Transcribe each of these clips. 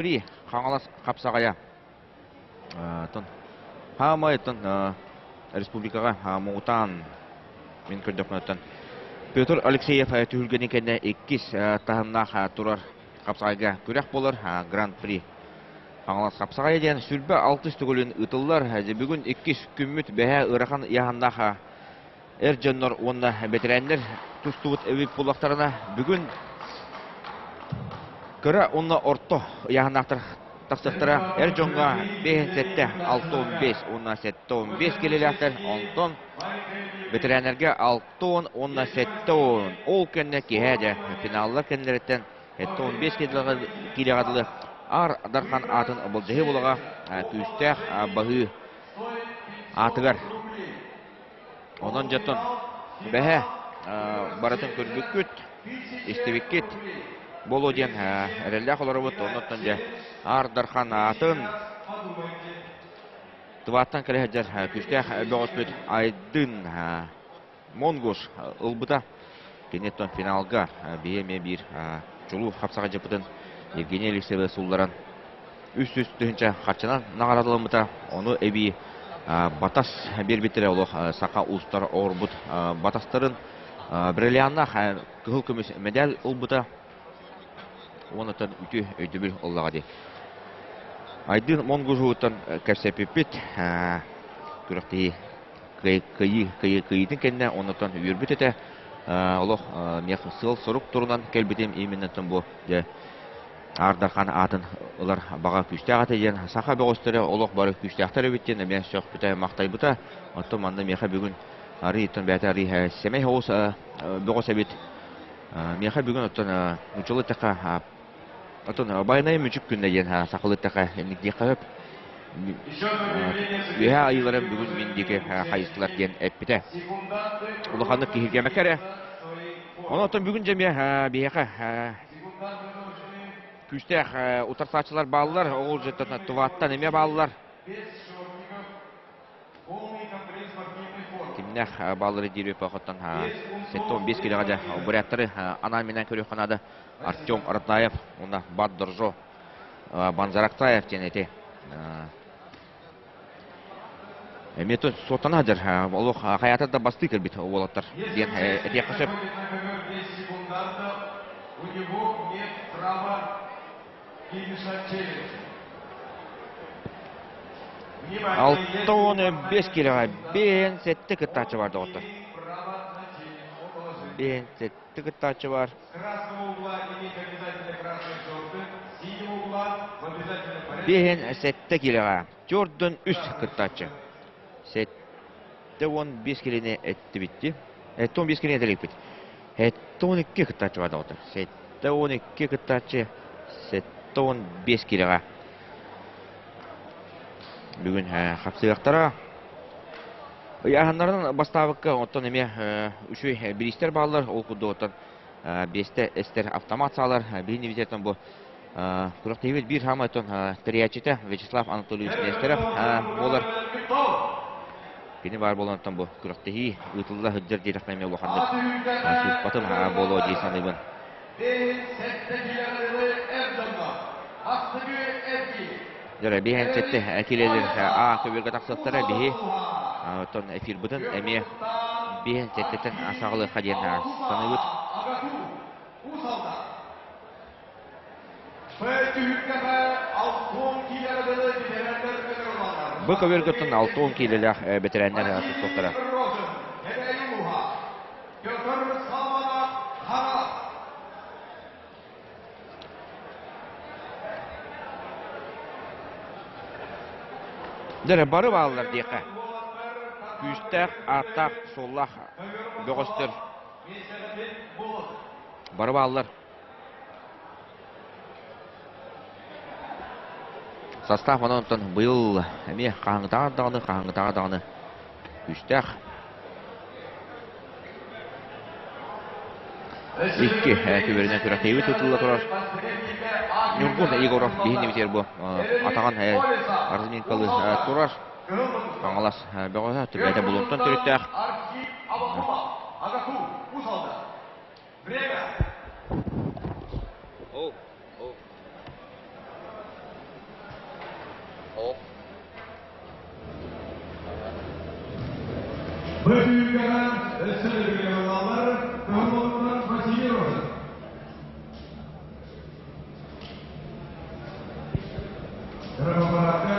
При Хаҥалас хапсаҕайа тон хаамай тон республикаҕа муҥутаан мин көрдөхпүнэттэн Петр Алексеев түһүлгэни кэннэ иккис таһымнаах турар хапсаҕайга күрэх буолар Гран-при Хаҥалас хапсаҕайа диэн сүлбэ алтыс төгүлүн ыытыллар. Бүгүн иккис күммүт бэһэ ыарахан ыйааһыннаах эр дьоннор уонна бэтэрээннэр тустубут эбит буоллахтарына, бүгүн кыра уонна орто ыйааһыннаахтар тахсыахтара. Эр дьоҥҥо 57, 65 уонна 75 килэлээхтэр, онтон бэтэрээннэргэ 60 уонна 70. Ол кэннэ киэһэ дьэ финаллар кэннилэриттэн 75 киилэҕэ дылы Аар Дархан аатын былдьаһыы булаҕа күүстээх баһыы аатыгар. Онон дьоттон бэһэ барытын көрбүккүт, истибиккит буолуо диэн эрэллээх олоробут. Оннуттан дьэ Аар Дархан аатын Тываттан кэлэ сылдьар күүстээх бөҕөспүт Айдын Монгуш ылбыта. Киниттэн финалга биһи эмиэ биир чулуу хапсаҕайдьыппытын Евгений Алексеевы суулларан 300 тыһыынча харчынан наҕараадаламмыта. Ону эбии батас биэрбиттэрэ олох саха уустар оҥорбут батастарын бриллианнаах кыһыл көмүс медаль ылбыта. Уонна үтүө өйдөбүл ыллаҕа дии. Айдын Монгужуттан кэпсэппиппит күрэхтэһии кыайыы кыайыытын кэннэ оннуттан үөрбүт этэ. Олох миэхэ сыал-сорук турунан кэлбитим именно бу дьэ Аар Дархан аатын ылар баҕа күүстээх этэ диэн саха бөҕөстөрө олох бары күүстээхтэр эбит диэн эмиэ сөхпүтэ, махтайбыта. Оттон манна миэхэ бүгүн арыйтан бэйэтэ арый сэмэй соҕус бөҕөс эбит. Миэхэ бүгүн оттон нууччалыы эттэххэ оттон байанай мүчүк күннэ диэн сахалыы эттэххэ инник диэххэ сөп. Үөһээ айыыларым бүгүн мин диэки хайыстылар диэн эппитэ. Улаханнык киһиргэмэккэ эрэ. Онон бүгүн дьэ эмиэ биһиэхэ күүстээх утарсааччылар бааллар. Ол дьэ Туваттан эмиэ бааллар. Кимнээх бааллары диир эпохаттан 75 килэҕэ дьэ буряттары анаан-минээн көрүөххэ наада. Артем Ратнаев уонна Бат Доржо Банзарактаев диэн эти эмиэ суоттана сылдьар олох хайаатар да бастыы кэлбит уолаттар диэн этиэххэ сөп. У него нет права 65 килоҕа биэһин сэттэ кыттааччы бар доҕоттор. Биэһин сэттэ кыттааччы бар. 57 килоҕа төрдөн үс кыттааччы. 75 килини эттибитти. 75 килини этэликпит. 72 кыттааччы бар доҕоттор. 72 кыттааччы 75 килоҕа. Бүгүн хапсыахтара. Ыйааһыннарын бастаабыкка оттон эмиэ үчүгэй бириистэр бааллар. Ол курдук оттон биэстэ эстэр автомат саалар. Биһини битертэн бу күрэхтэһиибит биир хаамай оттон тэрийээччитэ Вячеслав Анатольевич Нестеров буолар. Кини баар буолан бу күрэхтэһии ыытылла сылдьар диэтэхпинэ эмиэ улаханнык сыыспатым буолуо дии саныыбын. Дьэ, биһэн сэттэ килэлэр А көбүөргэ тахсыахтара биһи оттон эфирбытын эмиэ биһэн сэттэтэн саҕалыахха диэн саныыбыт. Бу көбүөргөттөн 60 киилэлээх бэтэрээннэр тустуохтара. Дьэ, бары бааллар диэххэ. Күүстээх, ааттаах, суоллаах бөҕөстөр бары бааллар. Састаах онон онтон быйыл эмиэ хаһааҥҥытааҕар даҕаны, хаһааҥҥытааҕар даҕаны күүстээх. Икки күбэринэн күрэхтэһиибит тутулла турар. Ньургун Егоров биһиги бу атаҕын разминкалыы турар. Хаҥалас бөҕөһө түбэтэ булунтан төрүттээх. Бөтүүкэҕэ өссө да Кыһыл Василий Розов. Дорогобаракка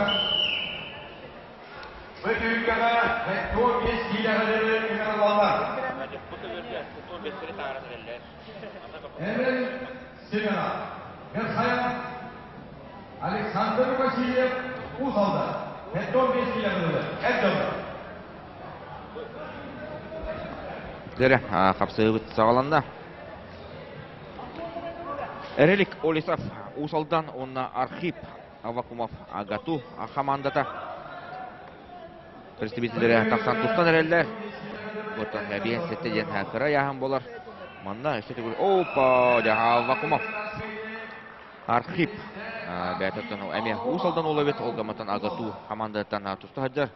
Бөтүүкэҕэ 75 киилэҕэ ыҥырыллаллар. Эрэл Семенов, Верхоян Александр Васильев Уус Алдан, 75 киилэҕэ эр дьоннор. Дэрэ, хапсыһыбыт саҕаланна. Эрелик Олесов Уус Алдан уонна Архип Аввакумов АГАТУ хамаандата представителлэрэ тахсан тустан эрэллэр. Оттон эбиэн сэттэ диэн кыра ыйааһын буолар. Манна өссө төгүл опа Аввакумов Архип бэйэтиттэн эмиэ Уус Алдан уола эбит, ол гамматтан АГАТУ хамаандатыттан туста сылдьар.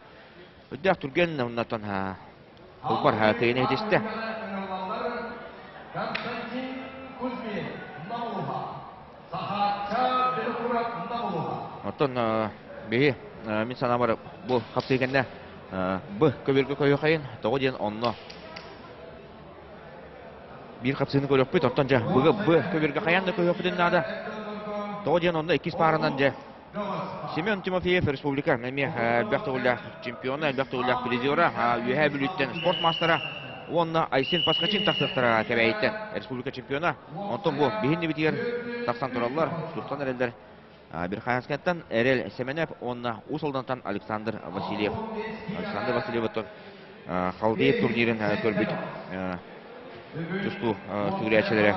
Үрдээх түргэн оннотон Ылбар кыйын иһитистэ. Константин Кузьмин Намулуха. Сахаачча Белокуров Намулуха. Оттон биһи мин санаабар бу хапсыы кэннэ б көбүргө көйөхайын тоҕо диэн онно биир хапсыыны көрүөхпүт оттон дьэ быгы б көбүргө хайаан да көһүөхпүтүн наада тоҕо диэн онно иккис пааранан дьэ Семен Тимофеев республика эмиэ элбэх төгүллээх чемпиона, элбэх төгүллээх призера, Үөһээ Бүлүүттэн спорт маастара уонна Айсен Паскачин тахсыахтара Кэбээйиттэн республика чемпиона. Онтон бу биһиннибитигэр тахсан тураллар, тустан эрэллэр Верхоянскайтан Эрэл Семенев уонна Уус Алдантан Александр Васильев. Александр Васильев оттон Халдеев турнирын көрбүт тустуу сүгүрээччилэрэ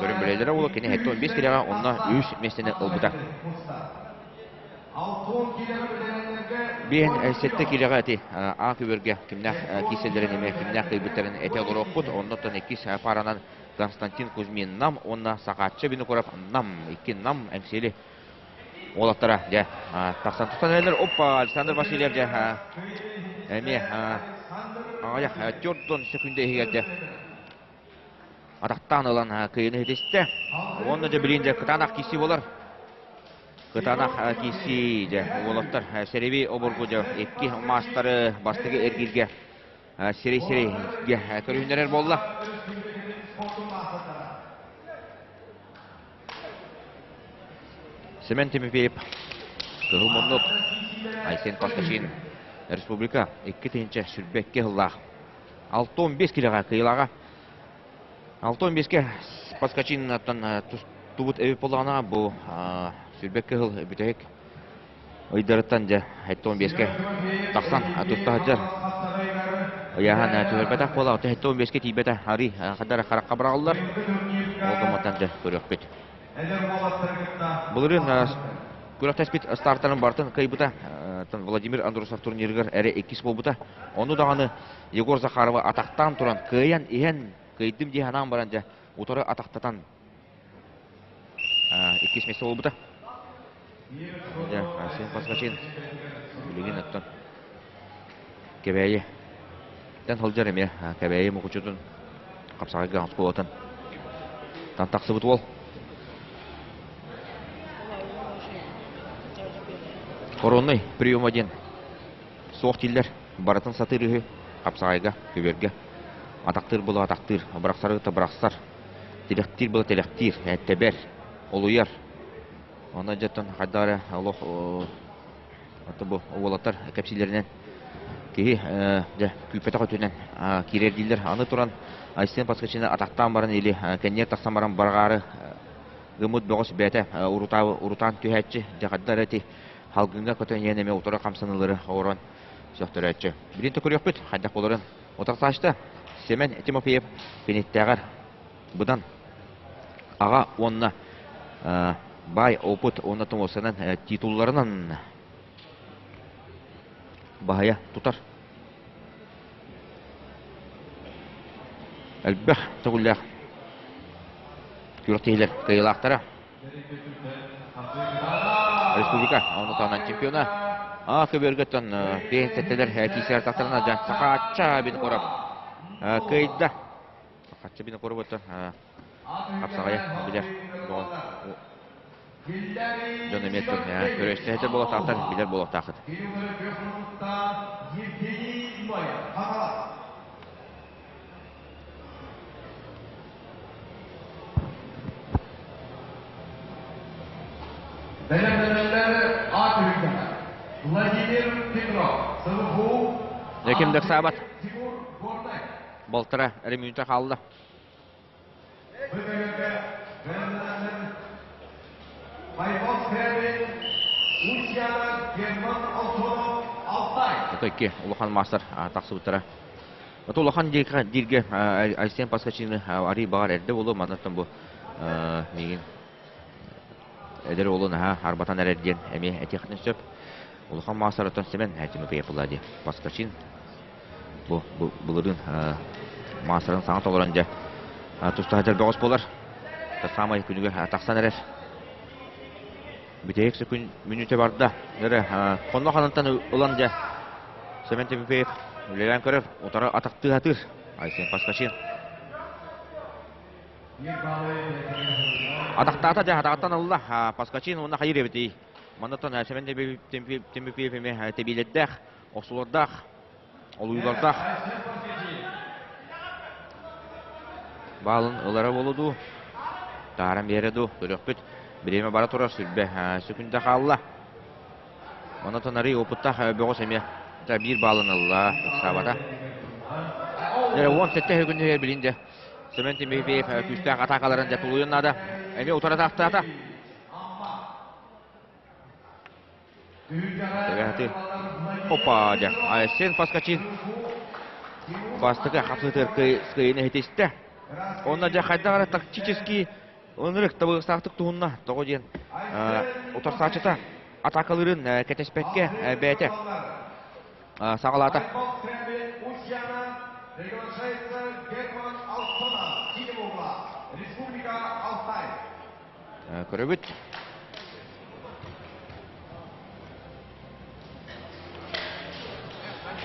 көрөн билэллэрэ буолуо. Кини 75 килэҕэ онно үс миэстэни ылбыта. Биэн сэттэ килэҕэ эти А көбөргө кимнээх киирсэллэрин эмиэ кимнээх кыайбыттарын этэ олоруохпут. Оннуттан иккис паранан Константин Кузьмин Нам уонна Сахаачча Винокуров Нам икки Нам Эҥсиэли уолаттара дьэ тахсан тустан эрэллэр. Опа, Александр Васильев дьэ эмиэ аҕыйах 4 секунда иһигэр дьэ атахтаан ылан кыайыыны ситистэ. Уонна дьэ билигин дьэ кытаанах киирсии буолар. Кытаанах киирсии дьэ уолаттар сэрэби обургу дьэ икки маастары бастакы эргииргэ сирэй-сирэйгэ көрүһүннэрэр буолла. Семен Тимофеев, Кыһыл муннук, Айсен Пасташин, Республика 2022 сыллаах 65 килоҕа кыайыылааҕа. 65-ке Паскачиннаттан тустубут эбит буоллаҕына, бу 22 сыл бүтэһик ыйдарыттан дьэ 75-ке тахсан туста сылдьар. Ыйааһын түһэрбэтэх буола, 75-ке тиийбэтэ арый хадара харахха быраҕыллар. Ол гымматтан дьэ көрүөхпүт. Былырыын күрэхтэспит стартарын барытын кыайбыта. Владимир Андросов турнирыгар эрэ иккис буолбута. Ону даҕаны Егор Захарова атахтаан туран кыайан иһэн кыайдым дии санаан баран дьэ утары атахтатан иккис миэстэ буолбута. Дьэ, Арсен Паскачин билигин оттон Кэбээйи тэн сылдьар эмиэ Кэбээйи Мукучутун хапсаҕайга оскуолатын тан тахсыбыт уол. Коронный приема диэн суох дииллэр. Барытын сатыыр үһү хапсаҕайга, көбүөргэ. Атахтыыр була атахтыыр, бырахсары да бырахсар. Тилэхтиир була тилэхтиир, тэбэр, олуйар. Онно дьэттэн хайдах эрэ олох бу уолаттар кэпсииллэринэн киһи дьэ күүппэтэх өттүнэн киирэр дииллэр. Аны туран Айсен Паскачины атахтаан баран или кэнниэр тахсан баран барҕаары гыммыт бөҕөс бэйэтэ урутаан түһээччи дьэ хайдах эрэ ити халгыҥҥа көтөн иһэн эмиэ утары хамсаныылары оҥорон сөхтөрөөччү. Билин көрүөхпүт хайдах буоларын. Утарсаачта Семен Тимофеев киниттээҕэр быдан аҕа уонна баай опыт уонна тумусанан титулларынан баһыйа тутар. Элбэх төгүллээх күрэхтэһиилэр кыайыылаахтара. Республика ону таһынан чемпиона. А көбүөргөттөн пенсиятелер киисэр тахтарына дьа Сахаачча Бинкуров кыайда. Сахаачча Бинкуров оттон хапсаҕайа билэр. Дьон эмиэ көрөстөһөтө буолуохтаахтар, билэр буолуохтааххыт. Бэлэмнэнэллэр аат үрүҥнэһэ. Владимир Петров, СВФУ, Ким да ыксаабат. Тимур Горнай. Балтара эрэ мүнүүтэ хаалла. Бу көмөкө бэлэмнэнэллэр Байбал Скрябин, Устьяна Герман Алтонов, Алтай. Ото икки улахан маастар тахсыбыттара. Ото улахан дииргэ Айсен Паскачины арый баҕар эрдэ буолуо, маннаттан бу миигин эдэр уолу наһаа арбатан эрэр диэн эмиэ этиэхтэн сөп. Улахан маастар оттон Семен Тимофеев буолла дии. Паскачин бу былырыын маастарын саҥа толорон дьэ тустаһа бөҕөс буолар. Саамай күнүгэр тахсан эрэр. Бүтэһик күн мүнүүтэ барда. Эрэ хонно ханантан ылан дьэ Семен Тимофеев үлэлээн көрөр, утары атахтыы сатыыр. Айсен Паскачин. Атахтаата дьэ атаҕыттан ылла. Паскачин уонна хайыр эбитий. Маннаттан Семен Тимофеев эмиэ тэбиилэрдээх, охсулардаах, олуйуулардаах. Баалын ылара буолуо дуу, тааран биэрэ дуу, көрүөхпүт. Бириэмэ бара турар, сүрбэ сөкүндэ хаалла. Онон арый опыттаах бөҕөс эмиэ биир баалын ылла, ыксаабата. Дьэ, 17 күнүгэр билин дьэ Семен Тимофеев күүстээх атаакаларын дьэ тулуйун наада. Эмиэ утары атаахтаата. Тэбэһэти. Опа, дьэ. Айсен Паскачин бастакы хапсытыгар кыайыыны иһитистэ. Онно дьэ хайдах эрэ тактический ынырык табыгастаахтык туһунна. Тоҕо диэн утарсааччыта атаакалыырын кэтэспэккэ бэйэтэ саҕалаата. Көрөбүт.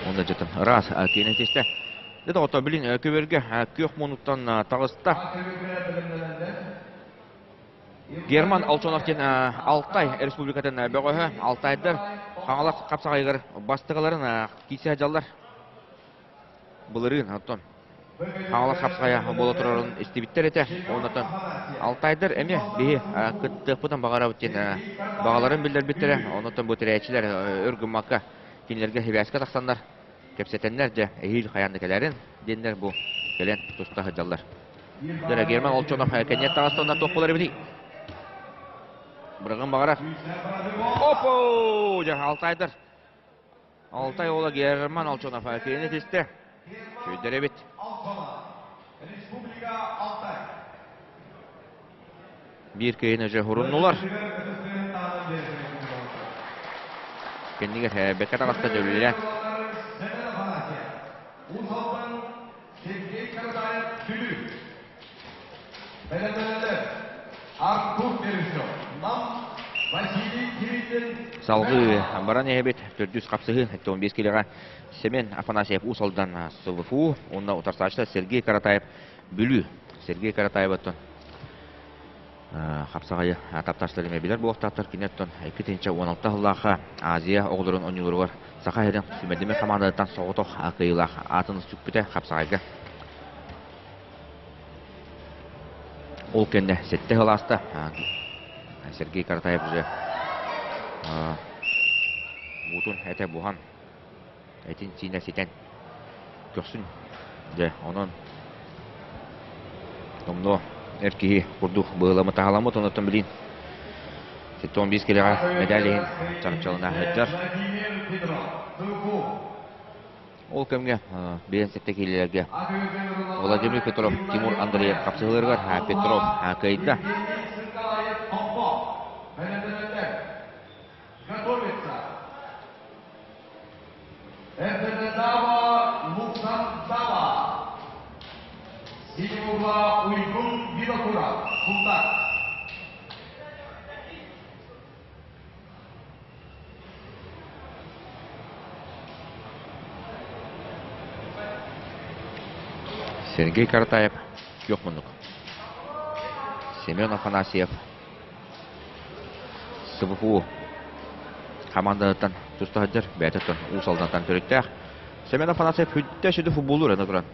Онда жытын ыраас киэнэ тестэ. Деді ото билин көбөргө күөх мунуттан таҕыста. Герман Алчонов диэн Алтай республикатын бөҕөһө Алтайдар Хаҥалас хапсаҕайыгар бастыгыларын киирсэ сылдьаллар. Былырыын оттон Хаҥалас хапсаҕайа буола турарын истибиттэр этэ. Оннотон Алтайдар эмиэ биһи кыттыахпытын баҕарабыт диэн баҕаларын биллэрбиттэрэ. Оннотон бу тэрээччилэр өр гыммакка кинилэргэ сибээскэ тахсаннар кэпсэтэннэр дьэ эһиил хайаан да кэлэрин диэннэр бу кэлэн туста сылдьаллар. Дьэ Герман Олчонов кэнниэт таҕыстанна туох буолар эбитий? Бырагын баҕарар. Опо! Дьэ Алтайдар Алтай уола Герман Олчонов киһини тистэ. Күйдэр эбит. Биир киһини уже хуруннулар. Кэннигэр бэккэ таҕыста дьөлүлэ. Сергей Каратаев Бүлүү. Бэлэмнэнэллэр. Артур Бережнев, Нам, Василий Кириллин. Салгыы баран иһэбит төрдүс хапсыһыы 15 килоҕа Семен Афанасьев Уус Алдан СВФУ уонна утарсааччыта Сергей Каратаев Бүлүү. Сергей Каратаев оттон хапсаҕайы таптааччылар эмиэ билэр буолуохтаахтар. Кини оттон 2016 сыллаахха Азия оҕолорун оонньууларыгар Саха сирин сүүмэрдэммит хамаандатыттан соҕотох кыайыылаах аатын сүкпүтэ хапсаҕайга. Ол кэннэ сэттэ сыл ааста. Сергей Каратаев уже буутун этэ буһан, этин сиинэ ситэн көхсүн дьэ онон Томно эр киһи курдук быһыламмыт таһаламмыт онуттан билин 75 килэҕэ медаль иһин чарапчалана сылдьар. Ол кэмҥэ 57 киилэлэргэ Владимир Петров, Тимур Андреев хапсыһыыларыгар Петров кыайда. Готовится. Эрдэнэтава Луксандава. Синего Уйгун Винокуров. Султан. Сергей Каратаев күөх муннук. Семен Афанасьев. СВФУ хамаандатыттан туста сылдьар, бэйэтэ Уус Алдантан төрүттээх. Семен Афанасьев хүттэ сүдү футболлуур аны туран.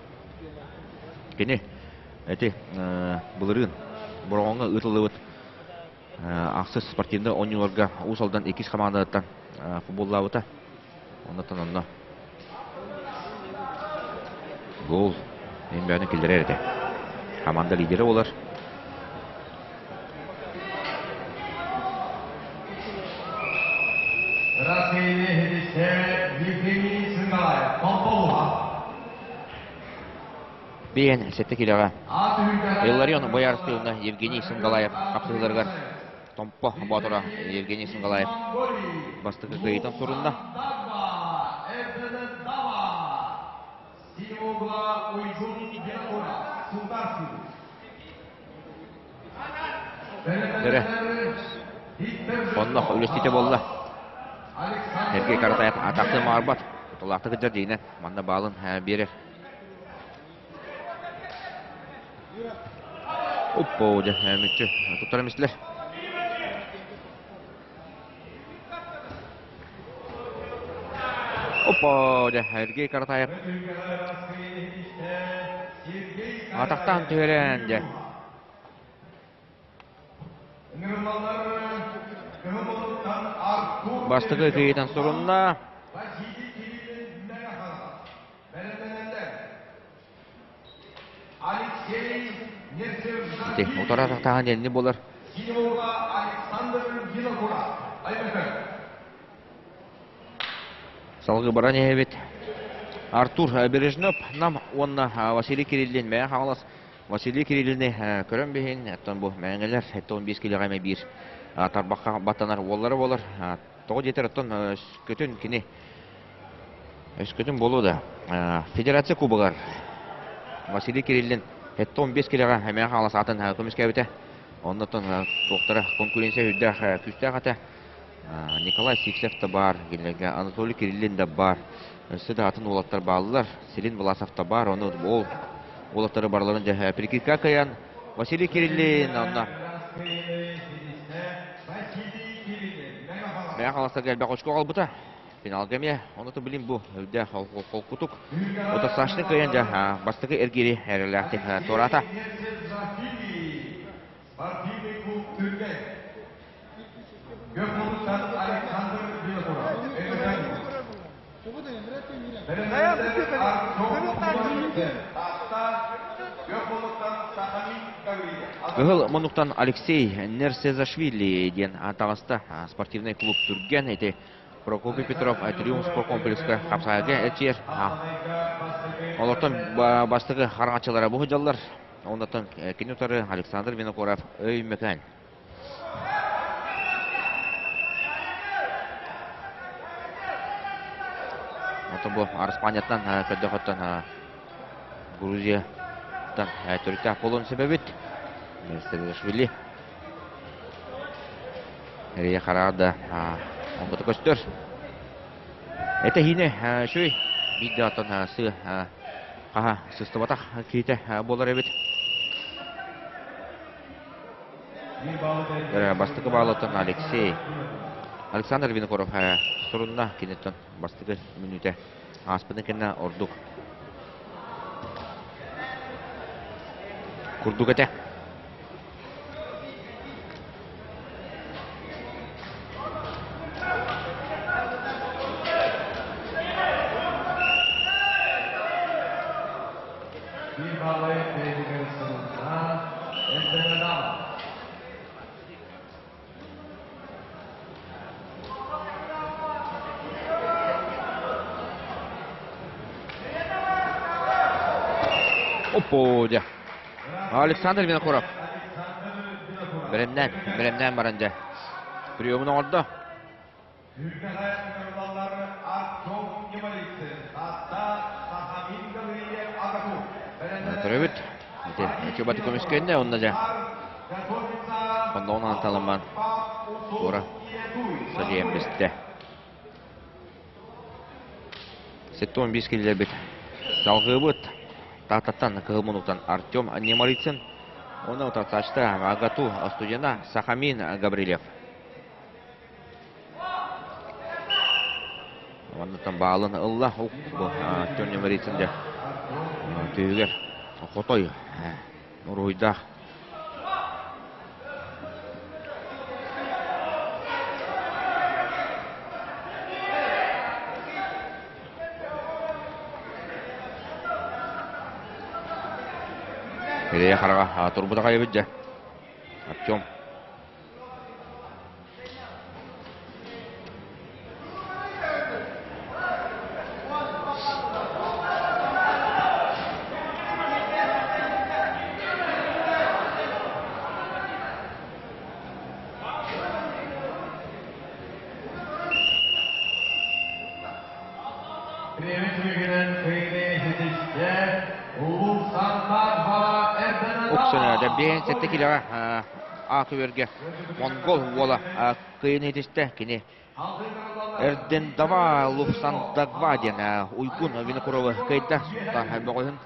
Кини эти былырыын Бороҕоҥҥо ыытыллыбыт ахсыс спортивнай оонньууларга Уус Алдан иккис хамаандатыттан футболлаабыта. Оннуттан онно гол эмбэҕин киллэрэр этэ. Хамаанда лидерэ буолар. Биэн сэттэ килоҕа Илларион Боярский уонна Евгений Сынгалаев хапсыһыыларыгар Томпо Боотура Евгений Сынгалаев бастакы кыайыытын сурунна. Эрэ онно үлэстиитэ буолла. Сергей Каратаев атахтыы маарбат. Тулаахта кыдьар диинэн манна баалын биэрэр. Оппо, дьэ, мүччү туттарам истилэр. Оппо, дьэ, Сергей Каратаев атахтаан түһэрэн, дьэ. Бастакы кыйытан сурунна. Ити утары атахтааһын диэнни буолар. Салгыы баран иһэбит. Артур Бережнов Нам уонна Василий Кириллин Мэҥэ Хаҥалас Василий Кириллини көрөн биһин, оттон бу мэҥэлэр 75 килоҕа эмэ биир тарбахха баттанар уоллара буолар. Тоҕо диэтэр оттон өскөтүн кини өскөтүн буолуо да Федерация Кубогар Василий Кириллин 75 килоҕа Мэҥэ Хаҥалас аатын көмүскээбитэ. Оннуттан туохтара конкуренция үрдээх күүстээх этэ. Николай Сивцев да баар, кинилэргэ Анатолий Кириллин да баар, өссө да атын уолаттар бааллар, Селин Власов да баар, ону ол уолаттары барыларын дьэ прикидка кыайан Василий Кириллин онно Мэҥэ Хаҥаластарга элбэх очко аҕалбыта. Финалга эмиэ, ону билим бу үрдээх холкутук. Утарсааччыны кыайан дьэ бастакы эргиири эрэллээхтик туораата. Кыһыл муннуктан Алексей Нерсезашвили диэн таҕыста спортивнай клуб Түргэн ити Прокопий Петров Триумф спорткомплекска хапсаайга эрчийэр. Олортон бастакы хараҥаччылара бу сылдьаллар. Оннуттан кини утары Александр Винокуров Өймөкөөн. Оттон бу Араспаанньаттан көрдөхөттөн Грузияттан төрүттээх буолуон сөп эбит. Сергашвили. Эрийэ хараҕа да оҥкото көстөр. Этэһиини үчүгэй биирдэ оттон сыа хаһа сыстыбатах киһитэ буолар эбит. Бастакы баалыттан Алексей Александр Винокуров сурунна киниттэн бастакы мүнүүтэ ааспытын кэннэ ордук курдук этэ. Оппо, дьэ. Александр Винокуров. Бэлэмнээн, бэлэмнээн баран дьэ. Приемун оҥордо. Төрөбүт. Ити Чубаты көмүскэннэ, онно дьэ. Хонноҕун анталаман туора садьыйан бистэ. 75 киллэрбит. Салгыыбыт. Тааттаттан Кыһыл Мунуктан Артем Немарицын. Уонна утарсааччыта АГАТУ студена Сахамин Гаврильев. Манныттан баалын ылла. Бу Артем Немарицын дьэ түһүгэр хотой уруһуйдаах. Ирэйэ хараҕа турбутаҕа эбит дьэ. Артем. Уксунада 57 килоҕа А көбүөргэ монгол уола кыайыыны ситистэ. Кини Эрдендава Луфсандагва диэн Уйгун Винокуровы кыайда. Бөҕөһүн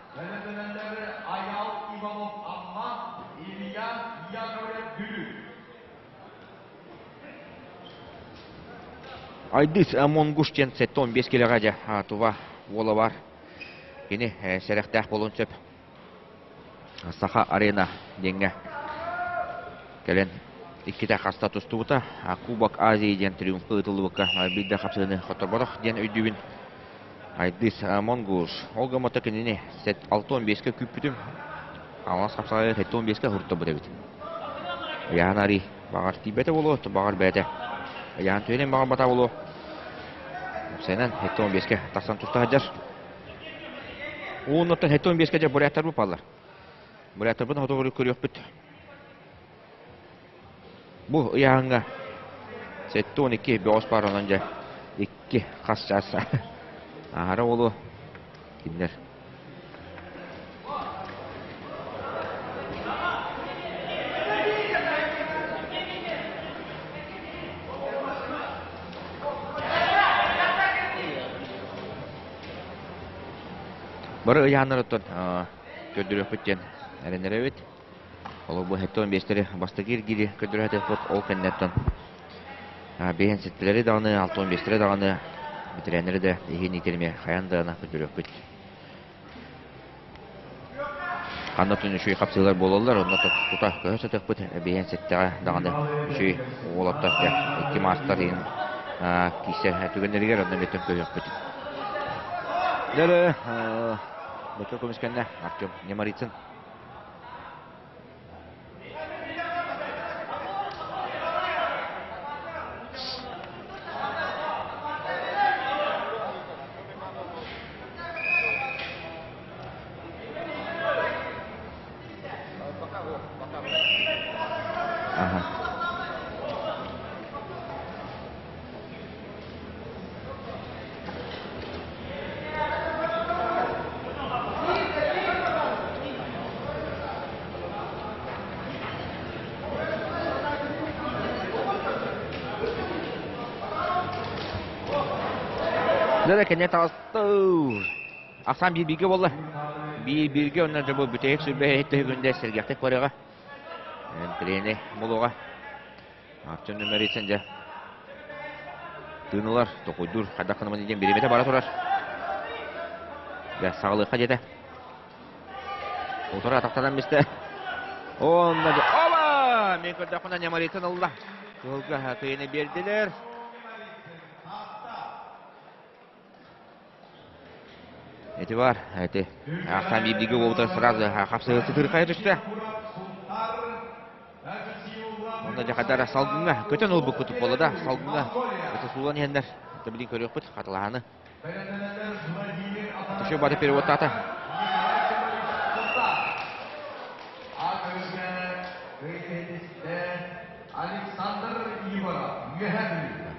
Айдыс Монгуш диэн 75 килоҕа дьэ Тува уола бар. Кини сэрэхтээх буолуон сөп. Саха арена диэҥҥэ кэлэн иккитэ хаста тустубута. Кубок Азии диэн триумфка ыытыллыбыкка биирдэ хапсыһыыны хотторботох диэн өйдүүбүн. Айдыс Монгуш. Ол гыммата кинини 65-ке күүппүтүм. Хаҥалас хапсаҕайы 75-ке уһуртабыт эбит. Ыйаан арый баҕар тиийбэтэ буолуо, баҕар бэйэтэ. Ыйаан түһэнин баҕарбата буолуо. Уопсайынан 75-ке тахсан туста сылдьар. Уоннаттан 75-ке дьэ буряттар бупаллар. Буряттарбын хотугу көрүөхпүт. Бу ыйааһыҥҥа 72 бөҕөс баар онон дьэ икки хас чаас аһара буолуо кинилэр. Бары ыйааһыннарыттан көрдөрүөхпүт диэн эрэнэрэбит. Ол бу 75-тэри бастакы иргири көрдөрө ол кэннэттэн биэһин сэттэлэри даҕаны, 65-тэри даҕаны, бэтэрээннэри да иһин иитэрими хайаан даҕаны көрдөрүөхпүт. Ханна түн үчүгэй хапсыылар буолаллар, онно тута көһө сатыахпыт биэһин сэттэҕэ даҕаны үчүгэй уолаттар икки маастар иһин киирсэр түгэннэригэр онно эмиэ көһүөхпүт. Дөрө, бочуок көмүскэннэ Артем Немарицын. Ага. Дьэ кэннэ таҕыста. Ахсаан биир бииргэ буолла. Биир бииргэ онно дьэ бу бүтэһик сүрбэ иһиттэ сэргэхтик барыаҕа. Трени булуоҕа. Артем Нөмөрицын дьэ тыыналар, токуйдуур, хайдах гынамын диэн бириэмэтэ бара турар. Дьэ, саҕалыахха диэтэ. Утары атахтанан бистэ. Онно дьэ, оба! Мен көрдөхпүнэ Ньамарицын ылла. Кыһылга кыйыны биэрдилэр. Эти бар, эти. Ахсан биирдиги уолута сразу хапсыһы сытырхайа түстэ. Онно дьахадара салгыҥҥа көтөн ылбыккыт буолла да салгыҥҥа это суулан иһэннэр это билин көрүөхпүт хатылаһаны. Еще бары переводтаата. Александр Иванов, Үөһээ Бүлүү.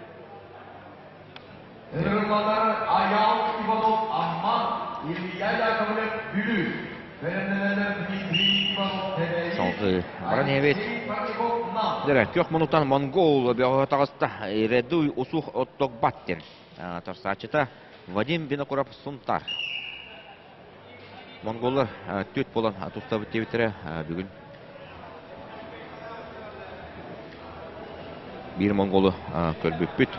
Ырыллалар Айаал Иванов Амма, Илья Яковлев Бүлүү, бэлэмнэнэллэр Дмитрий Иванов Кэбээйи, Салгыы баран иһэбит. Алексей Парников Нам. Дэрэ, күөх мунуктан монгол бөҕө таҕыста. Редуй Усух Оттокбат диэн тарсааччыта Вадим Винокуров Сунтар. Монголлар түөрт буолан тустабыт диэбиттэрэ бүгүн биир монголу көрбүппүт.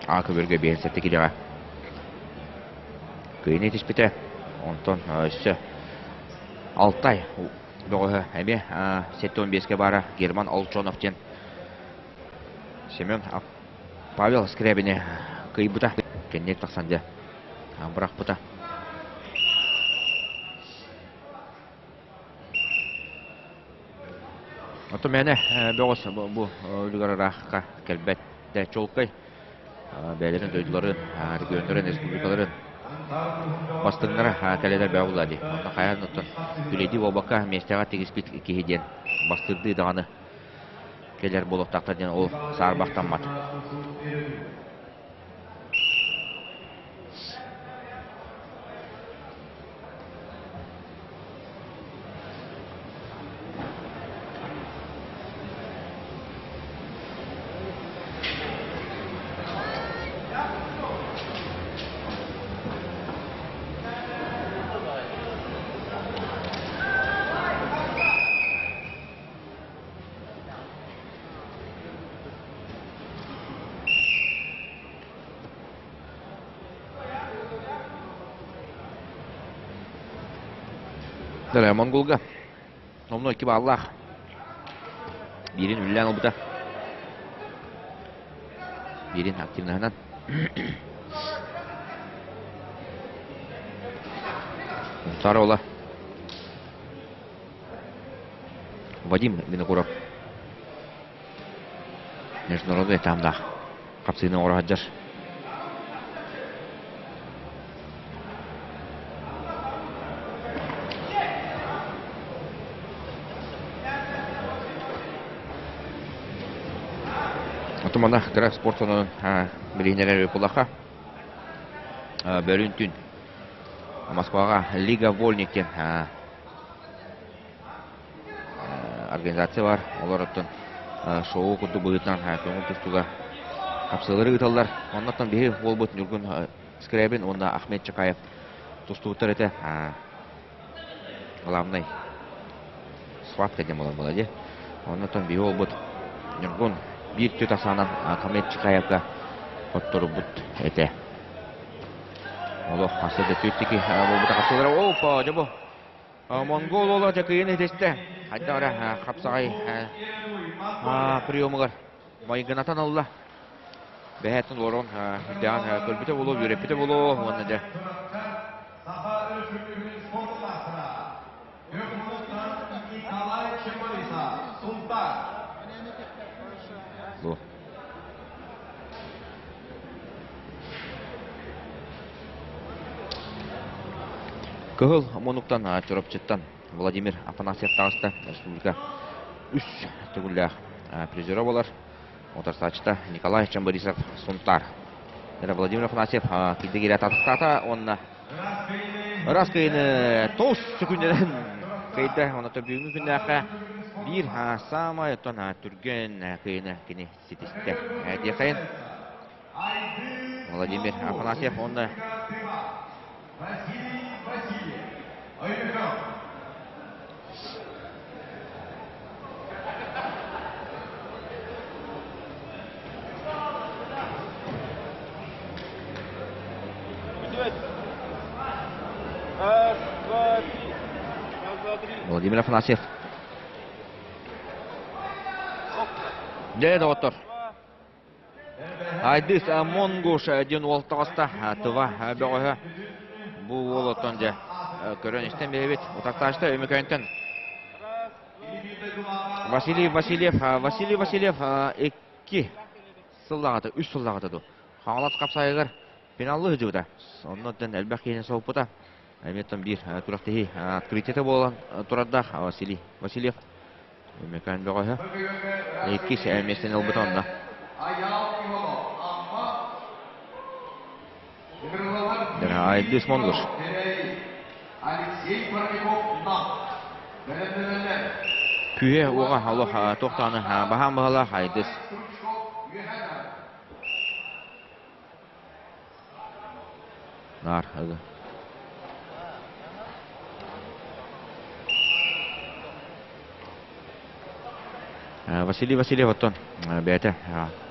А көбүргэ 57 килэҕэ кыайыыны итиспитэ. Онтон өссө Алтай бөҕөһө эмиэ 75-кэ баара Герман Олчонов диэн Семен Павел Скрябини кыйбыта. Кэннигэр тахсан дьэ бырахпыта. Оттон мээнэ бөҕөс бу үлүгэр ыраахха кэлбэт да чуолкай бэйэлэрин дойдуларын, регионнарын, республикаларын бастыҥнара кэлэлэр бөҕө буолла дии. Онно хайаан оттон үлэдии буолбакка миэстэҕэ тигиспит киһи диэн бастыырдыы даҕаны кэлэр буолуохтаахтар диэн ол саарбахтаммат. Далее Монголга. Номно 2 баллаах. Биирин үллээн ылбыта. Биирин активнаһынан. Сарола. Вадим Винокуров. Международный таамдаах хапсыыны оҥоро сылдьар. Отумана кыра спорт сонунун билиһиннэрэр Кулаха бөрүн түн Москваҕа Лига Вольник диэн организация бар. Олор оттон шоу курдук быһыытынан көҥүл тустууга хапсыылары ыыталлар. Оннуттан биһи буолбут Ньургун Скрябин уонна Ахмед Чакаев тустубуттар этэ. Главный схватка диэн буолар буолла дии. Оннуттан биһи буолбут Ньургун биир түт асаанан Ахмед Чакаевка хотторбут этэ. Олох хасы да түттики буолбута хапсыылара. Опа, дьэ бу Монгол уола дьакыйын итистэ. Хайдах эрэ хапсаҕай приемугар майгынатан ылла. Бэһэттэн олорон үрдэҕин көрбүтэ буолуо, үөрэппитэ буолуо уонна дьэ Бу. Кыһыл мунуктан Чурапчыттан Владимир Афанасьев таҕыста республика үс төгүллээх призера буолар. Утарсааччыта Николай Чамбарисов Сунтар. Владимир Афанасьев киирдэ киирэ татыктаата уонна Ырас кыйыны тоҕус сөкүүндэнэн кыйда. Онон бүгүҥҥү күннээххэ биир саамай оттон түргэн кыйыны кини ситистэ. Диэхэйин Владимир Афанасьев уонна Владимир Афанасьев. Дьэ, доҕоттор. Айдыс Монгуш диэн уол таҕыста. Тыва бөҕөһө. Бу уол оттон дьэ көрөн-истэн биһэбит. Утартаачта Өмөкөөнтөн Василий Васильев, Василий Васильев икки сыллаҕата, үс сыллаҕата дуу. Хаҥалас хапсаайыгар финаллыы сылдьыбыта. Оннуттан элбэх киһини соһуппута. Эмиэ биир күрэхтэһии открытиета буолан турардаах Василий Васильев. Өмөкөөн бөҕөһө. Иккис миэстэни ылбыта онно. Айдыс Монгуш. Күүһэ уоҕа олох туохтааны баһаан баһалаах Айдыс. Наар ага. Василий Васильев оттон бэйэтэ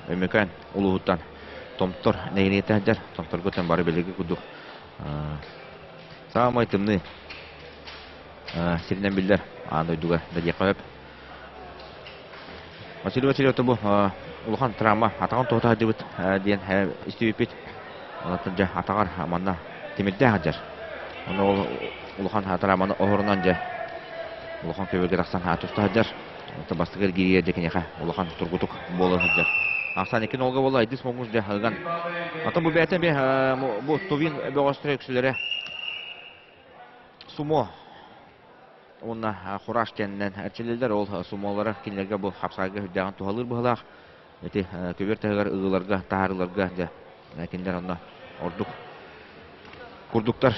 Өймөкөөн улууһуттан. Томтор нэһилиэтэ сылдьар. Томторго бары билиги курдук саамай тымныы сиринэн биллэр аан дойдуга да диэххэ сөп. Василий Васильев бу улахан травма атаҕын тоһута сылдьыбыт диэн истибиппит. Онтон дьэ атаҕар манна тимирдээх сылдьар. Ону ол улахан травманы оһорунан дьэ улахан көбүргэ тахсан туста сылдьар. Онтон бастакы эргииригэр дьэ киниэхэ улахан тургутук буола сылдьар. Ахсаан икки нолга буолла Айдыс Монгуш дьэ ыган. Атын бу бэйэтэ бу Тувин бөҕөстөрө үксүлэрэ сумо уонна Хураш диэнинэн эрчиллэллэр. Ол сумолара кинилэргэ бу хапсаайга үрдээҕин туһалыыр быһыылаах. Ити көбүөр таһыгар ыгыыларга, таһаарыыларга дьэ кинилэр онно ордук курдуктар.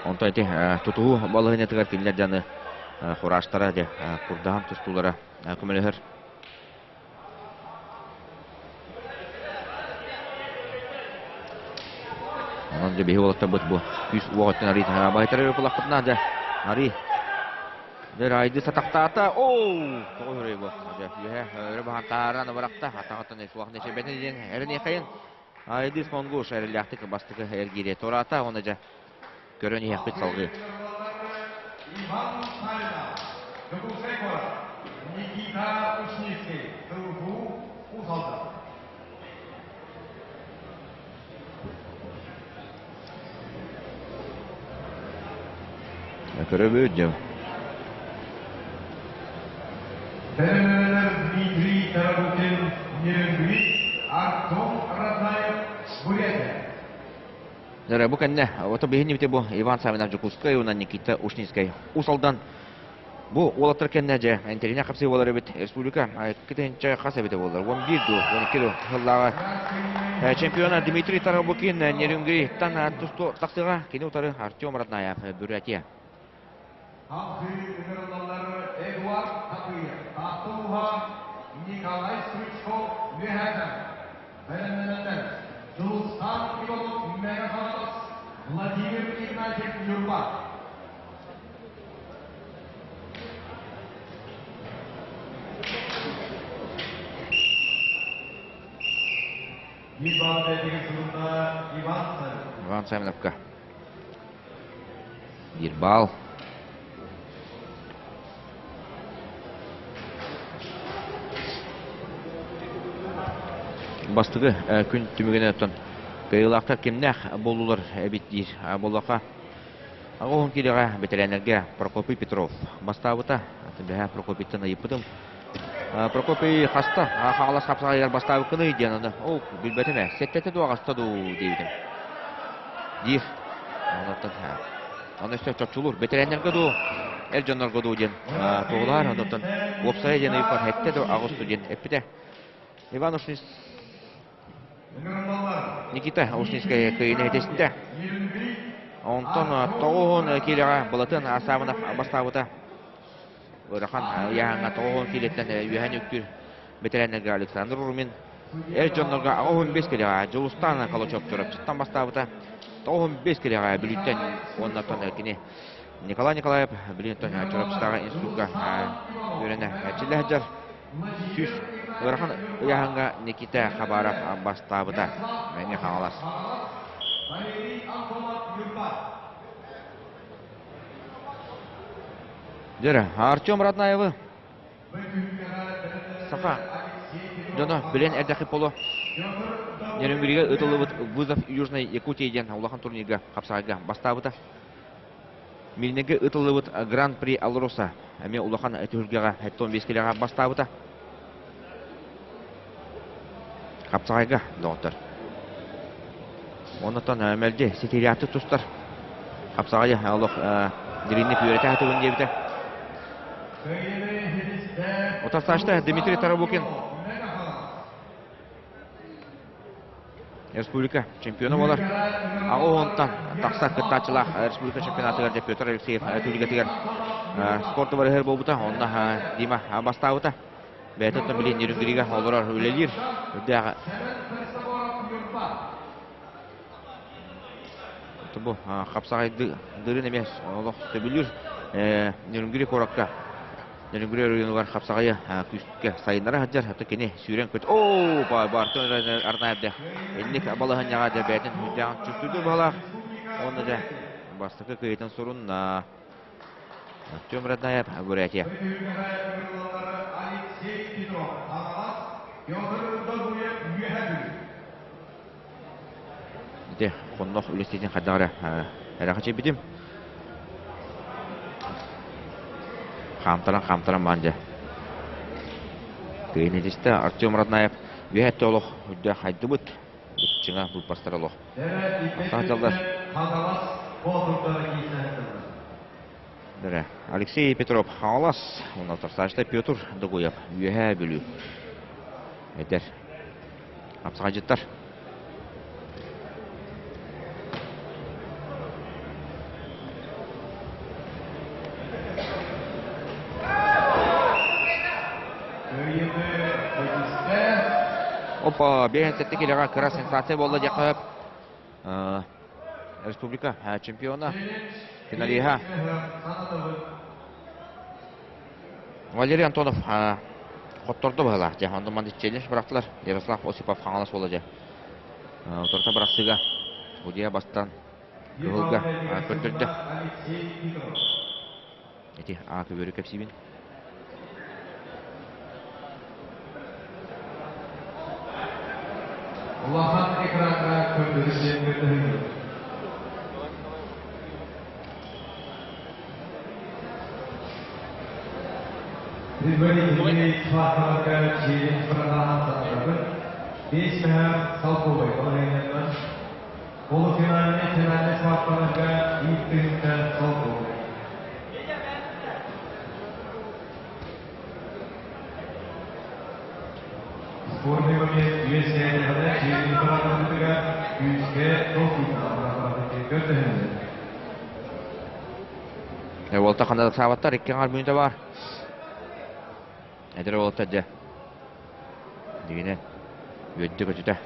Онтон ити тутуһуу балаһыанньатыгар кинилэр дьаны Хураштара дьэ курдаһан тустуулара көмөлөһөр. Онон дьэ биһи уолаттарбыт бу күүс уох өттүн арыы баһыйтара быһылахпытына дьэ арыы дьэ райды сатахтаата оу тоҕо өрөй бу дьэ үөһэ өрө баһан таһааран бырахта атаҕыттан суох нечебэтин диэн эрэниэхэйин Айдыс Монгуш эрэллээхтик бастакы эргиири туораата уонна дьэ көрөн иһиэхпит салгыы. Иван Савинов, Дьокуускай куорат, Никита Ушницкий, КГУ Уус Алдан. Көрөбүт дьэ. Бэлэмнэнэр Дмитрий Тарабукин, Нерюнгри, Артем Роднаев, Бурятия. Дьэ, бу кэннэ, ото биһини бу Иван Савинов Дьокуускай уонна Никита Ушницкай Уус Алдан бу уолаттар кэннэ дьэ интэриниэ хапсыы буолар эбит республика китинчэ хас эбитэ буолар 11 дуу 12 дуу сыллааҕы чемпиона Дмитрий Тарабукин Нерюнгриттан тусту тахсыаҕа кини утары Артем Роднаев Бурятия Хапсыы ыҥырыллаллар Эдуард Татыев, Таатта ууһа Николай Стручков Үөһээ Бэлэмнэнэллэр Дьулустаан Иванов Мэҥэ Хаҥалас, Владимир Игнатьев Ньурба. Иван бэйэтигэр сурунна Иван Савинов. Иван Савиновка. Биир баал. Бастакы күн түмүгүнэн оттон кыайыылаахтар кимнээх буоллулар эбит диир буоллахха Оҕоһун киирэҕэ бэтэрээннэргэ Прокопий Петров бастаабыта. Бэһээ Прокопийтан ыйыппытым. Прокопий хаста хаалас хапсаҕайыгар бастаабыккыный диэн аны ол билбэтим ээ сэттэтэ дуу аҕаста дуу диэбитим диир онтон ону өссө чопчулуур бэтэрээннэргэ дуу эр дьоннорго дуу диэн туоһулаһар онтон уопсайа диэн ыйыппар сэттэ дуу аҕыс дуу диэн эппитэ Иван Ушнис Никита Ушницкай кыайыыны этистэ онтон тоҕуһун киилэҕэ Былатын Асамынов бастаабыта Ыарахан ыйааһыҥҥа 90 киилэттэн үөһэн үктүүр бэтэрээннэргэ Александр Румин, эр дьоннорго 85 килэҕэ Дьулустаан Калачев Чурапчыттан бастаабыта, 95 килэҕэ Бүлүүттэн уонна кини Николай Николаев Бүлүүттэн Чурапчытааҕы институкка үөрэнэ эрчиллэ сылдьар. Сүүс ыарахан ыйааһыҥҥа Никита Хабаров бастаабыта. Мэҥэ Хаҥалас. Дьэ, Артем Роднаевы саха дьоно билэн эрдэхи поло Нерюнгригэ ыытыллыбыт «Вызов Южной Якутии» диэн улахан турнирга хапсаҕайга бастаабыта. Миирнэйгэ ыытыллыбыт Гран-при Алроса эмиэ улахан түһүлгэҕэ 75 килэҕэ бастаабыта. Хапсаҕайга доҕоттор. Оннуттан мэлдьи ситиилээхтик тустар. Хапсаҕайы олох дириҥник үөрэтэ сатыыбын диэбитэ. Отасашта Дмитрий Тарабукин республика чемпиона буолар. Аҕа уонтан тахса кыттааччылаах республика чемпионатыгар дьэ Петр Алексеев түһүлгэтигэр спорт барыһыр буолбута. Онно Дима бастаабыта. Бэйэтэ оттон билин Нерюнгрига олорор үлэлиир. Үрдээх бу хапсаҕайдыырын эмиэ олох сөбүлүүр Нерюнгри куоракка. Нөрүнгүрү оройуонугар хапсаҕайы күүскэ сайыннара сылдьар. Аты кини сүүрэн көт. Оо, Бартон Арнаевде инник балаһынньаҕа дьэ бэйэтин үрдээҕин чувствуйдур баһылаах. Уонна дьэ бастакы кыайыытын сурунна. Артем Роднаев Бурятия. Алексей Петров, Хаҥалас, Петр Догуев, Үөһэ Бүлүү. Ити хоннох үлэстиитин хайдах эрэ эрэхэчийбитим. Хаамтаран хаамтаран баан дьэ. Кыайын этистэ Артем Роднаев үөһэ олох үрдэ хайдыбыт. Ыччыҥа быыппастар олох. Сааталлар. Хаҥалас Боотурдара киирсэһэллэр. Дөрө. Алексей Петров Хаҥалас, уонна Тарсаачта Петр Догуев Үөһээ Бүлүү. Эдэр хапсаҕайдьыттар. Опа, 57 килоҕа кыра сенсация буолла диэххэ сөп. Республика чемпиона, финалиһа Валерий Антонов хоттордо быһалаах дьэ. Онно маннык челлендж бырахтылар. Ярослав Осипов Хаҥалас уола дьэ. Утарыта бырахсыыга судья бастан кыһылга көрдөрдө. Ити аа көбүөрү кэпсиибин. Улахан экраҥҥа көрдөрүллүөн көрдөһөбүт. Предварительный схваткаларга челлендж бырагырааматын саҕалыыбыт. Биэс мөһөөх солкуобай балаһыанньанан полуфинальнай финальнай схваткаларга биир тыһыынча солкуобай. Спорный момент үөскээтэҕинэ челлендж бырагырааматыгар күүскэ толкуйдаан көрдөһөллөр. Уолта ханна саабаттар, икки аҥар мүнүүтэ бар. Эдэр уолта дьэ. Дигинэ үөддэ көтүтэ.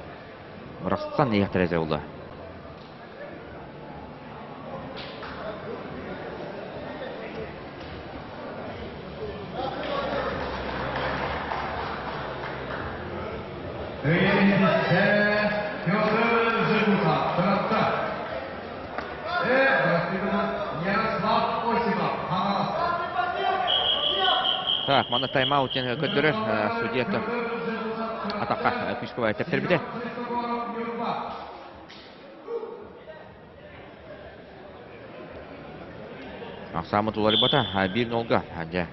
Бырахсан иһэхтэрэ этэ буолла. Өйөнүстэ Петр Жигутов Чурапчы. Ярослав Осипов Хаҥалас. Так, манна тайм-аут диэн көрдөрөр судья атахха күүскэ тэптэрбитэ. Ахсааммыт уларыйбата 1-0-га. Дьэ,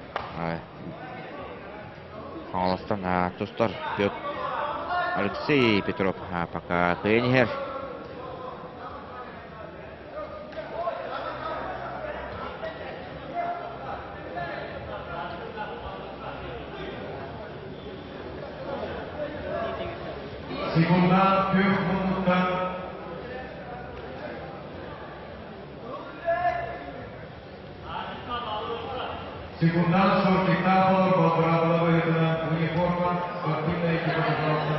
Хаҥаластан тустар Петр Алексей Петров пока кыайан иһэр. Секунда күөх муннуктан Секундант шортиктаах олорбот быраабыла быһыытынан униформа спортивная экипа пожалуйста.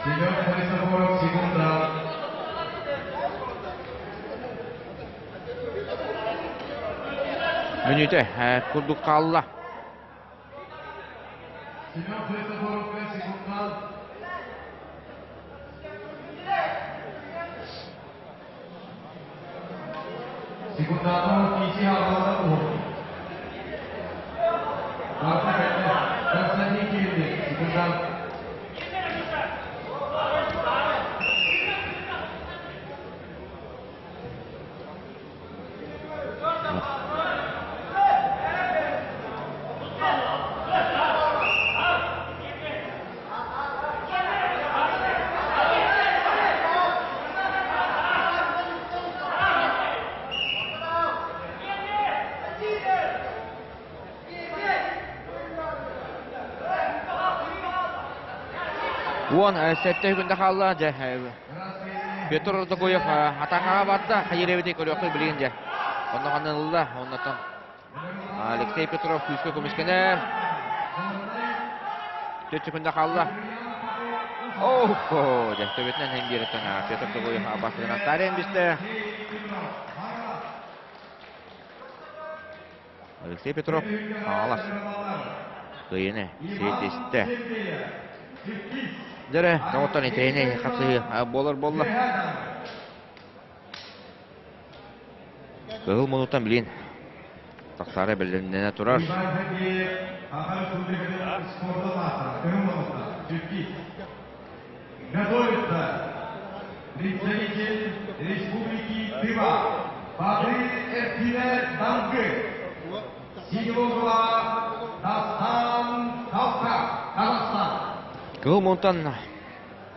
Семен Христофоров секундант. Мүнүүтэ курдук хаалла. Семен Христофоровка секундант. Секундант киси аҕалана уһун. Барта кэллэ. Константин Кириллин, секундант. Уон сэттэ күндэ хаалла дьэ Петр Докуев атаакаҕа барда хайыыр көрүөххэ билигин дьэ онно ханна ылла оннотон Алексей Петров күүскэ көмүскэнэр. Төрт секунда хаалла. Охо, дьэ, төбөтүнэн һэн биэрэттэн Петр Догоев бастыгынан таарыйан бистэ. Алексей Петров хаҥалас кыайыыны ситистэ. Дьэрэ, доҕоттор интэриэһинэй хапсыһыы буолар буолла. Кыһыл мунуттан билин тахсаары бэлэмнэнэ турар. Готовится представитель Республики Тыва Бадры Эртине Дангы, Синего Дастан Калка, Казахстан. Кыһыл мунтан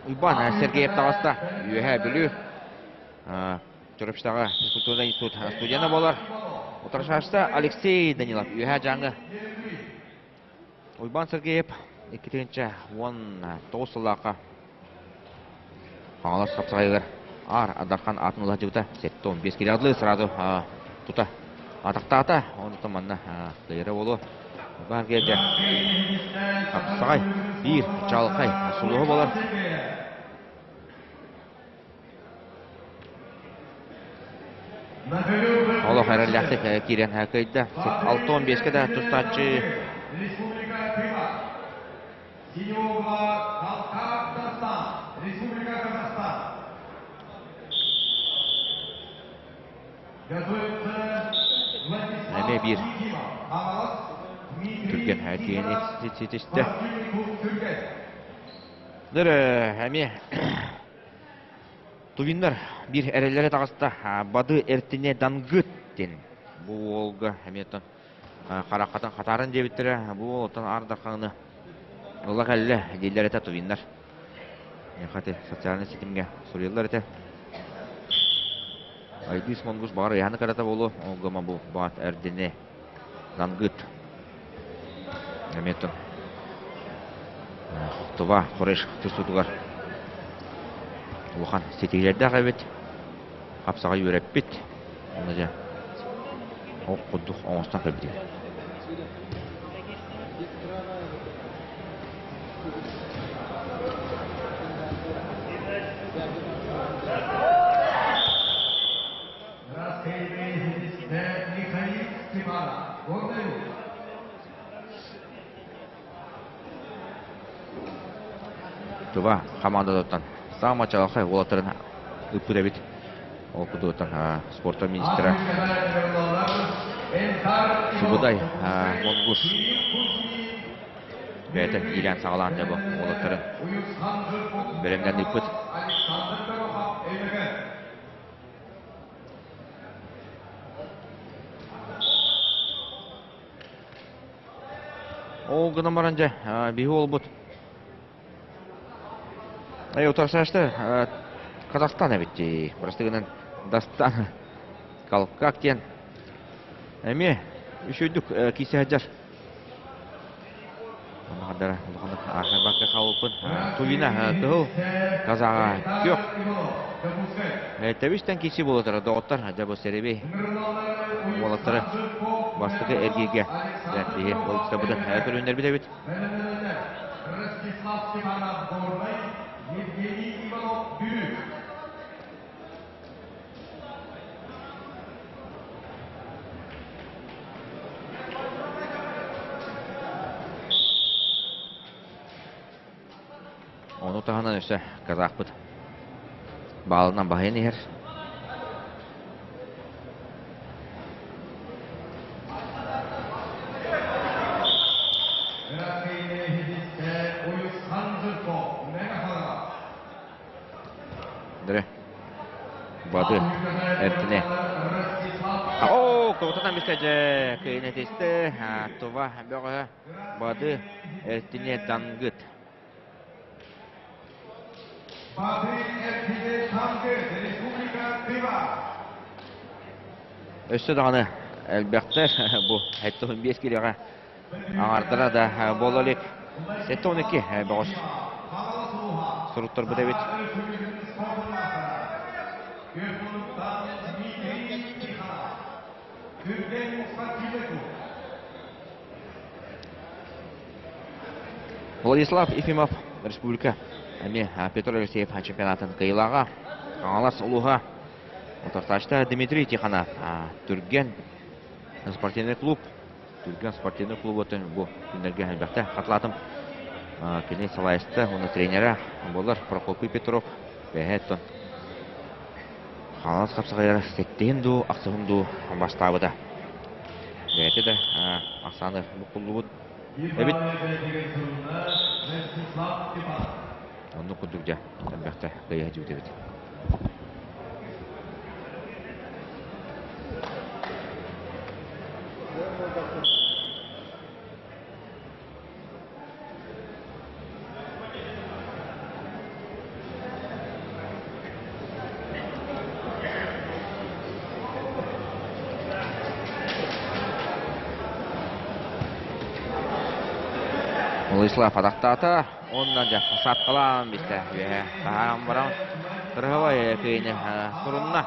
Уйбаан Сергеев таҕыста. Үөһээ Бүлүү Чурапчытааҕы физкультурнай институт студена буолар. Утарсааччыта Алексей Данилов Үөһээ Дьааҥы Уйбаан Сергеев 2019 сыллаахха Хаҥалас хапсаҕайыгар Аар Адархан аатын ыла сылдьыбыта. 75 килоҕа сразу тута атахтаата. Онтон манна кыайара буолуо. Уйбаан Сергеев хапсаҕай биир чаҕылхай сулуһу буолар. Олох эрэллээхтик киирэн кыайда. 65-кэ да тустааччы Эмиэ биир түргэн тиийэн ситистэ. Дөрө эмиэ Тувиннар биир эрэллэрэ таҕыста Бады Эртине Дангыт диэн бу уолга эмиэ хараххатын хатааран диэбиттэрэ бу уол оттон аар дархаҥны ыла кэллэ дииллэр этэ тувиннар хаты социальнай ситимҥэ суруйаллар этэ Айдыс Монгус баҕар ыйаһаны карата буолуо ол гыма бу баат Эрдине Дангыт эмиэ Тува Хореш тустуутугар улахан ситиһиилэрдээх эбит. Хапсаҕай үөрэппит. Онно дьэ ол курдук оҥостон кэлбитим. Тува хамаандатыттан саамай чаҕылхай уолаттарын ыыппыт эбит. Ол курдуктан спорта министрэ Субудай Монгуш бэйэтэ иилээн саҕалаан дьэ бу уолаттарын бэлэмнээн ыыппыт. Ол гынан баран дьэ, биһи уолбут Эй, утарсаачты Казахстан эбит дии. Простыгынан Дастан Калкак диэн эмиэ үчүгүйдүк киирсэ сылдьар. Онно улаханнык аахайбакка хаалбыппын. Тувина кыһыл казаҕа күөх тэбистэн киирсии буолатара доҕоттор дьэ бу сэрэбиэй уолаттары бастакы эргииргэ биһи ыалдьыттарбытын көрүннэрбит эбит. Ростислав Степанов Горнай, Евгений Иванов Бүлүү. Ону таһынан өссө казахпыт баалынан баһыйан иһэр. Дре. Бады. Эртине. Оо, кыбытынан бистэ дьэ кыйын этисте. Тува бөҕө Бады Эртине Дангыт. Бады Эртине Дангыт, Республика Тыва. Өссө даҕаны элбэхтэр бу 75 килоҕа аҥардара да буола илик. 72 бөҕөс суруттарбыт эбит. Владислав Ефимов, республика Эмиэ Петр Алексеев чемпионатын кыайыылааҕа. Хаҥалас улууһа утарсааччыта Дмитрий Тихонов. Түргэн спортивный клуб. Түргэн спортивный клубутун бу күннэргэ элбэхтэ хатылаатым. Кини салайааччыта уонна тренерэ буолар Прокопий Петров. Бэһэттон Хаҥалас хапсаҕайыгар сэттиһин дуу, ахсыһын дуу бастаабыта. Бэйэтэ да ахсааны буккуллубут эбит. Оннук курдук дьэ, элбэхтэ кыайа сылдьыбыт эбит. Владислав атахтаата уонна дьэ саткалаан бистэ үөһэ таһааран баран кырыһабай кыйыны турунна.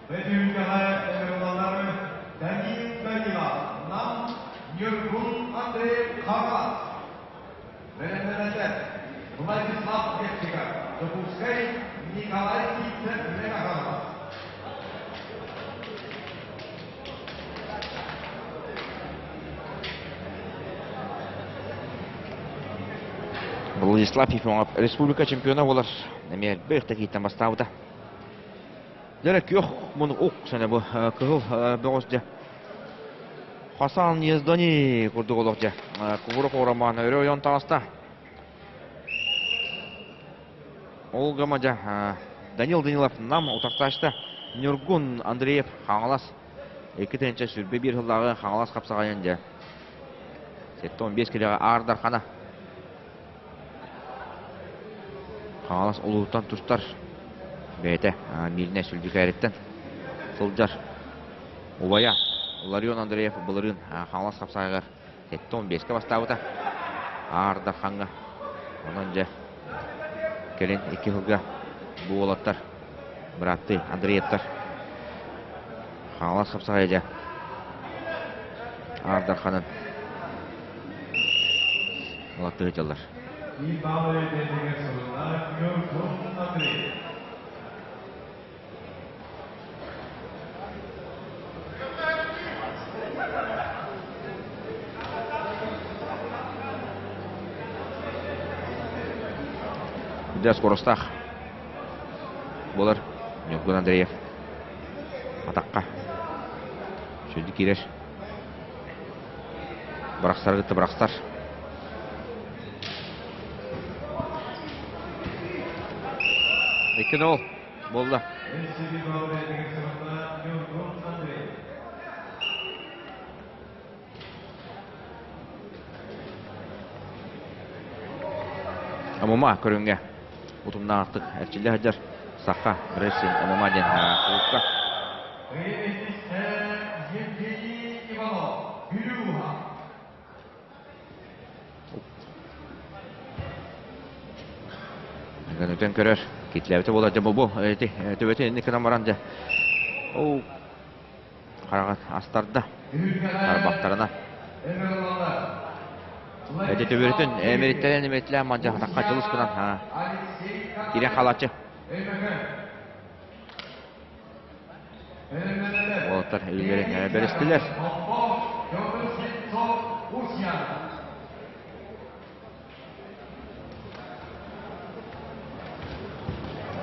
Бөтүүкэҕэ ыҥырыллаллар Данил Данилов, Нам, Ньургун Андреев Хаҥалас. Бэлэмнэнэллэр Владислав Бектиков, Дьокуускай, Николай Сивцев, Мэҥэ Хаҥалас. Владислав Ефимов республика чемпиона буолар. Эмиэ элбэх такиттан бастаабыта. Дьэ күөх мун ук сана бу кыһыл бөҕөс дьэ Хасан Ездани курдук олох дьэ кугура куорамаан өрө ойон таҕыста. Ол гама дьэ Данил Данилов Нам утарсаачта Ньургун Андреев Хаҥалас 2 сүүрбэ биир сыллааҕы Хаҥалас хапсаҕайын дьэ 75 килоҕа Аар Дархана Хаҥалас улууһуттан тустар бэйэтэ Мииринэй Сүлдьүкээриттэн сылдьар убайа Ларион Андреев былырыын Хаҥалас хапсаҕайыгар 75-кэ бастаабыта. Аар Дархаҥҥа. Онон дьэ кэлин икки сылга бу уолаттар бырааттыы Андреевтар Хаҥалас хапсаҕайа дьэ Аар Дарханын Улаттыы сылдьаллар. Дьэ скоростаах буолар Ньургун Андреев атахха сүдү киирэр. Бырахсары кытта бырахсар. 2-0 буолла. ММА көрүҥҥэ утумнаахтык эрчиллэ сылдьар Саха Ресин ММА диэн кулуупка. Евгений Иванов, Бүлүү Өтөн көрөр. Китлээбитэ буолар дьэ бу эти төбөтүн инник гынан баран дьэ оу хараҕын астарда тарбахтарына эти төбөтүн эмириттэрэн эмиритлээн мандьа хатахха дьылыс гынан кирен халачы Уолаттар илиилэрин бэристилэр.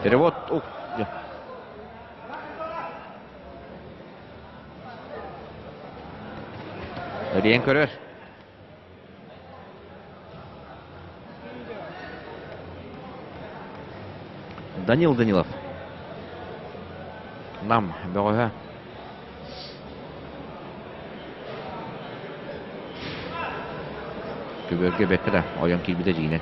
Перевод. Ух. Эриэн көрөр. Данил Данилов. Нам бөҕөһө. Көбүөргэ бэккэ да ойон киирбитэ дьиҥинэн.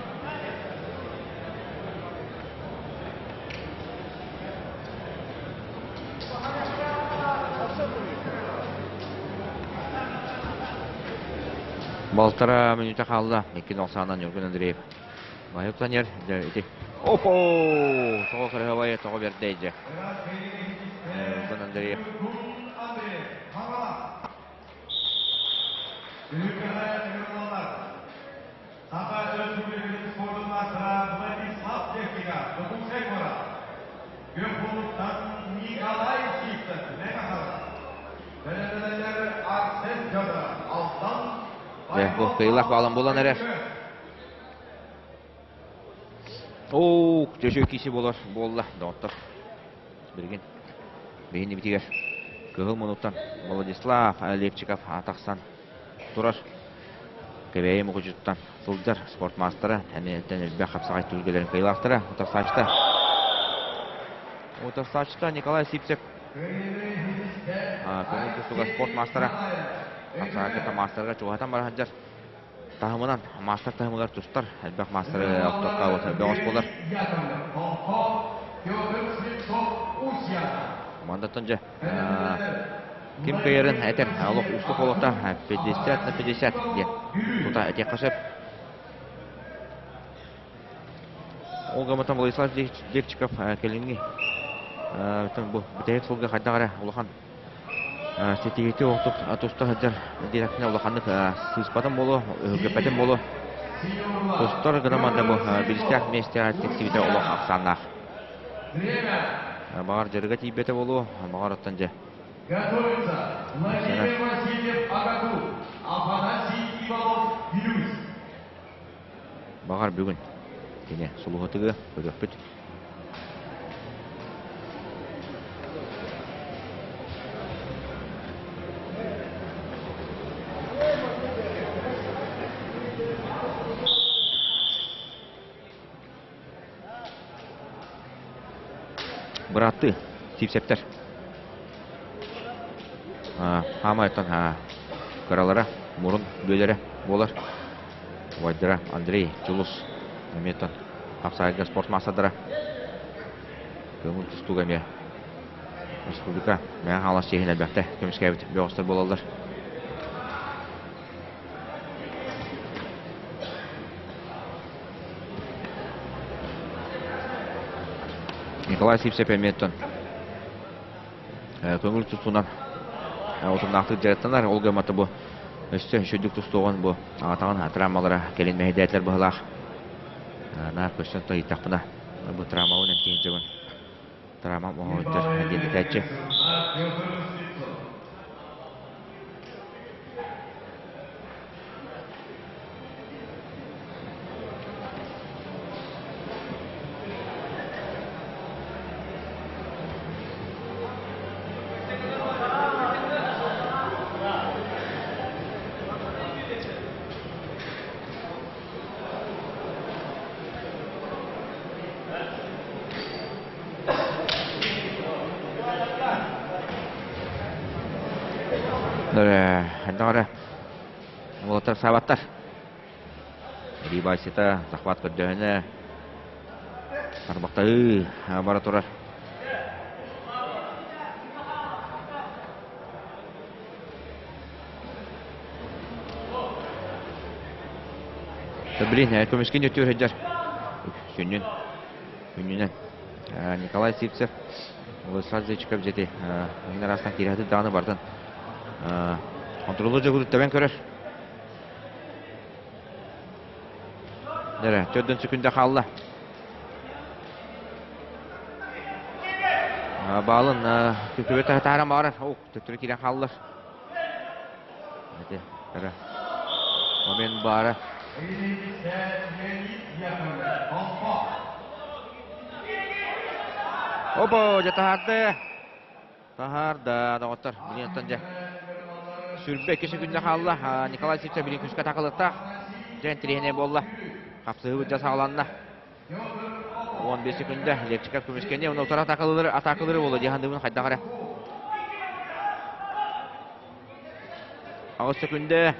Балтараа мүнүүтэ хаалла. Икки нохсаанан Ньургун Андреев. Майып Танер, ити. Опо! Тоҕо кырыһабай, тоҕо бердей дьэ. Ньургун Андреев. Түһүлгэҕэ ыҥырыллаллар. Саха Өрөспүүбүлүкэтин спордун маастара Владислав Левчиков, Дьокуускай куорат. Күөх Булуттан Николай Сивцев, Мэҥэ Хаҥалас. Бэлэмнэнэллэр Арсен Федоров, Алтан, Бу кыайыылаах баалан буолан эрэр. Оо, чөчө киси болар буолла, доҕоттор. Билигин биһини битигэр кыһыл мунуктан Владислав Левчиков тахсан турар. Кэбээйи Мукучуттан сылдьар спорт маастара, эмиэттэн элбэх хапсаҕай түһүлгэлэрин кыайыылаахтара, утарсааччыта. Утарсааччыта Николай Сивцев көҥүл тустууга спорт маастара. Хапсаҕайга маастарга чугаһатан бара сылдьар. Таһымынан маастар таһымыгар тустар, элбэх маастары охтоххо бөҕөс буолар. Командаттан дьэ ким кыайарын этэр олох уустук олохто 50 на 50 диэн тута этиэххэ сөп. Ол гаматан Владислав Левчиков кэлиҥҥи бу бүтэһик сылга хайдах эрэ улахан Ситиһиити оҕотук туста сылдьар диэтэхпинэ улаханнык сыыспатым буолуо, өһүргэппэтим буолуо. Тустар громада бу биристээх миэстэҕэ тиксибитэ олох ахсааннаах. Баҕар дьарыга тиийбэтэ буолуо, баҕар оттон дьэ. Готовится Владимир Васильев Агаку, Афанасий Иванов Вилюйск. Баҕар бүгүн кини сулуһатыгы көрүөхпүт. Бырааттыы Сиипсэптэр Хаамайтан кыралара мурун бүөлэрэ буолар. Убайдара Андрей Дьулус эмиэ хапсаайга спорт маастардара. Көҥүл тустууга эмиэ республика Мэҥэ Хаҥалас чиэһин элбэхтэ көмүскээбит бөҕөстөр буолаллар. Николай Сивцев эмиэттэн көҥүл тустуунан утумнаахтык дьарыктанар. Ол гыммата бу өссө үчүгдүк тустуоҕун бу аҕатаҕын травмалара кэлин мэһэйдээтилэр быһылаах. Наар көстөн тойуттахпына бу травмабын эмтиин дьыбын травмам оһоһуттар диэн этээччи. Хайдах эрэ уолаттар саабаттар. Рибасита захват көрдөһүнэ тарбахтаһыы бара турар. Блин, көмүскүн өттүгэр сылдьар. Сүнньүн. Сүнньүнэн. Николай Сивцев, Владислав Зайчиков дьэти иһин араастан киирэ даҕаны бартан контроллуур дьогуру тэбэн көрөр. Дэрэ, төрдөн сүкүндэ хаалла. Баалын төттөрү таһааран баҕарар. Ох, төттөрү киирэн хааллар. Ити, эрэ. Момент баара. Опа, дьэ таһаарды. Таһаарда, доҕоттор. Билин дьэ. Сүрбэ 2 секунда хаалла. Николай Сивцев билин күскэ такылыттаах. Дьэ интириэһинэй буолла. Хапсыһыы дьэ саҕаланна. 15 секунда. Лепчиков көмүскэни, оны утары атакалыыр, атакалыыр буолла дии саныыбын хайдах эрэ. 8 секунда.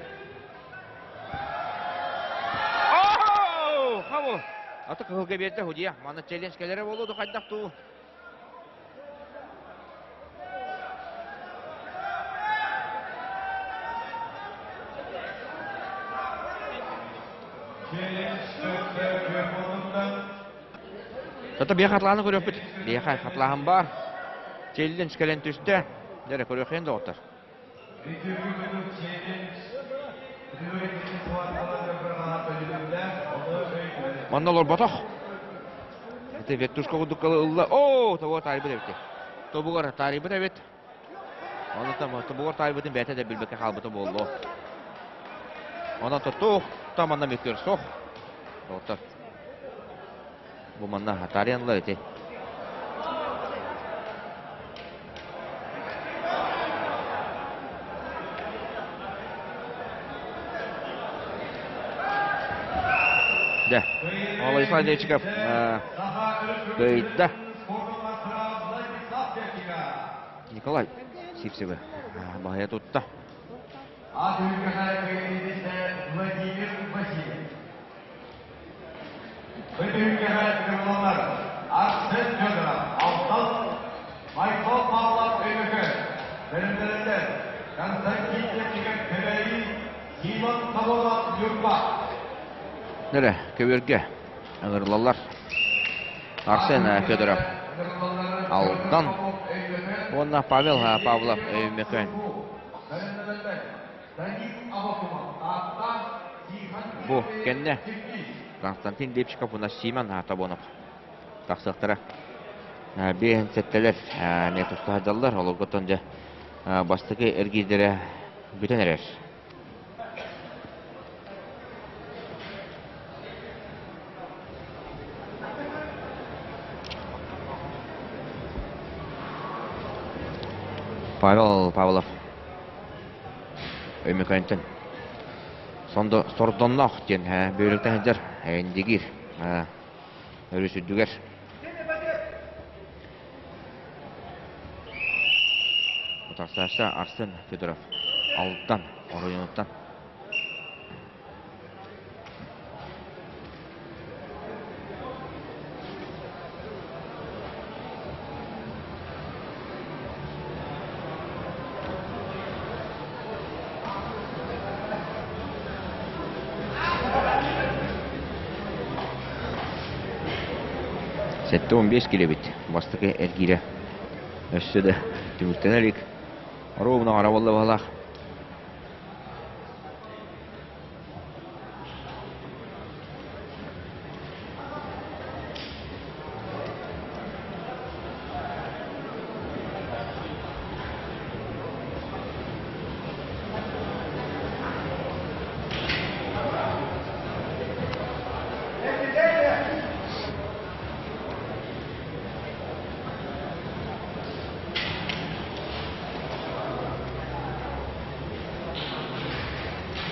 Хабу! Аты кыһылга биэрдэ Худия. Манна челлендж кэлэрэ буолуо ду хайдах туу? Тото биэхэ хатлааны көрүөхпүт. Биэхэ хатлааһын баар. Челлендж кэлэн түстэ. Дьэ, көрүөххүн доҕоттор. Манна олорботох. Ити вертушка курдук ылла. Оо, тобугар таарыйбыт эбит. Тобугар таарыйбыт эбит. Онон тобугар таарыйбытын бэйэтэ да билбэккэ хаалбыта буолуо. Онон туох та манна мөккүөр суох. Доҕоттор. Бу манна таарыйанлар ити. Дьэ, Владислав Левчиков кыайда. Николай Сивцевы баһыйа тутта. Владимир Васильев. Бөтүүкэҕэ кыралар Арсен Федоров, Алтан, Майкл Павлов Өймөкөөн, бэлэмнэринэн Константин Лепчиков Кэбээйи, Симон Соломов Ньурба. Нэрэ, көбүөргэ ыҥырылаллар. Арсен Федоров Алдан уонна Павел Павлов Өймөкөөн. Бу кэннэ Константин Лепчиков уонна Симон Тобонов тахсыахтара. Биэһин сэттэлэр эмиэ туста сылдьаллар. Олорготтон дьэ бастакы эргиирдэрэ бүтэн эрэр. Павел Павлов Өймөкөөнтөн Сордонноох диэн бөөлүктэн сылдьар Индигир өрүс үрдүгэр. Утарсааччы Арсен Федоров Алдан оройуонуттан. 75 килэбит бастакы эргиирэ өссө да түмүктэнэ илик. Ровно арабалла баһылаах.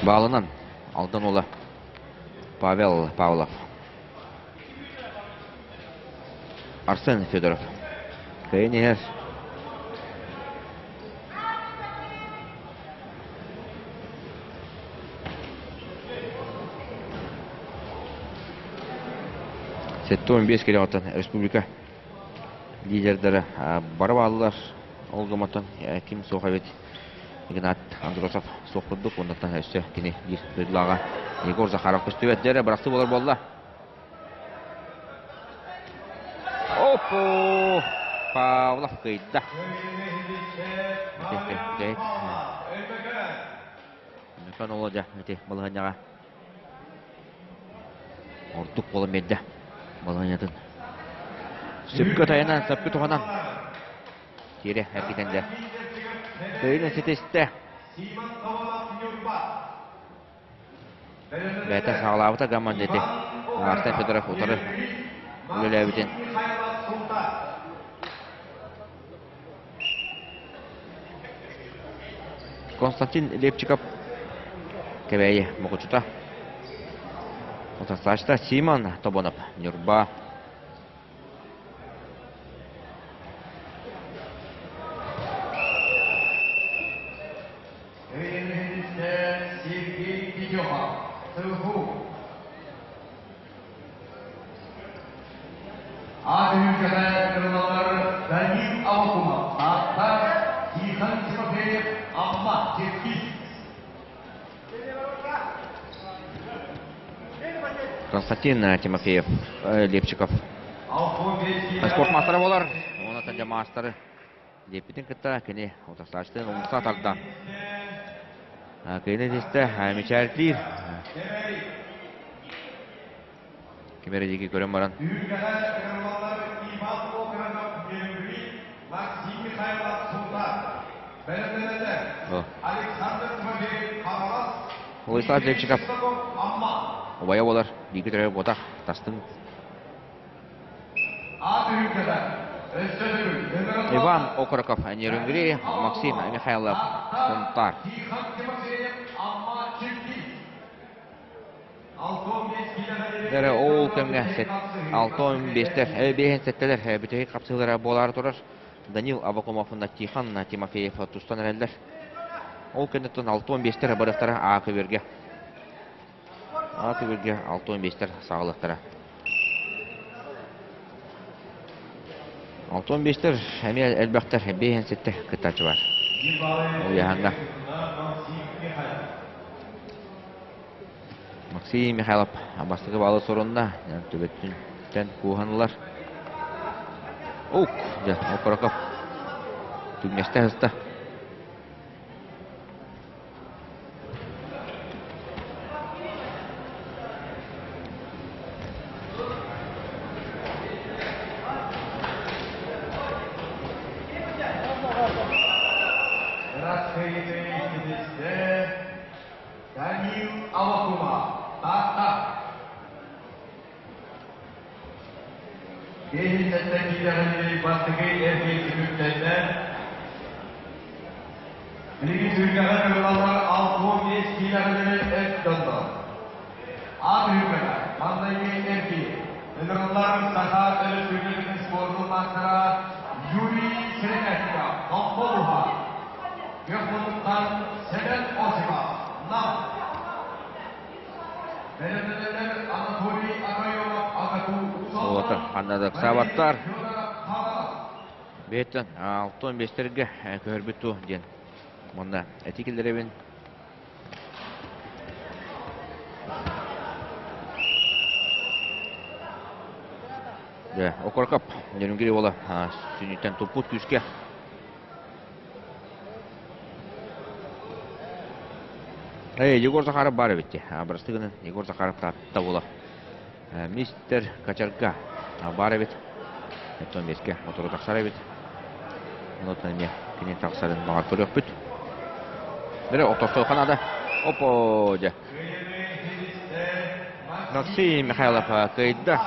Баалынан Алдан уола Павел Павлов. Арсен Федоров. Кыайан иһэр. 75 килоҕыттан республика лидердэрэ бары бааллар. Ол гымматтан ким суох эбит. Игнат Андросов суох курдук. Оннуттан өссө кини биир дойдулааҕа Егор Захаров көстүбэт. Дьэ, бырахсыы буолар буолла. Оппу! Павлов кыйда. Мөкөн Олодьа ити балаһыанньаҕа ордук буолан биэрдэ балаһыанньатын. Сөпкө тайанан, сөпкө туһанан тиэрэ эргитэн дьэ. Кыайыыны ситистэ. Бэйэтэ саҕалаабыта гамман дети. Арсен Федоров утары үлэлээбитин. Константин Лепчиков Кэбээйи Мукучута. Утарсааччыта Симон Тобонов Ньурба. Сергей Петехов, СГУ. Ат үрүлгэтэ Данил Авакумов, Таатта, Тихон Тимофеев, Амма, Киргиз. Константин Тимофеев, Лепчиков. Спорт маастара буолар. Онон дьэ маастары диэппитин кытта кини утарсааччытын умса тардан. Кыйны тистэ мичээрдиир. Ким эрэ диэки көрөн баран. Владислав Левчиков убайа буолар, бииргэ төрөөбүт буотах, тастыҥ. Иван Окороков, Нерюнгри, Максим Михайлов, Сунтар. Эрэ ол кэмҥэ 6-15-тэр, 5-7-лэр бүтэһик хапсыһыылара буолаары турар. Данил Аввакумов уонна Тихон Тимофеев тустан эрэллэр. Ол кэнниттэн 6-15-тэр барыахтара А көбүөргэ. А көбүөргэ 6-15-тэр саҕалыахтара. 6-15-тэр эмиэ элбэхтэр, 5-7 кыттааччы бар. Ол яһанна. Максим Михайлов бастакы баалы сорунна, төбөтүнтэн кууһан ылар. Ук, дьэ, Окороков түҥнэстэ сыста. Даниил Аввакумов, Таатта. Биэһиннэттэн киирэҕин бастакы эргиир түмүктэннэ. Билигин түһүлгэҕэ кырылаллар 65 киилэҕинэн эт дьоннор. Аат түһүлгэҕэ маҥнайгы эргиир. Ыҥырыллар Саха Өрөспүүбүлүкэтин спордун маастара Юрий Сыромятников, Томпо улууһа. Күөх муннуктан Сэмэн Осипов, Нам. Бэлэмнэнэллэр Анатолий Акаёнов, Агату Уолаттар Усаллан, ханна да Валерий ыксаабаттар. Федоров, Хаҥалас. Бэйэттэн 65-тэргэ көһөрбүт дуо диэн манна этии киллэрэбин. Дьэ, Окорокоп Нерюнгри уола сүнньүттэн туппут күүскэ. Эй, Егор Захаров баар эбит дии. Бырастыы гынан Егор Захаров Таатта уола. Мистер Качарга баар эбит. Оттон бэскэ мотору тахсар эбит. Онон эмиэ кини тахсарын баҕар көрүөхпүт. Бэрэ ортосто Канада. Опо, дьэ. Максим Михайлов кыайда.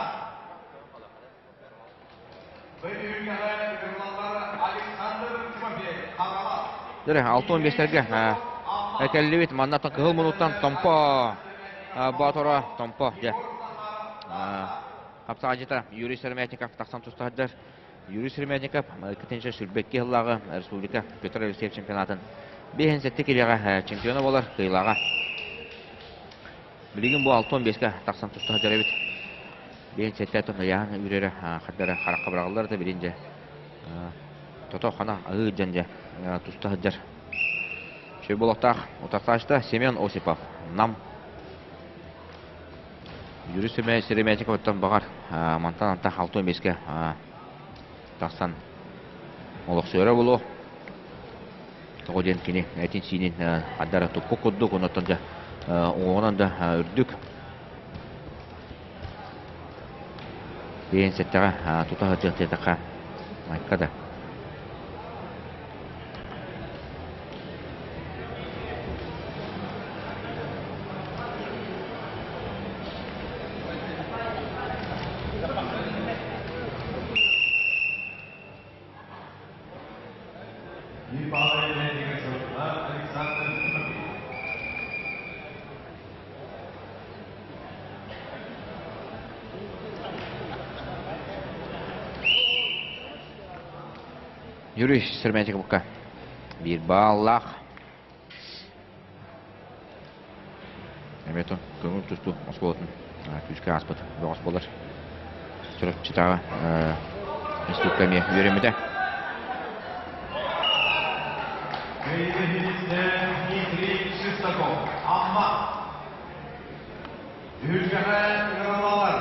Дөрө, 6-15-терге кэллибит. Манна кыһыл мунуттан Томпо Боотура Томпо дьэ. Хапсаҕайдьыта Юрий Сыромятников тахсан тустаһардар. Юрий Сыромятников иккитинчи сүүрбэкки сыллааҕы республика Петр Алексеев чемпионатын 5-7 килиэҕэ чемпиона буолар кыайыылааҕа. Билигин бу 6-15-ке тахсан тустаһар эбит. 5-7 тон ыйааһын үүрэрэ хардара харахха быраҕыллар да билин дьэ тото хана аһыы дьон дьэ туста сылдьар. Үчүгэй буолуохтаах утарсааччыта Семен Осипов, Нам. Юрий Серемятниковтан баҕар мантан антах 6-15-ке тахсан олохсуйара буолуо. Тоҕо диэн кини этин-сиинин хардара туппут курдук, оннуттан дьэ уҥуоҕунан да үрдүк. Биэһин сэттэҕэ тута сылдьыах диэтэххэ, майка да. Юрий Сырмятиковка биир бааллаах. Эмиэ көҥүл тустуу оскуолатын күүскэ ааспыт бөҕөс буолар. Чурапчытааҕы институтка эмиэ үөрэммитэ. Дмитрий Шестаков, Амма. Түһүлгэҕэ ыҥырыллаллар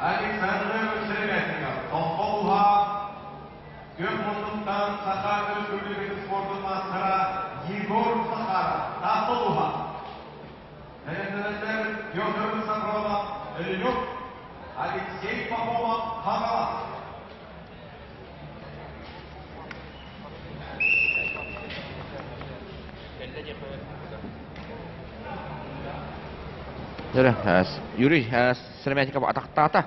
Александр Шереметников, Томпо улууһа, Күөх муннуктан. муннуктан Саха Өрөспүүбүлүкэтин спордун маастара Егор Захаров, Таатта улууһа. Бэлэмнэнэллэр Петр Сафронов, Өлүнүк, Алексей Пахомов, Хаҥалас. Юрий Сыромятников атахтаата.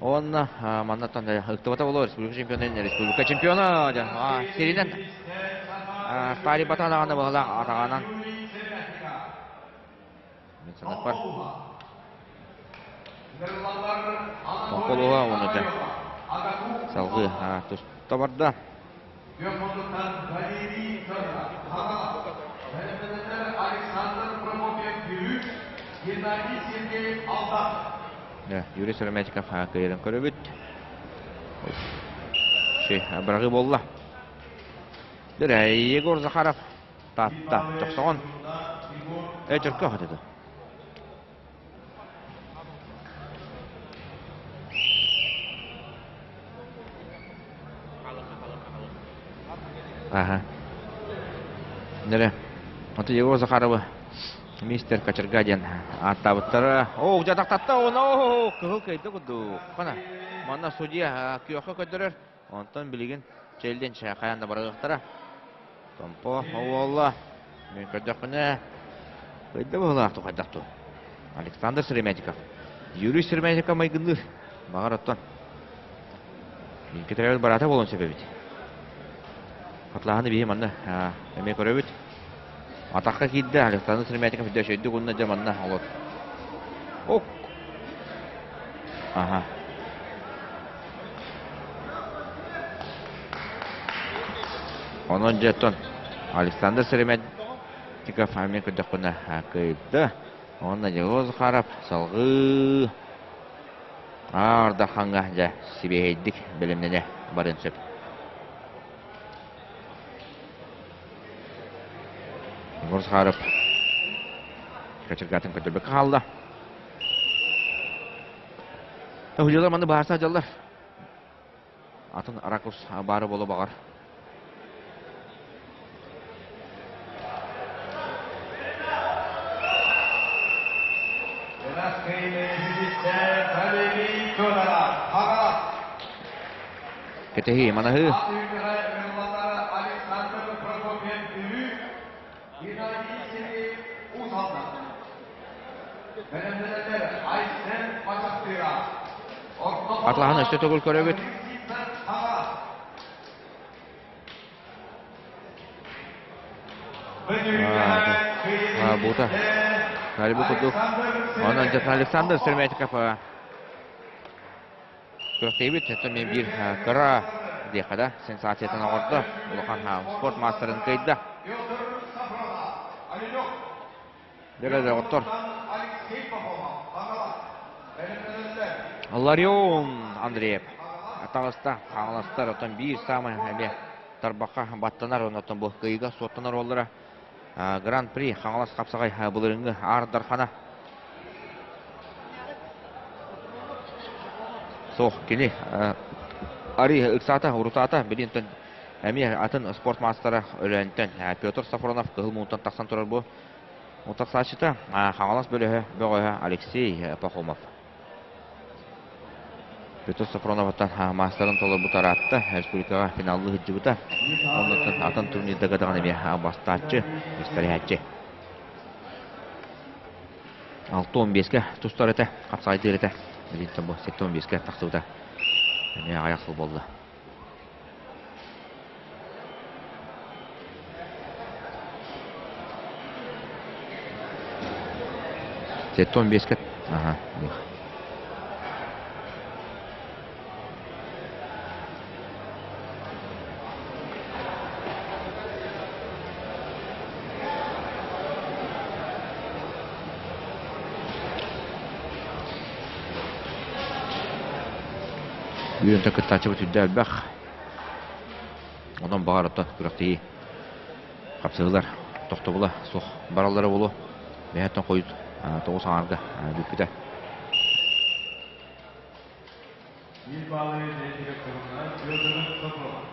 Уонна маннаттан ыктыбата боло республика чемпиона республика чемпиона сиринэн Старый Батанаҕаны баһылаах атаҕанан мин санаппар Тоҥколуга уонна дьэ салгыы туста барда. Юрий Сыромятников кыайарын көрөбүт. Быраҕыы буолла. Егор Захаров Таатта Дьохсоҕон Чөркөөх этэ. Аха. Нэрэ. Ото Егор Захаровы мистер Кочерга диэн ааттаабыттара. Оо, дьатахтатта, о, кыһыл кыйды курдук. Хана, манна судья күөххэ көрдөрөр. Онтон билигин чэлден хайаан да барыахтара. Томпо уолла. Мен көрдөхпүнэ, кыйды быһылаах тухайдах ту. Александр Сыромятников. Юрий Сыромятников майгынныыр. Баҕар оттон. Минки барата буолуон сөп эбит. Хатлааһыны биһи манна эмиэ көрөбүт. Атахха киирдэ Александр Сыромятников дөшөйдүк уонна дьэ манна олот. Ок. Аха. Онон дьэ оттон Александр Сыромятников эмиэ көрдөхпүнэ кыайда. Уонна Егор Захаров салгыы Аар-Дархаҥҥа дьэ сибиэһэйдик бэлэмнэнэ барыан сөп. Егор Захаров качыргатын көрдөрбөккө хаалла. Тоһуйалар маны баарса дьаллар. Атын ракурс баары боло баҕар. Кэтэһии, манаһыы. Атлаһан өссө төгүл көрөбүт. Бута. Бу курдук. Онон Александр Сыромятников күрэхтэһиибит өттө мен биир кыра диэхэ да сенсациятын оҥордо. Улахан спорт маастарын кыайда. Дьэ, доҕоттор. Ларион Андреев таҕыста, хаҥаластар, оттон биир саамай эмиэ тарбахха баттанар, оннуттан бу кыайыыга суоттанар уоллара Гран-при Хаҥалас хапсаҕай былырыыҥҥы Аар Дархана. Суох, кини Ари ыксаата, урутаата, билинтэн эмиэ атын спорт маастара Өлөөнтөн Петр Сафронов кыһыл муунтан тахсан турар бу утарсааччыта Хаҥалас бөлөһө бөҕөһө Алексей Пахомов. Петр Сафроновтан маастарын толорбут араатта республикаҕа финаллыы сылдьыбыта. Оннуттан атын турнирдарга даҕаны эмиэ бастааччы, истэриһээччи. 6-15-ке тустар этэ, хапсаҕайдыыр этэ. Билинтэн бу 7-15-ке тахсыбыта. Эмиэ аҕыйах сыл буолла. 75-ке аха Үөрэнтэн кыттааччыбыт үрдэ элбэх. Онон баҕар оттон күрэхтэһии хапсыһыылар тохтобула суох бараллара буолуо. Бэйэттэн хойут тоҕус аҥаарга бүппүтэ. Биир баалы бэйэтигэр туһунан Федор Соколов.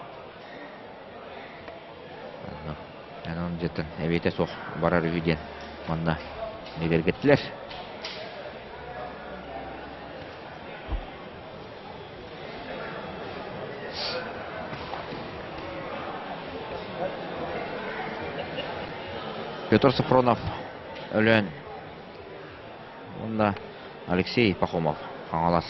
Дьиттэн эбиэтэ суох барар үһү диэн манна бигэргэттилэр. Петр Софронов Өлөөн уонна Алексей Пахомов Хаҥалас.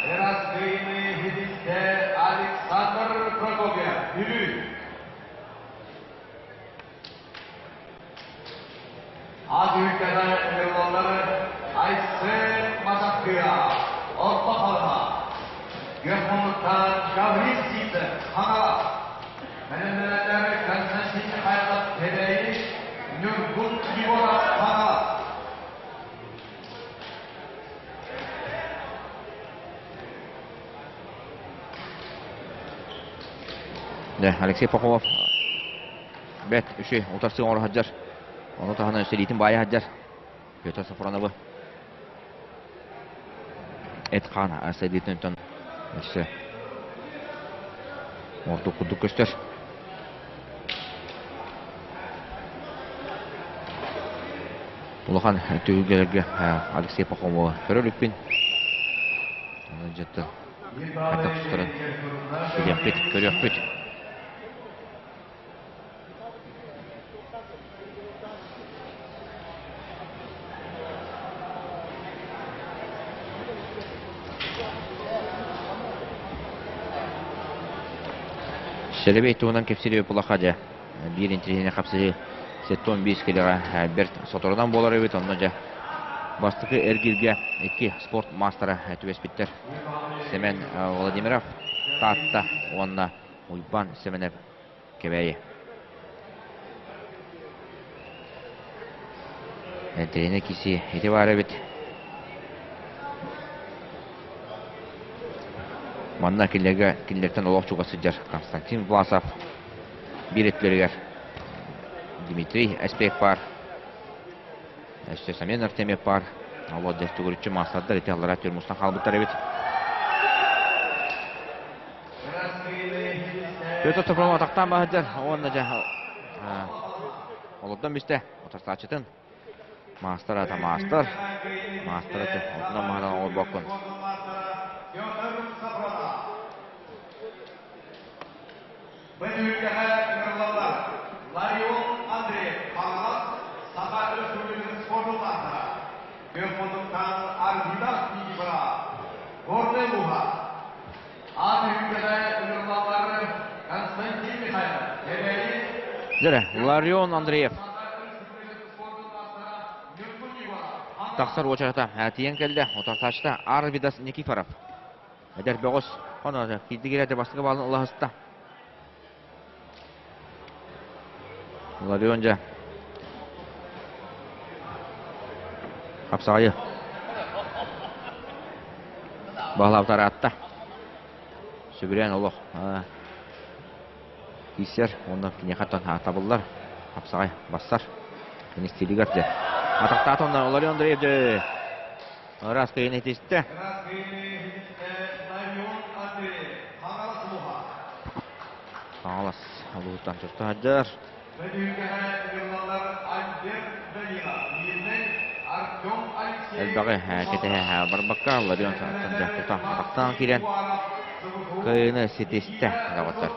Ыраас иһитистэ Александр Прокопьев, Бүлүү. Ат ülkede ыҥырылаллар Айсен Мазахтыа, Орто Халыма, Гермонуттан Гаврил Ситов, Хаҥалас, Мэнэмэнэлэр Константин Михайлов Кэбээйи, Ньургун Егоров Хаҥалас. Алексей Пахомов бэт үчүгэй утарсыы оҥоро сылдьар. Ону таһынан сэриитин баайа сылдьар. Петр Сафроновы эт-хаан сайдыытын өссө ордук курдук көстөр. Улахан түһүлгэлэргэ Алексей Пахомовы көрө иликпин. Онон дьиттэн хайдах тустарын билиэхпит, көрүөхпүт. Сэлэбэй туһунан кэпсиир Пулаха дьэ биир интириэһинэй хапсыһыы 75 килэҕэ бэрт соторунан буолар эбит. Онно дьэ бастакы эргииргэ икки спорт маастара түбэспиттэр. Семен Владимиров Таатта уонна Уйбаан Сэмэнэп Кэбээйи. Энтэринэ киси ити баар эбит. Манна кинилэргэ кинилэртэн олох чугас сылдьар Константин Власов биир өттүлэригэр Дмитрий Эспек баар. Өссө Самен Артемьев баар. Олор дьэ төгүрүччү маастардар ити аллараа түрмустан хаалбыттар эбит. Петр Соколов атахтаан баһыдьар уонна дьэ олордон бистэ утарсааччытын маастар ата маастар маастар ата отунан маһынан оҥорбоккун. Бөтүүкэҕэ ыҥырыллаллар Ларион Андреев Хаҥалас Саха Өрөспүүбүлүкэтин спордун маастара, Күөх Аргитас Никифоров, Горнай улууһа. Аат үһүкэҕэ ыҥырыллаллар Константин Михайлов, Кэбээйи Дьэрэ, Ларион Андреев тахсар уочарата тиийэн кэллэ. Утарсааччыта Арвидас Никифоров. Эдэр бөҕөс хоно киирдигирэ бастакы баалын ылаһыста. Ларион дьэ хапсаҕайы баһылаабыта ыраатта. Сөбүлээн олох киирсэр уонна киниэхэ табыллар хапсаҕай бассар. Кини стилигэр дьэ атахтаата онно Ларион Андреев дьэ ыраас кыайыыны ситистэ. Хаҥалас улууһуттан туста сылдьар. Элбэҕи кэтэһэ барбакка Ларион тута атахтаан киирэн кыайыыны ситистэ доҕоттор.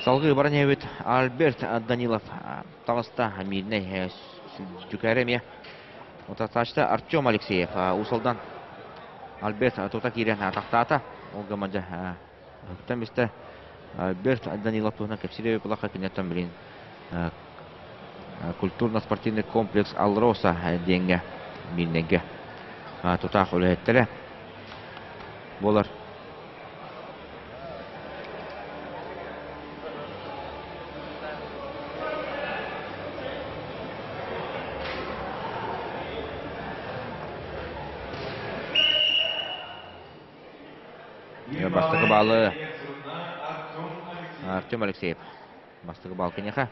Салгыы баран иһэбит Альберт Данилов таҕыста Мирнэй Дьүкээрэ эмиэ. Утарсааччыта Артем Алексеев Уус-Алдан Альберт тута киирэн атахтаата. Ол гынан дьэ үктэн бистэ Альберт Данилов туһунан кэпсиир эбит киниттэн билин культурно-спортивный комплекс Алроса диэҥҥэ Мирнэйгэ тутаах үлэһиттэрэ буолар. Бастакы баалы Артем Алексеев. Бастакы баал киниэхэ.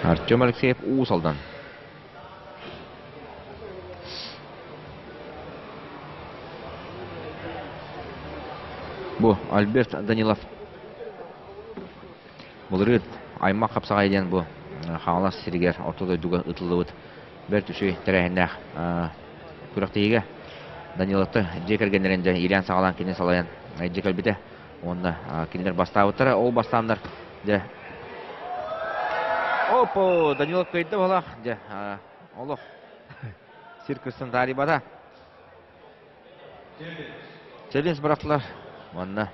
Артем Алексеев Уус Алдан. Бу Альберт Данилов былырыын аймах хапсаҕай диэн бу Хаҥалас сиригэр орто дойдуга ыытыллыбыт бэрт үчүгэй тэрээһиннээх күрэхтэһиигэ Даниловтар дьиэ кэргэннэрин дьэ иилээн-саҕалаан кини салайан дьиэ кэлбитэ уонна кинилэр бастаабыттара. Ол бастааннар дьэ Опо, Данилов кыайда буолах дьэ олох сир кырсын таарыйбата. Челлендж бырахтылар уонна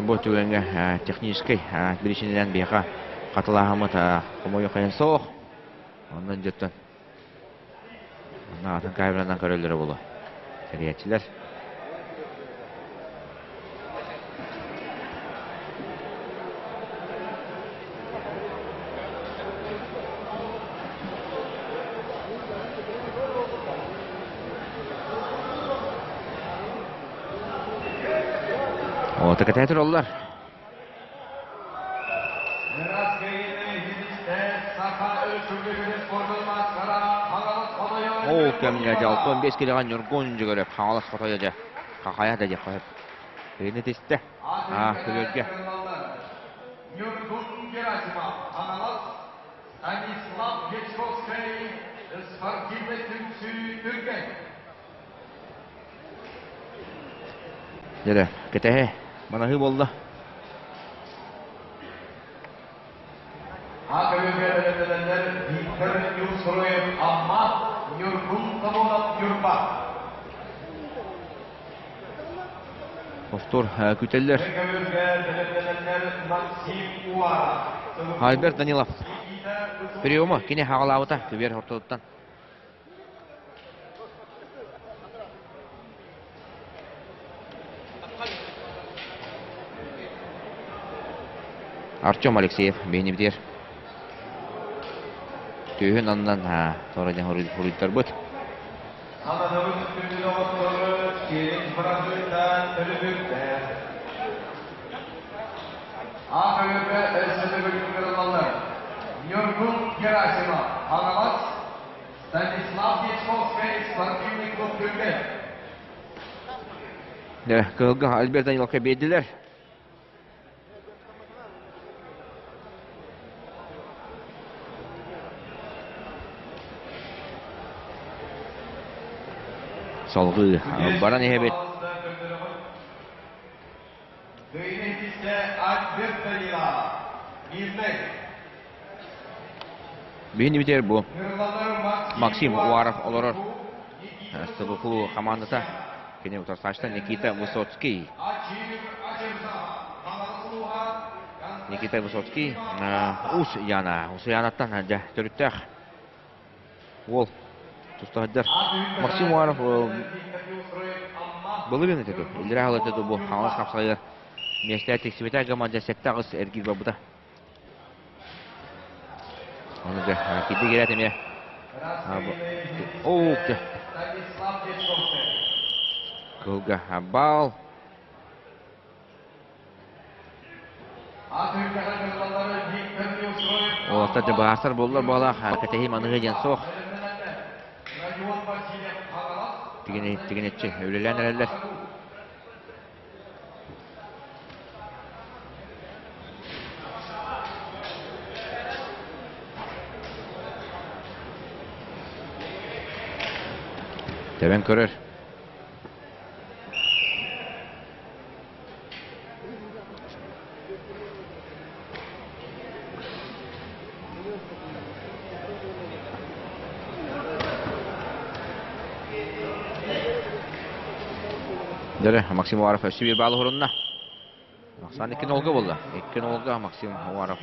Бу түгэҥҥэ техническэй биричиинэнэн биһиэхэ хатылааһыммыт хомойуох иһин суох. Онон дьоттон атын камеранан көрөллөрө буолуо. Тэрийээччилэр. Ота кэтэһэ тураллар. Ол кэмҥэ дьалтон 5 килэҕэ Ньургун Дьөгөрөп Хаҥалас хотойо дьэ хахайа да диэххэ сөп. Кыйыны тистэ. Аа, көбүөргэ. Ньургун Герасимов, Хаҥалас, Станислав Дьячковскай, спортивнай түмсүү Түргэн. Дьэ, кэтэһэ, манаһыы буолла. Ат Виктор Нюрсуруев Амма, Ньургун Солонов Ньурба. Повтор күтэллэр. Альберт Данилов приема кини хаҕалаабыта күбүөр ортотуттан. Артем Алексеев биһинибитигэр түөһүн аннынан туора диэн хоруйтарбыт. Сананыбыт күндү доҕоттору сиэрин бырахыыта төлөбүрдээх. Ақ өссө төгүл ыҥырыллаллар. Ньургун Герасимов, Хаҥалас, Станислав Дьячковскай, спортивный клуб Түргэн. Кыһылга Альберт Даниловка биэрдилэр. Салгыы баран иһэбит. Биһини бүтэр бу Максим Уаров олорор СБКУ хамаандата. Кини утарсааччыта Никита Высоцкий. Никита Высоцкий Ус Яна. Ус Янаттан дьэ төрүттээх уол туста сылдьар. Максим Уаров былырыын этэ дуу, иллэрээ сыл этэ дуу бу Хаҥалас хапсаҕайыгар миэстэ тиксибитэ гамма дьэ 7-8 эргиир барбыта. Ону дьэ кирди киирээт эмиэ Оо, дьэ. Кылга баал. Уолаттар дьэ баастар буоллар буолаах кэтэһии маныһы диэн суох. Тигинэччи үлэлээн эрэллэр. Тэбэн көрөр. Дьэ, Максим Уаров өссө биир баалы уһурунна. Ахсаан 2 нолга буолла. 2 нолга Максим Уаров.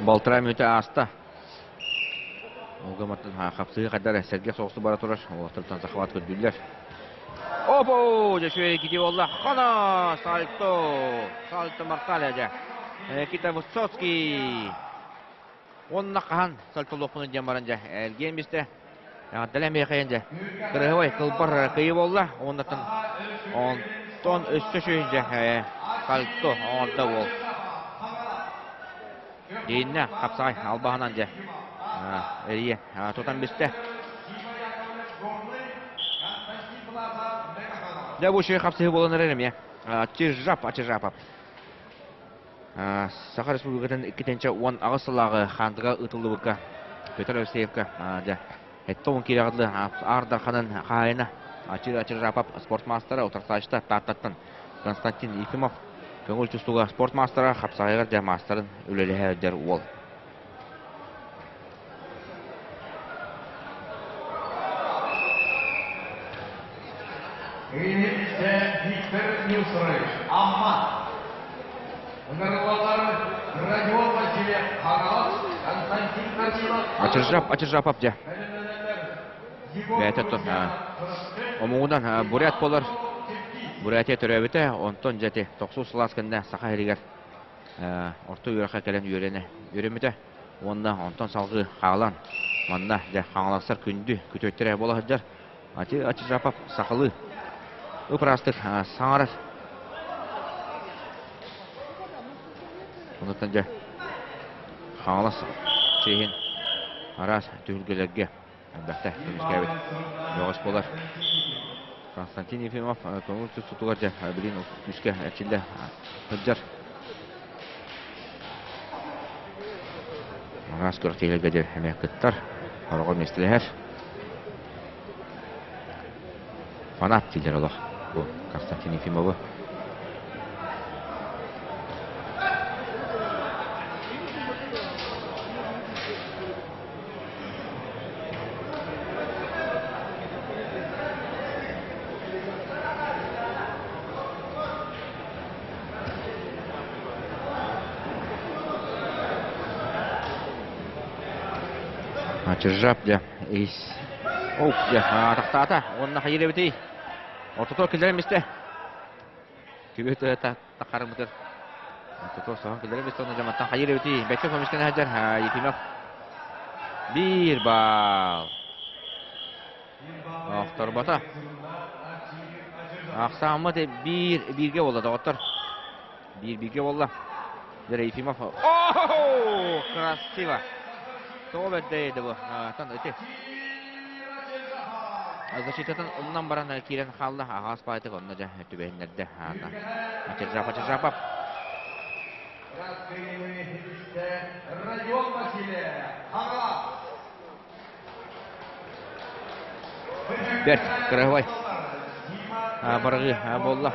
Балтараа мүнүүтэ ааста. Олгоматтан хапсыһыы хайдар сэргэх соҕустук бара турар. Уолаттартан захват көрдүүллэр. Опо! Дьэ үчүгэй кити буолла. Хана! Сальто! Сальто мортале дьэ. Кита Высоцкий! Уонна хаһан сальтолуохпунуй диэн баран дьэ эргиэн бистэ. Эҕэрдэлээн миэхэйэн дьэ. Кырыһыбай кылбар кыйы буолла. Уоннаттан онтон өссө үчүгэй дьэ сальто оҥордо уол. Дииннэ хапсаҕай албаһынан дьэ эрийэ тутан бистэ. Дьэ бу үчүгэй хапсыһыы буолан эрэр эмиэ. Чижап, Ачижапов. Саха Республикатын 2018 сыллааҕы Хаандыга ыытыллыбыкка Петр Алексеевка дьэ 70 киилэҕэ дылы Аар Дарханын хаһаайына Ачир Ачиржапов спорт маастара утарсааччыта Тааттаттан Константин Ефимов көҥүл тустууга спорт маастара хапсаҕайыгар дьэ маастарын үлэлэһэ сылдьар уол. Ыйытта Виктор Нюсрович, Амма. Ыҥырыллаллар Родион Васильев, Хаҥалас, Константин Корнилов, Ачыржап, Ачыржапов дьэ. Бэйэтэ омугунан бурят буолар. Бурятия төрөөбүтэ, онтон дьэ ити тохсус сылаас кэннэ Саха сиригэр орто үөрэххэ кэлэн үөрэнэ үөрэммитэ. Уонна онтон салгыы хаалан, манна дьэ хаҥаластар күндү күтүөттэрэ буола сылдьар. Ати Ачижапов сахалыы ып-ыраастык саҥарар. Онуттан дьэ Хаҥалас чиэһин араас түһүлгэлэргэ элбэхтэ көмүскээбит бөҕөс буолар. Константин Ефимов көҥүл тустуутугар дьэ билигин күүскэ эрчиллэ сылдьар. Араас күрэхтэһиилэргэ дьэ эмиэ кыттар, сороҕор миэстэлэһэр. Фанат дииллэр олох бу Константин Ефимовы. Ачыржап дьэ ис Оу дьэ атахтаата уонна хайыр эбитий ортотугар киллэрэн истэ Күбү тыата тахарымытыр ортотугар соһон киллэрэн истэ уонна дьаматтан хайыр эбитий бэккэ көмүскэнэ сылдьар Ефимов биир баал Охторбото. Ахсааммыт биир бииргэ буолла доҕоттор. Биир бииргэ буолла. Дьэ Ефимов. О, красиво. Тоҕо бэрдэй бу. Тан ити. Защитатын умнан баран киирэн хаалла. Аҕаас баайтык онно дьэ түбэһиннэрдэ. Ачыржапа Ачыржапов. Родион Васильев, Хаҥалас. Бэрт кыраһыбай барҕыы буолла.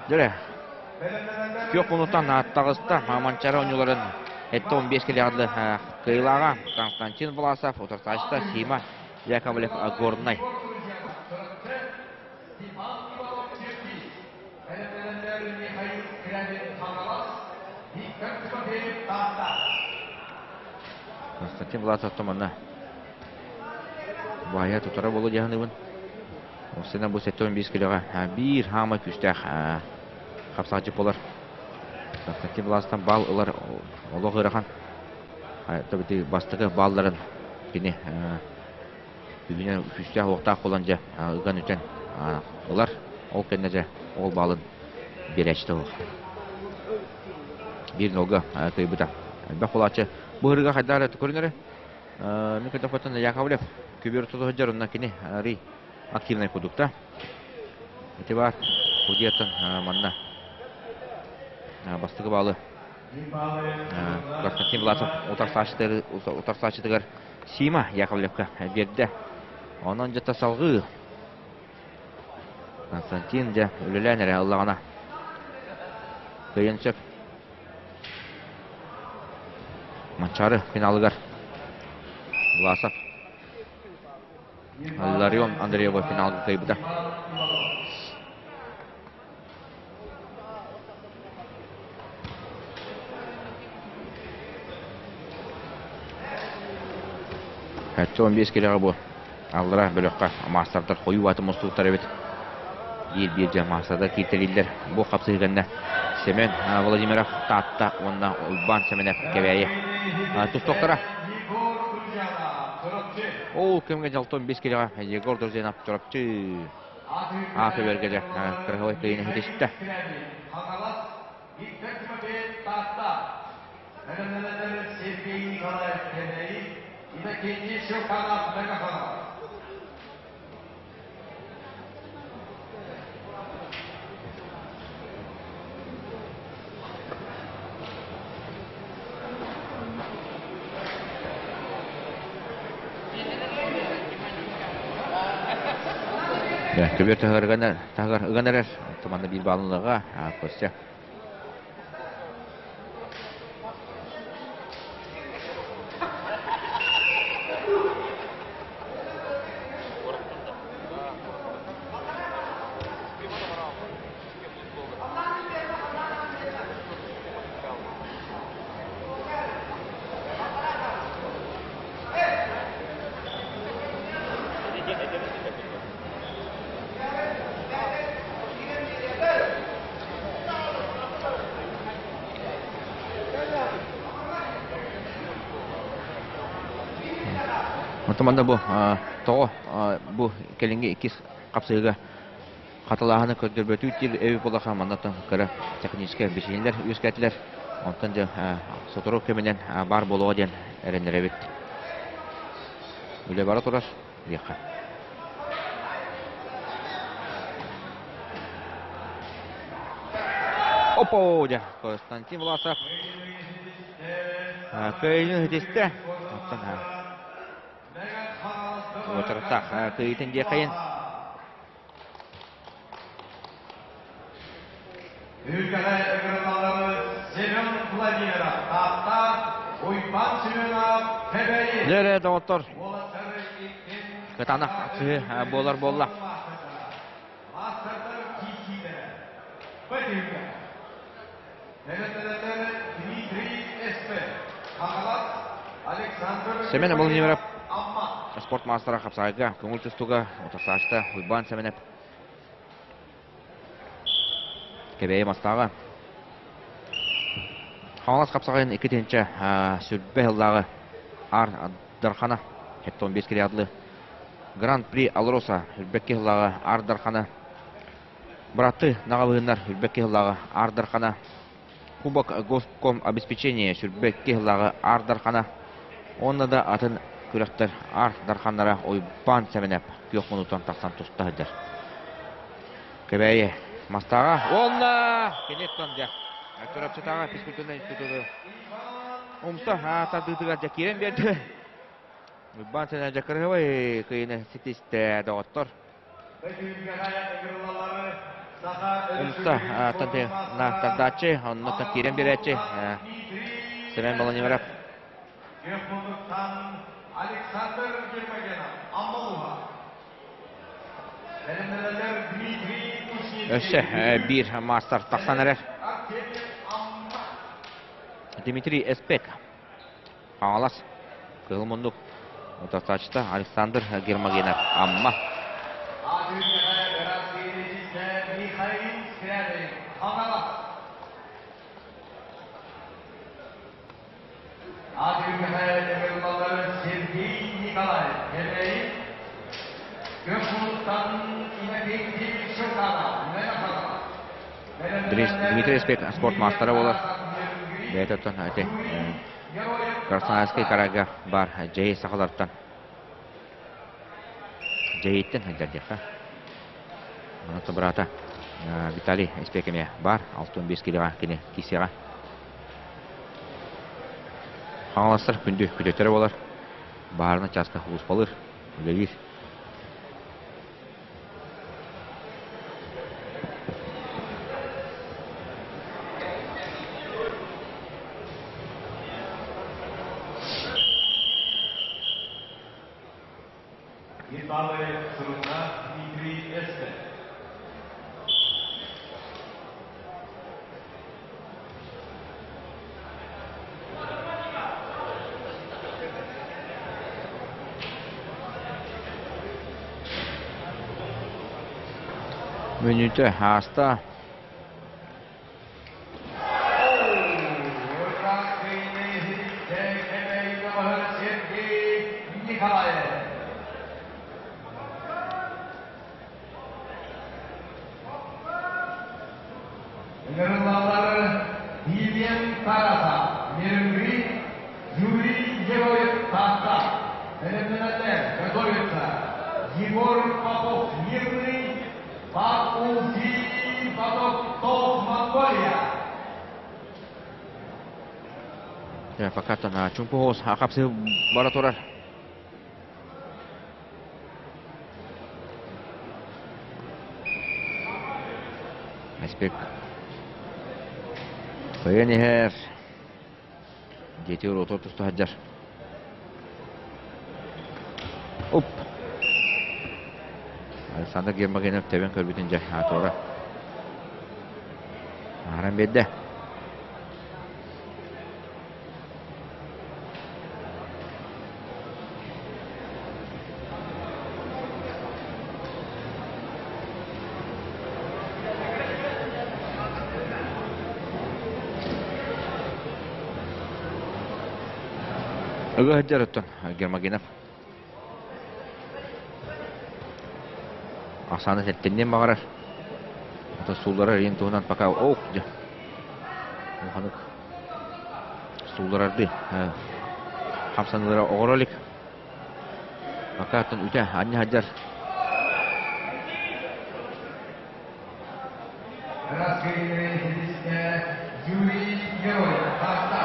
Дьэ, күөх муннуктан таҕыста Манчаары оонньууларын 75 килэҕэ кыайыылааҕа Константин Власов, утарсааччыта Сима Яковлев Горнай. Бэлэмнэнэллэр Михаил Скрябин Хаҥалас, Виктор Тимофеев Таатта. Константин Власов манна баайа тутара буолуо дии саныыбын. Осына бу 75 килоҕа биир хаамай күүстээх хапсааччы буолар. Константин Власовтан баал ылар олох ыарахан. Ити бастакы баалларын кини Бүгүнэн күүстээх-уохтаах буолан дьэ ыган-үтэн ылар. Ол кэннэ дьэ ол баалын биэрээччитэ суох. Биир нолга кыайбыта. Элбэх буолааччы. Бу ырыга хайдах эрэ көрүнэрэ. Мин көрдөхпүттэн Яковлев күбүөр туту сылдьар онно кини арый активнай курдук да. Ити баар судьяттан манна бастакы баалы Константин Власов утарсааччытыгар Сима Яковлевка биэрдэ. Онон дьэ салҕыы Константин дьэ үлэлээн эрэ ыллаҕына кыайан сөп. Манчаары финалыгар Власов Ларион Андреева финалга кыайбыта. 75 килэҕэ бу аллара бөлөххө маастардар хойуу аты мустубуттар эбит. Биир-биир дьэ маастардар кииртэлииллэр. Бу хапсыһыы кэннэ Семен Владимиров Таатта уонна Уйбаан Сэмэнэп Кэбээйи тустуохтара. Ол кэмҥэ дьалтон 5 килэҕэ Егор Друзьянов Чурапчы А көбөргө дьэ кырыһылай кыйын иһитистэ. Виктор Тимофеев Таатта, бэлэмнэнэллэр Сергей Николаев Кэбээйи, Иннокентий Щелканов Мегафонов. Көбүөр таһыгар ыган эрэр, туманна биир баалынлыга Костя. Оттон манна бу тоҕо бу кэлиҥҥи иккис хапсыһыыга хатылааһыны көрдөрбөтүү диир эбит буоллаха манна кыра техническэй биричиинэлэр үөскээтилэр. Онтон дьэ сотору кэминэн баар буолуоҕа диэн эрэннэрэбит. Үлэ бара турар диэххэ. Опа, дьэ, Константин Власов кыайыыны ситистэ. Оттон уочараттаах кыайыытын диэххэйин. Түһүлгэҕэ ыҥырыллаллары Семен Владимиров, Таатта, Уйбаан Семенов, Кэбээйи. Дьэ, доҕоттор, кытаанах сыһы буолар буолла. Маастардар киирсиилэрэ. Бөтүүкэ. Бэлэмнэнэллэр Дмитрий Эспе, Хаҥалас, Александр Семен Владимиров Амма. Спорт маастара хапсаҕайга көҥүл тустууга утарсааччыта Уйбаан Сэмэнэп Кэбээйи Мастааҕа Хаҥалас хапсаҕайын 2 сүрбэ сыллааҕы Аар Дархана 75 килоадлы Гран-при Алроса үрбэкки сыллааҕы Аар Дархана Быратты наҕабыһыннар үрбэкки сыллааҕы Аар Дархана Кубок Госком обеспечение сүрбэкки сыллааҕы Аар Дархана уонна да атын күрэхтэр Аар Дарханнара Уйбаан Сэмэнэп күөх муннуттан тахсан туста сылдьар. Кэбээйи Мастааҕа уонна киниттэн дьэ Чурапчытааҕы физкультурнай институту умса тардыытыгар дьэ киирэн биэрдэ. Уйбаан Сэмэнэп дьэ кырыһыбай кыйыны ситистэ доҕоттор. Умса тардааччы, онно киирэн биэрээччи Семен Владимиров. Өссө биир маастар тахсан эрэр. Дмитрий Эспек. Хаҥалас Кыһыл муннук утарсааччыта Александр Гермогенов Амма. Дмитрий Эспек спорт маастара буолар. Бэйэтэ оттон ити Красноярскай карайга баар дьэйи сахалартан дьэйиттэн сылдьар диэххэ. Онон быраата Виталий Эспек эмиэ баар 65 килоҕа кини киисиэҕэ. Хаҥаластар күндү күтүөттэрэ буолар. Баһаарынай чааска улууспалыыр, үлэлиир. Италия сурунна Дмитрий Эспен. Мүнүүтэ ааста. Ыҥырыллаллар Вильям Тараса, Нерюнгри, Юрий Героев Таатта, бэлэмнэнэллэр, готовится Егор Попов Мирный, Бакулзи Батоктов Монголия. Пока чумпу хапсы бара турар. Аспек Кыйан иһэр. Диэтигэр отор туста сылдьар. Оп! Александр Гермогенов тэбэн көрбүтүн дьэ туора. Ааран биэрдэ. Ыга сылдьар оттон Гермогенов. Ахсааны сэттинниэн баҕарар. Ото суулларар иһин туһунан пока ох дьэ. Улаханык суулларардыы хамсаныылара оҕоро илик. Пока оттон үтэ анньа сылдьар. Юрий Героев, Таатта.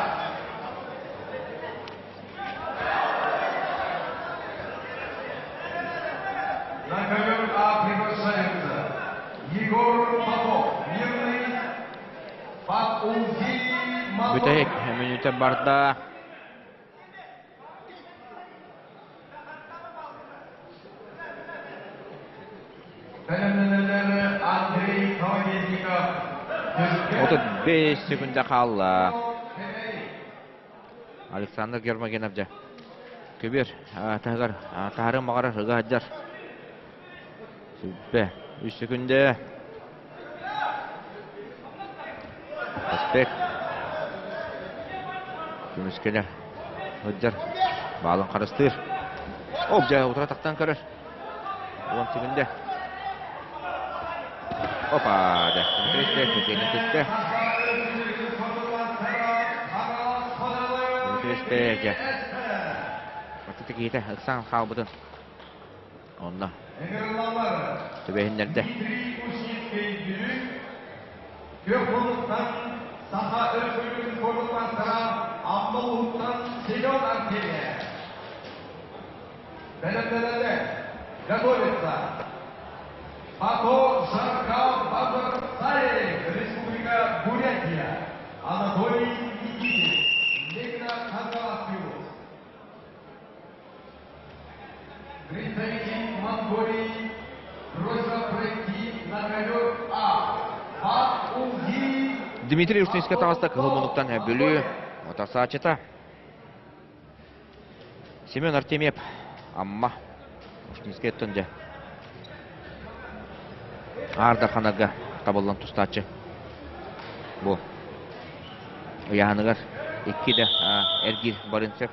На ковер А приглашаются Егор Попов, Мирный, Пак-Улзи Бүтэһик мүнүүтэ барда. Бэлэмнэнэллэр Андрей Колодезников. 35 секунда хаалла. Александр Гермогенов дьэ көбүөр таһыгар таһарын баҕарар ыга сылдьар. Сүбэ үс секүндэ. Аспек көмүскэнэр сылдьар баалын харыстыыр. Оп дьэ утара тахтан көрөр. 10 секүндэ. Опа дьэ Дмитрий Спек киэнэ түстэ. Дмитрий Спек дьэ. Аттыта киһитэ ыксаан хаалбытын онно түбэһиннэрдэ. Дмитрий Ушинский Бүлүү Күөх хонуктан Саха Өрөспүүбүлүкэтин спордун маастара Амма улууһуттан Семен Артемьев. Бэлэмнэнэллэр. Готовится. Бато Жаркал Базарцаев, Республика Бурятия. Анатолий Никитин, Ленина Кангаласский Представитель Монголии просьба пройти на ковер А. Пак Улги Дмитрий Ушинскай таҕыста Кыһыл Муннуктан Бүлүү отасааччыта. Семен Артемьев Амма Ушинскай оттон дьэ Аар Дарханарга табыллан тустааччы. Бу ыйааһыныгар икки да эргиир барын сөп.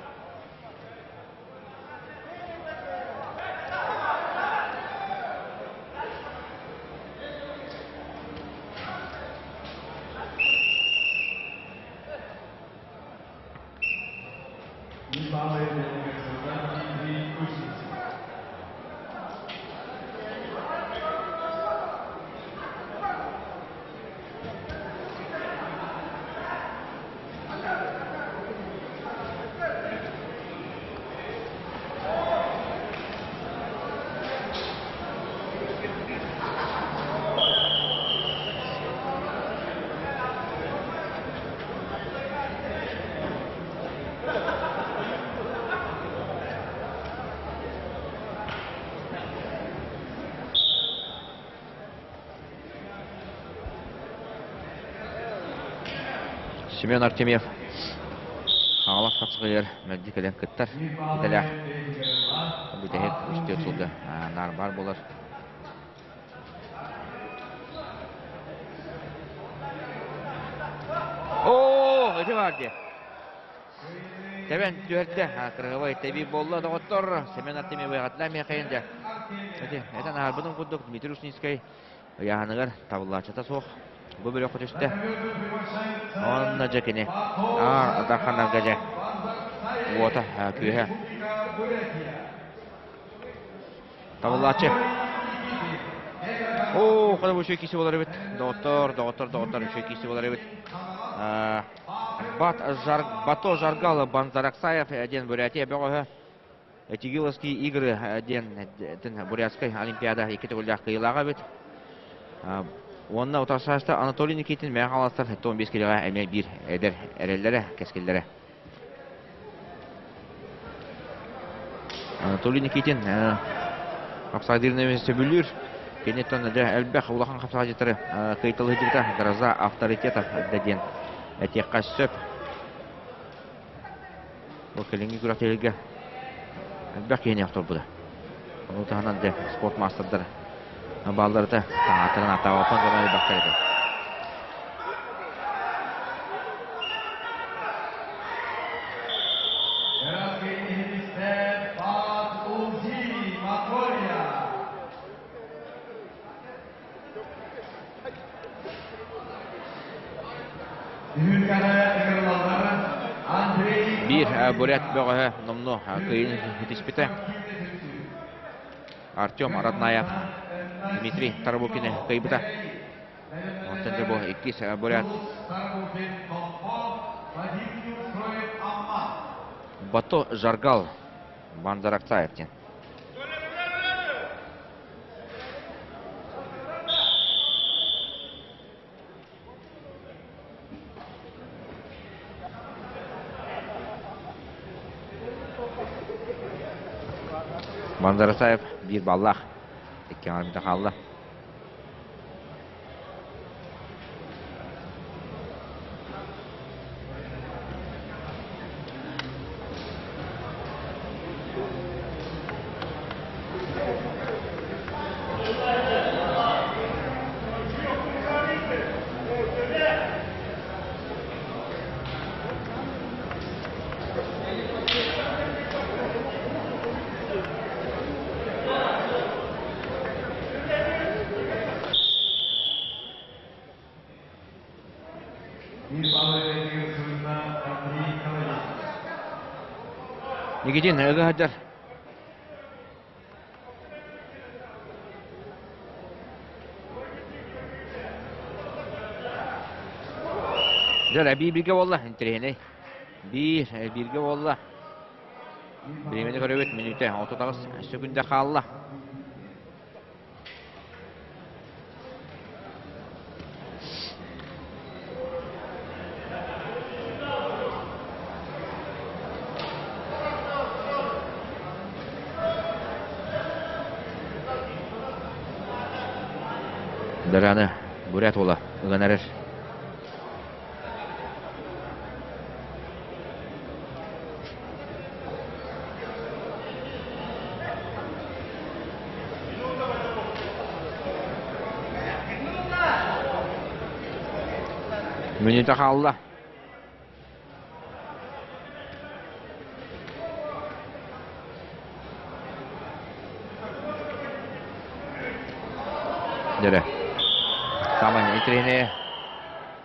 Семен Артемьев Хаҥалас хапсаҕайыгар мэлдьи кэлэн кыттар идэлээх. Бүтэһик үстүөрт сылга наар баар буолар. баар дии. Тэбэн түһэрдэ. Кырыһыбай тэбии буолла доҕоттор. Семен Артемьев эҕэрдэлээ миэхэйин дьэ. Ити этэн аһарбытым курдук Дмитрий Ушницкай ыйааһыныгар табыллааччыта суох. Бу бөлөххө түстэ. Онно дьэ кини аар дарханарга дьэ уота күүһэ Табыллааччы. Оо, хана бу үчүгэй киси болар эбит. Доҕоттор, доҕоттор, доҕоттор үчүгэй киси болар эбит. Бат Жар, Бато Жаргал Банзараксаев диэн Бурятия бөҕөһө Тигиловские игры диэн Бурятскай Олимпиада икки төгүллээх кыайыылааҕа эбит. Уонна утарсаачта Анатолий Никитин Мэҥэ Хаҥаластан 75 килоҕа эмиэ биир эдэр эрэллэрэ, кэскиллэрэ. Анатолий Никитин хапсаҕайдыырын сөбүлүүр. Киниттэн дьэ элбэх улахан хапсаҕайдьыттары кыайталыһыдьыбыта гроза авторитетов да диэн этиэххэ сөп. Бу кэлиҥҥи күрэхтэһиигэ элбэх киһини охторбута. Ону таһынан дьэ спорт маастардара баалларыта таҥааттарын ааттаабаппын гына элбэхтэр этэ. Биир бурят бөҕөһө номнуо кыайыыны ситиспитэ. Артем Роднаев Дмитрий Тарабукины кыайбыта. Онтон дьэ бу иккис бурят Бато Жаргал Банзаракцаев диэн. Мандарасаев биир баллаах икки аҥарбыта хаалла. Никитин ыга сылдьар. Дьэ, биир бииргэ буолла, интэриэһинэй. Биир бииргэ буолла. Бириэмэни көрөбүт, мүнүүтэ 38 сөкүндэ хаалла. Дараны бурят уола ыган эрэр. Мүнүүтэ хаалла. Дьэрэ. Самай интэриэһинэйэ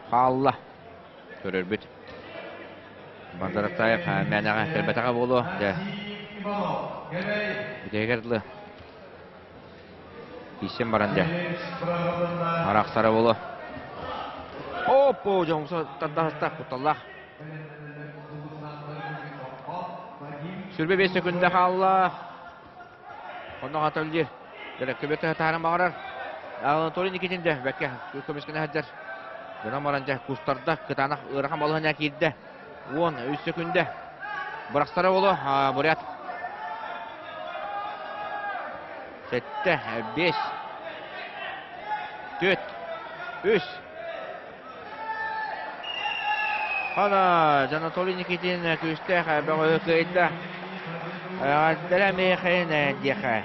хаалла. Көрөрбүт. Базараттаев мээнэҕэ кэлбэтэҕэ буолуо. Дьэ. Бүтэһигэр дылы Киирсэн баран дьэ. Арахсара буолуо. Оппо, дьоҥсо тардаһыста кутталлаах. 25 секунда хаалла. Онно хатылдьы. Дьэ, көбөтө таһааран баҕарар. Анатолий Никитин дьэ, бэккэ көмүскэнэ сылдьар. Дьонон баран дьэ, кустарда, кытаанах ыарахан балаһыня киирдэ. 13 секунда. Бырахсара буолуо, бурят. Сэттэ, бес, түөрт, үс. Хана, Анатолий Никитин күүстээх бөҕөһү кыайда. Эҕэрдэлэ миэхин диэхэ.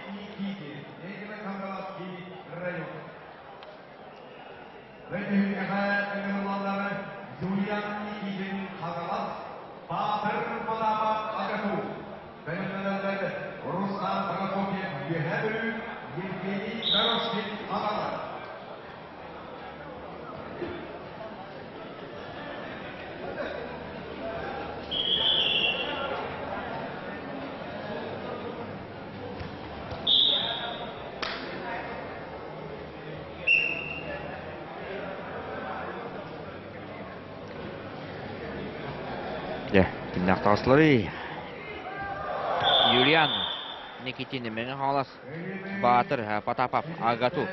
Кимнээх таҕыстыларый? Юлиан Никитин Мэҥэ Хаҥалас Баатыр Потапов Агату.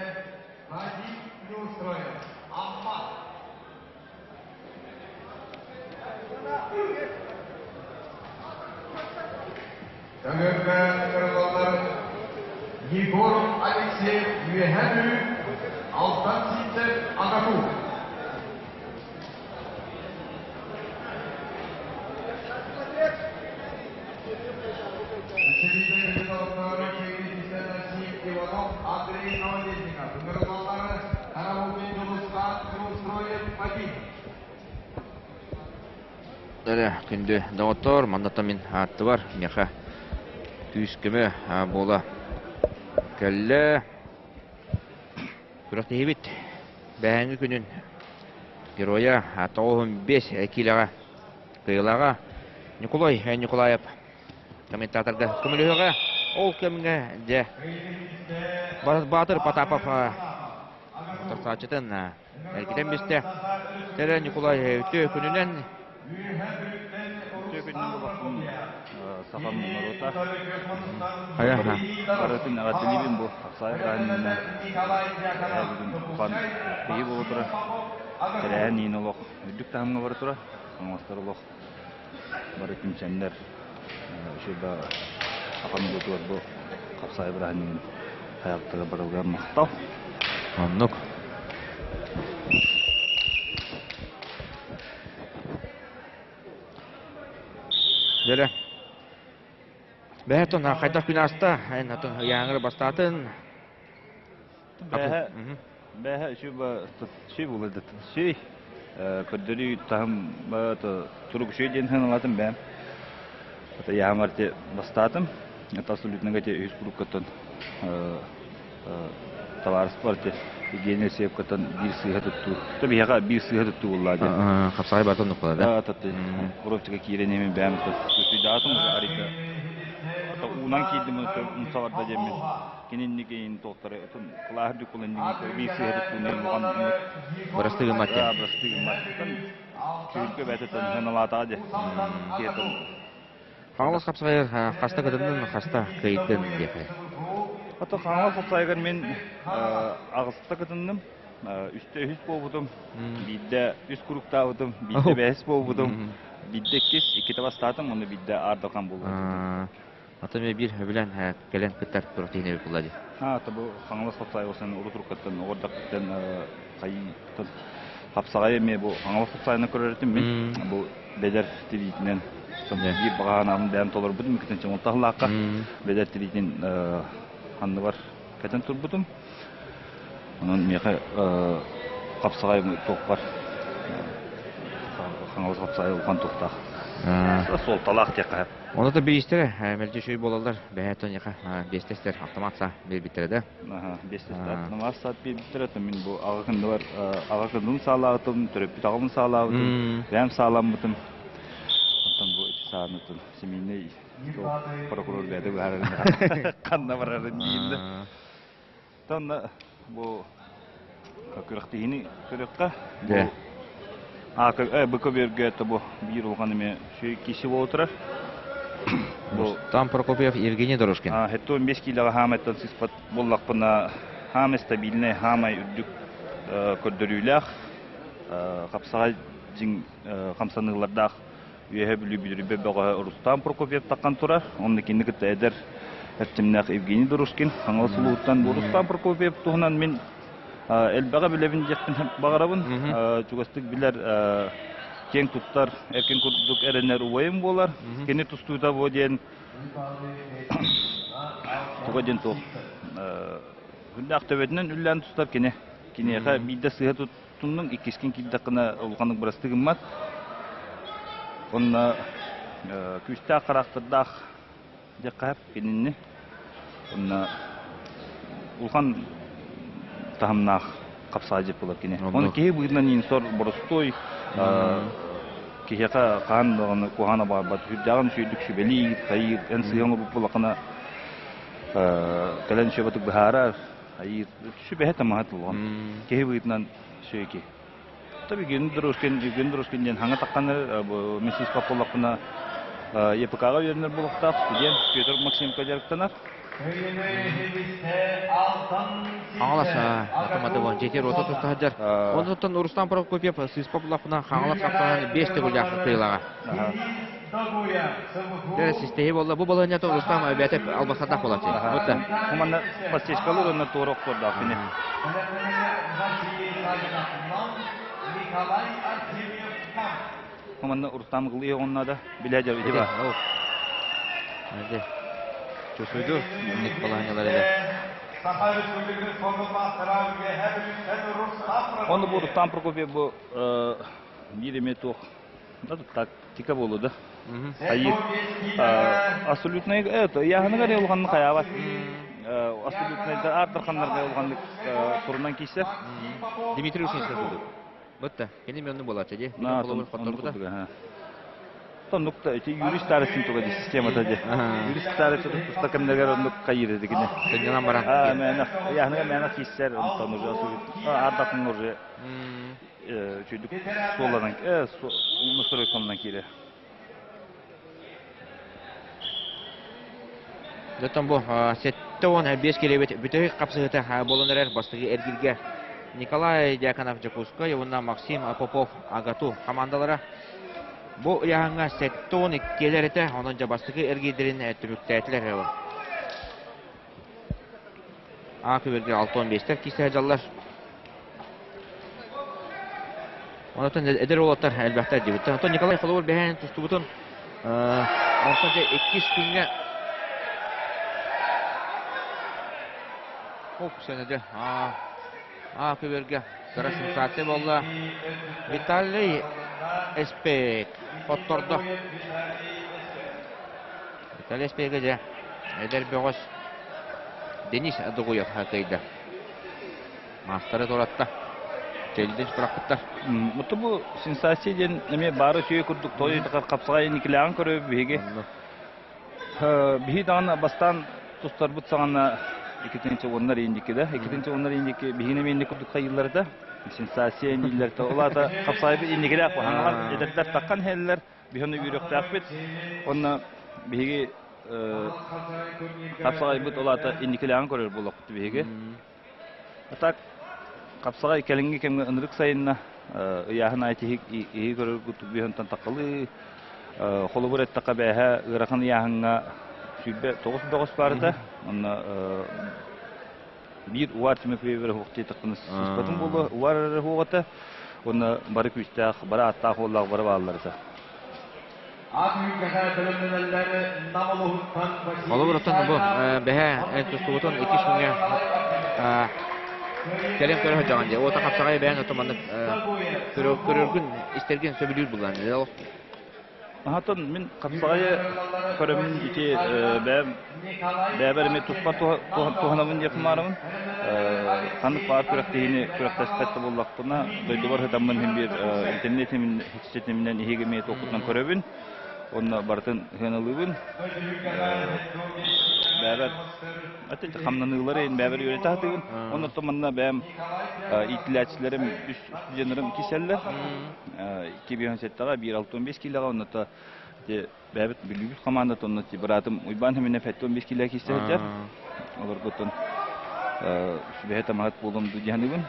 Көҥүлгэ кырылаллар Егор Алексеев Үөһээ Бүлүү, Алтан Сииттэр Агату. Иванов Андрей Новодельников, ыҥырыллаллары Караулин Дьулустаан Неустроев Вадим. Эрэ күндү доҕоттоор, маннаттан мин ааттыбар миэхэ күүс-көмө буола кэллэ. Күрэхтэһиибит бэһээҥҥи күнүн геройа 95 киилэҕэ кыайыылааҕа Ньукулай Ньукулаев комментаторга көмөлөһүөҕэ. Ол кэмҥэ дьэ Баатыр Потапов утарсааччытын эргитэн бистэ. Тэрэ Ньукулай үтүө күнүнэн Үтүө күнүнэн булахпын сахам норуота. Хайа Барытын эҕэрдэлиибин бу Хапсаай бырааһынньыгынан бүгүн улахан кыайыы буола турар. Тэрээһин иин олох үрдүк таһымҥа бара турар. Хаҥаластар олох бары түмсэннэр үчүгэй да сахам норуотугар бу Хапсаай бырааһынньыгын хайалыктара барылыгар махтал. Оннук. Дьэрэ. Бэһэтон хайдах күн ааста? Эн атын ыйааҥыры бастаатын. Бэһэ бэһэ үчүгэй буолар үчүгэй көрдөрүү таһым турук үчүгэй диэн сыаналаатым бэйэм. Ыйааҥар бастаатым. Абсолютно үһүс куруккаттан табаарыспар Евгений Алексеевкаттан биир сыыһа туттуу. То биһиэхэ биир сыыһа туттуу буолла диэн. Хапсаҕай бартан нуккула да? Уровчика киирэн эмин бэйэм суйдаатым арыйда. Уунан киирдим умса барда диэммин. Кининники туохтары отун кылааһы дүккул инники биир сыыһа туттууну улахан Бырастыы гыммат диэн. Бырастыы гыммат. Чүрүлгө бэйэтэ сыаналаатаҕа дьэ. Хаҥалас хапсаҕайыгар хаста кытыннын, хаста кыайдын диэхэ. Ото Хаҥалас хапсаҕайыгар мин аҕыста кытынным. Үстэ үһүс буолбутум, биирдэ үс куруктаабытым, биирдэ бэһис буолбутум, биирдэ иккис, иккитэ бастаатым, уонна биирдэ аардахан буолбутум. Ата эмиэ биир сөбүлээн кэлэн кыттар күрэхтэһиини эбит буолла дии. А, бу Хаҥалас хапсаҕай усан урут уруккаттан оҕордохпуттан хайыы хапсаҕай эмиэ бу Хаҥалас хапсаҕайынан көрөр этим мин. Бу бэдэр тириитинэн биир баҕанаабын бэйэм толорбутум иккитин чоҥолтоһулаахха бэдэр тириитин анныбар кэтэн турбутум. Онон миэхэ хапсаҕай туохпар Хаҥалас хапсаҕай улахан туохтаах суолталаах диэххэ. Ону да биистэрэ мэлдьи үчүгэй буолаллар. Бэһээ Тоняха биэстэстэр автомат саа биэрбиттэрэ да. Биэстэстэр автомат саа биэрбиттэрэ. Мин бу аҕа кындыбар аҕа кындым саалаабытым, төрөппүт аҕабын саалаабытым, бэйэм сааламмытым. Оттон бу ити саанытын семейный прокурор бэйэтэ быһаарарын ханна барарын дииллэ. Тонна бу күрэхтэһиини көрүөххэ. Бу БК бөргө бу биир улахан эме шүй киси буола турар. Бу Там Прокопьев Евгений Дорожкин. 75 килоға хаамайттан сыспат боллақпына хаамай стабильный, хаамай үрдүк көрдөрүүлээх, хапсаҕай дьиҥ хамсаныылардаах Үөһэ Бүлүү Бүлүрүбэ бөҕөһө Рустам Прокопьев таххан турар. Онно кинини кытта эдэр эрчимнээх Евгений Дорожкин Хаҥалас улууһуттан бу Рустам Прокопьев туһунан мин элбэҕи билэбин диэхпин баҕарабын. Чугастык билэр киэҥ туттар, эркин курдук эрэнэр убайым буолар. Кини тустуута бу диэн туга диэн туох үрдээх төбөтүнэн үллээн тустар кини. Киниэхэ биирдэ сыыһа туттуннуҥ, иккискин киирдэххинэ улаханнык бырастыы гыммат. Онно күүстээх хараахтардаах диэххэ кинини. Онно улахан таһымнаах хапсаадьыт буолар кини. Оны киһи быһыытынан инсор боростуой киһиэхэ хаан даҕаны куһаҕана баарбат. Сүрдээҕин үчүгэйдик сүбэлиир, хайыыр, эн сыһыан оҥорбут буоллаххына кэлэн сүбэтик быһаарар, Айыы сүбэһэ тамаһа тулуган. Киһи быһыытынан сүөки. Таби Евгений Дорожкин, Евгений Дорожкин диэн хаҥа тахханар, бу миссис Папполлахпына ЕПК-ҕа үөрэнэр буолуохтаах студент Петр Максименко дьарыктанар. Хаҥалас автоматыбын жетер ото туста сылдьар. Онтон Рустам Прокопьев сыыспа буллахпына Хаҥалас хаптаһан 5 төгүллээх кыайыылааҕа. Дьэ, систеһи буолла. Бу балаһыанньата Рустам бэйэтэ албастардаах буолааччы. Бутта. Манна подсечкалар уонна туора охтордоох кини. Манна Рустам Гылыев онно да билэ дьэ ити ба. Чусуйду ник балаһыанньалар эрэ. Оны бу Рустам Прокопьев бу биир эмиэ туох тактика буолу да. Хайыр. Абсолютный это яһыныгар улаханнык хайаабат. Абсолютный ардырханнарга улаханнык турунан киирсэр. Дмитрий Ушинскай курдук. Бытта, кини мөннү буолааччы дии. Холобур хотторбута. Оннук да ити юрист старостин туга ди системата ди. Юрист старости туста кэмнэргэр оннук хайыр дигине. Сынньанан баран. А, мээнэ, яһыныга мээнэ кииссэр, онтон уже ардатын уже үчүйдүк суолланан, настройкаланан киирэр. Оттон бу 75 килэбит бүтэһик хапсыһыыта буолан эрэр бастакы эргииргэ Николай Дьяконов Дьокуускай уонна Максим Попов АГАТУ хамаандалара бу ыйааһыҥҥа 72 этэ, онон дьэ бастакы эргиирдэрин түмүктээтилэр. А күбүргэ 65-тэр киирсэ сылдьаллар. Онтон эдэр уолаттар элбэхтэр диэбиттэр. Онтон Николай холобур бэһээн тустубутун онтон дьэ иккис күҥҥэ Оп, сэнэдэ. А күбүргэ кыра сенсация буолла. Виталий Эспек хоттордо. Виталий Эспегэ дьэ эдэр бөҕөс Денис Дугуев кыайда. Маастары туоратта. Чэлдич бырахпыттар. Муту бу сенсация диэн эмиэ баары үчүгэй курдук той хапсаҕай никилээҕин көрөбүт биһиги. Биһи даҕаны бастаан тустарбыт саҕана иккитинчи уоннар индики да иккитинчи уоннар индики биһигини эмиэ инник курдук хайыыллар сенсация дииллэр ол аата хапсаҕайбыт инникилээх хаҥалар эдэрдэр таххан иһэллэр биһи ону үөрүөхтээхпит уонна биһиги хапсаҕайбыт ол аата инникилээҕин көрөр буолуохпут биһиги. А так хапсаҕай кэлиҥҥи кэмҥэ ынырык сайынна ыйааһын аайы тиһик иһи көрөргүт бүһөнтөн таххалыы холобур эттэххэ бээһэ ыарахан ыйааһыҥҥа 29 бөҕөс баарыта онно биир уар Тимофеевер уһук диэтэхпинэ сыспатым буолуо уар эрэ уһуоҕата уонна бары күүстээх бары ааттаах уоллаах бары бааллар этэ. Холобур, оттон бу бэһэ эн тустубутун иккис күҥҥэ кэлин көрө сылдьаҕын дии. Уота хапсаҕай бэйэҥ оттон маннык көрөргүн, истэргин сөбүлүүр буллаан. Аһатан мин хапсаҕайы көрөммүн ити бэйэм бэйэбэр эмиэ туспа туһанабын диэхпин баарабын. Ханнык баар күрэхтэһиини күрэхтэспэт да буоллахпына, дойдубар сытаммын иһин биир интернет ситиминэн иһиги эмиэ туохпутунан көрөбүн. Онно барытын сыаналыыбын. Бэйэбэр хамнаныылары бэйэбэр үөрэтэ сатыыбын. Оннуттан манна бэйэм иитиллээччилэрим үс студеннарым киирсэллэр. 2007-ҕэ 1,65 киилэҕэ онното ити бэйэбит Бүлүүбүт хамаандата онно ити быраатым Уйбаан Химинов 75 киилэ киирсэ сылдьар. Олоргуттан сүбэһит амаһыт буолуом дуу диэханыбын.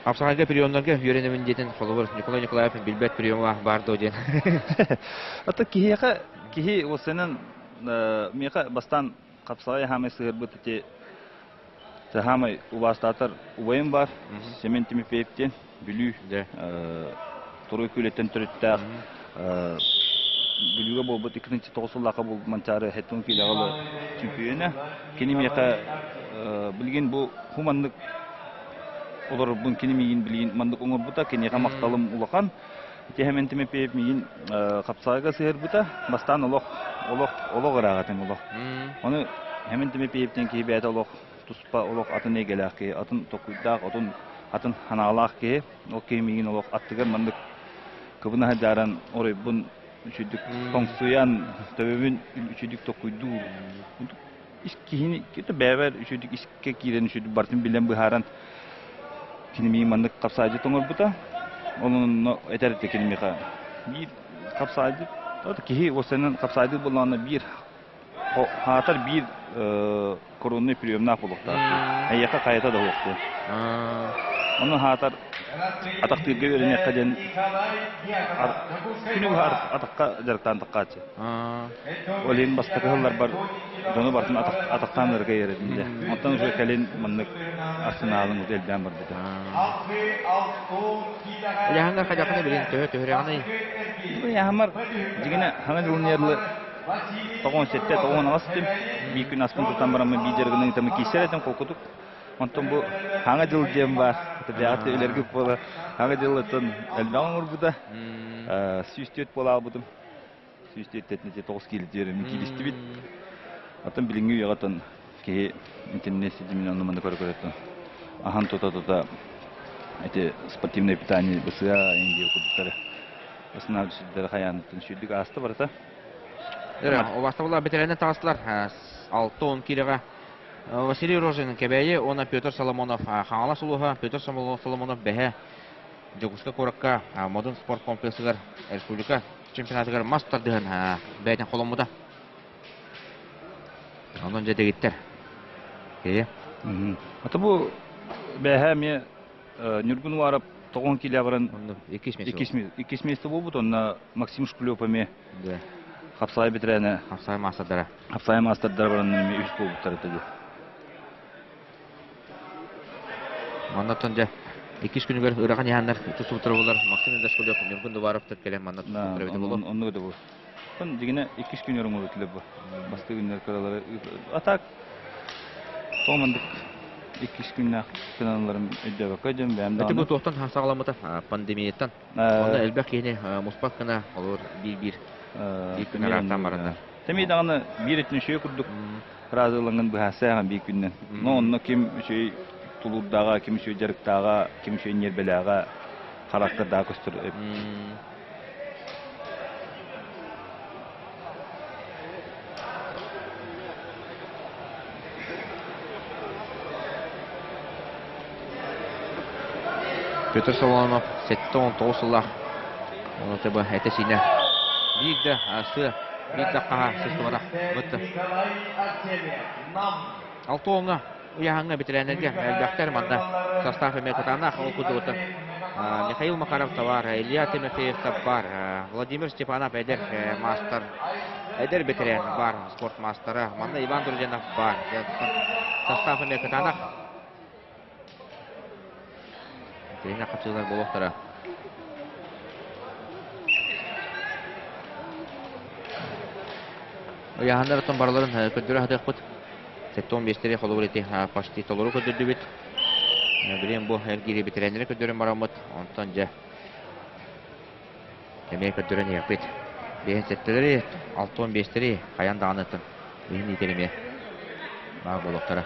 Хапсаҕайга приемнарга үөрэнэбин диэтин холобур Николай Николаев билбэт приема баар дуо диэн. Ата киһиэхэ киһи уосанан миэхэ бастаан хапсаҕай хаамай сыһырбыт ити Саамай убаастаатар убайым баар, Семен Тимофеев диэн, Бүлүү Туруй Күөлэттэн төрүттээх Бүлүүгэ буолбут 2009 сыллаахха буолбут Манчаары Хэттун киилэҕэ чемпиона. Кини миэхэ билигин бу хуманнык олорорбун кини миигин билигин маннык оҥорбута, киниэхэ махталым улахан. Ити Семен Тимофеев миигин хапсаҕайга сыһыарбыта. Бастаан олох олох олох ыраах этим олох. Ону Семен Тимофеевтэн киһи бэйэтэ олох туспа олох атын эйгэлээх киһи, атын толкуйдаах, атын атын санаалаах киһи. Ол киһи миигин олох аттыгар маннык кыбына сылдьааран оройбун үчүгдүк тоҥсуйан, төбөбүн үчүгдүк толкуйдуур. Ис киһини бэйэбэр үчүгдүк искэ киирэн үчүгдүк барытын билэн быһааран кини миигин маннык хапсаайдьыт оҥорбута. Онон онно этэр этэ кини миэхэ. Биир хапсаайдык киһи уосанан хапсаайдык буоллаҕына биир хаатар биир коронный приемнаах буолуохтаах. Эйиэхэ хайата да уохтуо. Ону хаатар атахтыырга үөрэниэххэ диэн күнү быһа атахха дьарыктаан таххааччы. Ол иһин бастакы сылларбар дьону барытын атахтаан ырга иэрэтим дьэ. Онтон уже кэлин маннык арсеналым уже элбээн барбыта. Ыйааһыннар хайдахына билин төһө төһөрөҕүнүй? Ыйааһыммар дьигинэ хаҥа дьылын 97, 98 этим. Биир күн аспын тутан бараммын биир дьарыгынан ытамы киирсэр этим холкутук. Онтон бу хаҥа дьыл диэн баар. Бэҕэт үлэргит буола. Хаҥа дьылыттан элбэх оҥорбута. 104 буола албытым. 104 9 киилэ диэри кииристибит. Оттон билиҥҥи үйэҕэ оттон киһи интернет ситимин онно-манна көрө-көрөттөн аһан тута-тута эти спортивное питание бысыа индия курдуктары основной сүрдэрэ хайааныттан сүүрдүк ааста барыта. Убастабыллар бэтэрээннэр таҕыстылар. 6-10 киилэҕэ Василий Рожин Кэбээйи уонна Петр Соломонов Хаҥалас улууһа Петр Соломонов бэһэ Дьокуускай куоракка Модун спорт комплексыгар республика чемпионатыгар мас тардыһан бэйэтин холоммута. Онон дьэ дэгиттэр. Кэйэ. Ата бу бэһэ эмиэ Ньургун Уарап тоҕон киилэ баран иккис место иккис место буолбут онно Максим Шкулев эмиэ хапсаай бэтэрээнэ хапсаай маастардара хапсаай маастардара баран эмиэ үс буолбуттар этэ дии. Маннаттан дьэ иккис күнүгэр ыарахан иһаннар тустубуттар буолар Максим Дашкулев, Ньургун Дубаровтар кэлэн манна тустубуттар эбитэ буолуо. Оннук да буолуо. Дьигинэ иккис күн өрөҥ өтүлэр бу. Бастакы күннэр кыралары а так тоомандык иккис күннээх кыналларын өйдөөбөккө дьон бэйэм даҕаны. Ити бу туохтан саҕаламмыта пандемияттан. Онно элбэх киһини муспат гына олор биир-биир биир күн араартаан бараннар. Тэмий даҕаны биир өттүн үчүгэй курдук разылаҥын быһаасыаҕын биир күннэн. Но онно ким үчүгэй тулуурдааҕа, ким үчүгэй дьарыктааҕа, ким үчүгэй ньиэрбэлээҕэ, характердааҕа көстөр. Петр Солонов 79 сыллаах ону ТБ этэ-сиинэ биир да сыа, биир да хаһа сыстыбатах бытты. Алтуоҥҥа ыйааһыҥҥа бэтэрээннэргэ элбэхтэр манна состав эмиэ кытаанах ол курдук Михаил Макаров табаар, Илья Тимофеев бар, Владимир Степанов эдэр маастар, эдэр бэтэрээн бар, спорт маастара, манна Иван Друзенов бар. Состав эмиэ кытаанах. Тренер хапсыылар буолуохтара. Ыйааһыннар оттон барыларын көрдөрө сатыахпыт. 75-тэри холобур ити почти толору көрдөрдүбүт. Билигин бу эргиири бэтэрээннэри көрдөрөн бараммыт. Онтон дьэ эмиэ көрдөрөн иһиэхпит. Биэһин сэттэлэри, 65-тэри хайан даҕаныттан иһин иитэр эмиэ баар буолуохтара.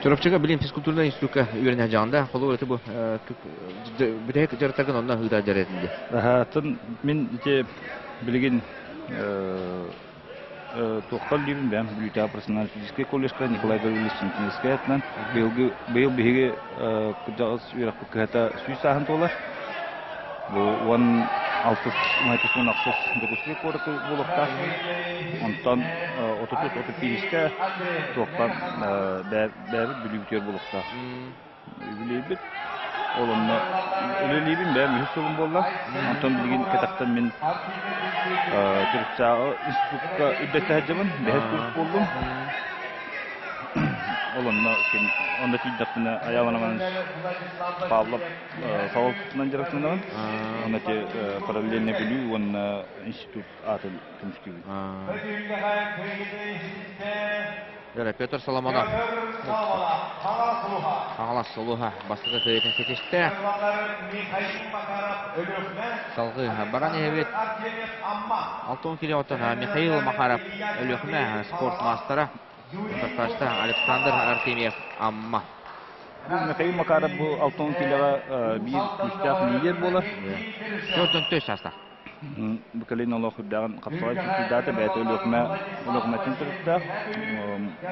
Чурапчыга билим физкультурнай институкка үөрэнэ дьаҕанда холобур ити бу бүтэһик дьарыктаргын онно ыыта дьарытын дии. Атын мин ити билигин туохха үллүүбүн бэйэм Бүлүүтээҕи профессиональнай физическэй колледжка Николай Гаврильевич Чинчинскэй атынан быйылгы быйыл биһиги кырдьаҕас үөрэхпит кыһата 100 сааһын туолар. Бу 16 уон ахсыс Дьокуускай куоракка буолуохтаах. Онтон 33-35-кэ туохха бэйэбит Бүлүүбүтүгэр буолуохтаах. Үбүлүөйбүт. Ол онно үлэлиибин бэйэм үһүс сылым буолла. Онтон билигин кэтэхтэн мин Чурапчааҕы институкка үрдэттэ сылдьабын. Бэһис курс буоллум. Ол онно онно тиийдэхпинэ Айаал Романович Павлов салалтатынан дьарыктанабын. Онно ити параллельно Бүлүү уонна институт аатын көмүскүүбүн. Петр Соломонов Хаҥалас сулуһа бастакы кыайыытын ситистэ. Салгыы баран иһэбит. Алтын килоттан Михаил Махаров Өлүөхүмэ спорт маастара. Контрактаачта Александр Артемьев Амма. Бу Михаил Макаров бу 60 килоҕа биир күүстээх лидер буолар. 4 саастаах. Бу кэлин олох үрдээҕин хапсаҕай чугуйдаата бэйэтэ Өлүөхүмэ Өлүөхүмэттэн төрүттээх.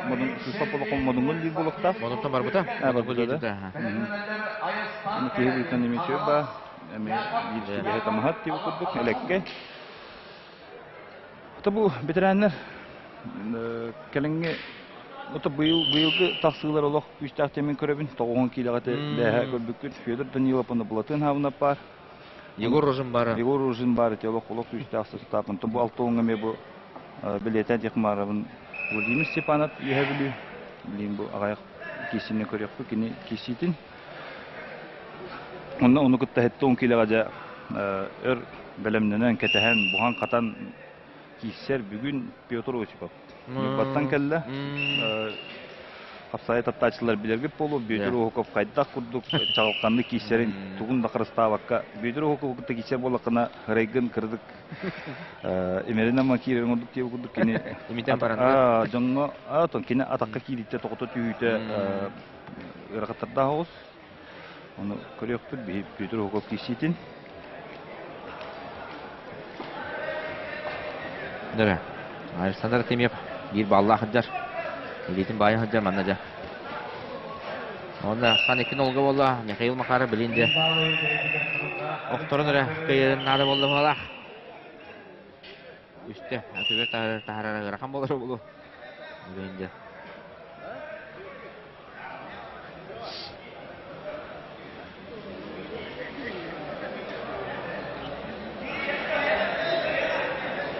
Модун сыыспап олоххо модуҥҥун диир буолуохтаах. Модунтан барбыта. Э, барбыта да. Аны киһи быытан эмиэ үчүгэй баа. Эмиэ биир сүбэһэ тамаһат диэбит курдук элэккэй. Ото бу бэтэрээннэр кэлиҥҥи ото быйыл быйылгы тахсыылар олох күүстээх диэмин көрөбүн. Тоҕуһун киилэҕэ бээһэ көрбүккүт Федор Данилов уонна Былатын Хаабынап баар. Егор Рожин баара. Егор Рожин баар ити олох олох күүстээх састаап. Онтон бу алта уоҥҥа эмиэ бу билиэтэ Тихмаровын Владимир Степанов Үөһэ Бүлүү. Билигин бу аҕыйах киисини көрүөхпүт кини киисиитин. Онно ону кытта сэттэ уон киилэҕэ дьэ өр бэлэмнэнэн, кэтэһэн, буһан-хатан киирсэр бүгүн Петр Осипов Ньурбаттан кэллэ. Хапсаайы таптааччылар билэргит буолуо, Бүөтүр Оһуков хайдах курдук чаҕылханнык киирсэрин тугун да харыстаабакка Бүөтүр Оһукову кытта киирсэр буоллаххына ырайгын кырдык имэрин киирэрин курдук диэбит курдук кини Имитэн баран дьоҥҥо кини атахха киириитэ тоҕото түһүүтэ ыарахаттардаах оҕус. Ону көрүөхпүт биһи Петр Оһуков киирсиитин. Дөрө. Александр Артемьев биир баллаах сылдьар. Илиитин баайа сылдьар манна дьэ. Онно Сан икки нолга буолла. Михаил Макаров билин дьэ. Охторон эрэ кыайарын наада буолла буолаах. Үстэ көбөр таһаарар ыарахан буолар буолуо. Билин дьэ.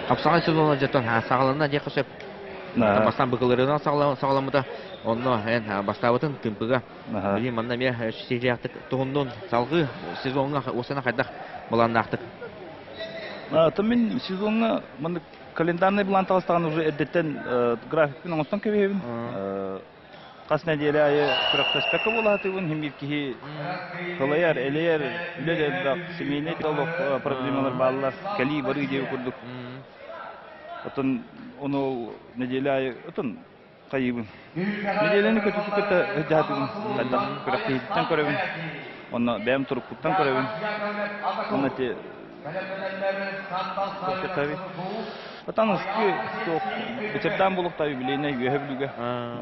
Хапсаҕай сезона дьэтон саҕаланна диэххэ сөп. Бастаан быкылырынан саҕаламмыта. Онно эн бастаабытын Тымпыга. Билин манна эмиэ сиһилээхтик туһуннун салгыы сезоҥҥа уосана хайдах былааннаахтык? Мин сезоҥҥа маннык календарный план таҕыстаҕына уже эрдэттэн графикпын оҥостон кэбиһэбин. Хас нэдиэлэ аайы күрэхтэспэккэ буолаатыбын, иһин биир киһи кылайар, элэйэр, үлэ да элбэх, семейнэй да олох проблемалар бааллар, кэлии барыы диэби курдук. Отон ону нэдиэлэ аайы отон хайыыбын. Нэдиэлэни көтүтү кытта сылдьаатыбын, хайдах күрэхтэһииттэн көрөбүн, онно бэйэм турукпуттан көрөбүн. Онно ити Потом суох бычырдаан булуохтаа юбилейнай үөһэ бүлүүгэ.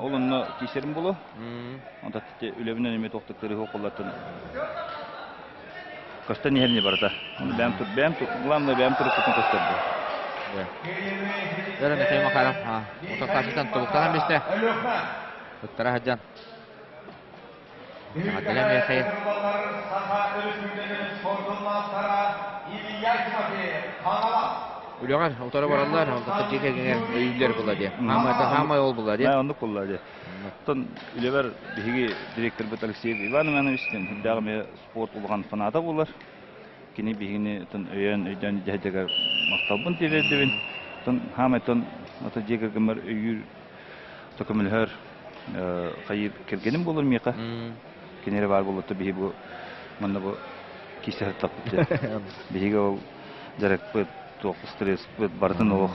Ол онно киисэрим булу. Онто үлэбинэн эмиэ туохта кырыһы окуллаттан көстөн иһэр не барыта. Оны бэм тур бэм тур главное бэм туруккутун көстөрдө. Өрө Михаил Макаров утартааччытан тобуктанан бистэ. Ыттара сылдьан. Саҥардыга Михаил. Үлэҕэр утары бараллар, онтон дьиэ кэргэҥэр өйүүллэр була диэ. Хаамай ол була диэ. Оннук буолла диэ. Оттон үлэбэр биһиги директорбыт Алексей Иван Иванович үрдээх эмиэ спорт улахан фаната буолар. Кини биһигини тон өйөөн өйдөөн дьэһдэгэр махталбын тириэрдэбин. Тон хаамайтон ото дьиэ кэргэммэр өйүүр көмөлөһөр хайыыр кэргэним буолар миэхэ. Кини эрэ баар буолуота биһи бу манна бу киирсэ сыттахпыт. Биһиги ол дьарыкпыт, туох стресспыт барытын олох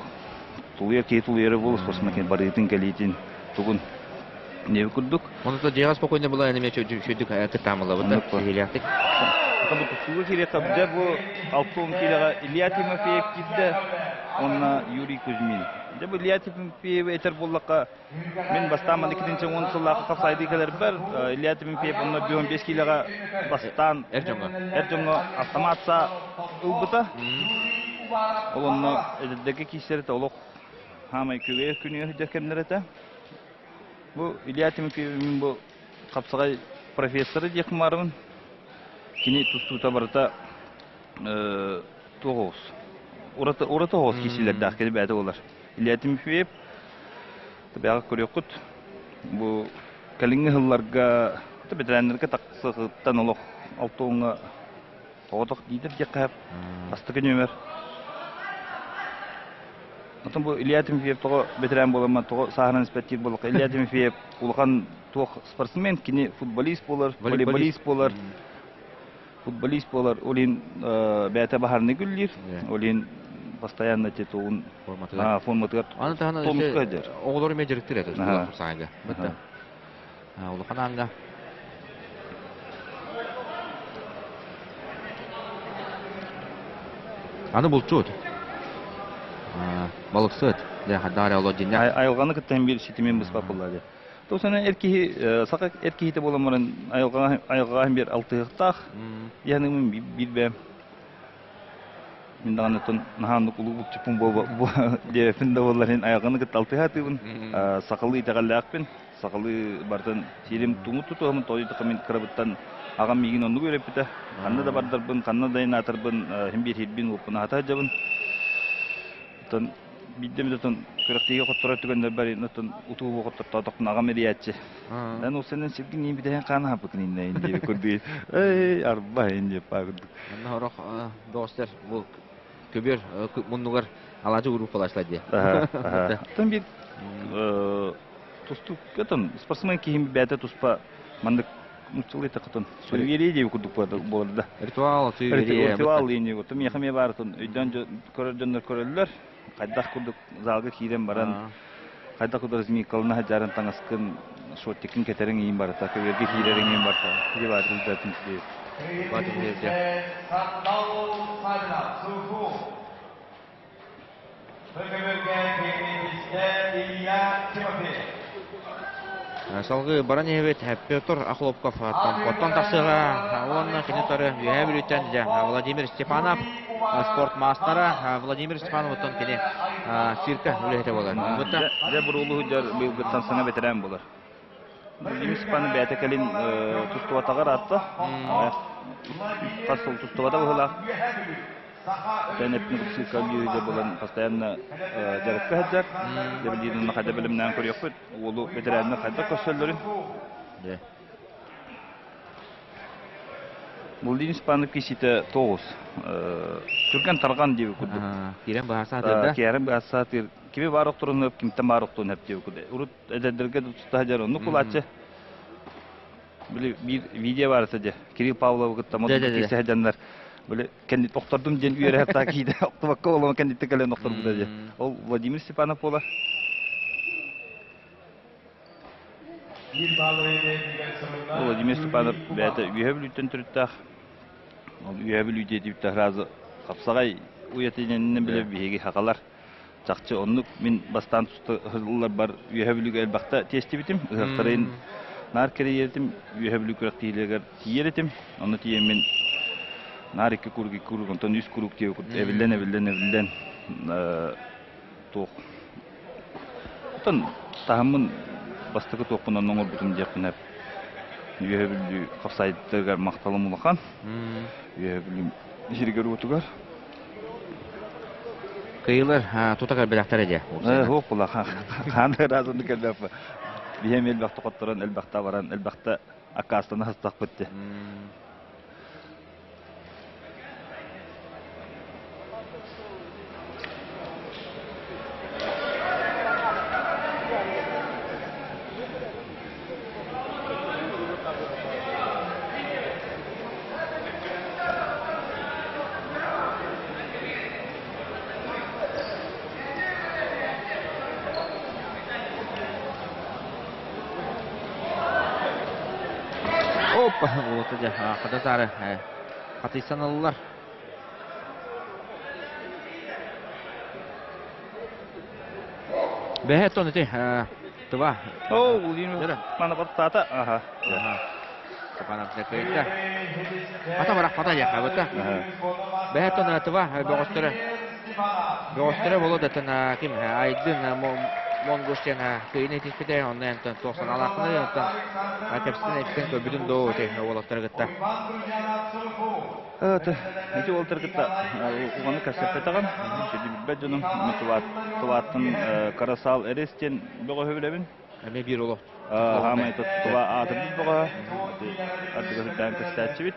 тулуйар киһи тулуйара буолуо спортсмен кини барыытын кэлиитин тугун диэбит курдук. Ону то дьиэҕэ спокойно была эмиэ чөйдүк кыттаамыллабыт да сиһилээхтик. Бу тустууга киириэххэ дьэ бу 60 киилэҕэ Илья Тимофеев киирдэ уонна Юрий Кузьмин. Дьэ бу Илья Тимофеевы этэр буоллахха, мин бастаан маннык итинчэ уон сыллаахха хапсаайдыы кэлэрбэр Илья Тимофеев онно 5 киилэҕэ бастаан эр дьоҥҥо эр дьоҥҥо автомат саа ылбыта. Ол онно эдэрдэргэ киирсэритэ олох хаамай күөгэйэр күнүгэр сылдьар кэмнэр этэ. Бу Илья Тимофеев мин бу хапсаҕай профессора диэх баарбын. Кини тустуута барыта туох оҕус ураты ураты оҕус киисилэрдээх кини бэйэтэ буолар. Илья Тимофеев бэйэҕэ көрүөххүт бу кэлиҥҥи сылларга бэтэрээннэргэ тахсыгыттан олох алта уоҥҥа соҕотох диидэр диэххэ бастакы нүөмэр. Оттон бу Илья Тимофеев тоҕо бэтэрээн буоламмын тоҕо сааһынан испэттиир буоллахха Илья Тимофеев улахан туох спортсмен кини футболист буолар, волейболист буолар футболист буолар, ол иһин бэйэтэ баһаарынай күллүүр, ол иһин постоянно титулун форматыгар форматыгар Аны таһынан тонуска сылдьар. Оҕолору эмиэ дьарыктыыр этэ саҥайга. Бытта. Улахан аанга. Аны булчут. Балыксыт. Дьэ, хадаар оло дьиннэх. Айылҕаны кытта биир ситимин быспат буолла дии. Тосана эр киһи саха эр киһитэ буолан баран айылҕаҕа айылҕаҕа биир алтыһыктаах. Яһаныгым биир бэйэм Мин даҕаны оттон наһаа улуу булчуппун диэбэппин да буоллар иһин айылҕаны кытта алтыһаатыыбын. Сахалыы итэҕэллээхпин. Сахалыы барытын сиэрим тумут тутуһаммын тоойдоххо мин кырабыттан аҕам миигин оннук үөрэппитэ. Ханна да бардарбын, ханна да айнаатарбын, иһин биэрһиирбин уоппун аһата сылдьабын. Оттон биирдэ эмит оттон күрэхтэһиигэ хотторор түгэннэрбэр оттон утуу хоттортоотохпуна аҕам эрийээччи. Эн ол сэнэн сиргин иин бүтэһин хаан аһаппыкын иннэйин диэби курдук. Эй, арба ин диэп курдук. Онно сорох доҕостор бу көбүөр муннугар алаадьы урууппалаачылар диye. Оттон биир тустуук отон спортсмен киһим бэйэтэ туспа маннык нууччалыы эттэххэ суеверие диэби курдук буолар да. Ритуал, суеверие. Ритуал диэн вот миэхэ эмиэ баар өйдөөн көрөр дьоннор көрөллөр. Хайдах курдук залга киирэн баран хайдах курдук разминкалына сылдьарын таҥаскын шортиккын кэтэриҥ иин барыта, көбүөргэ киирэриҥ иин барыта. Дебатын бэтин Салгыы баран иһэбит Петр Охлопков Томпоттон тахсыаҕа уонна кини утары Үөһээ Бүлүүттэн дьэ Владимир Степанов спорт маастара Владимир Степановтан кини цирка үлэһитэ буолар. Дьэ буруулуу сылдьар быйылгыттан саҥа бэтэрээн буолар. Владимир Степанов бэйэтэ кэлин тустубатаҕар аатта. Хас сыл тустубата быһыылаах. Тэнэппин ссылка дьүһүйдэ булан постоянно дьарыкка сылдьар. Дьэ хайда бэлэмнээн көрүөхпүт. Уолу ветераннар хайдах көрсөллөрүн. Владимир Степанов киситэ тоҕус. Түргэн тарҕан диэби курдук. Киирэн быһаарсаатыр да? Киирэн быһаарсаатыр. Кими баар охторун кимтэн баар охторун хөп диэби курдук. Урут эдэрдэргэ туста сылдьар оннук кулааччы. Били биир видео баар этэ дьэ. Кирилл Павловы кытта модун киирсэ сылдьаннар били кэннит охтордум диэн үөрэ хатаа киирэ охтубакка оломо кэнниттэн кэлэн охторбута дьэ. Ол Владимир Степанов буолар. Владимир Степанов бэйэтэ Үөһэ Бүлүүттэн төрүттээх. Ол Үөһэ Бүлүү диэтибит сразу хапсаҕай уйатыннан билэ биһиги хахалар. Чахчы оннук мин бастаан туста ыһылларбар Үөһэ Бүлүүгэ элбэхтэ тиэстибитим. Ыһыахтарын наар кэрийэритим, Үөһэ Бүлүү күрэхтэһиилэригэр тиийэр этим. Онно тиийэммин наар икки куруук, икки куруук, онтон үс куруук диэки курдук эбиллэн, эбиллэн, эбиллэн туох Оттон таһыммын бастакы туохпун онно оҥорбутум диэхпинэ Үөһэ Бүлүү хапсаайдытыгар махталым улахан. Үөһэ Бүлүүм сиригэр-уотугар. Кыйылар тута кэлбэтэхтэрэ дии. Суох улахан. Хаан ыраазаны кэлбэппэ. Биһиэм элбэхтэ хотторон, элбэхтэ баран, элбэхтэ аккаастана сыстахпыт дии. Опа, вот дьэ, хата хатыйсан ыллар. Бэһэ тон ити тыва. О, Владимир мана баттаата. Аха. Степанов кыйда. Ата барахпата яха быта. Бэһэ тон тыва бөҕөстөрө. Бөҕөстөрө боло датын ким Айдын Монгуш диэн кыйын этиспитэ, онно антон туох санаалааххыный, онтон кэпсэтэн эпситэн көрбүтүн доо ити уолаттары кытта. Ити уолаттары кытта уганы кэпсэппэтэҕим. Сүдү билбэт дьонум. Тулааттан Карасал Эрес диэн бөҕөһү билэбин. Эмиэ биир олох. Хаамай тула аатырбыт бөҕөһө. Ардыга сылдьан көстөөччүбүт.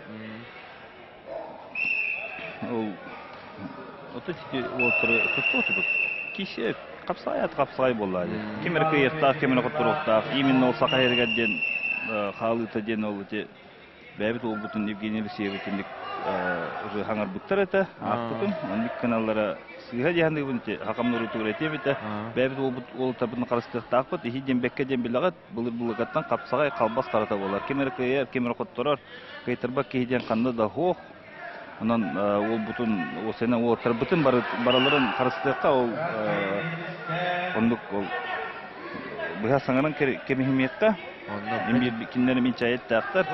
Ол ото сити уолаттары тустуохтубут. Кисе хапсаҕай ат хапсаҕай буолла дии. Ким эрэ кыайыахтаах, ким эрэ хотторуохтаах. Именно ол саха иһэригэр диэн хаалыыта диэн ол ити бэйэбит уолбутун Евгений Алексеевич итинник уже хаҥарбыттар этэ, аахпытым. Оннук гыналлара сыыһа дии саныыбын ити хахам норуотугар этиэм этэ. Бэйэбит уолбут уолаттарбытын харыстыахтаахпыт. Иһи диэн бэккэ диэн билэҕит, былыр-былыргаттан хапсаҕай халбас харата буолар. Ким эрэ кыайар, ким эрэ хотторор. Кыайтарбат киһи диэн ханна да суох. Онон уолбутун, уосайынан уолаттарбытын барыларын харыстыахха ол оннук ол быһа саҥаран кэбиһимиэххэ. Онно кинилэр мин чайыттаахтар.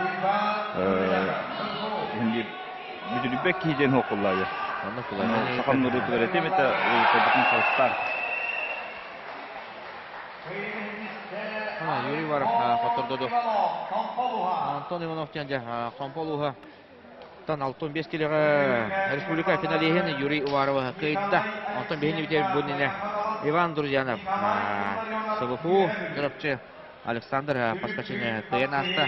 Биир бүтүрүбэт киһи диэн хуокуллаайа. Онно Сахам норуотугар этим этэ уолаттарбытын харыстаан. Юрий Иваров хоттордоду. Антон Иванов диэн дьэ Хомполууһа Тан 65 килоҕа республика финалиһын Юрий Уварова кыайда. Онтон биһини бүтэр бу Иван Друзьянов СВФУ Чурапчы Александр Поскачин кыайан ааста.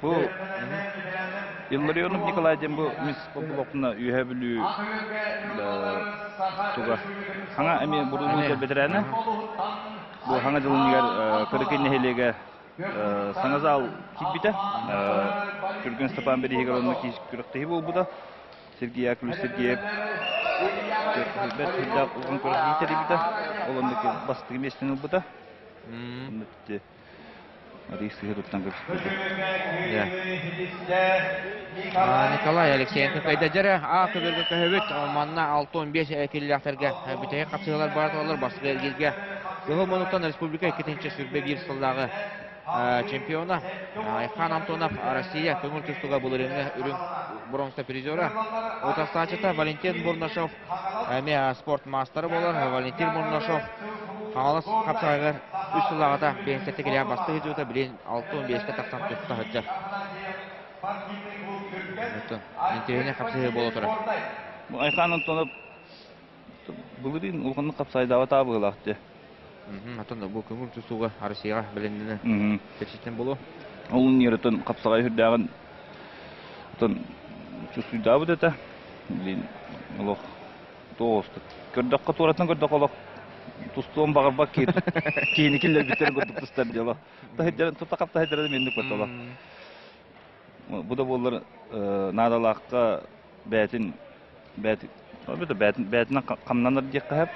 Бу Илларионов Николай диэн бу мисс Популовна Үөһээ Бүлүү туга хаҥа эмиэ бурулуу бэтэрээнэ. Бу хаҥа дьылыныгар Кырыкый нэһилиэгэ Саҥа зал киирбитэ. Түргэн Степан бирииһигэр онно күрэхтэһии буолбута. Сергей Яковлевич Сергеев бэрт сүрдээх улахан күрэхтэһии тэрийбитэ. Ол онно бастакы миэстэни ылбыта. Онно Мария сыһыарыттан көрүстүбүтэ. Николай Алексеенко кайдадьара А көбөргө көһөбүт. Манна 65 киллээхтэргэ бүтэһик хапсыһыылар бара тураллар. Бастакы эргииргэ Кыһыл муннуктан республика иккитинчи сүүрбэ биир сыллааҕы чемпиона Айхан Антонов Россия көҥүл тустууга былырыыҥҥы үрүҥ бронза призера. Утарсааччыта Валентин Бурнашов эмиэ спорт маастара буолар. Валентин Бурнашов Хаҥалас хапсаҕайыгар үс сыллааҕыта биэнсэттэ килиэҕэ бастыы сылдьыбыта, билигин 65-кэ тахсан тутта сылдьар. Интэриэһинэй хапсыһыы буола турар. Айхан Антонов Былырыын улаханнык хапсайдаабата быһыылаах дии. Атын бу көҥүл тустууга Россияҕа бэлэмнэнэн кэпсэтэн буолуо. Ол ньыратын хапсаҕай үрдээҕин отон чувствуйдаабыт этэ. Блин, олох тоҕустук. Көрдөххө туораттан көрдөххө олох тустуон баҕарбат киһи киһини киллэрбиттэрин курдук тустар дьоло. Тута хаптаһыдьара минник батала. Бу да буоллар наадалаахха бэйэтин бэйэтинэн хамнанар диэххэ сөп.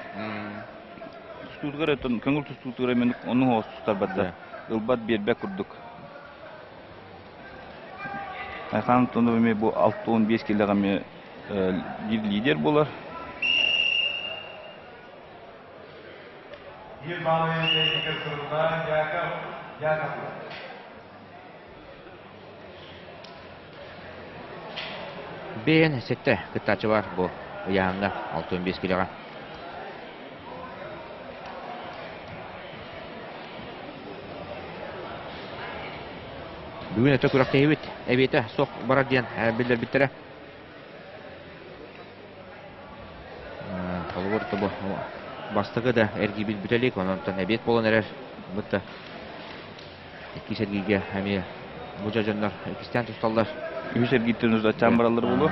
Тустуутугар өтөн көҥүл тустуутугар мин ону оҕус тустарбат ылбат биэрбэт курдук. Айхан Антонов эмиэ бу 65 килоҕа эмиэ биир лидер буолар. Биир баалы бэйэтигэр суруллар Яков Яковлев. Бэйэн сэттэ кыттааччы бар бу ыйааһыҥҥа 65 килоҕа. Бүгүн өтө күрэхтэһиибит эбиэтэ суох барар диэн биллэрбиттэрэ. Холобур тобу бастакы да эргийбит бүтэлик, онон эбиэт буолан эрэр. Бытта Иккис эргииргэ эмиэ бу дьоннор иккистээн тусталлар. Үһүс эргииртэн узаччаан бараллар буолуо.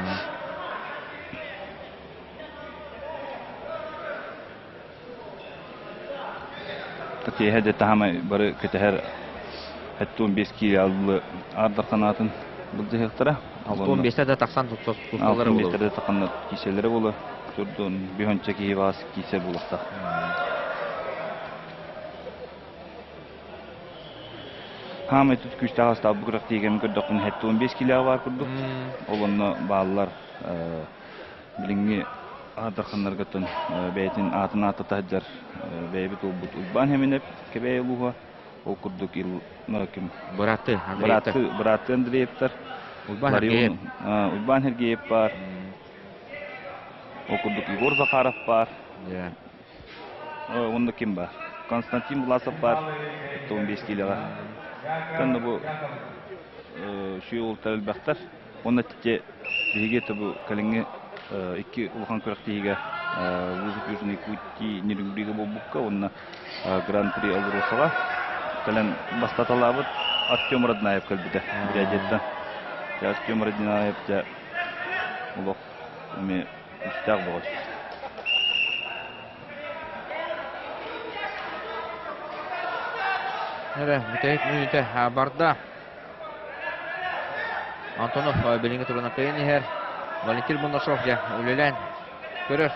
Киэһэ дьэ таһамай бары кэтэһэр 75 киилэ аллы аардар ханаатын былдьаһыахтара. 65 да тахсан тусталлара буолуо. 65 да тахсан кииселлэрэ буолуо. Турдун бихонча киһи баас киисэ буолуохтаах. Хаамай тут күүстээх астаах бу күрэхтиигэ көрдөхпүнэ 75 килоҕа баар курдук. Ол онно бааллар билиҥҥи аатырханнаргыттан бэйэтин аатын ааттата сылдьар бэйэбит уолбут Уйбаан Хэминэп Кэбээйи улууһа ол курдук ким Быраатты Андреевтар. Быраатты Андреевтар. Уйбаан Сергеев. Уйбаан Сергеев баар. Ол курдук Егор Захаров баар. Онно ким баар? Константин Власов баар, 15 киилэҕэ. Онно бу сүүл уолаттар элбэхтэр. Уонна те биһиги это бу кэлиҥҥи икки улахан күрэхтэһиигэ Вызов Южной Якутии Нерюнгрига буолбукка уонна Гран-при Алросаҕа кэлэн бастаталаабыт Артем Роднаев кэлбитэ Бурятияттан. Артем Роднаев дьэ олох эмиэ күүстээх бөҕөс. Эрэ, бүтэһик мүнүүтэ барда. Антонов билиҥҥи туруна кыайан иһэр. Валентин Мунашов дьэ үлэлээн көрөр.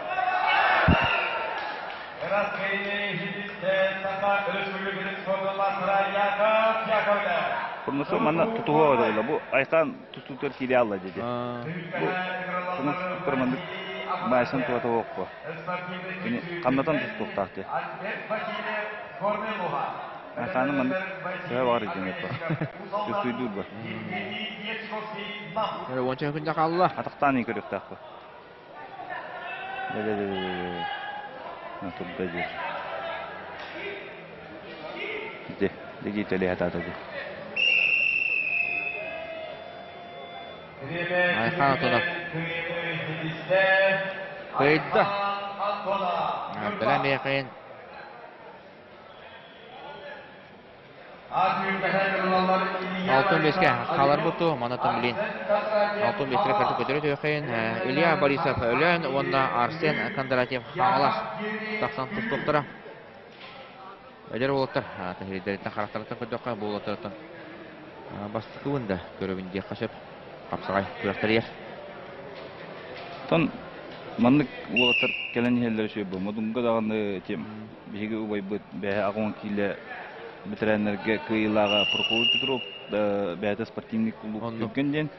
Саха Өрөспүүбүлүкэтин спордун маастара Яков Яковлев. Фурнасов манна тутуһуо була. Бу Айхан тустуутугар киирэ алла диэти. Бу Фурнасов тустуктар маннык баайсан туһата суохпу. Кини хамнатан тустуохтаах дии. Айхааны маннык төһө баҕар диэн этэ. Түстүйдүүр ба. Уонча күндэ хаалла. Атахтаан көрүөхтээх бу. Турда диир. Ити, диги төлөй хатаата ди. Айхан Антонов. Кыайда. Бэлэм Михаил. Алтын беске хааларбыту, манатан билин. Алтын беске карту көтөрө төөхейін. Илья Борисов өлөн, уонна Арсен Кондратьев Хаҥалас тахсан тустуохтара. Эдэр уолаттар тэһирдэриттэн харахтарыттан көрдөххө, бу уолаттартан бастакыбын да көрөбүн диэххэ сөп. Хапсаҕай күрэхтэригэр. Тон маннык уолаттар кэлэн иһэллэрэ үчүгэй буолуо. Модунга даҕаны тем биһиги убайбыт бэйэ аҕа киилэ бэтэрээннэргэ кыайыылааҕа Прокопий Петров бэйэтэ спортивный клуб Түргэн диэн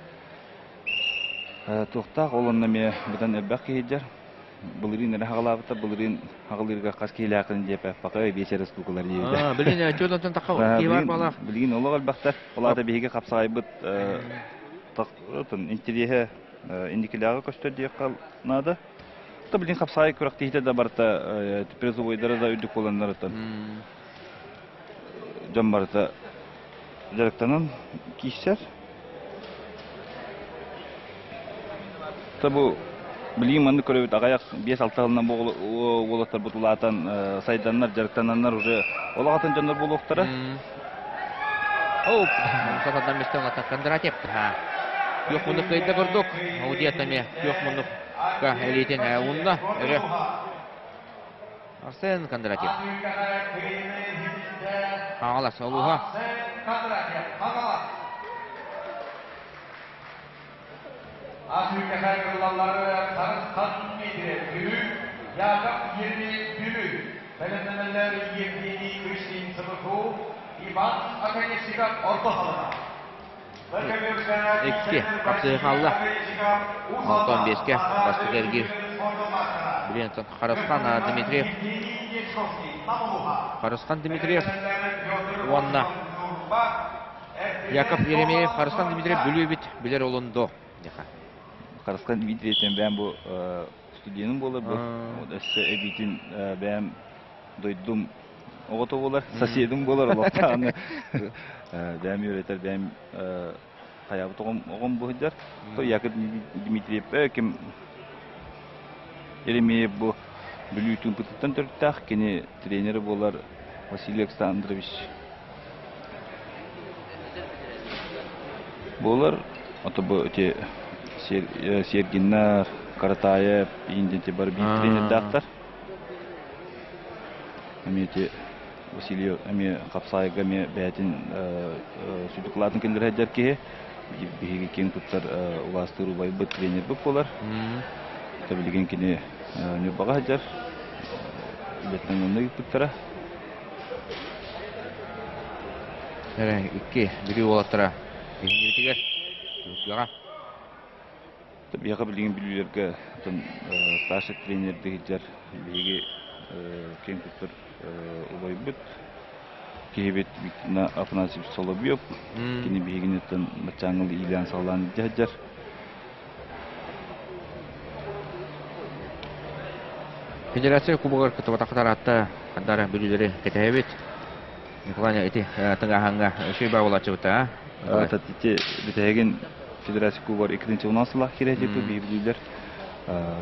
туохтаах ол онно эмиэ быдан элбэх киһи дьэр. Былырыын эрэ хаҕалаабыта, былырыын хаҕалыырга хас киһилээххин диэпэ, пока биэс эрэ стукалар диэбитэ. Билин чудонтон тахха киһи бар буолаах. Билигин олох элбэхтэр. Ол аата биһиги хапсаҕайбыт интириэһэ инникилээҕи көстөр диэххэ наада. То билин хапсаҕай күрэхтэһиитэ да барыта призовойдара да үрдүк буоланнарыттан дьон барыта дьарыктанан киирсэр. То бу билигин маннык көрөбүт аҕыйах 5-6 сылынан бу уолаттарбыт улаатан сайданнар, дьарыктананнар уже олох атын дьоннор буолуохтара. Оу, сатадан мистен Кондратьев. Күөх муннук кыйда курдук. Аудият эмиэ күөх муннукка элитин уунна өрө. Арсен Кондратьев. Хаҥалас олуһа. Ас кыллаллары Харысхан Дмитриев Бүлүү, Яков Ермеев Бүлүү, бэлэмнэнэллэр Евгений Кристин СВФУ, Иван Оконешников Орто Халыма. Икки хапсыһы хаалла. Алтан биэскэ бастакы эргиир. Билин Харысхан Дмитриев. Харысхан Дмитриев уонна Яков Еремеев, Харысхан Дмитриев Бүлүү билэр олунду. Харысхан Дмитриевтен бэйэм бу студеным буолар бу. Өссө эбиитин бэйэм дойдум оҕото буолар, соседым буолар олохтоон. Бэйэм үөрэтэр, бэйэм хайаабыт оҕом бу сылдьар. То Яков Дмитриев ким Еремеев бу Бүлүү Тыымпытыттан төрүттээх, кини тренерэ буолар Василий Александрович буолар. Ото бу ити Сергиннар, Каратаев, иин бары биир тренердаахтар. Эмиэ ити Василий эмиэ хапсаайга эмиэ бэйэтин сүдүкылаатын киллэрэ сылдьар киһи. Биһиги киэҥ туттар убаастыыр убайбыт тренербит буолар. Билигин кини Ньурбаҕа сылдьар. Үлэтинэн онно ыыппыттара. Эрэ икки Бүлүү уолаттара биһиҥҥибитигэр Түркүөҕэ. Биһиэхэ билигин бүлүүлэргэ старший тренердии сылдьар биһиги киэҥ туттар убайбыт киһибит Викторина Афанасьевич Соловьев. Кини биһигиниттэн баччааҥҥы иилээн-саҕалаан илдьэ сылдьар. Федерация Кубогар кыттыбатахтар аатта хардары бүлүүлэри кэтэһэбит. Николай ити тыҥааһаҥҥа үчүгэй баа буолааччыбыта, а? Ити бүтэһигин Федерация Кубогар иккитинчи сыллаах киирээччи биир бүлүүлэр.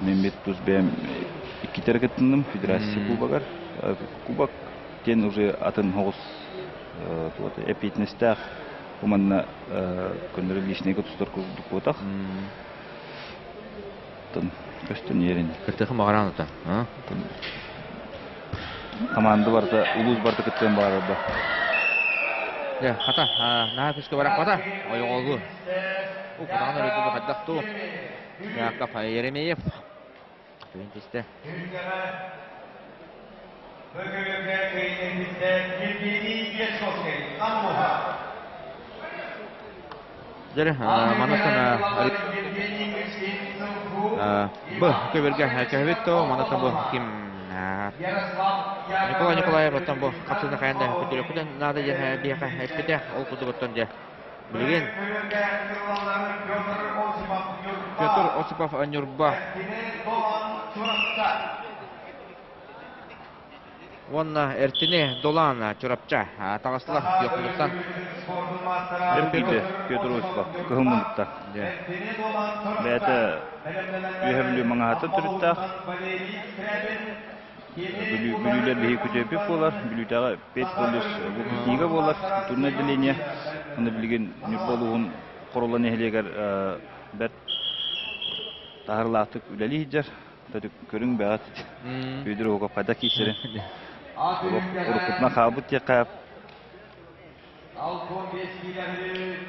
Мен бит тус бэйэм иккитэ кыттынным Федерация Кубогар. Кубок диэн уже атын соҕус эппиэтинэстээх манна көннөрү личныйга тустар курдук буотах. Көстөн иэрин. Кыртыхы маҕараан ута. Команда барыта, улуус барыта кыттыан баҕарарба. Дьэ, хата, наһаа күүскэ барахпата. Ойоҕолуу. Укутаҕын өрөдүнү хайдах туу. Яков Еремеев. Түһүн түстэ. Дьэ, манасан бу көбөргө көһөбүт то манасан бу ким Николай Николаев оттон бу хапсыны хайан да көтүрөкүтэн наада диэн биһиэхэ эппитэ ол курдугуттан дьэ билигин Петр Осипов Ньурба Уонна Эртини Долаана Чурапча таҕыстылар Дьокуускайтан. Эрпиде Петр Осипов кыһыл муннукта. Бэйэтэ Үөһэ Бүлүү маҥаһатын төрүттээх. Бүлүүлэр биһиги күтүөппүт буолар. Бүлүүтээҕи педколледж выпускнига буолар, культурное отделение. Уонна билигин Ньурба улууһун Хорула нэһилиэгэр бэрт таһаарыылаахтык үлэлии сылдьар. Көрүҥ бэҕэт Бүөдүр Оһуков хайдах киирсэрин уруккутунан хаалбыт диэххэ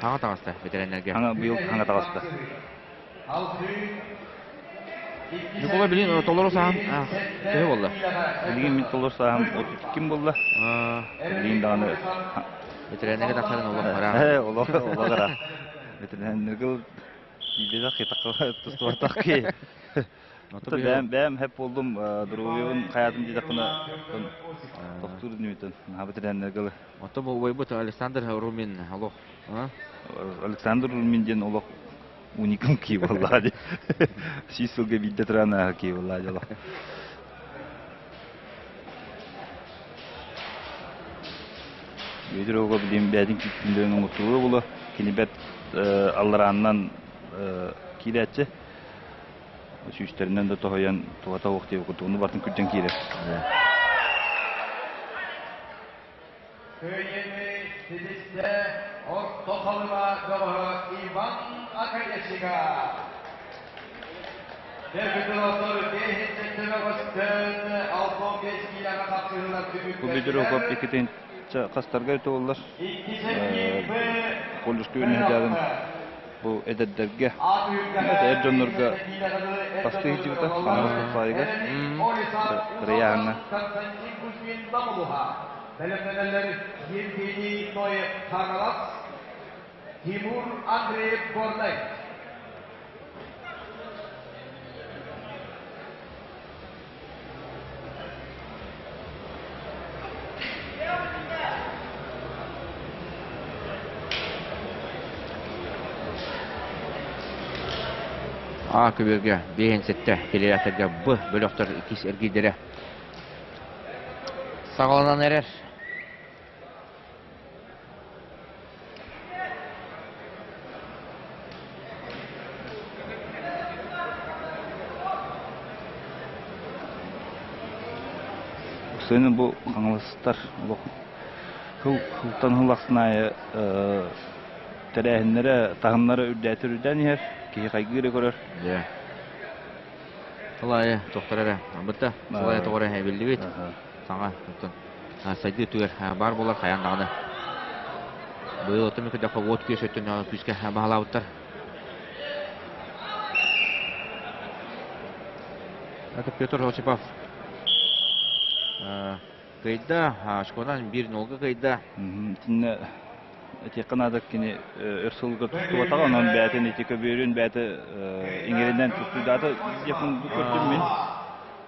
Хаҥа таҕыста бэтэрэннэргэ. Хаҥа быйыл хаҥа таҕыста. Николай билин толору сааһын төһө буолла? Билигин мин толору сааһым 32 буолла. Билигин даҕаны Бэтэрэннэргэ тахсарын олох ыраах. Олох олох ыраах. Бэтэрэннэргэ киирбэтэх тустубатах ки. Бэйэм бэйэм хэп буоллум доруобуйабын хайаатын диэтэхпинэ тохтуур дүнүтэн наһаа бэтэрэннэргэ Ото бу убайбыт Александр Румин олох Александр Румин диэн олох уникум кии буоллаҕа дии. Сүүс сылга биирдэ туран ааһа кии буоллаҕа дии олох. Бүөтүр оҕо билим бэйэтин күүттүнлэрин оҥортуура буолуо. Кини бэрт алларааннан киирээччи. Сүүстэринэн да тоһуйан туһата суох диэбит курдук, ону барытын күрдьэн киирэр. Кыайыыны ситистэ Орто Халыма бөҕөһө Иван Акаешига. Бу Бедероков иккитин хастарга туоллар. Колледжка үөрэнэ бу эдэрдэргэ, эр дьоннорго бастыы сылдьыбыта Хаҥалас Тупсаайыгар, Кырыйааһыҥҥа. Тимур Андреев Горнай. А көбүөргэ биэһин сэттэ килиэхтэргэ Б бөлөхтөр иккис эргийдэрэ саҕаланан эрэр. Сыны бу хаҥаластар олох хылтан хыл ахсын аайы тэрээһиннэрэ, таһымнара үрдээтэр үрдээн иһэр, киһи хайгыы эрэ көрөр. Дьэ. Сыл аайы тохтор эрэ бытта, сыл аайы тоҕо эрэ эбиллибит. Саҥа оттон сайдыы өттүгэр баар буолар хайаан даҕаны. Быйыл оттон көрдөххө уот күөс өттүн күүскэ баһылаабыттар. Это Петр Осипов кыайда, очконан 1-0 кыайда. Итиннэ этиэххэ наада кини өр сылга тустубатаҕа, онон бэйэтин ити көбүөрүн бэйэтэ иҥэринэн тустуйдаата диэхпин көрдүм мин.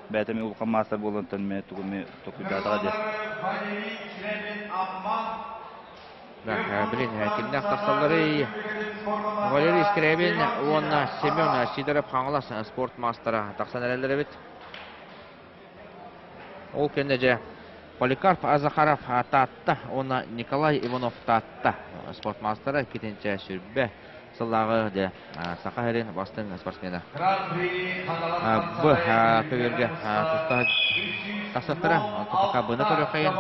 Бэйэтэ эмиэ улахан маастар буолантан эмиэ тугу эмиэ толкуйдаатаҕа диэн. Блин, кимнээх тахсалларый? Валерий Скрябин уонна Семен Сидоров Хаҥалас спорт маастара тахсан эрэллэр эбит. Ол кэннэ дьэ Поликарп Захаров Таатта уонна Николай Иванов Таатта спорт маастара иккитинчэ сүрбэ сыллааҕы дьэ Саха сирин бастыҥ спортсмена. Б көбүөргэ туста тахсаттара. Онтон быны көрүөххэйин.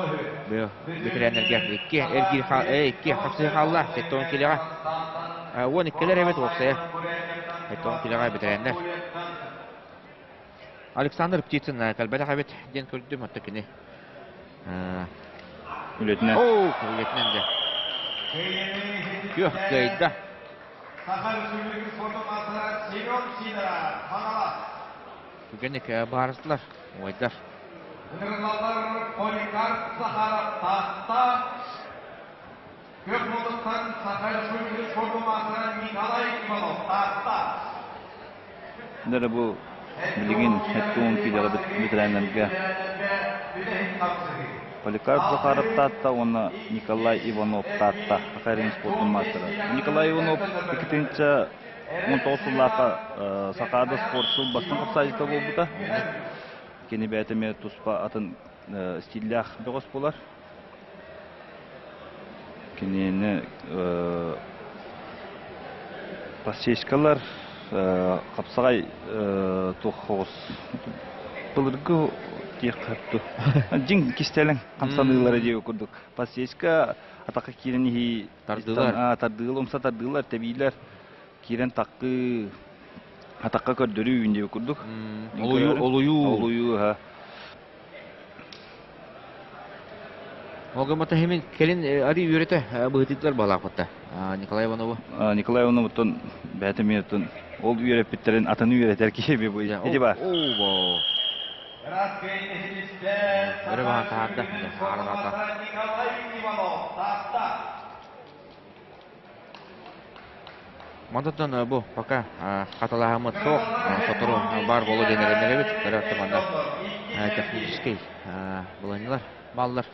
Бэтэрээннэргэ икки эргиир икки хапсыһы хаалла. 70 килоҕа. 12-лэр эбит уопсайа. 70 килоҕа бэтэрээннэр. Александр Птицын кэлбэтэх эбит диэн көрдүм. Оттон кини Үлэтинэн. Оо, үлэтинэн дьэ. Күөх кыайда. Саха Республикатын спордун маастара Семен Сидоров, Хаҥалас. Түгэнник баарыстылар, убайдар. Ыҥырыллаллар Поликарп Захаров, Таатта. Көп муннуктан Саха Республикатын спордун маастара Николай Иванов Таатта. Дэрэ бу билигин 70 киилэҕэ ветераннарга Поликарп Захаров Таатта уонна Николай Иванов Таатта Саха Эрин спордун маастара. Николай Иванов 2019 сыллаахха Сахаада спорт сыл бастыҥ хапсаайдьыта буолбута. Кини бэйэтэ эмиэ туспа атын стиллээх бөҕөс буолар. Кинини подсечкалар хапсаҕай туох оҕус былыргы диэххэ сөп дьиҥ кистэлэҥ хамсаныылара диэбит курдук подсечка атахха киирэн иһии Тардыылар. Тардыылар умса тардыылар тэбиилэр киирэн таккыы атахха көрдөрүү үүн диэбит курдук Олуйуу олуйуу. Олуйуу ха Ол гыммата химин кэлин ари үөрэтэ быһытыытылар баалаахпытта. Николай Иванову. Николай Ивановуттан бэйэтэ эмиэ ол үөрэппиттэрин атын үөрэтэр киһи бу ити бар. Оо, Өрө баһан таһаарда, хааралаата. Николай Иванов, Таатта. Мантан бу пока хатылаһаммыт суох, сотору баар буолуо диэн эрэнэбит. Көрөр манна техническэй буланньылар бааллар.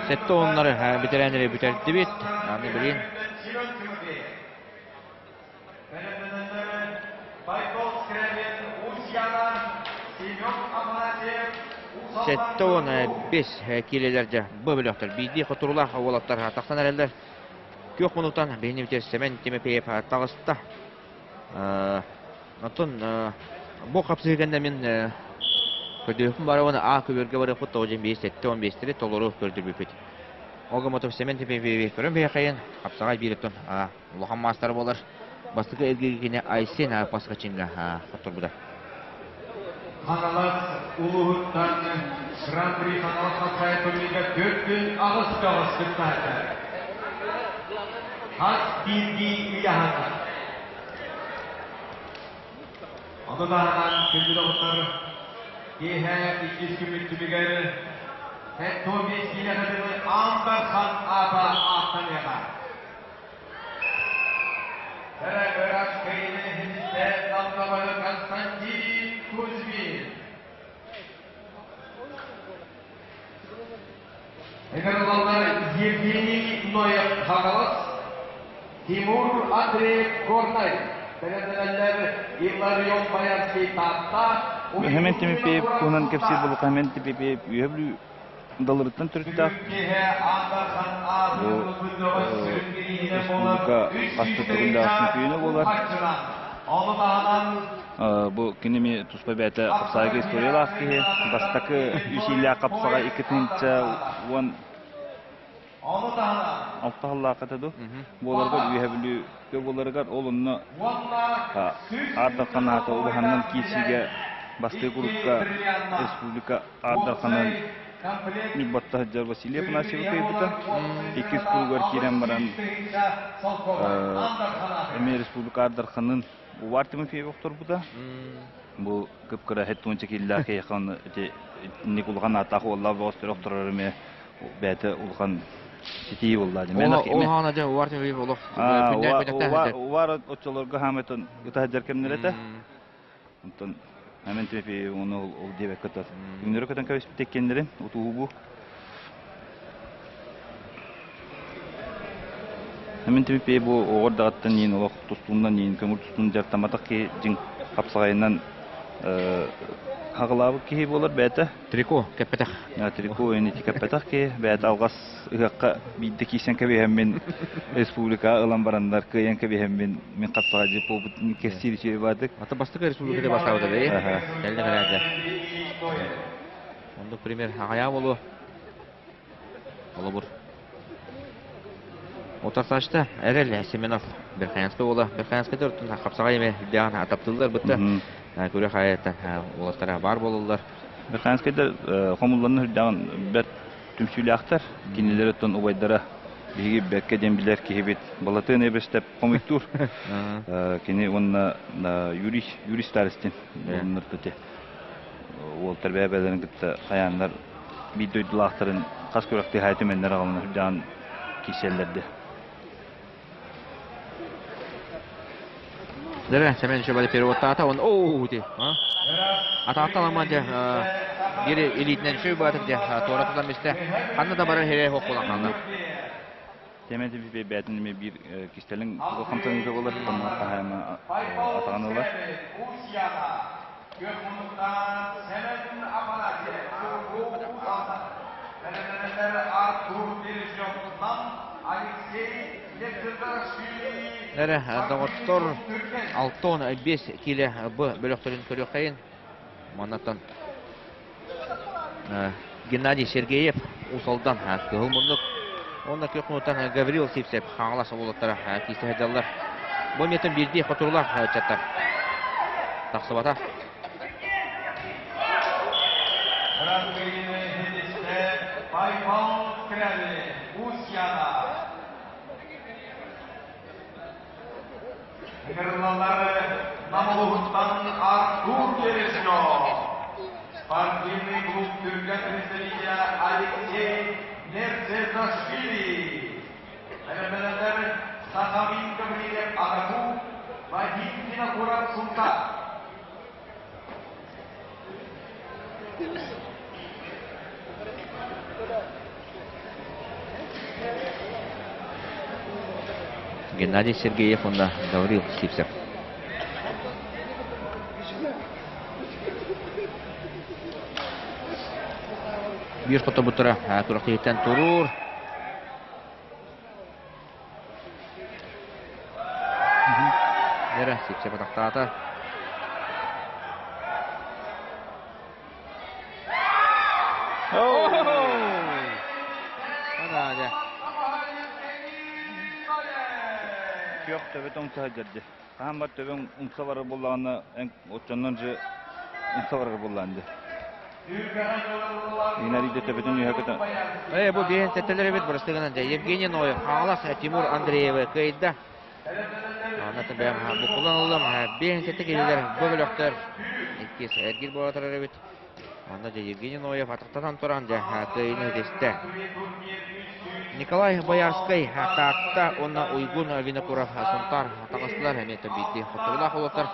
Сэттэ уоннары бүтэрээннэри бүтэрдибит. Аны билин 75 киилэлэр дьэ бу бөлөхтөр биирдии хотуруулаах уолаттар тахсан эрэллэр. Күөх мунуктан биһини бүтэр Сэмэн Тимофеев таҕыста. Оттон бу хапсыһыы кэннэ мин көрдөрүөхпүн барабын А көбүөргэ барыахпыт тоҕо диэн биир 75-тэри толору көрдөрбүппүт. Ол гымматым Сэмэн Тимофеевич көрөн биһиэхэйин хапсаҕай биир оттон улахан маастар буолар. Бастакы эргииргини Айсен Паскачинга хотторбута. Хаҥалас улууһуттан Гран-при Хаҥалас хапсаайы турнирга 4 күн 8 көҕүс кыттааччы. Хас биирдии ыйааһыҥҥа. Ону таһынан күндү доҕоттор киэһэ иккис күммүт түмүгэр 75 киилэ дылы Аан Дархан аата ааттаныаҕа. Константин Кузьмин. Ыҥырыллаллар Евгений Ноев Хаҥалас, Тимур Андреев Горнай, бэлэмнэнэллэр Илларион Боярский Таатта, Хэмэн Тимофеев туһунан кэпсиир буоллахха, Хэмэн Тимофеев Үөһэ Бүлүү далырыттан төрүттээх. Бу республика хас да төгүллээх чөмпүйүөнэ буолар. Бу кини эмиэ туспа бэйэтэ хапсаҕайга историялаах киһи. Бастакы үс иилээх хапсаҕай 2016 сыллаахха этэ дуу буоларыгар Үөһэ Бүлүүгэ буоларыгар ол онно Аар Дархан аата улаханынан киирсиигэ бастакы курукка республика Аар Дарханын Ньурбатта сылдьар Василий Афанасьевы кыайбыта. Иккис кругар киирэн баран эмиэ республика Аар Дарханын Увар Тимофеев охторбута. Бу кып-кыра 70 киилэлээх киһиэхэ онно ити итинник улахан ааттаах уоллаах бөҕөстөрү охторор эмиэ бэйэтэ улахан ситии буолла. Ол хаана дьэ Увар Тимофеев олох күннээн күннэхтээх сылдьар. Увар оччолорго хаамайтан ыта сылдьар кэмнэрэ этэ. Онтон Амен Тимофеев ону ол диэбэккэ тот. Күннөрү көтөн кэбиспит иккиэннэрин утуугу. Амен Тимофеев бу оҕор даҕаттан иин олох тустуунан иин көҥүл тустуун дьарыктамматах киһи дьиҥ хапсаҕайынан хаҕылаабыт киһи буолар бэйэтэ. Трико кэппэтэх. Трико ини кэппэтэх киһи бэйэтэ алҕас ыһыахха биирдэ киирсэн кэбиһэммин республикаҕа ылан бараннар кыайан кэбиһэммин мин хапсаҕай дьип буолбут кэссиир үчүгэй баадык. Ата бастакы республикада бастаабыта бэйи. Кэллэ кэлээте. Оннук пример аҕайаа буолуо. Холобур. Утарсаачта Эрэл Семенов Верхоянскай уола. Верхоянскай төрүттэн хапсаҕай эме үрдээн атаптыыллар бытта. Күрэх айаттан уолаттара баар буолаллар. Верхоянскайдар хомулланна үрдээн бэрт түмсүүлээхтэр. Кинилэр оттон убайдара биһиги бэркэ диэн билэр киһибит Балатын Эбэстэп хомуйтуур. Кини уонна Юрий Юрий Старостин уоннар уолтар бэйэ-бэйэлэрин кытта хайааннар биир дойдулаахтарын Хас күрэхтии хайа түмэннэр аҕалан сылдьан киирсэллэрди. Дэрэ, Семен Шебали переводтаата, он оу ти. Атаатталама дьэ бири илиитинэн шөй баатык дьэ туора тутан бистэ. Ханна да барар хире хоқ болан қалды. Семен Тимофеев бэйэтин эмиэ биир кистэлэҥ хамсаныыта буолар, онно хаһаайына атаҕын ылар. Эрэ, доҕоттор, 65 киилэ Б бөлөхтөрүн көрүөххэйин. Маннаттан Геннадий Сергеев Уус-Алдан кыһыл муннук. Уонна күөх муннуктан Гаврил Сивцев Хаҥалас уолаттара киирсэ сылдьаллар. Бу эмиэтин биирдии хотуруулаах ыччаттар тахсыбата. Ыҥырыллаллары Нам улууһуттан Артур Бережнев, спортивный клуб Түргэн представителя Алексей Мерцезашвили, бэлэмнэнэллэр Сахамин Гаврильев Адаку, Вадим Винокуров Сунтар. Геннадий Сергеев уонна Гаврил Сивцев. Биир хотобуттара күрэхтэһииттэн турур. Эрэ Сивцев атахтаата. Күөх төбөтө умса сылдьар дии. Хаһан бар төбөҥ умса барар буоллаҕына, эн оччоннон же умса барар буоллаҕын дии. Геннадий төбөтүн үөһэ көтө. Э, бу биһин сэттэлэр эбит бырастыгынан дьэ. Евгений Ноев, Хаҥалас Тимур Андреевы кыайда. Аны бэйэм букулан ыллым. Биэһин сэттэ киһилэр бу бөлөхтөр иккис эргил буола турар эбит. Онно дьэ Евгений Ноев атахтатан туран дьэ кыайыыны ситистэ. Николай Боярскай Таатта уонна Уйгун Винокуров Сунтаар таҕыстылар эмиэ биирдии хотторуулаах уолаттар.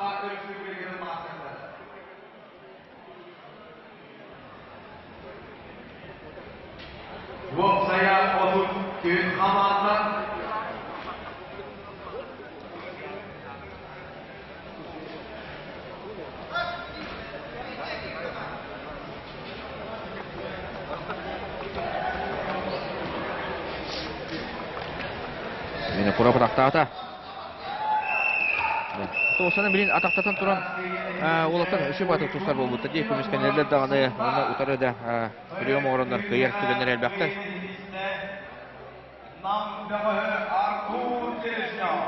Уопсайа 34 хамаанда Винокуров атахтаата. Тоосаны билин атахтатан туран уолаттар үчү баатык тустар буолбуттар дии көмүскэнэллэр даҕаны уонна утары да прием оҥороннор кыайар түгэннэр элбэхтэр. Нам бөҕөһө Артур Тереснев.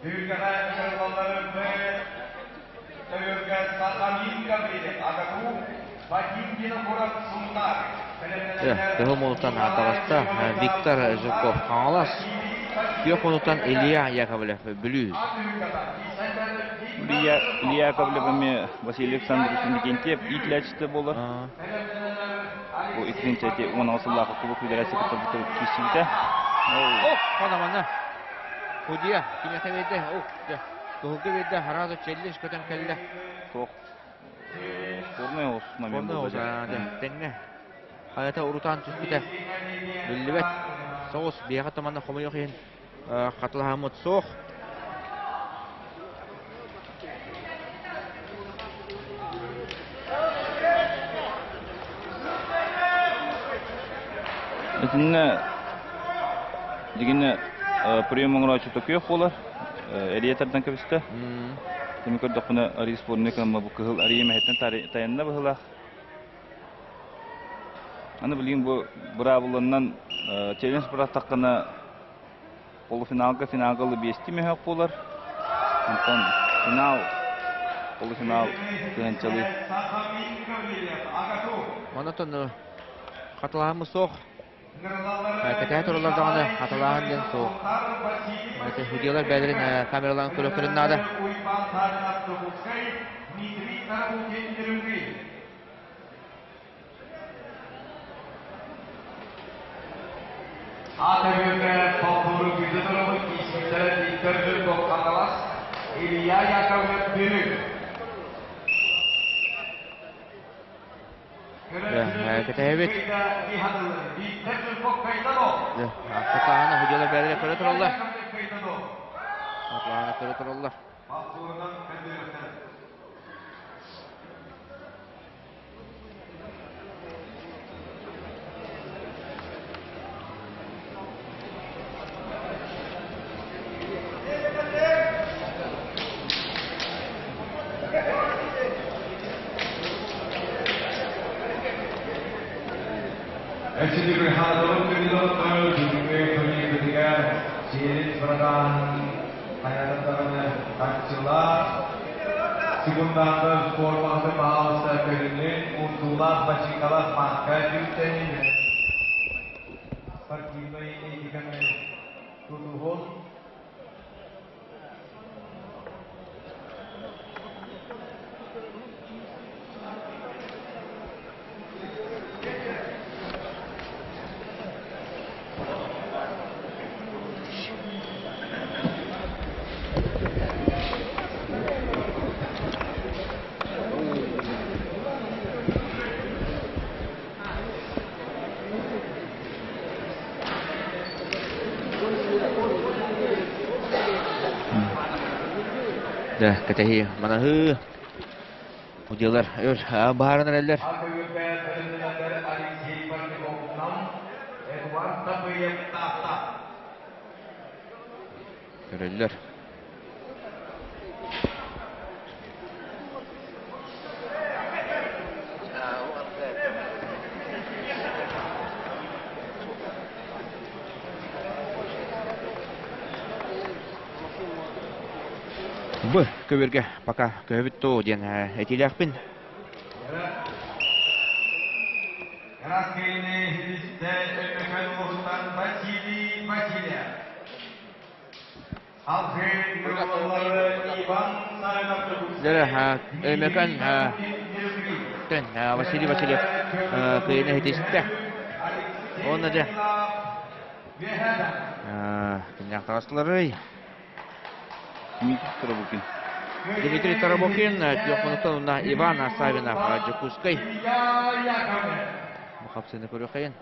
Түһүлгэҕэ ыҥырыллаллары Б. Төгүргэ Сахамин Гаврилев Агаку, Вадим Винокуров Сунтар. Кыһыл мунуттан таҕыста Виктор Жирков Хаҥалас, күөх мунуттан Илья Яковлев Бүлүү. Илья, Илья Яковлев эмиэ Василий Александрович Иннокентьев иитиллээччитэ буолар. Бу иккинчи 16 сыллаах Кубок Федерация кытта киирсибитэ. О, ханамана. Судья кимиэхэ биэрдэ? О, кыһылга биэрдэ, Харазов челлендж көтөн кэллэ. Суох. Спорный оҕус момент Спорный оҕус, тэҥҥэ. Хайата урутаан түспүтэ биллибэт. Соҕус биэхэ таманна хомойуох иһин хатылаһаммыт суох. Итиннэ дигинэ прием оҥорооччута күөх буолар, эрийэ тардан кэбистэ. Тими көрдөхпүнэ арыы спорный кыамма бу кыһыл арыйа мэһэттэн тайанна быһыылаах. Аны билигин бу быраабыланан челлендж бырахтаххына полуфиналга финалга ылы биэстии мөһөөх буолар. Онтон финал полуфинал тыһыынчалыы. Онотон хатылаһымы суох. Кэтэһэ тураллар даҕаны хатылааһын диэн суох. Судьялар бэйэлэрин камераларын көрүөхтэрин наада. Аты полбуру күүтэ киисиктэрэ Виктор Жирков Хаҥалас, Илья Яковлев Бүлүү. Кэтэһэбит. Хотаана худьалар бэйэлэрэ көрө тураллар. Хотаана көрө тураллар. Секундандар формасы баалыста көрүнүн унтуулаах бачыыкалаах маска дьүктэнин спортивнай этиканы тутуһун. Дьэ, кэтэһии манаһыы. Удьуолар өр баһааран эрэллэр. Көрөллөр. Б көбүргэ пока көһөбүт тоо диэн этиилээхпин. Краскайны истэ Өймөкөн улууһуттан Василий Васильев. Өймөкөн Василий Васильев кыайыыны иһитистэ. Уонна дьэ кимнээх таҕыстыларый? Дмитрий Тарабукин. Дмитрий Тарабукин, Тёхмануттан уонна Иван Савинов, Дьокуускай. Бу хапсыыны көрүөххэйин.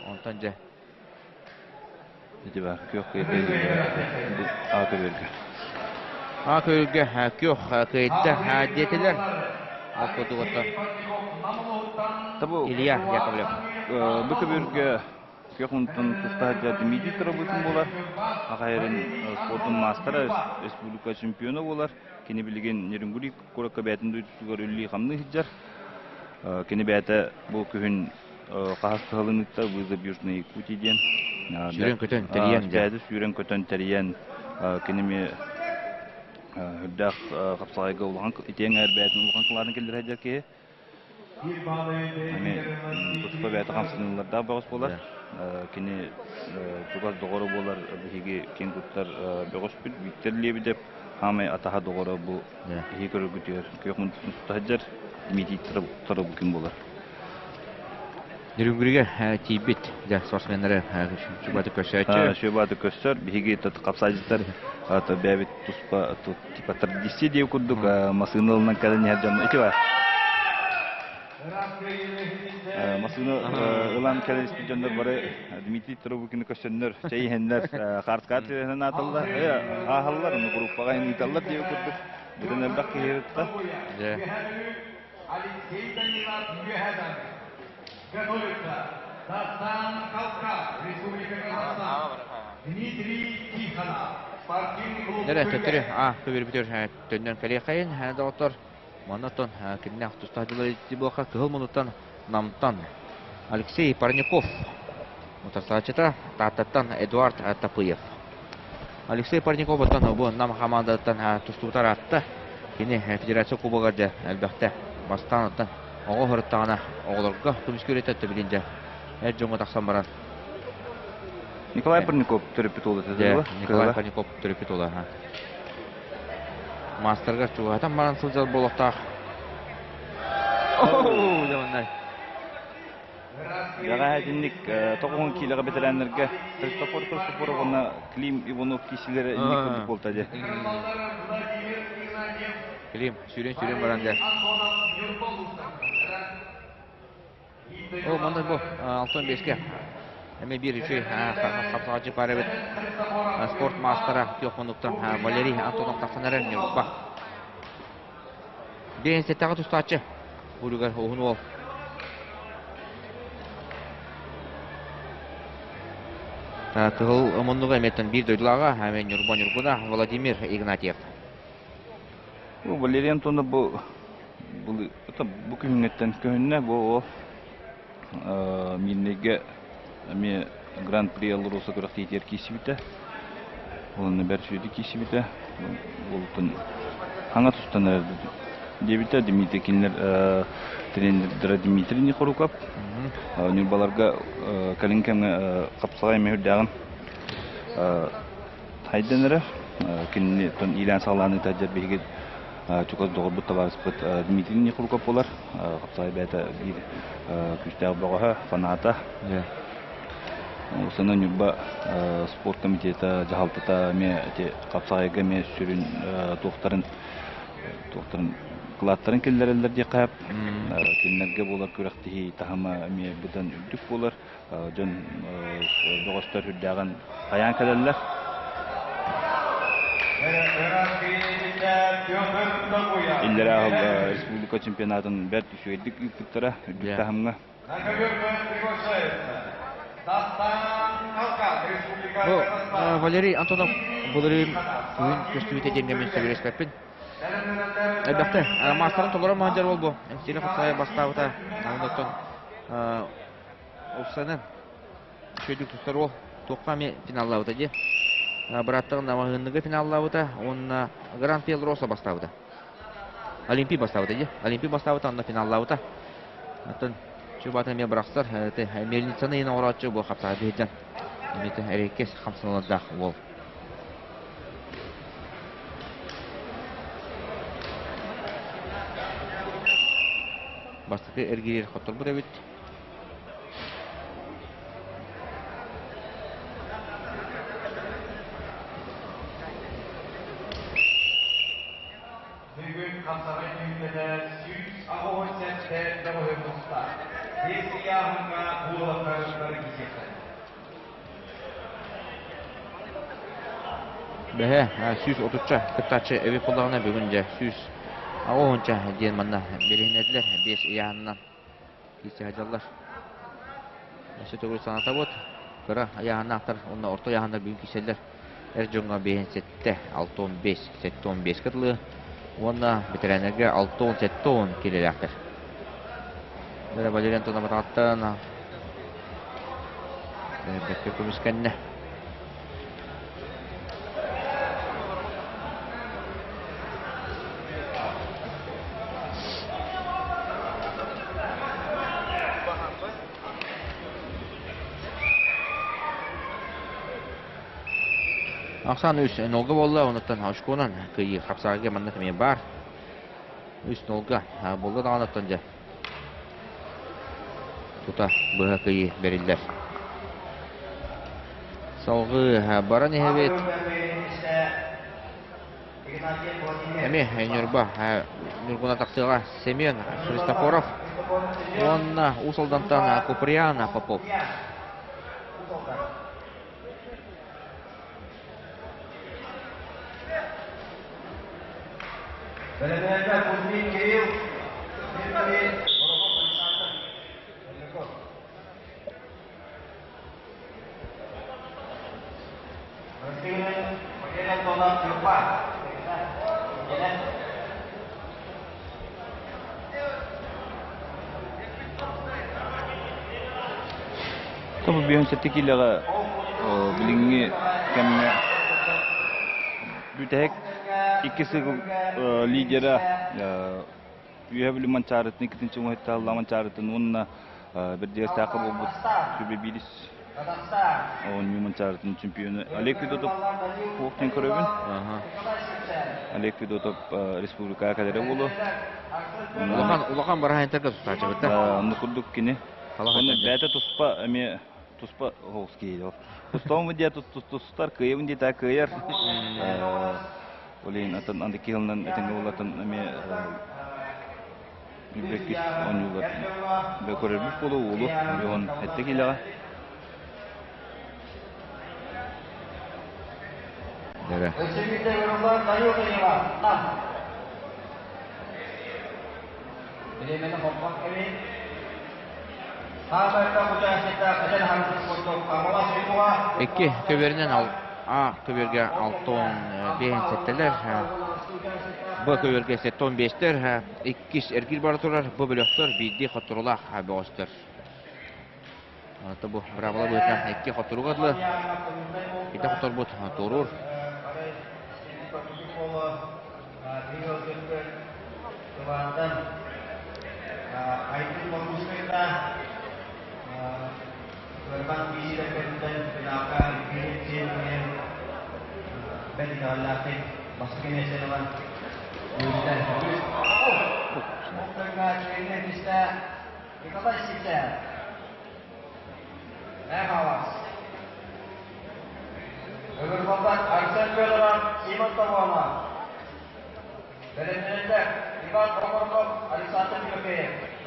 Онтон дьэ Ити бар, күөх кыайда А көбүөргэ. А көбүөргэ күөх кыайда диэтилэр. Ол курдук Табу Илья Яковлев. Бу көбүөргэ күөх унтун тустаһа Дмитрий Тарабыкин буолар. Аҕайарын спордун маастара, республика чемпиона буолар. Кини билигин Нерюнгри куоракка бэйэтин дойдутугар үлэлии-хамныы сылдьар. Кини бэйэтэ бу күһүн хаһыс сылын ыытта «Вызов Южной Якутии» диэн. Сүүрэн-көтөн тэрийэн. Бэйэтэ сүүрэн-көтөн тэрийэн кини эмиэ үрдээх хапсаҕайга улахан итиэн эр бэйэтин улахан кылаатын киллэрэ сылдьар киһи. Эмиэ туспа бэйэтэ хамсаныылардаах бөҕөс буолар. Кини чугас доҕоро буолар биһиги киэн туттар бөҕөспүт Виктор Лебедев хаамай атаһа доҕоро бу киһи көрөргүтүгэр күөх мундутун тута сылдьар Дмитрий Тарабукин буолар. Нерюнгригэ тиийбит дьэ спортсменнары Сүбаты көрсөөччү. Сүбаты көрсөр. Биһиги хапсаайдьыттар бэйэбит туспа типа традиция диэ курдук массыына ылынан кэлэн иһэр дьон ити бар. Массыына ылан кэлэн испит дьоннор бары Дмитрий Трубукины көрсөннөр, чэй иһэннэр, хаарткаат түһэн ааталлар, ааһаллар, ону группаҕа ыыталлар диэ курдук. Бүтүн элбэх киһи ытта. Алексей Данилов Үөһэдэн. Готовится Дастан Калка, Республика Казахстан. Дмитрий Тихонов, спортивный клуб Нэрэ төттөрү а көбүрбүтүр төннөн кэлиэхэйин доҕоттор. Манна кимнээх тустаах дьылар буолха кыһыл мунуттан Намтан Алексей Парников утарсааччыта Тааттаттан Эдуард Тапыев. Алексей Парников оттон бу Нам хамаандаттан тустубутар аатта. Кини Федерация Кубогар дьэ элбэхтэ бастаан оттон оҕо сырыттаҕына оҕолорго көмүскүөр билин дьэ эр дьоҥҥо тахсан баран Николай Парников төрөппүт уола этэ Николай Парников төрөппүт уола Маастаргар чугаһатан баран сылдьар буолуохтаах. Оо, дьэ манна. Бэҕэһээ итинник тоҕуһун киилэҕэ бэтэрээннэргэ Христофор Христофоров уонна Клим Иванов киисилэрэ инник курдук буолта дии. Клим сүүрэн-сүүрэн баран дьэ. Ол манна бу 65-ке эми биир үчүгэй хапсаҕайчы паар эбит спорт маастара күөх муннуктан Валерий Антонов тахсан эрэр Ньурба. Биэнсэттэҕэ тустааччы буругар уһун уол. Кыһыл муннуга эмиэттэн биир дойдулааҕа эми Ньурба Ньургуна Владимир Игнатьев. Валерий Антонов бу бу күһүҥҥэттэн көһүннэ бу ол Миирнэйгэ эмиэ Гран-при Алроса күрэхтэһиитигэр киирсибитэ. Уонна бэрт үчүгэйдик киирсибитэ. Уолуттан хаҥа тустан эрэр диэбитэ. Дмитрий кинилэр тренердэрэ Дмитрий Нехоруков. Ньурбаларга кэлин кэмҥэ хапсаҕай эмиэ үрдээҕин хайдан эрэр. Кинини оттон иилээн-саҕалаан ыытар биһиги чугас доҕорбут табаарыспыт Дмитрий Нехруков буолар. Хапсаҕай бэйэтэ биир күүстээх бөҕөһө, фаната. Сана Ньурба спорт комитета дьаһалтата эмиэ ити хапсаҕайга эмиэ сүрүн туохтарын туохтарын кылааттарын киллэрэллэр диэххэ кинилэргэ буолар күрэхтэһии таһыма эмиэ быдан үрдүк буолар. Дьон бөҕөстөр үрдээҕин хайаан кэлэллэр. Иллэрээ республика чемпионатын бэрт үчүгэйдик ыыппыттара үрдүк таһымҥа. Бу Валерий Антонов былырыын күһүн көстүбүтэ диэҥҥэ мин сөбүлэспэппин. Элбэхтэ маастарын толору маһдьар буолбу. Сири хапсаайа бастаабыта. Онтон Оксана үчүгэйдик тустар уол туохха эмиэ финаллаабыта дии. Бырааттарын маҕаһыынныга финаллаабыта уонна Гран-при Алроса бастаабыта. Олимпий бастаабыта дии. Олимпий бастаабыта онно финаллаабыта. Оттон Чубатын эмиэ бырахсар. Мельницаны иһин оҥорооччу бу хапсаҕай биһирдэн. Эмиэ эрэйкэс хамсаналардаах уол. Бастакы эргиир хотторбут эбит. Бүгүн хапсаҕай түһүлгэтэ 187 бөҕөһү муста. Биэс ыйааһыҥҥа уолаттар бары киирсиэхтэрэ. Бэһэ 130-ча кыттааччы эбит буоллаҕына бүгүн дьэ 160-ча диэн манна билиһиннэрдилэр биэс ыйааһынынан киирсэ сылдьаллар. Өссө төгүл санатабыт, кыра ыйааһыннаахтар уонна орто ыйааһыннар бүгүн киирсэллэр. Эр дьоҥҥо 57, 65, 75 кытылы уонна бэтэрээннэргэ 60-70 киилэлээхтэр. Валерий Антонов атаҕыттан бэркэ көмүскэннэ. Ахсаан үс нолга буолла, онуттан очконан кыайыы хапсаҕайга манна эмиэ баар. Үс нолга буолла даҕаны оттон дьэ тута быһа кыйыы бэриллэр. Салгыы баран иһэбит. Эмиэ Ньурба Ньургуна тахсыаҕа Семен Христофоров уонна Уус Алдантан Куприяна Попов. Бэлэмнэнэ Кузьмин Кирилл, Дмитрий Боровов Александр Пермяков. Россия Валерий Антонов Ньурба. Бу 57 киилэҕэ билиҥҥи кэмҥэ бүтэһик икки сыл лидера Үөһэ Бүлүү Манчаарытын иккитинчи уҥуһуттаалла Манчаарытын уонна Бэрдигэстээххэ буолбут сүбэ биирис оонньуу Манчаарытын чемпиона Олег Федотов туохтан көрөбүн. Олег Федотов республикаҕа кэлэрэ буолуо. Улахан улахан бараһайынтарга тустааччыбыт да. Онно курдук кини. Оны бәті туспа эме туспа хоғыс кейді. Тустауым дия тустар, кыйым дия кыйар. Олейін атын анды киһылынан этеңге болатын эме билбеккис онюлар. Бе көрөрбүт болу улу, он этте килеға. Икки көберинен ал А көберге алтон бehen сеттелер. Б көберге сеттон бестер. Иккис эргил бара турар. Б бөлөктөр бидди хотурулах бөҕөстөр. Ата бу бравла быытна икки хотуругадлы. Ите хоторбут турур.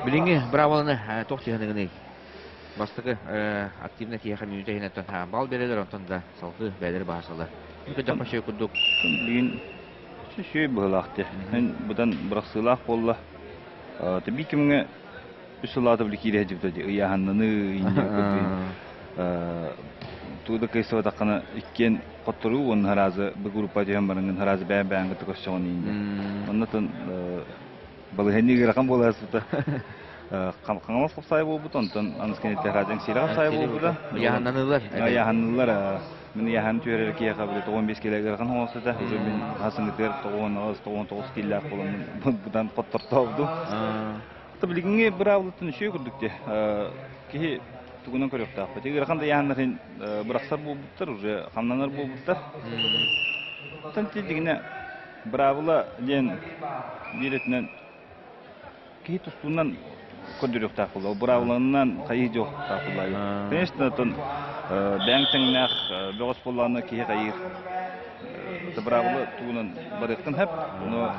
Билиңи браваланы тох тиһаныгыны бастыкы активно тиэхэ мүнүтэ хинеттен бал берелер онтон да салгы бәлер баасалар. Күдө пашой курдук. Билигин сүй быһылаахты. Эн будан бырахсыылаах буолла. Таби кимҥэ үс сылаата били киирэ дьибитэ ыйааһаннаны тууда кыйсыбатаххына иккиэн хотторуу уонна хараазы бу группа түһэн барыҥын хараазы бэйэн бэйэн кытта көрсөҕүн иинде. Оннотон балыһынныы ыарахан буолаасыта. Хаҥалас хапсаай буолбут, онтон аныс кэнниттэн хараазы эҥсиэлэ хапсаай буолбута. Ыйааһыннанылар. Ыйааһыннылар. Мин ыйааһын түөрэр киһиэхэ били 95 килэ ыарахан оҥостута. Уже мин хасыҥытыгар 98 киллээх буоламмын будан хоттортообутум. Билигиҥҥи быраабылаттан үчүгэй курдук дии. Киһи тугунан көрүөхтаахпыт. Ыарахан да ыйааһыннарын бырахсар буолбуттар, уже хамнанар буолбуттар. Оттон дигинэ быраабыла диэн биир өттүнэн киһи тустуунан көрдөрүөхтээх буолла. Быраабыланан хайыы дьоохтаах буолла. Конечно, оттон бэйэҥ тэҥнээх бөҕөс буоллаҕына киһи хайыыр. Быраабыла тугунан барыаххын сөп, но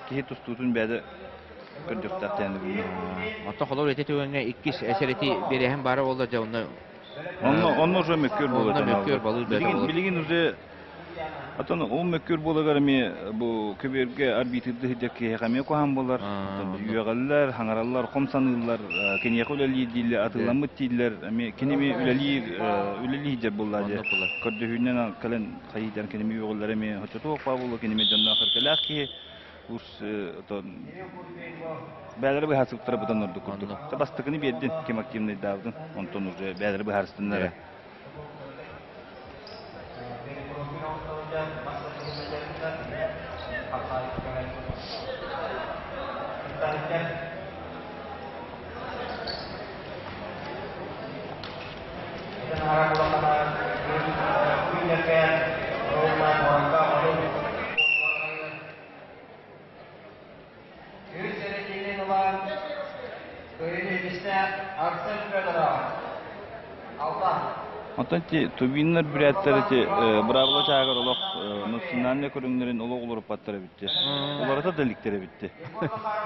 киһи тустуутун бэйэтэ көрдүөхтээх диэн Оттон холобур ити түгэҥҥэ иккис эсэрэти биэрэһин баара буолла дьэ онно Онно онно уже мөккүөр буолар. Онно мөккүөр балыыр бэйэтэ Билигин билигин уже Отон ол мөккүөр буолагар эмиэ бу көбүөргэ арбитрды сылдьар киһиэхэ эмиэ куһаҕан буолар. Үөҕэллэр, хаҥараллар, хом саныыллар, киниэхэ үлэлиир дииллэр, атыыламмыт дииллэр, эмиэ кини эмиэ үлэлиир үлэлии сылдьар буоллаа дьэ. Көрдөһүүнэн кэлэн хайыытан кини эмиэ үөҕэллэр эмиэ оччотуох баа буолуо, кини эмиэ дьонноох эркэлээх киһи. Уус отон бээлэри быһаарсыбыттара быдан ордук курдук. Бастакыны биэрдин, ким активныйдаабытын, онтон уже бээлэри быһаарыстыннар. Оттон ити тувиннар бүрээттэр ити быраабыла чааһыгар олох национальнай көрүҥнэрин олох уларыппаттар эбитти. Уларыта да иликтэр эбитти.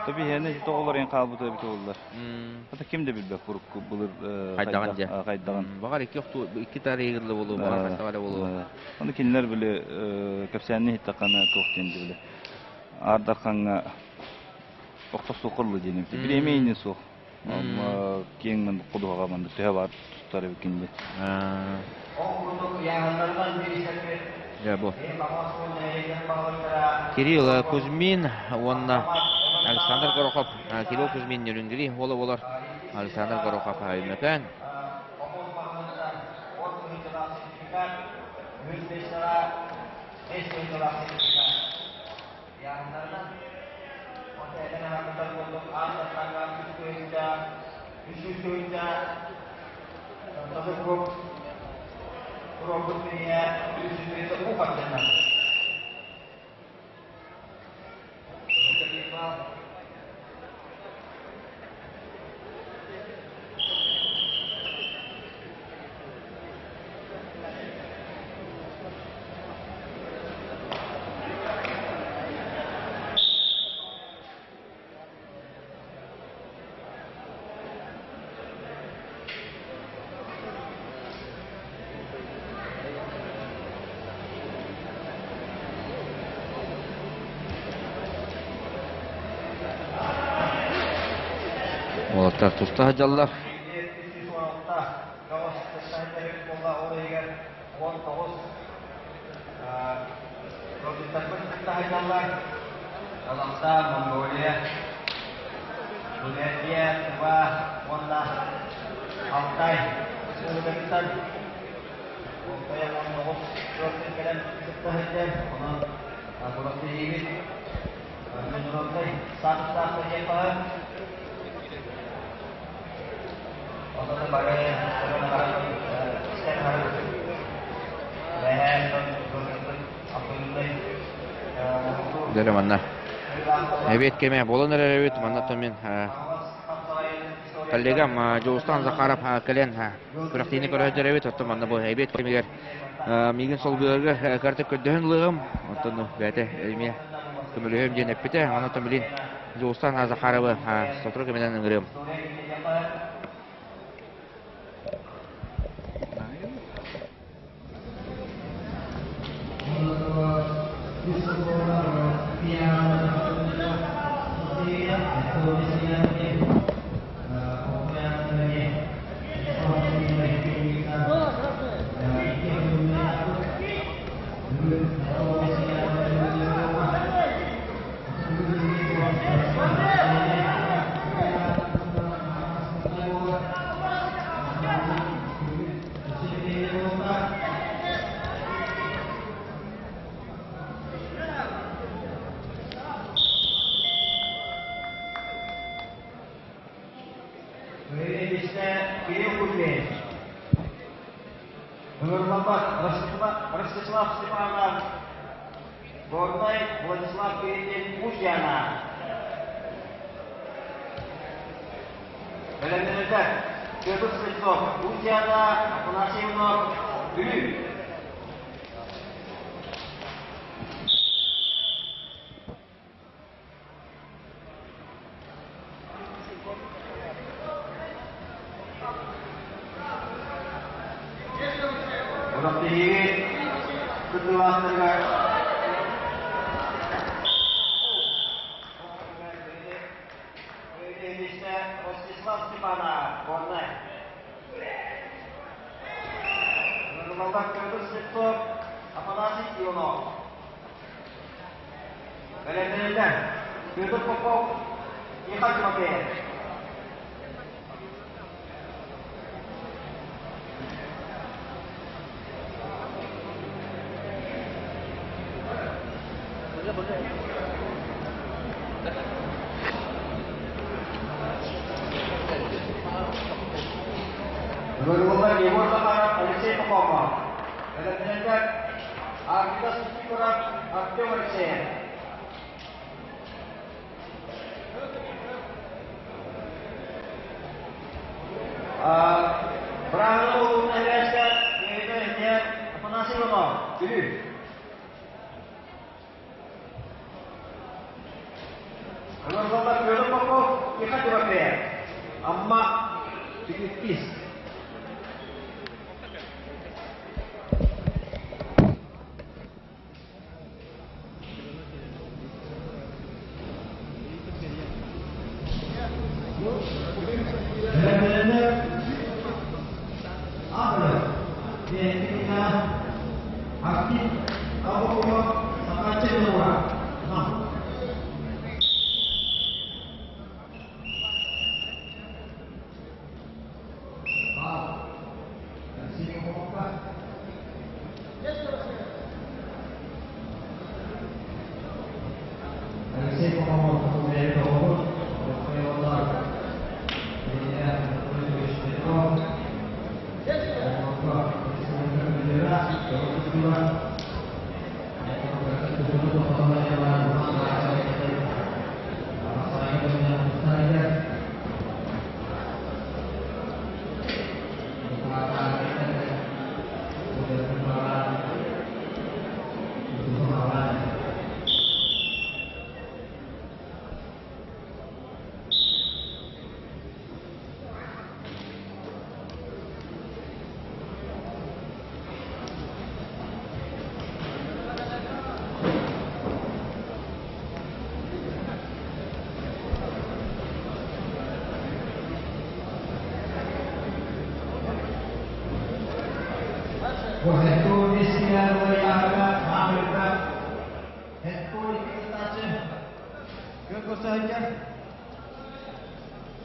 Тоби иһэнэ ити тоҕо уларыйан хаалбыта эбитэ буоллар. Ата ким да билбэт урукку былыр Хайдаҕын дьэ. хайдаҕын. Баҕар икки охту икки тарыйыгылла буолуо, баҕар хайдаҕа эрэ буолуо. Ону кинилэр били кэпсээнни иһиттэххинэ туох диэн били Аар Дархаҥҥа охто суох орлу диэн эбит. Бириэмэ иннин суох. Киэҥ маннык ходуһаҕа маннык төһө баар тустар эбиккин диэн. Дьэ бу. Кирилл Кузьмин уонна Александр Горохов. Кирилл Кузьмин Нерюнгри уола буолар. Александр Горохов Өймөкөөн. Уолаттар туста сылдьаллар. Дьэ манна эбиэт кэмэ буолан эрэр эбит. Манна мин коллегам Дьулустан Захаров кэлэн күрэхтиини көрө эбит. Оттон манна бу эбиэт кэмигэр миигин солбуйарга картып көрдөһөн ылыаҕым. Оттон бэйэтэ эмиэ көмөлөһүөм диэн эппитэ. Онон билин Дьулустан Захаровы сотору кэминэн ыҥырыам.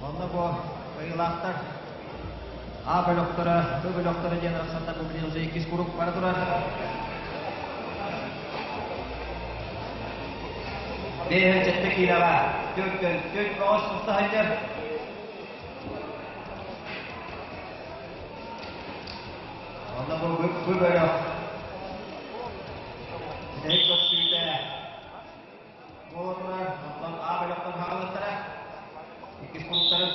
Онно бу кыайыылаахтар А бөлөхтөрө, Б бөлөхтөрө диэн арахсаннар бу билигин уже иккис куруук бара турар. Бэйэн сэттэ киилэҕэ төртөн төрт бөҕөс туста сылдьар. Онно бу бу бөлөх бүтэһик көрсүүтэ буола турар. Онтон А бөлөхтөн хаалбыттара. Иккис курууктарын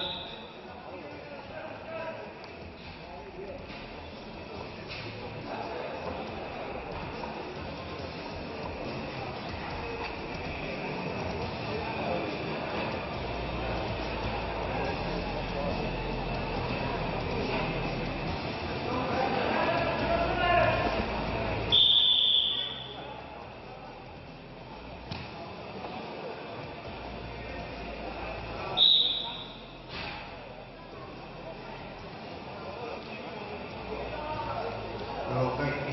Ыалга икки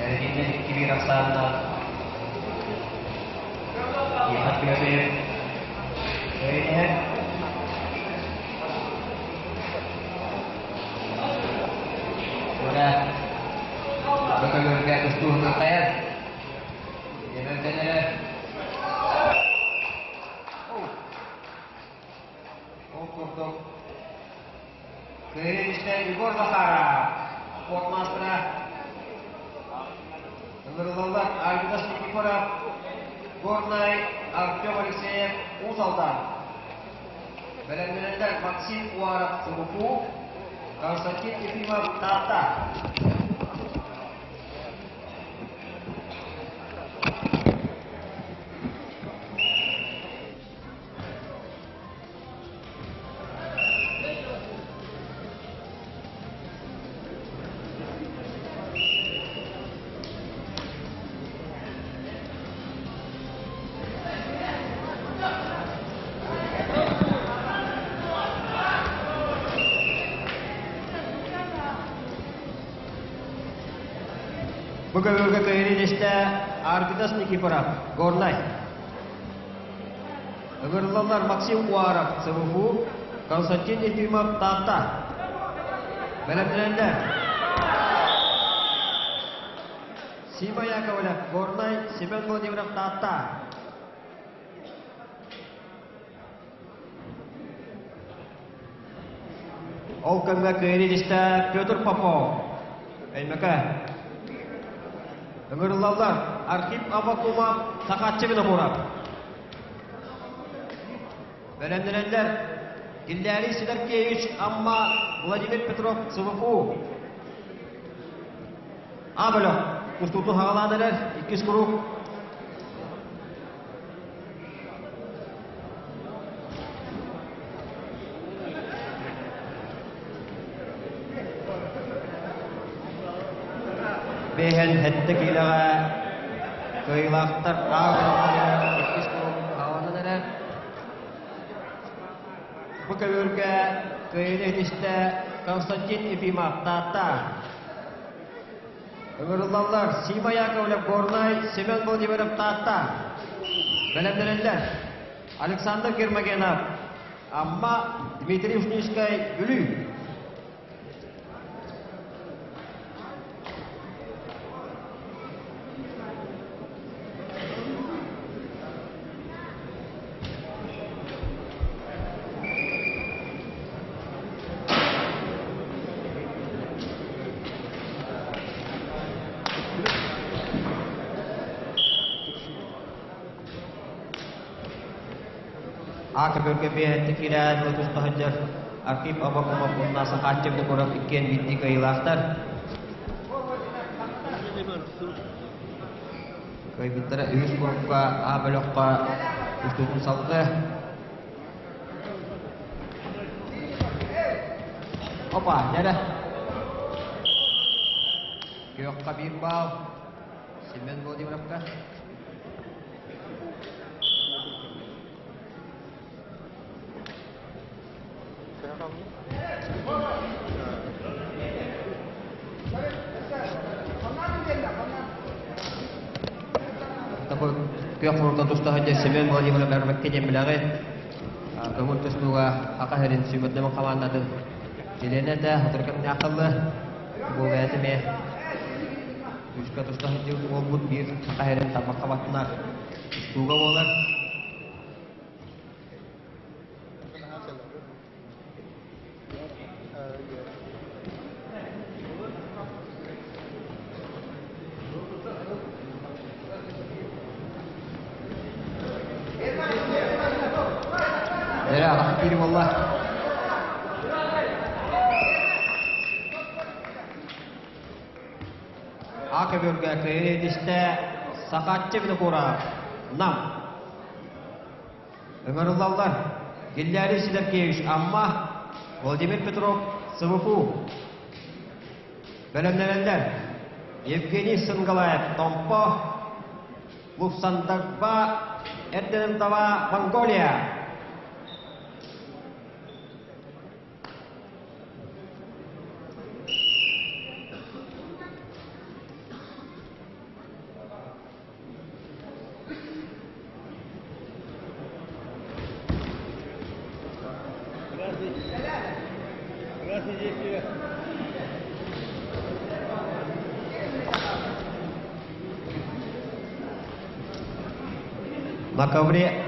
Эргиннэр икки биир ахсааннаах Ехать күөтэйэр Өйүнэһэр Ура Бөкөлөргө тустууһун хайар Деберденерер Ол курдук Кыайыы истэ Егор Захаров, спорт маастара. Ыҥырыллаллар Альбинас Никифоров, Горнай, Артем Алексеев, Уус Алдан. Бэлэмнэнэллэр Максим Уаров, СВФУ, Константин Ефимов, Таатта. Бу көмөлгө көйрүн истэ Аргыдас Никифоров, Горнай. Ыҥырыллаллар Максим Уаров, СВФУ, Константин Ефимов, Таатта. Бэлэмнэнэллэр. Сима Яковлев, Горнай, Семен Владимиров, Таатта. Ол кэмҥэ кыайыы Петр Попов, Өймөкө. Ыҥырыллаллар Архип Аввакумов, Сахатчы Винокуров. Бэлэмнэнэллэр Гиллярий Сидоркевич, Амма, Владимир Петров, СВФУ. А бөлөх устуутун хаҕалаан эрэр иккис куруук. Бэһэн сэттэ киилэҕэ кыайыылаахтар аах иккис куруук хааланан эрэр. Бу көбүөргэ кыайыыны ситистэ Константин Ефимов, Таатта. Ыҥырыллаллар Сима Яковлев, Горнай, Семен Владимиров, Таатта. Бэлэмнэнэллэр Александр Гермогенов, Амма, Дмитрий Ушницкай, Бүлүү. Аакы бөргө киирэн туста сылдьар Архип Аввакумов уонна Сахааччы Винокуров иккиэн биирдии кыайыылаахтар. Кыайбыттара үһүс курукка А бөлөххө устуутун салгыы. Опа, дьэрэ. Күөххэ биир баал. Семен Владимировка. Күөх мурда туста сылдьар Семен Владимиров Эрбэккэ диэн билэҕит. Көҥүл тустууга Аха сирин сүүмэрдэмин хамаандатын чилиэнэ этэ, сотору кэмҥэ ахталлы. Бу бэйэтэ эмиэ күүскэ туста сылдьыбыт буолбут биир Саха сирин тарбахха баттынар тустууга буолар. Эрэ аҕах киири буолла. А көбүөргэ кыайыы Сахатчы Винокуров, Нам. Ыҥырыллаллар Гиллярий Сидоркевич Амма, Владимир Петров СВФУ. Бэлэмнэнэллэр Евгений Сынгалаев Томпо, Лупсандагба Эрденемтова Монголия. На ковре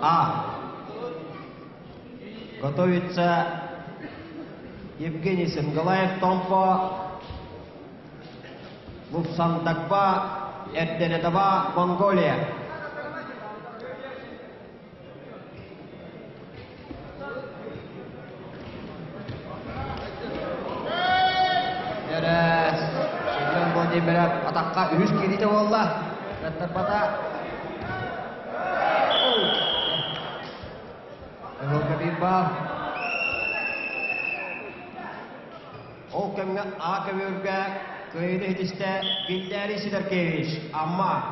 А готовится Евгений Сенгалаев Томпо Лупсандакба Эрденетова Монголия. Эрэ Семен Владимиров атахха үһүс киириитэ буолла. Кыаттарбата. Ыһылга биир баар. Ол кэмҥэ А көбүөргэ кыайыыны ситистэ Гильдярий Сидоркевич, Амма.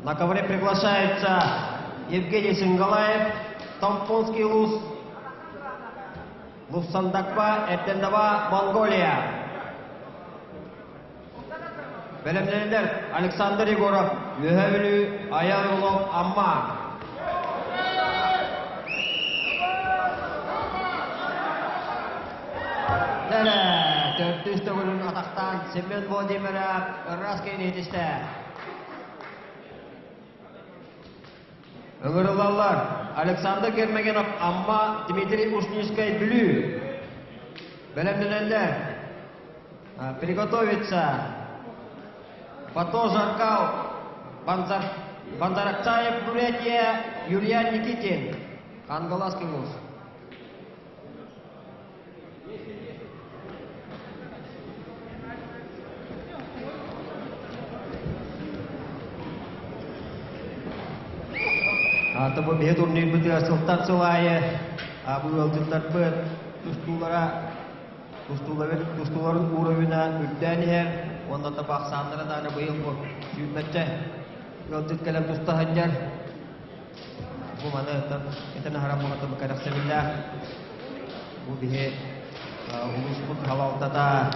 На ковре приглашается Евгений Сингалаев, Томпонский улус, Луфсандакпа, Эрдендава, Монголия. Бэлэмнэнэллэр Александр Егоров, Үөһээ Бүлүү, Айар Улов, Амма. Дэрэ, төрдүс төгүлүн атахтаан Семен Владимиров ыраас киһини итистэ. Ыҥырыллаллар Александр Гермогенов, Амма, Дмитрий Ушницкай, Бүлүү. Бэлэмнэнэллэр Приготовиться. Бато Жаркал, Банзар, Банзаракчаев, Бурятия, Юрьян Никитин, Кангаласский вуз. Аты бу биһи турнирбытыгар сылтан сыл аайы бу ыалдьыттарбыт тустуулара Тустууларын уровена үрдээн иһэр уонна табаахсааннара даҕаны быйыл бу сүүрбэччэ ыалдьыт кэлэн туста сылдьар. Бу маны итин аһара буолата кэрэхсэбиллээх. Бу биһи улууспут халалтата,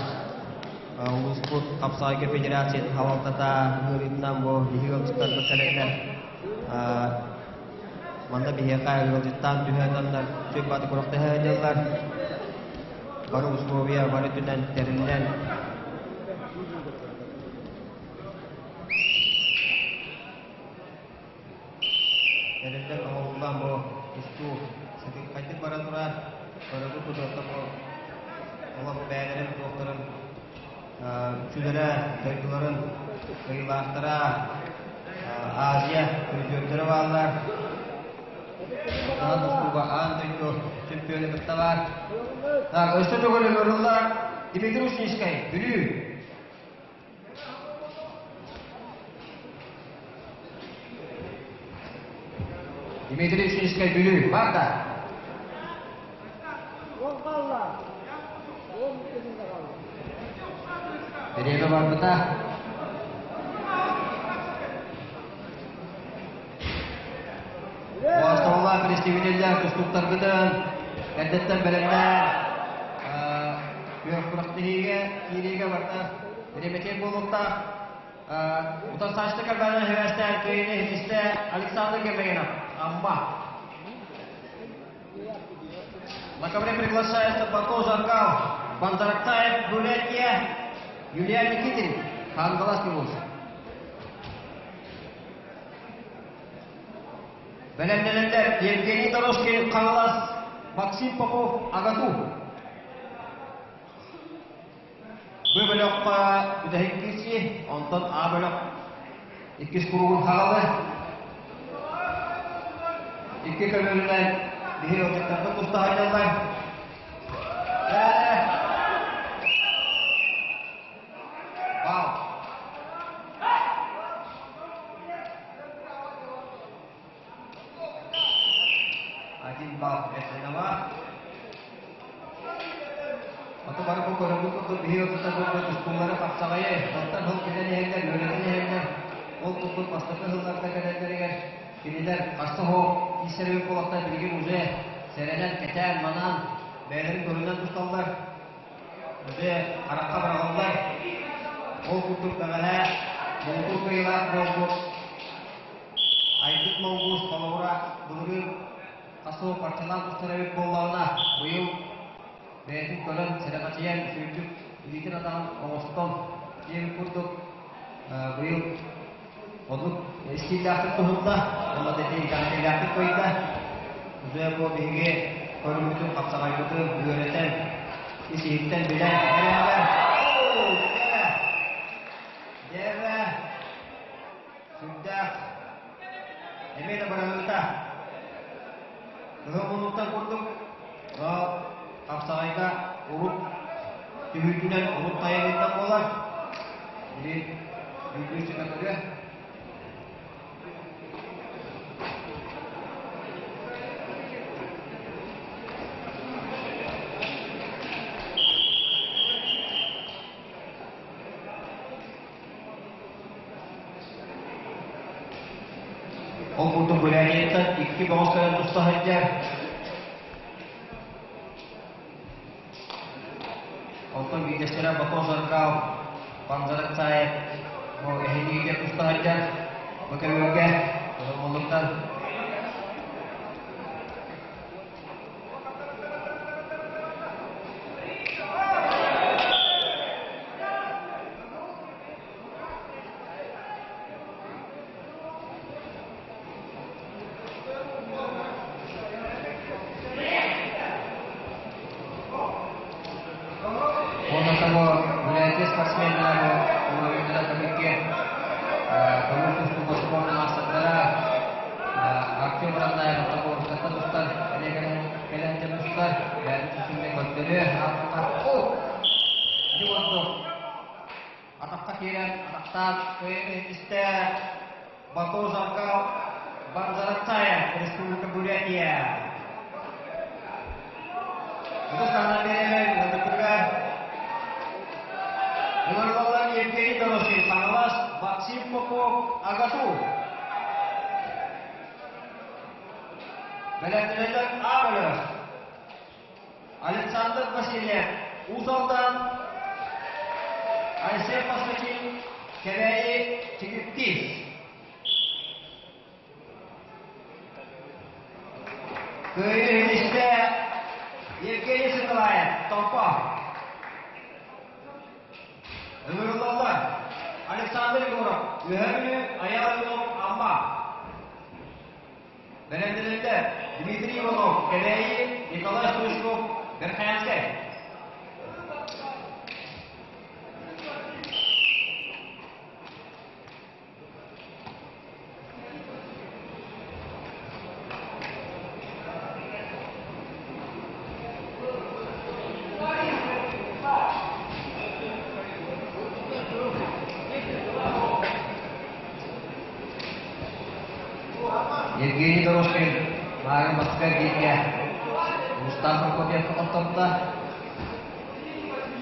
улууспут хапсаҕайга федерациятын халалтата ыарыытынан бу биһиги ыалдьыттарбыт кэлэннэр манна биһиэхэ ыалдьыттаан түһээтаннар сүрбаты күрэхтэһэ сылдьаллар. Бары условия бары өттүнэн тэриллэн тэриллэн оҥоһуллан бу тустуу сытыырхайдык баран турар. Көрөгү кудуотта бу олох бэйэлэрин туохтарын үксүлэрэ дойдуларын кыайыылаахтара Азия призердэрэ бааллар. Саха тустууга аан дойду чемпиона кытта баар. Так, өссө төгүл ыҥырыллар Дмитрий Ушницкай, Бүлүү. Дмитрий Ушницкай, Бүлүү. Бар да. Бириэмэ барбыта. Оостоллаах представителлэр тустууктаргытын эрдэттэн бэлэмнээн күөх күрэхтэһиигэ киириигэ барыта бириэмэтин буолуохтаах. Утарсааччы Карбанан хевэстээн кыайыыны иһитистэ Александр Гермогенов, Амма. На ковре приглашается Бато Жаркал, Бандарактаев, Бурятия, Юлия Никитин, Хангалас улуус. Бэлэмнэнэллэр Евгений Дорожкин, Хаҥалас, Максим Попов, АГАТУ. Б бөлөххө бүтэһик киирсии, онтон А бөлөх иккис куругун хаҕалы. Икки көмөлүнэн биһи ыалдьыттарга тустаһайдаллар. Бал. Один балл Эсенова. Ото бары бу көрөргүт курдук биһи ортото буолбут тустуулары хапсаҕайы сылтан сыл билэн иһэллэр, үөрэтэн иһэллэр. Ол курдук бастакы сылларга кэлэллэригэр кинилэр харса суох ииссэрбит буолахтар билигин уже сэрэнэн, кэтээн, манаан бэйэлэрин көрүнэн тусталлар. Уже харахха быраҕыллар. Ол курдук бэҕэһээ муҥутуур кыайыылаах буолбут Айбыт Монгуш холобура былырыын хасо парчалаан тустар эбит буоллаҕына, быйыл бэйэтин көрөн, сэрэхэчийэн, үчүгэйдик илиитин атаҕын оҥостон диэбит курдук быйыл оннук истииллээхтик туһунна уонна да итэҕэтиилээхтик кыайда. Уже бу биһиги көрүҥмүтүн, хапсаҕайбытын үөрэтэн, ис-иһиттэн билэн эрэллэр. Дьэ, Сүрдээх эмиэ да быраҕыыта кыһыл муннуктан курдук хапсаҕайга урут түһүүтүнэн урут тайаныыттан буолар. Били дьүүллүүр сүбэ көрүө. Ол курдук Бурятияттан икки бөҕөс кэлэн туста сылдьар. Онтон биирдэстэрэ Бато Жаркал, Панзарак Цаев бу эһиниигэ туста сылдьар. Бу көбүөргэ Кыһыл Уонна того Бурятия спортсменнара уровеннара көмүккэ көҥүл тустууга спорт маастардара Артем Раннаев Тоборовскаттан тустар кэлэн тустар бэйэтин тустууну көрдөрүө Ити курдук атахха киирэн атахтаан кыайыыны истэ Бато Жаркал Банзарацая, Республика Бурятия. Ытыс биэрэр ыалдьыттарыгар Ыҥырыллаллар Евгений Дорожкин, Хаҥалас, Максим Попов, АГАТУ. Бэлэмнэнэллэр А бөлөх. Александр Васильев, Уус Алдан, Айсен Поскачин, Кэбээйи, Чигиттиис. Кыайыы иһистэ Евгений Соколаев, Томпо. Ыҥырыллаллар Александр Егоров, Үөһээ Бүлүү, Айаал Иванов, Амма. Бэлэмнэнэллэр Дмитрий Иванов, Кэбээйи, Николай Стручков, Верхоянскай. Евгений Дорожкин, Маарын Бастыкар диэккэ. Устав Прокопьев хоттордо.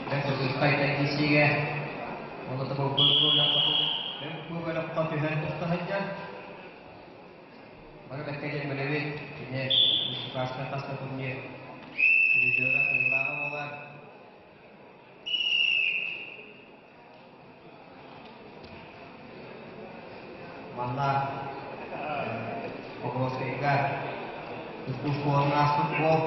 Бэрт киисиигэ Оны бөлөххө түһэн туста сылдьар. Бары бэккэ диэн билэбит. Кини Мусукаска хаста турнир призера кыылааҕа буолар. Манна Покровскайга тустуу школатын ааспыт уол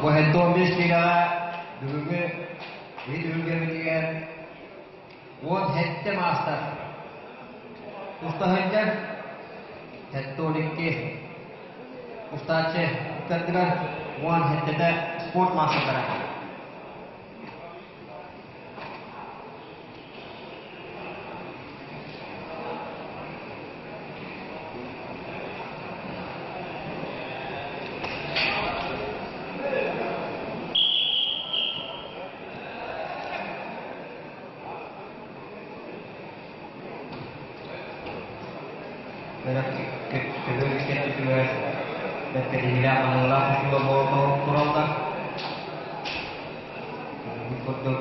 Бу 75 киилэҕэ бүгүҥҥү биһи түһүлгэбитигэр 17 маастар туста сылдьар 72 устааччы ыккардыгар 17-тэ спорт маастардара. Көбүөр кэттитигэр бэркэтиһиилээх аныылаах тутууга буола тураллар. Курдук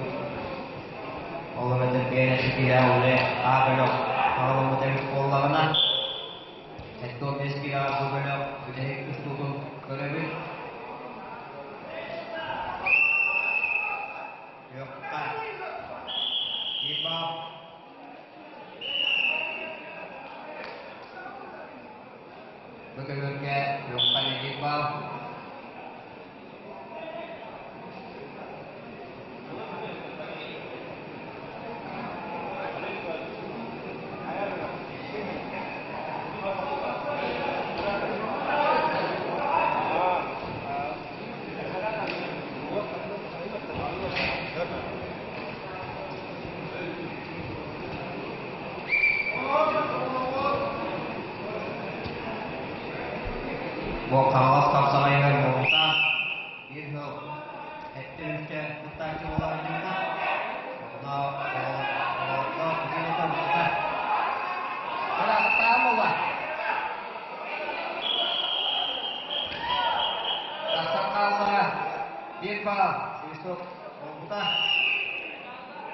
ол эбэтэр биэрэ үлэ А бөлөх аҕаламмыт эбит буоллаҕына, 75 киилэҕэ бу бөлөх бүтэһик тустуутун көрөбүт. Күөххэ биир баал. Бу көбүөргэ күөххэ биир баал. Бу Хаҥалас хапсаҕайыгар Муҥутаах биир сыл сэттэ үстэ кыттааччы буола сылдьыбыта. Онно оҕолорго кутуйата ылбыта. Ыраахтаан буола. Тахсан хаалла биир баал свисток буолбута.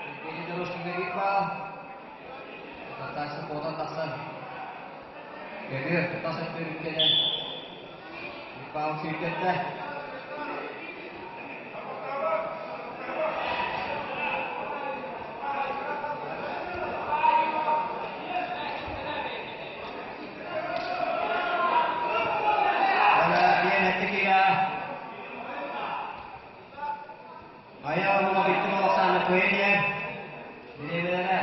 Евгений Дорожкинга биир баал. Кыттааччы куотан тахсан Көбүөр тас өттүн Михаил сүүрдэтте. Айа урума бүттүм Александр Куэньер. Бириэмэлэрэ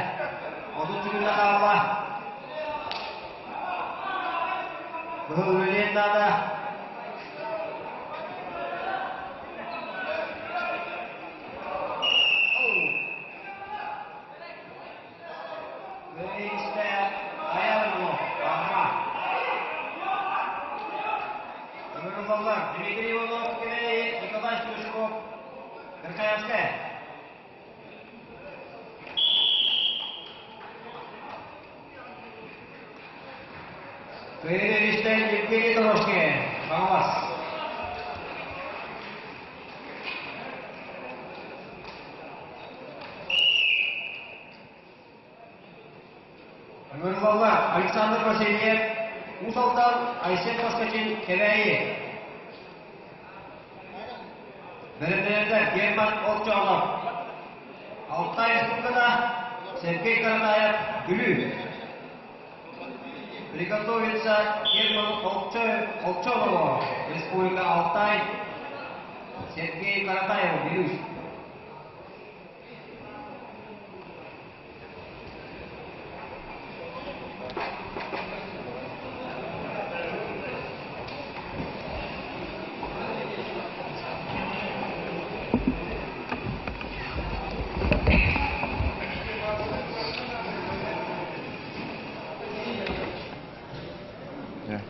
30 секунда хаалла. Кыһыл үлэлиэн наада. Кыайыыста Айа урума Амма. Ыҥырыллаллар Дмитрий Иванов, Кэбээйи, Николай Стручков, Верхоянская. Кыайыы Евгений Дорожкин, Хаҥалас. Ыҥырыллаллар Александр Васильев, Уус Алдан, Айсен Поскачин, Кэбээйи. Бэлэмнэнэллэр Герман Олчоонов, Алтай Республиката, Сергей Каратаев, Бүлүү. Приготовиться Герману Холчонову, Республика Алтай, Сергей Каратаев, Бүлүү.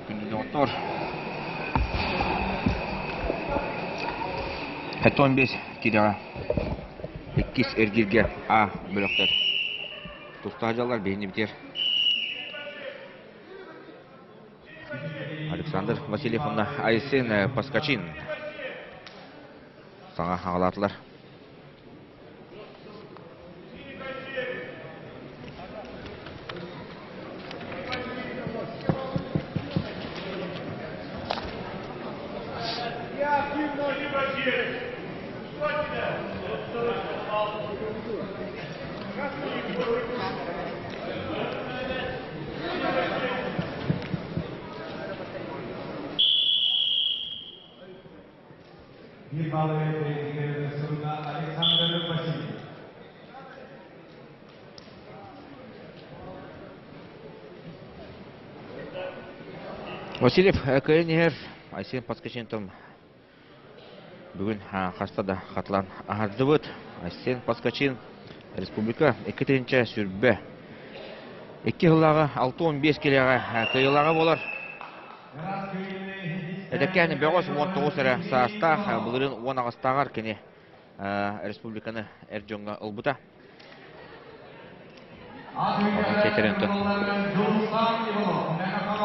Күндү доҕоттор. 75 киилэҕэ иккис эргииргэ А бөлөхтөр тустаах дьаллар биһинибитигэр Александр Васильев уонна Айсен Поскачин саҥа аҕалаатылар. Биир балыгы сурна Александр Васильев. Васильев кыайан иһэр Айсен Подскочинтом бүгүн хаста да хатылан аһардыбыт. Айсен Поскачин республика 2022 сыллааҕы 65 килэҕэ кыайыылааҕа буолар. Эдэккээн бөҕөс 19 эрэ саастаах, былырыын 18-тааҕар кини республиканы эр дьоҥҥо ылбыта. Онон сиэтэрин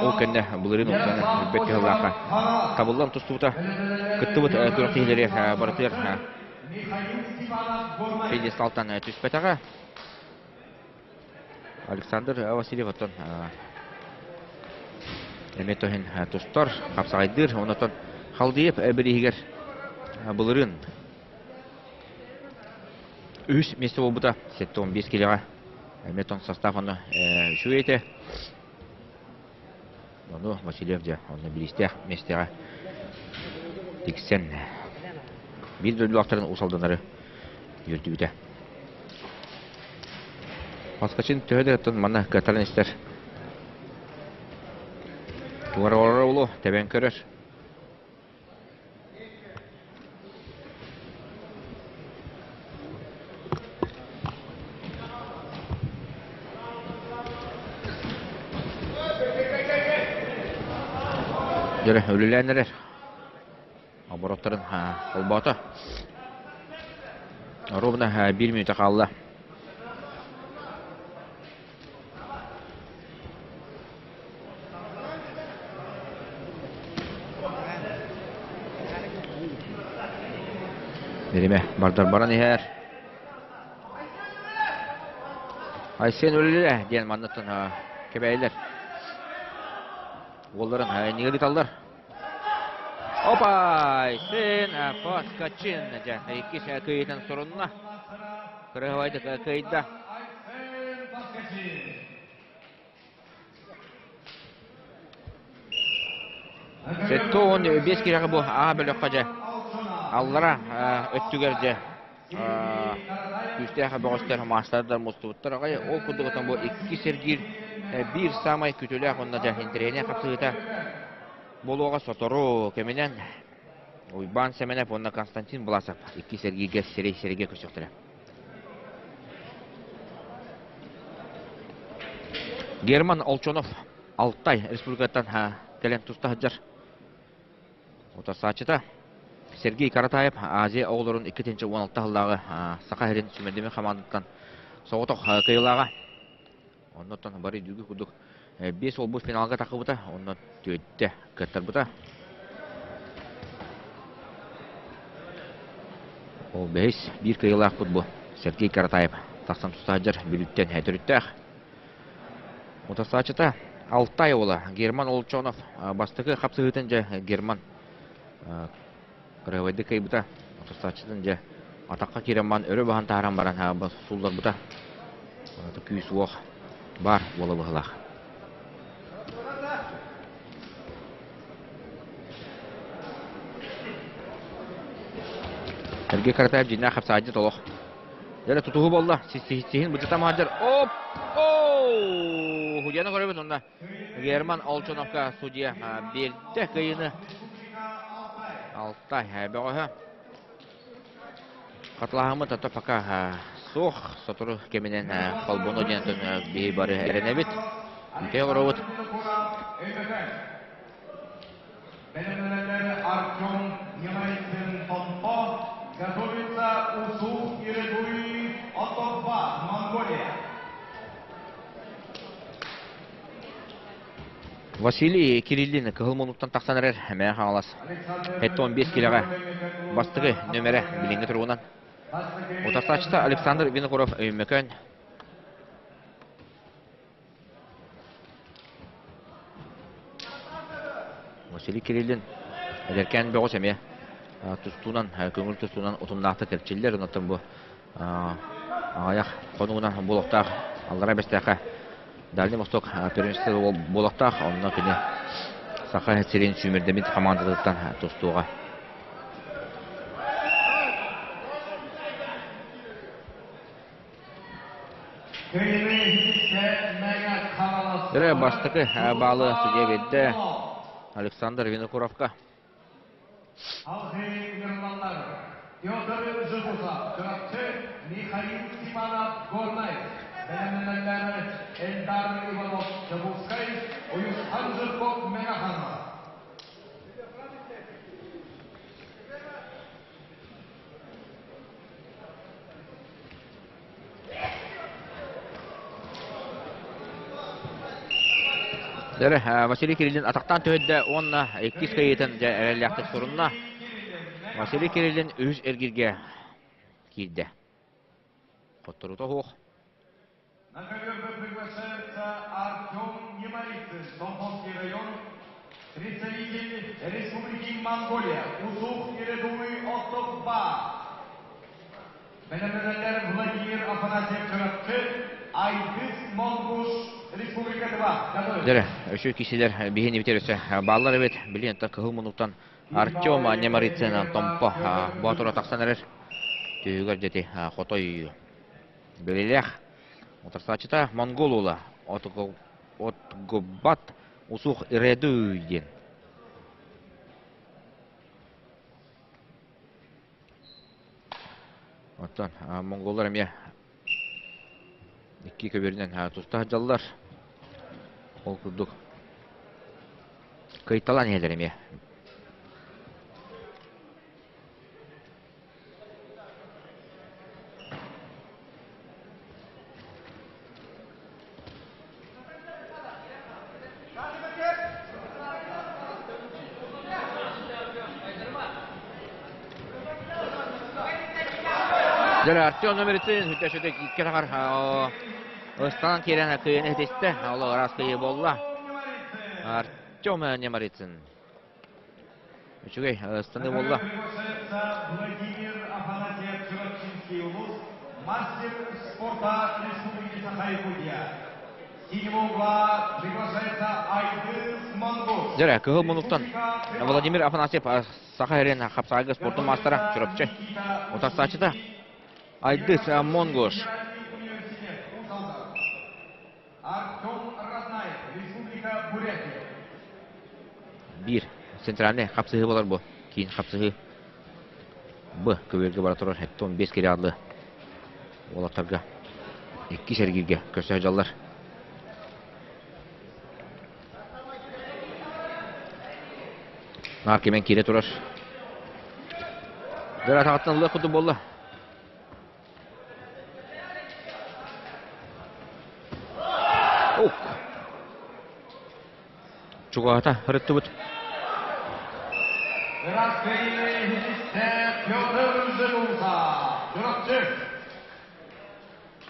ол кэннэ былырыын Уксаны билбэт кыһыллаахха табыллан тустубута. Кыттыбыт күрэхтэһиилэри барытыгар пьедесталтан түспэтэҕэ. Александр Васильев оттон эмиэ тоһин тустар, хапсаҕайдыыр. Онотон Халдыев бирииһигэр былырыын үһүс миэстэ буолбута 75 килэҕэ. Эмиэ тон состав онно үчүгэй этэ. Ону Васильев дьэ онно бириистээх миэстэҕэ тиксэн биир дойдулаахтарын Уус Алданнары үөрдүбүтэ. Москвачин төһө да оттон манна кыатаран истэр. Туора олорор улу тэбэн көрөр. Дьөрө үлэлээн эрэр. Обороттарын холбоото. Ровно биир мүнүүтэ хаалла. Биримэ бардар баран иһэр. Айсен өлүлэ диэн манныттан кэбэйлэр. Уолларын ньыгыр ыталлар. Опа! Айсен Поскачин дьэ иккис кыйытын сурунна. Кырыһабайдык кыйда. 75 кирэҕи бу аа бөлөххө дьэ аллара өттүгэр дьэ күүстээх бөҕөстөр маастардар мустубуттар аҕай ол курдук отон бу икки сэргиир биир саамай күтүлээх уонна дьэ интэриэһинэй хапсыһыыта буолуоҕа сотору кэминэн Уйбаан Сэмэнэп уонна Константин Власов икки сэргииргэ сирэй сирэйгэ көрсүөхтэрэ. Герман Олчонов Алтай республикаттан кэлэн туста сылдьар. Утарсааччыта Сергей Каратаев Азия оҕолорун 2016 сыллааҕы Саха сирин сүүмэрдэммит хамаандаттан соҕотох кыайыылааҕа. Оннуттан бары дүүгү курдук биэс уолбут финалга тахсыбыта, онно түөртэ кыаттарбыта. Ол бэһис биир кыайыылаахпыт бу Сергей Каратаев тахсан туста сылдьар Бүлүүттэн төрүттээх. Утарсааччыта Алтай уола Герман Олчонов бастакы хапсыһыытын дьэ Герман кырыһабайдык кыайбыта. Утарсааччытын дьэ атахха киирэн баран өрө баһан таһааран баран суулларбыта. Күүс-уох баар буола быһыылаах. Сергей Каратаев дьиҥнээх хапсаайдьыт олох. Дьэ тутуһуу буолла. Сиһин быдьата маһадьар. Оп! Оу! Судьяны көрөбүт онно. Герман Олчоновка судья биэрдэ кыайыыны. Алтай бөҕөһө. Хатылаһаммыт ата пока. суох. Сотору кэминэн холбону диэн биһи бары эрэнэбит. Үтүө олоробут. Бэлэмнэнэллэр Артем Немарицын Томпо, готовится Усух Иредуй Отобба, Монголия. Василий Кириллин кыһыл муннуктан тахсан эрэр Мэҥэ Хаҥалас 75 килэҕэ бастакы нөмэрэ билиҥҥи туругунан. Утарсааччыта Александр Винокуров Өймөкөөн. Василий Кириллин эдэркээн бөҕөс эмиэ тустуунан, көҥүл тустуунан утумнаахтык эрчиллэр. Онтон бу аҕыйах хонугунан буолуохтаах Аллараа Бэстээххэ Дальний Восток первенство буолуохтаах. Онно кини Саха сирин сүүмэрдэммит хамаандатыттан тустуоҕа. Эрэ бастакы баалы судья биэрдэ Александр Винокуровка. Алгы Нурланнар, Петр Жегусов, Чурапчы, Михаил Степанов, Горнай, бэлэмнэнэллэр Эльдар Иванов, Дьокуускай, Уйусхан Жирков, Мэҥэ-Хаҥалас. Дөрө, Василий Кириллин атахтаан түһэрдэ уонна иккис кыайыытын дьэ эрэллээхтик сурунна. Василий Кириллин үһүс эргииргэ киирдэ. Хотторуута суох. На ковер приглашается Артем Немарицын, Томповский район, представитель Республики Монголия, Усух Иредуй Отокба. Бэлэмнэнэллэр Владимир Афанасьев Чурапчы, Айдыс Монгуш, Республика Тыва. Готовится. Дөрө, өсө кисилер биһини битер өсө бааллар эбит. Билин кыһыл мунуктан Артем Немарицын Томпо Боотура тахсан эрэр. Түһүгэр дьэти хотой Бэлэлээх утарсааччыта монгол уола Отгубат Усух Ирэдүй диэн. Оттон монголлар эмиэ икки көбүөрүнэн туста сылдьаллар. Ол курдук кыйталаан иһэллэр эмиэ. Дьэ, Артем номерицин сүтэ-сүтэ икки атаҕар ыстанан киирэн кыайан иһитистэ. Ол ыраас кыайыы буолла. Артем Немарицын. Үчүгэй станыы буолла. Владимир Афанасьев Чурапчинский улус, мастер спорта Республики Саха-Якутия. Синего угла приглашается Айдыс Монгуш. Дьэрэ, кыһыл мунуктан Владимир Афанасьев Саха сирин хапсаайга спортун маастара Чурапчы утарсааччыта Айдыс Монгуш. Артем Роднаев, Республика Бурятия. Биир центральный хапсыһыы болар бу. Киин хапсыһыы. Б көбүөргэ бара турар 75 кириаллы уолаттарга иккис эргииргэ көрсө сылдьаллар. Наар кимэн киирэ турар. Дьара атаҕыттан ылыах курдук буолла. Ук. Чугаһата ырыттыбыт.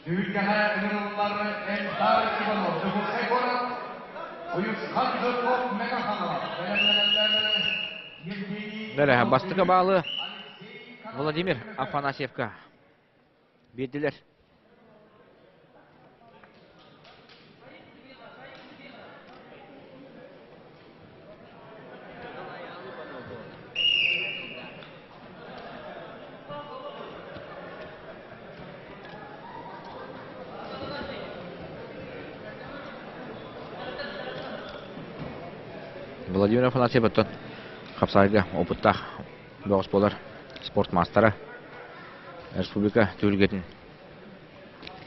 Түһүлгэҕэ ыҥырыллар Эльдар Иванов Дьокуускай куорат Уйусхан Жирков Мэҥэ Хаҥалас бэлэмнэнэллэр Евгений Бэрэ, бастакы баалы Владимир Афанасьевка биэрдилэр. Владимир Афанасьев оттон хапсаайга опыттаах бөҕөс буолар спорт маастара, республика түһүлгэтин.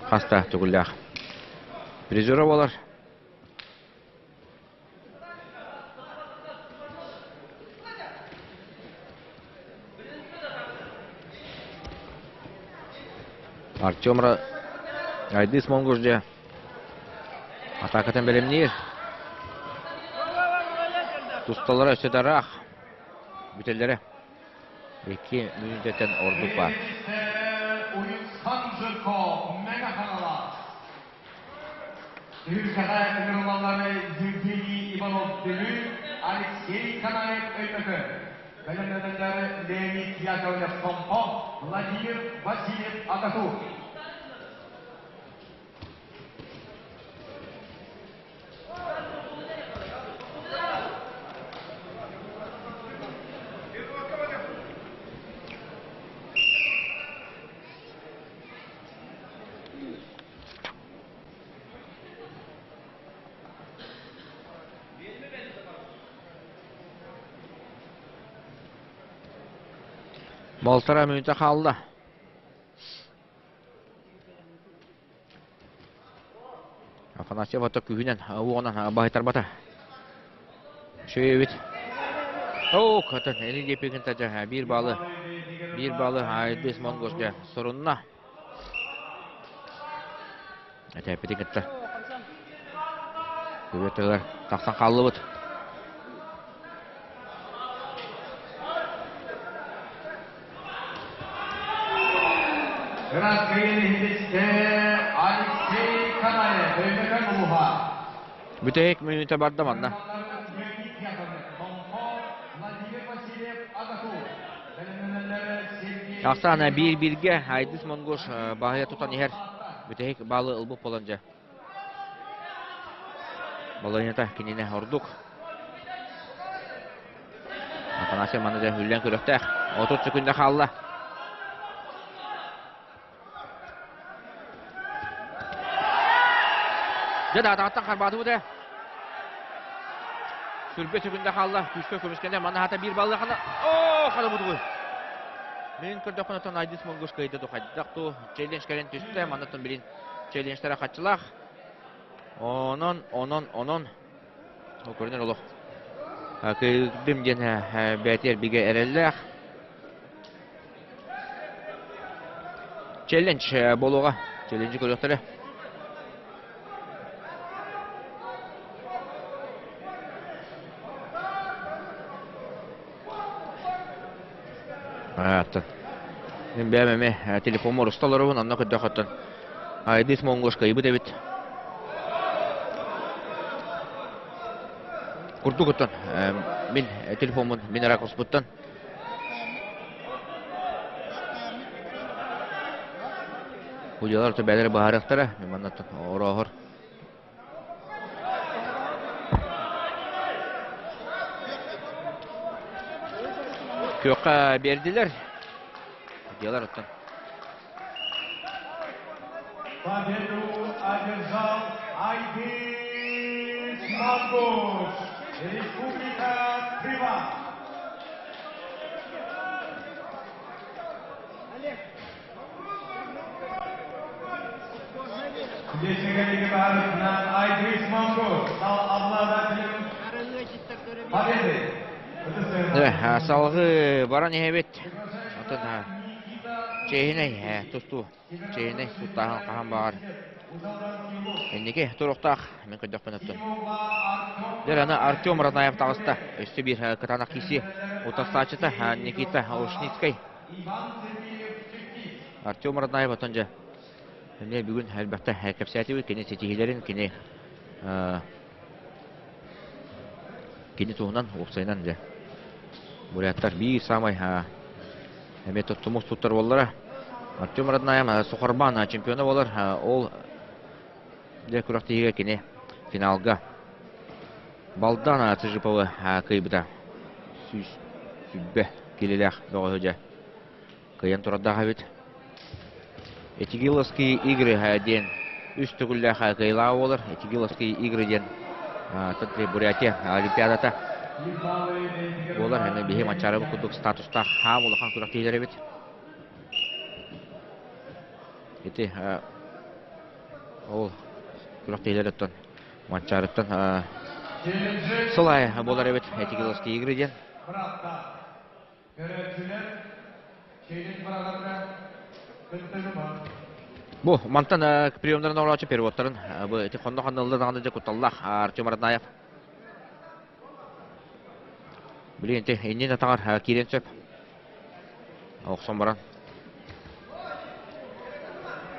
Хаста төгүллээх призера буолар. Артем Айдыс Монгуш дьэ атаакатын бэлэмниир. Тусталара өссө да ыраах. Бүтэллэрэ. Икки мүнүүтэттэн ордук баар. Түһүлгэҕэ ыҥырыллаллары Евгений Иванов Бүлүү, Алексей Канаев Өймөкөөн, бэлэмнэнэллэр Леонид Яковлев Томпо, Владимир Васильев Агату. Балтараа мүнүүтэ хаалла. Афанасьев ото күүһүнэн уоҕунан баһыйтарбата. Үчүгэй эбит. Оо, хатын эли диэппикин тажа биир баалы биир баалы Айдыс Монгос дьэ сорунна. Этээппитин кытта күбөтүгэр тахсан хааллыбыт. Алексей Канаев, Өймөкөөн улууһа. Бүтэһик мүнүүтэ барда манна. Ахсаана биир-бииргэ Айдыс Монгуш баһыйа тутан иһэр. Бүтэһик баалы ылбыт буолан дьэ. Балайната кинини ордук. Афанасий манна дьэ үллэн көрүөхтээх. 30 секунда хаалла. Дьэ даатаҕыттан харбаатыбыт ээ. Сүрбэ секунда хаалла. Күүскэ көмүскэнэ. Манна хата биир баллы хана. Оо, хана бутугу. Мен көрдөхпүн оттон Айдыс Монгуш кыайда хайдах ту челлендж кэлэн түстэ. Манна билин челленджтара хаччылаах. Онон, онон, онон. Ол көрүнэр олох. Кыайдым диэн бэйэтигэр бигэ эрэллээх. Челлендж буолуоҕа. Челленджи көрүөхтэрэ. Аттан. Мин бэйэм эмиэ телефоммор уста олоробун, онно көрдөхөттөн Айдыс Монгошка ыйбыт эбит. Курдук оттон мин телефоммун мин ракурспуттан Судьялар бээлэри быһаарыахтара. Маннаттан орооһор. Күөххэ биэрдилэр. Судьялар оттон. Победу одержал Айдис Мангуш, Республика Тыва. Салгыы баран иһэбит. Оттон чиэһинэй тустуу, чиэһинэй суттааһын хаһан баҕар инники туруктаах мин көрдөхпүн оттон. Дьэ аны Артем Ранаев таҕыста. Өссө биир кытаанах киси утарсааччыта Никита Ушницкай. Артем Роднаев оттон дьэ эмиэ бүгүн элбэхтэ кэпсээтибит кини ситиһиилэрин кини кини туһунан уопсайынан дьэ буряттар биир саамай эмиэ тумус туттар буоллара Артем Роднаев Сухарбан чемпиона буолар ол дьэ күрэхтэһиигэ кини финалга Балдан Цыжиповы кыайбыта 120 килилээх бөҕөһү дьэ кыайан турардаах эбит. Этигиловские игры диэн үс төгүллээх кыайылаах буолар. Этигиловские игры диэн Бурятия Олимпиадата буолар. Эми биһи Манчаарыбыт курдук статустаах хаам улахан күрэхтэһиилэр эбит. Ити. Ол күрэхтэһиилэр оттон Манчаарыттан сыл аайы буолар эбит Этигиловские игры диэн. Бу мантан приемнарын оҥорооччу переводтарын бу ити хонно ханнылла даҕаны дьэ кутталлаах Артем Роднаев. Билигин ити иннин атаҕар киирэн сөп. Охсон баран.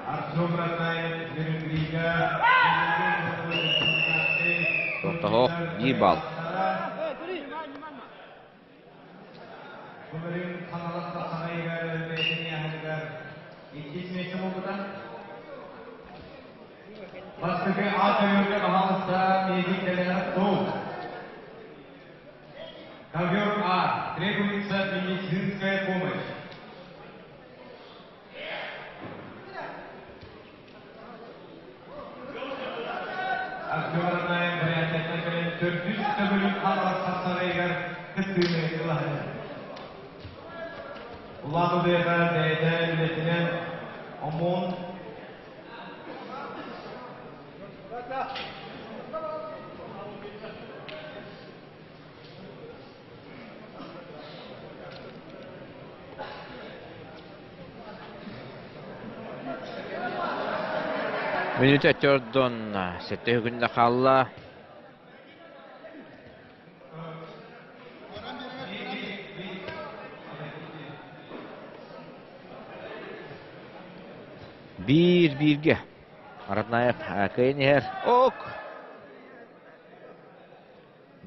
Артем Роднаев Нерюнгрига Тохтоһоох биир балл. Былырыын Хаҥалас хапсаҕайыгар бэйэтин ыйааһыныгар иккис миэстэ буолбута. Бастакы А көмүлгэ баһаалыста медиктэлээх суол. Ковер А. Требуется медицинская помощь. Артем Бурятияттан кэлэн төрдүс төгүлүн Хаҥалас хапсаҕайыгар кыттыыны ылаһын. Улаан-Удэҕэ бэйэтэ үлэтинэн ОМОН Мүнүүтэ төрдөн сэттэ күннэ хаалла. Биир бииргэ Роднаев кыайан иһэр. Ок!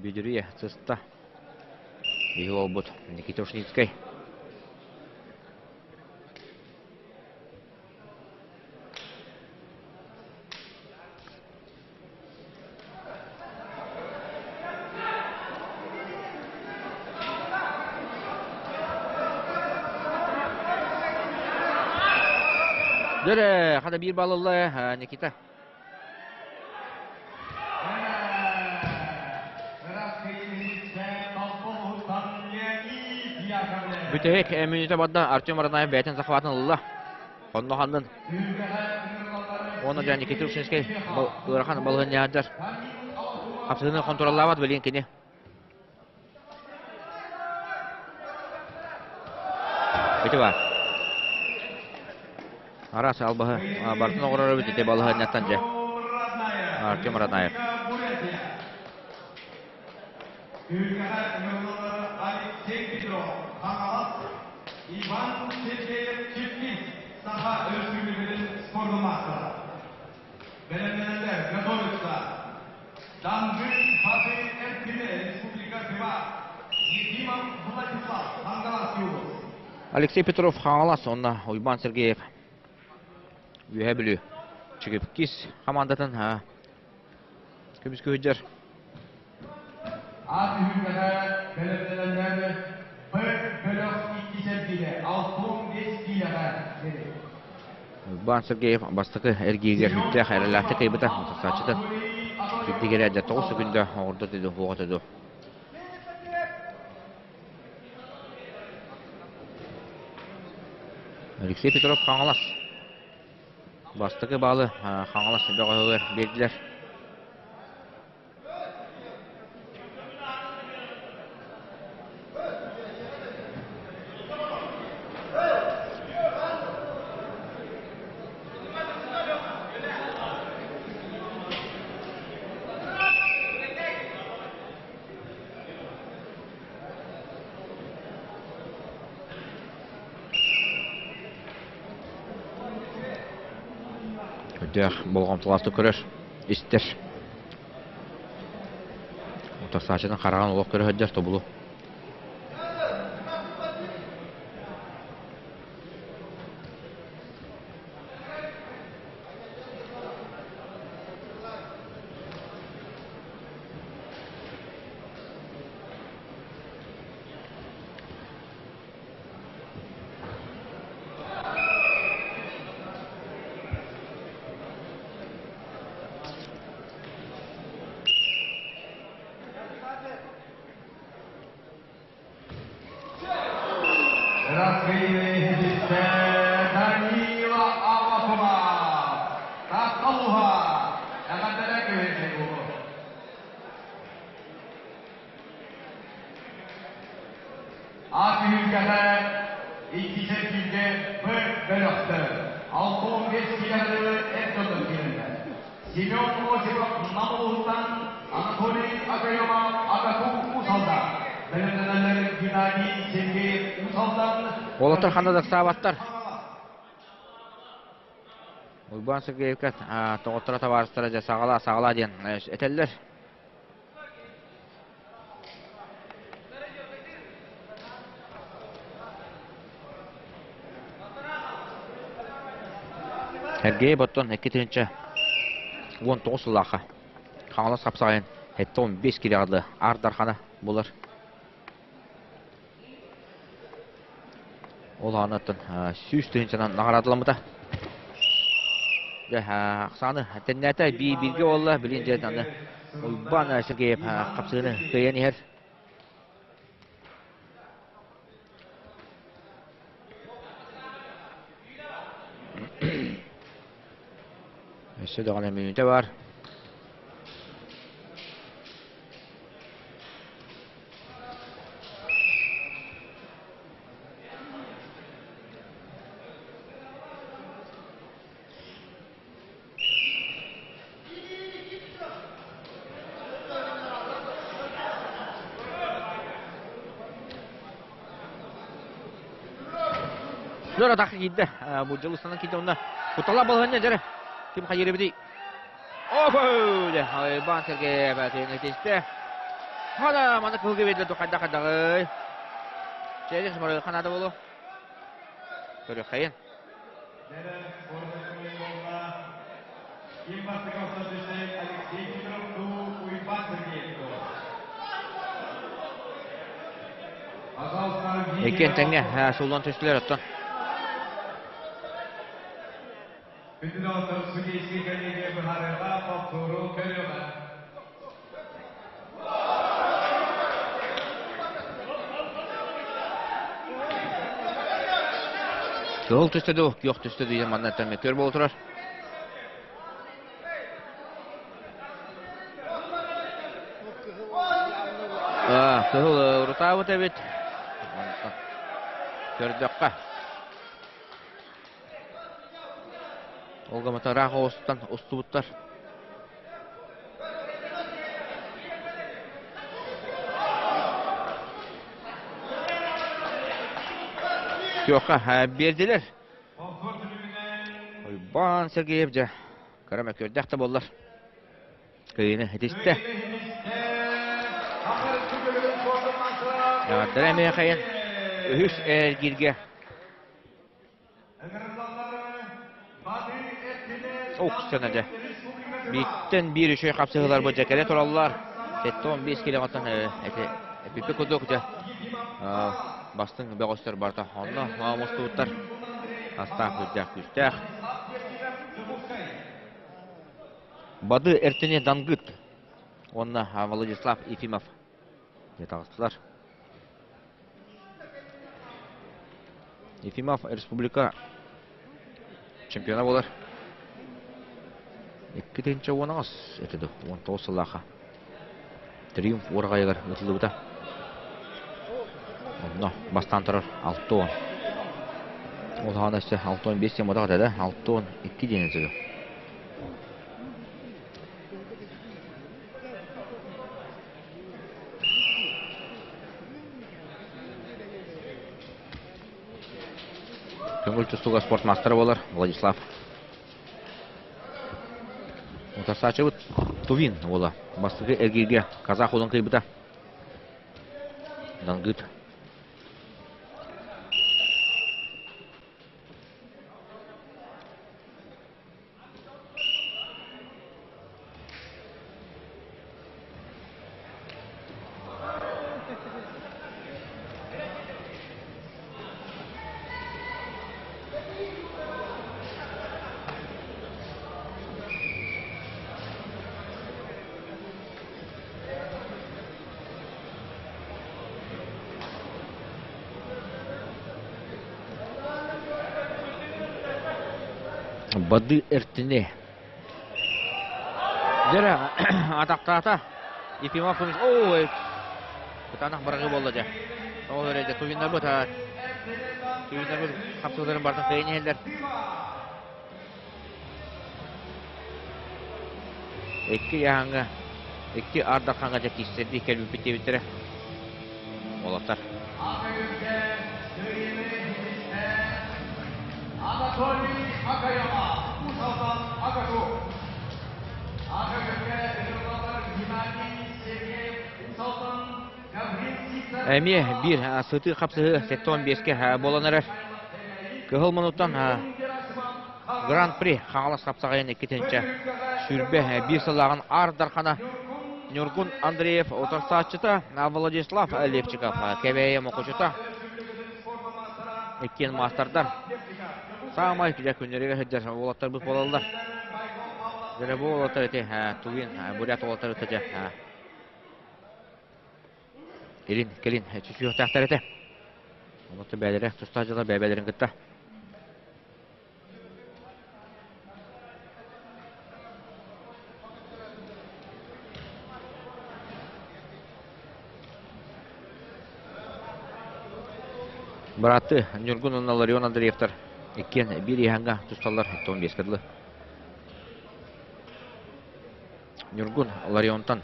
Бүдүрүйэ сыста. Биһи уолбут Никита Ушницкай. Дөрө, хата биир балылла Никита. Бүтэһик мүнүүтэ барда Артем Аранаев бэйэтин захватын ылла. Онно ханнын. Уонна дьэ Никита Ушинский ыарахан балаһыанньаһардар. Хапсыһыны хонтуруоллаабат билигин кини. Ити бар. Араас албаһы барытын оҕорор эбит ити балаһыанньаттан дьэ. Артем Ранаев. Алексей Петров, Хаҥалас, Иван Сергеев Чепкис, Саха Өрөспүүбүлүкэтин спордун маастара. Бэлэмнэнэллэр, готовятся. Дангын Баты Эркине, Республика Тыва, Ефимов Владислав, Хангаласский область. Алексей Петров Хаҥалас уонна Уйбаан Сергеев Үөһээ Бүлүү Чигипкис хамаандатын көмүскүү сылдьар. Ат үһүгэҕэ бэлэмнэнэллэр Б бөлөх иккис эргиирэ 65 киилэҕэ диэри. Уйбаан Сергеев бастакы эргииригэр сүрдээх эрэллээхтик кыайбыта. Утарсааччытын кирдигэрэ дьэ 9 секунда оҥордо дуу, уоҕа дуу. Алексей Петров Хаҥалас. Бастакы баалы Хаҥалас бөҕөһүгэр биэрдилэр. Өйдөөх болҕомтолоохтук көрөр, истэр. Утарсааччытын хараҕын олох көрө сылдьар тобулу. түһүлгэҕэ иккис эргииргэ Б бөлөхтөр 65 километры эр дьоннор киирэллэр. Семен Осипов Нам улууһуттан, Анатолий Огаремов Агаку Уус Алдан, бэлэмнэнэллэр Геннадий Сергеев Уус Алдан, Уолаттар ханна да ыксаабаттар. Уйбаан Сергеевка тоҕотторо табаарыстара дьэ саҕалаа саҕалаа диэн этэллэр. Сергей оттон 2019 сыллаахха Хаҥалас хапсаҕайын 75 килэҕэ дылы Аар Дархана булар. Ол аанаттан 100 тыһыынчанан наҕараадаламмыта. Дьэ, ахсааны тэннээтэ бииргэ буолла. Билин дьэ аны Уйбаан Сергеев хапсыыны кыайан иһэр. Өссө даҕаны мүнүүтэ бар. Дора тахы киирдэ. Бу дьылыстанан киирдэ онно. Кутала балыһанньа дьэрэ. Ким хайырыбыдый? Опа! Дэ, Иван Сергеев тиэстэ. Хана маны кылгы биэрдэ хайда хайдагый. Чэйдэ сымары ханада болу. Көрүөххэйин. Иккиэн тэҥҥэ сууллан түстүлэр оттон. Кыһыл түстэ дуу, күөх түстэ дуу манна мөккүөр буола турар. Кыһыл урутаабыт эбит. Көрдөххө. Ол гыммыта ыраах оҕустан устубуттар. Күөххэ биэрдилэр. Уйбаан Сергеев дьэ кыра мөккүөрдээх да буоллар кыайыыны этистэ. Эҕэрдэлэ эмиэ хайын үһүс эргииргэ Уксана дьэ. Бииртэн биир үчүгэй хапсыһыылар бу дьэ кэлэ тураллар. 75 килоҕыттан эти эпиппит курдук дьэ бастыҥ бөҕөстөр барыта онно мустубуттар. Астаах үрдээх күүстээх. Бады Эртини Дангыт уонна Владислав Ефимов дьэ таҕыстылар. Ефимов республика чемпиона буолар. 2018 этэ дуу, 19 сыллаахха. Триумф уораҕайыгар ыытыллыбыта. Онно бастаан турар 6-10. Ол хаана өссө 6-15 диэн буолбатах этэ да, 6-12 диэн этэ дуу. Көҥүл тустууга спорт маастара буолар Владислав. Утарсааччыбыт Тувин уола бастакы эргииргэ казах уолун кыайбыта. Дангыт. Бады эртини. Дьэрэ атахтаата. Ефимов Ой, кытаанах быраҕыы буолла дьэ. Ол эрэ тувиннарбыт тувиннарбыт хапсыыларын барытын кыайан иһэллэр. Икки яһаҥҥа, икки ардаххаҥҥа дьэ киирсэрдии кэлбиппит диэбиттэрэ. Уолаттар. Анатолий Акаева, Уус-Алдан Агаку. Ага Геннадий Сергеев, Уус-Алдан Эмиэ биир сытыы хапсыһыы 75-кэ буолан эрэр. Кыһыл мунуттан Гран-при Хаҥалас хапсаҕайын иккитинчэ 21 сыллааҕын Аар Дархана Ньургун Андреев утарсааччыта Владислав Левчиков Кэбээйи Мокучута иккиэн маастардар саамай дьэ күннэригэр сылдьар уолаттарбыт буолаллар. Дьэ бу уолаттар ити Тувин бурят уолаттары дьэ Илин, кэлин чүчүөхтээхтэр этэ. Онуота бэйэлэрэ тустаах дьыла бэйэлэрин кытта. Быраатты Ньургун уонна Ларион Андреевтар иккиэн биир иһаҥҥа тусталлар 15 дылы. Ньургун Ларионтан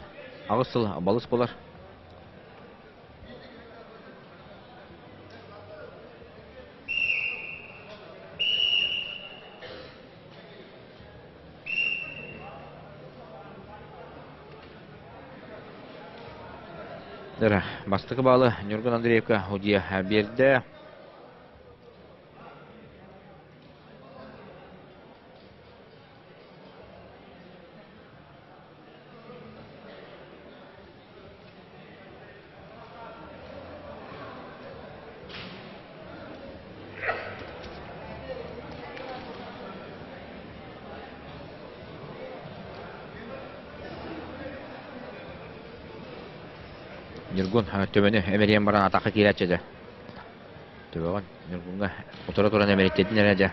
аҕыс сыл балыс буолар. Дара, бастакы баалы Ньургун Андреевка Удья биэрдэ. Ньургун төбөнү эмэрийэн баран атахха киирээччи дьэ. Төбөҕүн Ньургуҥҥа утары туран эмэриттэтин эрэ дьэ.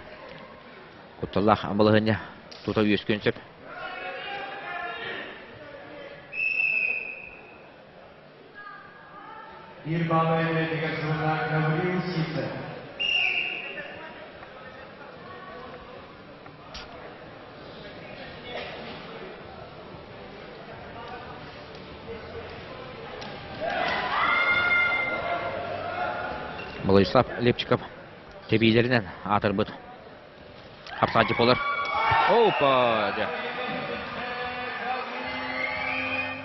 Кутталлаах балаһыанньа тута үөскүөн сөп. Биир баалы бэйэтигэр сылына Гаврил Сивцев. Владислав Лепчиков тэбиилэринэн аатырбыт Хапсааччы буолар. Опа! Дьэ.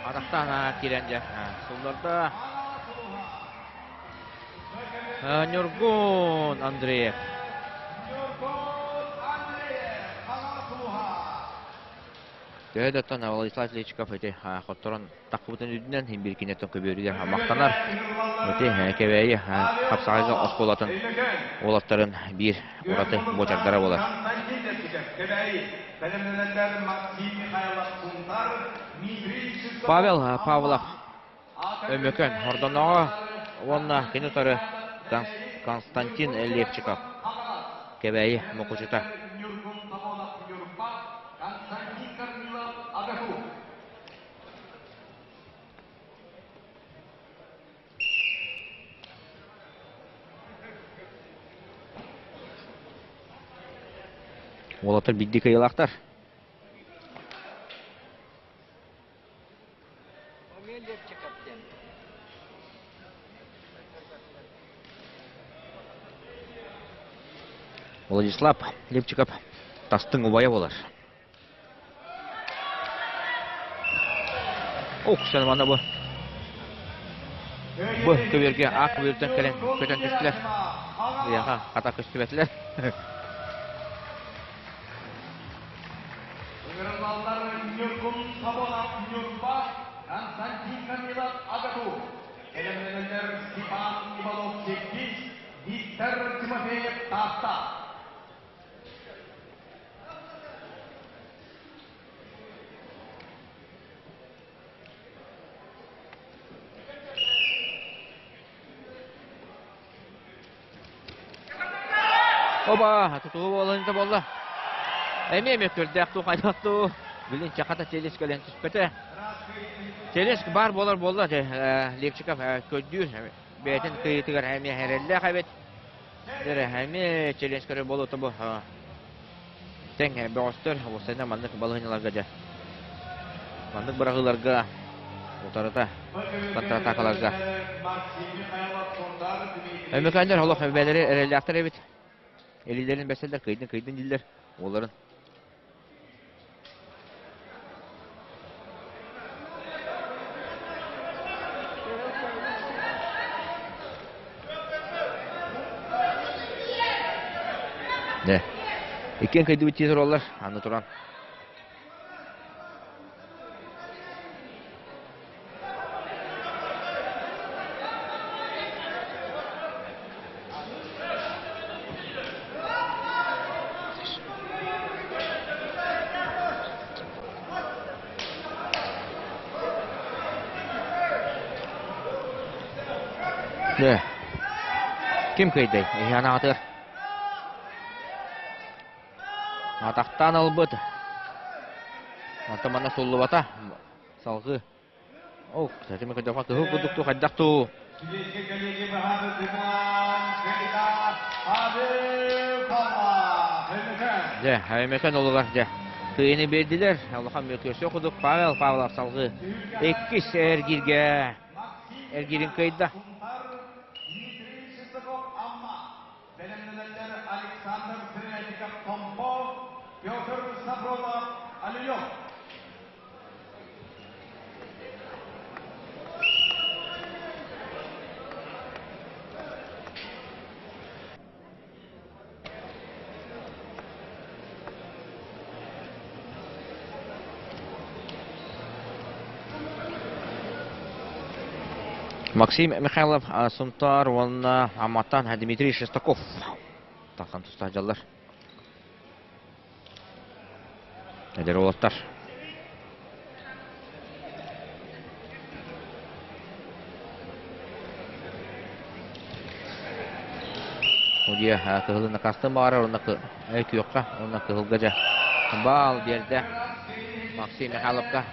Атахтаан киирэн дьэ. Сылларда Ньургун Андреев. Төһө да оттон Владислав Личиков ити хотторон таххыбытын үрдүнэн иһин биир киниттэн көбүөрүгэр махтанар. Ити Кэбээйи хапсаҕайга оскуолатын уолаттарын биир ураты буочардара буолар. Павел Павлов Өмөкөн Хордоноҕо уонна кини утары Константин Левчиков Кэбээйи Мукучута. Уолаттар биирдии кыайыылаахтар. Владислав Левчиков тастыҥ убайа буолар. Ох, sen манна бу. Бу көбүөргэ аак көбүөртэн кэлэн көтөн түстүлэр. Ыйаха хата көстүбэтилэр. Ыҥырыллаллар Ньургун Соболов Ньурба, Константин Корнилов Агату, бэлэмнэнэллэр Степан Иванов Чеккис, Виктор Тимофеев Таатта. Оба, тутуу буолан буолла. Эмиэ эмиэ көрдөөх туу хайдах туу. Билин чахата Челеск кэлэн түспэтэ. Челеск бар буолар буолла Левчиков көрдүүр. бэйэтин кыйытыгар эмиэ эрэллээх эбит. Дэрэ эмиэ челлендж көрөр буолуота бу. Тэҥ бөҕөстөр уопсайынан маннык балаһыанньаларга дьэ маннык быраҕыыларга утарыта контратакаларга Өмөкөөннөр олох бэйэлэри эрэллээхтэр эбит. Илиилэрин бэсэллэр, кыйдын кыйдын дииллэр уолларын. Дьэ, иккиэн кыйдыбыт дии тураллар, аны туран. Дьэ, ким кыайдай? Эһи анаатыгар. Атахтаан ылбыт. Онтон манна суллубата. Салгыы. О, кстати, мы хотел кыһыл курдук туу хайдах туу. Дьэ, Өймөкөөн олугар дьэ кыайыыны биэрдилэр. Улахан мөкүөсүө курдук Павел Павлов салгыы иккис эргииргэ эргиирин кыайда. Бэлэмнэнэллэр Александр Сырятиков Томпо, Петр Сафронов Алиев. Максим Михайлов Сунтаар уонна Амматтан Дмитрий Шестаков тахсан туста дьаллар. Эдэр уолаттар. Удьуйа кыһылы накастын баҕарар уонна күөххэ уонна кыһылга дьэ баал биэрдэ Максим Михайловка.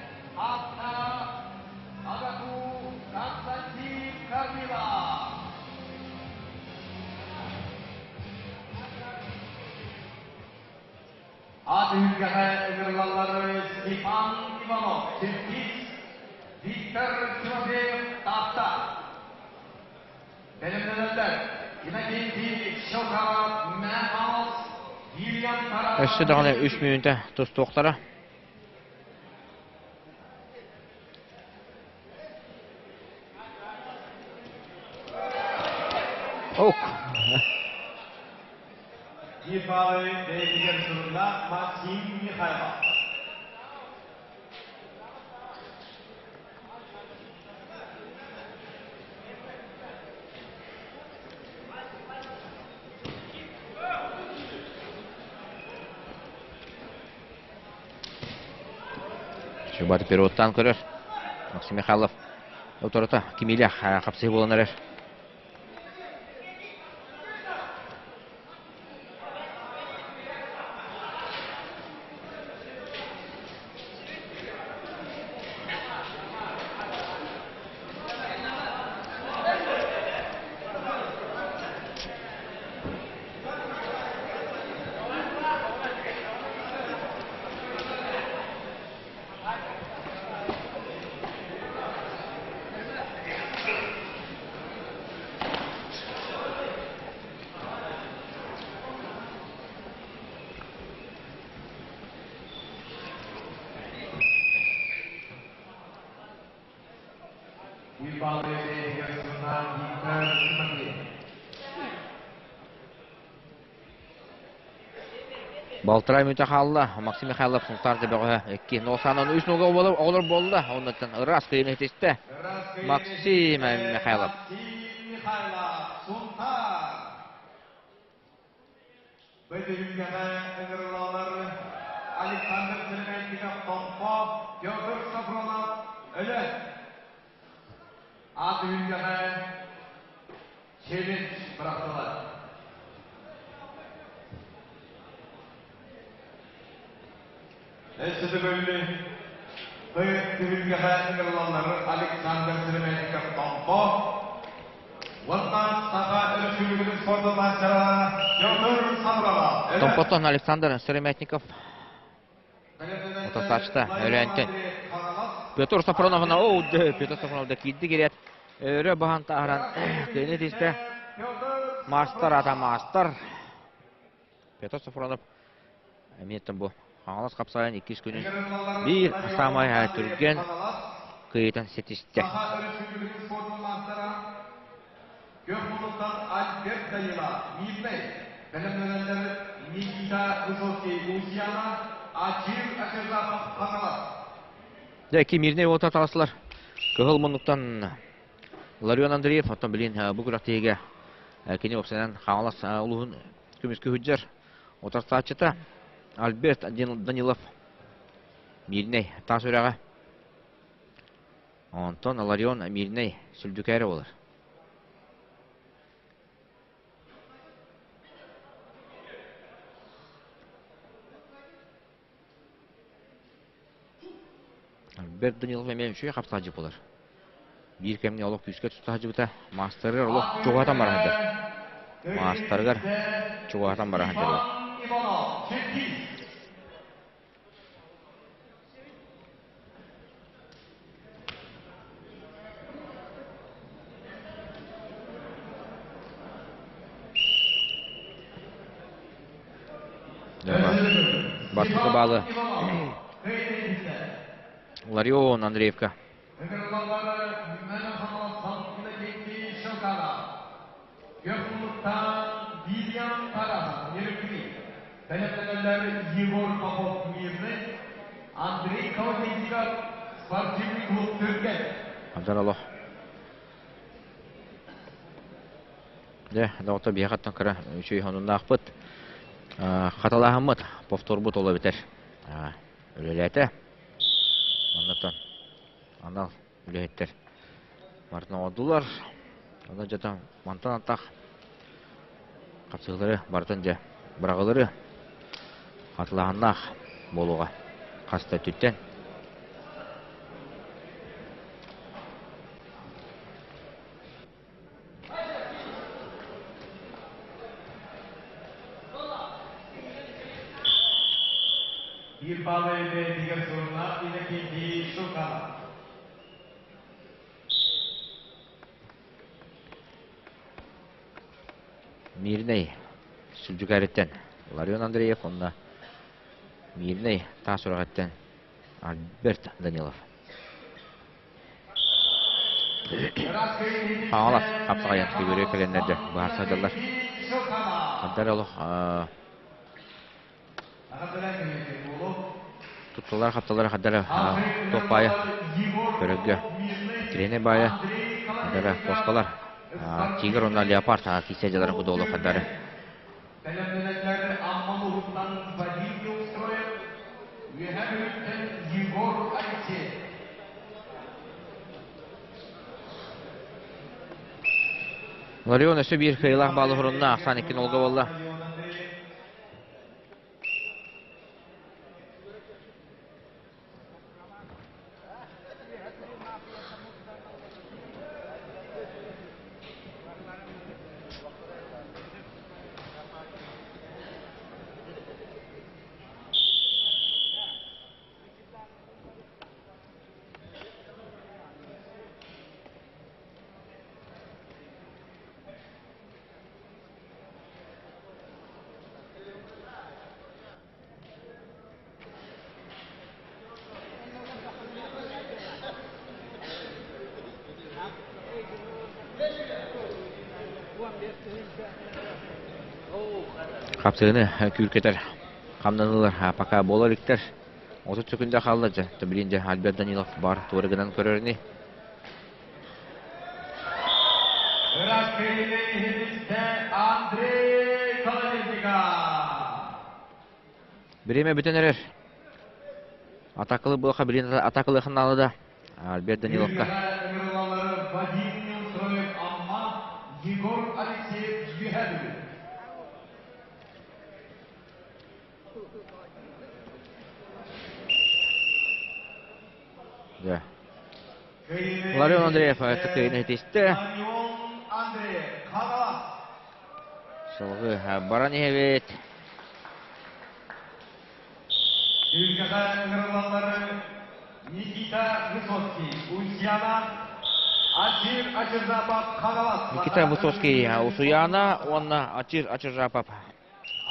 Ат үһүлгэҕэ ыҥырылаллар Степан Иванов, Черкис, Виктор Тимофеев, Таатта. Бэлэмнэнэллэр Иннокентий Щелканов, Мэхалс, Вильям Тарасов. Өссө даҕаны үс мүнүүтэ тустуохтара. Ок. Дифалы бэйэтигэр сурунна Максим Михайлов. Чубат переводтан көрөр. Максим Михайлов утарыта кимиилээх хапсыһыы буолан эрэр. Балтараа мүнүүтэ хаалла. Максим Михайлов Сунтаар бөҕөһө 2 0 3 нолга оҕолор буолла. Оннуттан ыраас кыйын этистэ. Максим Михайлов. Михайлов, Сунтаар. Бөтүрүҥҥэҕэ ыҥырылалар Александр Сергеевич Томпо, Петр Сафронов, Өлөөн. Аат үһүлгэҕэ челлендж бырахтылар. Өссө төгүл түһүлгэҕэ ыҥырылаллар Александр Сергеевич Томпо, Томпоттон Александр Сыромятников Отосачта Өлөөнтөн Петр Софроновна оу Петр Софронов да киирди кириэт өрө баһан таһаран кыйыны тистэ маастар ата маастар Петр Софронов эмиэттэн бу Хаҥалас хапсаайын иккис күнүн биир саамай түргэн кыйытан ситистэ. Көх муннуктан Альберт Данила, Мирнэй, бэлэмнэнэллэр Никита Высоцкий Лусьяна, Ачир Акержапов Хаҥалас. Дьэ, ики Мирнэй уота таҕыстылар. Кыһыл муннуктан Ларион Андреев, оттон билин бу күрэхтэһиигэ кини уопсайынан Хаҥалас улууһун көмүскүү сылдьар утарсааччыта Альберт Данилов Мирнэй таас үрэҕэ. Онтон Ларион Мирнэй сүлдьүкээрэ буолар. Альберт Данилов эмиэ үчүгэй хапсаадьы буолар. Биир кэмҥэ олох күүскэ туста сылдьыбыта. Маастарыгар олох чугаһатан бара сылдьар. Маастарыгар чугаһатан бара сылдьар. Бастакы баалы Ларион Андреевка. Егор Попов Мирный, Андрей Колодезников, спортивный клуб Түркэн. Абдар Дьэ, доҕоттор биһиэхэттэн кыра үчүгэй сонуннаахпыт. Хаталааһыммыт, повторбут ол эбэтэр үлэлээтэ. Оннуттан анал үлэһиттэр барытын оҥордулар. Онон дьэ мантан антах хапсыһыылары барытын дьэ быраҕылары хатылааһыннаах буолуоҕа хас да өттүттэн. Биир баалы бэйэтигэр сурунар Иннокентий Шуканов. Мирнэй Сүлдьүкээриттэн Ларион Андреев уонна Мирнэй Таас Үрэҕиттэн Альберт Данилов. Хаҥалас хапсаҕайан көбүөрү кэлэннэр дьэ быһаарса сылдьаллар. Хандар олох тутталлар хапталлар хардара туох баайа көрөргө тренер баайа хардара куоскалар тигр уонна леопард киирсэ дьаларын кудуолу хардары Бэлэмнэнэллэр Амма улууһуттан Вадим Неустроев, Үөһээ Бүлүүттэн Егор Алексеев. Ларион өссө биир кыайыылаах баалы уһурунна, ахсаан икки нолга буолла. Хапсыгыны күүркэтэр хамнаныылар пока буола иликтэр. 30 секунда хаалла дьэ. Билин дьэ Альберт Данилов бар туора гынан көрөр ини. Ыраскыйны иһитистэ Андрей Колодезников. Бириэмэ бүтэн эрэр. Атакалы буолха билин атакалыахын наада да. Альберт Даниловка. Вадим Неустроев Амма, Егор Алексеев Үөһээ Да. Ларион Андреев кыайыны итистэ. Салгыы баран иһэбит. Түһүлгэҕэ ыҥырыллаллары Никита Высоцкий, Ульяна Ачир Ачыржапов Хаҥалас. Никита Высоцкий Усуйаана уонна Ачир Ачыржапов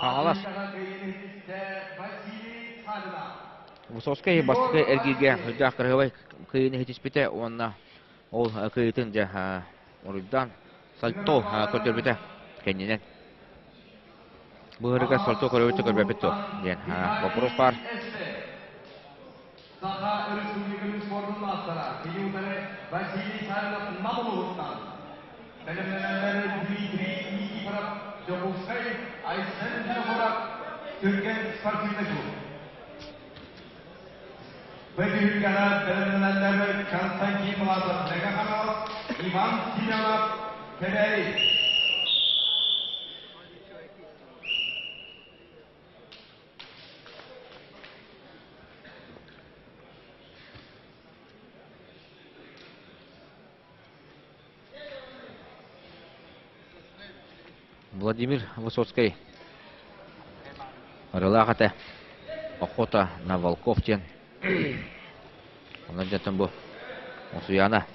Хаҥалас. Высоцкий бастакы эргииргэ үрдээх кыраһыабай кыайыыны иһитиспитэ уонна ол кыайыытын дьэ уруйдаан сальто көрдөрбүтэ кэннинэн. Быһырыга сальто көрөбүт көрбөппүт дуо диэн вопрос баар. Саха Өрөспүүбүлүкэтин спордун маастара, кини утары Василий Савинов Нам улууһуттан. Бэлэмнэнэллэр Дмитрий Никифоров Дьокуускай, Айсен Винокуров Түргэн спортивный клуб. Бөтүһүлгэҕэ бэлэмнэнэллэр Константин Власов Мэҥэ Хаҥалас, Иван Семенов Кэбээйи. Владимир Высоцкай ырылаах этэ «Охота на волков» диэн. Онон дьонтон бу Усуйаана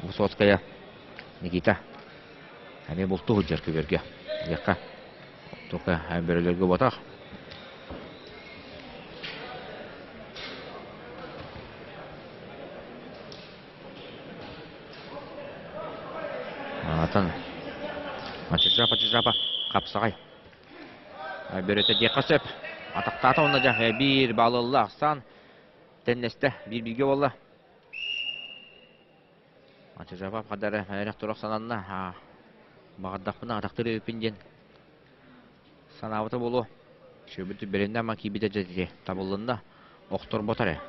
Высоцкая Никита эмиэ бултуу сылдьар күбүөргэ. Диэххэ только бөрөлөргө буотах. Атын Ачыжапа Чыжапа хапсаҕай бөрөтө диэххэ сөп. Атахтаата уонна дьэ биир балылла ахсаан тэннэстэ биир бииргэ буолла. Ачыжапа хадары эрэх турах сананна. Баҕардахпына атахтыр эбиппин диэн санаабыта буолуо. Сүөбүт бэриннэ ама киирбитэ дьэ табыллынна. Охторбото эрэ.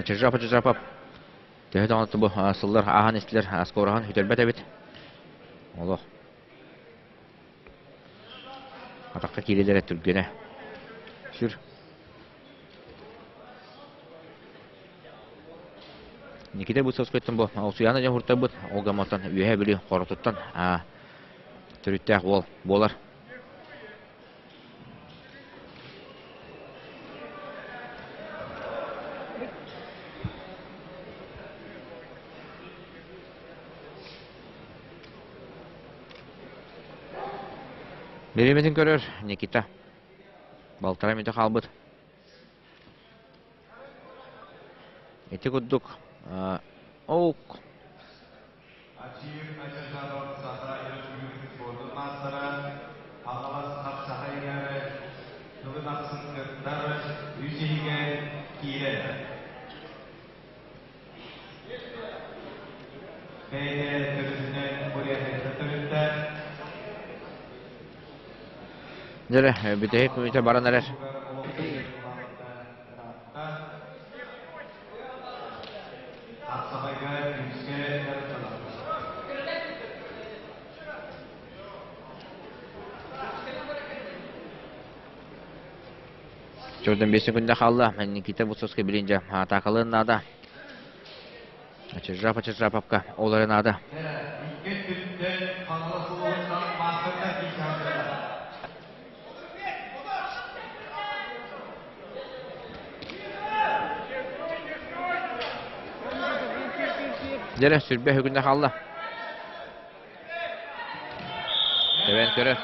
Чижапа Чижапа төһө даҕаны бу сыллар ааһан истилэр, скороһын сүтэрбэт эбит. Олох. Атахха киирэлэрэ түргэнэ. Сүр. Никита Бысовскайтан бу Усуйаана дьон хуртарбыт, ол гамматтан Үөһээ Бүлүү хоротуттан төрүттээх уол буолар. Бириэмэтин көрөр Никита. Балтараа мүнүүтэ хаалбыт. Ити курдук оук Ачиев Ачажабов Саха Өрөспүүбүлүкэтин спордун маастара, Хаҥалас хапсаҕайыгар сылын ахсын кыттар үс иһигэр киирэр. Бэйэтэ төрүтүнэн Бурятияттан төрүттээх. Дьэ, бүтэһик мүнүүтэ баран эрэр. Хапсаҕайга күүскэ дьарыктанар. Чордон 5 секунда хаалла. Никита Высоцкий билин дьэ атаакалыан наада. Чижапа Чижаповка ол эрэ наада. Икки өттүттэн Хаҥалас улууһуттан маастардар киирсэҕэ. Дьэрэ сүрбэ үгүнэ хаалла. Тэбэн көрөр.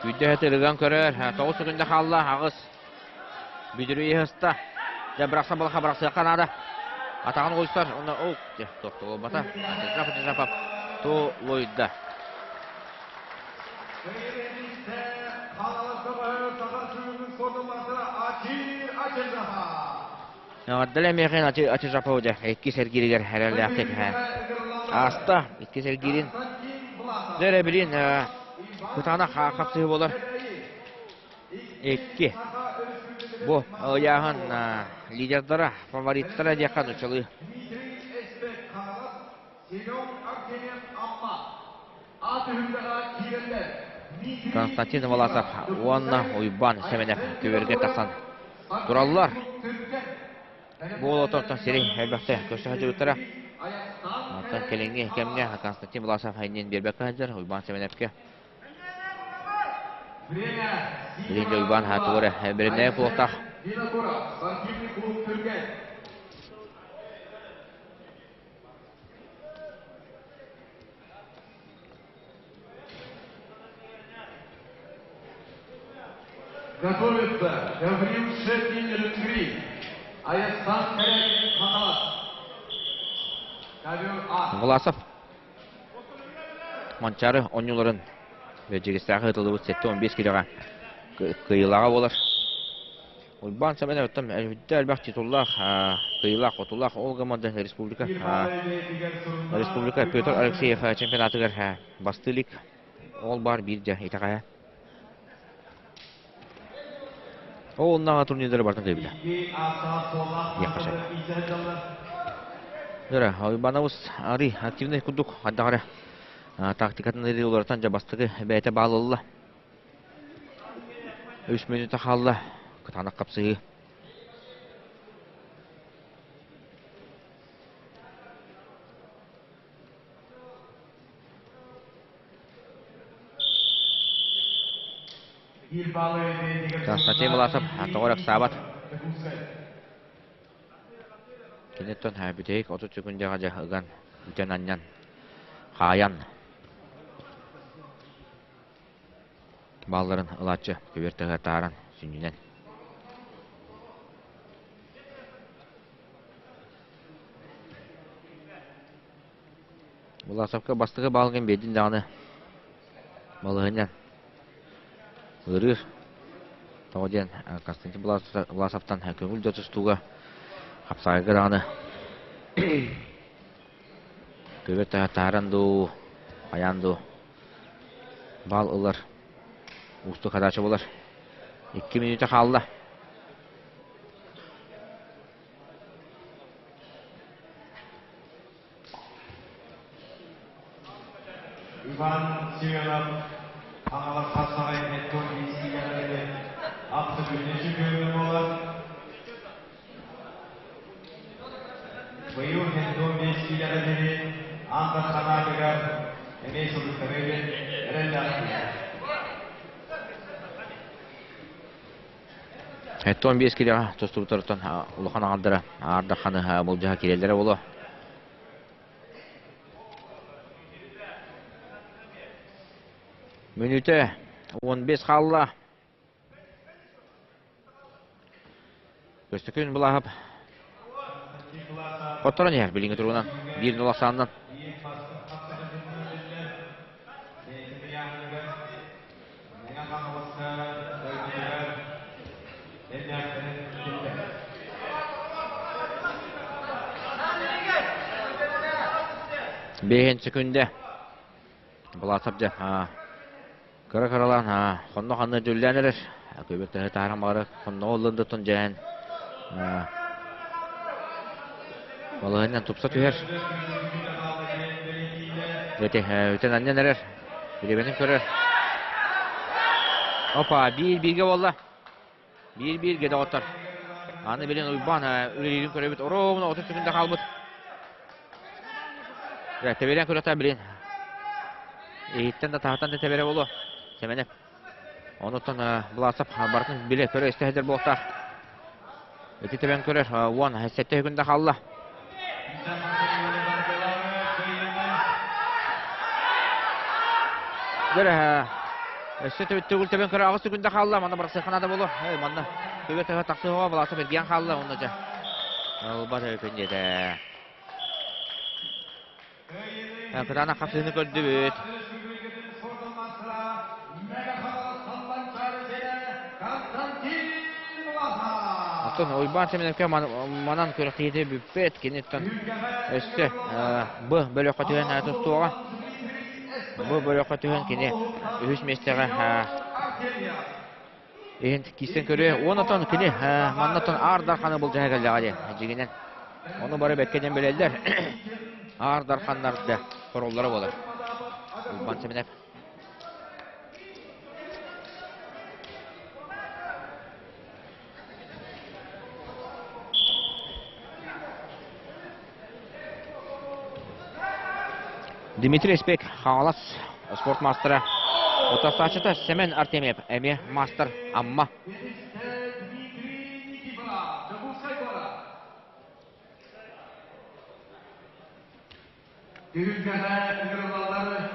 Күүдэһэ ырыган көрөр. 9 секунда хаалла. Аҕыс. Бүдүрүйэ ыста. Дьэ бырахса балаха бырахсыахха наада. Атаҕын уйсар. Онно оу дьэ тохтолбата. Жапа тулуйда. Эҕэрдэлээ миэхэ Ачижапов дьэ иккис эргииригэр эрэллээхтик ааста. Иккис эргиирин дьэ эрэ билин кытаанах хапсыһыы буолар. Икки. Бу ыйааһын лидердара, фавориттара диэххэ нуччалыы. Семен Артемьев Амма. Константин Власов уонна Уйбаан Сэмэнэп көбүөргэ тахсан тураллар. Бу олотортон сири элбэхтэ көрсө сылдьыбыттара. Оттон кэлиҥҥи кэмҥэ Константин Власов иннин биэрбэккэ сылдьар Уйбаан Сэмэнэпкэ. Билигин дьэ Уйбаан тугу эрэ бэлэмнээх буолуохтаах. Готовится Гаврил Шепин Ленгри, Аястан Корякин Ханалас. Ковер А. Власов Манчаары оонньууларын Бэрдьигэстээххэ ыытыллыбыт 75 килоҕа кыайыылааҕа буолар. Уйбаан Сэмэнов оттон элбэх элбэх титуллаах, кыайыылаах, хотуулаах ол гыммада республика республика Петр Алексеев чемпионатыгар бастыы илик. Ол баар биир дьэ итэҕэһэ. Ол оннааҕы турнирдары барытын кыайбыта. Диэххэ сөп. Дөрө, Уйбаанабыс арый активный курдук хайдах эрэ тактикатын ырыы уларытан дьэ бастакы бэйэтэ баал ылла. Үс мүнүүтэ хаалла. Кытаанах хапсыһыы. Константин Власов тоҕо эрэ ыксаабат. Киниттэн бүтэһик 30 секундаҕа дьэ ыган, үтэн-анньан, хаайан Баалларын ылааччы көбүөр тыаһа тааран сүнньүнэн. Власовка бастакы баалгын биэрдин даҕаны балаһыанньан ыарыыр. Тоҕо диэн Константин Власовтан көҥүл да тустууга хапсаҕайга даҕаны көбүөр тыаһа тааран дуу, хайаан дуу Баал ылар уустук хадаача буолар. 2 мүнүүтэ хаалла. Иван Семенов Хаҥалас хапсаҕай Методий абсолютнай чемпиона буолар. Быйыл 75 киилэҕэ диэри аан бастанаатыгар эмиэ сылыктарыы диэн эрэллээхпин. 75 килоҕа тустубуттарыттан улахан аҥардара аар дахханы былдьаһа киирэллэрэ буолуо. Мүнүүтэ 15 хаалла. Көстөкүүн Былааһап хотторон иһэр билиҥҥи туругунан 1-0 ахсаанынан. Бэһин секүндэ Былаасап дьэ кыра-кыралаан хонно ханна дьүллээн эрэр. Көбүр тыһы таһааран баҕара хонноҕо ыллын да дьэһэн балаһынньан тупса түһэр. Ити үтэн анньан эрэр. Билибэтин көрөр. Опа, биир-бииргэ буолла. Биир-бииргэ доҕоттор. Аны билин Уйбаан үлэлиирин көрөбүт. Оруобуна 30 секунда хаалбыт. Тэбэрэн көрөтө билин. Иһиттэн да таһыттан да тэбэрэ буолуо. Сэмэнэп. Онуттан Власов барытын билэ көрө истэ сылдьар буолуохтаах. Ити тэбэн көрөр 17 секунда хаалла. Дөрө өссө төгүл тэбэн көрө 8 секунда хаалла. Манна барсыахха наада буолуо. Эй, манна көбө төһө тахсыһыга Власов эргийэн хаалла. Онно дьэ ылбат өкүн диэтэ. Кытаанах хапсыһыыны көрдүбүт. Оттон Уйбаан Семеновка манан күрэхтэһиитэ бүппэт. Киниттэн өссө Б бөлөххө түһэн тустуоҕа. Б бөлөххө түһэн кини үһүс миэстэҕэ иһин киирсэн көрүө. Уонна кини маннаттан Аар Дарханы былдьаһа кэллэҕэ дии дьиҥинэн. Ону бары бэккэ диэн билэллэр. Аар Дарханнар да хороллоро буолар. Уйбан Семенов. Дмитрий Спек Хаҥалас спорт маастара утарсааччыта Семен Артемьев эмиэ маастар Амма. Түһүлгэҕэ ыҥырыллаллар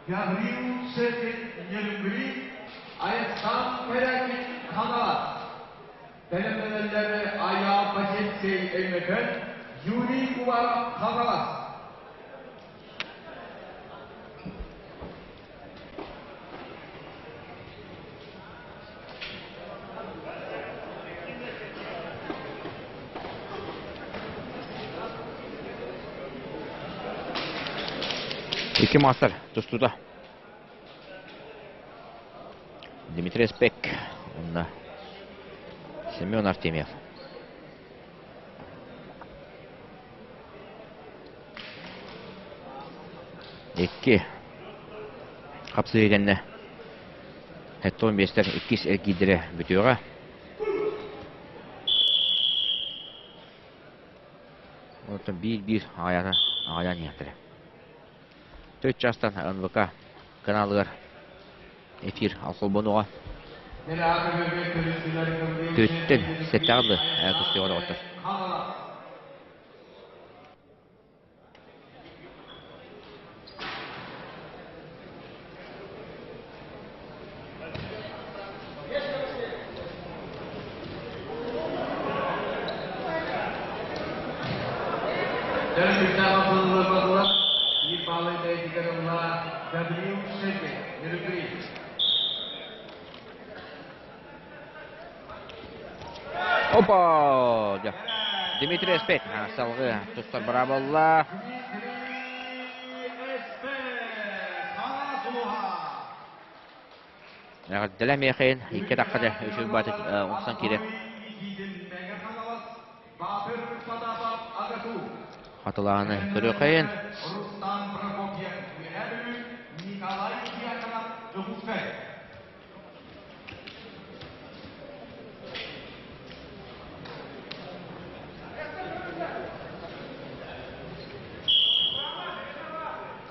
Гаврил Шепин Нерюнгри, Айастан Кэрякин Хаҥалас. Бэлэмнэнэллэр Айаал Бачинский Өймөкөөн, Юрий Уваров Хаҥалас. Икки мастер тустуута. Дмитрий Спек уонна Семен Артемьев. Икки хапсыһыы кэннэ Хеттон биэстэр иккис эргиирдэрэ бүтүөҕэ. Онтон биир-биир аҕайата аҕайан иһиэхтэрэ. Төрт чаастан НВК каналыгар эфир холбонуоҕа. Төрттэн сэттэҕэ дылы көстүөҕэ доҕоттор. Опа! Дмитрий Спек салгыы тустар быраабылла. Эҕэрдэлэ миэхин икки таххада үчүгэй баатык умсан киирэн хатылааны көрүөххэйин.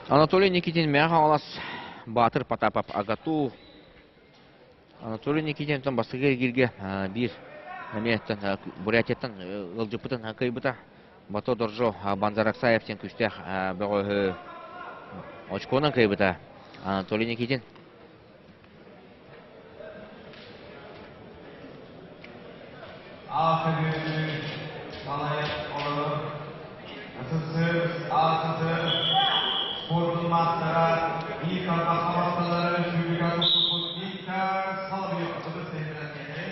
Анатолий Никитин Мэҥэ Хаҥалас Баатыр Потапов АГАТУ Анатолий Никитинтэн бастакы эргииргэ биир эмиэ Бурятияттан ыалдьыппытын кыайбыта. Бато Доржо Банзараксаев диэн күүстээх бөҕөһү очконан кыайбыта Анатолий Никитин. Аахыгы салайан олорор СССР АССР спордун маастара биир тарбахха басталары сүүрүгэ туппут Виктор Соловьев ытыс иһитинэн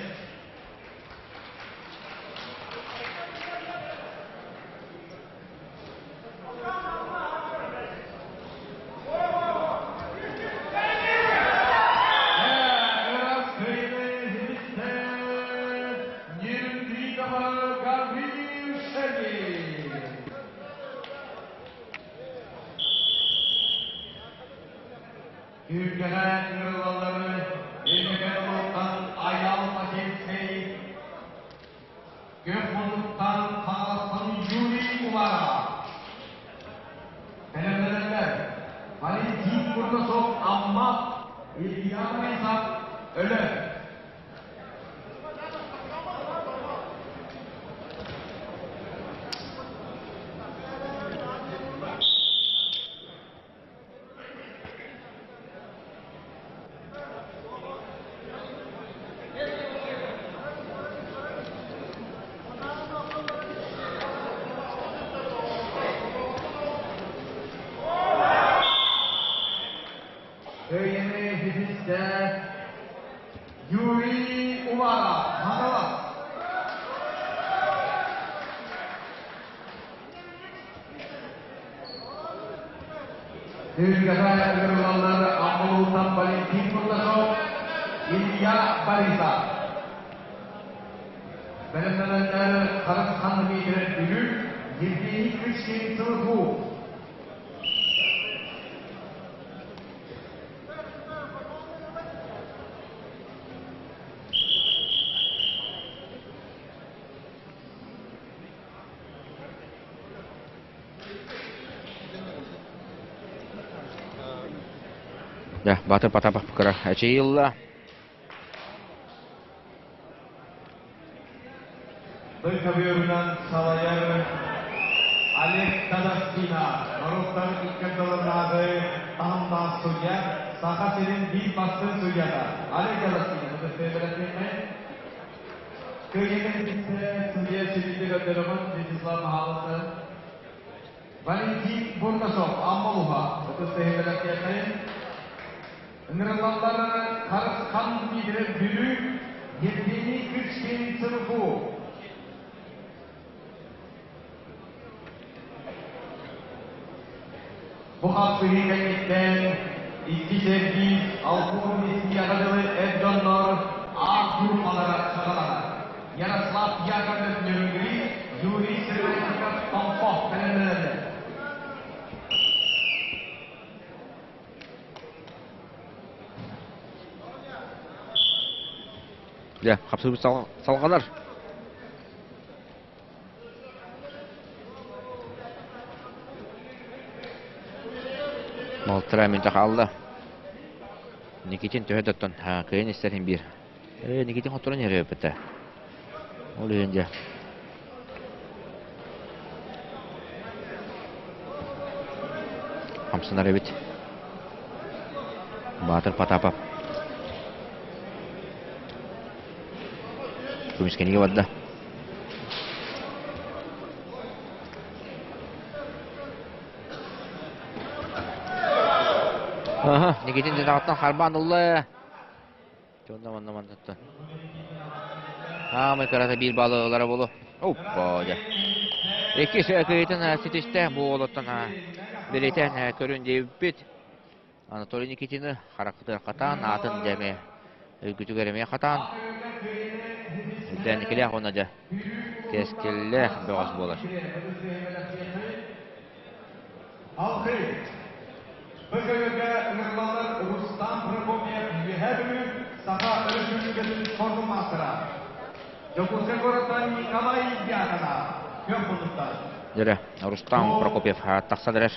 Түһүлгэҕэ ыҥырыллаллары Өймөкөөн улууһуттан Айаал Патенцей Күөх муннуктан Хаҥаластан Юрий Уваров. Бэлэмнэнэллэр Валентин Курдасов Амма, Илья Борисов Өлөөн. Өйүнү ситистэ Юрий Уваров, Хаҥалас. Түһүлгэҕэ ыҥырыллаллар Аммалууттан Валентин Курдашов, Илья Борисов. Бэлэмнэнэллэр Харысхан Дмитрий Бүлүү, Евгений Кычкин Сылгу. Дьэ, Батыр Потапов кыра эчэйилла. Көбүөрүнэн салайар Олег Тадаскина, норуоттар икки ардыларынааҕы таһымнаах судья, Саха сирин биир бастыҥ судьята Олег Тадаскина бэлэмнэннэ. Кыайыыны ситистэ судья сүрүннүк көрдөрөҕүн Вячеслав Михайловтан. Валентин Бурнашов, Амма улууһа, ытыс тыаһын бэлэхтиэххэйин. Ыҥырыллаллар Харысхан Дмитриев Бүлүү, Евгений Кычкин ЦРФУ. Бу хапсыһыы кэнниттэн икки сэргиир албур миссияҕа дылы эр дьоннор аах группалара саҕаланар. Ярослав Яковлев Нерюнгри, Юрий Сырвенников Томпо бэлэмнэнэллэр. Дьэ, хапсыһыы салҕанар. Балтараа мүнтэ хаалла. Никитин төһө да оттон кыайан истэрин биир. Ээ, Никитин хотторон иһэр эбит. Ол иһин дьэ. Хамсанар эбит. Баатыр Потапов. Көмүскэнигэ барда. Аха, Никитин дьадаҕыттан харбаан ылла. Онно манна манна Аамай кырата биир баллы ылара буолуо. Оппа, дьэ. Иккис кыйытын ситистэ бу уолуттан бэлиэтээн көрүн диэбиппит. Анатолий Никитины харахтыгар хатаан, аатын дьэ эмиэ өйгүтүгэр эмиэ хатаан. Үрдээнникилээх уонна дьэ кэскиллээх бөҕөс буолар. Алгы. БКГ ыҥырыллаллар Рустам Прокопьев Үөһээ Бүлүү Саха Өрөспүүбүлүкэтин спордун маастара. Дьокуускай куораттан Николай Дьяконов күөх муннуктар. Дьэрэ, Рустам Прокопьев тахсан эрэр.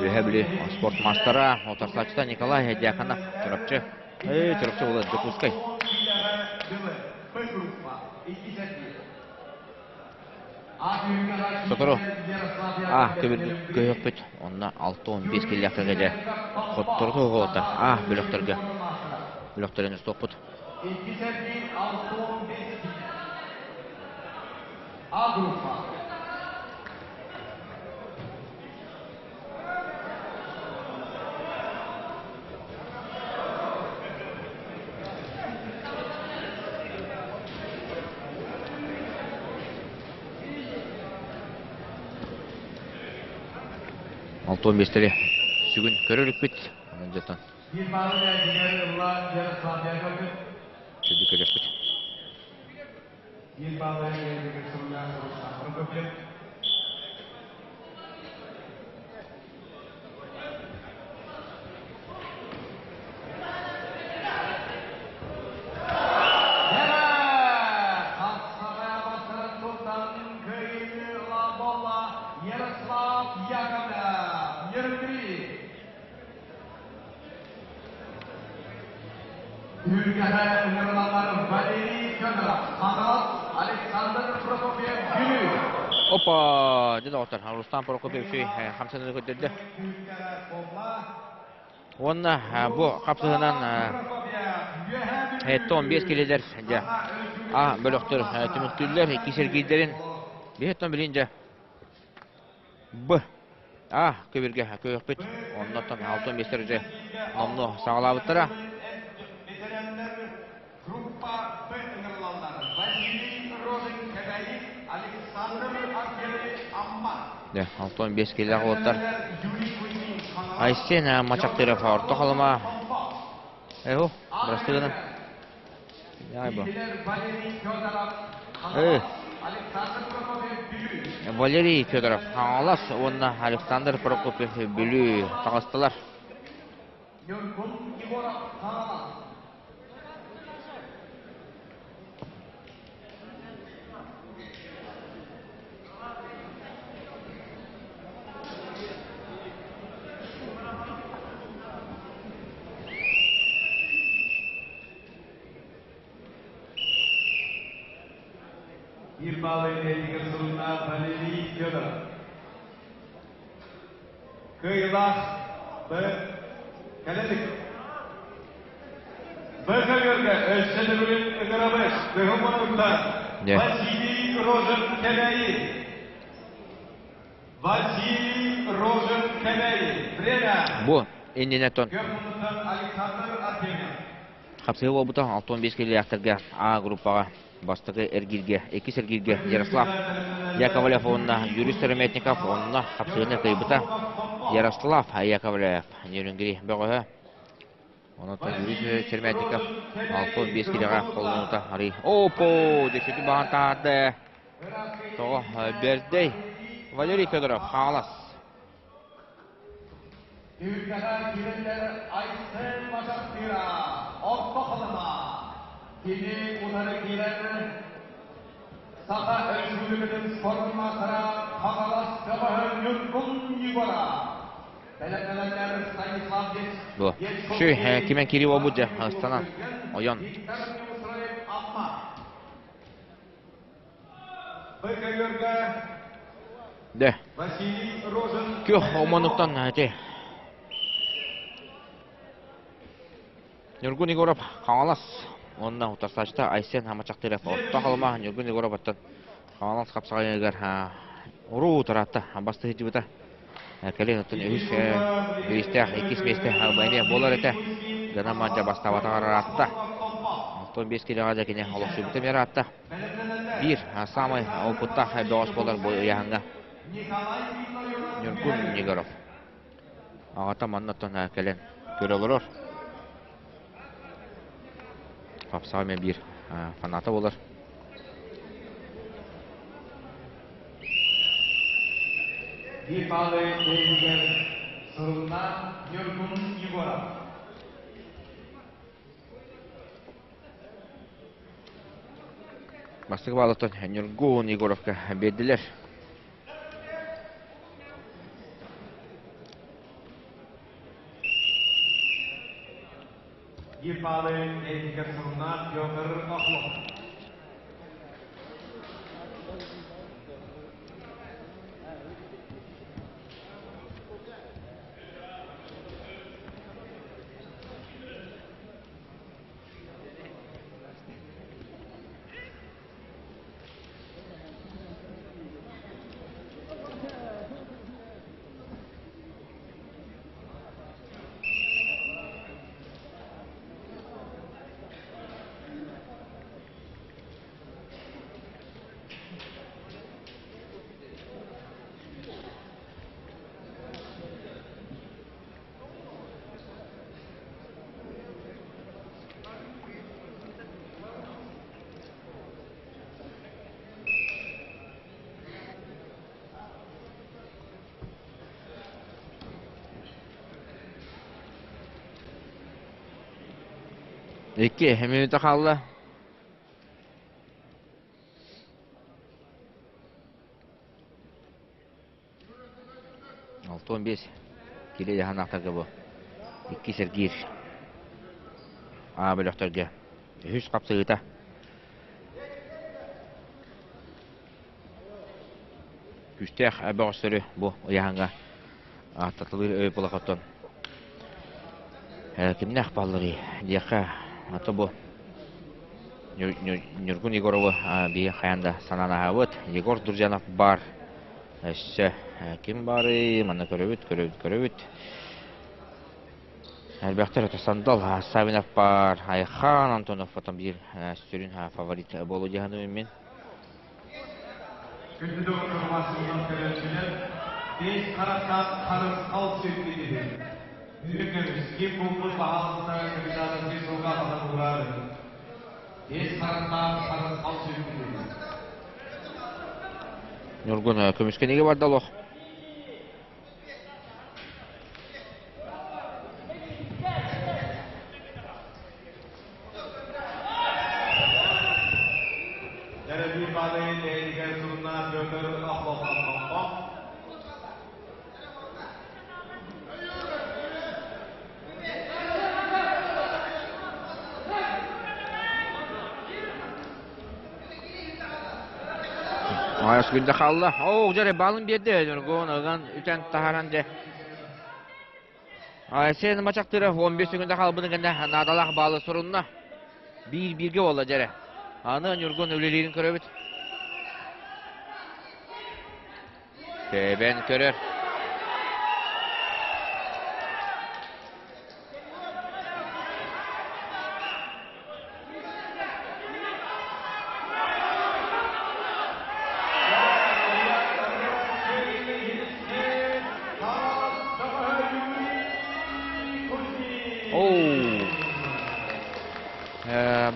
Үөһээ Бүлүү спорт маастара, утарсааччыта Николай Дьяконов, Чурапчы. Эй, Чурапчы буолар Дьокуускай. Сотору А көһөхпүт, онно 6-15 киллэхтэргэ дьэ хоттору оҕолоттор А бөлөхтөргө бөлөхтөрүн устуохпут. А группа. 6-15-тери сүгүн көрөрүкпүт. Онон дьотон. Чөдү көрөкпүт. Биир баалы бэйэтигэр суруйан Рустам Прокопьев. Ярослав Яковлев, Нерюнгри. Түһүлгэҕэ ыҥырылаллар Валерий Федоров, Хаҥалас, Александр Прокопьев, Бүлүү. Опа! Дьэ доҕоттор, Рустам Прокопьев үчүгэй хамсаныыны көрдөрдө. Уонна бу хапсыһынан 15 килилэр дьэ А бөлөхтөр түмүктүүллэр икки сэргиирдэрин биһиттэн билин дьэ Б. А. Көбүргэ көһөхпүт. Оннуттан алтын биэстэр уже номнуо саҕалаабыттара. Группа Б ыҥырылаллар. Василий Рожин Кэбээйи, Александр Аргелы Амма. Дэ, 65 килилээх уолаттар. Айсен Мачактыров орто халыма. Эһу, бырастыгынан. Валерий Федоров Хаҥалас уонна Александр Прокопьев Бүлүү таҕыстылар. Биир баалы бэйэтигэр сурунна Валерий Федоров. Кыайыылаах Б. Кэлэлик. Б көбүөргэ өссө төгүлүн ыҥырабыт Кыһыл муннуктан Василий Рожин Кэбээйи. Василий Рожин Кэбээйи. Время. Бу иннинэ тон Көх муннуктан Александр Артемьев. Хапсыһыы буолбута 65 киилэлээхтэргэ А группаҕа бастакы эргииргэ, иккис эргииргэ Ярослав Яковлев уонна Юрий Сыромятников онно хапсыһыыны кыайбыта. Ярослав Яковлев Нерюнгри бөҕөһө. Онон Юрий Сыромятников 65 киилэҕэ холонуута арый. Опо! Дөссөтү баҕан таһаарды. Тоҕо бэрдэй Валерий Федоров хаалас. Түһүлгэҕэ киирэллэр Айсен Мачахтыыра, Орто Халыма. Кини утары киирэр Саха Өрөспүүбүлүкэтин спорт маастара Хаҥалас көмөһө Ньургун Егора. Бэлэмнэнэллэр Станислав Бу. Шүй, кимен кири болбут же, ыстанан, ойон. Виктор Неустроев Амма. Б-көбүөргэ Дэ. Василий Рожин Күөх омонуттан эти. Ньургун Егоров Хаҥалас уонна утарсааччыта Айсен Хамачахтыров орто халыма Ньургун Егоров оттон Хаҥалас хапсаҕайыгар уруу утараатта бастыы сылдьыбыта. Кэлин оттон үһүс бириистээх иккис миэстэ эмиэ буолар этэ. Гына мадьа бастаабатаҕар ыраатта. 65 килоҕа дьэ кини олохсуйбута эмиэ ыраатта. Биир саамай опыттаах бөҕөс буолар бу ыйааһыҥҥа Ньургун Егоров. Аҕата маннаттан кэлэн көрө олорор. Хапсаҕа эмиэ биир фаната буолар. Биир баалы бэйэтигэр сурунна Ньургун Егоров. Бастакы баалыттан Ньургун Егоровка биэрдилэр. Биир баалы бэйэтигэр сурунна Петр Охлопов. Икки мүнүүтэ хаалла. 65 килэ дьаһанаахтарга бу иккис эргиир А бөлөхтөргө үһүс хапсыһыыта. Күүстээх бөҕөстөрү бу ыйааһыҥҥа ааттатылыыр өй булахоттон кимнээх баалларый диэххэ ато бу Ньургун Егоровы биһи хайаан да санаан аһаабыт. Егор Друзьянов баар. Өссө ким баарый? Манна көрөбүт, көрөбүт, көрөбүт. Элбэхтэр это Сандал Савинов баар, Айхан Антонов потом биир сүрүн фаворит буолу дьаһаным мин. Күндү доҕотторум көрөөччүлэр, бэс харахтаах харысхал сүргүтүһүн. Үрүҥ көмүс ким булбут баһаалыста капитановский сылга атан уурары. Бэс харахтаах харысхал сүргүтүһүн. Ньургун көмүскэнигэ барда олох. Дәрәби балы бәйгә сурна Петр Охлопов. Аҕыйах күндэ хаалла. Оо, дьэ балын биэрдэ. Ньургун ыган үтэн таһааран дьэ. Айсен Мачахтыров 15 секунда хаалбытын кэннэ наадалаах баалы сурунна. Биир-бииргэ буолла дьэрэ. Аны Ньургун үлэлиирин көрөбүт. Тэбэн көрөр.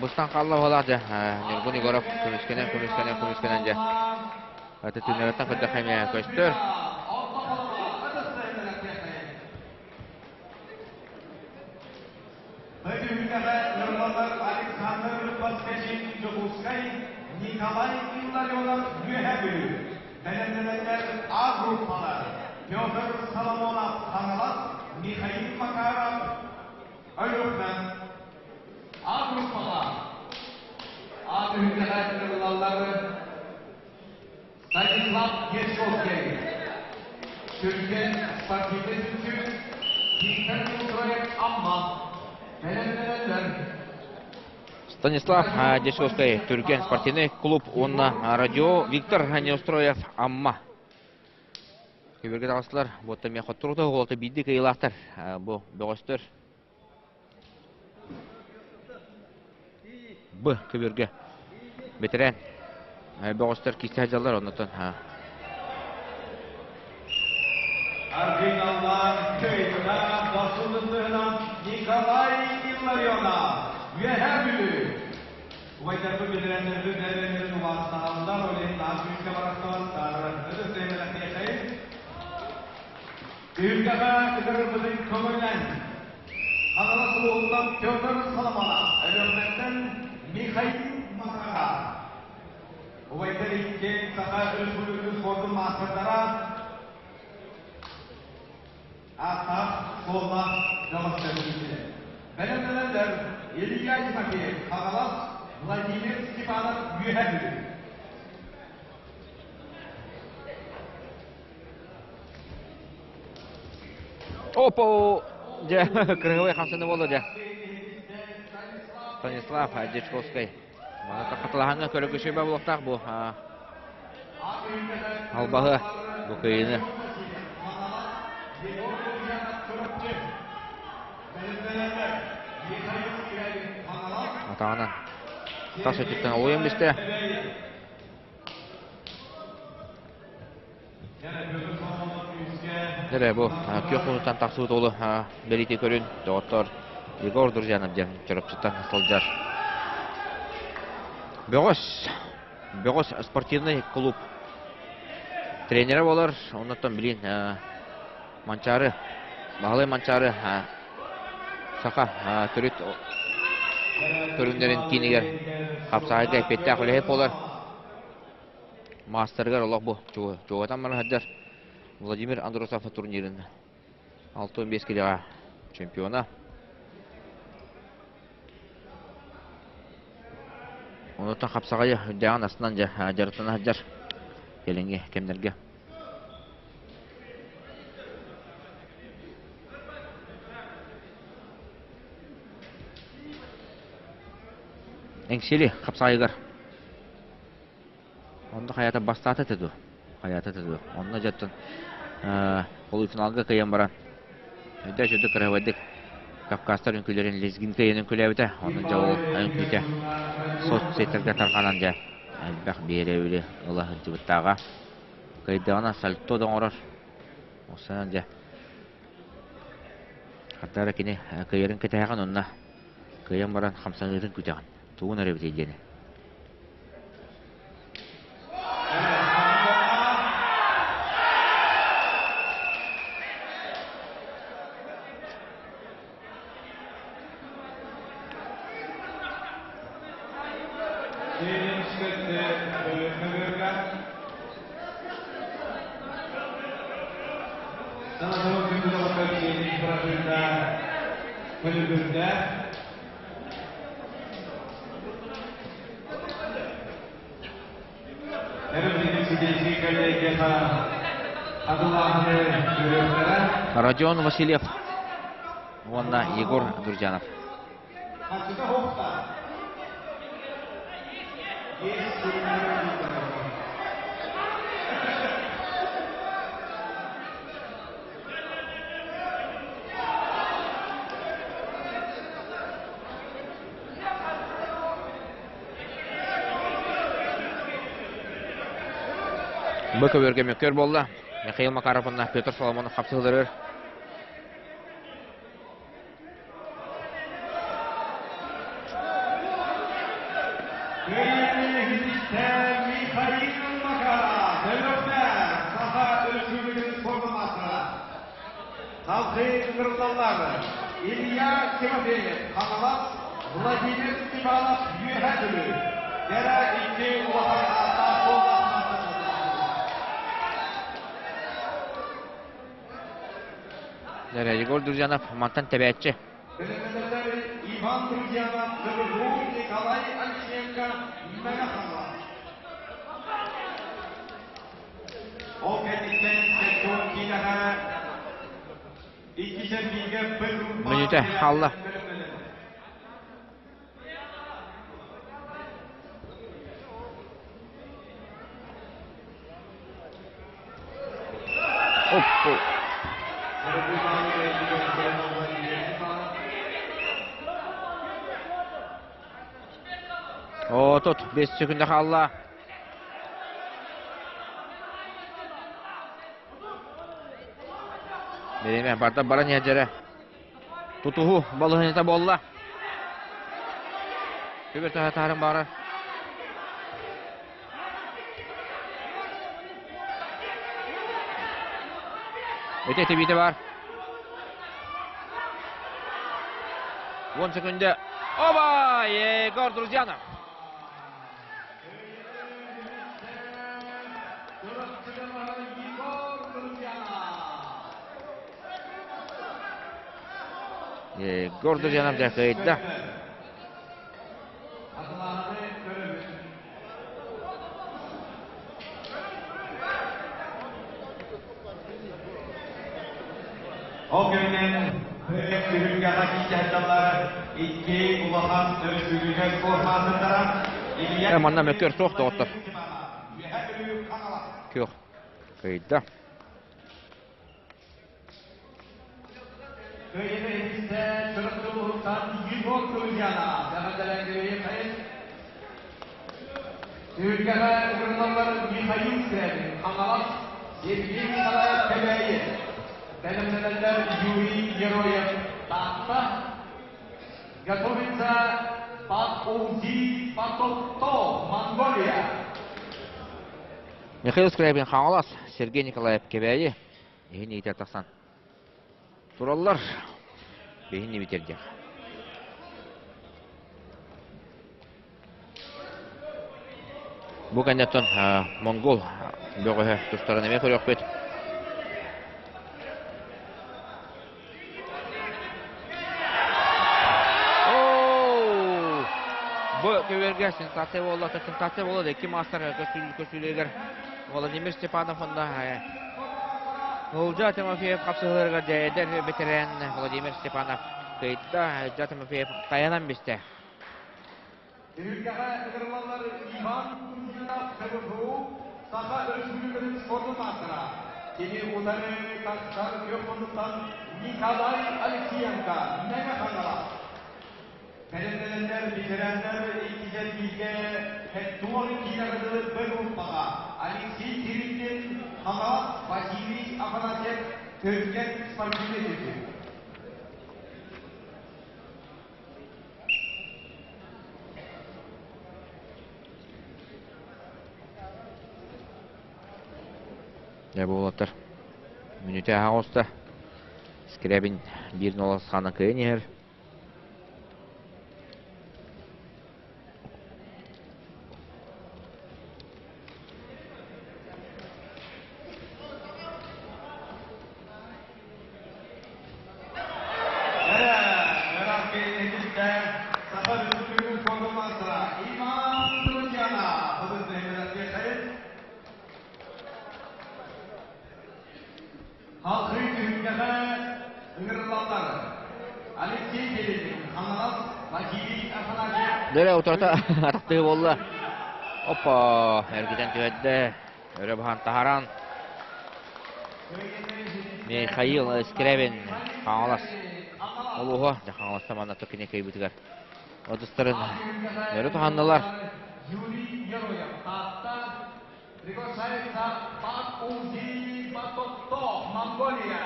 Быстан хаалла буолаах дьэ. Ньургун Егоров көмүскэнэн, көмүскэнэн, көмүскэнэн дьэ. Аты түннэреттен көрдөххө эмиэ көстөр. Түһүлгэҕэ ньурбалар Александр Поскачин Дьокуускай, Николай Илларионов Үөһээ Бүлүү, бэлэмнэнэллэр А группалар Петр Соломонов Хаҥалас, Михаил Макаров Өлүөхүмэ. А группаҕа А түһүлгэҕэ ыҥырыллаллар Станислав Дьячковскай, Түргэн спортивнай түмсүү, Виктор Неустроев Амма, бэлэмнэнэллэр. Станислав Дьячковскай, Түргэн спортивный клуб уонна радио Виктор Неустроев Амма. Көбүргэ таҕыстылар. Буотта эмиэ хотторута оҕолото биирдик кыайыылаахтар. Бу бөҕөстөр Б көбүөргэ бэтэрээн бөҕөстөр киирсэ сылдьаллар, оннуттан Аргыналлаах Кыймына Досунутунан Николай Илларионов, Үөһээ Бүлүү. Убайдарбыт бэтэрээннэрбит бэйэлэрин убаастаһаллар, ол иһин наар күүскэ барахсыбаттар. Өтөс Түһүлгэҕэ кытарырбытын көҥүллэн, Хаҥалас улууһуттан Петр Соломонов, Өлүөхүмэттэн Михаил Макаров. Убайдар иккиэн Саха Өрөспүүбүлүкэтин спордун маастардара ааттаах суоллаах бөҕөстөр киирдилэр. Бэлэмнэнэллэр Илья Тимофеев, Хаҥалас, Владимир Степанов, Үөһээ Бүлүү. Опа! Дьэ, кырыһыбай хамсаны буолла дьэ. Станислав Дьячковскай. Маны хатылаһаҥҥа көрөгүшүбэ буолуохтаах бу. Албаһы бу кыйыны. Атаҕынан тас өттүттэн олуйан бистэ. Дэрэ бу күөх муннуктан тахсыбыт уолу бэлиэтии көрүн доҕоттор Егор Друзьянов диэн Чурапчыттан сылдьар. Бөҕөс, Бөҕөс спортивный клуб тренерэ буолар. Оннуттан билин Манчаары, Баһылай Манчаары саха төрүт көрүҥнэрин киинигэр хапсаҕайга эппиэттээх үлэһит буолар. Маастарыгар олох бу чугатан баран сылдьар Владимир Андросов турнирын 65 килоҕа чемпиона. Онуттан хапсаҕайы үрдээҕин астынан дьарыктана сылдьар кэлиҥҥи кэмнэргэ. Эҥсиэли хапсаҕайыгар Онно хайата бастаата этэ дуо? Хайата этэ дуо? Онно дьэттэн полуфиналга кыайан баран өйдөө чөдө кыраһыбайдык Кавказтар үҥкүүлэрин лезгинка иһин үҥкүүлээбитэ. Онно дьэ ол үҥкүүтэ соцсеттергэ тарҕанан дьэ элбэх биэрэбили ыла сылдьыбыттааҕа. Кыайдаҕына сальто да оҥорор. Осанан дьэ хардара кини кыайарын кэтэһэҕин онно кыайан баран хамсаныытын күтэҕин. Тугун эрэ эбитий диэни. Родион Васильев уонна Егор Друзьянов. Бу көбүөргэ мөккүөр буолла. Михаил Макаров уонна Петр Соломонов хапсыһыларыгар Салгыы ыҥырыллаллар Илья Тимофеев, Хаҥалас, Владимир Степанов, Үөһээ Бүлүү. Кэрэ икки улахан ааттаах суоллаах Егор Друзьянов мантан тэбээччи. Иван Друзьянов, Николай Алексеенко, Мэҥэ Хаҥалас. Ол кэнниттэн Сектор киинэҕэ икки сэргиигэ Мүнүүтэ хаалла. Оппу. 35 секунда хаалла. Бириэмэ барда баран иһэрдэрэ. Тутуһу балыһынньата буолла. Түбэ таһарын баара. Ити тибиитэ бар. 10 секунда. Оба! Егор Друзьянов. Егор Друзьянов дьэ кыайда. Ол кэминэн түһүлгэҕэ киирсэллэр икки улахан өрөспүүбүлүкэ спорт маастардара Илья Манна мөккүөр суох доҕоттор. Күөх кыйда. Кыайыны иһиттэ Чурапчы улууһуттан Егор Друзьяна бэҕэдэлэҥҥэ хайын Түһүлгэҕэ ыҥырыллаллар Михаил Скрябин, Хаҥалас, Сергей Николаев Кэбээйи, бэлэмнэнэллэр Юрий Героев Таатта, готовится Бат-Улди Батотто, Монголия. Михаил Скрябин Хаҥалас, Сергей Николаев Кэбээйи иһин иитэр тахсан тураллар. Биһини бүтэрдиэх. Бу кэнниттэн монгол бөҕөһө тустарын эмиэ көрүөхпүт. Бу көбүөргэ сенсация буолла, сенсация буолла икки маастар көстүүлэригэр Владимир Степанов уонна Ылдьаа Тимофеев хапсыһыыларыгар эдэр бэтэрээн Владимир Степанов кыайда. Ылдьаа Тимофеев тайанан бистэ. Түһүлгэҕэ ыҥырыллаллар Иван Кузьминов ХГФУ Саха Өрөспүүбүлүкэтин спордун маастара. Кини утары тахсар күөх муннуктан Николай Алексеенко, Мэҥэ Хаҥалас. Бэлэмнэнэллэр ветераннар иккисэр бииргэ Хеттуон киинэҕэ дылы Б группаҕа Алексей Кириллин, Хаҥалас, Василий Афанасьев, Түргэн спортивнай түмсүү. Дьэ буолаттар. Мүнүүтэ аҕыста. Скрябин биир нолас хана кыайан иһэр. Дөрө утарыта атахтыы буолла. Опа, эргитэн түһэрдэ. Өрө баһан таһаран. Михаил Скрябин Хаҥалас улууһа Хаҥаласта манна кини кыйбытыгар отустарын өрө туһаннылар. Юрий Героев Таатта приглашается Бат-Улзи Батотто, Монголия.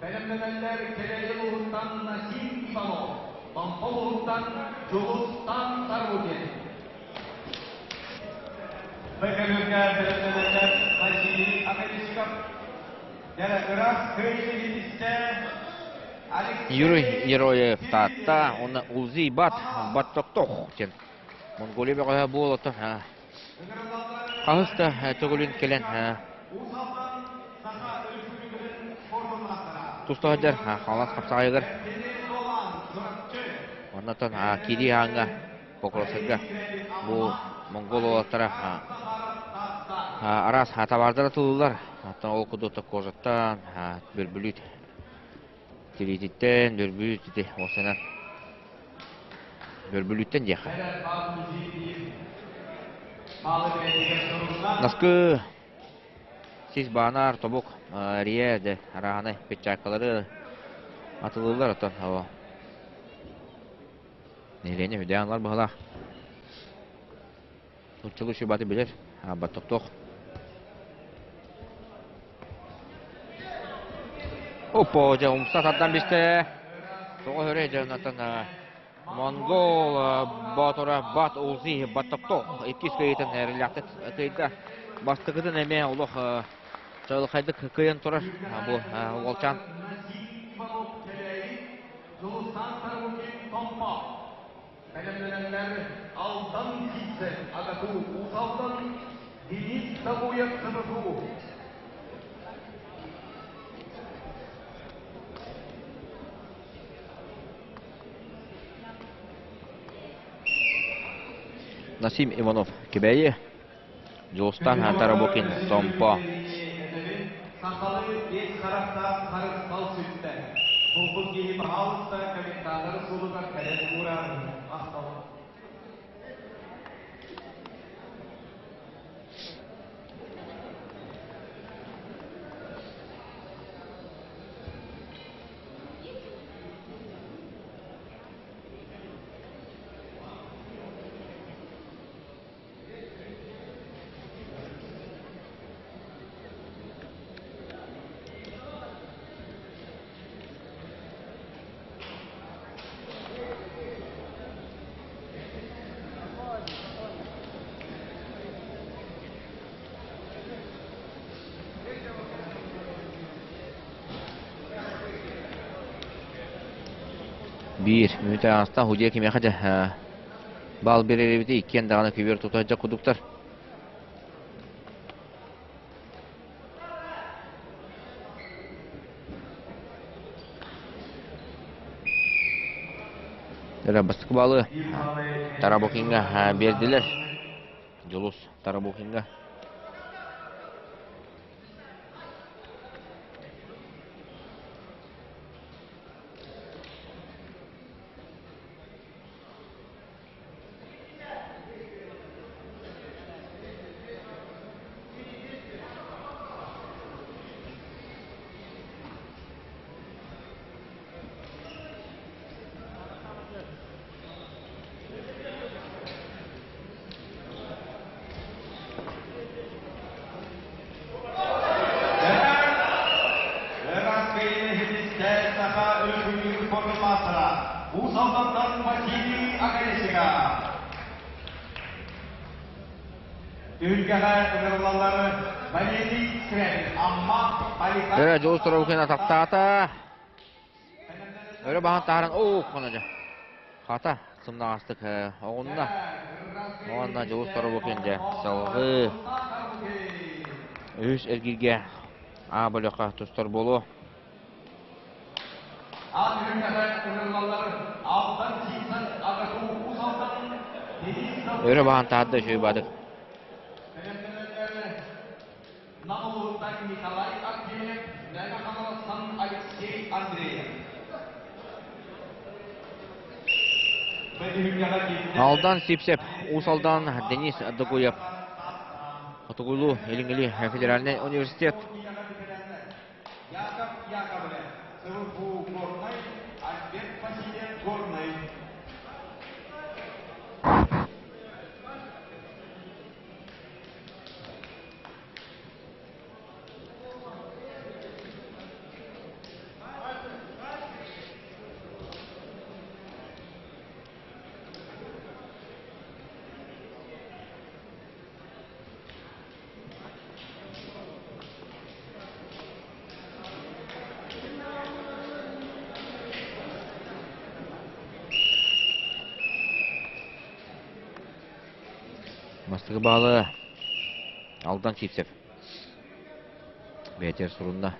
Бэлэмнэнэллэр Кэбээйи улууһуттан Насим Иванов, Томпо улууһуттан Дьулустан Тарутин. Бөкөлүргэ бэлэмнэнэллэр Василий Академиков, ыраас кыайыы Юрий Героев Таатта уонна Улзи Бат Баттоктох диэн Монголия бөҕөһө буолата хаһыс да төгүлүн кэлэн туста сылдьар Хаҥалас хапсаҕайыгар оннотон киирии ааҥҥа Покровскайга бу монгол уолаттара араас табаардара тылыллар. Оттон ол курдук кожаттан бөрбүлүүт тириититтэн бөрбүлүүт ити уосанан бөрбүлүүттэн диэххэ. Наскы сис баанаар тобук рие де арааһынай перчаткалары атылыыллар оттон Нэһилиэнньэ үһүдээн ылар быһыылаах. Нууччалыы үчүгэй билэр, баттохтуох. Оппо, дьэ умса тардан бистэ. Тоҕо өрө дьэ онтон Монгол боотура Бат Улзи Баттоктох иккис кыайыытын эрэллээхтик кыайда. Бастакытын эмиэ олох чаҕылхайдык кыайан турар бу уолчаан. Дьулустаан Тарбукин Томпо. Бэлэмнэнэллэр Алдан Сиицев АГАТУ Уус Алдан, Денис Табуев СМФУ. Насим Иванов Кэбээйи, Дьулустаан Тарабукин Томпо. Сахалыы биэс харахтаах харысхал сүттэ. Булбут киһи баһаалыста комментаторы суолугар кэлэн уурарын махтал. Биир мүнүүтэ ааста Худья кимиэхэ дьэ Баал биэрэрибити иккиэн даҕаны күбүөр тута сылдьар курдуктар. Эрэ бастакы баалы Тарабукиҥҥа биэрдилэр. Дьулус Тарабукиҥҥа. Саха Өрөспүүбүлүкэтин спордун маастара Уус Алдантан Василий Оконешников. Түһүлгэҕэ ыҥырыллаллар Валерий Скрябин, Амма, Поликарп. Өрө Дьулус Торобукин атахтаата. Өрө баһан таһааран, оо, хоножо. Хата, сымнаҕастык оҕунна. Уонна Дьулус Торобукин дьэ салҕыы үһүс эргииргэ А бөлөххө тустар буолуо. Өрө баһан таһаарда үчүгэй баадык. Нам улууһуттан Николай Артемьев, Мэҥэ Хаҥаластан Алексей Андреев. Алдан Сипсеп, Уус Алдан Денис Догуев. Хотугулуу Илиҥҥили федеральнай университет. Яков Яковлев, СВФУ Горнай, Альберт Васильев Горнай. Бастакы баалы Алдан Сивцев. Бэйэтигэр сурунна.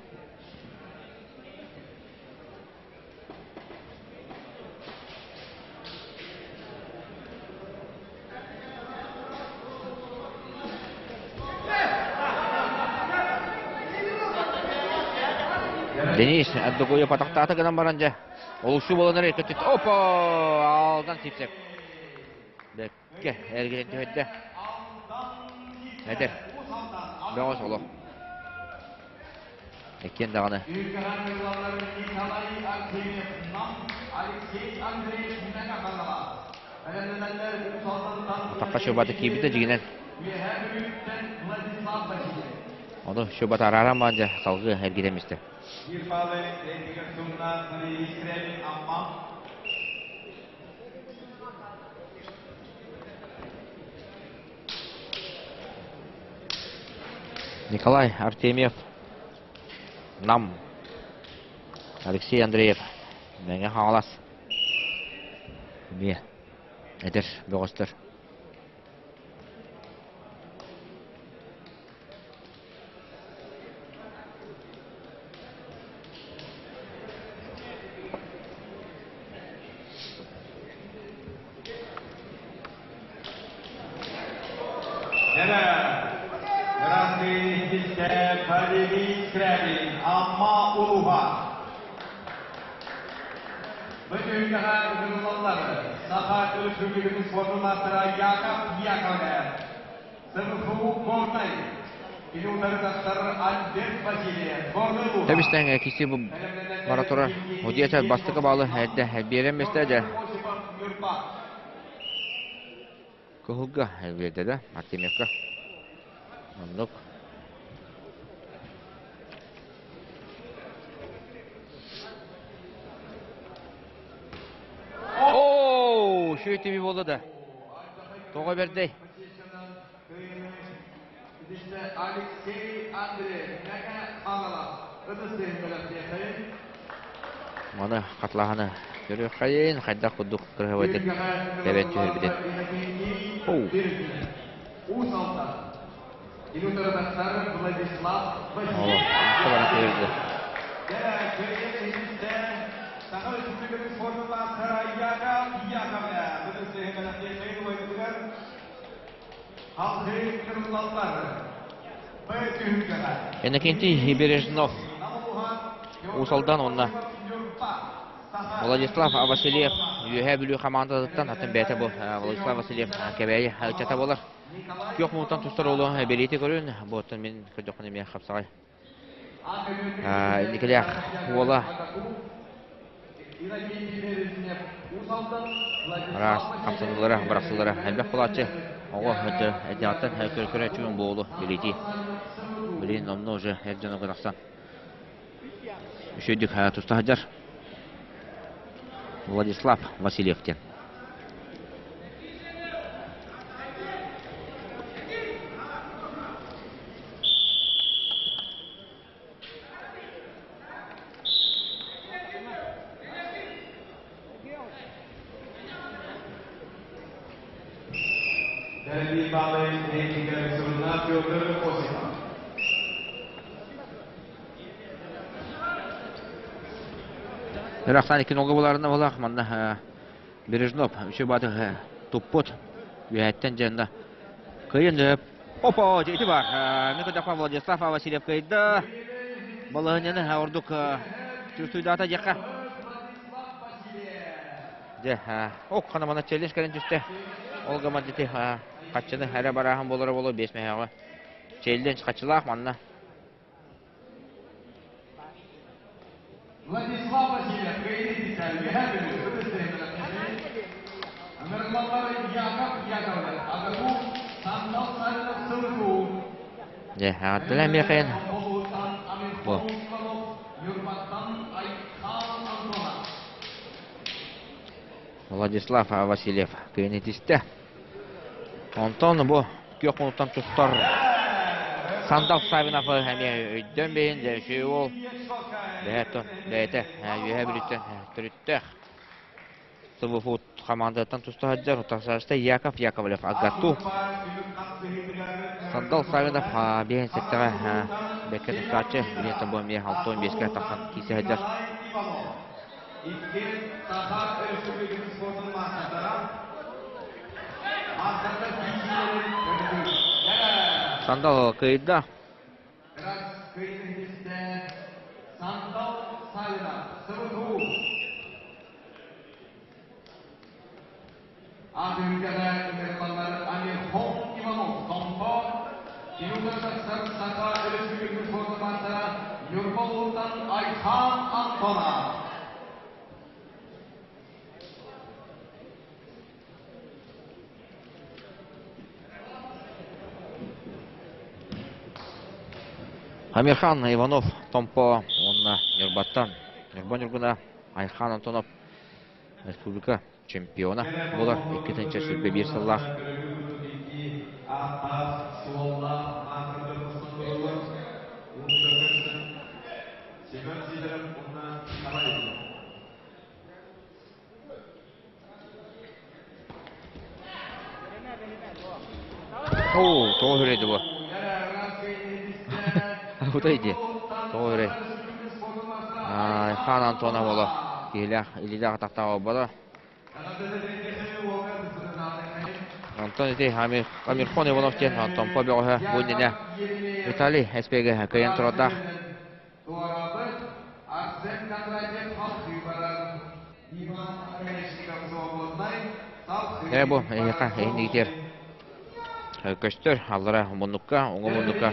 Денис Аддогуев атахтаата гынан баран дьэ олусу буолан эрэ көтүт опа Алдан Сивцев Бэккэ эргитэн түһэрдэ. Эдэр. Бөҕө соло. Иккиэн даҕаны. Атахха шөбаты киирбитэ дьигинэн. Ону шөбаты арааран баан дьэ салгыы эргитэн истэ. Николай Артемьев, Нам, Алексей Андреев, Мэҥэ Хаҥалас, эмиэ эдэр бөҕөстөр. Здравствуйте, Валерий Скрябин, Амма улууһа. Бу түһүлгэҕэ ыҥырыллаллар Саха Өрөспүүбүлүкэтин спордун маастара Яков Яковлев, Тэбистэн киси бу бара турар. Удиэтэ бастакы баалы эрдэ биэрэн миэстэ дьэ. Кыһылга биэрдэ да Артемьевка. Оннук. Оо, шүйтүбү буолла да. Тоҕо бэрдэй? Маны хатылаһаны көрүөххэйин, хайдах курдук кыраһыбайдык тэбэн түһэрбитин. Оу. О, баран түһэрдэ. Иннокентий Бережнов Уус Алдан уонна Владислав Васильев Үөһээ Бүлүү хамаандатыттан атын бэйэтэ бу Владислав Васильев Кэбээйи ыччата буолар. Күөх муҥутан тустар уолу бэлиэтии көрүн, бу оттон мин көрдөхпүнэ эмиэ хапсаҕай. Инникилээх уола Араас хамсаныылара, бырахсыылара элбэх буолааччы. Оҕо эрдэҕиттэн көрө-көрө буолу билиитии. Билигин номнуо уже эр дьонугар тахсан үчүгэйдик туста сылдьар. Владислав Васильев диэн. Ырахсан икки нолга буларына булах манна Бережнов үчү баты туппут үөһэттэн дьэнна кыйын опа ити бар мин көтөхпө Владислав Васильев кыйда балаһынньаны ордук чувствуйдаата диэххэ. Дьэ, ок хана мана челлендж кэлэн түстэ. Ол гаман дити хаччыны эрэ барааһын буолара буолуо биэс мөһөөҕө. Челлендж хаччылаах манна. Владислав Васильев, Кыайыы Үөһээ Бүлүү, Ыҥырыллаллар Яков Яковлев, Агаку, Сандал Савинов, Сылыку. Дьэ, ааттана эмиэхэйин. Бу. Владислав Васильев кыайан итистэ. Онтон бу күөх мунуттан тустар Сандал Савинов эмиэ өйдөн бэйин дьэ үчүгэй уол бэйэтэ бэйэтэ үөһэ бүлүүттэн төрүттээх СВФУ хамаандаттан туста сылдьар утарсааччыта Яков Яковлев АГАТУ Сандал Савинов биэһин сэттэҕэ бэккэ тустааччы билиэн бу эмиэ 65-кэ тахсан киирсэ сылдьар. Иккиэн Саха Өрөспүүбүлүкэтин спордун маастардара. Маастардар киирсиилэрин көрдүр. Сандал кыайда. Раз кыайыытын Сандал Савина, СВФУ. Аты-өлкөҕө ыҥырыллаллар Амирхон Иванов, Томпо, Кирилл Саха Өрөспүүбүлүкэтин спордун маастара Ньурба улууһуттан Айхан Антонов. Амирхан Иванов Томпо уонна Ньурбаттан Ньурба Ньургуна Айхан Антонов республика чемпиона буолар 2021 сыллаах. Оо, тоҕо үрэйди бу? Кутай дии. Тоҕо үрэй. Хан Антонов ола киһилээх илиилээх атахтаах буолбата. Онтон ити Амирхон Иванов диэн Томпо бөҕөһө бу иннинэ Виталий СПГ кыайан турардаах. Туорабыт Арсен Кондратьев халсыы барар. Иван Оконешников свободнай Ээ бу эһиэхэ эһинигитигэр көстөр аллара муннукка, уҥа муннукка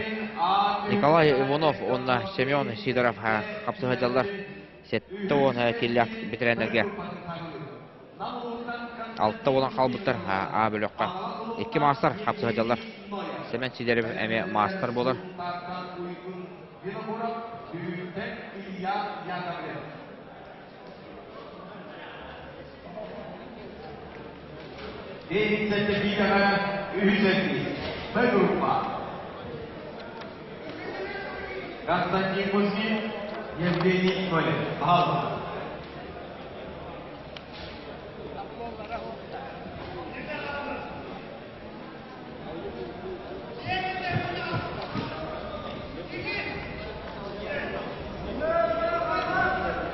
Николай Иванов уонна Семен Сидоров хапсыһадьаллар 70 киллээх бэтэрээннэргэ алта буолан хаалбыттар А бөлөххө. Икки маастар хапсыһадьаллар. Семен Сидоров эмиэ маастар буолар. Винокуров Бүлүүттэн Илья Яковлев. Бэйэтин биитэҕэ үһүс эргиир. Б группа. Константин Кузьмин, Евгений Ноев. Пожалуйста.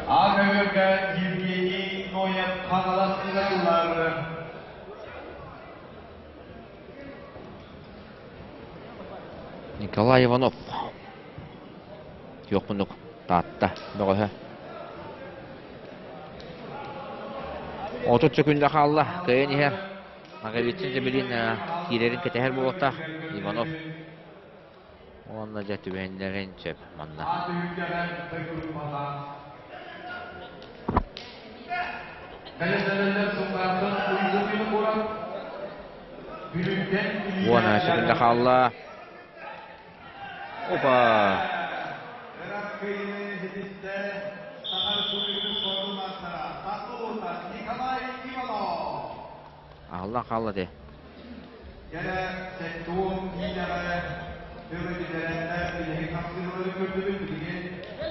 Ага Евгений Ноев Хаҥалас ыҥырыллар. Николай Иванов Күөх муннук Таатта бөҕөһө. 30 секунда хаалла. Кыайан иһэр. Наговицын Жабелин киирэрин кэтэһэр буолуохтаах Иванов. Уонна дьэ түбэһиннэрин сөп манна. Уон секунда хаалла. Опа! Аһыллан хаалла дии. Кэрэ сектуон киинэҕэ өрөбүтэрэннэр билиһин хапсыһыылары көрдүбүт билигин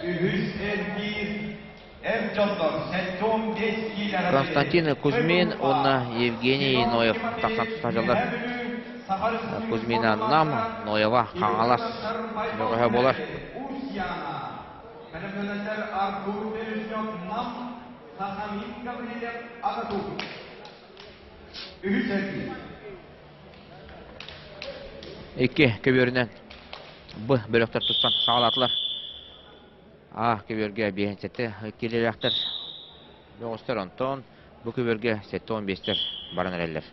үһүс эргиир эр дьоннор сектуон биэс киинэҕэ Константин Кузьмин уонна Евгений Ноев тахсан тустааччылар. Кузьмина Нам, Ноева Хаҥалас бөҕөһө буолар. Бэлэмнэнэллэр Артур Бережнев Нам, Сахамин Гаврильев Агатур. Үһүс эргиир. Икки көбүөрүнэн Б бөлөхтөр тустан саҕалаатылар. А көбүөргэ биэһинчэттэ киилэлээхтэр бөҕөстөр онтон Бу көбөргө 75-тер баран эрэллэр.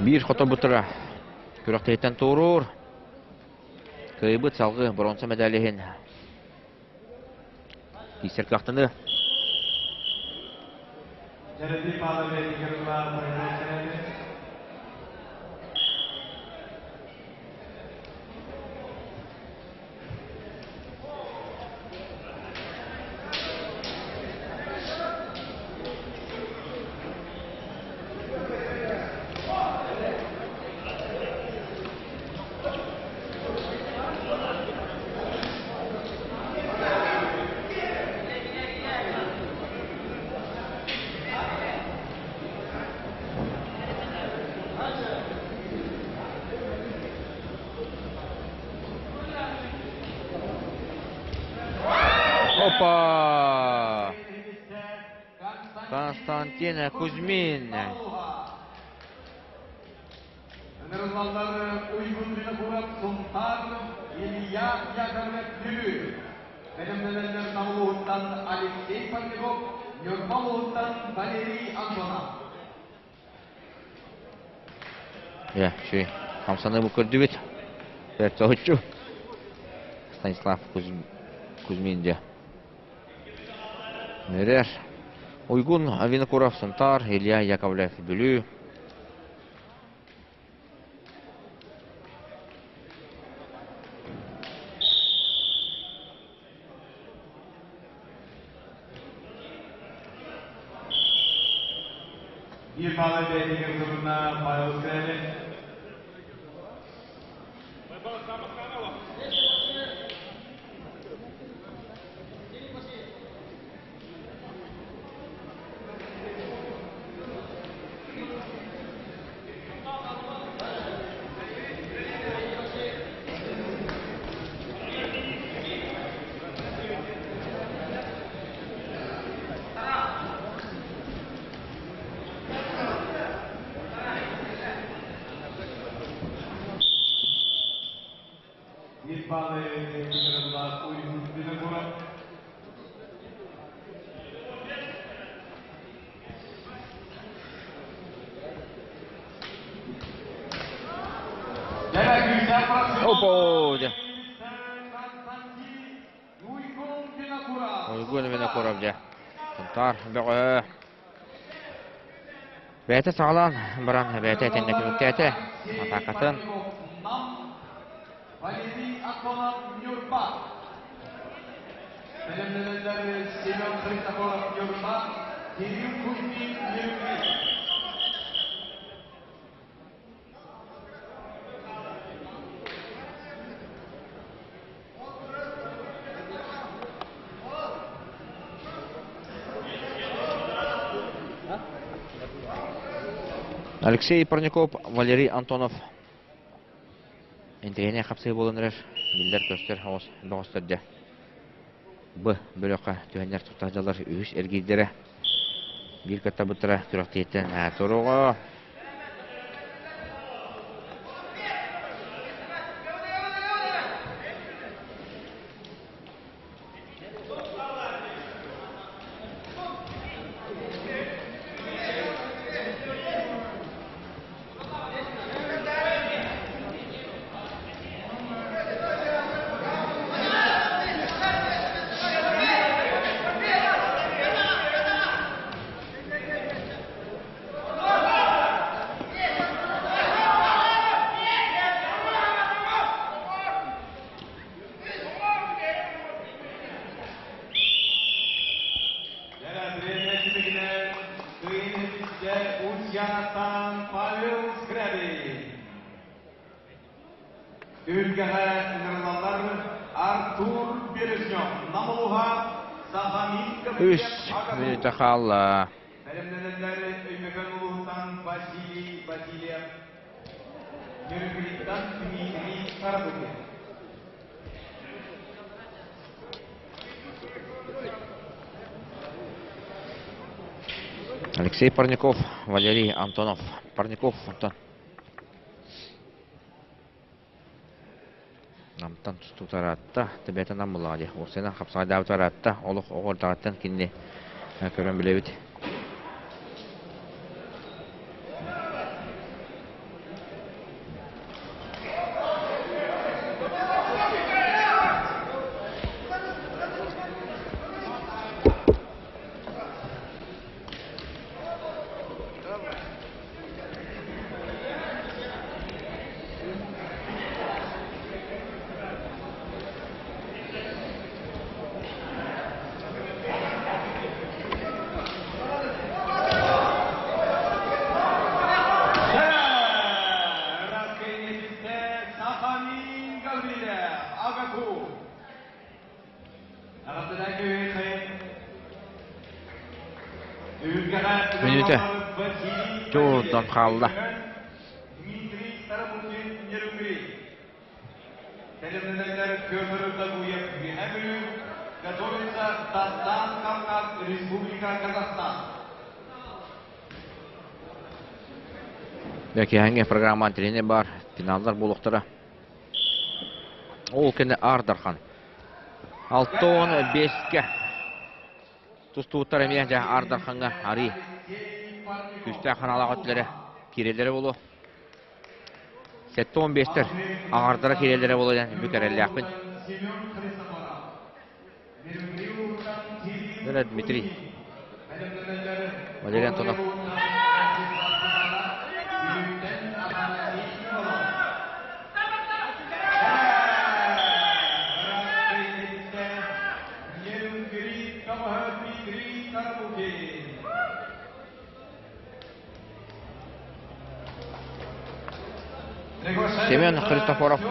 Биир хотобутара күрэхтэһииттэн туоруур. Кыайбыт салгыы боруонса медаль иһин киирсэр кыахтаныы. Опа! Константин Кузьмин. Нырылалар Уйгун Винокуров Сунтар Илья Яковлев Бүлүү. Бэлэмнэнэллэр Намылуһуттан Алексей Парников, Ньурба улууһуттан Валерий Антонов. Иә, шүй. Хамсаны бу көрдүбүт. Бэрт соһуччу. Станислав Кузьмин дьэ. Нөрер. Уйгун Винокуров Сунтар, Илья Яковлев Бүлүү. Биир баалы бэйэтигэр турунна Павел Скрябин. Биир баалы бэйэтигэр ылла Уйгун Винокуров. Опа! Дьэ. Уйгун Винокуров дьэ. Сунтаар бөҕө. Бэйэтэ саҕалаан баран бэйэтэ итиннэ түмүктээтэ. Атаакатын. Валерий Аконов Ньурба. Бэлэмнэнэллэр Семен Христофоров Ньурба, Кирилл Кузьмин Нерюнгри. Алексей Парников, Валерий Антонов Интэриэһинэй хапсыы буолан эрэр, биллэр-көстөр оҕус бөҕөстөр дьэ. Б бөлөххө түһэннэр тута сылдьаллар үһүс эргиирдэрэ. Биир кыттабыттара күрэхтэһииттэн туруоҕа. Ульянаттан Павел Скрябин. Түһүлгэҕэ ыҥырылаллар Артур Үс мүнүүтэ хаалла. Алексей Парников, Валерий Антонов. Парников, Антон. Намтан тутаратта, төбөтө нам буллаҕа дии. Уопсайынан хапсаҕайдаабыт араатта, олох оҕо эрдэҕиттэн кинини көрөн билэбит. Мүнүүтэ чуурдан хаалла. Киһиҥҥэ программа тренер бар, финаллар буолуохтара. Ол кэннэ Аар Дархан. 65-кэ тустууттар эмиэ дьэ Аар Дархаҥҥа арыы күүстээх ханаалаах өттүлэрэ киирэллэрэ буолуо. 75-тэр аҥардара киирэллэрэ буолуо диэн бүк эрэллээхпин. Дмитрий. Валерий Антонов. Семен Христофоров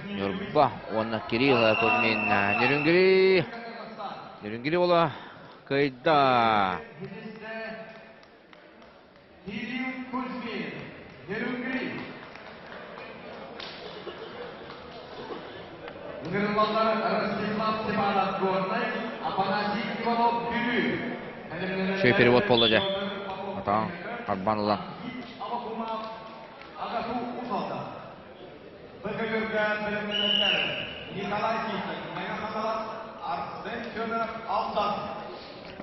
Ньурба уонна Кирилл Кузьмин Нерюнгри Нерюнгри уола кыайда. Кирилл Кузьмин, Нерюнгри. Ыҥырыллаллар Ростислав Степанов Горнай, Афанасий Иванов Бүлүү. Үчүгэй перевод буолла дьэ. Атаҕын харбаан ыла.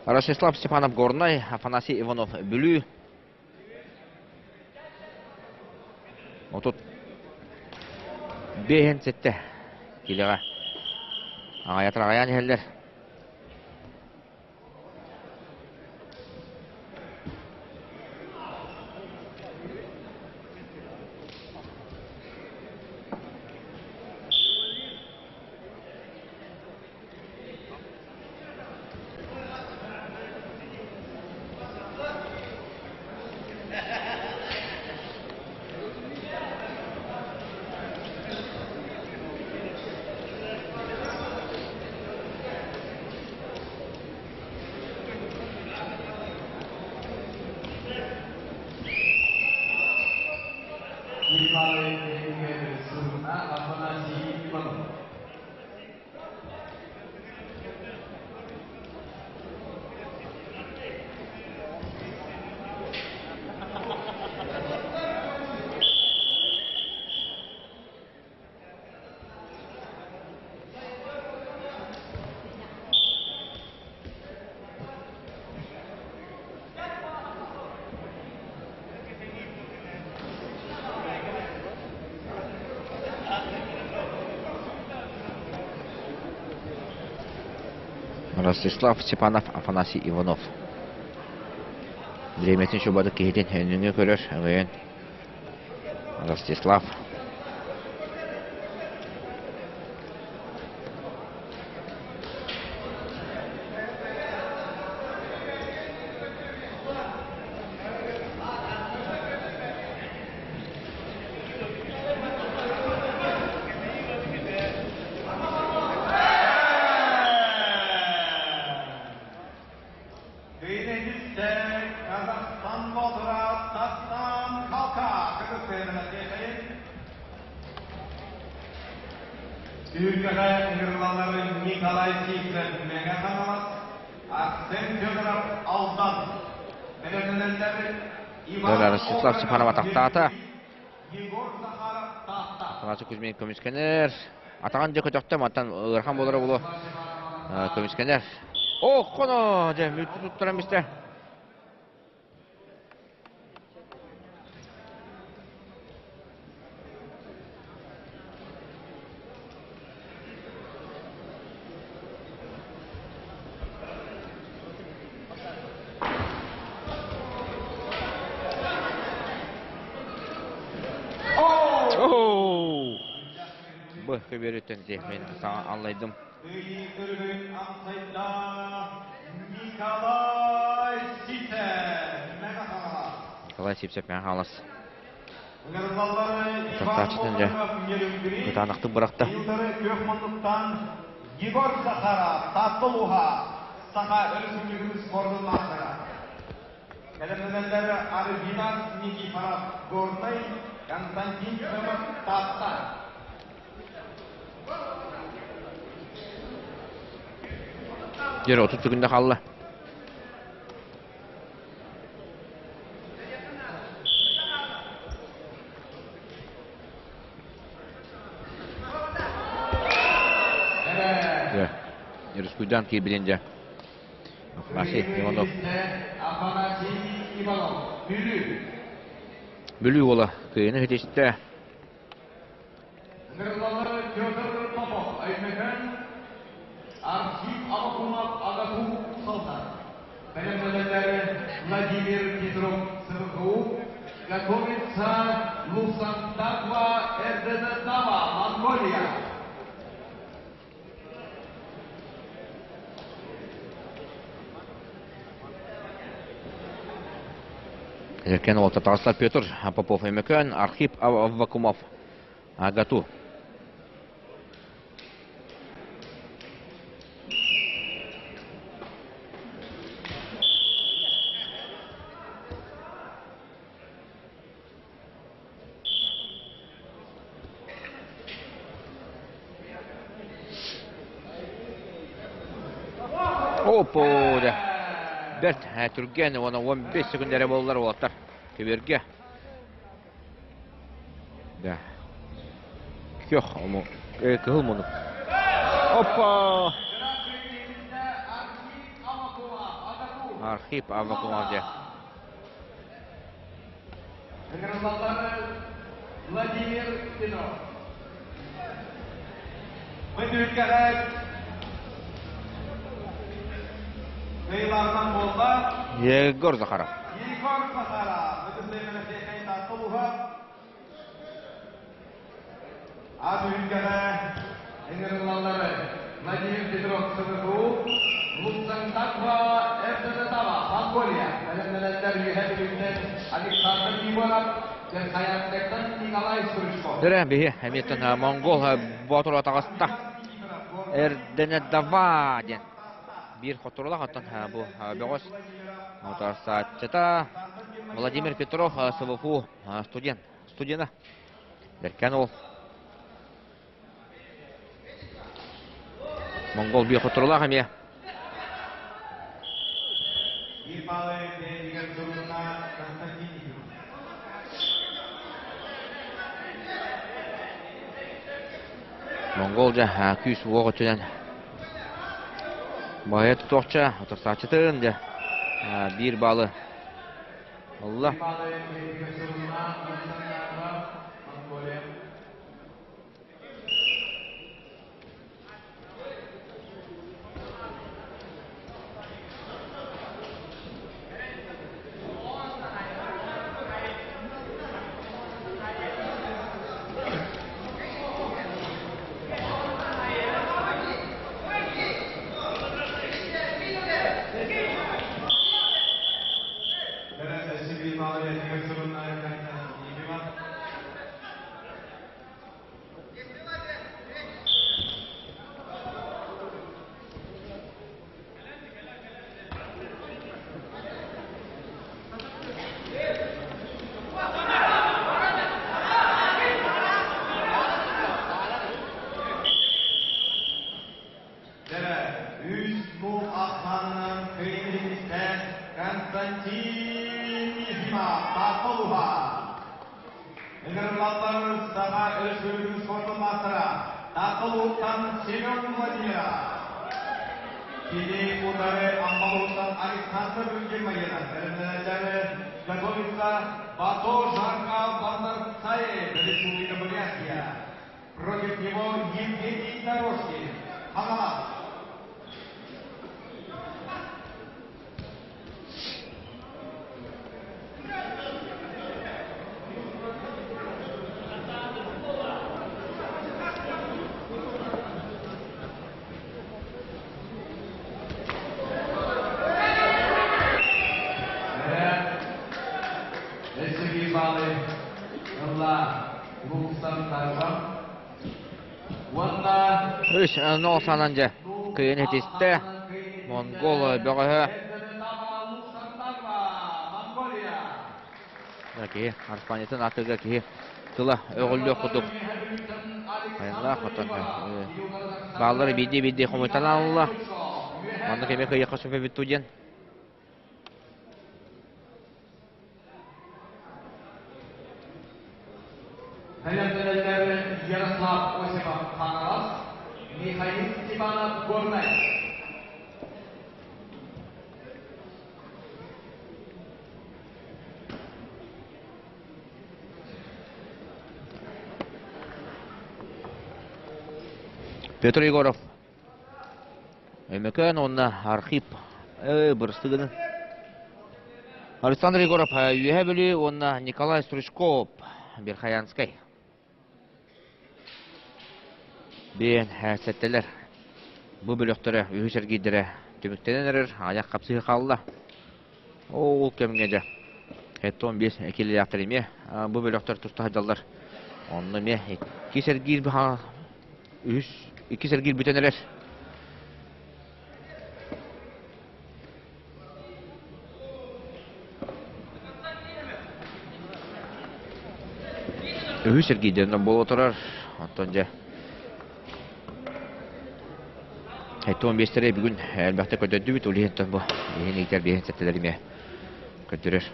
Ростислав Степанов Горнай, Афанасий Иванов Бүлүү. 35 7 килэҕэ аҕайатар аҕайаан иһэллэр. Ростислав Степанов, Афанасий Иванов. Бириэмэтин чубадык киһитин өнүҥү көрөр, өҥөйөн Ростислав. Иккисте Казахстан Мотора Дастан Калка кыргызстан Сүүргэҕэ ыҥырыллаллары Николай Сивцев Мэҥэ Хаҥалас, Арсен Федоров Алдан. Бэлэмнэнэллэр Иван Ростислав Степанов атахтаата. Егор Захаров Таатта. Афанасий Кузьмин көмүскэнэр. Атаҕын дьэ көтөхтө, мантан ыарахан буолара буолуо. Көмүскэнэр. Ох, хоно! Дьэ, мүлтү туттаран бистэ. Оу! Бу көбүөрүттэн мен саҥа аллайдым. Николай Сивцев Николай Сивцев Мэҥэ Хаҥалас. Тахсааччытын дьэ кытаанахтык бырахта. Егор Захаров, Таатта улууһа, Саха Өрөспүүбүлүкэтин спордун маастара. Бэлэмнэнэллэр Альбина Никифоров, Горнай, Константин Федоров, Таатта. Дьэр 30 секунда хаалла. Дьэ, Рускуйдаан киирбитин дьэ. Афанасий Иванов. Афанасий Иванов, Бүлүү. Бүлүү уола кыайыыны ситистэ. Ыҥырыллаллар Петр Попов, Өймөкөөн, Архип Авакумов, АГАТУ Салтан. Бэлэмнэнэллэр Владимир Петров, СВКУ, готовится Лусандагва Эрденедава, Монголия. Эркен уолта таҕыста Петр Попов Өймөкөөн, Архип Аввакумов АГАТУ. Оппо дэ. Бэрт түргэн уонна 15 секунд эрэ буоллар уолаттар көбүөргэ. Да. Көх ому кыһыл мунук. Оппа! Архип Аввакумов дьэ. Владимир Петров. Бу түһүлгэҕэ кыайыылааҕынан буолла Егор Захаров. Егор Захаров. А түһүлгэҕэ ыҥырыллаллары Владимир Петров СВКУ, Луцентаква Эрденетава, Монголия, бэлэмнэнэллэр Үөһээ Бүлүүттэн Александр Егоров, Верхоянскайтан Николай Стручков. Дөрө биһи эмиэттэн Монгол Боотур таҕыста. Эрденедава диэн биир хотурулах оттон бу бөҕөс утарсааччыта Владимир Петров СВФУ студент студена. Бэркэн ол Монгол биир хотурулаах эмиэ. Монгол дьэ күүс-уох өттүнэн баһыйа тутуохча, утарсааччытын дьэ биир баалы ылла. Константин Ефимов, Таатта Ыҥырыллаллар Саха Өрөспүүбүлүкэтин спордун маастара Таатта улууһуттан Семен Владимиров. Кини утары Амма улууһуттан Александр Гермогенов бэлэмнэнэллэр готовится Бато Жарка Бандарцаев, Республика Бурятия. Против него Евгений Дорожкин, Хаҥалас. Өссө баалы ылла Луксан Тарбан Үс нол санан дьэ кыйын этистэ. Монгол бөҕөһө. Киһи Арспанитын атыга киһи тыла өҕүллүөх курдук. Айаннаах отон бааллары биирдии-биирдии хомуйтан алла. Манна кэми кыйыхха сөпөбүт диэн. Бэлэмнэнэллэр Ярослав Осипов Хаҥалас, Михаил Степанов Горнай. Петр Егоров Өймөкөөн уонна Архип бырыстыгын Александр Егоров Үөһээ Бүлүү уонна Николай Стручков Верхоянскай. Биэн сэттэлэр бу бөлөхтөрө үһүс эргиирдэрэ түмүктэнэн эрэр аяқ хапсыһы хаалла. Ол кэмҥэ дьэ 75 килилээхтэр эмиэ бу бөлөхтөр туста сылдьаллар. Онно эмиэ иккис эргиир үһүс иккис эргиир бүтэн эрэр. Үһүс эргиирдэринэн буола турар. Оттон дьэ 75-тэри бүгүн элбэхтик көрдөрдүбүт. Ол иһин бу иһин иитэр биэһин сэттэлэр эмиэ көрдөрөр.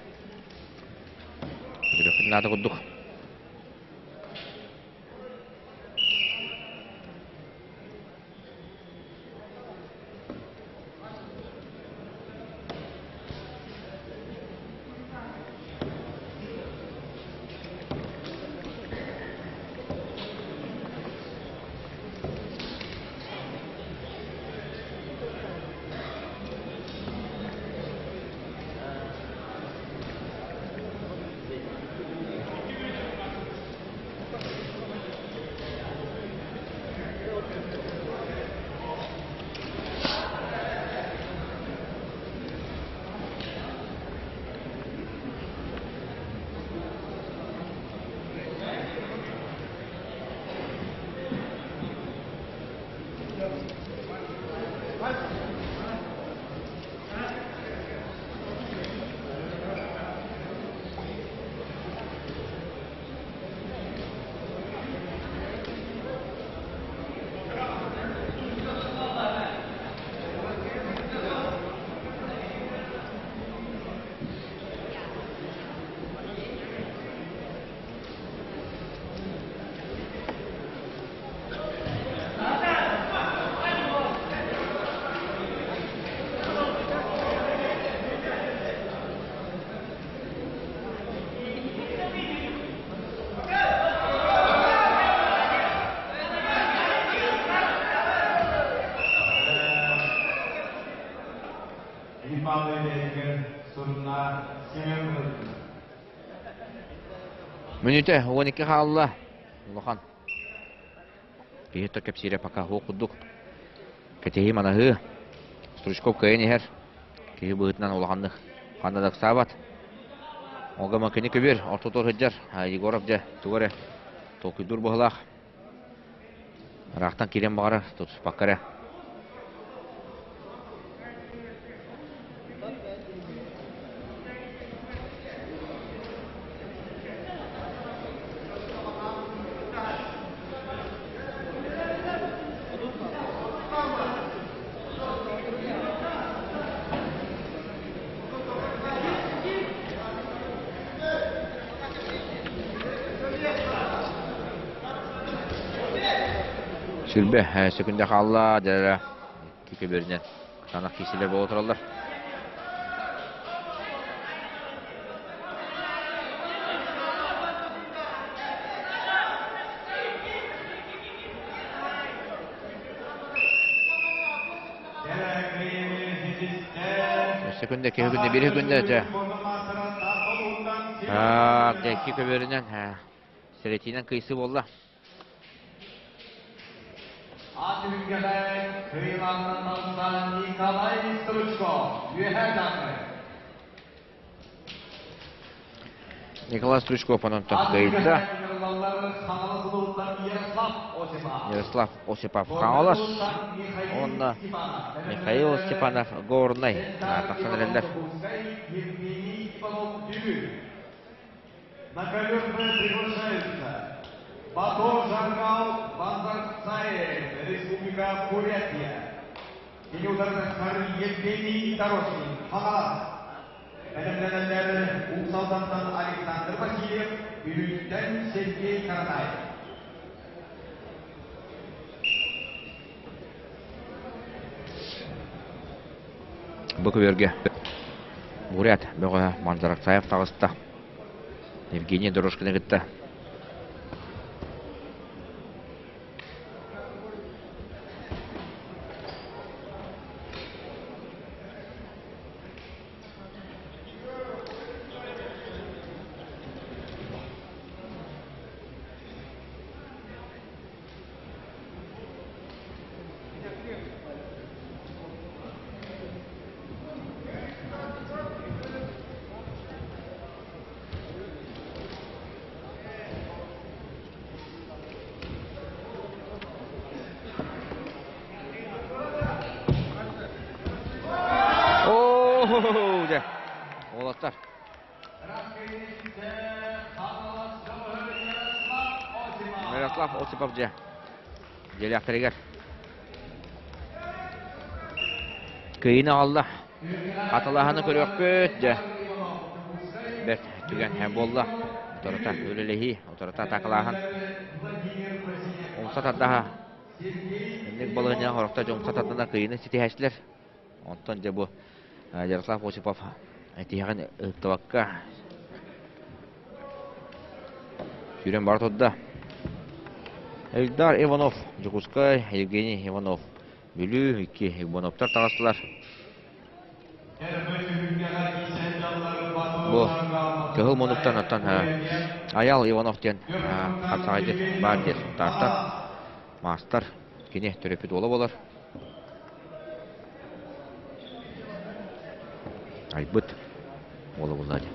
Көрдөрүөхпүт наада курдук. Мүнүүтэ 12 хаалла. Улахан. Киһи то кэпсиирэ пока хуох курдук. Кэтэһии манаһыы. Стручков кыайан иһэр. Киһи быһыытынан улаханнык ханна да ыксаабат. Олга макини көбүөр ортотугар сылдьар. Егоров дьэ тугу эрэ толкуйдуур быһыылаах. Ыраахтан киирэн баҕарар, тутуспакка эрэ. Сүрбэ сөкүндэ хаалла, дьэ икки көбүөрүнэн кытаанах киирсиилэр буола тураллар. Секунда, 2 күндэ, 1 күндэ дьэ. Дьэ, икки көбүөрүнэн сэрэтиинэн кыйсы буолла. Ат түһүлгэҕэ кыайыылааҕынан таҕыста Николай Стручков, Үөһээ Дьааҥы. Николай Стручков онон кыайда. Ярослав Осипов Хаҥалас уонна Михаил Степанов Горнай тахсан эрэллэр. На ковер приглашаются Батор Жаргал Бандарцаев, Республика Бурятия. Кини ударыгар Евгений Дорожный, Хаҥалас. Бэлэмнэнэллэр Уус Алдантан Александр Васильев, Бүлүүттэн Сергей Каратаев. Бу көбүөргэ Бурят бөҕөһө Манзараксаев таҕыста. Евгений Дорожкины кытта. Оо, дьэ, уолаттар. Мирослав Осипов дьэ дьиэлээхтэригэр кыайыыны аҕалла. Аталааһыны көрүөхпүт дьэ. Бэрт түгэн буолла. Утарыта үлэлэһии, утарыта атаакалааһын. Умса тардаһа. Инник балаһыанньаҕа хорохто дьон умса тардана кыайыыны ситиһээччилэр. Онтон дьэ бу Ярослав Осипов тиһэҕин ыһыктыбакка сүүрэн бара турда. Эльдар Иванов, Дьокуускай, Евгений Иванов, Бүлүү, икки Ивановтар таҕыстылар. Бу кыһыл муннуктан оттон Аял Иванов диэн хапсаҕайдьыт баар диэн Сунтаартан маастар кини төрөппүт уола буолар. Айбыт уола буолла дии.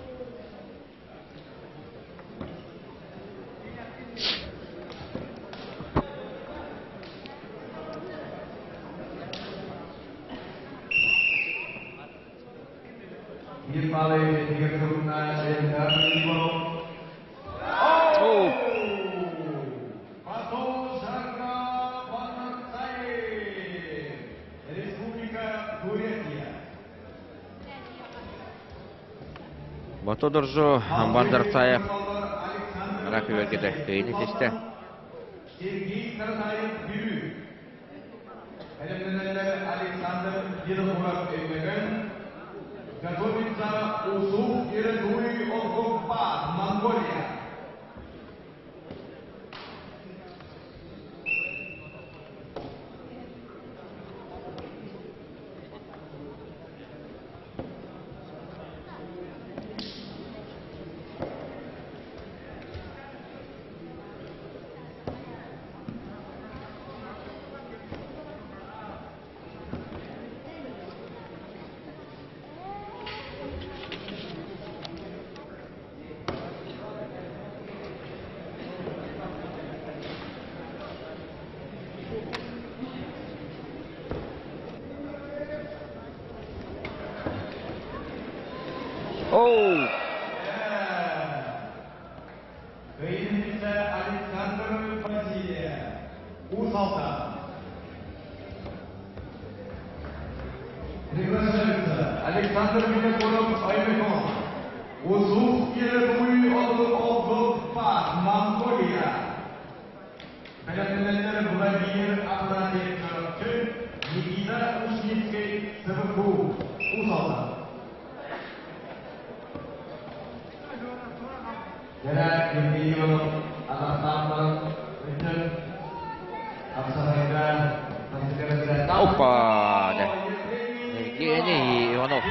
Батодоржу Бандарцаев Рак үөргэтэ кыайыыны ситистэ. Сергей Каратаев Бүлүү. Бэлэмнэнэллэр Александр Винокуров Өймөкөн. Готовится Усух Иредуй Олгомпа, Монголия. Оу! Кыайыыта Александр Васильев, Уус Алдан. Приглашается Александр Винокуров Аймекон, Усух Иредуй Олгоппа, Монголия. Бэлэмнэнэллэр Владимир Опа! Евгений Иванов.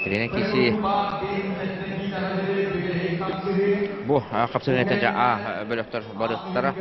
Тренер киси бу хапсыгын а бөлөхтөр барыктара.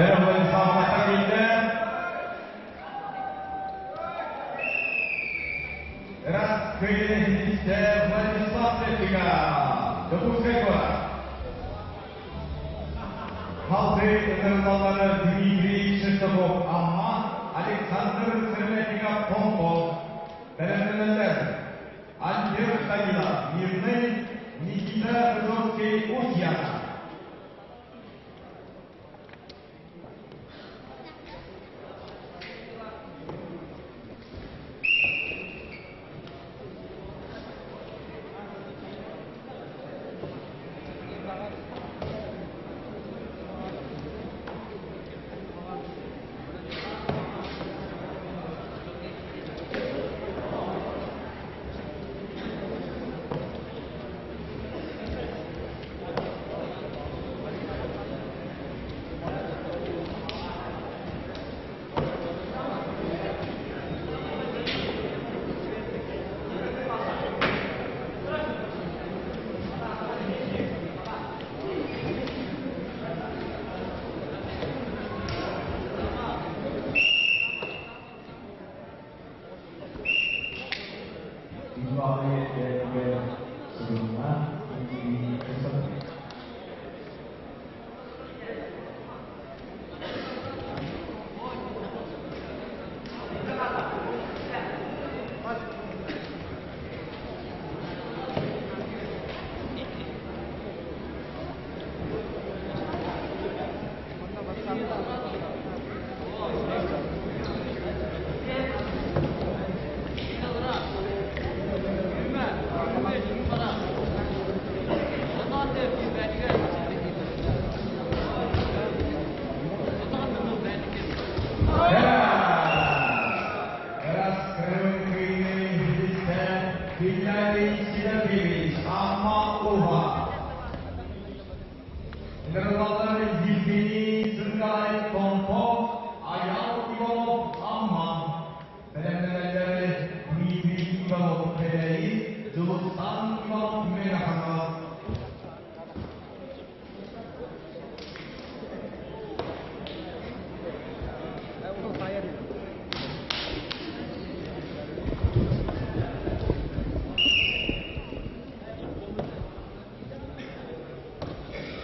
Владислав Макарилде. Раз Владислав Лепига. Дьокуускай куорат. Халты ытырыллаллары Дмитрий Шестаков Амма, Александр Сыромятников Томпо. Бэлэмнэнэллэр. Альберт Данилов Мирный, Никита Высоцкий Устьяна.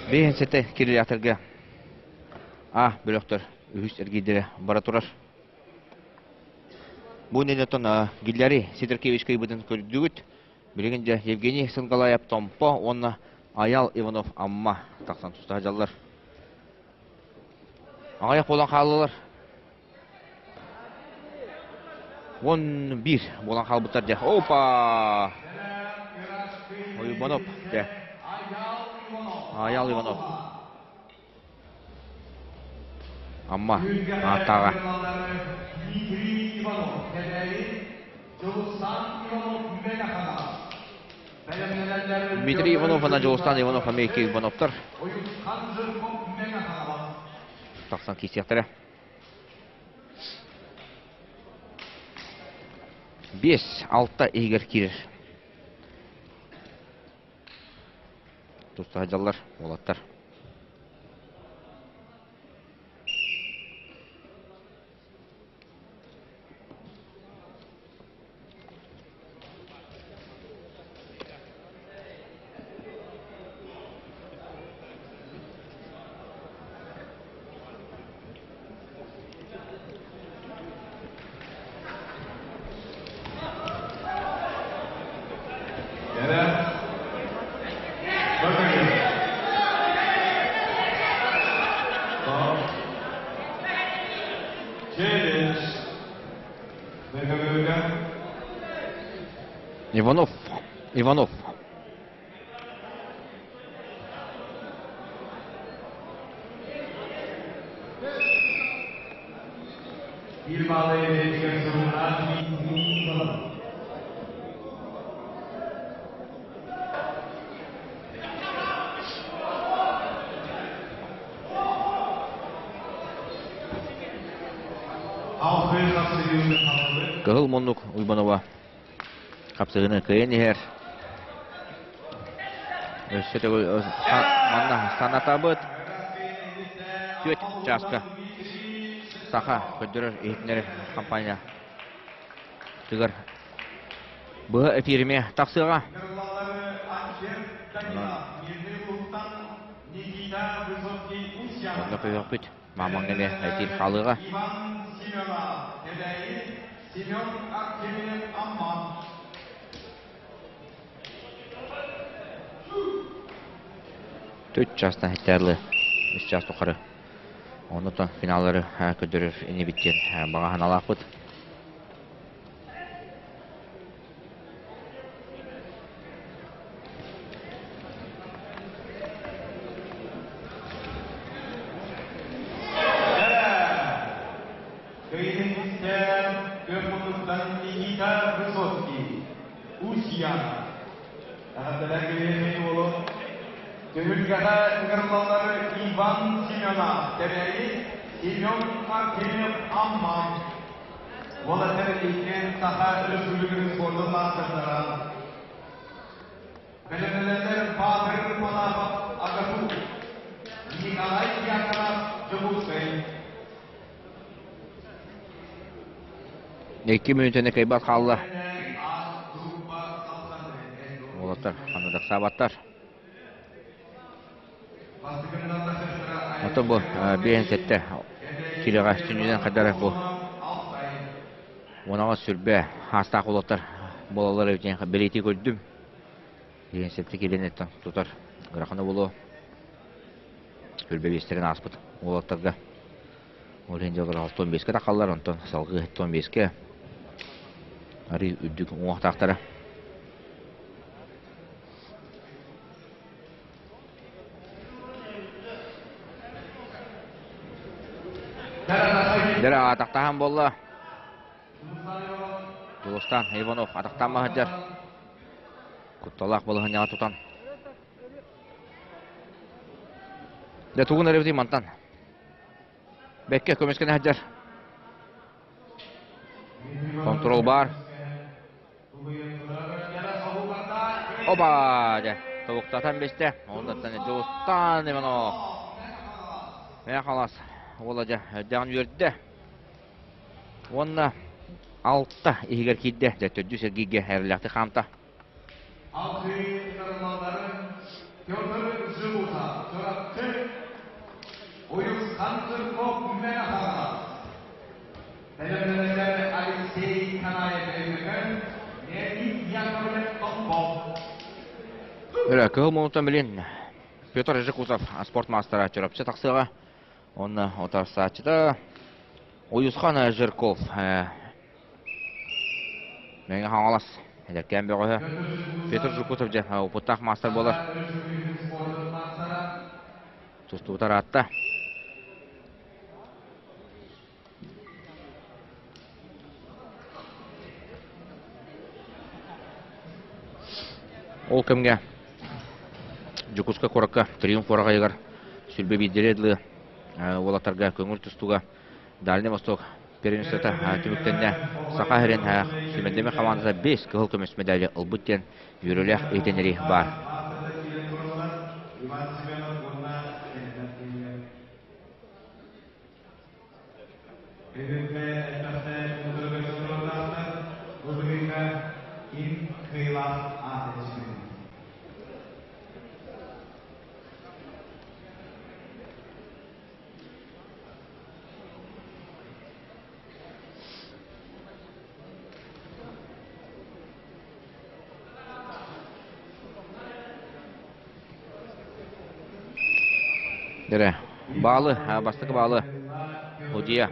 Биһин сete кирилятырга А бөлөхтөр үһүс эргийдere бара турар. Бу ненетон Гилляри Сидоркевич кыйбытын көрдүгүт. Билигин дьэ Евгений Сынгалаев Томпо уонна Аял Иванов Амма тахсан туста дьаллар. Аҕыйах буолан хааллылар. 11 буолан хаалбыттар дьэ. Опа! Иванов дьэ. Аял Иванов. Амма ааттааҕа. Дмитрий Иванов уонна Дьулустан Иванов эмиэ икки Ивановтар тахсан киирсиэхтэрэ. 5-6 иһигэр киирэр. Туста сылдьаллар уолаттар. Иванов, Иванов. Кыһыл муннук Уйбанова хапсыгыны кыайан иһэр. Өссө төгүл манна санатабыт. Түөрт чааска Саха көрдөрөр иһитиннэрэр компания тыгар быһа эфиримэ тахсыаҕа. Онно көһүөхпүт. Маамаҥҥа эмиэ эфир хаалыаҕа. Төрт чаастан хиттээрлы үс чаас тухары оннуттан финаллары көрдөрөр инибит диэн баҕа санаалаахпыт. Кыйыныстан Көммутуттан Никита Высоцкий, Усьяна. Эҕэрдэлэр кэлиэхин уолун түһүлгэҕэ ыҥырыллаллары Иван Семенов, Кэбээйи, Семен Артемьев, Амма. Уолаттар иккиэн Саха Өрөспүүбүлүкэтин спордун маастардара. Бэлэмнэнэллэр Баатыр Панапов, АГАТУ, Николай Дьяконов, Дьокуускай. Икки мүнүүтэни кыайбат хаалла. Уолаттар ханна да ыксаабаттар. Ото бу 57 килоҕа сүнньүнэн хайдара бу уонаҕа сүрбэ хаастаах уолаттар буолаллар эбит диэн бэлиэтии көрдүм. 57 килоны тутар ыарахана буолуо. Сүрбэ биэстэрин ааспыт уолаттарга. Ол иһин дьыллар 65-кэ тахаллар, онтон салгыы 75-кэ арыы үрдүк уҥуохтаахтара. Дьэ атахтаһан буолла. Дьулустаан Иванов атахтаан сылдьар. Кутталаах балаһыанньаҕа тутан. Дьэ тугун эрэ мантан. Бэккэ көмүскэнэ сылдьар. Контрол баар. Оба! Дьэ, тобуктатан бистэ. Оннуттан Дьулустаан Иванов. Мэ халас. Уола дьэ, өйдөөн үөрдэ. Уонна алта иһигэр киирдэ. Дьэ, төрдүс эргииргэ эрэллээхтик хаамта. Алты ырмаларын Петр Живута, Чурапчы, Уйусхан Жирков Мэҥэ Хаҥалас, бэлэмнэнэллэр Алексей Канаев Өймөкөөн, Леонид Яковлев Томпо. Өрө, кыһыл муҥутан билин Петр Жикусов спорт маастара Чурапчы тахсыаҕа. Онно утарсааччыта Уйусхан Жирков Мэҥэ Хаҥалас эдэркээн бөҕөһө Петр Жукутов дьэ опыттаах маастар буолар. Тустубута ыраатта. Ол кэмҥэ Дьокуускай куоракка Триумф уораҕайыгар сүлбэ биирдэрэ дылы уолаттарга көҥүл тустууга Дальний Восток первенствота түмүктэннэ. Саха сирин сүүмэрдэммит хамаандата 5 кыһыл көмүс медали ылбыт диэн үөрүүлээх иһитиннэрии баар. Бүгүҥҥэ элбэхтэ утарыгар бу быһыыга ким кыайыылаах аатын сүгүн. Дэрэ, баалы, бастакы баалы Удия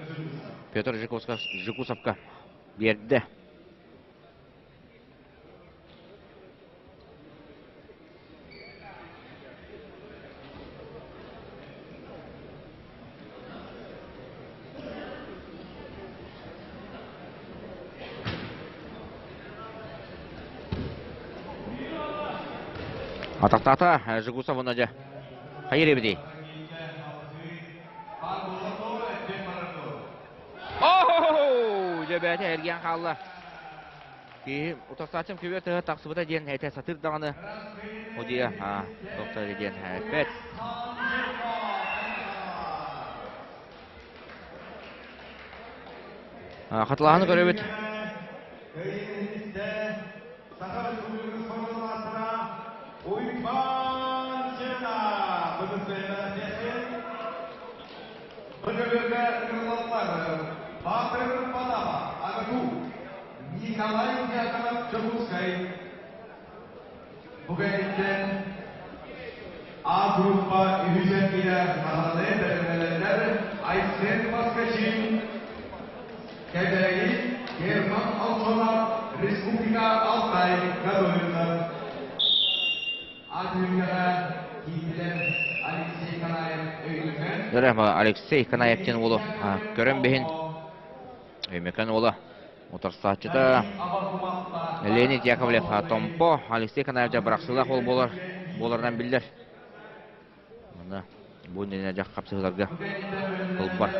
Петр Жукусовка биэрдэ. Атахтаата Жигусов уонна дьэ хайыр эбитий? Оо, дьэ бэйэтэ эргийэн хаалла. Киһи утарсааччым күбүө тыһа тахсыбыта диэн этэ сатыыр даҕаны Удия тохтор диэн эппэт. Хатылаһаны көрөбүт. Николай Дьяконов Дьокуускай Бу кэнниттэн А группа үһүс эргиирэ саҕаланыы бэлэмнэнэллэр Айсен Поскачин, Кэбээйи, Герман Алшонов, Республика Алтай готовится. А түһүлгэҕэ киирдилэр Алексей Канаев өйдөмөн. Алексей Канаев диэн уолу көрөн биһин Өймөкөн уола утарсааччыта Леонид Яковлев Томпо Алексей Канаевич бырахсыылаах уол буолар буоларынан биллэр. Манна бу иннинэ дьах хапсыһыыларга ылбар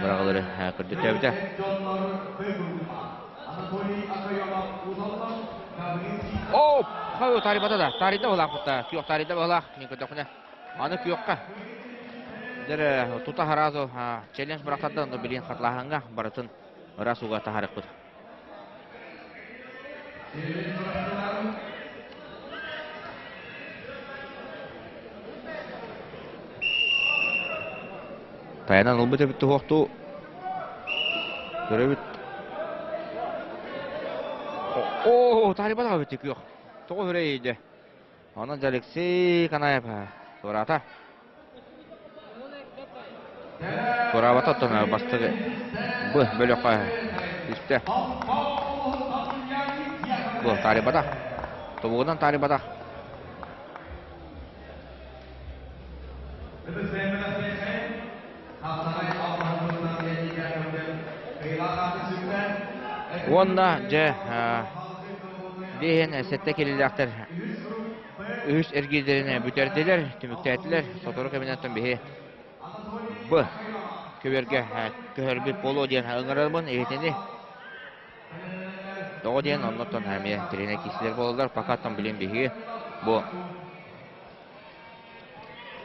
быраҕылары көрдөтөөбүтэ. О, хау тарибата да, тарида булаах күөх тарида булаах, мен көрдөхүнэ. Аны күөххэ дэр тута сразу челлендж бырахтарда, но билин хатлааһыҥҥа барытын ыраас ууга таһаарыахпыт. Тайанан ылбыт эбит туһуохтуу көрөбүт. Оо, таарыйбатах эбит күөх. Тоҕо үрэй Онон Алексей Канаев туораата. Туораабата оттон бастакы Б бөлөххө түстэ. Бу таарыйбатах. Тобугунан таарыйбатах. Уонна дьэ биэһин сэттэ килилээхтэр үһүс эргиирдэрин бүтэрдилэр, түмүктээтилэр. Сотору кэминэн биһи Б көбүөргэ көһөрбүт буолуо диэн ыҥырабын иһитини. Тоҕо диэн оннуттан эмиэ тренер киирсилэр буолаллар. Пока там билин биһиги бу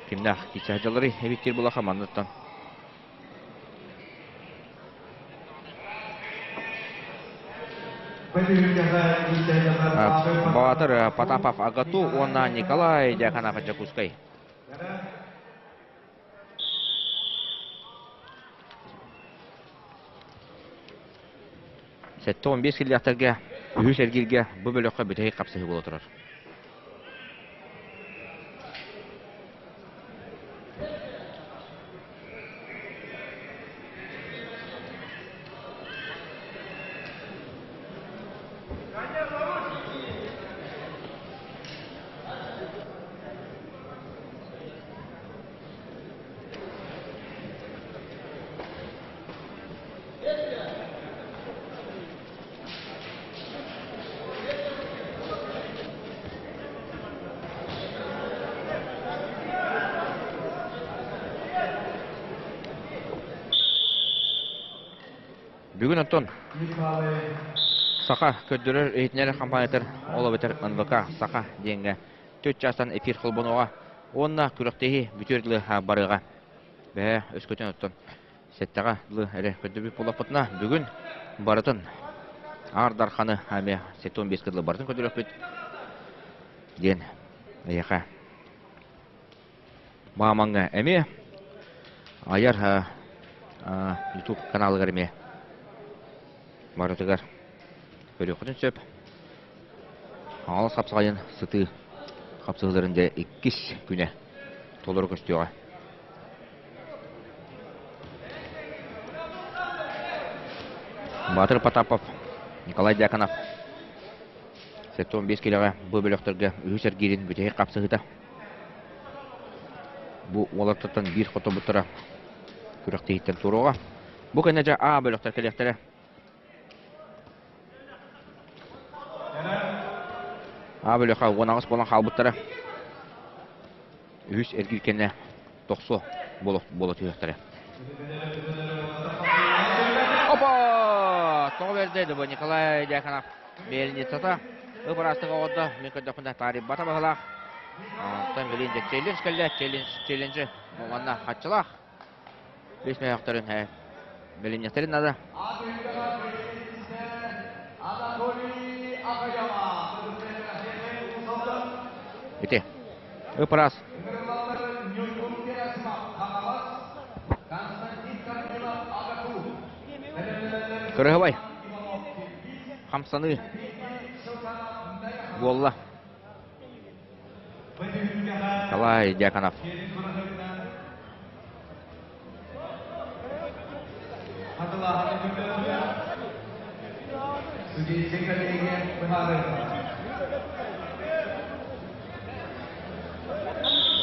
Кимнээх киирсэ сылдьалларый эбиттиир булаха манныттан. Баатыр Потапов Агату уонна Николай Дьяконов Дьокуускай. 75 киллэхтэргэ үһүс эргииргэ бу бөлөххө бүтэһик хапсыһыы буола турар. Бүгүн оттон Саха көрдөрөр иһитиннэрэр хампаанньатыгар ол эбэтэр НВК Саха диэҥҥэ төрт чаастан эфир холбонуоҕа уонна күрэхтэһии бүтүөр дылы барыаҕа. Бэһэ өскөтүн оттон Сэттэҕэ дылы эрэ көрдөрбүт буоллахпытына, бүгүн барытын Аар Дарханы эмиэ 75 дылы барытын көрдөрүөхпүт диэн эйиэхэ Маамаҥҥа эмиэ айар YouTube каналыгар эмиэ барытыгар көрүөххүтүн сөп. Хаҥалас хапсаҕайын сытыы хапсыһыыларын дьэ иккис күнэ толору көстүөҕэ. Батыр Потапов, Николай Дьяконов 75 килэҕэ бу бөлөхтөргө үһүс эргиирин бүтэһик хапсыһыыта. Бу уолаттартан биир хотобуттара күрэхтэһииттэн туруоҕа. Бу кэннэ дьэ А бөлөхтөр кэлиэхтэрэ. А бөлөххө 18 буолан хаалбыттара. Үһүс эргиир кэннэ тохсуо буола, буола түһүөхтэрэ. Опа! Тоҕо берде бу Николай Дьяконов мельницата ып-ыраастык оҕордо. Мин көрдөхпүнэ таарыйбата баһылаах. Оттон билин дьэ челлендж кэллэ. Челлендж, челленджи манна хаччылаах. Бес мөһөхтөрүн. Бэлэмнэхтэрин наада. Ити. Ыпырас. Кырыһабай. Хамсаныы. Буолла. Николай Дьяконов.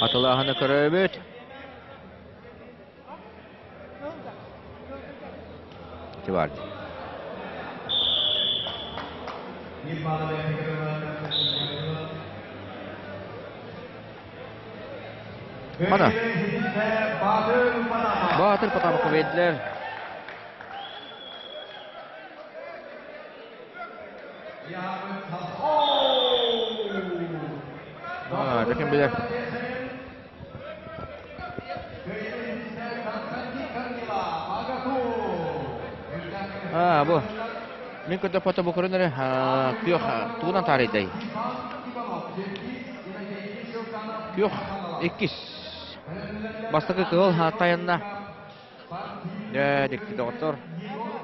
Атылааһыны көрөбүт. Ити бар. Мана. Баатыр Потапов победилер. Ким билэр. А, бу. Мин көрдө фото бу көрүнөрө күөх тугунан таарыйдай. Күөх иккис. Бастакы кыһыл тайанна. Дьэ, дикти доҕоттор.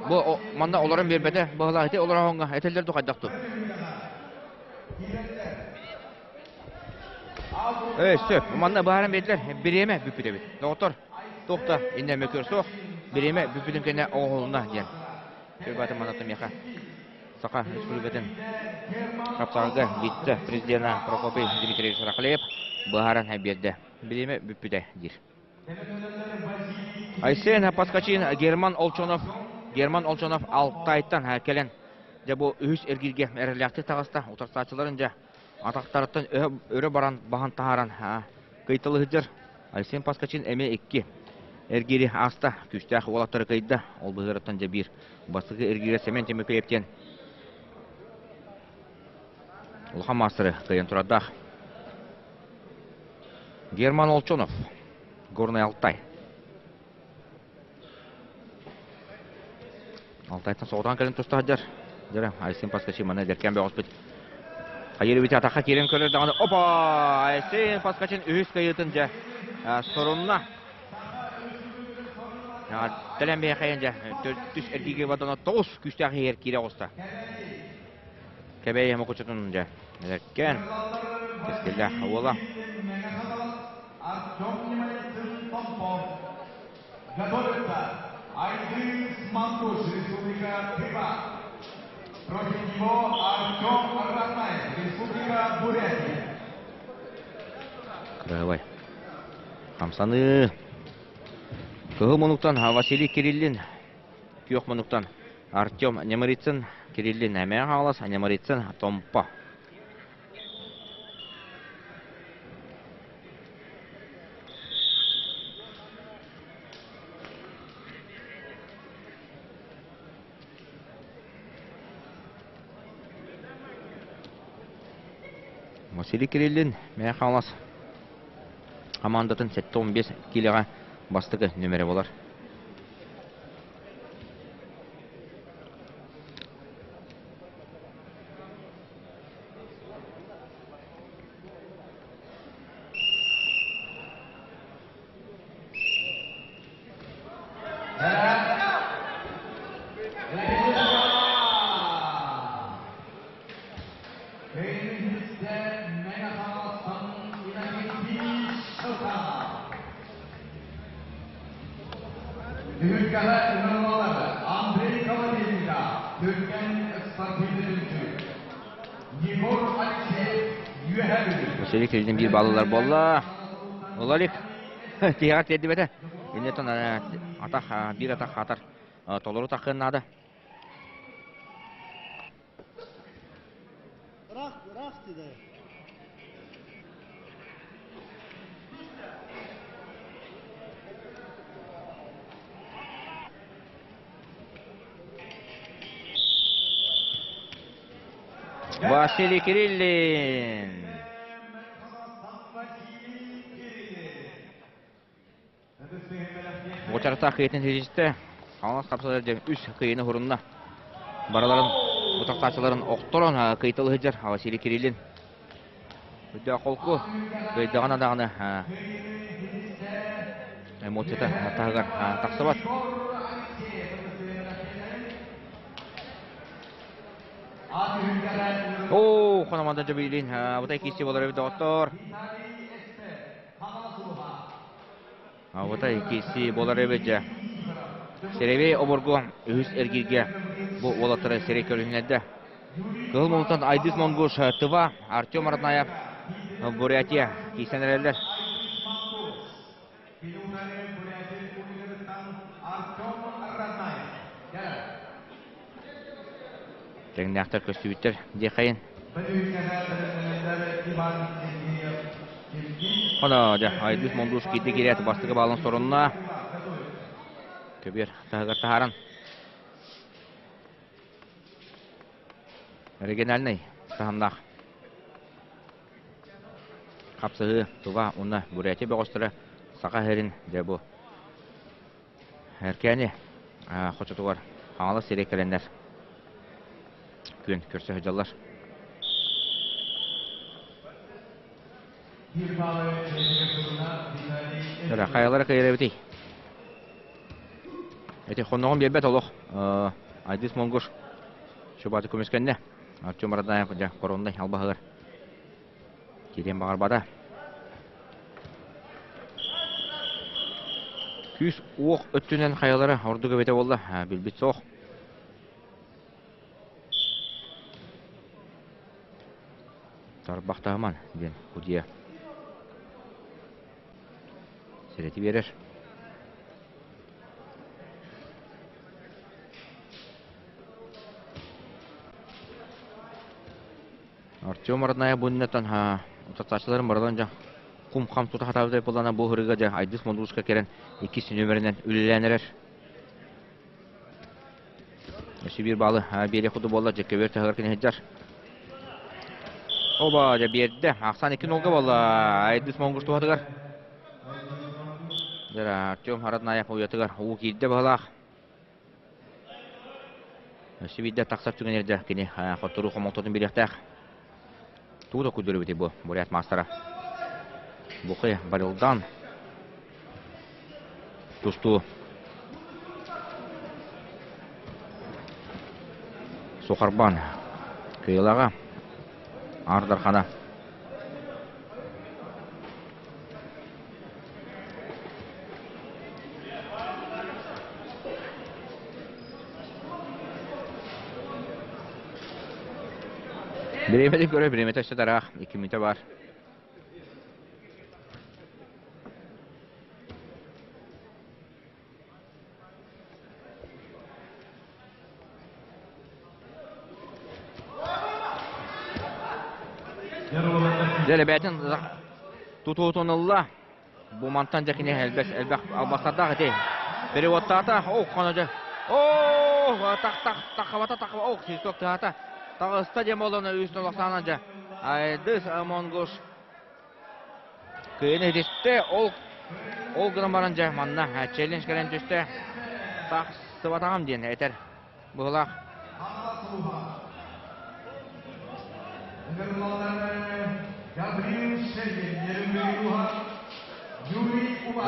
Бу манна олорон биэрбэтэ. Быһалаах ити олороһоҥҥо этэллэр ду хайдах ту. Ээ, сөп. Манна быһааран биэрдилэр. Бириэмэ бүппүт эбит. Доҕоттор, туох да иннэ мөкүөр суох. Бириэмэ бүппүтүн кэннэ оҥоһулунна диэн. Сүрбаатын манна миэхэ Саха Республикатын хапсаҕайга вице-президена Прокопий Дмитриевич Рахлеев быһааран биэрдэ. Бириэмэ бүппүтэ диир. Айсен Паскачин Герман Олчонов Герман Олчонов Алтайтан кэлэн дьэ бу үһүс эргииргэ эрэллээхтик таҕыста. Утарсааччыларын дьэ атахтарыттан өрө баран баһан таһааран кыйталыһыдьар. Айсен Паскачин эмиэ икки эргиири ааста. Күүстээх уолаттары кыйда. Ол быһыырыттан дьэ биир бастакы эргиирэ Семен Тимофеев диэн улахан маастары кыайан турардаах. Герман Олчонов, Горный Алтай. Алтайтан соҕотоон кэлэн туста сылдьар. Дьэ, Айсен Паскачи маны эдэркээн бөҕөспүт. Хайыр эбит атахха киирэн көрөр даҕаны. Опа! Айсен Паскачин үһүс кыайыытын дьэ сорунна. Тэлэн биэхэйэн дьэ төрдүс эргиигэ бадана тоҕус күүстээх иһигэр киирэ оҕуста. Кэбээйи мокучутун дьэ эдэркээн кэскиллээх уола. Артем Немолицын Томпов. Готовится Айдын Мангуш, Республика Тыва. Против него Артем Ратнаев, Республика Бурятия. Кырыһыбай. Хамсаныы. Кыһыл мунуктан Василий Кириллин. Күөх мунуктан Артем Неморицын. Кириллин эмээ хаалас, Неморицын Томпо. Василий Кириллин, Мэҥэ Хаҥалас хамаандатын 75 киилэҕэ бастакы нүөмэрэ буолар. Түһүлгэҕэ ыҥырыллаллар Андрей Колодезников, Түргэн спортивный түмсүү. Егор Алексеев, Үөһээ Бүлүү. Василий Кириллин биир баллылар буолла. Уларик тиһэҕэр тиэрдибэтэ. Иннеттэн атах биир атах атар толору таххыан наада. Ыраах, ыраах диде. Василий Кириллин. Уочарата кыйтын ситистэ. Хаҥалас хапсалар дьэ үс кыйыны хурунна. Барыларын утахтааччыларын охторон кыйтал сылдьар Василий Кириллин. Үрдээх холку кыйдаҕына даҕаны эмоцията таһыгар тахсыбат. Оо, хономанда дьабилин, бутай киси болар эбит доҕоттор. Бутай киси болар эбит дьэ. Серебей обургу үһүс эргииргэ бу уолаттары сирэй көрүһүннэрдэ. Кыһыл муннуктан Айдыс Монгуш Тыва, Артем Ратнаев Бурятия киирсэн эрэллэр. Тэҥнээхтэр көстүбүттэр диэхэйин. Хана дьэ, Айдыс Монгуш киирдэ киирээт бастакы баалын сорунна. Көбүөр таһыгар таһааран Региональнай таһымнаах хапсыһыы Тува уонна Бурятия бөҕөстөрө Саха сирин дьэ бу Эркээни хочотугар Хаҥалас сирэ кэлэннэр күөн көрсө сылдьаллар. Эрэ хайалара кыайар эбитий? Эти хонноҕун биэрбэт олох. Айдыс Монгуш Чубаты көмүскэннэ. Артем Радаев дьэ короннай албаһыгар киириэн баҕарбата. Күүс уох өттүнэн хайалара ордук эбитэ буолла, билбит суох. Тарбахтаһыман диэн судьуйа сэрэти биэрэр. Артем Родная бу иннаттан утарсааччыларын барыларын дьэ кум-хам тута хатаабытай буоллаҕына бу ыһырыыга дьэ Айдыс Мондууска кэлэн иккис нүөмэринэн үлэлээн эрэр. Өссө биир баалы биэриэх курдук буолла, дьэ көбүөр таһыгар кини сылдьар. Оба, дьэ биэрдэ. Ахсаан 2-0 буолла Айдыс Монгуш туһатыгар. Дьэ Артем Харатнаев уйатыгар уу киирдэ баһылаах. Өссө биирдэ тахсар түгэнэр дьэ кини хотторуу хомолтотун билиэхтээх. Тугу да курдурубутый бу бурят маастара. Бухы барылдан тустуу Сухарбан кыйылаҕа Аар Дархана Бириэмэтин көрө, бириэмэтэ өссө тараах, 2 мүнөтэ баар. Дьэ, бэйэтин тутуутун ылла. Бу мантан дьэ кини элбэх элбэх албастардаах ити. Переводтаата. Ох, хоно дьэ. О, так так тахабата тахаба. Ох, свисток тыһаата. Таҕыста диэн буоллаҕына үс нолохсаанан дьэ. Айдыс Монгуш Кыайан иһитистэ, ол ол гынан баран дьэ манна челлендж кэлэн түстэ. Тахсыбатаҕым диэн этэр быһылаах.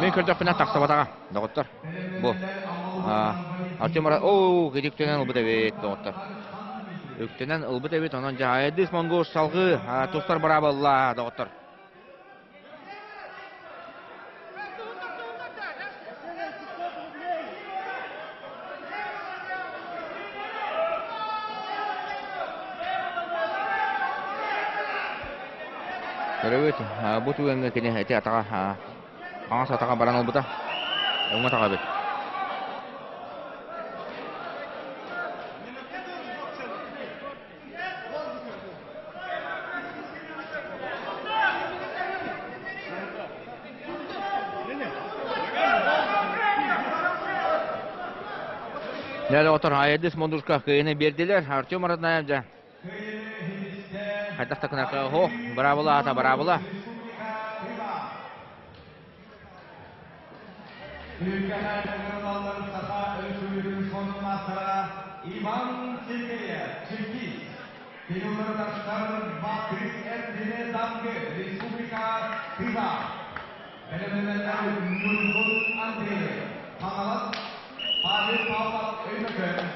Мин көрдөхпүнэ тахсыбатаҕа, доҕоттор. Бу. Артем Оо, үктэнэн ылбыт эбит, доҕоттор. Үктэнэн ылбыт эбит, онон дьэ Айдыс Монгуш салгыы тустар быраабылла, доҕоттор. Көрөбүт, бу түгэҥҥэ кини эти атаҕа хаҥас атаҕа баран ылбыта. Уҥа атаҕа эбит. Нэлэ отор Айдыс Мондушка кыайыны биэрдилэр. Артем Роднаев дьэ хайдах да гына о быраабыла аата быраабыла. Иван Сергеев, Чекист. Кинилэр Батыр Эрдине Дангы, Республика Тыва. Бэлэмнэнэллэр Ньургун Андреев, Хаҥалас, Павел Павлов, Өймөкөөн.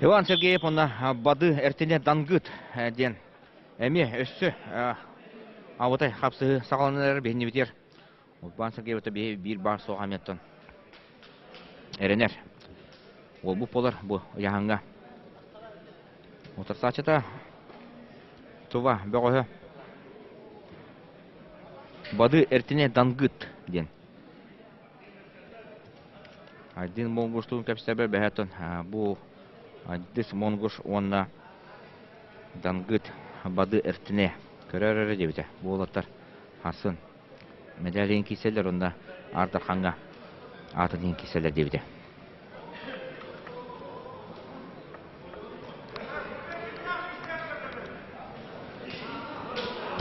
Иван Сергеев онно Бады Эртине Дангыт диэн эмиэ өссө абытай хапсыһыы саҕаланар эрэр биһиннибитигэр Уйбаан Сергеев биир баар суох амиаттан эрэнэр. Уолбут буолар бу ыйааһыҥҥа. Утарсааччыта Тува бөҕөһө Бады Эртине Дангыт диэн. Айдын Монгуштуун кэпсэбэ бэһэтон бу Айдыс Монгуш уонна Дангыт Бады Эртине көрөр эрэ диэбитэ. Бу уолаттар хасын мэдээлиин киирсэллэр уонна Аар Дархаҥҥа аатын иһин киирсэллэр диэбитэ.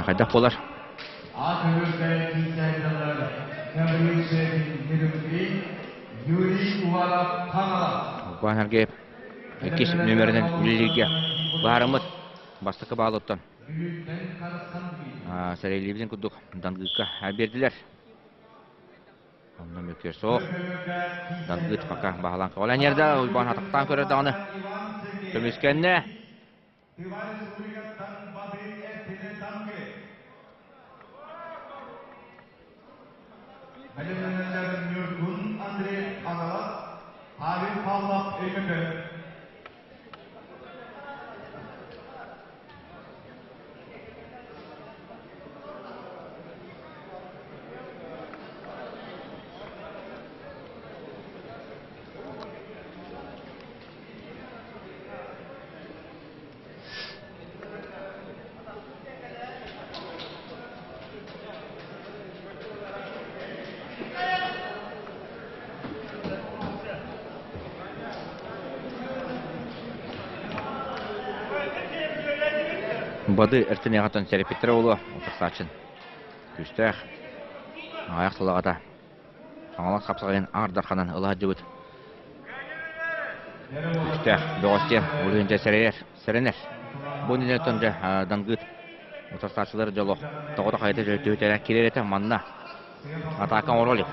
Хайдах буолар? Ат өлөргө киирсэллэр Гаврил Шепин Нерюнгри, Юрий Уваров Хаҥалас. Уйбаан Сергеев иккис нүөмэринэн үлэлииргэ быһаарыммыт бастакы баалыттан сэрэйиллибитин курдук Дангыыкка биэрдилэр. Онно мүккүөр суох. Дангыт пока баһылаан көҕүлээн иһэрдэ. Уйбаан атахтаан көрөр даҕаны көмүскэннэ. Бэлэмнэнэллэр Ньургун Андрей Хаҥалас, Павел Павлов Өймөкөөн. Бады эртэнэҕиттэн сэрэппиттэрэ буолуо, утарсааччын күүстээх аҕыйах сылаҕата Хаҥалас хапсаҕайын Аар Дарханан ыла сылдьыбыт күүстээх бөҕөстүө улуһун дьэ сэрэйэр, сэрэнэр. Бу иннинэ дьэ Дангыт утарсааччылар дьоло тоҕото хайата түһүтэрэ киирэр этэ манна атака оҥоро илик.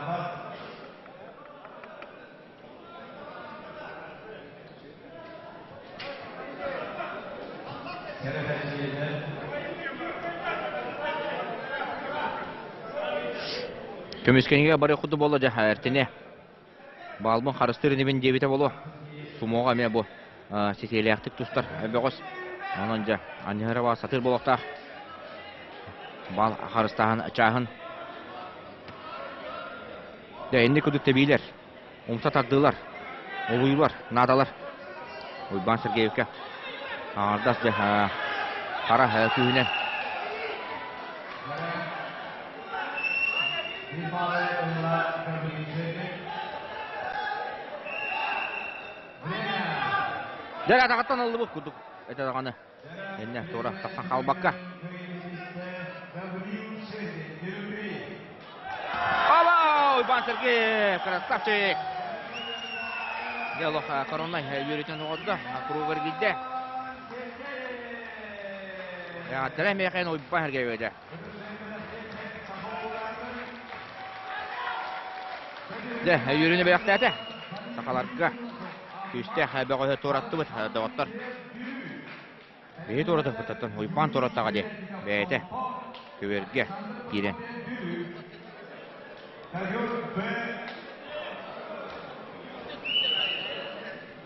Көмүскэнигэ бары курдук буолла дьэ эртине. Баалбын харыстыыр инибин диэбитэ буолуо. Сумоҕа эмиэ бу ситиэлээхтик тустар бөҕөс. Онон дьэ анньыһыра сатыыр буолуохтаах. Баал харыстааһын чааһын. Дьэ инник курдук тэбиилэр. Умса тардыылар, олуйуулар, наадалар. Уйбаан Сергеевка аҥардас дьэ хара күүһүнэн Дьэ атаҕыттан ыллыбыт курдук этэ даҕаны. Иннэ туора тахсан хаалбакка. Оба! Уйбаан Сергеев, красавчик! Дьэ олох короннай үөрүүтүн оҕордо, кругар киирдэ. Эҕэрдэлэ миэхэ Уйбаан Сергеев этэ. Дьэ, үөрүүнү бэлэхтээтэ. Сахаларга күүстээх бөҕөһү туораттыбыт доҕоттор. Биһи туоратыахпыттан Уйбаан туораттаҕа диэ бэйэтэ көбүөргэ киирэн.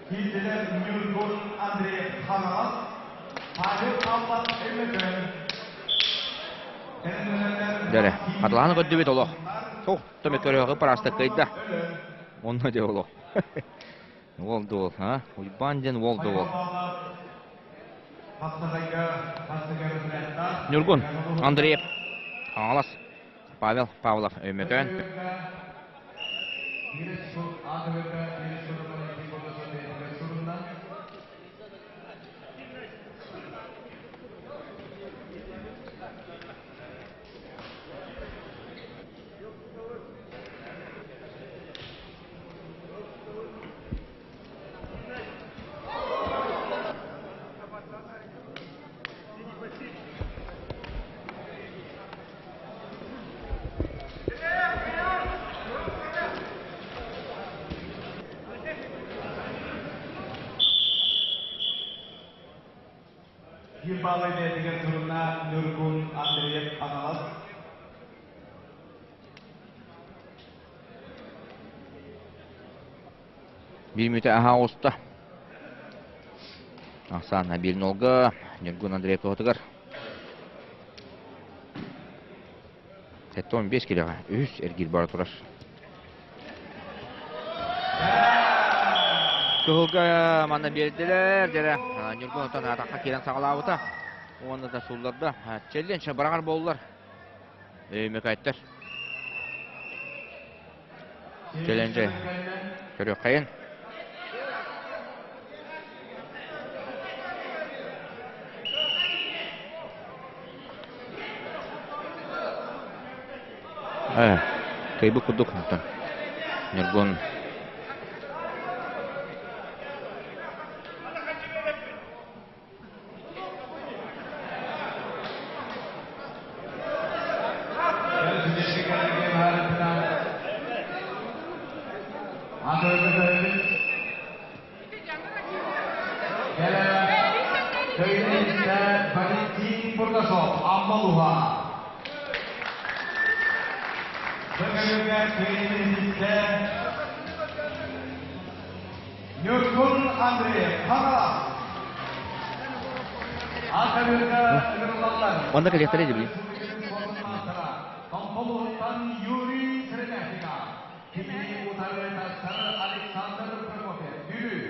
Киирдилэр Ньургун Андреев Хаҥалас, Павел Павлов Өймөкөөн. Дэрэ, хатылааны көрдүбүт олох. Суох, төмө көрөҕү параста кыйда. Онно дьэ олох. Уол да уол, а? Уйбаан диэн уол да уол. Ньургун Андреев, Хаҥалас, Павел Павлов, Өймөкөөн. баалы бэйэтигэр сурунна Ньургун Андреев Хаҥалас. Биир мүнүүтэ аһаа оҕуста. Ахсаана 1-0-га Ньургун Андреев туһатыгар. 75 килэҕэ үһүс эргиир бара турар. Кыһылга манна биэрдилэр, дьэрэ Ньургун оттон атахха киирэн саҕалаабыта. Уонна да сулларда. Челлендж быраҕар буоллар. Өймөкөөттөр. Челлендж көрүөххэйин. Кыйбыт курдук онтон Ньургун Валентин Бурнашов, Аммалуха. Бөкөлөргө кыайыыны Ньургун Андреев, Хаҥалас. Атырыыга ыҥырыллаллар. Онно кэлиэхтэрэ дии. Томполуттан Юрий Сыромятников, Кини утары тахсар Александр Прокопьев, Бүлүү.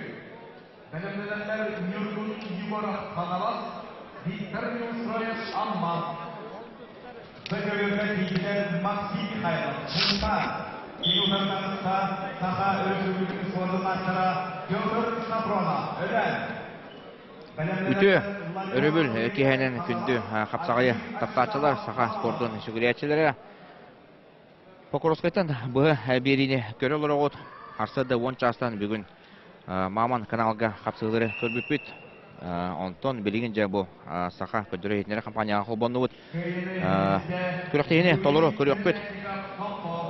Бэлэмнэнэллэр Ньургун Егоров, Хаҥалас, Виктор Неустроев, Амма. Бөтөрүөкэ киһитэ Максим Михайлов, Сунтаар. Кини утары таҕыста Саха Өрөспүүбүлүкэтин спордун маастара Петр Сафронов, Өлөөн. Үтүө өрөбүл киэһэнэн күндү хапсаҕайы таптааччылар, саха спордун сүгүрүйээччилэрэ Покровскайтан быһа биэриини көрө олороҕут. Арсыарда 10 чаастан бүгүн Маман каналга хапсыһыылары көрбүппүт. Онтон билигин дьэ бу Саха көрдөрөр-иһитиннэрэр компанияҕа холбоннубут. Күрэхтэһиини толору көрүөхпүт.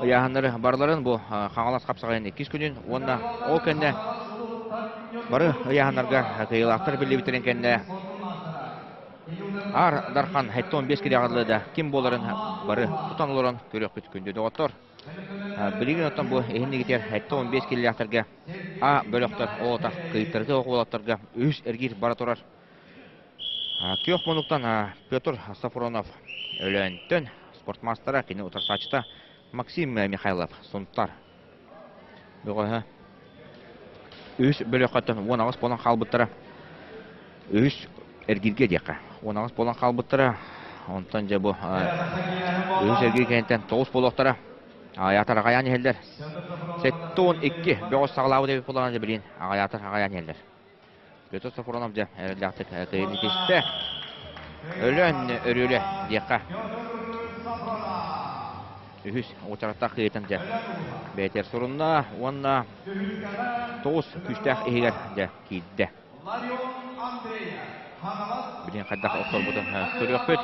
Ыйааһыннары барыларын бу Хаҥалас хапсаҕайын иккис күнүн уонна ол кэннэ бары ыйааһыннарга кыайыылаахтар биллибиттэрин кэннэ Аар Дархан 75 кириэҕэ дылы да ким буоларын бары тутан олорон көрүөхпүт күндү доҕоттор. Билигин оттон бу иһин 75 киллээхтэргэ А бөлөхтөр оҕото кыйыттарыты оҕолотторго үс эргиир бара турар. Күөх мунуктан Петр Сафронов Өлөөнтөн спортмастера кини утарсааччыта Максим Михайлов Сунтар бөҕөһө үс бөлөххөттөн 18 буолан хаалбыттара. Үс эргииргэ диэххэ. 18 буолан хаалбыттара. Онтон дьэ бу үһүс эргиир кэнниттэн 9 буолуохтара. Аҕайаатар аҕайаан иһэллэр. 72 бөҕөс саҕалаабыт эбит буоллаҕына дьэ билигин аҕайаатар аҕайаан иһэллэр. Петр Сафронов дьэ эрэллээхтик кыайыыны ситистэ. Өлөөн өрүөлэ диэххэ. Үһүс уочараттаах кыайыытын дьэ бэйэтигэр сурунна уонна тоҕус күүстээх иһигэр дьэ киирдэ. Билигин хайдах охторбутун көрүөхпүт.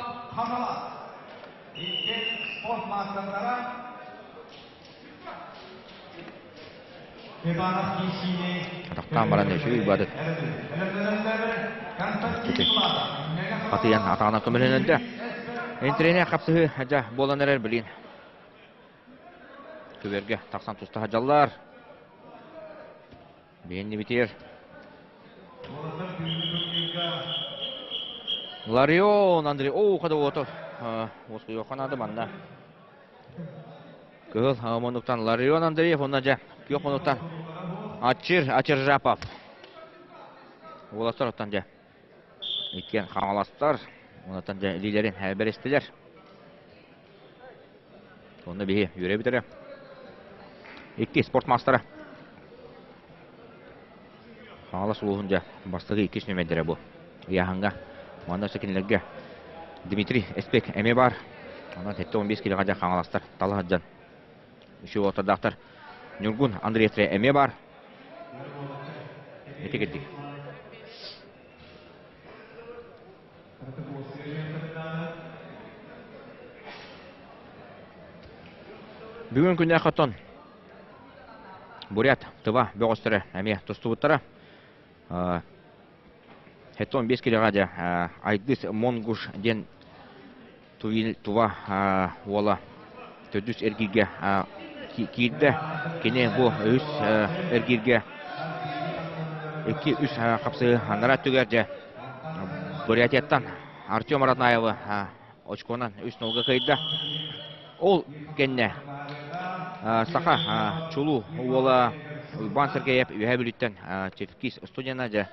Атахтаан баран үчүгэй баадык. Атыйан атаҕынан көмөлөнөрдө. Интрине хапсыһыы дьа буолан эрэр билин. Күбэргэ тахсан туста сылдьаллар. Биэннибитигэр Ларион Андрей оо хада уоту уоскуйуохха наада манна. Кыһыл муннуктан Ларион Андреев уонна дьэ күөх муннуктан Ачир Ачиржапов. Уолаттар оттон дьэ иккиэн хаҥаластар онтон дьэ илиилэрин бэристилэр. Онно биһи үөрэбит эрэ. Икки спорт маастара. Хаҥалас улууһун дьэ бастакы иккис нүөмэрдэрэ бу. Ыйааһыҥҥа. Манна өссө кинилэргэ Дмитрий Эспек эмиэ баар. Онон 75 килоҕа дьэ хаҥаластар тала сылдьан үчүгэй уолаттардаахтар. Ньургун Андреевтэрэ эмиэ баар. Ити кирдик. Бүгүн күннээх хотон Бурят, Тыва бөҕөстөрө эмиэ тустубуттара. 75 килоға дьэ Айдыс Монгуш диэн Тува уола төрдүс эргииргэ киирдэ. Кини бу үс эргииргэ 2-3 хапсыы анараа өттүгэр дьэ Бурятияттан Артем Ратнаевы очконан 3-0-га кыайда. Ол кэннэ саха чулуу уола Уйбаан Сергеев Үөһээ Бүлүүттэн Чевкис студена дьэ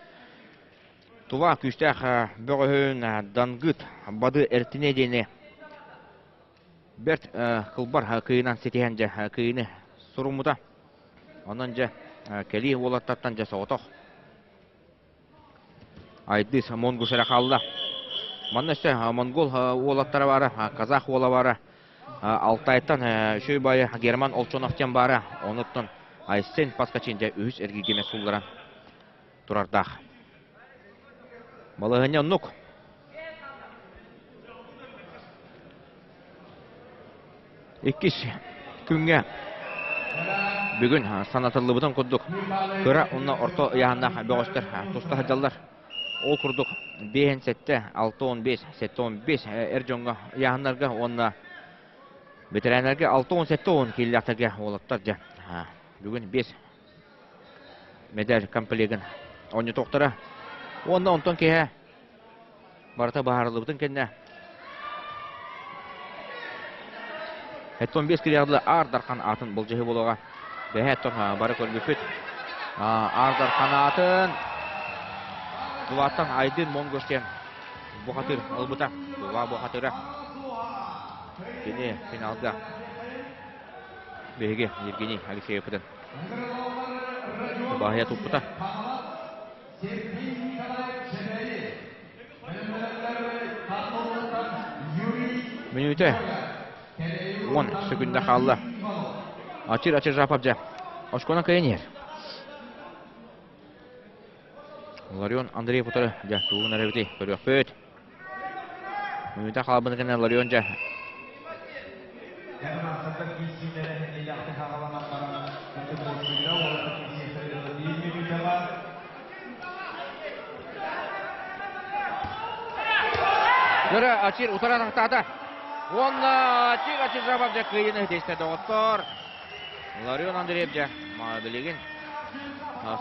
Тула күүстээх бөҕөһүн Дангыт Бады Эртине диэни бэрт кылбар кыйынан ситиһэн дьэ кыйыны суруммута. Онон дьэ кэлии уолаттартан дьэ соҕотох Айдыс Монгуш эрэ хаалла. Манна өссө монгол уолаттара баара, казах уола баара, Алтайтан үчүгэй баайы Герман Олчонов диэн баара. Онуттан Айсен Паскачин дьэ үһүс эргииргэ суулларан турардаах. Балаһыанньа оннук. Иккис күҥҥэ бүгүн санатыллыбытын курдук кыра уонна орто ыйааһыннаах бөҕөстөр туста сылдьаллар. Ол курдук 5 7, 6 15, 7 15 эр дьоҥҥо ыйааһыннарга уонна бэтэрээннэргэ 6 17 10 киилэлээхтэргэ уолаттар дьэ бүгүн 5 медаль комплегын оонньотуохтара. Уонна онтон киһи барыта быһаарыллыбытын кэннэ 75 килоҕа Аар Дархан аатын былдьаһыы буолуоҕа. Бэһээ оттон бары көрбүппүт. Аар Дархан аатын Тулааттан Айдын Монгош диэн бухатыр ылбыта. Тула бухатыра. Кини финалга биһиги Евгений Алексеевпытын баһыйа туппута. Мүнүүтэ 10 сөкүндэ хаалла. Ачыр Ачыр Жапов дьэ очконан кыайан иһэр. Ларион Андреев утары дьэ тугун эрэбитий көрүөхпүт. Мүнүүтэ хаалбыны кэннэ Ларион дьэ Көрө Ачир утара тахтаата. Уонна Ачир Ачир Жабов дьэ кыайыыны тиэстэ доҕоттор. Ларион Андреев дьэ билигин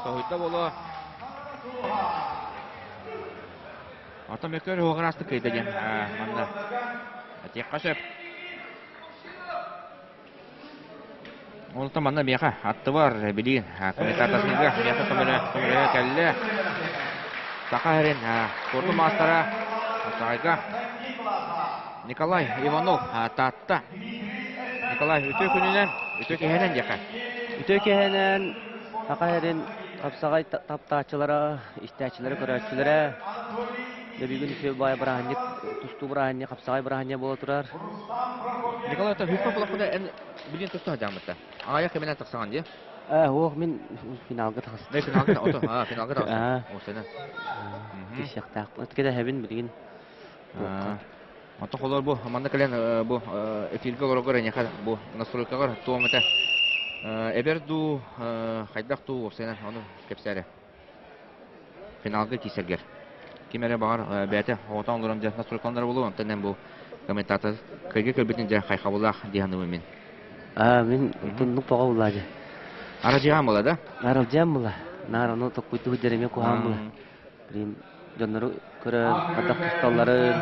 соһуйда буолуо. Оттон мөккөр уоҕараастык кыайда диэн манна этиэххэ сөп. Онтон манна миэхэ аттыбар билигин комментаторга миэхэ көмөлөһө кэллэ. Саха сирин спордун маастара Саайга Николай Иванов Таатта. Николай үтүө күнүнэн, үтүө киһинэн диэхэ. Үтүө киһинэн Саха сирин хапсаҕай таптааччылара, истээччилэрэ, көрөөччүлэрэ бүгүн үчүгэй баай бырааһынньык, тустуу бырааһынньык, хапсаҕай бырааһынньык буола турар. Николай, хүппэ булахпына эн билин туста сылдьааммытта. Аҕайах кэминэн тахсаҕын дии? Э, мин финалга таҕыстым. Мен финалга ото, а, финалга таҕыстым. О, сенен. Кисиэхтаахпын. Кэтэһэбин билигин. Ото холор бу манна кэлэн бу эфиргэ олорогор эйиэхэ бу настройкаҕар туом этэ эбэр дуу хайдах дуу уопсайынан ону кэпсээрэ финалга киисэргэр ким эрэ баҕар бэйэтэ оҕотон олорон дьэ настройкаланара буолуо онтон эн бу комментатор кыйга көрбүтүн дьэ хайхабылаах дии саныыбын мин. Аа мин туннук тоҕо буллаажы. Аражыаан була да? Аралдьаан була. Наар ону токкуйдуу дьэрэме куһаан була. Блин, дьоннору көрөн, атах тусталларын.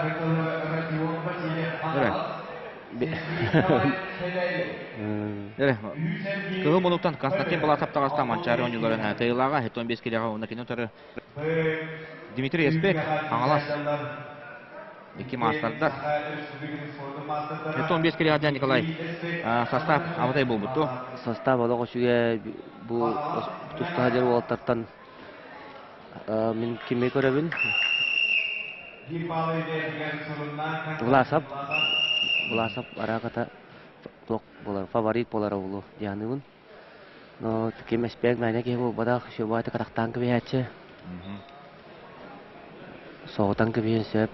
Эрэ, Кыһыл мунуктан Константин Баласов таҕыста Манчаары оонньууларын кыайыылааҕа 75 килэҕэ уонна кини утары Дмитрий Эспек Хаҥалас икки маастардар. 75 килэҕэ Николай состав абытай буолбут дуо? Состав олох үчүгэй бу тустаһа дьэр уолаттартан Мин кими көрөбүн? Власов. Власов арааката туох буолар, фаворит буолара буолуо дии саныыбын. Но ким эспиэк мээнэ киһи буолбатах, Сюбаты катахтаан кэбиһээччи. Соҕутан кэбиһиэн сөп.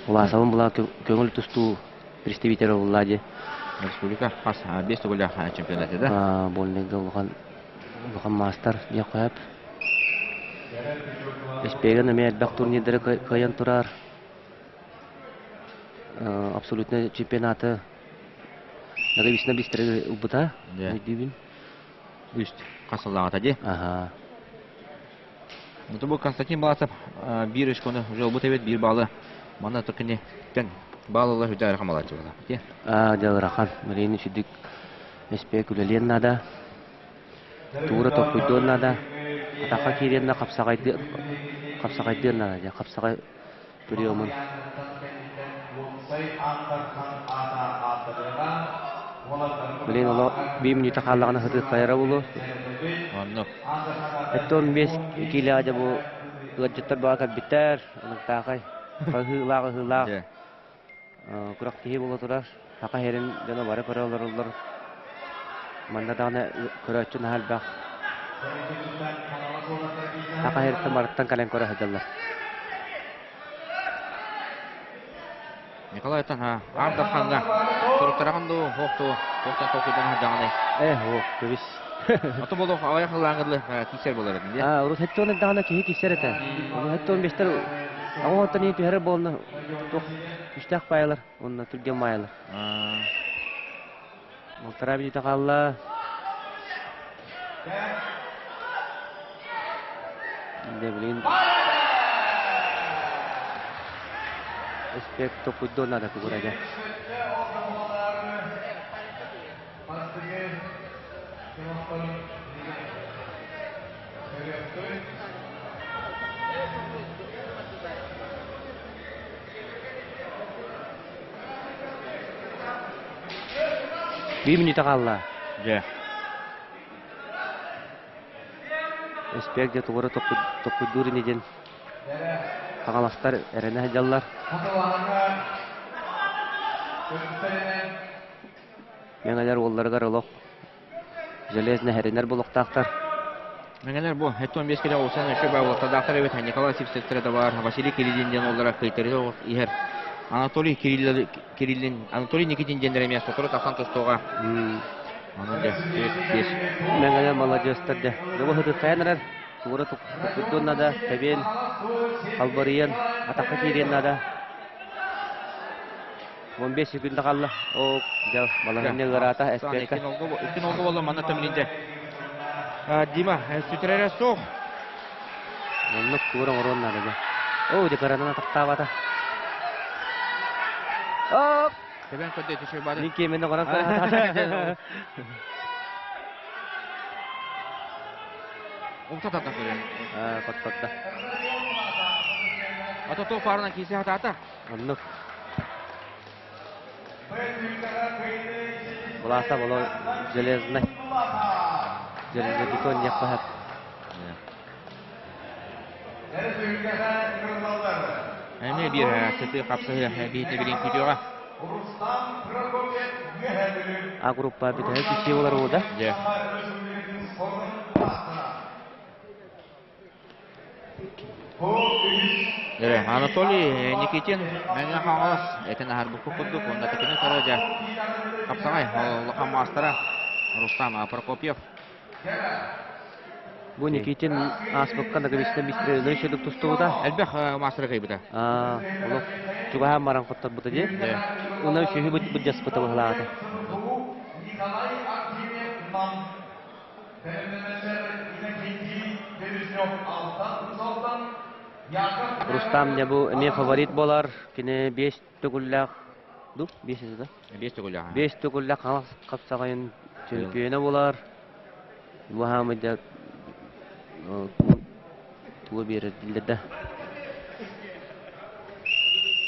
Власовым була көҥүл тустуу представитель буолла дии. Республика хас биэс төгүллээх чемпионата да? Больныйга улахан улахан маастар диэх сөп. Эспиэгэн эмиэ элбэх турнирдары кыайан турар. Абсолютно чемпионаты Наговицына бистэрэ ылбыта. Өйдүүбүн. Үст хасыллаҕата дии. Аха. Ну, бу Константин Баласов биир очкону уже ылбыт эбит, биир баллы. Манна токини тен баллы хүдэ хамалачы була. Аа, дьалырахан. Марина сүдүк эспиэк үлэлиэн наада. Туура толкуйдуон наада. Атахха киириэн да хапсаҕайдыан хапсаҕайдыан наада дьэ хапсаҕай приемун. Блин, оло биир мүнүүтэ хааллаҕына сытыырхайара буолуо. Оннук. Эттон 5 киилэҕэ дьэ бу ыалдьыттар баҕа кэлбиттэр. Ыныртаахай. Хаһыылаах ыһыылаах. Күрэхтэһии буола турар. Саха сирин дьоно бары көрө олороллор. Манна даҕаны көрөөччү наһаа элбэх. Саха сириттэн барыттан кэлэн көрө сылдьаллар. Николай Таха, Аар Дархаҥҥа суруктараҕын дуу, суох дуу, туохтан толкуйдан сылдьаҕыный? Э, оо, көбүс. Ото буолуох аҕыйах ыллааҥҥыдлы киирсэр буолар этин дии. Аа, урут хэттон эрдэҕинэ киһи киирсэр этэ. Ону хэттон бэстэр аҕа оттон түһэрэр буолна туох күстээх баайалар уонна түргэн баайалар. Балтараа бүлүүтэ хаалла. Дэ билигин Эспек токуйдуон наада тугура дьэ. Биир мүнүүтэ хаалла. Дьэ. Эспиэк дьэ тугу эрэ токуйдуур ини диэн хаҥаластар эрэнэ сылдьаллар. Мэҥэлэр уолларыгар олох железно эрэнэр буолуохтаахтар. Мэҥэлэр бу 75 килэ улсан өссө бааллаттаахтар эбит Николай Сивцевтэрэ да баар Василий Кириллин диэн уоллара кыйтарыы иһэр. Анатолий Кириллин, Кириллин Анатолий Никитин диэннэр эмиэ сотору тахсан тустууга. Онон дьэ, 4-5. Мэҥэлэр маладьыастар дьэ. Дьэ бу сытыттайан эрэр. Тугура туккурдуон наада, тэбиэн, халбарыйан, атахха киириэн наада. 15 секунда хаалла. Оо, дьэ, балаһыанньа ыараата, эспиэркэ. Икки нолго буолла, манна тэмилинде. Дима, сүтэрэрэ суох. Оннук тугура оҥоруон наада дьэ. Оо, дьэ, кыранан атахтаабата. Оп! Тэбэн көрдө, түшө бары. Мин киэмин оҥорон көрө. Умса тардан көрөн. Хоттордо. Ата топ парынан кисе хатаата. Оннук. Булааса боло железный. Железобетон диэххэ Эмиэ биир сытыы хапсыһыы биһитэ билин күтүөҕэ. А группа бүтэһик киси болар да? Дьэ. Эрэ, Анатолий Никитин Мэҥэ Хаҥалас этин аһарбыкка курдук уонна такини утары дьэ хапсаҕай улахан маастара Рустам Прокопьев. Бу Никитин ааспыкка Наговицына бистреллери шедук тустубута. Элбэх маастара кыйбыта. Олох чугаһаан баран хотторбута дии. Уна үсүһү быдьаспыта быһылаата. Николай Артемьев Нам Рустам дьэ бу эмиэ фаворит буолар. Кини биэс төгүллээх ду биэс да? Биэс төгүллээх. Биэс төгүллээх хаҥас хапсаҕайын чөмпүйүөнэ буолар. Бу хаамый да тугу биэрэр дииллэр да.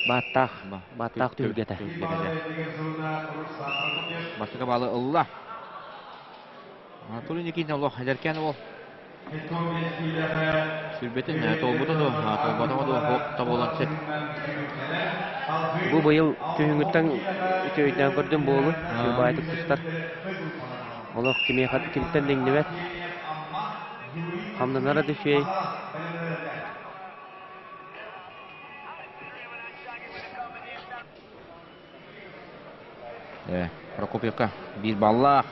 Бааттаах, бааттаах түһүлгэтэ. Бастакы баалы ылла. Анатолий Никитин олох эдэркээн уол. Сүрбэтин толбута дуо, толботоҕо дуо, тобулан сөп. Бу быйыл күһүҥҥүттэн үчүгэйдээн көрдүм буолу, баайтык тустар. Олох кимиэхэ кимтэн да иҥнибэт. Хамнанара да үчүгэй. Прокопьевка биир баллаах.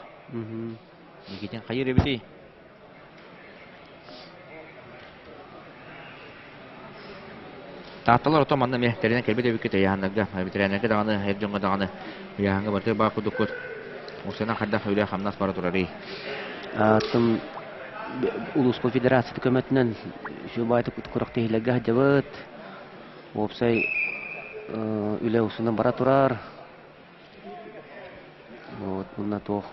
Никитин хайыр эбитий? Таатталар ото манна эмиэ тэринэн кэлбит эбиккит ыйааһыннарга, ветеринарга даҕаны, эр дьоҥҥо даҕаны ыйааһыҥҥа барытыгар баар курдуккут. Усена хайдах үлэ-хамнас бара турарый? Тым улууспут федерацията көмөтүнэн үчүгэй күрэхтэһиилэргэ сылдьабыт. Уопсай үлэ усунан бара турар. Вот, уонна туох.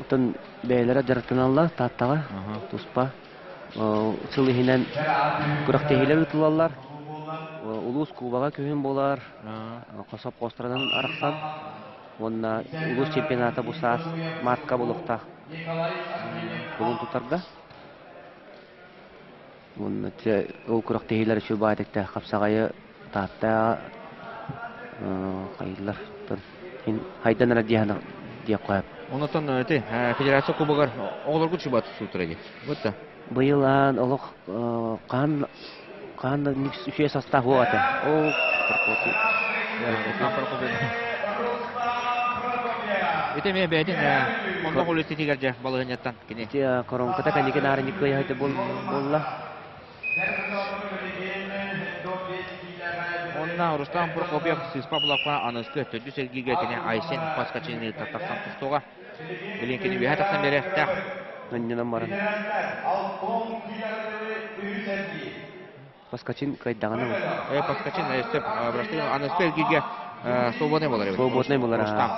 Оттон бэйэлэрэ дьарыктаналлар Тааттаҕа туспа. Сыл иһинэн күрэхтэһиилэр ыытыллаллар. Улуус кубога күһүн буолар. Хосоп хостарынан арахсан. Уонна улуус чемпионата бу саас мартка буолуохтаах. Кулун тутарга. Уонна ол күрэхтэһиилэр үчүгэй баайдыктаах хапсаҕайы Таатта хайыллар хайдан эрэ диэх хоһоп. Онотон ити федерация кубогар оҕолоргут чубат суутура дии. Бутта. Быйыл аан олох хаан хаан үчүгэй састаах буолуо этэ. Ол Ити эмиэ бэйэтин оннох үлэтитигэр дьэ балаһыанньаттан кини. Коронката кэнники наарынньык кыайа буолла. Онна Рустам Прокопьев сыыспа булапка аныскы төрдүс эргииргэ кини Айсен Паскачины тахсан тустуоҕа. Билин кини үөһэ тахсан биэриэхтээх. Анньынан баран. Паскачин кыайдаҕына Паскачин сөп аныскы эргииргэ свободный болар эбит. Свободный болар. Рустам.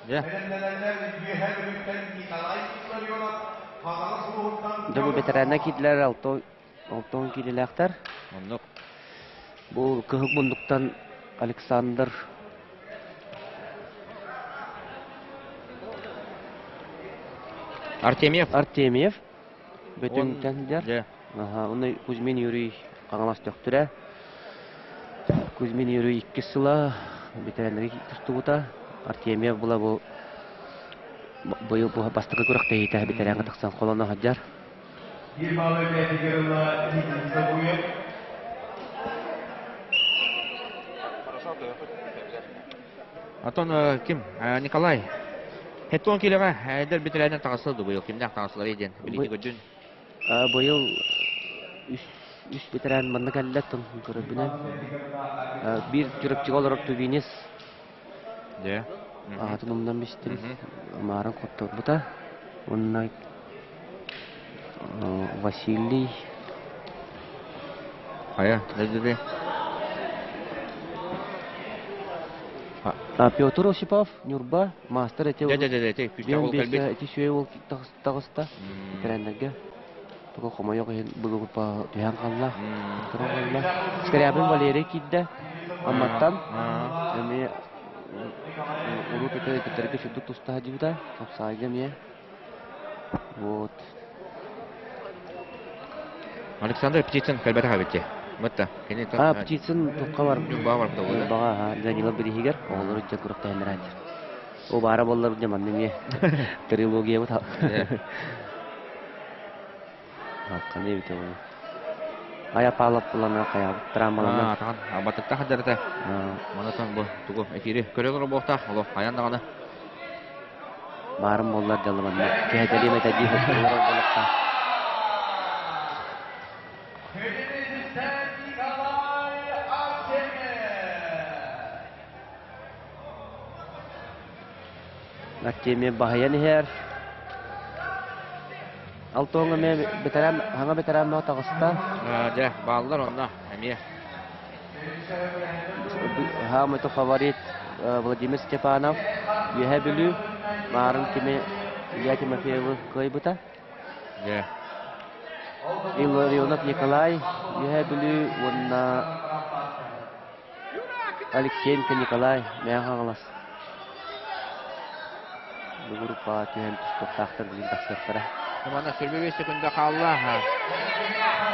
Дьэ. Дьэ бу бэтэрээннэр киирдилэр алтон киилэлээхтэр. Оннук. Бу кыһыл муннуктан Александр Артемьев. Артемьев Бөтүҥтэн сылдьар. Аха, уонна Кузьмин Юрий Хаҥалас Төхтүрэ. Кузьмин Юрий иккис сыла ветеринарий тустубута. Артемьев була бу быйыл бу бастакы күрэхтэһиитэ ветераҥҥа тахсан холоно сылдьар. Биир баллы бэйэтигэр ыла Дмитрий Отон ким? Николай. Хеттон килэҕэ эдэр бэтэрээннэр таҕыстылар да быйыл кимнээх таҕыстыларый диэн билиини көрдүн. Быйыл үс үс бэтэрээн манна кэллэ тон көрөрбүнэн. Биир Чурапчыга олорор Тувинец. Дьэ. Аатын умнан бистим. Амааран хотторбута. Уонна Василий Хайа, дедили. Петр Осипов, Ньурба, маастар эти Дэ-дэ-дэ, эти күүстээх ол кэлбит. Эти сүөй ол таҕыста. Ветераннарга. Туга хомойох иһин былыгыпа түһэн хаалла. Туран хаалла. Скрябин Валерий киирдэ. Амматтан. Эмиэ урут это кытарга сүрдүк тустаһа дибита. Хапсаайга эмиэ. Вот. Александр Птицын кэлбэтэх эбит Мытта. Кини А, Птицын тухха бар. Ньурбаҕа барбыта буолла. Ньурбаҕа, Данила бириһигэр оҕолору дьэ күрэхтэһиннэрээччи. О баара буоллар дьэ манна эмиэ трилогиябыт Ханна эбитэ буолуо. Айа паалап булана хайаабыт травмаланан. Тахан батыкта хадарата. Манатан бу тугу эфири көрө буолтаах олох хайан даҕаны Баарым буоллар дьаллыбанна. Кэһэтэлиэм этэ дии олорор буолуохтаах. Артемий баһыйан иһэр. Алтоҥҥа эмиэ бэтэрээн, хаҥа бэтэрээн бөҕө таҕыста. Дьэ, бааллар онно эмиэ. Хаамый фаворит Владимир Степанов Үөһээ Бүлүү Маарын кими Илья Тимофеевы кыайбыта. Дьэ. Илларионов Николай Үөһээ Бүлүү уонна Алексеенко Николай Мэҥэ Хаҥалас бу группаҕа түһэн тустуохтаахтар билигин тахсыахтара. Манна 25 секунда хаалла.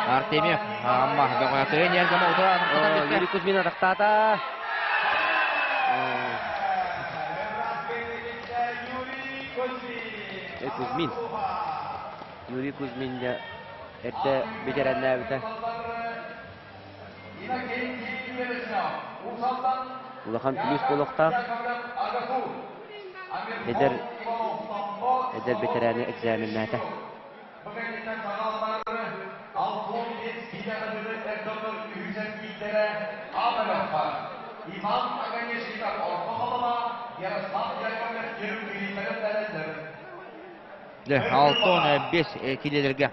Артемьев Амма бөҕөтөйөн иэргама утаа Юрий Кузьмин атахтаата. Кузьмин. Юрий Кузьмин эрдэ бүтэрэннээбитэ. Улахан плюс буолуохтаах. Эдэр эдэр бэтэрээни экзаменнаата. Үһүс эргиирдэрэ А бөлөххө Иван Оконешников Орто Халыма, Ярослав Яковлев Нерюнгри бэлэмнэнэллэр. Дьэ, 65 килиэлэргэ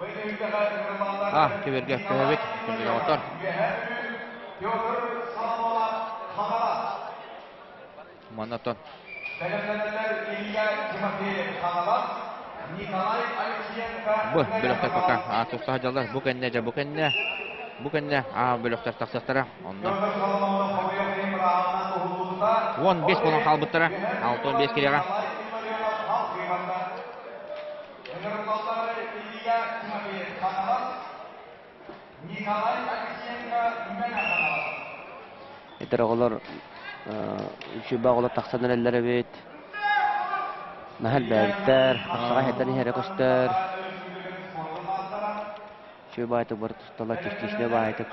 А көбөргө көһөбүт күндүлөҕөтөр. Петр Соломонов Хаҥалас. Маннаттан Бэлэмнэнэллэр Илья Тимофеев Хаҥалас, Николай Алексеенко Бу бөлөхтөр пока туста сылдьаллар. Бу кэннэ дьэ бу кэннэ бу кэннэ А бөлөхтөр тахсыахтара. Онно Петр Соломонов хомойуох иһин бырааһынан уһуллубута. 15 буолан хаалбыттара. 65 килиэҕэ. Николай Илларионов салгыы барда. Ыҥырыллаллар Илья Тимофеев Хаҥалас, Николай Алексеенко Мэҥэ Хаҥалас. Эдэр оҕолор үчүгэй оҕолор тахсан эрэллэр эбит. Наһаа элбээбиттэр, хапсаҕай хайтан иһэрэ көстөр. Үчүгэй баайтык бары тусталлар, частичнай баайтык.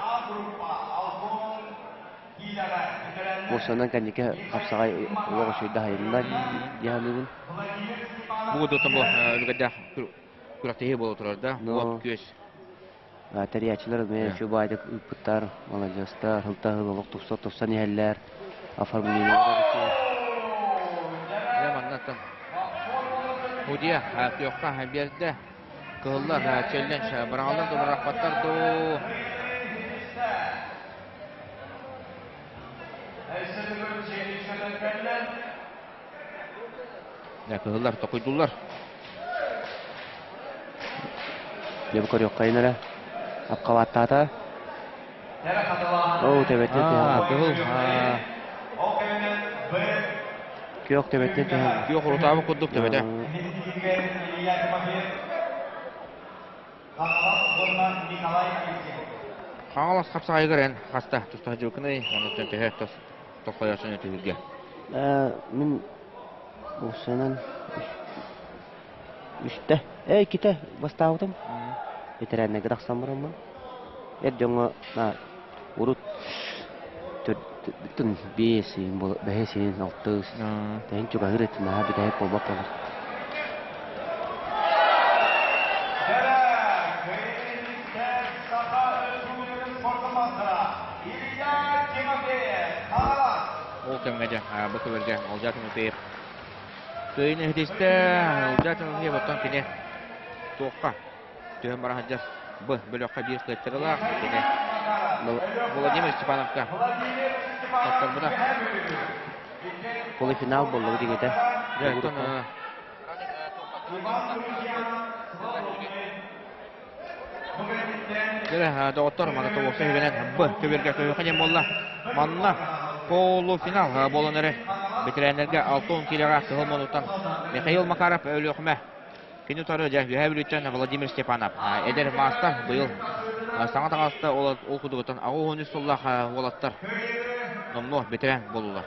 Буолсанан кэнники хапсаҕай олох үчүгэй даһайынна дии саныыбын. Бу курдуктан бу үлүгэрдээх күрэхтэһии буола турар да, уот күөс. Тэрийээччилэр эмиэ үчүгэй баайдык ыыппыттар, маладьыастар, сылтаһыы олох тупса тупсан иһэллэр, оформлениелара үчүгэй. Дьэ маннаттан Худия күөххэ биэрдэ. Кыһыллар челлендж быраҕаллар да бырахпаттар дуу. Дьэ кыһыллар токуйдуллар. Дьэ бу көрүөххэйин эрэ. Апкабаттаата. Оо, төбөтүн түһэн. Кыһыл Күөх төбөтүн түһэн. Күөх урутаабыт курдук төбөтө. Хаҥалас хапсаҕайыгар эн хаста туста сылдьыбыккыный, оннуттан төһө тоххойооччуну түһүлгэ? Мин уусанан үстэ, иккитэ бастаабытым. Бэтэрээннэргэ тахсан бараммын. Эр дьоҥҥо урут бүтүн биэс бэһис иһин алтыс тэһин чугаһыыр этим наһаа бүтэһик буолбат буолар. Ол кэмҥэ дьэ бу көбөргө Олжа Тимофеев кыайыыны иһитистэ. Олжа Тимофеев оттон кини туохха түһэн бара сылдьар Б бөлөххө биир кыаттарылаах кини Владимир Степановка таптарбыта. Полуфинал буолла дигэтэ. Дьэ, оттон Дьэ, доҕоттор, манна тобуокса үһүгэнэн Б көбүөргэ көһүөххэ диэн буолла. Манна полуфинал буолан эрэр. Бэтэрээннэргэ 60 киилэҕэ кыһыл муннуктан Михаил Макаров Өлүөхүмэ. Кини утары дьэ Үөһээ Бүлүүттэн Владимир Степанов. Эдэр маастар быйыл саҥа таҥаста ол кудугуттан 83 сыллаах уолаттар номнуо бэтэрээн буоллулар.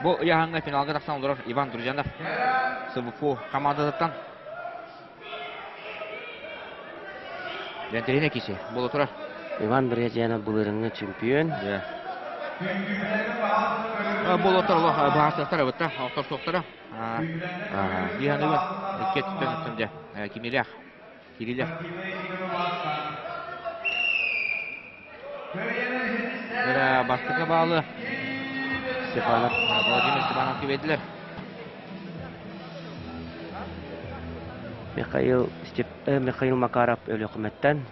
Бу ыйааһыҥҥа финалга тахсан олорор Иван Друзьянов СВФУ хамаандатыттан Дэнтэринэ киси буола турар. Иван Брежнев былырыҥҥы чемпион. Буола турар баһаастыахтара бытта, охторсуохтара. Диһаныгын икки өттүттэн өттүн дьэ кимилээх, кирилэх. Бастакы баалы Степанов. Владимир Степанов кибедилер. Михаил, Степ, Михаил Макаров Өлүөхүмэттэн.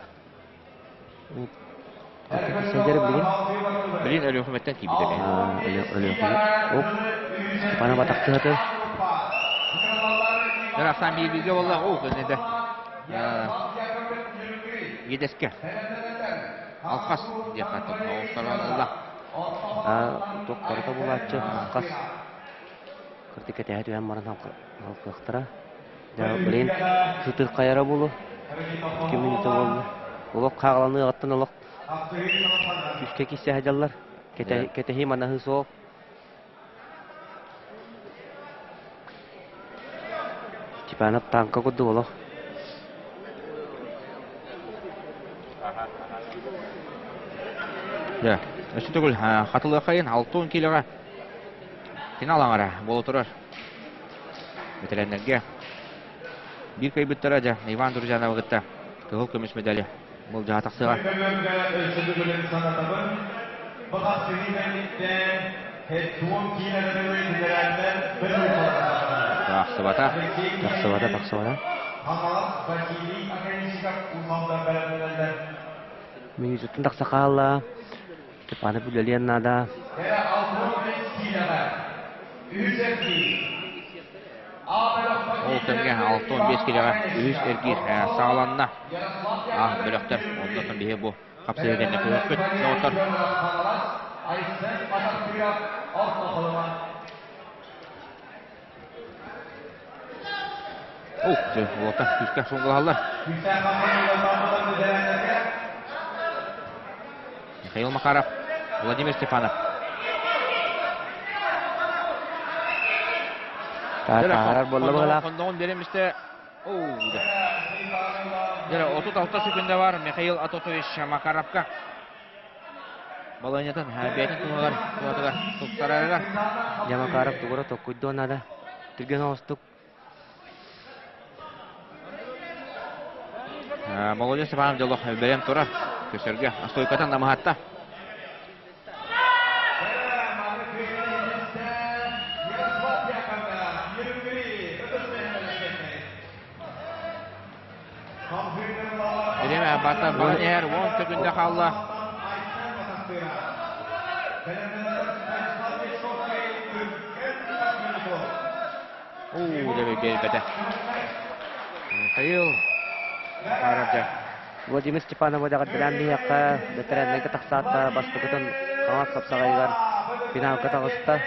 Сылдьар билигин? Билигин Өлүөхүмэттэн киирбит эбит. Өлүөхүмэ. Оп. Степанов атахтыһаты. Ахсан биир-бииргэ буолла. Оо, көннөдө. Иэдэскэ. Алхас диэххэ оҕустаран ылла. Туох барыта буолааччы алхас. Кырдьык кэтэһэ түһэн баран халкыахтара. Дьэ, блин, сытыырхайара буолуо. Ким буолла. Олох хааланыаҕыттан олох күүскэ киирсэ сылдьаллар. Кэтэһии манаһыы суох. Степанов танка курдук олох. Дьэ, өссө төгүл хатылыаххайын 60 киилэҕэ финал аҥара буола турар. Бэтэрээннэргэ биир кыайбыттара дьэ Иван Друзьяновы кытта кыһыл көмүс медали Былдьаһа тахсыаҕа. Тахсыбата. Тахсыбата, тахсыбата. Минутаттан тахса хаалла. Степанов үлэлиэн наада. Ол кэмҥэ 65 килэҕэ үһүс эргиир саҕаланна. А бөлөхтөр оннотон биһи бу хапсыһыы кэннэ көһүппүт. Доҕоттор. Ух, дьэ, уота күүстээх суҥгалаһаллар. Михаил Макаров, Владимир Степанов. Таарар буолла быһылаах. Хонноҕун биэрэн истэ. Дьэ, 36 секунда бар Михаил Атотович Макаровка. Балаһыанньатын бэйэтин туһугар туһатыгар тупсарарыгар. Дьэ, Макаров тугура токкуйдуон наада. Түргэн оҕустук. Молодец Степанов дьолох бэлэм турар. Көсөргө стойкатын намыһатта. Бириэмэ бата баран иһэр 10 секунда хаалла. Уу, дебе биэрбэтэ. Михаил Макаровдя. Владимир Степанов эҕэрдэлээн биһиэхэ бэтэрээннэргэ тахсаатта бастакытын хаҥас хапсаҕайыгар финалга таҕыста.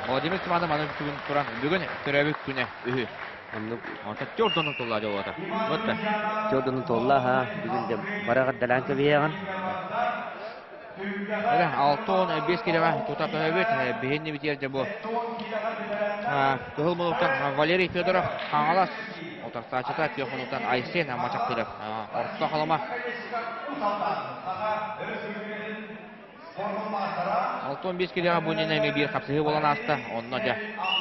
Владимир Степанов аны бүгүн туран бүгүн төрөөбүт күнэ үһү. Оннук. Онтон Jordan'ın толла дьолуота. Вот Jordan'ın толла ха бүгүн де бары эҕэрдэлээн кэбиһиэҕин. Эрэ 65 килоҕа тута көһөбүт. Биһинни битиэр дьэ бу Кыһыл мунуктан Валерий Федоров Хаҥалас утарсааччыта күөх мунуктан Айсен Мачахтыров Орто Халыма 65 килоҕа бу иннинэ эмиэ биир хапсыһыы буолан ааста. Онно дьэ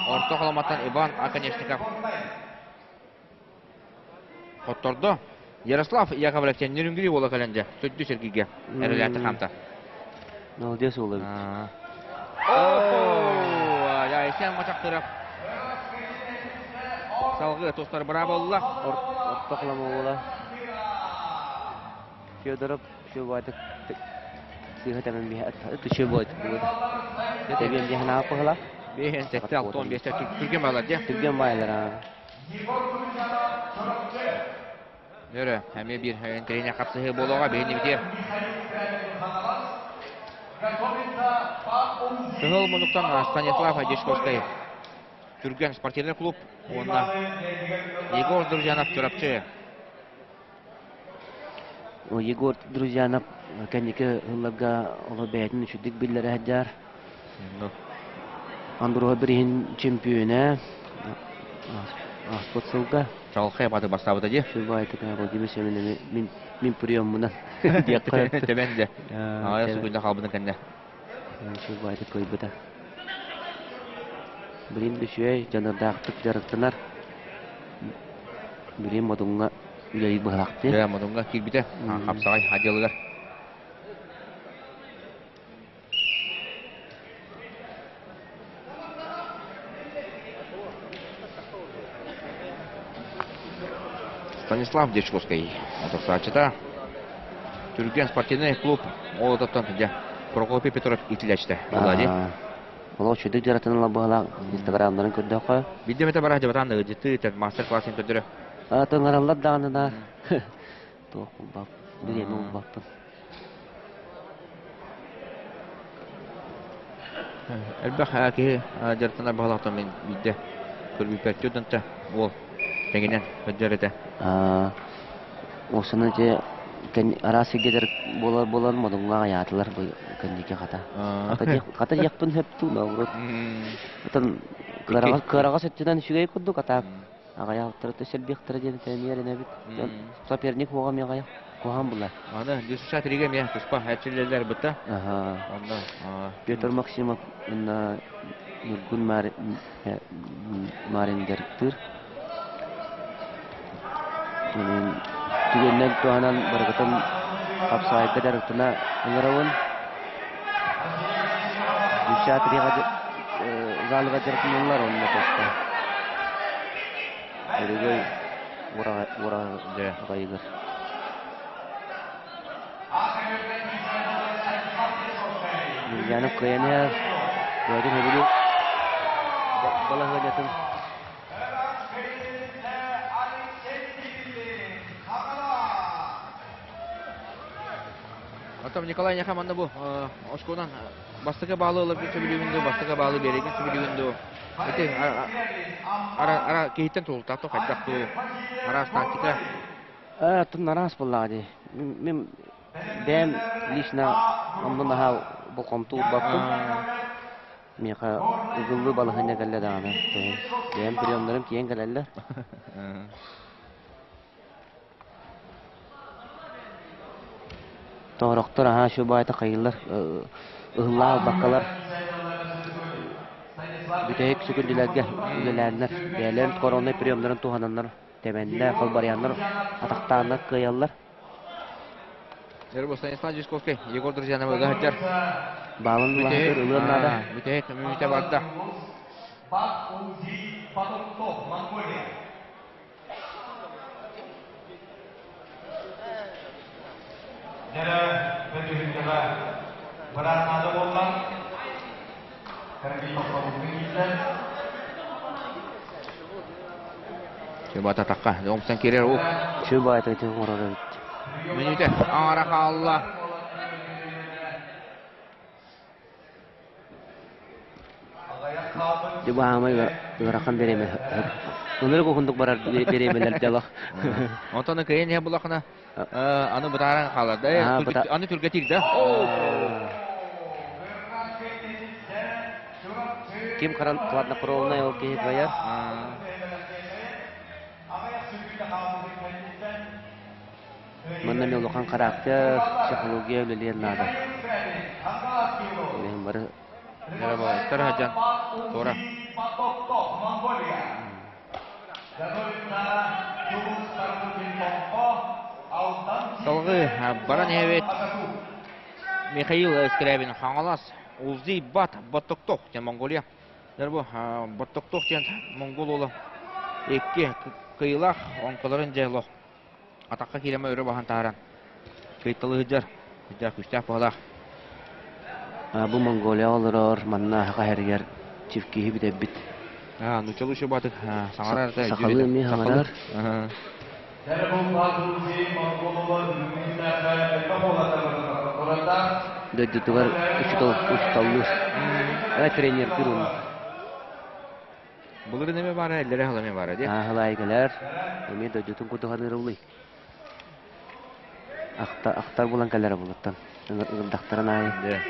Орто Халыматтан Иван Оконешников Хоттордо. Ярослав Яковлев Нерюнгри уола кэлэн дьэ төрдүс эргииргэ эрэлээхтик хаамта. Молодец уол эбит. Айсен Мачахтыров салгыы тустар быраабы ылла. Орто Халыма уола Федоров Шубатык сыыһа тэмэн биһэ Шубатык Тэбиэн диэһэн ааппыһыла. Биэһэн сэттэ алтон биэстэ түргэн баалар дьэ. Түргэн баайлар. Өрө, эмиэ биир интэриэһинэй хапсыһыы буолуоҕа биһини битиэ. Кыһыл муннуктан Станислав Дьячковскай Түргэн спортивный клуб уонна Егор Друзьянов Чурапчы. Егор Друзьянов кэнники сылларга оло бэйэтин үчүгдүк биллэрэ сылдьар. Андруха бириһин чемпионэ ааспыт сылга. Чаҕылхай баты бастаабыта дии. Шубай такая Владимир Семенович мин мин приеммунан диэххэ. Тэбэн дэ. Аҕайа сукунда хаалбытын кэннэ. Шубай кыайбыта. Билин үчүгэй дьаныардаахтык дьарыктанар. Билин Модуҥҥа үлэлиир быһаахтыы. Дьэ, Модуҥҥа киирбитэ. Хапсаҕай отделыгар. Станислав Дьячковскай утарсааччыта. Түргэн спортивный клуб Олототтон дьэ Прокопий Петров иитиллээччитэ буолла дии. Олох үчүгэй дьарытын быһалаах инстаграмнарын көрдөххө. Биирдэ эмэтэ бараа дьабатаан ыалдьыттыы мастер-классын көрдөрө. Тыҥыраллар даҕаны да туох булбап, бириэмэ булбаппын. Элбэх киһи дьарыктанар баҕалаахтан мин биирдэ көрбүппэр түөрт уол тэҥинэн сылдьар этэ. Осуну ити араас сиргэ дьарык буолар буолан модуҥҥа аҕыйаатылар бу кэнники хата. Хата диэхпин сөп дуу, наоборот. Отон кыараҕас өттүнэн үчүгэй курдук, а так аҕыйаабыттара сэлбиэхтэрэ диэн этэмиэр эрэнэбит. Соперник хуоҕа эмиэ аҕыйах куһаҕан булар. Аны Дюсуша тиригэ эмиэ туспа эрчиллэллэр бытта. Онно Петр Максимов уонна Ньургун Марин дьарыктыыр. Түгэнинэн туһанан барыгытын хапсаҕайга дьарыктана ыҥырабын. Десятыйга залга дьарыктаналлар онно тохто. Өрөгөй ураҕайыгар. Ульянов кыайан иһэр. Бэйэтин сөбүлүүр балаһыанньатын Оттон Николай Няха манна бу оскуолан бастакы баалы ыларгын сөбүлүүгүн дуу, бастакы баалы биэрэргин сөбүлүүгүн дуу? Ити ара ара киһиттэн тулутаах дуу, хайдах дуу, араас тактика. Оттон араас буоллаҕа дии. Мин бэйэм лично онно наһаа болҕомто уурбаппын. Миэхэ ыгыллыы балаһыанньа кэллэ даҕаны. Бэйэм приемнарым тиийэн кэлэллэр. Тоорохтор аһаа шубаайта хайыылар ыһыллаах албаккалар бүтэһик сүкүндүлэргэ үлэлээннэр бэйэлэрин короннай приемнарын туһананнар тэбэннэр холбарыйаннар атахтааннар кыайаллар. Эрбу Станислав Дьячковский, Егор Друзьянов ыга сылдьар. Баалын улаатыр ылыан наада. Бүтэһик мүнүүтэ барда. Дьэрэ бөтүһүлгэҕэ быраат наада буолла. Кэргин тохтобулга киирдэ. Чубата тахха, омсан кирер ук. Чубата ити оҥорор эбит. Мүнүүтэ аҥара хаалла. Дьэ баамай ыарахан бириэмэ ынырык уһундук барар бириэмэлэр дьоло. Онтон кыайан иһэ булахына аны бытааран хаалар да аны түргэтиир да. Ким хладнокровный ол киһи кыайар. Манна эмиэ улахан характер, психология үлэлиэн наада. Билигин бары Тара сылдьан туора. Салгыы баран иһэбит Михаил Скрябин Хаҥалас Улзий Бат Боттоктох диэн Монголия. Бу Боттоктох диэн монгол уола икки кыйылаах оҥколорун дьэ олох Атахха киирэмэ өрө баһан таһааран кыйталыы сылдьар, сылдьар күүстээх быһалаах. Бу Монголия олорор, манна саха сиригэр чивкиһи бүтэрбит. Нууччалыы шубатык саҥарар Сахалыы эмиэ саҥарар. Дойдутугар учуутал учууталлыыр. Тренердиир уонна. Былырын эмэ баара, эллэрэ аһыл эмэ баара дии. Аһылай кэлэр. Эмиэ дойдутун кутуһаныырыллый. Ахта, ахтар булан кэлэрэ булуттан. Ыҥырдахтарын аайы. Дьэ.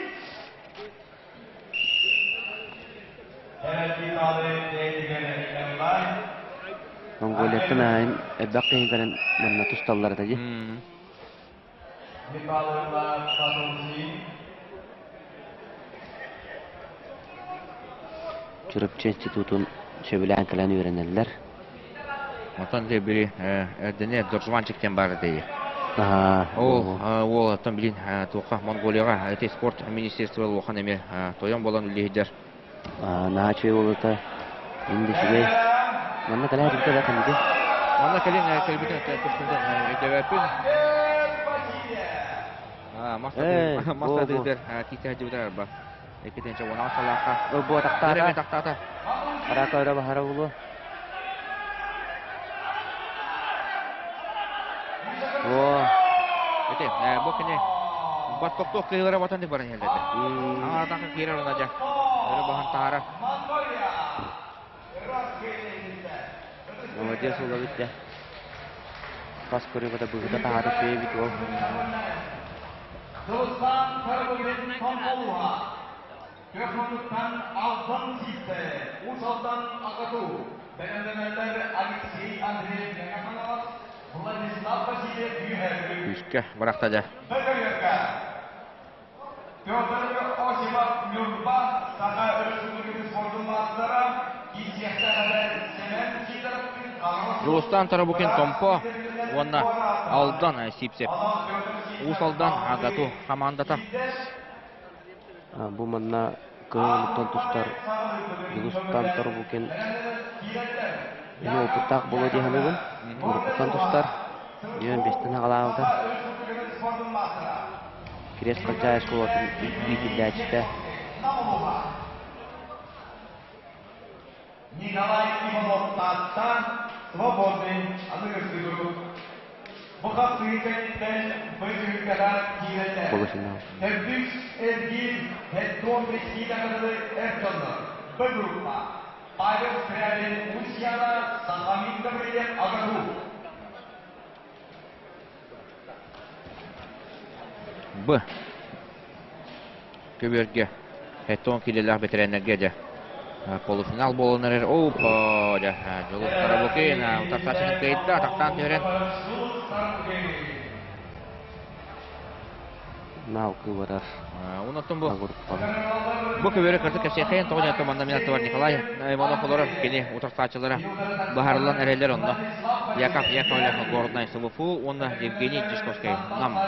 Монголияттан аайын элбэх киһи кэлэн манна тусталлар этэ дии. Чурапчы институтун сөбүлээн кэлэн үөрэнэллэр. Оттон дьэ били эрдэни Доржванчик диэн баар этэ. Аа, Ол уол оттон билин туохха Монголияҕа ити спорт министерство улахан эмиэ тойон буолан үлэлиир. Наһаа үчүгэй буолута. Инде үчүгэй. Манна кэлэ сылдьыбыта да кэнники. Манна кэлин кэлбитин көстүбүтүн өйдөбөппүн. Маста тыытыр киирсэ сылдьыбыта арба. Иккитинчи уон салаахха. Бу тахтаата. Тахтаата. Арака өрө баһара булу. О. Ити, бу кини баттоктуох кыылара батан баран иһэллэр. Аҥаратаха киирэр она дьэ. Өрө баһан таһара. Молодец улабыт дьэ. Бас көрүгөтө быһыта таһаата үчүгэй уол. Көхөмүттэн Алтан Сииттэ, Уус Алдан Акату, бэлэмнэнэллэр Алексей Андреев Мэҥэ Хаҥалас, Владислав Васильев Үөһээ Бүлүү. Күүскэ бырахта дьэ. Бөтөрүөккэ Петр Осипов Ньурба Саха Өрөспүүбүлүкэтин спордун маастара, Киисиэхтээх эбэр Сэмэн Сидоровтыын Хаҥалас Дьулустаан Тарабукин Томпо. Уонна Алдан Сипсеп. Уус Алдан Агату хамаандата. Бу манна кыһыл тустар Дьулустан Торбукин эмиэ опыттаах буолуо дии саныыбын. Уруккуттан тустар. Диэн бэстэн аҕалаабыта. Крест Хачаай оскуолатын иитиллээччитэ. Николай Иванов Таатта свободный аныгы Бу хапсыһыы кэнниттэн быйылгыга киирэллэр. Полуфинал. Төрдүс эргиир Хеттон Кристина эр дьоннор Б группа Павел Скрябин Ульяна Сахамин Гаврилев Агаду. Б. Көбүөргэ Хеттон килэлээх бэтэрээннэргэ дьэ полуфинал буолан эрэр. Опа, дьэ, Дьулус Карабукин утарсааччытын кыайда, тахтаан түһэрэн. Наалкы барар. Онон бу бу көбүөрү кырдык кэпсиэххэйин тоҕо диэн манна мин аттыбар Николай Иванов олорор кини утарсааччылара быһаарыллан эрэллэр онно Яков Яковлев Горнай СВФУ уонна Евгений Дьячковскай Нам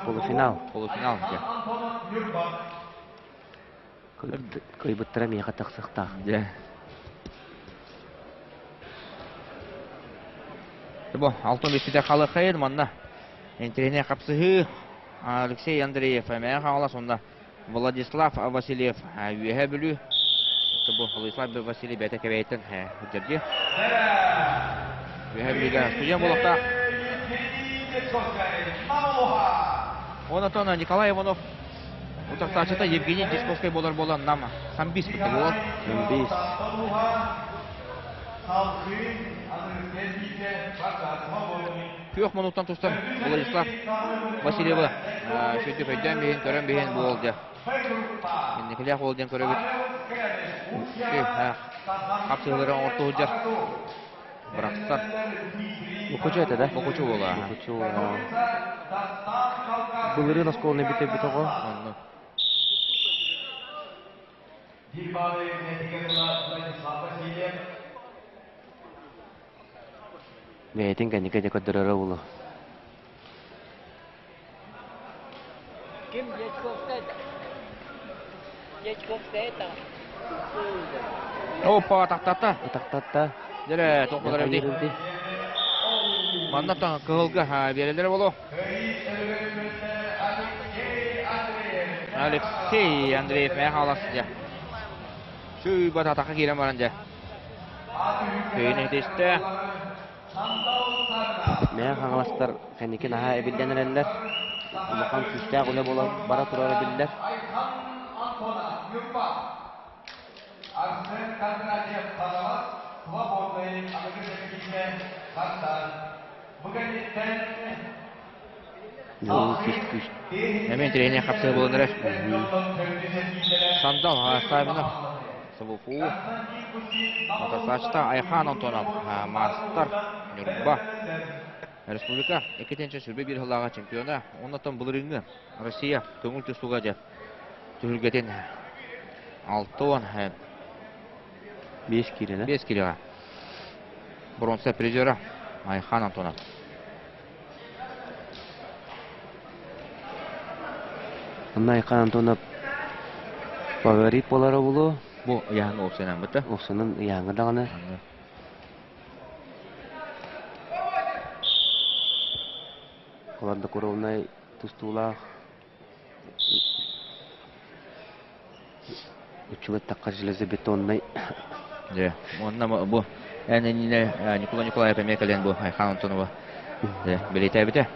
полуфинал полуфинал Кыайбыттара миэхэ тахсыахтаах. Дьэ. Бу алтын бистите халыхайын манна интэриэһинэй хапсыһыы Алексей Андреев Мэҥэ Хаҥалас уонна Владислав Васильев Үөһээ Бүлүү. Бу Владислав Васильев бэйэтэ кэбэйиттэн сылдьар Үөһээ Бүлүүгэ студент буолуохтаах. Онтон Николай Иванов утарсааччыта Евгений Дьячковскай буолар буолан нам самбист буол. Самбист. Күөх мунуктан тустар Владислав Васильевы сүрдүк өйдөөн биһин, көрөн биһин буол дьэ. Инникилээх уол диэн көрөбүт. Хапсыһылары оҥорту сылдьар. Бырахсар. Мукучу этэ да? Мукучу уола. Мукучу уола. Былырыын оскуоланы бүтэрбит оҕо. Онно. Бэйэтин кэнники дьэ көрдөрөрө буолуо. Ким Дьячковскай Дьячковскай это? Опа, тахтатта. Тахтатта. Дьэ, тоқпалар эбити. Манна кыһылга биэрэллэрэ боло. Алексей Андреев мэ хаалас дьэ. Сүүбат атака киирэн баран дьэ. Кыйын этистэ. Мэҥэ Хаҥаластар кэнники наһаа эбиллэн эрэллэр. Улахан күүстээх үлэ буолан бара турара биллэр. Арсен Кондратьев Хаҥалас свободный аныгы кэмҥэ бастаан. Бу кэнниттэн Дьон күүс-күүс. Эмиэ интэриэһинэй хапсыһыы буолан эрэр. Сандал Савинов СВФУ Мотосачта Айхан Антонов маастар Ньурба Республика 2021 сыллааҕы чемпиона оннотон былырыыҥҥы Россия көҥүл тустууга дьэ түһүлгэтин 60 5 киилэ 5 килоҕа бронза призера Айхан Антонов. Онно Айхан Антонов фаворит буолара буолуо. Бу ыйааһыҥҥа уопсайынан Уопсайынан ыйааһыҥҥа даҕаны. Хладнокровнай тустуулаах Учугаттахха железобетоннай. Дьэ, уонна бу эн иннинэ Николай Николаев эмиэ кэлэн бу Айхан Антонова бэлиэтээбитэ.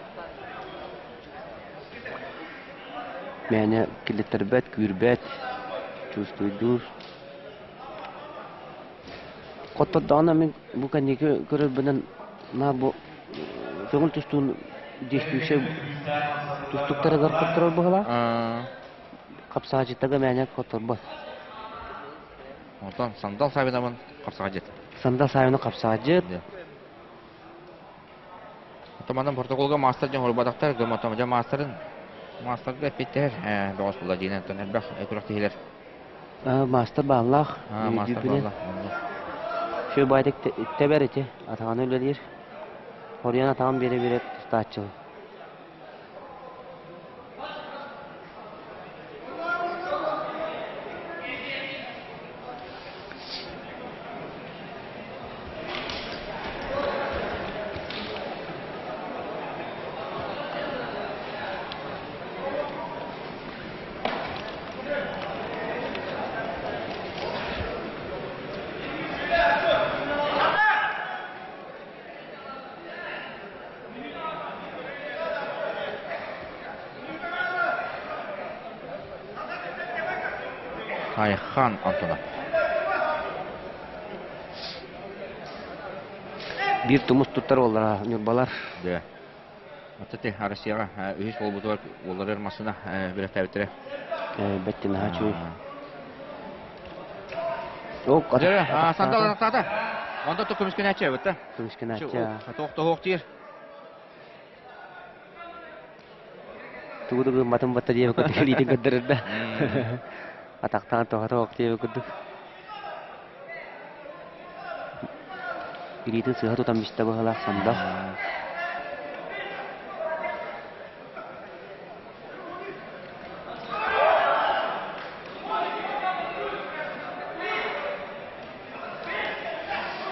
Мээнэ киллэттэрбэт, күүрбэт, чувствуйдуур. Хоттордоҕуна мин бу кэнники көрөрбүнэн на бу көҥүл тустуун действующай тустуктарыгар хотторор быһыылаах. Хапсаҕадьыттарга мээнэ хотторбот. Онтон Сандал Савиновын хапсаҕадьыт. Сандал Савинов хапсаҕадьыт. Оттон протоколга маастар дьон хорбатахтар, гыматом дьэ маастарын маастарга эппиттэр бөҕөс була диэн оттон элбэх күрэхтэһиилэр. Маастар бааллаах. Маастар бааллаах. Шөй баайтык тэбэр ити, атаҕаны үлэлиир. Хоруйан атаҕын биэрэ-биэрэ тустааччы. Айхан Антонов. Биир тумус туттар уоллара Ньурбалар. Да. Аты Россияҕа үһүс буолбутугар уолларыгар массыына бэлэхтээбиттэрэ. Бэттин наһаа үчүгэй. Сандал атахтаата. Онто то көмүскэнээччи эбит да. Көмүскэнээччи. Тоох диир. Тугу да гымматын батта диэбит курдук илиитин көрдөрөр да. Атахтаан тоҕо тоох диэбит курдук. Илиитин сыыһа тутан бистэ быһалаах сандал.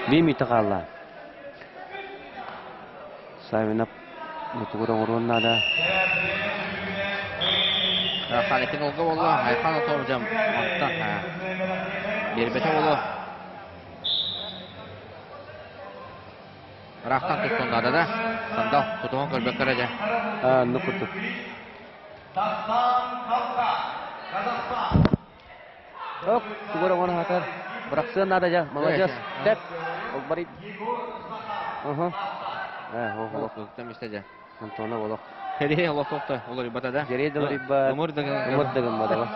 Биир мүнүүтэ хаалла. Савинов мутугур оҥоруон наада. Ханикин олга болла, Айхан Отов дьам мантан биэрбэтэ боло. Ыраахтан туттун наада да. Сандал тутуһан көрбөккө эрэ дьэ. Оннук курдук. Ок, тугу эрэ оҥоро сатар. Бырахсыан наада дьэ, молодец. Тэп. Олбарый. Уһу. Э, олох туттан мистэ дьэ. Антонов олох. Херей олох тохто уларыйбата да. Дьэрей да уларыйбат. Ымыр да Ымыр да гымматаҕа.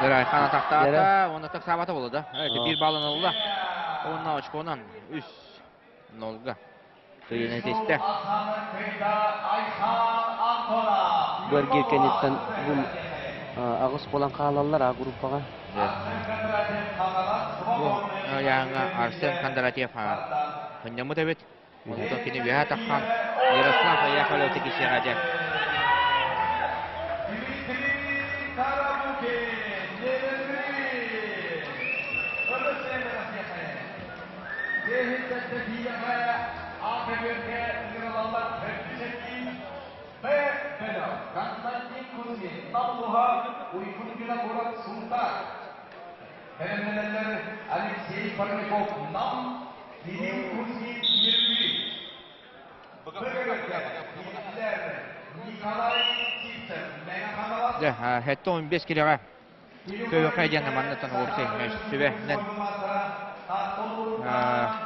Айхан атахтаата, уонна тахсаабата буолла да. Биир баллын ылла. Уонна очконан үс нолга кыйын этистэ. Бу эргиир кэнниттэн бу аҕыс буолан хаалаллар А группаҕа. Бу ыйааҥҥа Арсен Кондратьев хынньаммыт эбит. Онтон кини үөһэ таххан Ярослав Яковлев кисиэҕэ дьэ. Константин Кузьмин, Табуга, Уйгун Винокуров, Сунтар. Бэлэмнэнэллэр Алексей Парников, Нам, Кирилл Кузьмин, Нерюнгри. Николай Сивцев, Мэҥэ Хаҥалас. Дьэ, 75 килэҕэ Көйөхө диэн манна уопсай сүбэнэн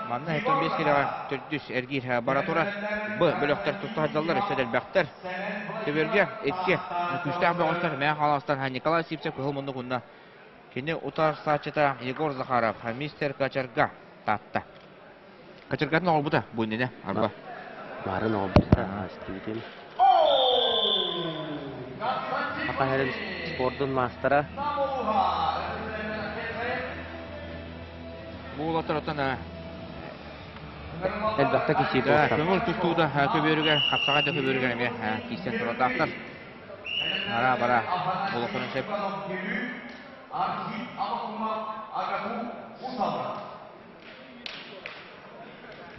манна 75 килэҕэ төрдүс эргиир бара турар. Б бөлөхтөр туста сылдьаллар, өссө да элбэхтэр. Төбөргө икки күүстээх бөҕөстөр Мэҥэ Хаҥаластан Николай Сивцев кыһыл муннук уонна кини утарсааччыта Егор Захаров, мистер Качарга Таатта. Качаргатын оҕолбута бу иннинэ арба. Баарын оҕолбута истибитим. Саха сирин спордун маастара. Бу уолаттар оттон элбэхтэ кисии туохтар. Көҥүл тустууда көбүөрүгэр, хапсаҕай да көбүөрүгэр эмиэ киирсэн турардаахтар. Ара-бара олохторун сөп.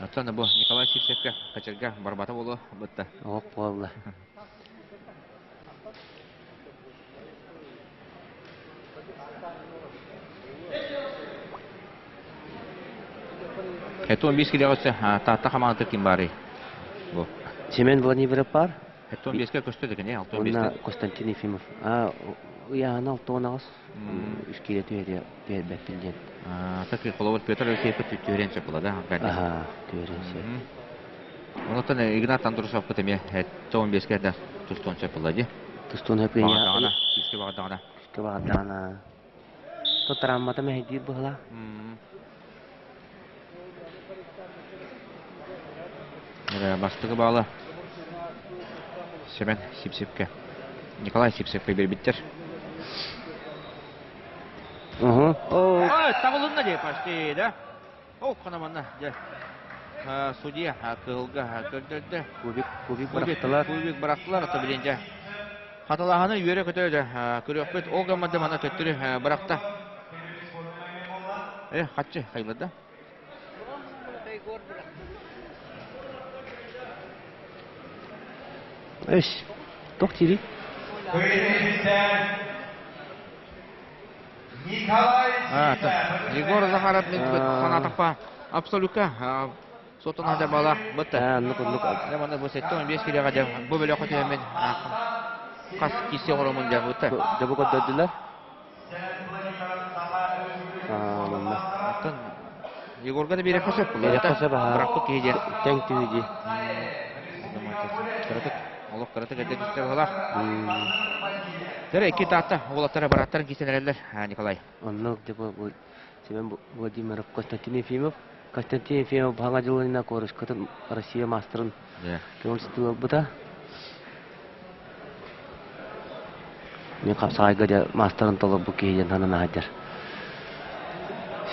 Оттон бу Николай Сивцевкэ качарга барбата буолуо бытта. Ох буолла. Этон бис килэҕэ Таатта хамаандата ким баарый? Бу. Семен Владимиров бар. Этон беске көстө декене, алтон Уонна Константин Ефимов. А ыйаана алтон аҕыс үс киилэ түһэрбэппин диэн. Так холобур Петр Алексеев түһэрэн сөп була да? Аха, түһэрэн сөп. Онтон Игнат Андрусовпут эмиэ 15-ке да тустуон сөп була дии. Тустуон сөп Баҕардаҕына, күүскэ баҕардаҕына. Күүскэ баҕардаҕына. То травмата мэһэйдиир быһыла. Бастакы баала Семен Сипсипке. Николай Сипсипке биэрбиттэр. Ой, табылынна дии почти, да? Ох, ханаманна, дьэ. Судья кыһылга көрдөрдө. Кубик, кубик бырахтылар. Кубик бырахтылар, ата билин дьэ. Хатылааһыны үөрэ-көтө дьэ көрүөхпүт. Ол гаммада мана төттөрү бырахта. Э, хаччы хайларда. Эш, тох тири. Егор Захаров мен санаатахпа абсолютка сотон хадar бала бытта. Оннук оннук. Мана бу 75 килоға дьэ бу бөлөххө түһэммин хас кисе оромун дьэ бытта. Дьэ бу көрдөрдүлэр. Манна. Оттон Егорга да биэрэххэ сөп. Биэрэххэ сөп аһаа. Бырахпыт киһи диэн. Тэҥ түһүү дии. Кыратык, олох кыратык эрдэ түстэ быһалаах. Тара икки таатта уолаттара барааттарын кисэн эрэллэр Николай. Оннук дьэ бу Семен Владимиров, Константин Ефимов. Константин Ефимов баһаҥа дьылына корочкатын Россия маастарын көҥүл ылбыта. Мин хапсаҕайга дьэ маастарын толорбут киһи диэн санана сылдьар.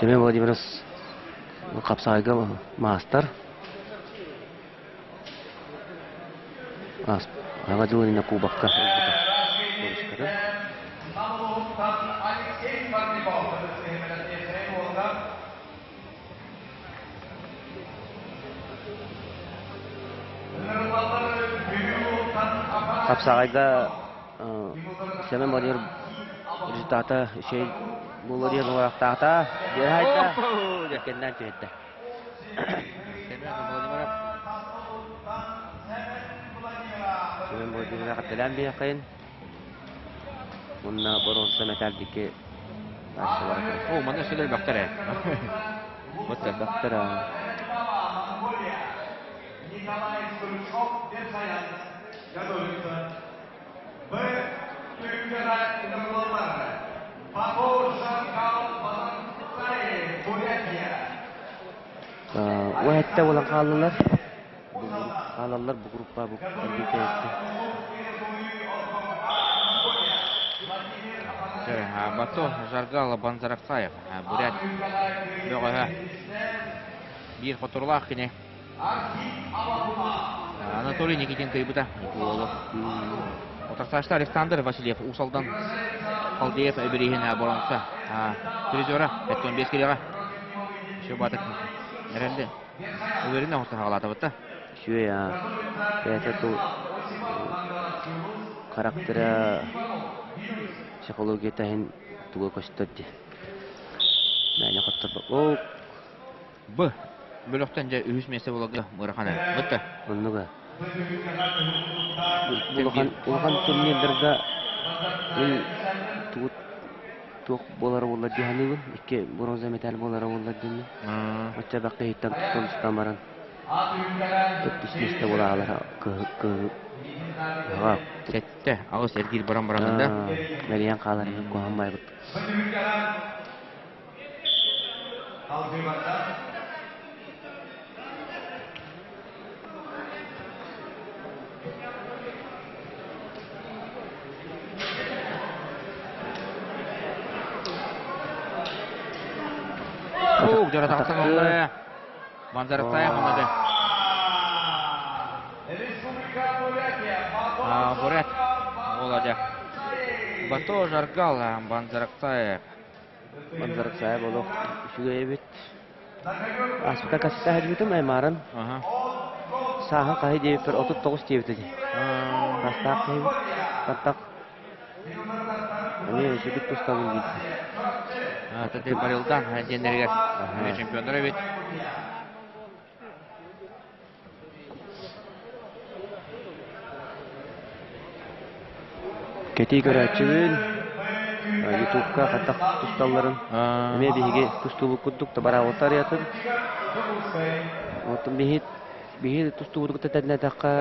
Семен Владимирович хапсаҕайга маастар. Аҕа дьыл иннинэ кубокка ылбыта. Корочката. Хапсаҕайга Семен Владимир результата үчүгэй буолуо диэн уорахтаата. Дьиэһайда кэннээн түһэрдэ. Семен Владимиров. Семен Владимиров эҕэрдэлээн биһиэххин. Уонна боруонса мэтээл диэки О, манна өссө элбэхтэр ээ. Вот элбэхтэр аа. Николай Стручков Верхоян готовится. Б. Түркіға Нұрландар. Бабо Жаркал Балансай, Бурятия. Уһэтте буолан хааллылар. Хаалаллар бу группа бу эргитэ Бато Жаргал Банзараксаев, Бурят бөҕөһө. Биир хоторулаах кини. Анатолий Никитин кыйбыта уолу. Отарсаачта Александр Васильев Усалдан Халдеев бирииһин боронса призера 75 килоҕа. Еще батык эрэлли. Уверенно оҥосто хаалаатабытта. Үчүгэй аа. Бэйэтэ тыл характера психологията иһин туга көстөр дии. Мээнэ хотторбот. Оо, Б. Бөлөхтөн дьэ үһүс миэстэ буоларга ыарахан ээ. Бытта. Оннуга. Улахан, улахан турнирдарга мин тугу туох буолара буолла дии саныыбын. Икки бронза медаль буолара буолла диэммин. Оччо элбэх киһиттэн туттан баран төрдүс миэстэ буолаалара кыһы Сэттэ, аҕыс эргиир баран баран да. Мэлийэн хаалар куһаҕан байбыт. Уук дьоро тахсан олло. Манзараттаев оннады. Бурят Володя. Бато Жаргал Банзарактаев. Манзараксаев олох үчүгэй эбит. Ааспыта кассета сылдьыбытым аймааран. Сааһын хаһый диэбиппэр 39 диэбитэ дии. Саастаах киһибит. Таттах эмиэ үчүгэй тустабын диир. Таты Барилдан диэннэригэр чемпионнар эбит. Кэтии көрөөччүбүн, Ютубка хаттах тусталларын эмиэ биһиги тустуубут курдук табараабыттар арыйатын. Оттон биһи биһи тустуубутугар тэтэннэтэххэ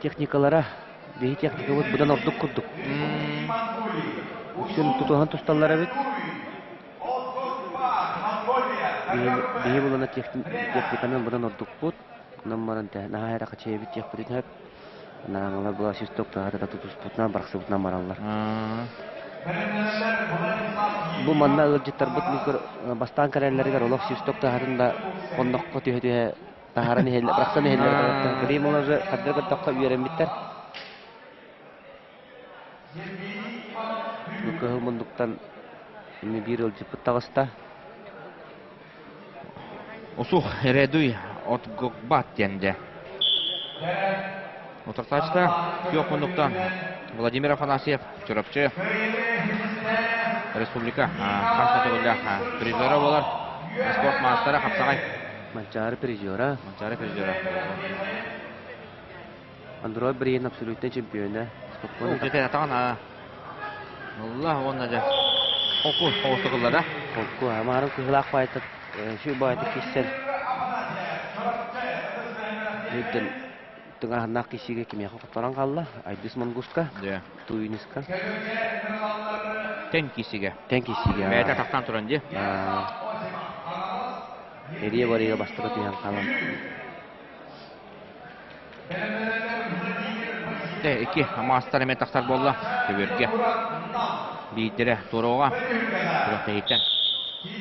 техникалара биһи техникабыт быдан ордук курдук. Үксүн тутуһан тусталлар эбит. Биһи булана техниканан быдан ордукпут. Онон баран наһаа эрэ хачайбыт диэхпитин сөп. Анараҥалар була сүсток таһата тутуспутунан барахсыбытынан бараллар. Бу манна ыалдьыттарбыт бастаан кэлэллэригэр олох сүсток таһатын да хонноххо түһэ-түһэ таһааран иһэллэр, барахсан иһэллэр. Кэлин уже хардары көрдөххө үөрэммиттэр. Бу кыһыл муннуктан ими биир ыалдьыппыт таҕыста. Усух Редуй от Гокбат диэн дьэ. Утарсааччыта күөх муннуктан Владимир Афанасьев, Чурапчы Республика хас да төгүллээх призера буолар. Спорт маастара хапсаҕай. Манчаары призера. Манчаары призера. Андрой Бриен абсолютнай чемпиона. Спокойно. Дьэ атаҕын Алла уонна дьэ холку оҕустукуллара. Холку амарын кыһылаах баайта сүү баайта киссен. Үрден тыҥаһыннаах киссиге кимиэхэ хотторон хаалла. Айдыс Монгуска, Туйниска. Тэн киссиге. Тэн киссиге. Бэйэтэ тахтан туран дии. Эрие барыга бастакы түһэн хаалан. Дэ икки маастар эмэ тахсар буолла көбүөргэ. Биирдэрэ туоруоҕа күрэхтэһииттэн.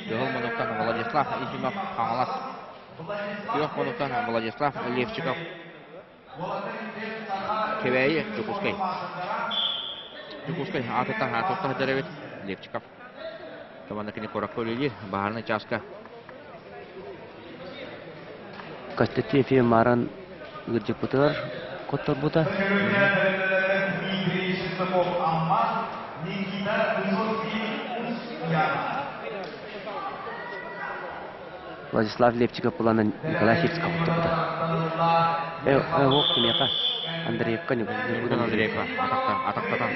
Кыһыл муннуктан Владислав Ефимов Хаҥалас. Күөх муннуктан Владислав Левчиков Кэбээйи Дьокуускай. Дьокуускай аатыттан аатыттан сылдьар эбит Левчиков. Команда кини куоракка үлэлиир баһаарынай чааска Костя Ефимаран ыалдьыппытыгар хотторбута. Владислав Лепчиков буланан Николай Сивцев хотторбута. Э, кимиэхэ? Андреевка Ньургун Андреевка атахтатан.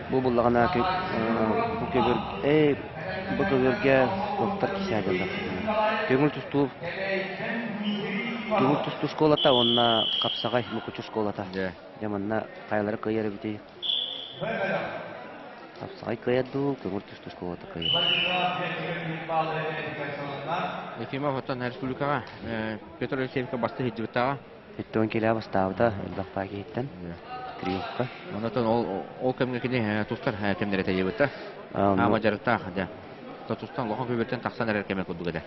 Бу буллаҕына бу көбүр ээ бу көбүргэ туохтар кисээдэллэр көҥүл тустуу көҥүл тустуу школата уонна хапсаҕай мукучу школата дьэ манна хайалара кыайар эбитий хапсаҕай кыайар дуу көҥүл тустуу школата кыайар Ефимов оттон республикаҕа Петр Алексеевка басты сылдьыбыттааҕа. Өттүгүн килээ бастаабыта элбэх баа киһиттэн триумфка. Онтон ол ол кэмҥэ кини тустар кэмнэрэ тэйибитэ. Аама дьарыктаах дьэ. Тустан улахан күбүртэн тахсан эрэр кэмэ курдук этэ.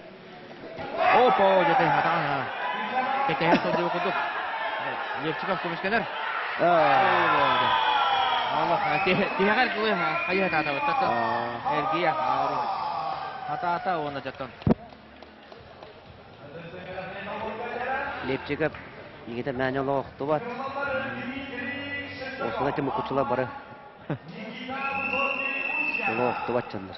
Опа, дьэ атаҕын кэтэһэ сылдьыбыт курдук. Левчиков көмүскэнэр. Аллах, тиһэҕэр дылы хайыһа таатабыт. Эргийэ, хатаата уонна дьаттан. Лепчиков игитэ мээнэ олох охтубат. Осуна этим укучула бары олох охтубат дьоннор.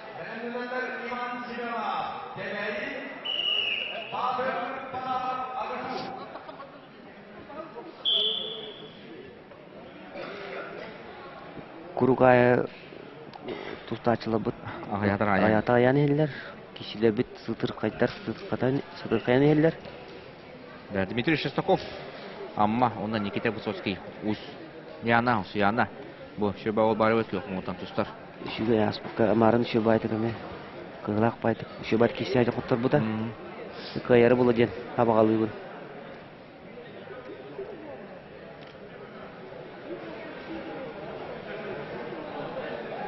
Курук аайы тустааччыларбыт аҕыйата аҕыйаан иһэллэр, киһилэрбит сытырхайдар сытырхайан иһэллэр. Да, Дмитрий Шестаков, Амма, уонна Никита Высоцкий, Уус Яна, Усуяна. Бу Шөбө ол барыбыт күөх муҥутан тустар. Үчүгэй ааспыкка амаарын үчүгэй баайтык эмэ кыһылаах баайтык үчүгэй баайт киһи хотторбута. Кыайары була диэн абаҕалыыбын.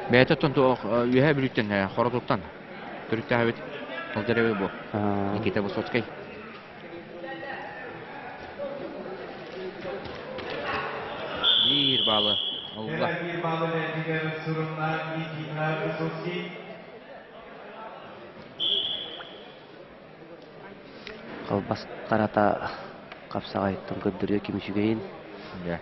Бэйэтэ оттон туох Үөһээ Бүлүүттэн Хоротуттан төрүттээбит сылдьар эбит бу Никита Высоцкай. Биир баалы ылла. Биир баалы бэрдигэр сурунна Никита Высоцкий. Халбас харата хапсаҕайыттан көрдөрүө ким үчүгэйин. Дьэ.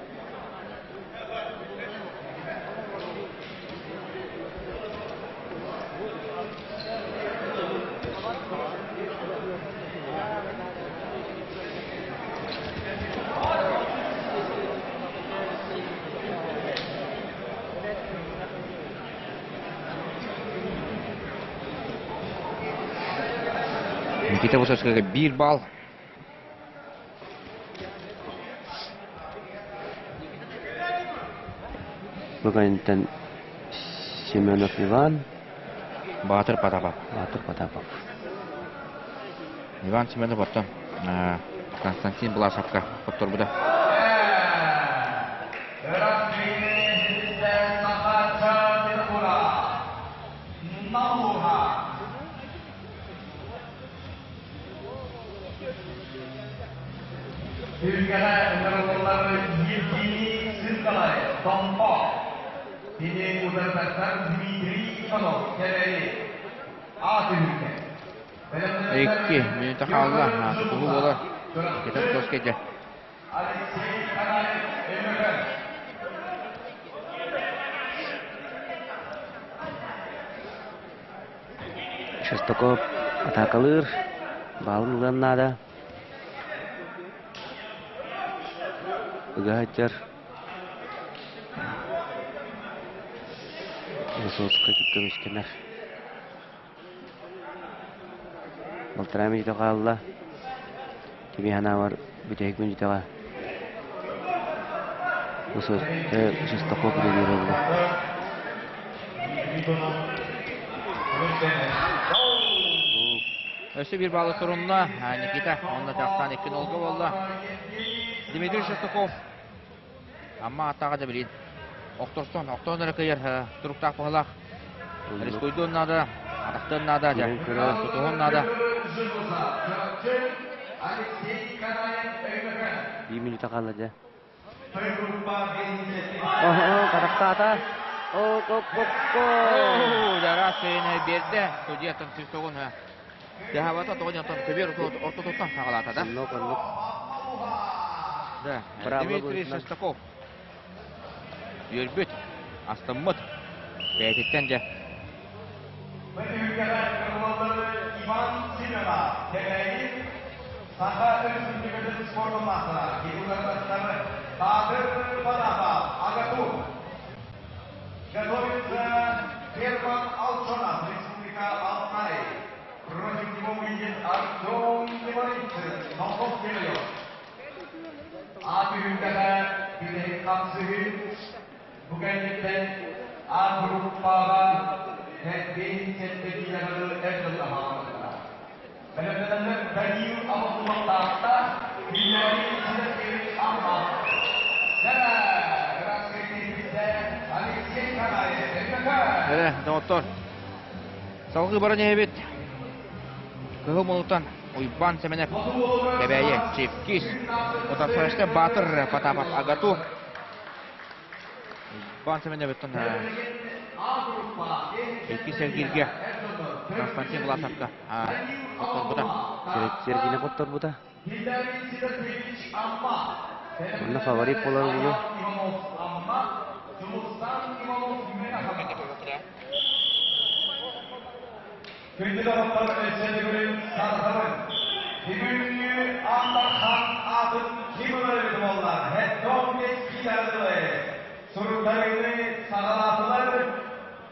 Никита Высоцкайга биир балл. Бу кэнниттэн Семенов Иван. Баатыр Потапов. Баатыр Потапов. Иван Семенов оттон Константин Власовка хотторбута. Түһүлгэҕэ ыҥырыллаллар Евгений Сыркалай, Томпо. Кини утарытаттан Дмитрий Иванов кэлэри А түһүлгэ. Икки мүнүүтэ хаалла. Тутуһуу буолар. Никита Петровскай дьэ. Алексей Канаев, Өймөкөөн. Шестаков атаакалыыр, баалын ылыан наада. Ыга сылдьар. Высоцкай көмүскэнэр. Балтараа мүнүүтэ хаалла. Кими санаабар бүтэһик мүнүүтэҕэ Шестаков үлэлиир буолла. Өссө биир баалы турунна Никита, онно тахсан икки нолга буолла. Дмитрий Шестаков Амма атаҕа да билин. Охторсон, охтон эрэ кыйар туруктаах быһалаах. Рискуйдуон наада, атахтыан наада, тутуһуон наада. Биир мүнүүтэ хаалла дьэ. Оһо, харахтаата. О, коп, коп, коп. Жарас биэрдэ. Судьяттан свистогун Дьаһабата тоҕо дьонтон көбүөр ортотуттан саҕалаата да? Оннук, оннук. Да, Дмитрий Шестаков үөрбүт, астыммыт. Бэйэтиттэн дьэ. Иван Семенов, Кэбээйи, Саха Өрөспүүбүлүкэтин спордун маастара, Егор Баатыр Панапа, АГАТУ. Готовится Герман Алчонов, Республика Алтай. Против него выйдет Артем Леварицын, Московский район. А түһүлгэҕэ бүтэһик хапсыһыы бу кэнниттэн А группаҕа кэлбин сэттэтиилэҕи эр дьонно хаалбыттара. Бэлэмнэнэллэр Данил Абдуллахтаахта, Геннадий Сидоркевич Амма. Алексей Канаев, Эрэ, доҕоттор, салгыы баран иһэбит. Кыһыл мунуттан Уйбаан Сэмэнэп, Кэбээйи, Чипкис, Отарсарашта Баатыр Потапов Агату, Уйбаан Сэмэнэбиттэн иккис эргииргэ Константин Власовка хотторбута. Сергейне хотторбута. Онно фаворит буолар буолуо. Күндү доҕоттор, өссө төгүлүн саататабын. Бүгүҥҥү Антархан аатын ким ылар эбит буолла? Хеттон Бескидардылы суруктарыыны саҕалаатылар.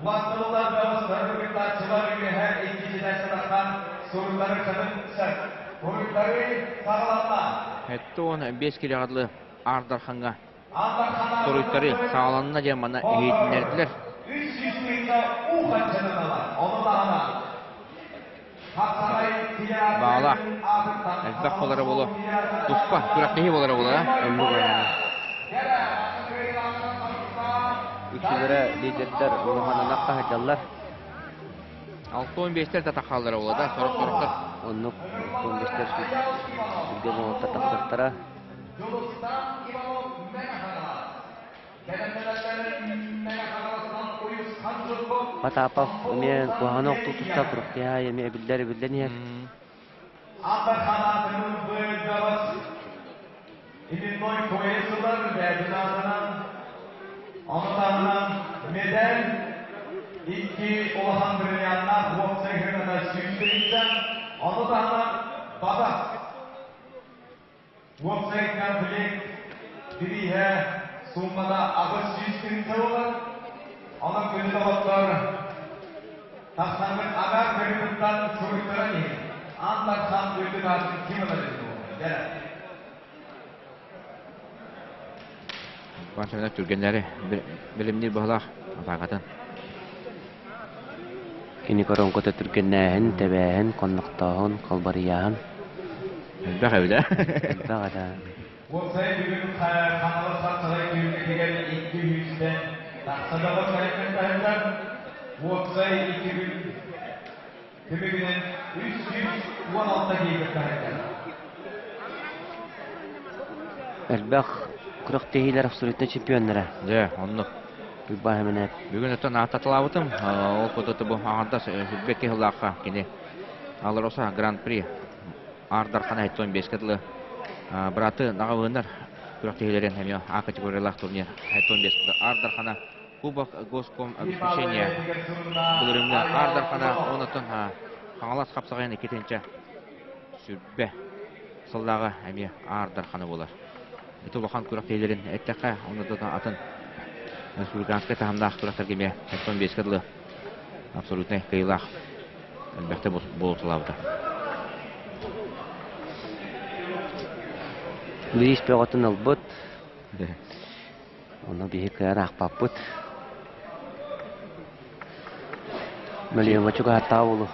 Уаттылар бөҕөстөр кыттааччылар үөһэ иккисинэ сатахтан суруктары чатын сөп. Суруктары саҕаланна. Хеттон 5 килоҕа дылы Ардархаҥҥа суруйтары саҕаланна диэн манна иһитиннэрдилэр. 300 тыһыынча уу ханчаныналар. Ону таһынан Баала элбэх буолара буолуо. Туспа күрэхтэһии буолара буолара. Оннук Үксүлэрэ лидердэр улаханынан хаһыдьаллар. 65-тэр да тахаллара буолла да, сорох-сорохтор. Оннук 65-тэр сүргэ болотта тахсахтара. Потапов эмиэ куһаҕан охтуу туста куруктуйа эмиэ эбиллэр эбиллэн иһэр. Именной поэзиялар бэйэтин Онтанынан медаль икки улахан бриллианнаах уопсай гынана сүүстэриттэн, ону таһынан баба Уопсай комплект бирииһэ сууммата 800 тыһыынча буолар. Онон күндү доҕоттор, тахсаммыт агаар көрүҥүттэн суруйтаран иһин. Аан Дархан үрдүк аатын ким ылар эбит буолла? Дьэ. Панчанар түргэннэри билимниир баһылаах атаакатын. Кини коронкото түргэннээһин, тэбээһин, хоннохтооһун, халбарыйааһын. Элбэх эбит ээ. Элбэх этэ. Уопсай бүгүн Хаҥалас хапсаҕай түһүлгэтигэр 200-тэн тахса бөҕө кэлэн Уопсай 2 күн түмүгүнэн 316 киһи кыттаһыттар. Элбэх күрэхтэһиилэр абсолютнай чемпионнара. Дьэ, оннук. Уйбаан Эмэнээп. Бүгүн оттон ааттаталаабытым, ол курдук бу аҥардас сүрбэ киһилаахха кини Алроса Гран-при Аар Дархан 75-ке дылы бырааты наҕабыыннар күрэхтэһиилэрин эмиэ А категориялаах турнир 75 Аар Дархана Кубок Госком обеспечения былырыыҥҥы Аар Дархана онотон Хаҥалас хапсаҕайын иккитинчэ сүрбэ сыллааҕы эмиэ Аар Дархана буолар. Ити улахан күрэхтэһиилэрин эттэххэ, онно да атын республиканскай таһымнаах күрэхтэргэ эмиэ 75-ке дылы абсолютнай кыайыылаах элбэхтэ буолуталаабыта. Бириис бөҕөтүн ылбыт. Ону биһи кыайан аахпаппыт. Мөлүйүөҥҥэ чугаһаттаҕа буолуо.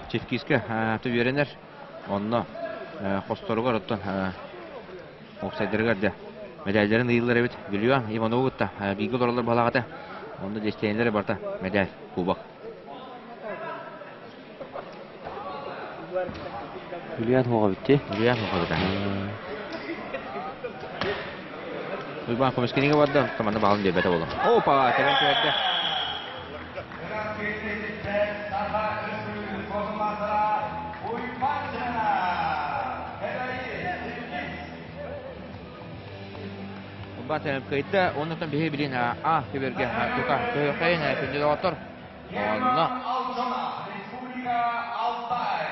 Чевкискэ үөрэнэр. Онно хосторугар оттон уопсайдарыгар да мэдээллэрин ыйыллар эбит. Бүлүүэ Иванову кытта бииргэ олороллор балаҕата. Онно дьэстиэнэлэрэ барыта мэдээл, кубок. Бүлүүэн хуоҕа бүтти. Бүлүүэн хуоҕа бүтэ. Уйбаан көмүскэнигэ барда, команда баалын биэрбэтэ буолла. Опа, кэлэн түһэрдэ. Уйбаан кыйда, оннуттан биһи билин А көбөргө тута көһөкөйүн күндү доҕоттор. Онно Республика Алтай.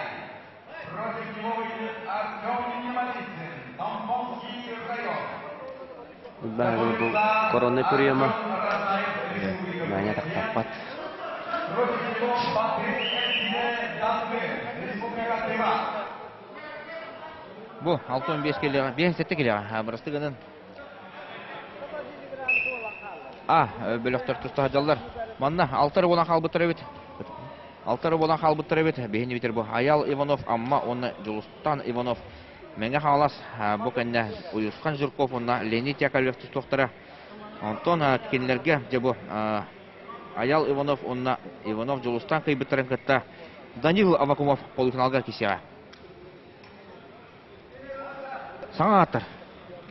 Против него выйдет Артем Немолицын, Томбовский район. Уйбаан бу корона приема Маня тахтаппат. Против него Батыр Дангы, Республика Тыва. Бу 65 келеҕе, 57 келеҕе бырастыы гынан А, бөлөхтөр туста сылдьаллар. Манна алтары буолан хаалбыттар эбит. Алтары буолан хаалбыттар эбит. Биһини битер бу Аял Иванов, Амма уонна Дьулустан Иванов. Мэҥэ Хаҥалас бу кэннэ Уйусхан Жирков уонна Леонид Яковлев тустуохтара. Онтон кинилэргэ дьэ бу Аял Иванов уонна Иванов Дьулустан кыйбыттарын кытта Данил Авакумов полуфиналга кисиэҕэ. Саҥа ааттар.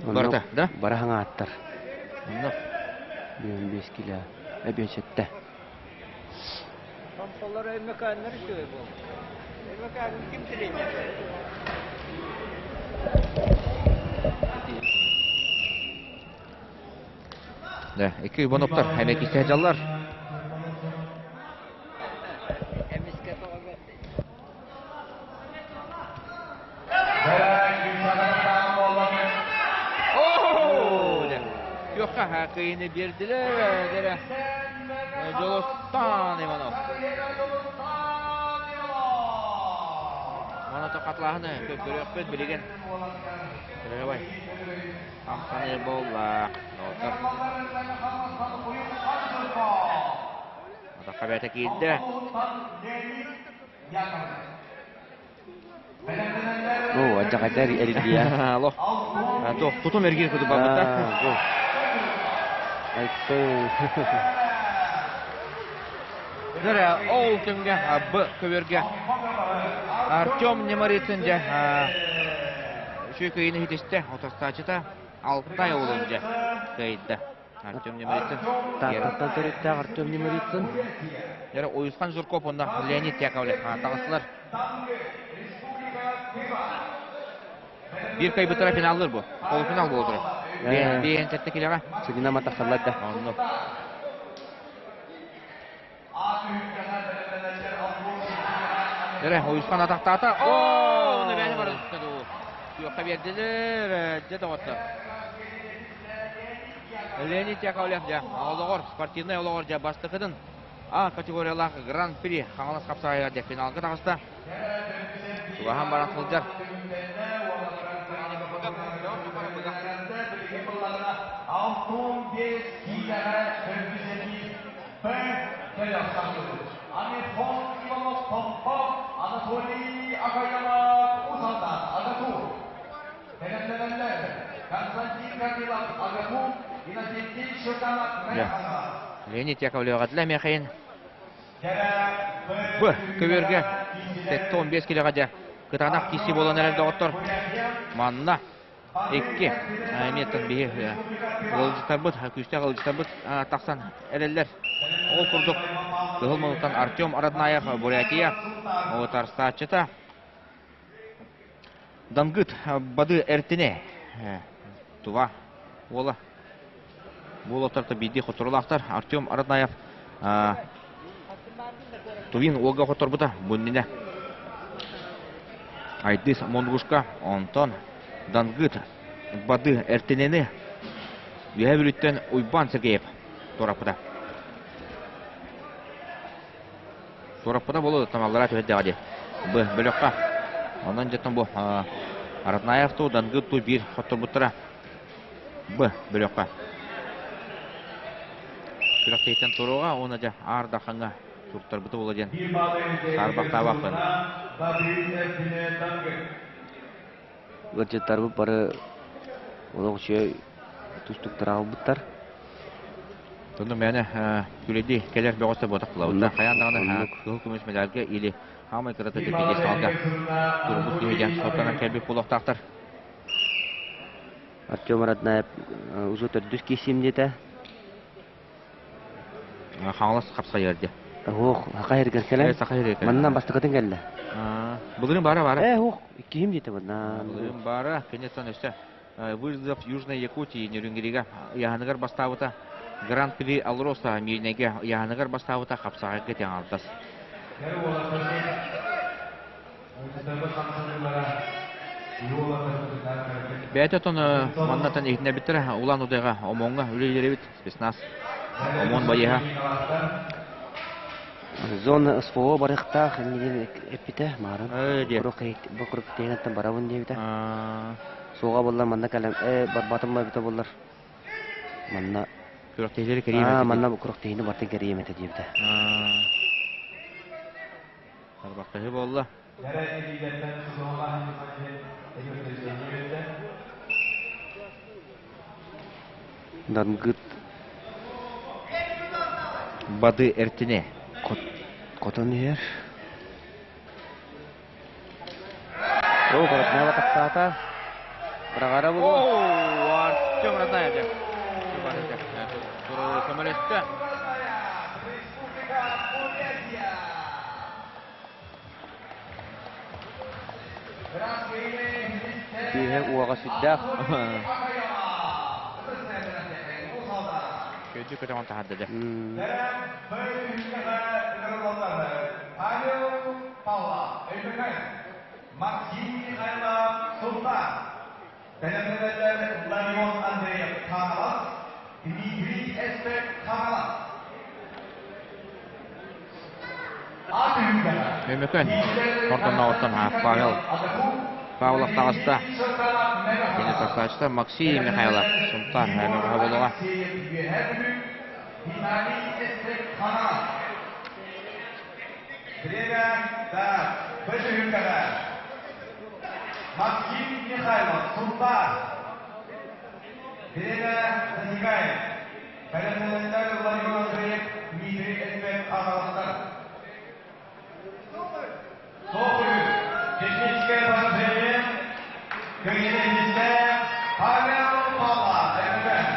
Барыта, да? Бары саҥа ааттар. Онно. 15 кило, 57. Помполар Өймөкөөннөр үчүгэй буолла. Өймөкөөнүн ким тренер? Да, икки Ивановтар эмэ кисэ дьаллар. Эмискэ тоҕо Күөххэ кыйыны биэрдилэр дэрэ Дьолустан Иванов. Маната хатылааһыны көрүөхпүт билигин. Көрөбай. Хамсаныы буолла. Доҕоттор. Атахха бэйэтэ киирдэ. Оо, адьаҕайдар эргийэ. Алло. Туох, тутум эргиир куту барбыта. Айтты. Дөрэ, ол кэмҥэ Б көбүөргэ Артем Немарицын дьэ үчүгэй кыайыыны иһитистэ, отостааччыта Алтай уолун дьэ кыайда. Артем Немарицын. Тааттаттан төрүттээх Артем Немарицын. Дьэ, Уйусхан Жирков уонна Леонид Яковлев таҕыстылар. Биир кыайбыттара финаллыр бу. Полуфинал буола турар. Биэһин сэттэ килэҕэ. Сигина матахсаллар да. Оннук. Дьэ, Уйусхан атахтаата. Оо, оны бэйэ баран Күөххэ биэрдилэр, дьэ доҕоттор. Леонид Яковлев дьэ олоҕор, спортивнай олоҕор дьэ бастакытын А категориялаах Гран-при Хаҥалас хапсаҕайыгар дьэ финалга таҕыста. Чугаһаан баран сылдьар. 65 киилэҕэ төрдүс этии Б бөлөх саҕалыыр. Амирхон Иванов Томпо, Анатолий Агаянов Уус-Алдан, АГАТУ. Бэлэмнэнэллэр Константин Гаврилов АГАТУ, Иннокентий Шутанов Мэханов. Леонид Яковлева Михаил. Б. Көбүөргэ 75 килэҕэ дьэ кытаанах киси буолан эрэр доҕоттор. Манна икки эмиэттэн биһи ыалдьыттарбыт, күүстээх ыалдьыттарбыт тахсан эрэллэр. Ол курдук Кыһыл Мунуттан Артем Роднаев Бурятия утарсааччыта Дангыт Бады Эртине Тува уола Буолаттарта биирдии хотторулаахтар Артем Роднаев Тувин уолга хотторбута бу иннинэ Айдыс Монгушка онтон Дангыт Бады Эртинени Үөһээ Бүлүүттэн Уйбаан Сергеев туораппыта. Туораппыта буолуо тамаллара түһэрдэҕэ дии. Б бөлөххө. Онон дьоттон бу Роднаев ту Дангыт ту биир хотторбуттара. Б бөлөххө. Күрэхтэһииттэн туруоҕа уонна дьэ Аар Дархаҥҥа суруттарбыта буола диэн саарбахтаабаппын. Ыалдьыттарбыт бары олох үчүгэй тустуктара аҕалбыттар. Онно мээнэ күлэди кэлэр бөҕөстө буотах булабыт. Хайаан даҕаны кыһыл көмүс медальга или хаамай кырата пьедесталга турбут киһи диэн суоттанан кэлбит буолуохтаахтар. Артем Роднаев уже төрдүс киһи диэтэ. Хаҥалас хапсайар дии. Ох, саха сиригэр кэлэн. Саха сиригэр кэлэн. Манна бастакытын кэллэ. Былырыын баара баара. Э, ох, иккиһим диэтэ манна. Былырыын баара, кэнниттэн өссө Вызов Южной Якутии Нерюнгрига ыйааһыныгар бастаабыта. Гран-при Алроса Мирнэйгэ ыйааһыныгар бастаабыта хапсаҕайга тэҥ алтас. Бэйэтэ отон маннатан иһитиннэрбиттэрэ Улан Удэҕэ ОМОН-ҥа үлэлиир эбит спецназ ОМОН байыаһа. Зона СВО барыахтаах иннигин эппитэ маарын. Бу куруук тиһигиттэн барабын диэбитэ. Суоҕа буоллар манна кэлэн ээ барбатым эбитэ буоллар манна Күрэхтэһиилэри кэриэм этэ. Манна күрэхтэһиини бартын кэриэм этэ диэбитэ. Тарбахтаһыы буолла. Дангыт Бады Эртине. Хотон иһэр. О, Роднаева тахсаата. Быраҕара булуо. О, Артем Роднаев дьэ. Көмөлөстө. Күүһэ уоҕа сүрдээх. Көдү көтөҕөн таһаарда дьэ. Павел Павлов, Максим Михайлов, Султан. Бэлэмнэнэллэр Ларион Андреев Хаҥалас, Дмитрий Эспек Хаҥалас. Өймөкөөн Хордонноҕуттан Павел Павлов таҕыста. Кини тахсааччыта Максим Михайлов Сунтаар мөҕөһө буолуоҕа. Виталий Эспек Хаҥалас. Время да Бөтүһүккэҕэ Максим Михайлов Сунтаар. Время засекает. Бэлэмнэнэллэр Владимир Андреев, Дмитрий Эспек Хаҥаластар. Соһуйу техническое поражение Көгенеһиттэ Павел Павлов Өймөкөөн.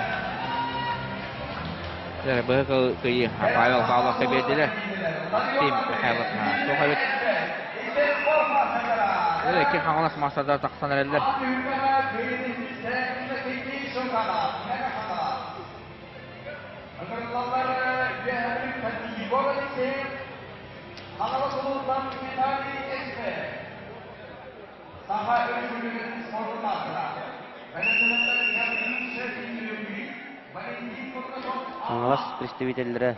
Быһы кыйы Павел Павловка биэрдилэр. Максим Михайлов суох эбит. Икки Хаҥалас маастардар тахсан эрэллэр. Саха Өрөспүүбүлүкэтин спордун маастара, бэлэмнэнэллэр Валентин Курташов Хаҥалас представителлэрэ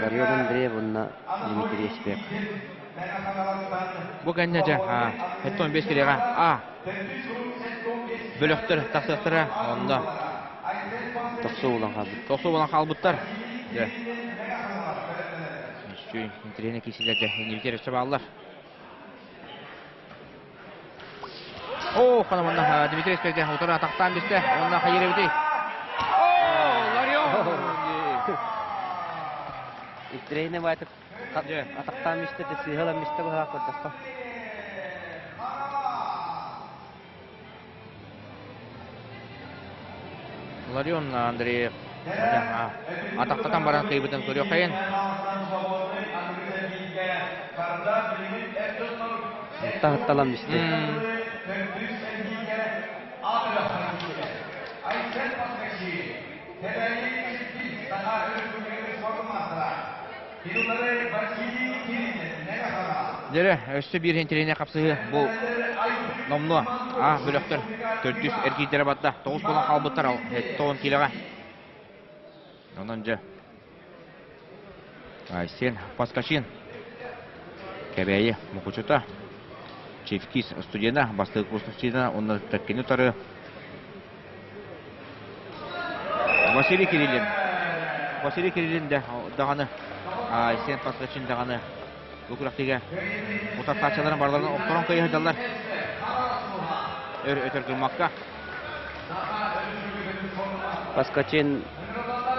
Ларион Андреев уонна Дмитрий Эспек. Бу кэннэ дьэ 75 килиэҕэ А бөлөхтөр тахсыахтара онно. Тохсу булан хаалбыт. Тохсу булан хаалбыттар. Дьэ. Үчүгэй интэриэһинэй киирсиилэр дьэ иннибитигэр өссө бааллар. О, хана манна Дмитрий Спектен утары атахтаан бистэ. Онно хайыр эбитий? О, Ларион! Интэриэһинэй баайтык атахтаан бистэ, сыыһалан бистэ быһаах көрдөххө. Ларион Андреев атахтатан баран кыйбытын көрүөххэйин. Таһытталан бистэ. Дьэрэ, өссө биир интэриэһинэй хапсыһыы бу номнуо а бөлөхтөр төрдүс эргиирдэрэ барда. Тоҕус буолан хаалбыттар 70 киилэҕэ. Онон дьэ Айсен Поскачин Кэбээйи Мукучута Чевкис студена, бастакы курс студена, онно кини утары Василий Кириллин. Василий Кириллин да даҕаны Айсен Поскачин даҕаны бу күрэхтигэ утартааччыларын барыларын охторон кыйа сылдьаллар. Өр өтөр гыммакка. Поскачин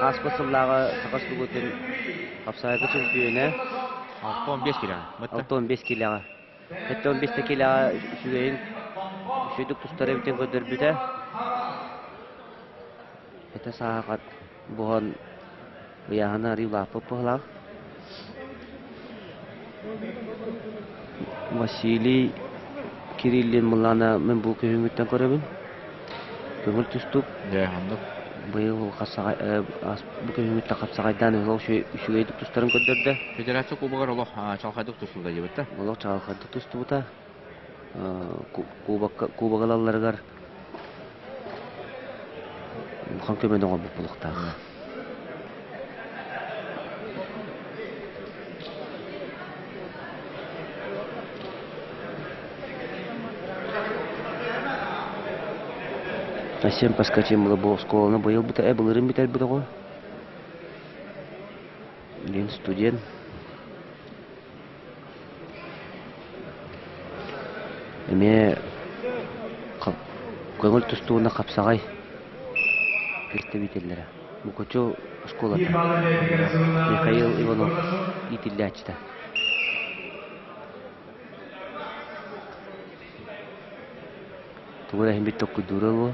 ааспыт сыллааҕы Саха Республикатын хапсаайга чөмпүйүөнэ. 65 килэҕэ. 65 килэҕэ. 75 килэҕэ үчүгэйин үчүгэйдик тустар эбитин көрдөрбүтэ. Этэ сааҕар буһан ыйааһына арыый улааппыт быһыылаах. Василий Кириллин мыллаана мин бу күһүҥҥүттэн көрөбүн. Көҥүл тустуук. Дьэ, оннук. Быйыл бу күһүҥҥүттэн хапсаҕайдаан олох үчүгэйдик тустарын көрдөрдө. Федерация кубогар олох чалхайдык тустубута диэбит да? Олох чалхайдык тустубута. Кубок ылалларыгар улахан көмөнү оҥорбут буолуохтаах. Совсем поскочим было бу оскуоланы быйыл былырыын бүтэрбит оҕо. Диэн студент. Эмиэ көҥүл тустууна хапсаҕай представителлэрэ. Мукучу оскуолата. Михаил Иванов иитиллээччитэ. Тугу эрэ иһин толкуйдуура буо.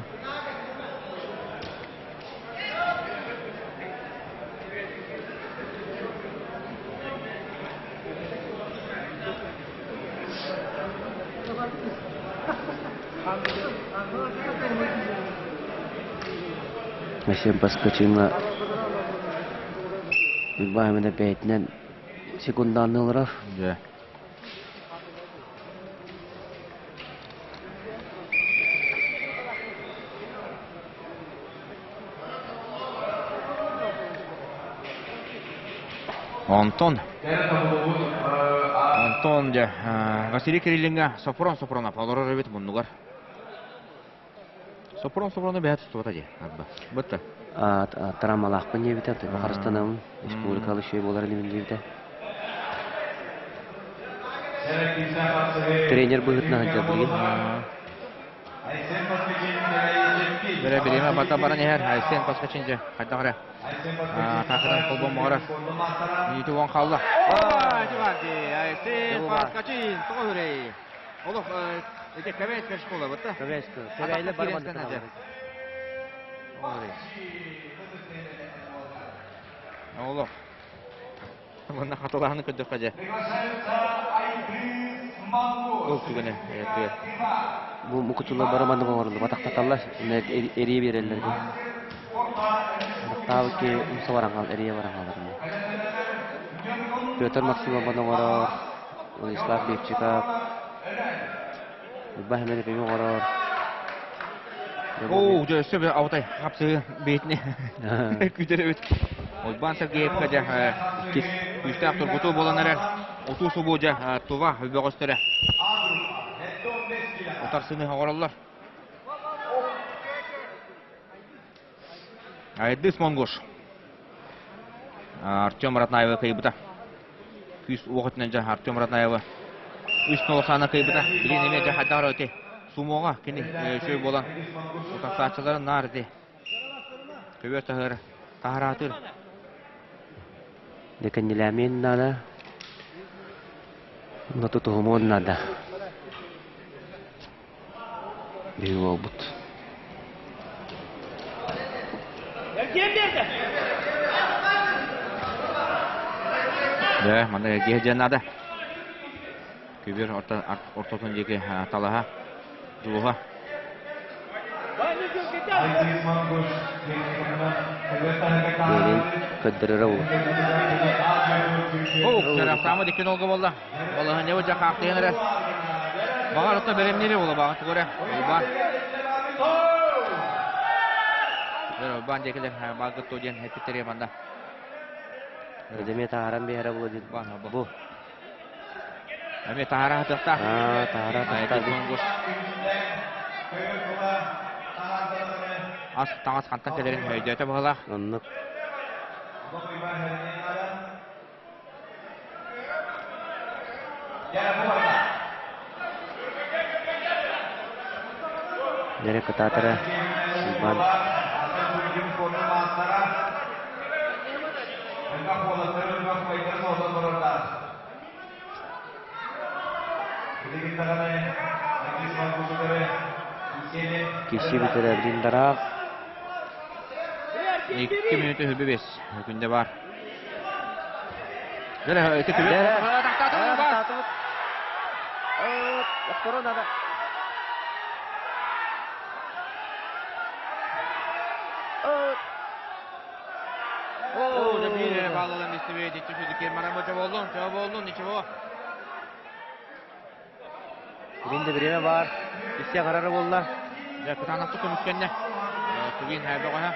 Максим Поскачиҥҥа Уйбаан бэйэтинэн секундаанныы олорор. Дьэ. Онтон Онтон дьэ Василий Кириллиҥҥа Сопрон Сопронов олорор эбит муннугар. Сопрон Сопронов бэйэ тустубата дии арба. Бытта. Травмалаахпын диэбитэ, харыстанабын, республикалы үчүгэй буолар инибин диэбитэ. Тренер быһыытынан сылдьар билигин. Бэрэ бириэмэ бата баран иһэр. Айсен Паскачин дьэ хайдах эрэ атаакадан холбоммоҕор мүнүүтэ уон хаалла. Айсен Паскачин тоҕо үрэй. Олох ити КВС школа бытта. КВС. Кэбээйлэ барман. Олох. Манна хатылаһаны көрдөххө дьэ. Ол түгэнэ тыа. Бу мукучулар бары маннык оҥороллор, батахтаталлар, эрийэ биэрэллэр дии. Батахтаабыт киһи умса баран хаал, эрийэ баран хаалар. Петр Максимов оҥорор, Владислав Левчиков, Уйбаан Хэмэнов эмиэ оҥорор. Оо, дьэ өссө бір аутай хапсыы бэйэтине күүтэр эбит. Уйбаан Сергеевка дьэ иккис күүстээх тургутуу буолан эрэр. Утуу субуу дьэ Тува бөҕөстөрө утарсыны оҥороллор. Айдыс Монгуш. Артем Ратнаева кыйбыта. Күүс уох өттүнэн дьэ Артем Ратнаева үс нолосаана кыйбыта. Билин эмиэ дьэ хайдах эрэ ити сумоҕа кини үчүгэй буолан утарсааччыларын наар ити көбүөр таһыара таһараатыр. Деканилямин надо. Но тутуһумуон надо. Биһиги буолбут. Дьэ, манна эргиэ дьэ надо. Күбүр ортотун диэки талаһа, дьулуһа. Билин көрдөрөрө ол. О, Саама диккен олга болла. Балаһанньабы дьэ хаахтыйан эрэр. Баҕар ото бэлэмнири буола баҕа тугу эрэ. Уйбаан. Дьэ, Уйбаан диэкилэр бааргыт туо диэн эппиттэрэ манна. Эмиэ таһааран биэрэ буолуо диэн. Бу. Эмиэ таһаара сатыахтаах. Аа, таһаара сатыахтаах. Ас таҥас хантан кэлэрин өйдөөтө быһалаах. Оннук. Дьэрэ кытаатара Уйбаан Киси бүтэрэ Блиндараах 2 мүнүүтэ үһү бес күндэ бар. О, да биир баллалан истибит, иччи сүдүкер марамыча боллун, чего боллун, ничего. Билин да время бар. Исте карары болла. Дьэ, кытаанахтык көмүскэннэ. Тугин бөҕөһө.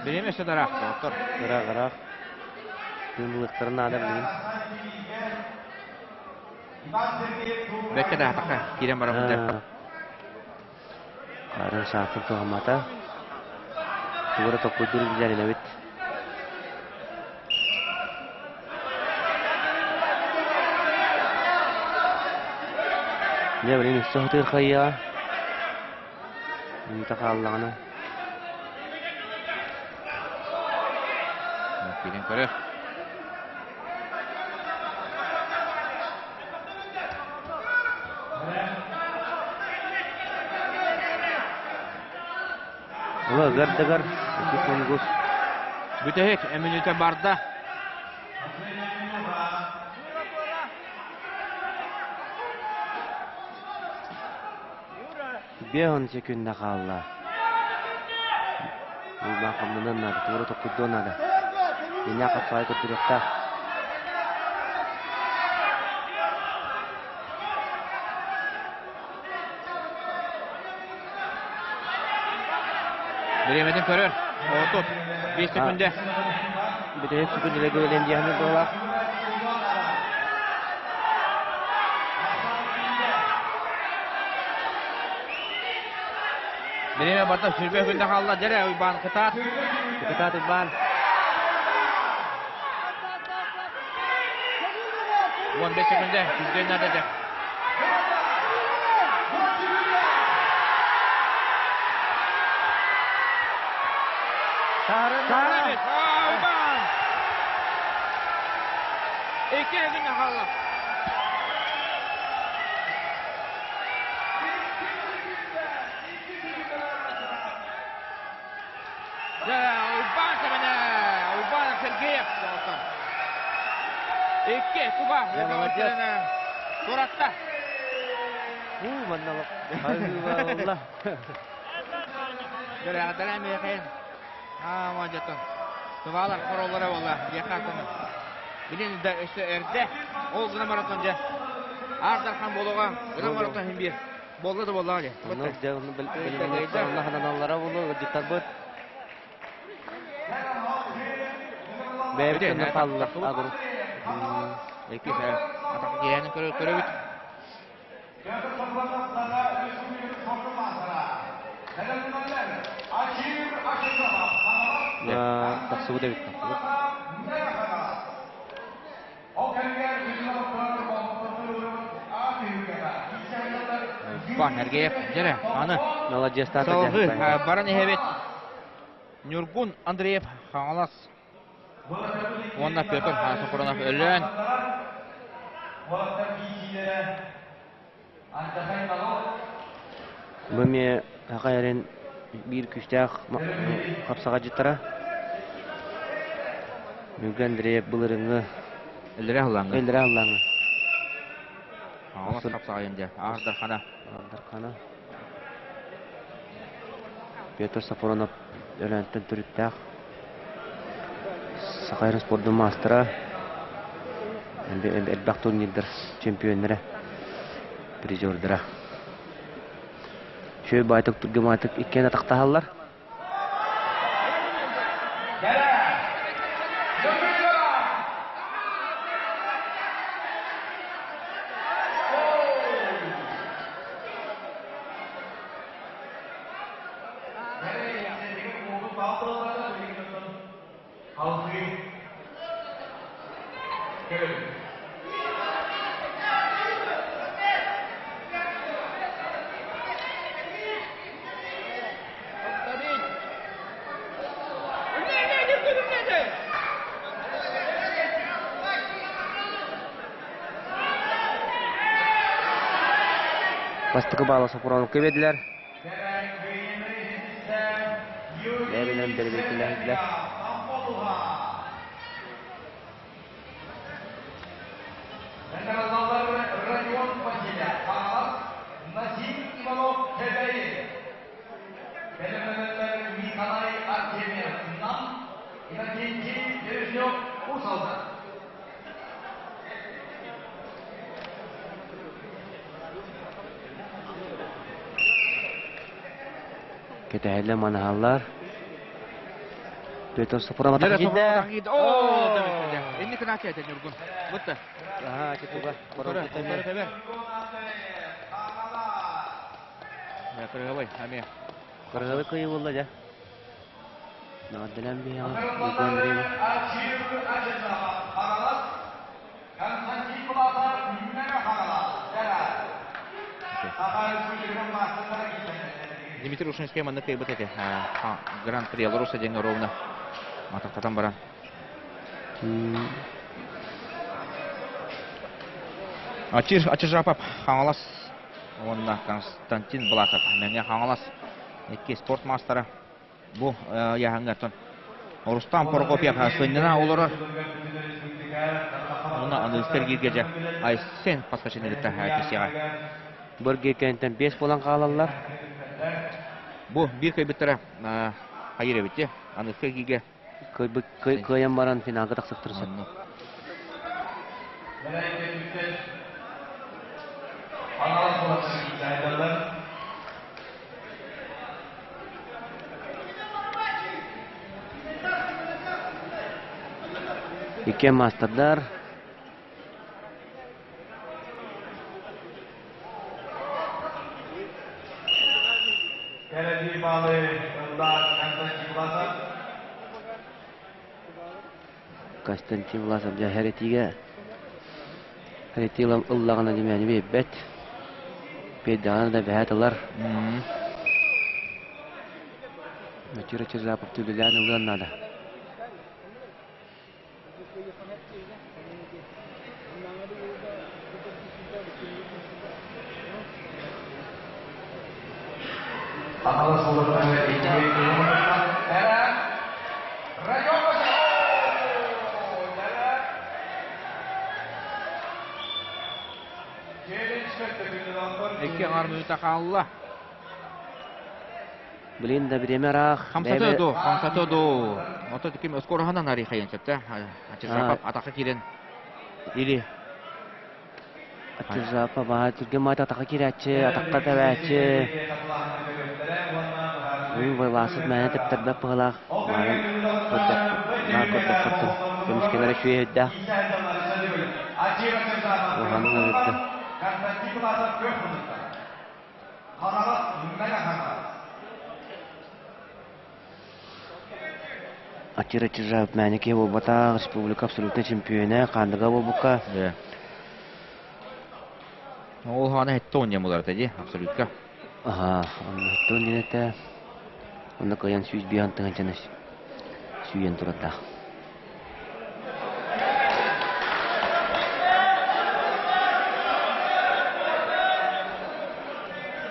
Бириэмэ өссө да ыраах, доҕоттор. Ыраах, ыраах. Тыынылыктарын наада билигин. Бэккэ да атака киирэн бараммыт. Арын саатын туһаммата. Тугура токкуйдуур билэринэбит. Дьэ, билин өссө сатыыр хайыаҕа. Үүтэ хааллаҕына. Киирэн көрөр. Ыла ыгар-дагар, ити кунгус. Бүтэһик мүнүүтэ барда. 5 секунда хаалла. Уйбаан хамнаныан наада, туора токкуйдуон наада. Иннэ хапсаҕай көрдөрүөхтээх. Бириэмэтин көрөр. Отут. 5 секунда. Бүтэһик секундаларга үлэлээн диэхинэ буолар. Бириэмэ барда сүрбэ күндэ хаалла. Дьэрэ Уйбаан кытаат. Кытаат Уйбаан. 15 секунда. Күздүөн наада дьэ. Саарыммыт! Уйбаан! Икки күн хаалла. Уйбаан Сэмэнэ! Уйбаан Сергеев! Икки куба! Молодец! Туратта! Уу, манна Алла. Дөрәҕдэрэ миэхэ аа модьотун. Тывалар хороллоро буолла диэхэ Билин да өссө эрдэ. Ол гына маратон дьэ. Аар Дархан буолуоҕа. Гына маратон иһин биир. Буолла да буоллаҕа дьэ. Онно дьэ онно билин хананаллара буолуо ыалдьыттарбыт. Бэйэбит кэннэ хааллылар агру. Иккис атака кирээнин көрөбүт. Тахсыбыт эбит. Бан Эргеев дьэрэ аны Маладьыастаата салгыы баран иһэбит. Ньургун Андреев Хаҥалас уонна Петр Сопронов Өлөөн. Бу эмиэ саха эрин биир күүстээх хапсаҕайдьыттара. Ньургун Андреев былырыҥҥы Өллөрө аһыллааҥҥы. Өллөрө аһыллааҥҥы. Хаҥалас хапсаҕайын дьэ Аар Дархана. Аар Дархана. Петр Сафронов Өлөөнтөн төрүттээх Саха эрэ спордун маастара, элбэх турнирдар чемпионнара, призердара. Үчүгэй баайтык түргэн иккиэн атахтаһаллар. Бастакы баала Сопуроновка биэрдилэр. Бэйэлэрин бэрэбиэркэлээһиннэр. Кэтэһэллэр, манаһаллар. Петр Сафронов киирдэ. Оо, инни кынааччы этэ Ньургун. Бутта. Аха, титуга. Кырыһабай, амия. Кырыһабай кыйы буолла дьэ. Наҕардалян биһиэҕэ Ньургун Андреева. Дмитрий Ушинский маннык кыайбыт этэ. Гран-при Алроса диэҥҥэ ровно атахтатан баран. Ачир Ачижапов Хаҥалас уонна Константин Блатов Мэҥэ Хаҥалас икки спорт маастара. Бу яһаҥҥаттан Рустам Прокопьев сынньана олорор. Онно аныгыстар кииргэ дьэ Айсен Паскачины кытта кисиэҕэ. Быргы кэнтэн 5 буолан хаалаллар. Бу биир кыайбыттара хайыр эбит дии. Аныгыска кииргэ Кыайан баран финалга тахсыахтара сөп. Иккиэн маастардар. Константин Власов дьэ хэрэтиигэ хэрэтии ыллаҕына димээни биэрбэт. Биэрдэҕинэ да бэһээт ылар. Мөтүрэ Чижапов түлүлээн ылыан наада. Икки аҥар мүнүүтэ хаалла. Блин, да бириэмэ ыраах. Хамсата ду, хамсата ду. Ото ким скороһынан арыйхайын сөптө. Ачыржапов атака киирэн или Ачыржапов баһа түргэн маат атака киирээччи, атахха тэбээччи. Уйун Власов мээнэ тэптэрбэт быһылаах. Маарын көрдөх, наар көрдөххөттөн. Көмүскэнэрэ үчүгэй Улахан ыҥырда. Атир Атиржаев мээнэ киһи буолбатах, республика абсолютнай чемпиона, хаандыга буолбукка. Ол хаана хетте онньа булар ди, абсолютка. Аха, онно хетте онньа этэ. Онно кыайан 105 тыһыынчаны сүүйэн турардаах.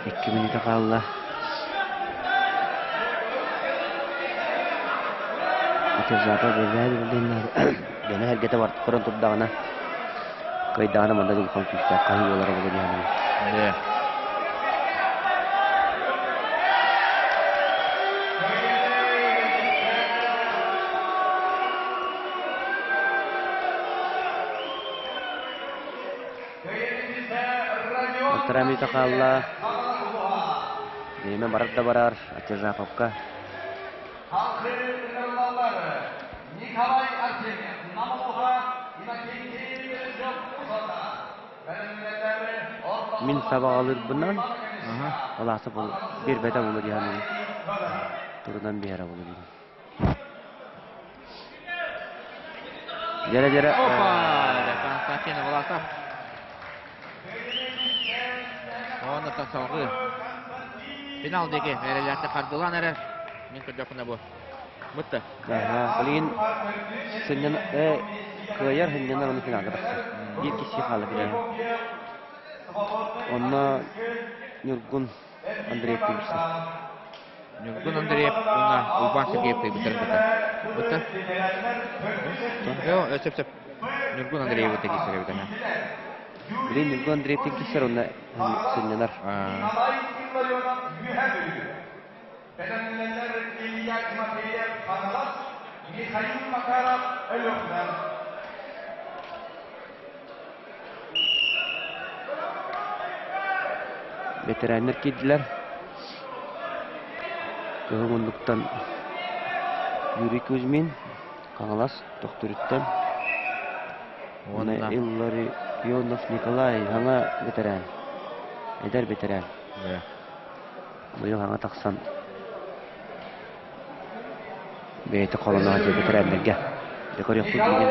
Икки мүнүүтэ хаалла. Атырзаата бэлээн дьоно эргэтэ барт көрөн турдаҕына кыайдаҕына манна дьулхан күүстээх хаһыы буолара буолуо диэн Алтара мүнүүтэ хаалла. Бириэмэ барар да барар, Атержаповка. Мин сабаҕалыырбынан, Алааса биэрбэтэ буолуо дии саныыбын. Турунан биэрэ буолуо диибин. Дьэрэ-дьэрэ. Опа! Константин Власов. Онно салгыы. Финал диэки эрэллээхтик хардылаан эрэр. Мин көрдөхпүнэ бу. Бытта. Аха, билигин сынньана кыайар сынньанар ону финалга тахсар. Биир киһи хаалла билигин. Онно Ньургун Андреев киирсэр. Ньургун Андреев уонна Уйбаан Сергеев кыайбыттарын кытта. Бытта. Йоо, сөп сөп. Ньургун Андреевы киирсэр эбит ана. Билигин Ньургун Андреевтин киирсэр онно сынньанар. Бэлэмнэнэр Илья Тимофеев Хаҥалас, Михаил Макаров Өлүөхүмэ. Бэтэрээннэр киирдилэр. Кыһыл муннуктан Юрий Кузьмин, Хаҥалас Төхтүрүттэн уонна Илларионов Николай хаҥа бэтэрээн, эдэр бэтэрээн. Быйыл хаҥа тахсан бэйэтэ холоно сылдьар бэтэрээннэргэ дьэ көрүөхпүт билигин.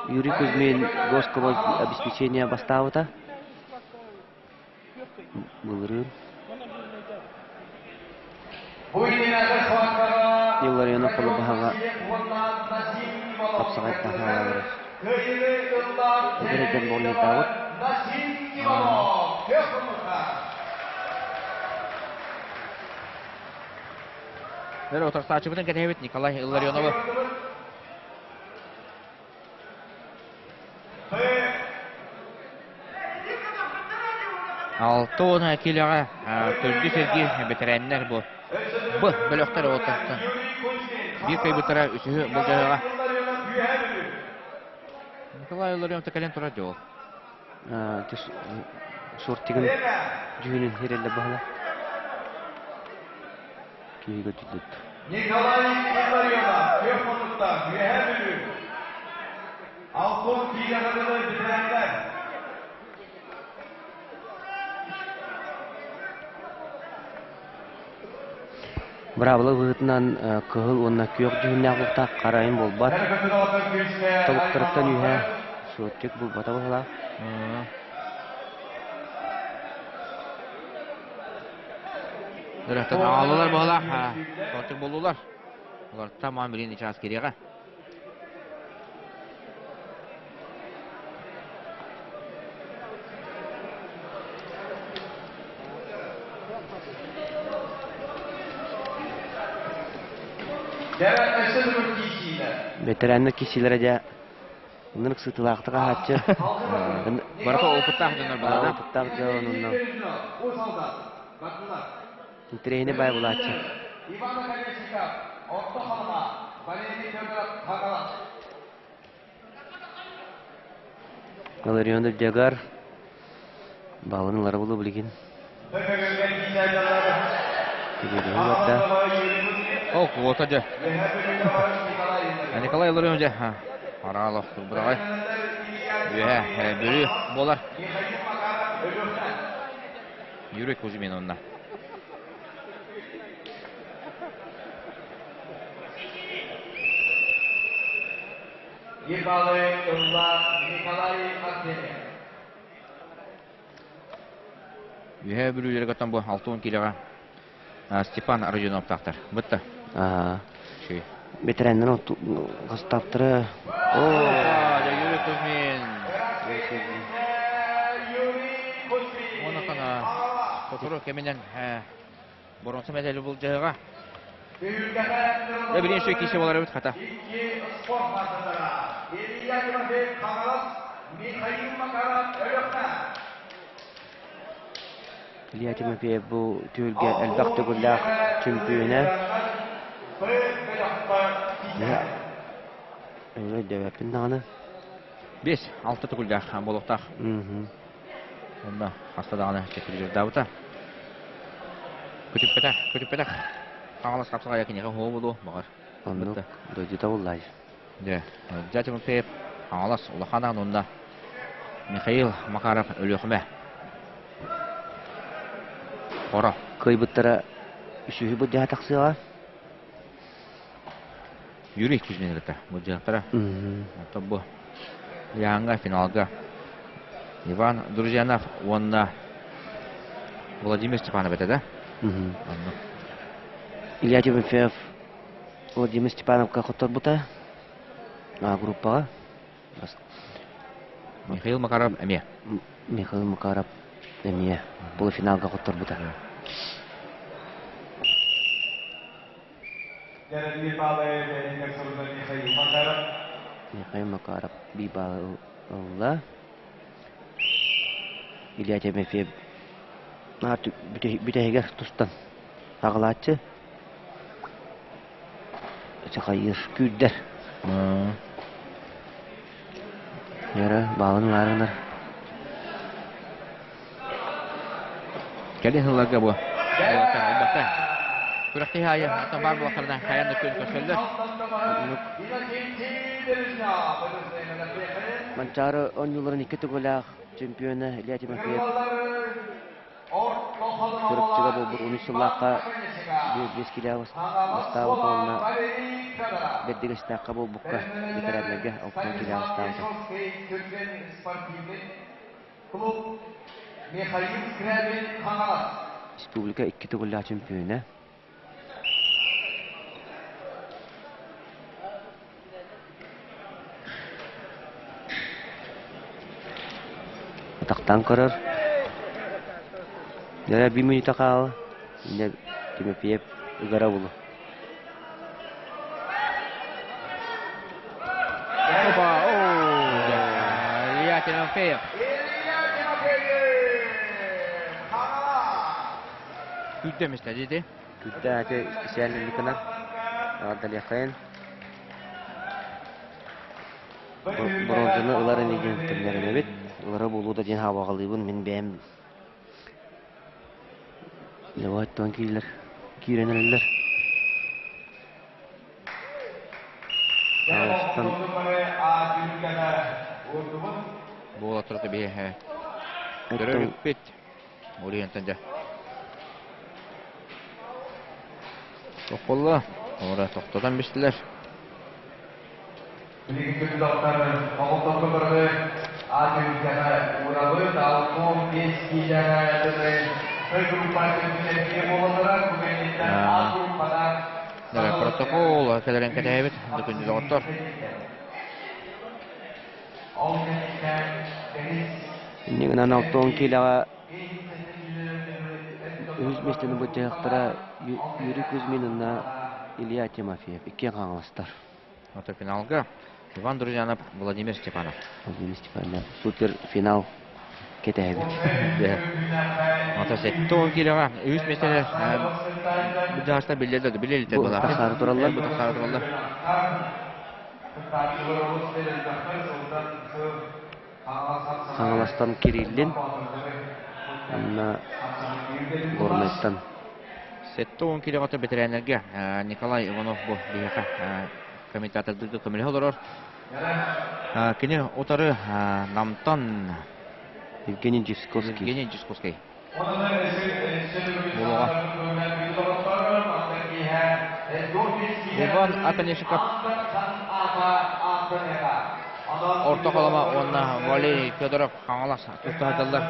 Юрий Кузьмин госкобеспечение бастаабыта. Былырыын Илларионов Холобаһаҕа хапсаҕайдаах хаалаллар. Эдэр дьон буолуйдаабыт. Бэр утарсааччыбытын кэтэһэбит Николай Илларионовы. 60 киилэҕэ төрдүс эргиир бэтэрээннэр бу Б бөлөхтөр уолаттартан биир кыайбыттара үсүһү былдьаһыаҕа. Николай Илларионов кэлэн турар дьол. Суортигын дьүһүнүн хирэллэ баһыла. Киһи көтүллүт. Николай Илларионов, күөх муннуктан, Үөһээ Бүлүү. Алтон киилэҕэ дылы бэтэрээннэр. Быраабыла быһыытынан кыһыл уонна күөх дьүһүннээх буолтаах харайын буолбат. Тобуктарыттан үөһэ суотчук булбата быһыылаах. Өрөттөн аҕаллылар быһыылаах, суотчук буллулар. Олортон маан билин ичаас кириэҕэ. Бэтэрээннэр киирсиилэрэ дьэ ынырык сытыылаахтык аһааччы. Барыта опыттаах дьоннор буолар. Опыттаах дьон онно. Интэриэһинэй баай булааччы. Илларионов Дьагар баалын ылара буолуо билигин. Тибириһи барда. Ол куота дьэ. Николай Илларионов дьэ Аралов турбутаҕай. Үөһэ Бүрү буолар. Юрий Кузьмин онно. Ебалы ылла Николай Артемьев. Үһээ Бүлүүлэргэ оттон бу 60 килоҕа Степан Родионовтаахтар. Бытта. Ветераннар хастаптара. О, Юрий Кузьмин. Онотон сотору кэминэн боронса медали булдьаһыга. Дэ билин шөй кисе болар эбит хата. Илья Тимофеев Хаҥалас, Михаил Макаров Өлөхмө. Илья Тимофеев бу түһүлгэ элбэх төгүллээх чөмпүйүөнэ. Өйдөбөппүн даҕаны. 5-6 төгүллээх буолуохтаах. Онно хаста даҕаны чэппирдьирдаабыта. Көтүппэтэх, көтүппэтэх. Хаҥалас хапсаҕайа киниэхэ уһуо буолуо, баҕар. Оннук, дойдута буллай. Дьэ, Дьэ Тимофеев Хаҥалас улахан аан уонна Михаил Макаров Өлүөхүмэ. Хоро. Кыайбыттара үсүһү былдьаһа тахсыаҕа. Юрий Кузьмин кытта былдьаһыктара. Оттон бу ыйааһыҥҥа финалга Иван Друзьянов уонна Владимир Степанов этэ да? Оннук. Илья Тимофеев Владимир Степановка хотторбута группаҕа. Михаил Макаров эмиэ. Михаил Макаров эмиэ полуфиналга хотторбута. Михаил Макаров биир баалы ылла. Илья Тимофеев бүтэһигэр тустан аҕалааччы. Чахайыыр күүрдэр. Яра баалын ылаарынар. Кэлин сылларга бу элбэхтэ күрэхтэһии аайы оттон баар буоллахтарына хайаан да күөн көрсөллөр. Манчаары оонньууларын икки төгүлээх чемпиона Илья Тимофеев Чурапчыга буолбут 13 сыллаахха биэс килэ бастаабыт уонна Бэрдигэстээххэ буолбукка ветераннарга 60 килэ бастаабыта. Республика икки төгүллээх чөмпүйүөнэ. Атахтаан көрөр. Дьэ, биир мүнүүтэ хаала. Инньэ Тимофеев ыгара булу. Опа! Илья Тимофеев. Күүтэмистэ дии. Күүтээти специальный гынан Далехайн бронзаны ылар ини диэн төннөрүнэбит. Ылара буолуо да диэн хаабаҕалыыбын мин бэйэм. Леваттан киирэлэр, киирэн эрэллэр. Аҕыстан Буола турда биһиэхэ. Көрөрүкпүт. Уруйантан дьэ. Тохполло. Ора тохтотон бистилэр. Билигин күндү оҕолторго барыбы аатырыыгаҕа уурабыт 65 киилэҕэ дылы П группа түмүктэргэ буолаллара бу кэнниттэн А группада Протокол кэлэрин кэтэһэбит күндү доҕоттор. Ол кэнниттэн Денис Инньэ гынан 60 киилэҕэ үһүс миэстэни былдьаһыахтара Юрий Кузьмин уонна Илья Тимофеев иккиэн хаҥаластар. Ото финалга Иван Друзьянов, Владимир Степанов. Владимир Степанов. Супер финал кэтэһэбит. Ото 70 килоҕа үһүс миэстэни былдьаһаштар биллэллэр биллэллэр Бу тахсаары тураллар. Бу тахсаары тураллар. Хаҥаластан Кириллин уонна Горнайтан. 70 килоҕа бэтэрээннэргэ Николай Иванов бу биһиэхэ комментатордыырга көмөлөһө олорор. Кини утары Намтан Евгений Дьисковский. Евгений Дьисковский. Булуга. Иван Атанешиков Орто Халыма уонна Валерий Федоров Хаҥалас туттаһыталлар.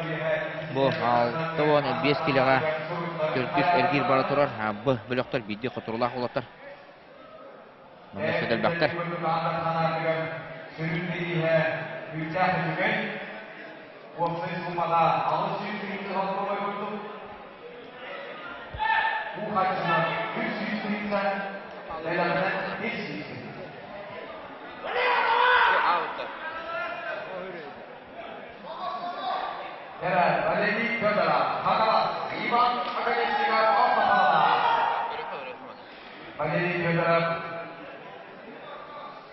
Бу 65 килэҕэ төрдүс эргиир бара турар. Б бөлөхтөр биирдии хотурулаах уолаттар. Манна өссө элбэхтэр. Уопсай суумата 800 солкуобай курдук. Уу харчынан 300 тыһыынча, бэлэҕинэн 500 тыһыынча. Валерий Федоров, Хаҥалас, Иван Оконешников, Орто Валерий Федоров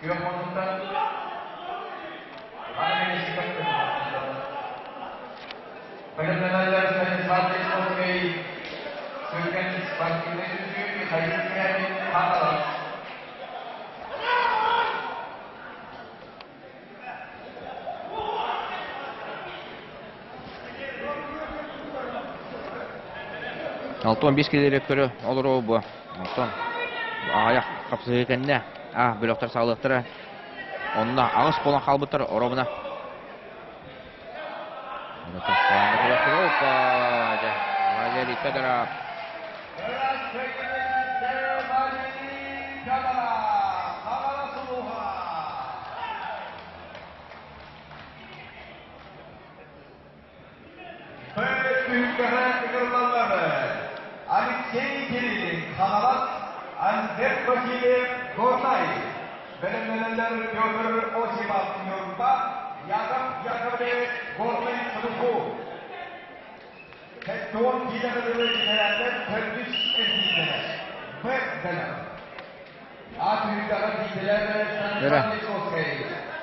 күөх муннуктан Иван Оконешников Бэлэмнэнэллэр Станислав Дьячковскай, Сүргэн спортивнай түмсүү Михаил Скрябин, Хаҥалас. Алтон бис килери көрө олоруу бу. Онтон аҕыйах хапсыһыы кэннэ а бөлөхтөр саҕалыахтара. Онно аҕыс буолан хаалбыттар оробуна. Валерий Федоров. Алексей Кириллин, Хаҥалас, Альберт Васильев, Горнай, бэлэмнэнэллэр Петр Осипов, Ньурба, Яков Яковлев, Горнай Субуху. Хеттон киинэҕэ бэтэрээннэр төрдүс эргиирдэрэ. Б бэлэх. Өрө.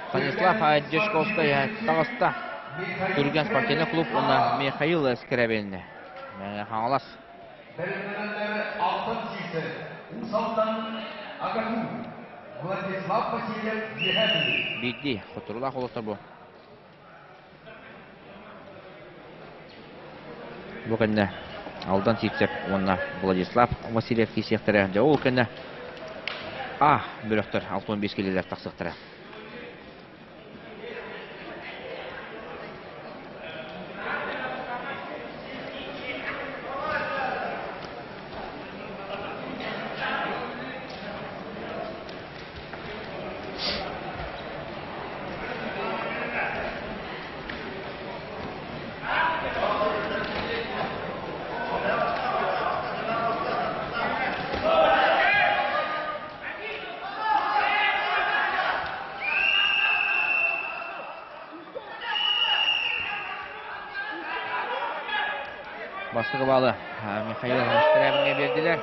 Станислав Дьячковскай таҕыста. Түргэн спортивный клуб уонна Михаил Скрябин Хаҥалас. Бэлэмнэнэллэр Алтан Сиисэ, Уус Алдан, Агату, Владислав Васильев, Үөһээ Бүлүү. Биирдии хотурулаах олоттор бу. Бу кэннэ Алдан Сивцев уонна Владислав Васильев киирсиэхтэрэ. Дьэ ол кэннэ А бөлөхтөр 65 килилэр тахсыахтара. Бастакы баалы Михаил Скрябингэ биэрдилэр.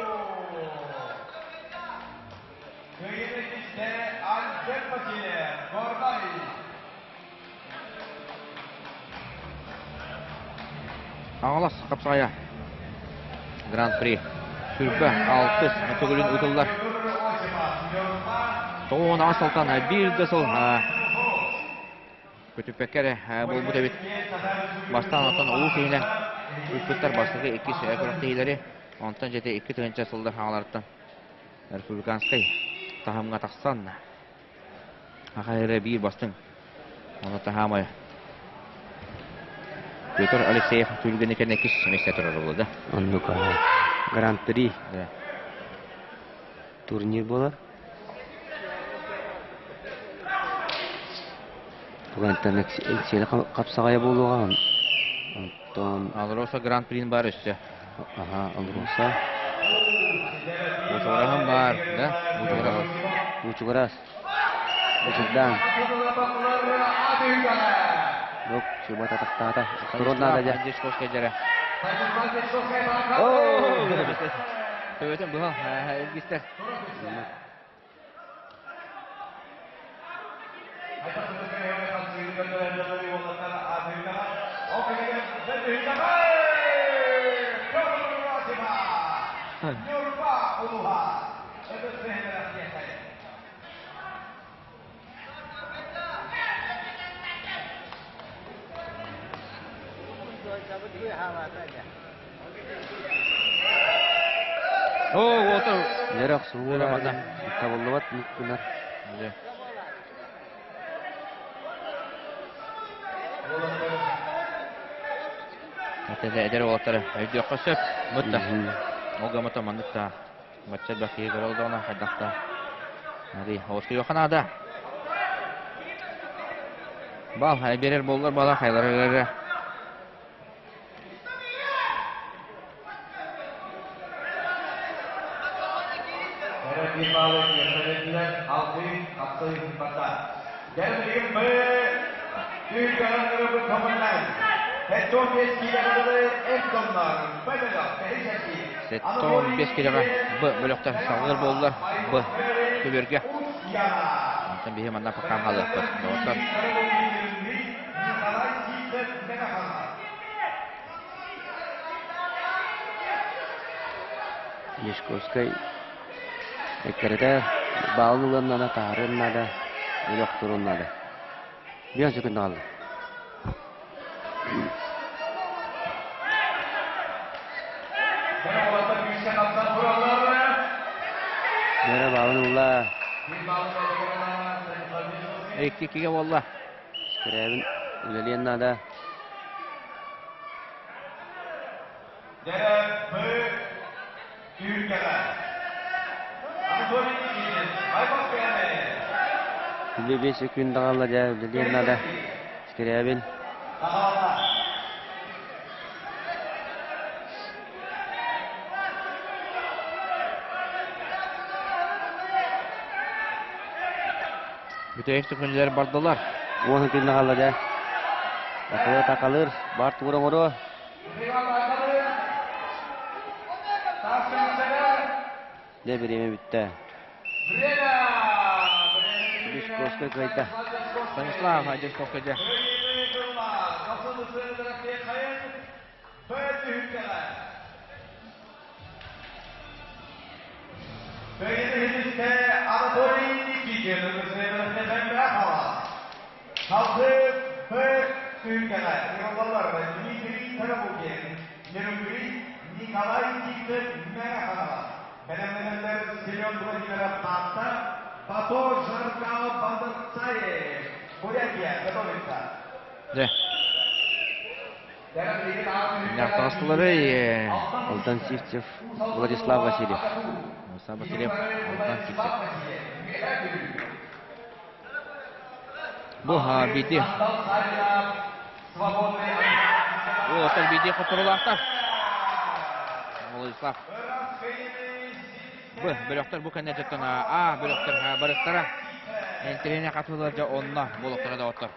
Аҕалас хапсаҕайа Гран-при сүрбэ алтыс төгүлүн ыытыллар. 98 сылтан биир да сыл көтүппэккэ эрэ буолбут эбит. Бастаан оттон улуус иһинэн ыыппыттар бастакы иккис күрэхтэһиилэри, онтон дьэ 2000 сыллар хаҥаларыттан республиканскай таһымҥа тахсан Аха эрэ биир бастыҥ. Ону таһаамай Петр Алексеев түлгүнү кэннэ иккис миэстэ турар буолла да? Оннук Гран-при турнир буолар. Тугантан Эксиэли хапсаҕайа буолуоҕа. Онтон Алроса Гран-прин бар өссө. Аха, Алроса. Уучугараһым баар, да? Уучугарас. Уучугарас. Учурдаан. Лук, чубата тахтаата. Турун наада дьэ. Дьячковскай дьэрэ. Төбөтүн быһа илгистэр. Оо, уоту. Дьэрэ охсуһуулаах табыллыбат гынар. Эдэр уолаттары өйдүөххэ сөп. Бытта. Ол гамата маннык та бачча элбэх киһи көрө олдоҕуна хайдах да Ари, оскуйуохха наада. Бал, биэрэр буоллар бала хайларыгар Сэттэ килэҕэ Б бөлөхтөр салгыр буоллар Б көбүөргэ. Онтон биһи манна пакаан хаалыахпыт. Доҕоттор. Дьячковскай эккирэтэ баалын ылыан наада, таһаарыан наада, өлө охторуон наада. Биир секунд хаалла. Бэрэ баалын ылла. Икки-иккигэ буолла. Скрябин үлэлиэн наада. Үлэ 5 күн даҕалла дьэ үлэлиэн наада. Скрябин. Бүтэһик күннэр бардылар. 10 күн хаалла дьэ. Такалыр такалыр, бар тугур оҥоруо. Дьэ бириэмэ бүттэ. Дьячковскай кыайда. Станислав Дьячковскай дьэ. Дьэ. Таҕыстылары Алдан Сивцев, Владислав Васильев. Владислав Васильев, Алдан Сивцев. Бу биити. Уолаттар биити хотторулаахтар. Владислав. Б бөлөхтөр бу кэннэ дьоттон А бөлөхтөр барыттара. Интэриэһинэй хатылар дьэ онно буолуохтара доҕоттор.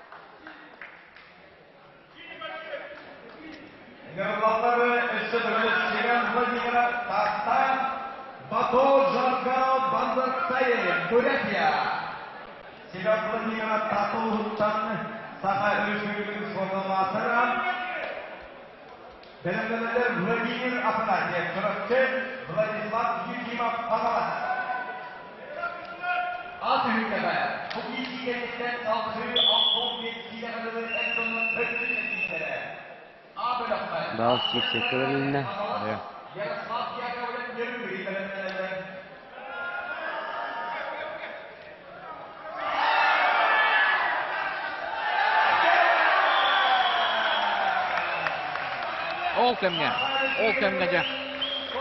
Баал Сивцевкэ бэрилиннэ. Ол кэмҥэ, ол кэмҥэ дьэ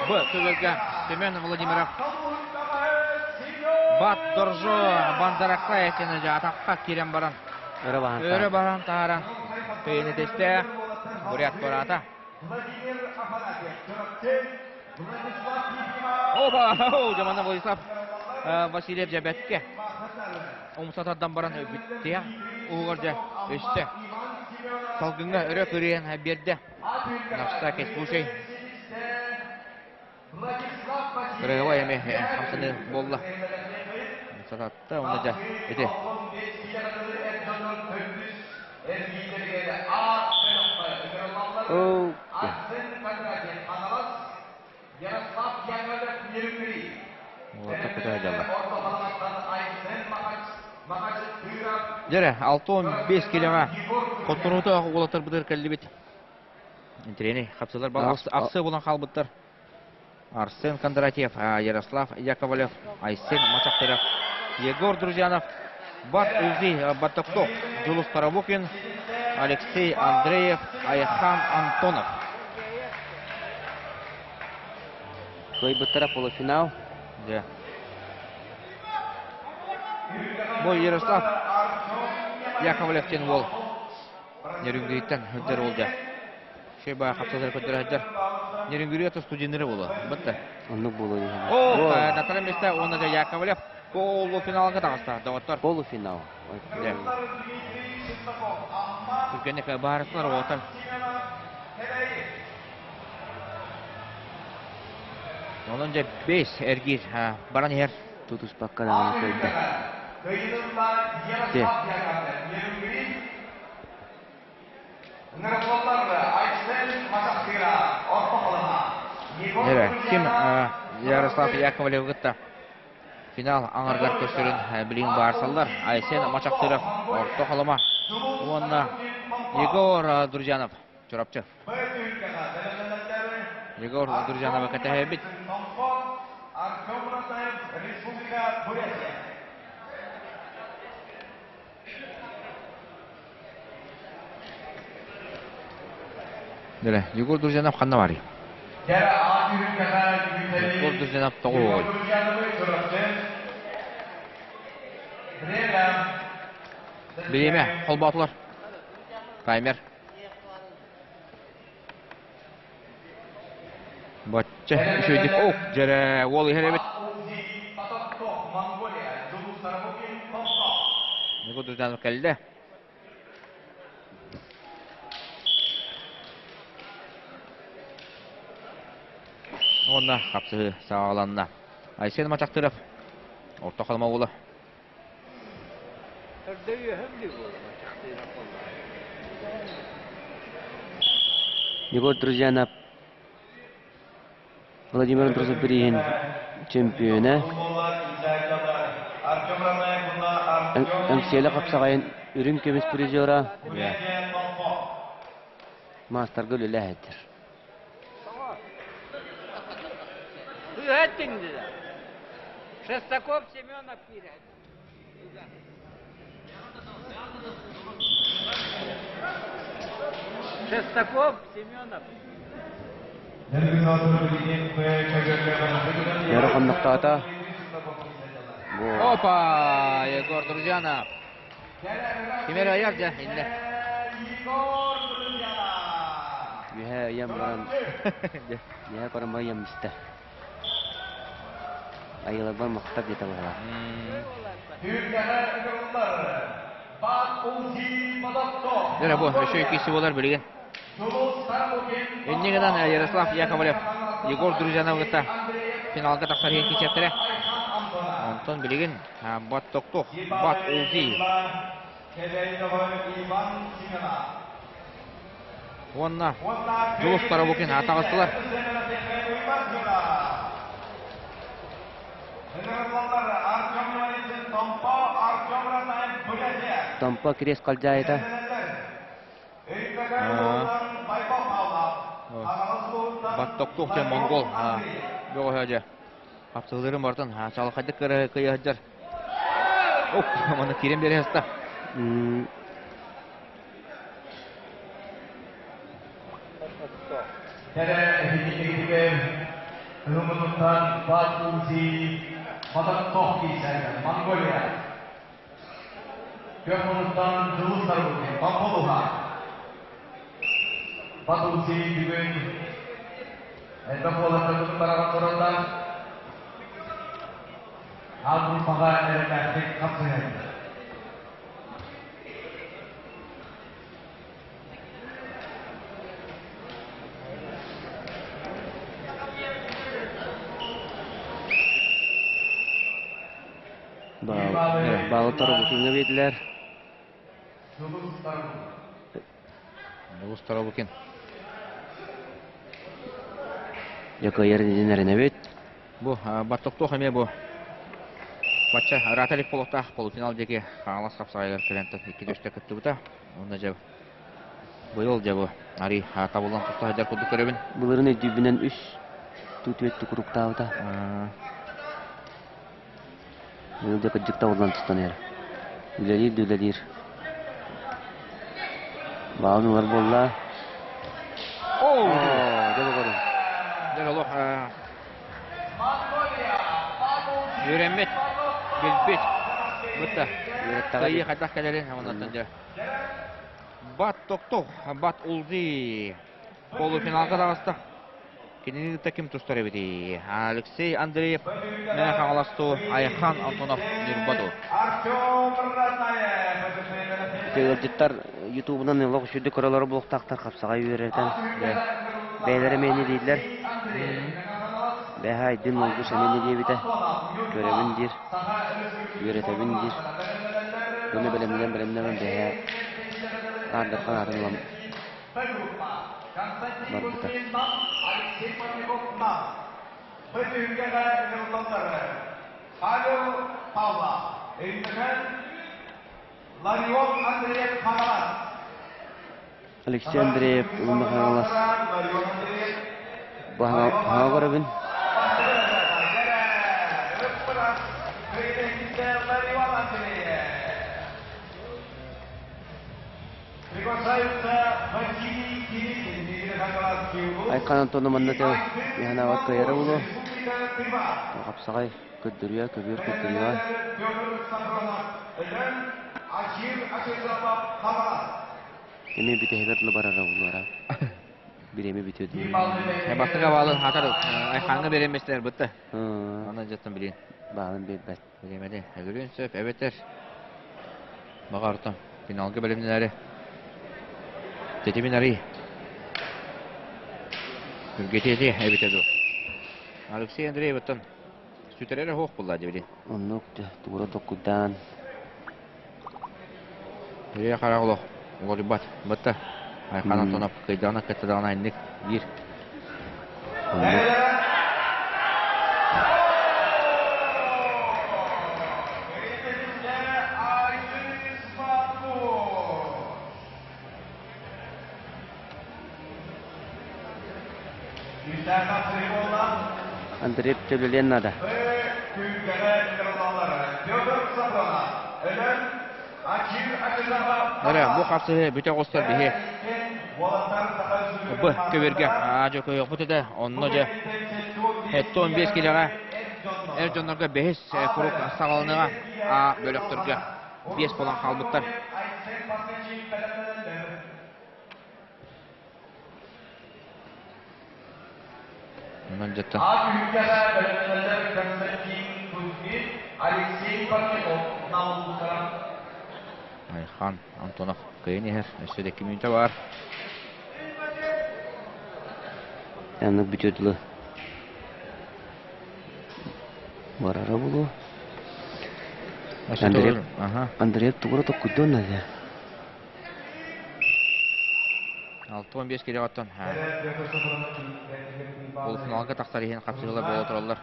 Б төгүлгэ Семен Владимиров Бат Доржо Бандаракка этини дьэ атахха киирэн баран өрө баран таһааран кыйынытистээх бурят туораата. Опа! Дьэ манна Владислав Васильев дьэ бэккэ умса тардан баран бүттэ. Уһугар дьэ өстө. Салгыҥҥа өрө кырыйан биэрдэ. На всякий случай. Кырыгабай эмиэ хамсаныы буолла. Сататта, онно дьэ ити. Оо. Уолаттар кутаа дьалла. Дьэрэ, 65 килоҕа хотторуута уолаттарбытыгар кэллибит. Интириэнэй хапсылар бал ахсы булан хаалбыттар. Арсен Кондратьев, Ярослав Яковлев, Айсен Мачахтыров, Егор Друзьянов, Бат Узи Батоктов, Дьулус Тарабукин, Алексей Андреев, Айхан Антонов. Кыайбыттара полуфинал. Дьэ. Бу Ярослав Яковлев диэн уол Нерюнгриттэн сылдьар уол дьэ. Шеба хапсалары көрдөрө сылдьар. Нерюнгри ата студеннары буолуо. Батта. Оннук буолуо диһэн. О, Наталья месте уонна дьэ Яковлев полуфиналга таҕыста доҕоттор. Полуфинал. Дьэ. Түргэнник баарыстылар уолаттар. Онон дьэ бэс эргиир баран иһэр. Тутуспакка даҕаны кыайда. Те. Эрэ, ким Ярослав Яковлев кытта финал аҥарыгар көрсөрүн билигин баарсаллар. Айсен Мачахтыров, Орто Халыма уонна Егор Друзьянов, Чурапчы. Егор Друзьянова кэтэһэбит. Дэрэ, Егор Друзьянов ханна барый? Егор Друзьянов тоҕо уоҕуй? Бириэмэ, холбоотулар. Таймер. Бачча үчүгэйдик ох дьэрэ уол иһэр эбит. Егор Друзьянов кэллэ. Уонна хапсыһыы саҕаланна. Айсен Мачахтыров орто халыма уола. Егор Друзьянов Владимир Андросов бирииһин чемпиона. Эҥсиэлэ хапсаҕайын үрүҥ көмүс призера. Маастарга үлэлээһиттэр. Шестаков Семенов киирэр. Шестаков Семенов. Яра хоннохтоото. Опа! Егор Друзьянов. Ким эрэ айар дьэ, иннэ. Үһэ ыйан баран, үһэ баран ыйан истэ. Айыларбар махтар диэтэ быһалаах. Дөрө бу, өссө иккиси буолар билигин. Инньэ гынан Ярослав Яковлев Егор Друзьянов кытта финалга тахсар иһин кичэттэрэ. Онтон билигин Бат Токтох, Бат Улзи уонна Дьулус Тарабукин атаҕастылар. Томпо кириэс халдьаайыта. Баттоктуох диэн монгол бөҕөһө дьэ хапсыһыыларын барытын чалахайдык кыайа сылдьар. Оп, манна киирэн биэрэ сыста. Көмунуттан Дьулус Саргын, Бамбулуха. Батуси бүгүн элбэх уолаттарбытын бараҕан тураллар. Аан эрэллээхтик хапсыһар. Баалы Тарабукиҥҥа биэрдилэр. Дьулус Тарабукин. Дьэ кыайар иннин эрэнэбит. Бу баттоктуох эмиэ бу бачча ыраата илик буолуохтаах полуфинал диэки Хаҥалас хапсаҕайыгар кэлэн икки түстэ кыттыбыта. Онно дьэ быйыл дьэ бу арый табыллан туста сылдьар курдук көрөбүн. Былырын өйдүүбүнэн үс тутүөттү куруктаабыта. Быйыл дьэ кырдьык табыллан тустан иһэр. Үлэлиир да үлэлиир. Баалын ылар буолла. Оо! Дьэ доҕорум. Дьэ олох үөрэммит, билбит. Бытта. Үөрэттэҕэ хайдах кэлэрин оннуттан дьэ. Бат токтох, бат улзи. Полуфиналга таҕыста. Кинини кытта ким тустар эбитий? Алексей Андреев, Мэҥэ Хаҥалас дуу, Айхан Антонов Ньурба дуу? Ыалдьыттар ютубунан олох үчүгдүк көрөлөрө буолуохтаахтар хапсаҕай үөрэтэн бэйэлэрэ эмиэ дииллэр. Бэһэ Айдын Монгуш эмиэ диэбитэ. Көрөбүн диир, үөрэтэбин диир. Уонна бэлэмнэнэн бэлэмнэнэн бэһэ Аардархан аатын ылан барбыта. Алексей Андреев уонна Хаҥалас Хаҥа көрөбүн. Айхан Антонов манна тыл Яханаабат кыайара буолуо. Хапсаҕай көрдөрүө, көбүөр көрдөрүө. Эмиэ бүтэһигэр дылы барара буолуора. Бириэмэ бүтүө дуу. Бастакы баалын хатар Айхаҥҥа бириэмэстэр бытта. Аны дьаттан билин. Баалын биэрбэт. Бириэмэни өлөрүөн сөп эбэтэр баҕартан финалга бэлэмнэнээри тэтимин арый үргэтиэти эбитэ дуу. Алексей Андреевыттан сүтэрэрэ суох буолла дии. Оннук тугура токкуйдаан. Үрүйэ харах олох уларыйбат. Батта Айхан Антонов кыйдаҕына кыттадаҕына инник биир. Оннук. Андрей төлөлүөн наада. Эрэ, бу хапсыһы бүтэ оҕустар биһи б көбүргэ аа дьокойохпут этэ онно дьэ 75 килэҕэ эр дьоннорго бэһис курук саҕаланыаҕа а бөлөхтөргө биэс буолан хаалбыттар. Онон дьэ Айхан Антонов кыайан иһэр. Өссө да 2 мүнүүтэ баар. Аннык бүтүө дылы барара буолуо. Андреев, Андреев тугура токкуйдуон наада. 65 килоҕоттон полуфиналга тахсар иһин хапсыһыылар буола тураллар.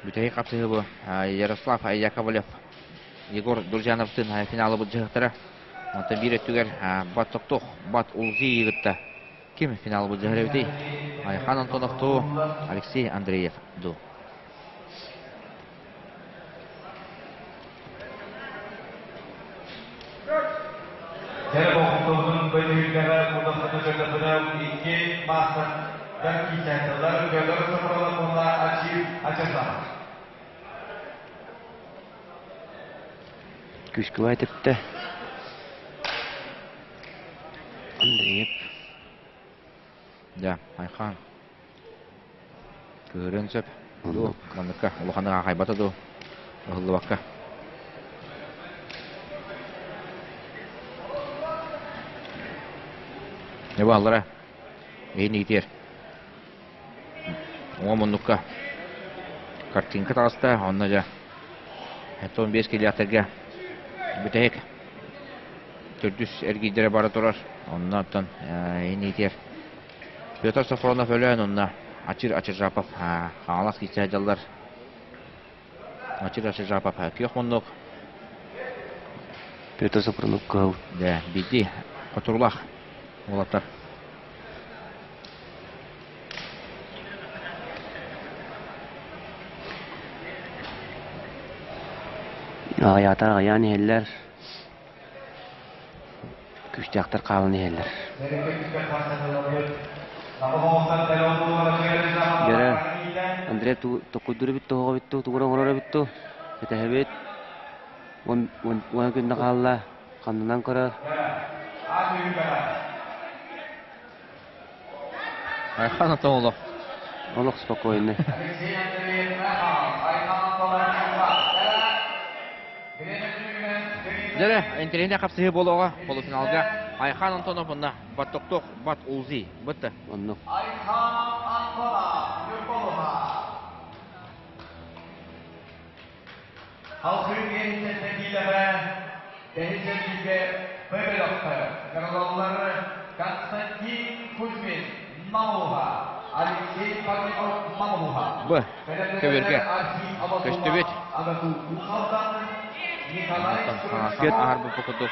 Бүтэһик хапсыһыы бу Ярослав Яковлев Егор Друзьяновтыын финалы былдьаһыктара. Онтон биир өттүгэр Бат Токтох, Бат Улзи кытта ким финалы былдьаһар эбитий? Айхан Антонов дуу, Алексей Андреев дуу? Дьэ болҕомтобутун бөлүһүллэҕэ удаххына көрдөххүнэ икки маастардар киирсээттэллэр Федор Сафронов уонна Ачир Ачасов. Күүскүбай тэптэ. Андреев. Да, Айхан. Кыһырыан сөп. Дуу, манныкка улаханнык аахайбата дуу, ыһыллыбакка. Не бааллара иһин иитиэр. Уҥа муннукка картинка таҕыста, онно дьэ 15 килиэхтэргэ бүтэһик төрдүс эргийдэрэ бара турар. Онно оттон иһин иитиэр. Петр Софронов өлөөн онно Ачир Ачиржапов Хаҥалас киирсэ сылдьаллар. Ачир Ачиржапов күөх муннук. Петр Софронов кыһыл. Дэ, биирдии хотурулаах уолаттар. Аҕыйаатар аҕыйаан иһэллэр. Күүстээхтэр хаалан иһэллэр. Дьэрэ, Андрей токуйдуур эбит туһуҕа эбит дуу, тугу оҥорор эбит дуу? Кэтэһэбит. Уон күннэ хаалла. Ханнынан көрөр. Айхан ата олох. Олох спокойный. Дьэрэ, интэриэһинэй хапсыһыы буолуоҕа полуфиналга Айхан Антонов уонна Баттоктох Бат Улзи бытты. Оннук. Халкын киэһиттэн киилэҕэ бэһис эргииргэ бөлөхтөр Горололлары Константин Кузьмин Мамуха, Алексей Павликов Мамуха. Б. Көбүргэ көстүбүт. Аһарбыт курдук.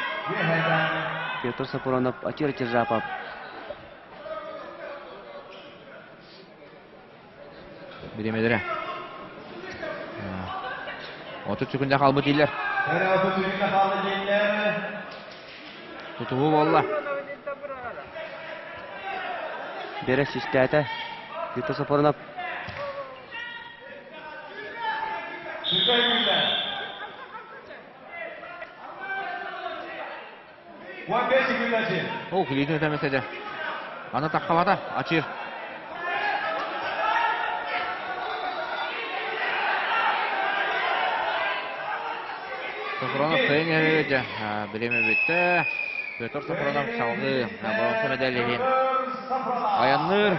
Петр Сапронов, Атир Тержапов. Бириэмэлэрэ. 30 секунда хаалбыт дииллэр. Тутуһуу буолла. Бэрэ систээтэ. Вита Сапронов. Ол килиитин өтөмөсөдө. Аны таххабата, ачыр. Сафронов кыайын иһэрэ бириэмэ бүттэ. Петр Сафронов салгыы боруонса мэдээлиһин айанныыр.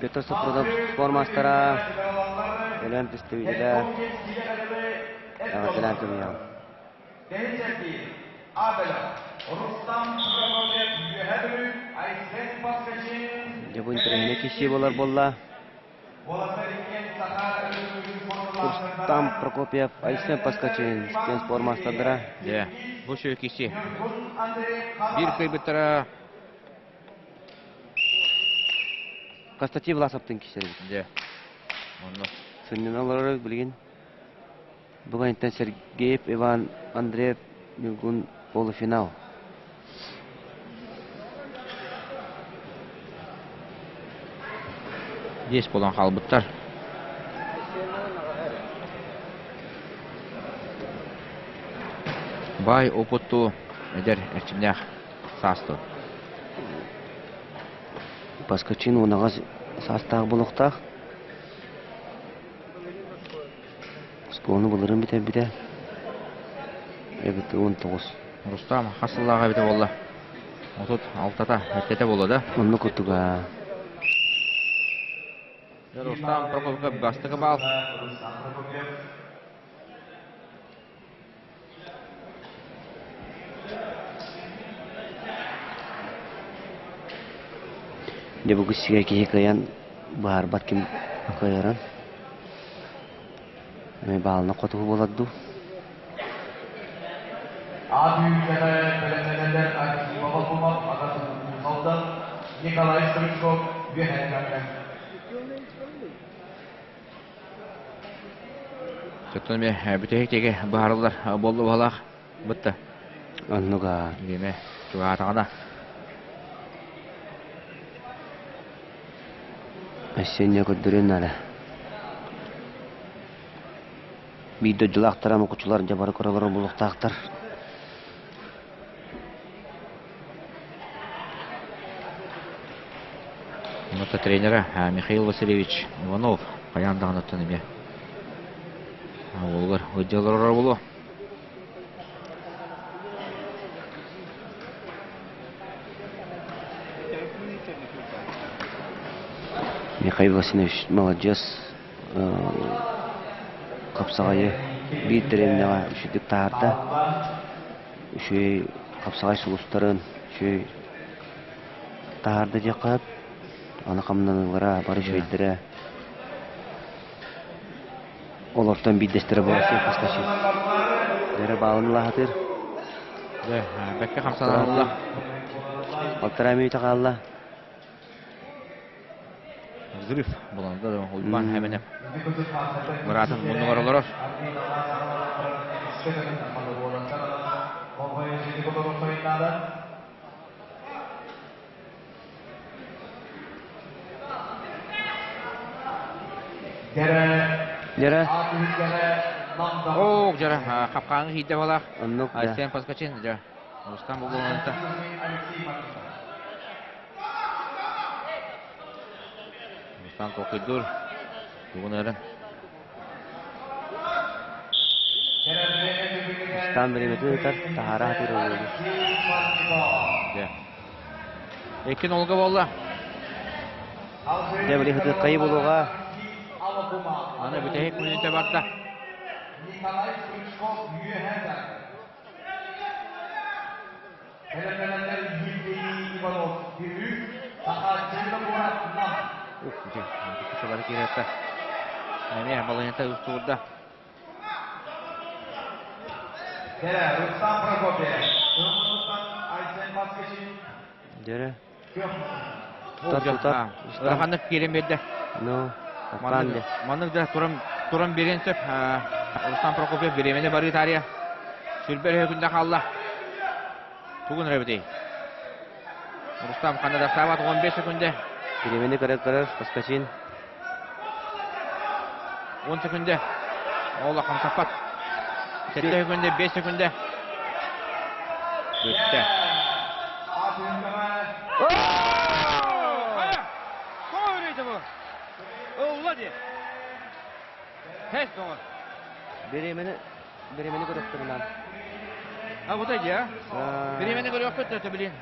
Петр Сафронов спорт маастара, Өлөөн представителэ, эҕэрдэлээн кымыйаҕын. Дьэ бу интэриэһинэй киирсии буолар буолла. Рустам Прокопьев, Айсен Поскачин, спорт маастардара. Дьэ, бу сүө киирсии. Биир кыайбыттара Константин Власовтыын киирсэрбит. Дьэ, онно. Сынньана олорор билигин. Бүгүнтэн Сергеев Иван Андреев Ньургун полуфинал. Биэс буолан хаалбыттар. Баай опыттуу эдэр эрчимнээх саастыы. Поскачин уонаҕас саастаах буолуохтаах. Оскуоланы былырыын бүтэрбитэ. Эбит 19. Рустам хас сыллааҕа эбитэ буолла? 36-та, сэттэтэ буолла да? Оннук курдуга. Рустам Прокопьев бастакы баал. Дьэ бу сигэ киһи кыайан быһаарбат ким кыайарын. Эмиэ баалына хотугу буолар дуу. Аат үүннэҕэ бэлэмнэнэллэр Архипов Акумов, аҕатын Уус Николай Стручков үөһээ көрдө. Оттон эмиэ бүтэһик диэки быһаарыллар буолла быһалаах бытта. Оннуга. Биэмэ чугаһаатаҕына. Өссө көрдөрүөн наада. Биир дойдулаахтара мукучулар дьэ бары көрөлөрө булуохтаахтар. Онуоха тренера Михаил Васильевич Иванов хайаан даҕаныттан эмиэ уолугар ыдьалар буолуо. Михаил Васильевич маладьыас хапсаҕайы биир дэриэбинэҕэ үчүгдүк таһаарда. Үчүгэй. Хапсаҕай сулустарын үчүгэй таһаарда диэххэ сөп. Аны хамнаныылара, бары үчүгэйдэрэ. Олортон биирдэстэрэ бу Россия Поскачи. Дэрэ баалын ылаһатыр. Дэ, бэккэ хамсаналла. Полтора минута хаалла. Взрыв буланда да Уйбан хэмэнэ. Быраатын муннугар олорор. Дьэрэ. Ок, дьэрэ, хапкааҥы хиидэ балах. Оннук да. Айсен Паскачин, дьэ. Рустам Бугуланта. Рустам толкуйдуур. Тугун эрэн. Рустам бириэмэтин ыытар, таһаара сатыыр олугу. Дьэ. Икки нолга буолла. Дьэ, били хытыаххайы буолуоҕа. Аны бүтэһик мүнүүтэ барда. Николай Стручков үөһэ Бэлэмнэнэллэр Евгений Иванов Бүлүү, Сахааччыта куорат Нам. Ух, дьэ, кучалары киирэтэ. Эмиэ балыйата устуурда. Дэрэ, Рустам Прокопьев. Тымнытан Айсен Паскачин. Дэрэ. Тутар, тутар. Ыараханнык киирэн биэрдэ. Ну, капкан де. Маннык да туран, туран биэриэн сөп. Рустам Прокопьев бириэмэни барыы таарыйа. Сүрбэр өһө хаалла. Тугун эрэбитий? Рустам ханна да саабат 15 секунда. Бириэмэни көрөр-көрөр, Поскачин. 10 секунда. Ола хамсаппат. 7 секунда, 5 секунда. Бүттэ. Ылла дии. Хэс доҕор. Бириэмэни бириэмэни көрүөхтэринэн. А вот эти, а? Бириэмэни көрүөхпүт да билин.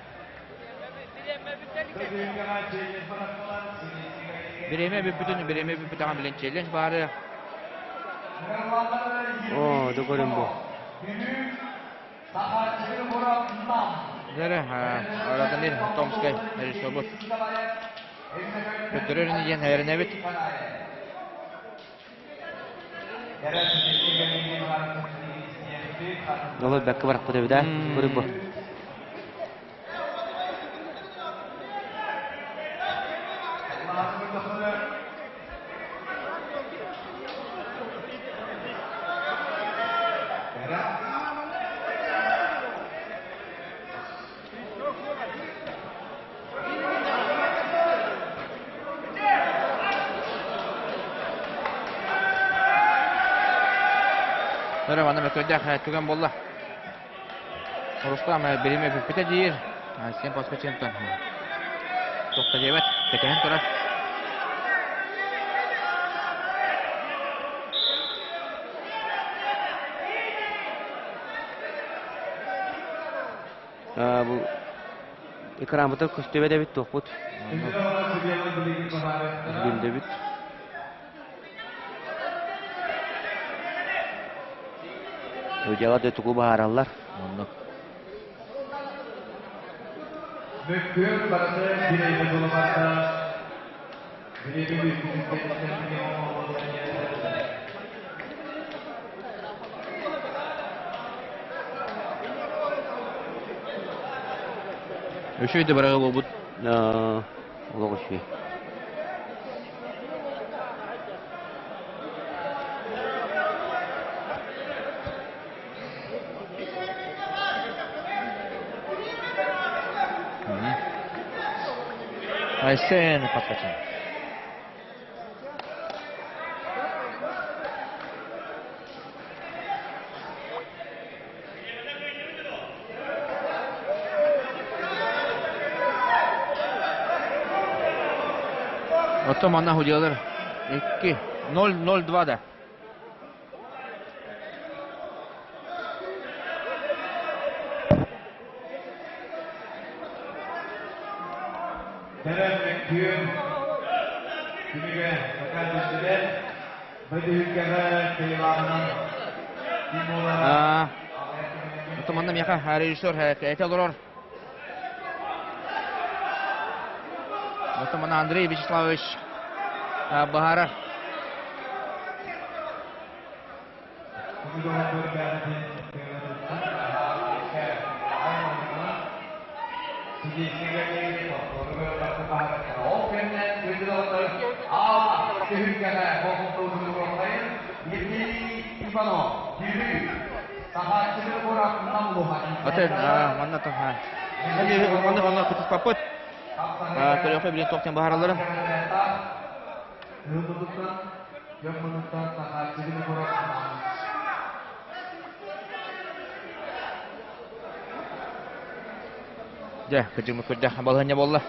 Бириэмэ бүппүтүн, бириэмэ бүппүтэҕин билин челлендж баары. О, да көрүм бу. Дәрі, Радомир Томскай режиссербут. Көрдөрөр диэн эрэнэбит. Олор бэккэ барахпыт эбит ээ. Көрүм бу. Өрө манна мөккөйдөөх түгэн буолла. Рустам бириэмэ бүппүтэ диир. Сен Поскочентон туохта диэбэт, кэтэһэн турар. Бу экранбытыгар көстүбэт эбит туохпут. Билиндэбит. Судьялар да тугу баһаараллар. Оннук. Мөккүөр барыта бирэйгэ булабарда бирэйгэ бүппүтүн Үчүгэй да бараҕа буолбут. Олох үчүгэй. Айсен Паскачин. Оттон манна худьялар 2 0-0-2 да. Кэлэн мөккүөр түмүгэ пока биллибэт. Бу түһүлгэҕэ кыайыылааҕынан ким буолара Аа, Онтон манна миэхэ режиссер этэ олорор. Онтон манна Андрей Вячеславович быһаарар. Ол кэннэ Аала түһүлгэҕэ болҕомтобутун Евгений Иванов, Бүлүү, Сахааччыны куорат Намлуха. Атын, манна таха. Манна манна кытыспаппыт. Көрөхө билин тоқтен баһараларын. Дьэ, кыдьыммыт көрдөх балаһыанньа буолла.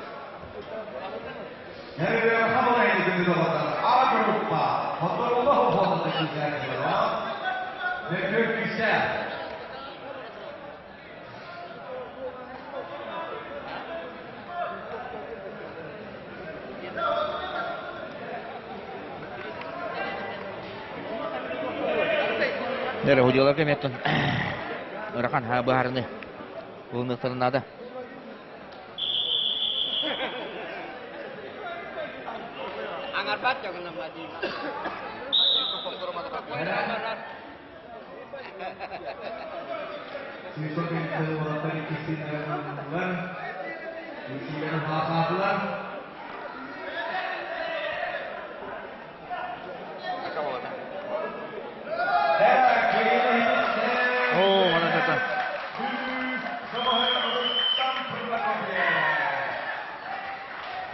Дьэ, худьаларга эмиэ ырахан быһаарыны ылыныахтарын наада. Аңарбат дьоҥунамма дии. Оо, манан сата.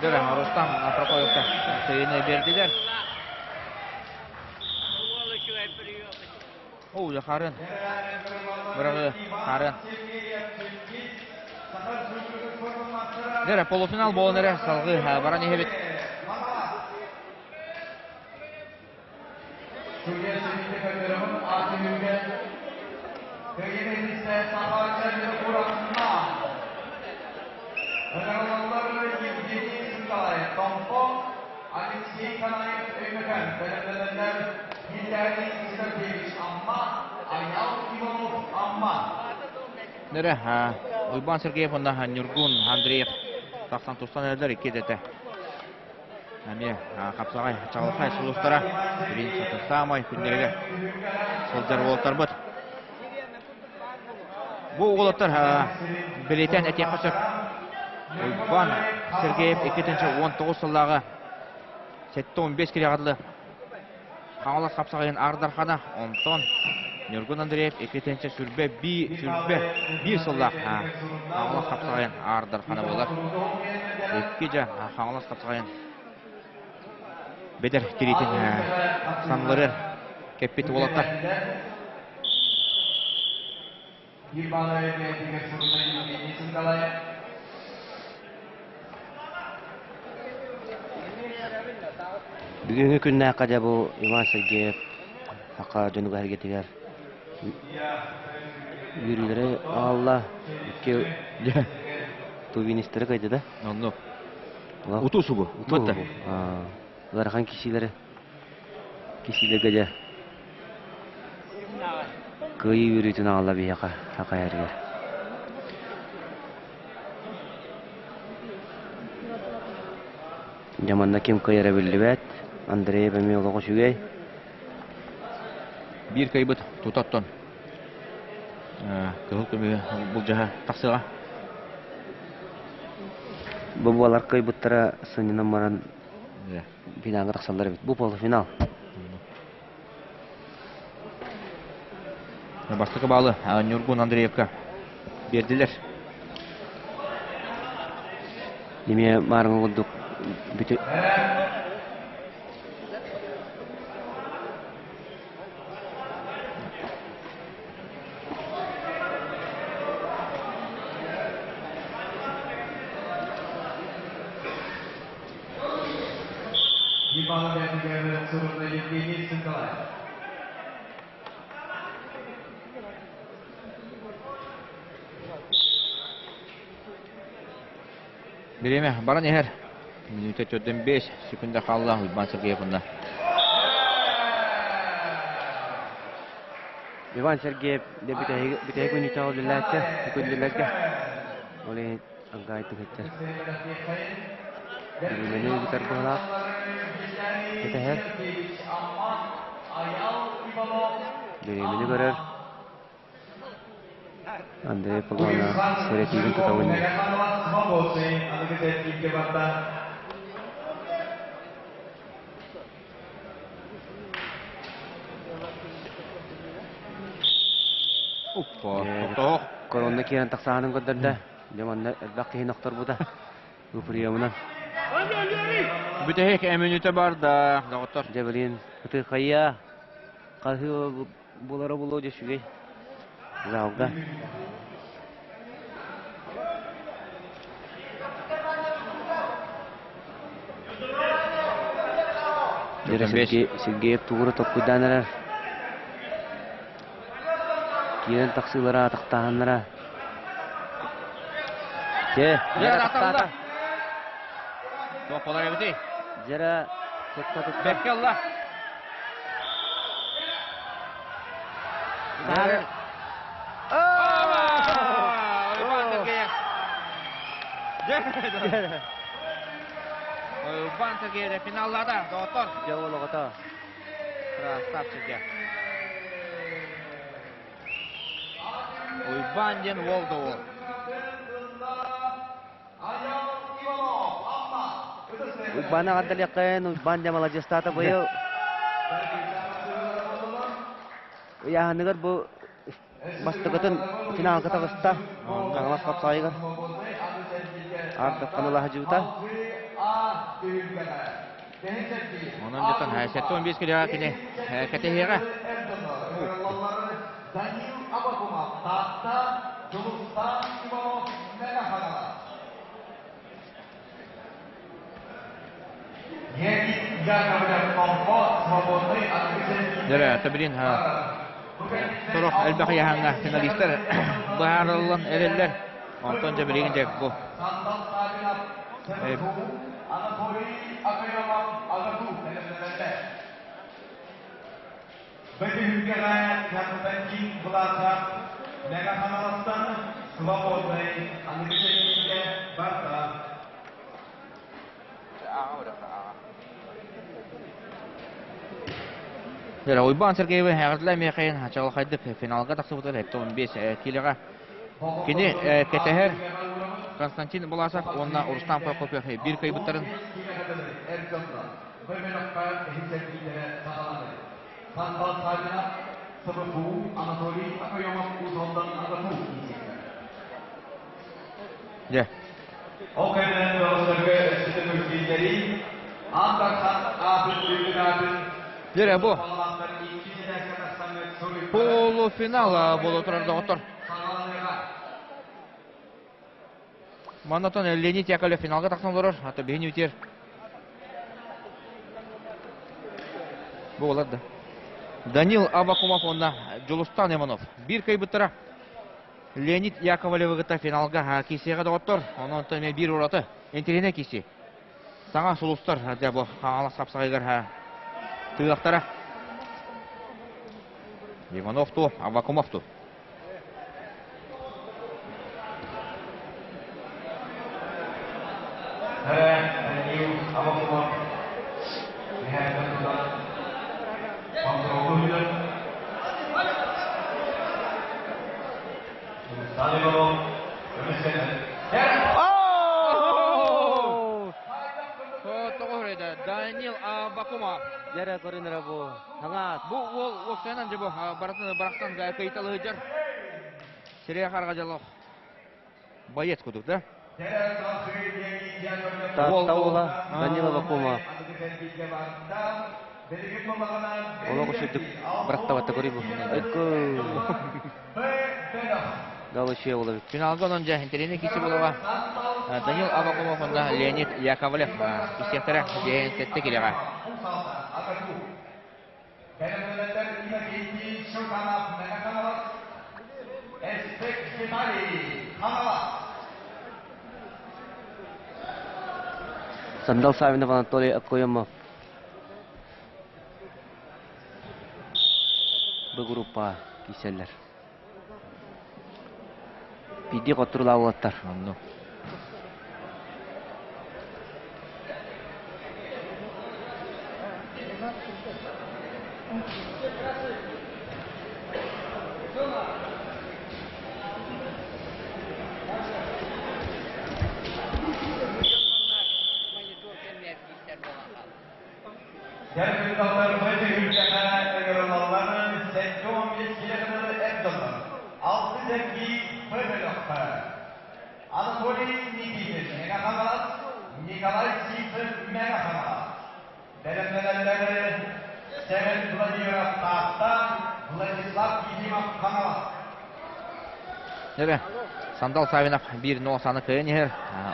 Дөрө, Рустам Прокоевка кыйыны бердилер. Оо, харын. Бырағы харын. Дөрө, полуфинал болон эрэ салгыы баран иһэбит. Алексей Канаев Өймөкөн бэлэмнэнэллэр Виталий Сергеевич Амма, Айал Иванов Амма. Нөрэ, Уйбан Сергеев уонна Ньургун Андреев тахсан тустан эрэллэр икки дэтэ. Эмиэ хапсаҕай чаҕылхай сулустара билин саамай күннэригэр сылдьар уолаттарбыт. Бу уолаттар бэлиэтээн этиэххэ сөп. Уйбан Сергеев 2019 сыллааҕы 75 килоҕа дылы Хаҥалас хапсаҕайын Аар Дархана, онтон Ньургун Андреев 2 сүүрбэ сыллаах Хаҥалас хапсаҕайын Аар Дархана буолар. Икки дьэ Хаҥалас хапсаҕайын бэдэр тириитин санларыар кэппит уолаттар. Биир баалары бэйэтигэр сурунна Евгений Сынгалаев. Бүгүҥҥү күннээххэ дьэ бу Иван Сергеев саха дьонугар эргэтигэр үөрүүлэри аҕалла. Икки тувинистары кыайда да? Оннук. Уту субу. Уту Ыарахан кисиилэри кисиилэргэ дьэ кыайыы үөрүүтүн аҕалла биһиэхэ хахайарыгар. Дьэ манна ким кыайара биллибэт. Андреев эмиэ олох үчүгэй. Биир кыайбыт тутаттан кыһыл көмүһү былдьаһа тахсыаҕа. Бу буолар кыайбыттара сынньанан баран финалга тахсаллар эбит. Бу полуфинал. Бастакы баалы Ньургун Андреевка биэрдилэр. Эмиэ маарыҥа курдук бүтү Евгений Сынгалаев. Бириэмэ баран иһэр. Мүнүүтэ төрдүн 5 секунда хаалла Уйбаан Сергеев онно. Иван Сергеев дэ бүтэһик мүнүүтэҕэ үлэлээччи, күндүлэргэ. Ол иһин Агаайдык сылдьар. Бириэмэни ыытар быһалаах. Кэтэһэр. Бириэмэни көрөр. Андрей Погона сэрэтиибин тутабын диир. Оппа, тохтоох. Коронна киирэн тахсаанын көрдөрдө. Дьэ манна элбэх киһини охторбута. Бу приемунан. Бүтэһик мүнүүтэ бар да, доҕоттор. Дьэ билин ытыхайа хаһыы булара булуо дьэ үчүгэй. Залга. Дьэ Сергей, Сергеев тугура токкуйдаан эрэр. Киирэн тахсыылара, атахтааһыннара. Дьэ, Дьэ, атахтаата. Туох буолар эбитий? Дьэрэ тутта тутта. Бэркэ ылла. Уйбаан Сергеев финаллаата, доҕоттор. Дьэ ол оҕото. Красавчик дьэ. Уйбаан диэн уол да уол. Уйбааны аҕардалыаххайын, Уйбаан дьэ маладьыастаата быйыл. Ыйааһыныгар бу бастакытын финалга таҕыста. Хаҥалас хапсаайыгар. Ардахханы лаһадьыбыта. Онон дьоттон 75 килоҕа кини кэтэһиэҕэ. Данил Абакумов Таатта, Дьулустаан Иванов Мэҥэ Хаҥалас. Дөрө, Табрин сорох элбэх ыйааһыҥҥа финалистар быһаарыллан эрэллэр. Онтон дьэ билигин дьэ бу Бөтүһүлгэҕэ Константин Власов Мэҥэ Хаҥаластан свободнай аныгы сэргииргэ барда. Дьэ, Уйбаан Сергеевы эҕэрдэлээ миэхэйин чаҕылхайдык финалга тахсыбытыгар 75 киилэҕэ. Кини кэтэһэр Константин Власов уонна Рустам Прокопьев биир кыайбыттарын Бу бөлөххө иһин сэргиилэрэ саҕаланар. Сандал Саввинов, СВФУ, Анатолий Окоемов Уус-Алдан АГАТУ иитиэхтэрэ. Дьэ. Ол кэннинэн бөҕөстөргө өссө төгүл Аан Дархан аатын үрдүк аатын Дьэ, бу полуфинал буола турар доҕоттор. Маннатан Леонид Яковлев финалга тахсан олорор. Ата биһини үтер. Бу олар да. Данил Абакумов уонна Дьулустан Иванов. Биир кыайбыттара Леонид Яковлевы кытта финалга киисиэҕэ доҕоттор. Онон эмиэ биир ураты интэриэһинэй кииси. Саҥа сулустар дьэ бу Хаҥалас хапсаҕайыгар тыылахтара. Иванов ту, Аввакумов ту. Данил Абакумов. Дьэрэ көрүнэрэ бу. Хаҥаас. Бу уол уопсайынан дьэ бу барытын барахсан кыйталыһыдьар. Сирэйэ хараҕа дьолох боец кудук да? Таатта уола Данила Бакумов. Олох үчүгдүк бырахтабатта көрүй бу. Эккү. Галычия болобит. Финалга онон дьэ интэриэһинэй киирсии буолуоҕа. Данил Авакумов уонна Леонид Яковлев киирсиэхтэрэ диэн сэттэ килэҕэ. Сандал Савинов, Анатолий Окоемов. Бу группа. Киирсэллэр. Биирдии хотторулаабыттар. Онну. Дьарыкталларбыт үһүлгэҕэ ыҥырыллаллар 75 километр эр дьоннор, алтыс эргии Б бөлөххө. Анатолий Никитин, Мэҥэ Хаҥалас, Николай Сивцев, Мэҥэ Хаҥалас. Бэлэмнэнэллэр Сэмэн Владимиров, Таатта, Владислав Ефимов, Хаҥалас. Дөрө, Сандал Савинов 1-0 саны кыайан иһэр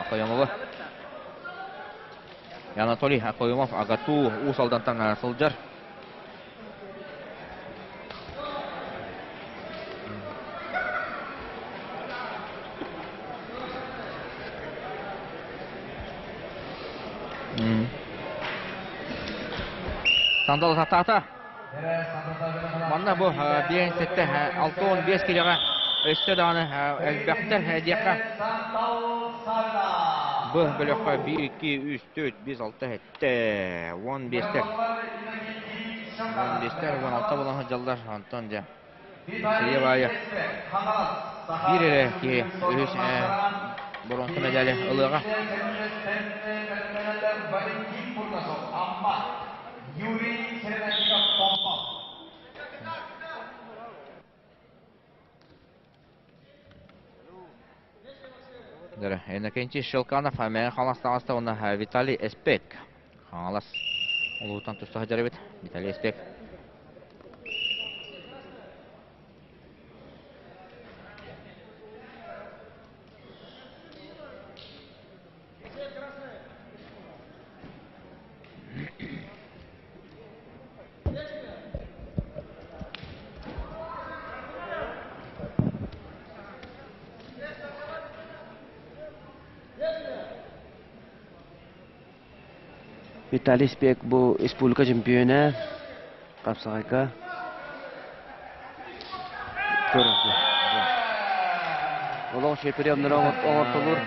Окоемову. Анатолий Окоемов АГАТУ Уус Алдантан сылдьар. Сандал сатаата. Манна бу 57 65 килоҕа өссө даҕаны элбэхтэр диэххэ. Бу бөлөххө 1, 2, 3, 4, 5, 6, 7, 15-тэр. 15-тэр, 16 буолан сылдьаллар. Онтон дьэ Сирия баайа биир эрэ киһи үһүс боруонса медали ылыаҕа. Юрий Чернышев Томпо. Иннокентий Щелканов мэҥэ Хаҥалас таҕыста уонна Виталий Эспек Хаҥалас улуутан туста сылдьар эбит Виталий Эспек. Виталий Спек бу республика чемпиона хапсаҕайга көрөргө. Олох чемпионнары оҥортолуур.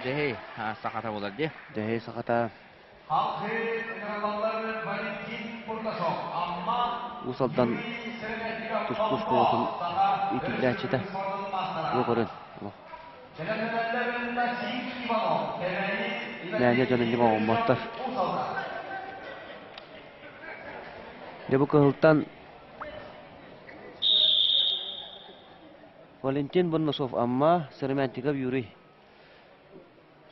Дьэһэй сахата буолар дии. Дьэһэй сахата. Уус Алдан тустуу школатын иитиллээччитэ. Бу көрүн. Мээнэ дьон инник оҥоммоттор. Дьэ бу кыһылтан Валентин Бонносов Амма, Сыромятников Юрий.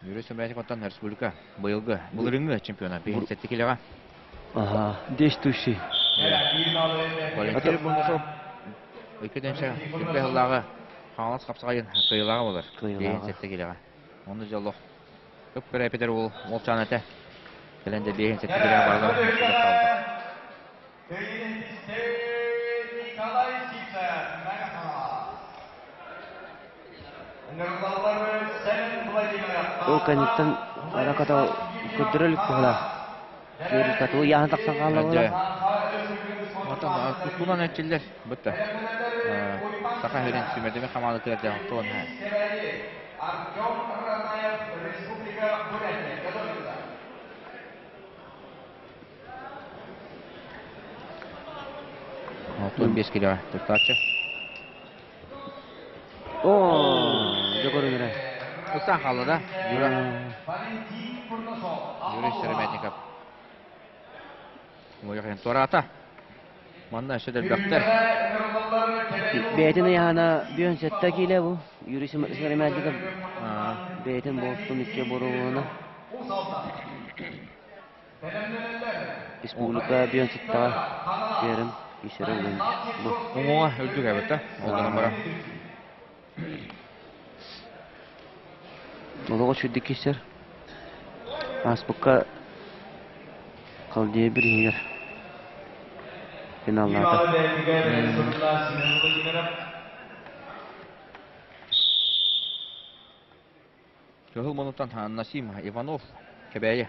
Юрий Сыромятников оттон республика быйылгы былырыыҥҥы чемпиона 57 килоҕа. Ага, действующий. Валентин Бонносов икки тэнчэ сүрбэ сыллааҕы Хаҥалас хапсаҕайын кыайыылааҕа буолар. Кыайыылааҕа. 57 килоҕа. Онно дьоллох көп көрөөпүтэр уол уолчаан этэ. Кэлэн да 57 килоҕа барылар. Николай Сивцев, Мэҥэ Ол кэнниттэн араката көрдөрө илик быһыылаах. Үөрүүтэ ыйааһын тахсан хаалла буолар. Оттон тустуунан эрчиллэр бытта. Саха сирин сүмэтими хамаандатыгар дьаһалтуон Артем Розаев, Республика Бурятия. Готовится. 35 килоҕа тустааччы. Оо, дьэ көрүҥүрэ. Ыксаан хаалла да, Юра. Юрий Сыромятников. Уйахын туораата. Манна өссө да элбэхтэр. Бэйэтин ыйаһана бүөн сэттэ киилэ бу. Юрий Сыромятников бэйэтин буолтун икки боруона. Республика бүөн сыттаҕа Пермь исэрэ булан бу. Уҥуоҕа үрдүк эбит да, ол гынан баран. Олоҕо сүрдүк киирсэр. Ааспыкка Халдея бирииһигэр финаллаата. Кыһыл муннуктан Насим Иванов Кэбээйи.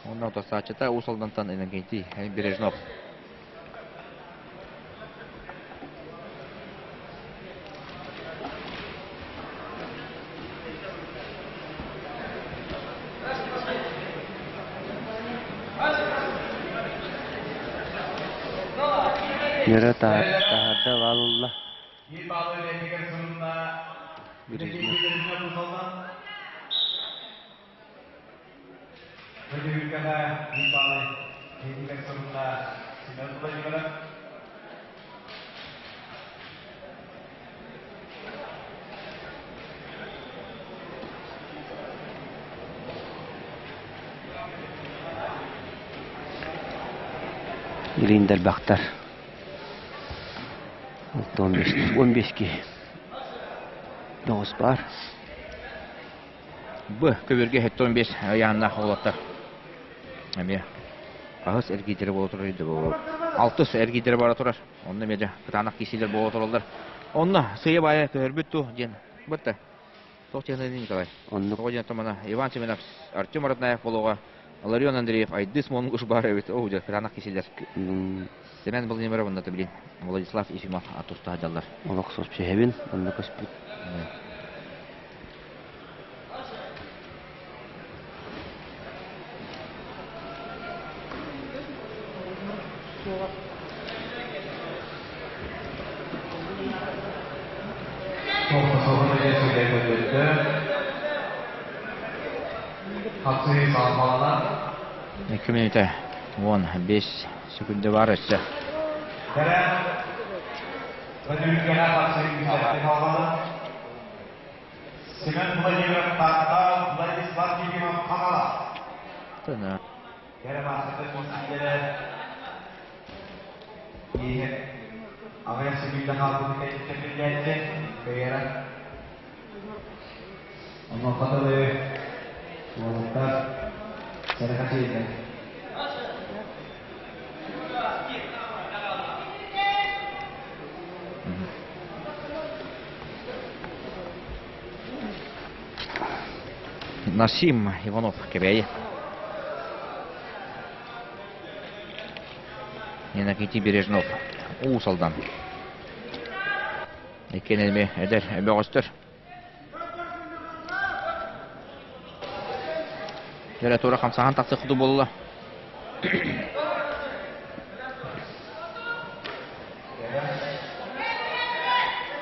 Уонна утарсааччыта Уус Алдантан Иннокентий Бережнов. Нөрө таһырда баалылла. Бережнев. Илин дэлбэхтэр. 15 киһи. Тоҕус баар. Б көбүргэ 75 ыйааннаах уолаттар. Эмиэ хаһыс эргиирдэрэ буола турар Алтыс эргиирдэрэ бара турар. Онно эмиэ дьэ кытаанах киирсиилэр буола тураллар. Онно сыыйа-баайа көһөрбүт ту диэн бытта. Туох диэн Николай? Оннук. Тоҕо диэн томана Иван Семенов, Артем Роднаев болуоҕа, Ларион Андреев, Айдыс Монгуш баар эбит. Оо, дьэ, кытаанах киирсиилэр. Семен Владимиров онно билин Владислав Ефимов туста сылдьаллар. Олох сөпсөһөбүн, онно көспүт. Икки мүнүүтэ 15 секунда бар өссө. Семен Владимиров Таатта, Владислав Ефимов Хаҥалас. Тына. Кэрэ маастардар киирсиилэрэ иһэ аҕыйах секунда хаалбыт кэнниттэн биллээччи кыайара. Онуоха дылы уолаттар сэрэхэчийдэ. Насим Иванов Кэбээйи. Иннокентий Бережнов Уус Алдан. Иккиэн эмиэ эдэр бөҕөстөр. Дьэрэ тура хамсаһан тахсыы куду буолла.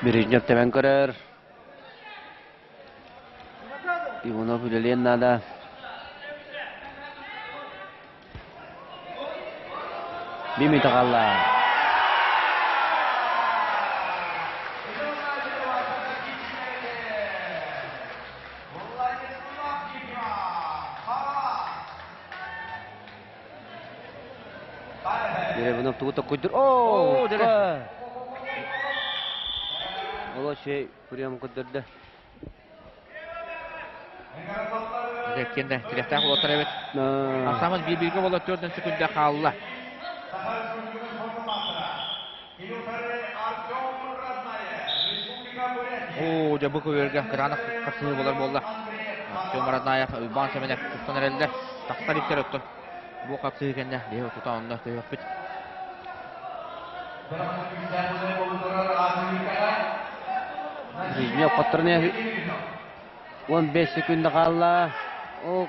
Бережнев тэбэн көрөр. Иванов үлэлиэн наада. Бими таҕалла. Деревнов тугу токкуйдур. Оо, Ол үчүгэй прием көрдөрдө. Кэннэ тирэхтээх уолаттар эбит. Ахсааммыт биир-бииргэ буола төрдөн секунда хаалла. Оо, дьэ бу көбүөргэ кытаанах хапсыһыы буолар буолла. Артем Роднаев, Уйбаан Семенов тустан эрэллэр. Тахсар иттэр оттон. Бу хапсыһыы кэннэ биһи тута онно көһүөхпүт. Жизнев хотторуна 15 секунда хаалла. О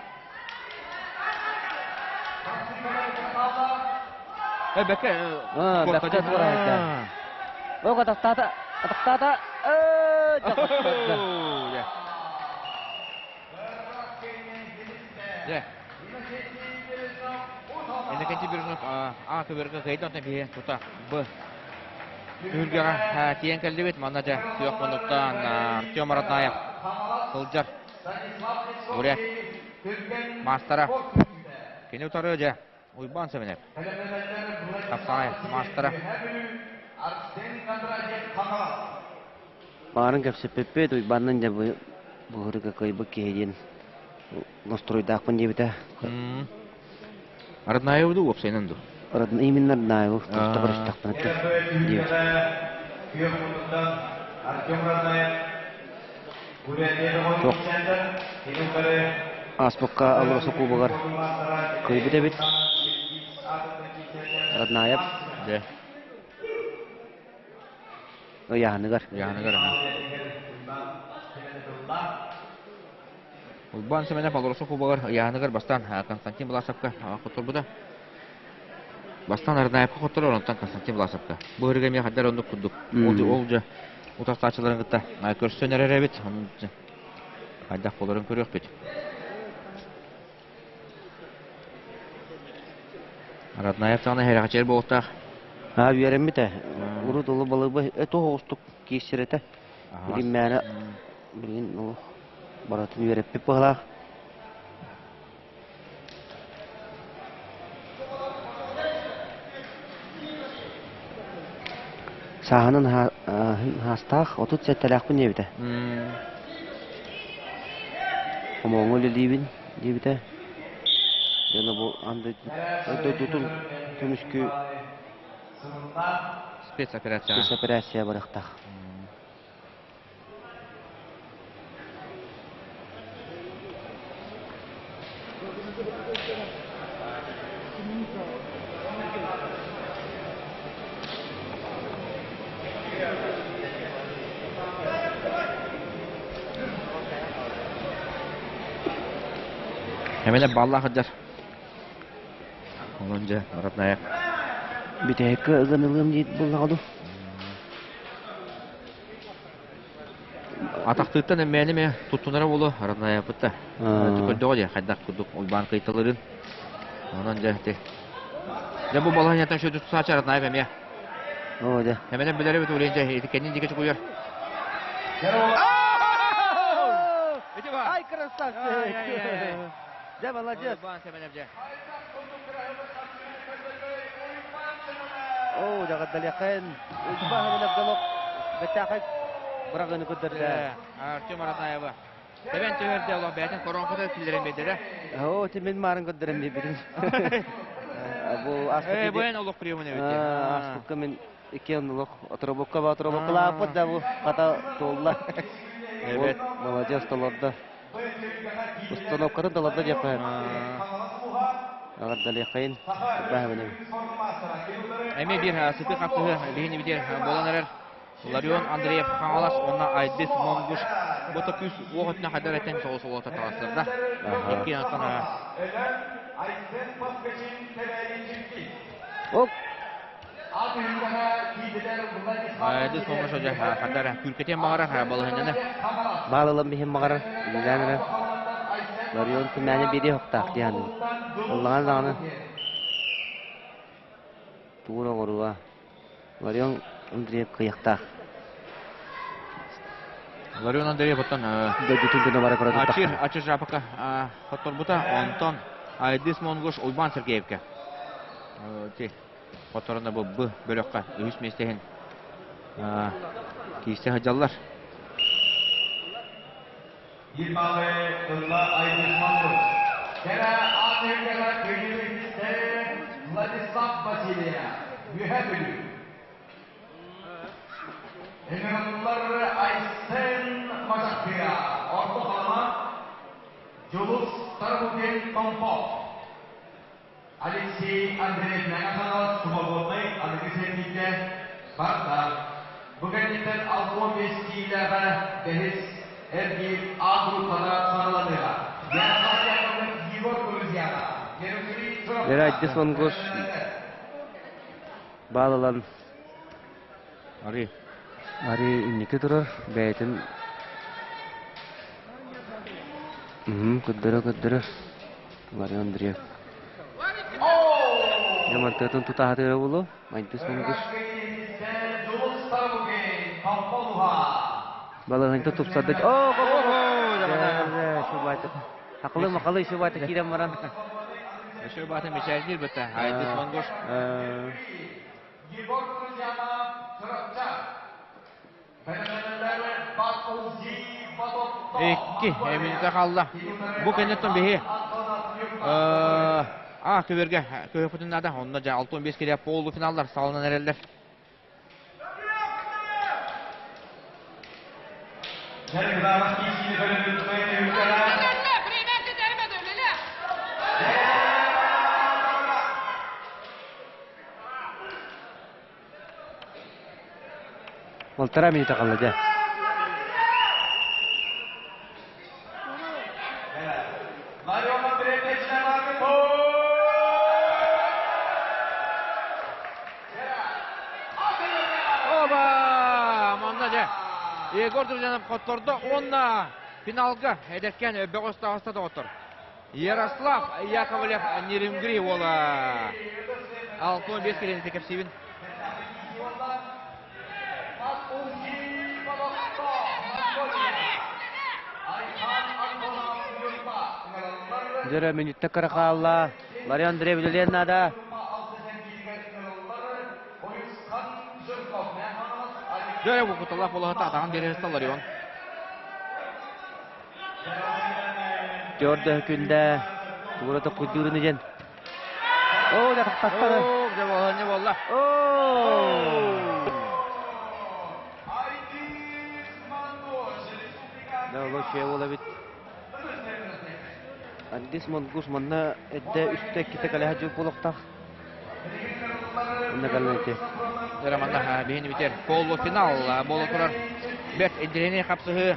Э, бэккэ, бэккэ туорайда. О, атахтаата, атахтаата. Э, Дьэ. Иннокентий Бережнов А көбөргө кыайда, онтон биһи тута Б түһүлгэҕэ тиийэн кэллибит. Манна дьэ күөх муннуктан Артем Роднаев сылдьар. Бурят маастара. Кини утары дьэ Уйбаан Сэмэнэп. Тапсаҕай маастара. Баарын кэпсэппиппит, Уйбааннын дьэ бу бу кыайбыт киһи диэн настроуйдаахпын диэбитэ. Роднаеву дуу, уопсайынан дуу? Именно Роднаеву туста көрүстэхпинэ диэбит. Туох ааспыкка Алроса кубогар кыайбыт эбит. Роднаев. Дьэ. Ыйааһыныгар. Ыйааһыныгар аха. Уйбаан Семенов Алроса кубогар ыйааһыныгар бастаан Константин Власовка хотторбута. Бастаан Арнаевка хотторор, онтон Константин Власовка. Бу ырыга эмиэ хайдар оннук курдук. Ол дьэ утарсааччыларын кытта көрсөн эрэр эбит. Хайдах буоларын көрүөхпүт. Роднаев даҕаны эһэрэхичэр буолуохтаах. Аа үөрэммитэ. Урут улу балыба это оҕустук киирсэр этэ. Билин мээнэ билин олох барытын үөрэппит быһалаах. Сааһынан хаастаах 37-лээхпин диэбитэ. Хомооҥҥо үлэлиибин диэбитэ. Дьоно бу аан дойдутун көмүскүү спецоперация спецоперация барыахтаах. Эмэлэ баллаах сылдьар. Онон дьэ, родная. Бүтэһиккэ ыган ылыам диир буоллаҕа дуу? Атахтыыттан эммээни эмэ туттунара буолуо, роднаябыт да. Көрдөҕө дии, хайдах курдук Уйбаан кыйталырын. Онон дьэ, ити. Дьэ бу балаһыанньаттан шөтү тусаачы Роднаев эмиэ. Оо, дьэ. Эмэнэн билэр эбит Улин дьэ, ити кэннин диэки чукуйар. Ити ба. Ай, красавчик! Дьэ, молодец! Уйбаан Сэмэнэп дьэ. Оо, дьаҕардалыаххайын. Уйбаан Сэмэнэп голок бэттээхэй быраҕыыны көрдөрдө. Артем Аратаева. Тэбэн түһэрдэ олох бэйэтин коронката киллэрэн биэрдэ. Оо, ти мин маарын көрдөрөн биэрбитим. Бу Э, бу эн олох приемун эбит. Ааспыкка мин иккиэн олох оторобукка ба оторобуккалааппыт да бу хата туолла. Эбет. Молодец толордо. Установкатын таларда диэххэ Аҕардалиэххэйин баһабыным. Эмиэ биир сытыы хапсыһы биһини битиэр буолан эрэр Ларион Андреев Хаҥалас уонна Айдыс Монгуш бу да күүс уох өттүнэн хайдах этэн соҕус олота таҕыстарда. Икки аттан Оп! Айдыс Монгуш дьэ хайдах күркэтиэн баҕарар балаһынньаны. Баалылан биһин баҕарар, үлэлээн эрэр. Ларион Тимэни биири хоктаах диэн. Ыллаҕан даҕаны туур оҕоруга. Ларион Андреев кыйахтаах. Ларион Андреев оттон дойдутун дьоно бара көрө Ачыр, Ачыр Жапака хотторбута, онтон Айдыс Монгуш Уйбан Сергеевке. Ти хотторуна бу Б бөлөххө үһүс миэстэһин киирсэ сылдьаллар. Дималы ылла Айдыс Монгуш. Кэрэ Африкаҕа күнү Владислав Васильев, Үөһээ Бүлүү. Ыҥырыллар Айсен Мажахтыа, Орто Халыма, Дьулус Тарбутин Томпо. Алексей Андреев Мэҥэ Хаҥалас свободнай аныгы сэргиитэ барда. Бу кэнниттэн 65 киилэҕэ бэһис эргиир А группада саҕаланыаҕа. Ярослав Яковлев Егор Грузияҕа. Меркурий Верайдис Монгуш баал ылан Ари. Ари инники турар бэйэтин көрдөрө-көрдөрө Ларион Андреев. Дьамартыатын тутаһатыыра буолуо Майдыс Монгуш. Балаһынта тупсарда. О, Акылы макалы шубата киирэн баран. Шубата мечаждир быта. Айдыс Монгуш. Егор Кузьянов Чурапча. Икки эминитэ хаалла. Бу кэнниттэн биһи а көбөргө көһөхпүтүн наада. Онно дьэ 65 килэ полуфиналлар саҕаланан эрэллэр. Полтора минута қалды дьэ. Егор Друзьянов хоттордо уонна финалга эдэркээн бөҕөс таҕыста доҕоттор. Ярослав Яковлев Нерингри уола. 65 километр кэпсиибин. Дьөрө мүнүүттэ кыра хаалла. Ларион Андреев үлэлиэн наада. Дьөрө бу куталаах болоһота атаҕын биэрэр Ларион. Төрдө күндэ тугура токкуйдуурун диэн. Оо, да тахтастары. Оо, дьэ болоһонньо буолла. Оо! Да, лучше буола бит. Андис Монгус манна эдде үстэ иккитэ кэлэһэ дьыл буолуохтаах. Онно кэлэн ити. Дьэ манна биһини битэр полуфинал буола турар. Бэрт интеллигентный хапсыһыы.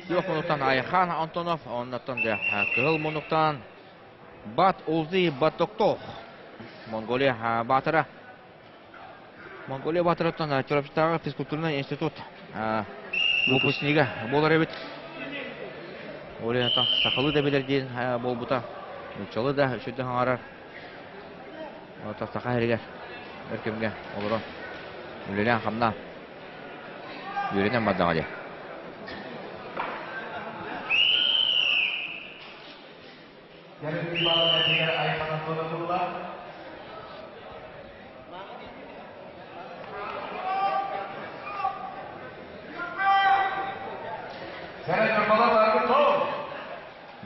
Күөх мунуктан Айхан Антонов, оннуттан дьэ кыһыл мунуктан Бат Улзи Батоктох Монголия баатыра. Монголия баатырыттан Чурапчытааҕы физкультурнай институт выпускнига буолар эбит. Ол иһин сахалыы да билэр диэн буолбута. Нууччалыы да үчүгэй хаҥарар. Саха сиригэр өр кэмҥэ олорон үлэлээн-хамнаан үөрэнэн бардаҕа дии.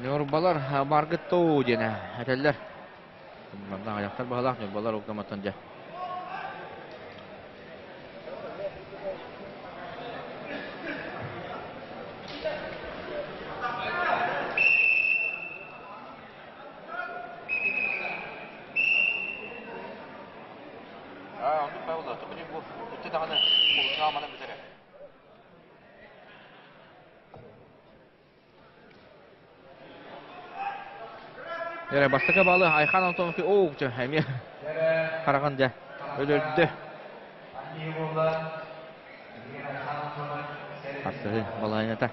Ньурбалар баргыт тоу диэн этэллэр. Манна аҕыйахтар баһылаах ньурбалар угдаматтан дьэ. Эрэ бастакы балы Айхан Антонов оо дьэ эмиэ хараҕын дьэ өлөрдө. Харсыһы балаһыйната.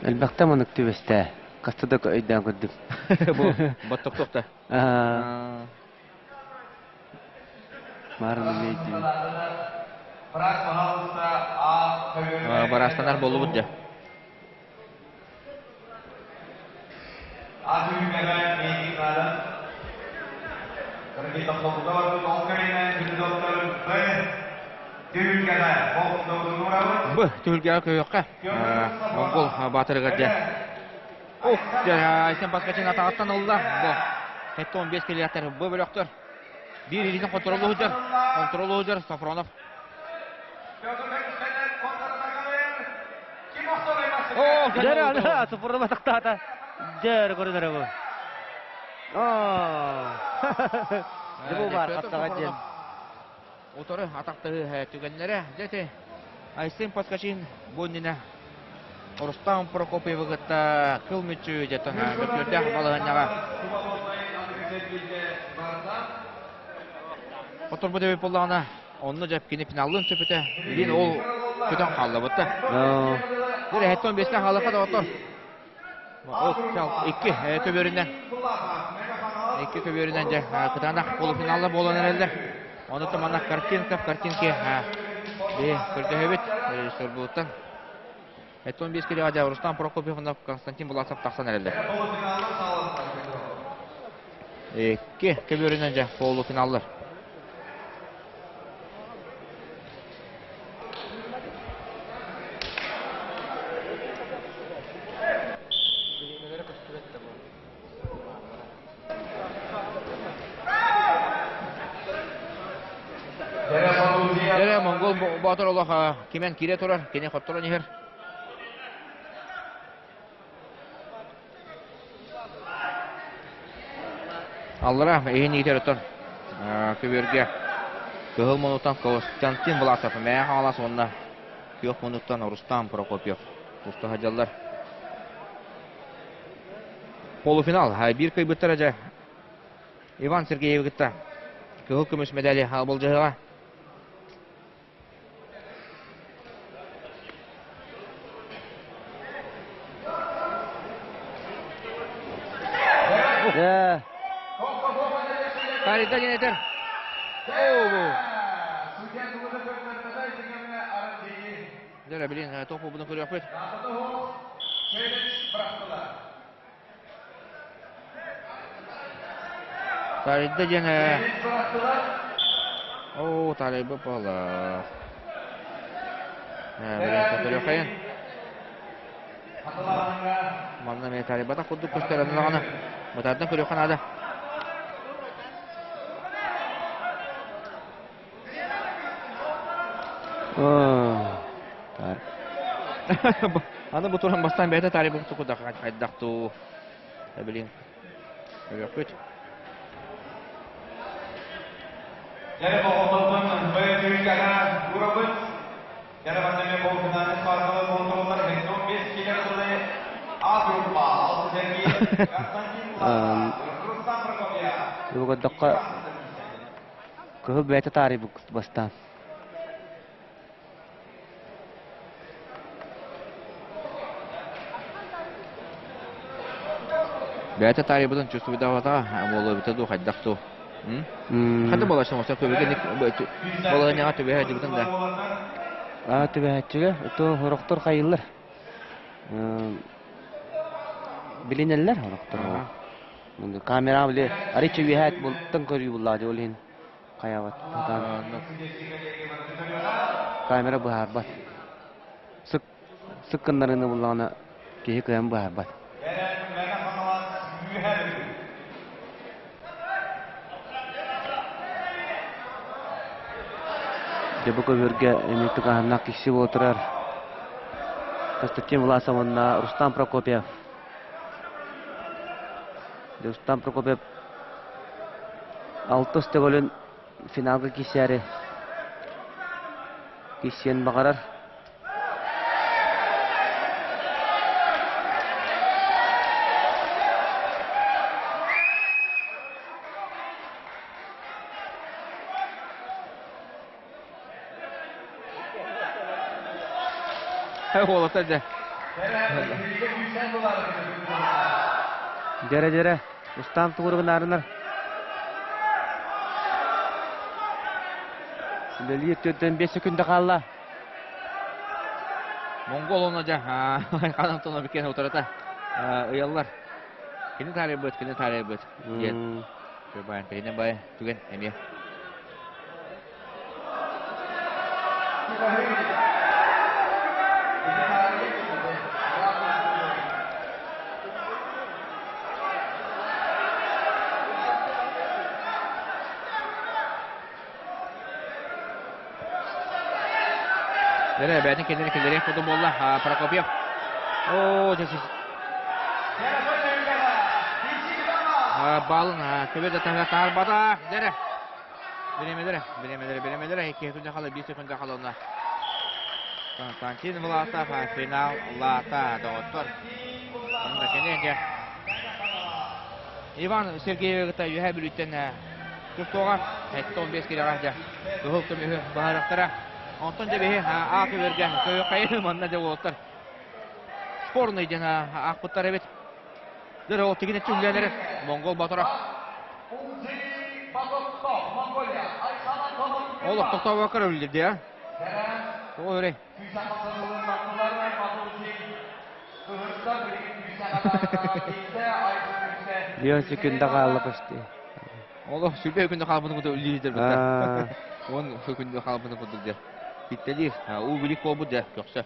Элбэхтэ маннык түбэстэ. Хаста да өйдөөн көрдүм. Бу боттоктох да. Маарыны өйдүүбүн. Бараастанар буоллубут дьэ. Б түһүлгэҕэ көһүөххэ. Монгол баатырыгар дьэ. Ох, дьэ, Айсен Паскачин атаҕыттан ылла. Бу 75 килиэхтэр бу бөлөхтөр. Биир илиитин контроллуһуджар, контроллуһуджар Софронов. О, Дьэ, ана, Софронов атахтаата. Дьэ, көрүнэрэ бу. Дьэ, бу баар хапсаҕа диэн. Утары атахтаһыы түгэннэрэ. Дьэ, ити Айсен Поскачин бу иннинэ Рустам Прокопьевы кытта кыл мүччү дьэтэн мөккүөрдээх балаһыанньаҕа Оторбут эбит буоллаҕына, онно дьэ кини финаллыын сөпүтэ. Илин ол көтөн хааллабыт да. Бу эһэттэн бэскэ хааллахха да отор. Ол икки көбүөрүнэн икки көбүөрүнэн дьэ кытаанах полуфиналла буолан эрэллэр. Ону манна картинка в картинке би көрдөһөбүт режиссербуттан. Эттон бес килоға дьэ Рустам Прокопьев уонна Константин Буласов тахсан эрэллэр. Икки көбүөрүнэн дьэ полуфиналлар. Эрэ Монгол Боотур олох кимэн киирэ турар, кини хотторон иһэр. Аллара иһин иитэр оттон көбүөргэ Кыһыл мунуттан Константин Власов, Мэйэ Хаҥалас уонна Күөх мунуттан Рустам Прокопьев туста сылдьаллар. Полуфинал биир кыайбыттара дьэ Иван Сергеевы кытта. Кыһыл көмүс медали былдьаһыаҕа. Тарида диэн этэр. Дьэ, билин тоқ буолбутун көрүөхпүт. Тарыйда диэн Оо, тарыйбыт буолла. Көрүөххэйин. Манна эмиэ тарыйбатах курдук көстөр онно Бытардан көрүөххэ наада. Аны бу туран бастаан бэйэтэ таарыйбыт курдук хайдах дуу билин көрүөхпүт. Дьэ оҕолорбун бөйөтүүкэҕэ уурабыт. Дьэ манна болгунаны саргылы болтоллар 15 киле А группа алты Сергей Константин Рустам Прокопьев. Бүгүн Кыһыл бэйэтэ таарыйбыт бастаан. Бэйэтэ таарыйбытын чувствуйдаабатаҕа буолуо эбитэ дуу, хайдах дуу. Хата буолар оҥостор көбүгэ балаһыанньаҕа түбэһэ сылдьыбытын да. Аа түбэһээччигэ то сорохтор хайыыллар. Билинэллэр сорохтор. Камера били арыйча үөһээт бултан көрүү буллаа ол иһин хайаабат. Камера быһаарбат. Сык сык гыннарыыны буллаҕына киһи кыайан быһаарбат. Дьэ бу көбүөргэ эмиэ тыгаһыннаах киһи буола турар. Константин Власов уонна Рустам Прокопьев. Рустам Прокопьев алтыс төгүлүн финалга киирсээри киирсиэн баҕарар. Уолаттар дьэ. Дьэрэ дьэрэ, устаан тугуругун аарынар. Үлэлиир 45 секунда хаалла. Монгол онно дьэ хадан тоно биккен утарата ыйаллар. Кини таарыйбыт, кини таарыйбыт диэн. Бай, кини бай түгэн эмиэ. Дэрэ, бэйэтин кэннин киллэриэх курдук буолла Прокопьев. Оо, дьэ, Балын көбө да таһыгар таарбата. Дэрэ. Бириэмэлэрэ, бириэмэлэрэ, бириэмэлэрэ 2 секунда хаала, 1 секунда хаала онно. Константин Власов финал лаата доҕоттор. Онно кини дьэ Иван Сергеевы кытта Үөһээ Бүлүүттэн тустууга 75 килоҕа дьэ кыһыл көмүһү баһарыахтара. Онтон дьэ биһи А көбүөргэ көйөккайы манна дьэ уолаттар спорный диэн аахпыттар эбит. Дьэ ол тигинэччи үлэлэрэ Монгол Батыров. Олох тохтообокко үллэрди а. Тоҕо өрей. Биир секунда хаалла почти. Олох сүрбэ күндө хаалбытын курдук үллиир бытта. 10 күндө хаалбытын курдук дьэ. Биттэлиир. Уу билик буолбут дьэ көхсө.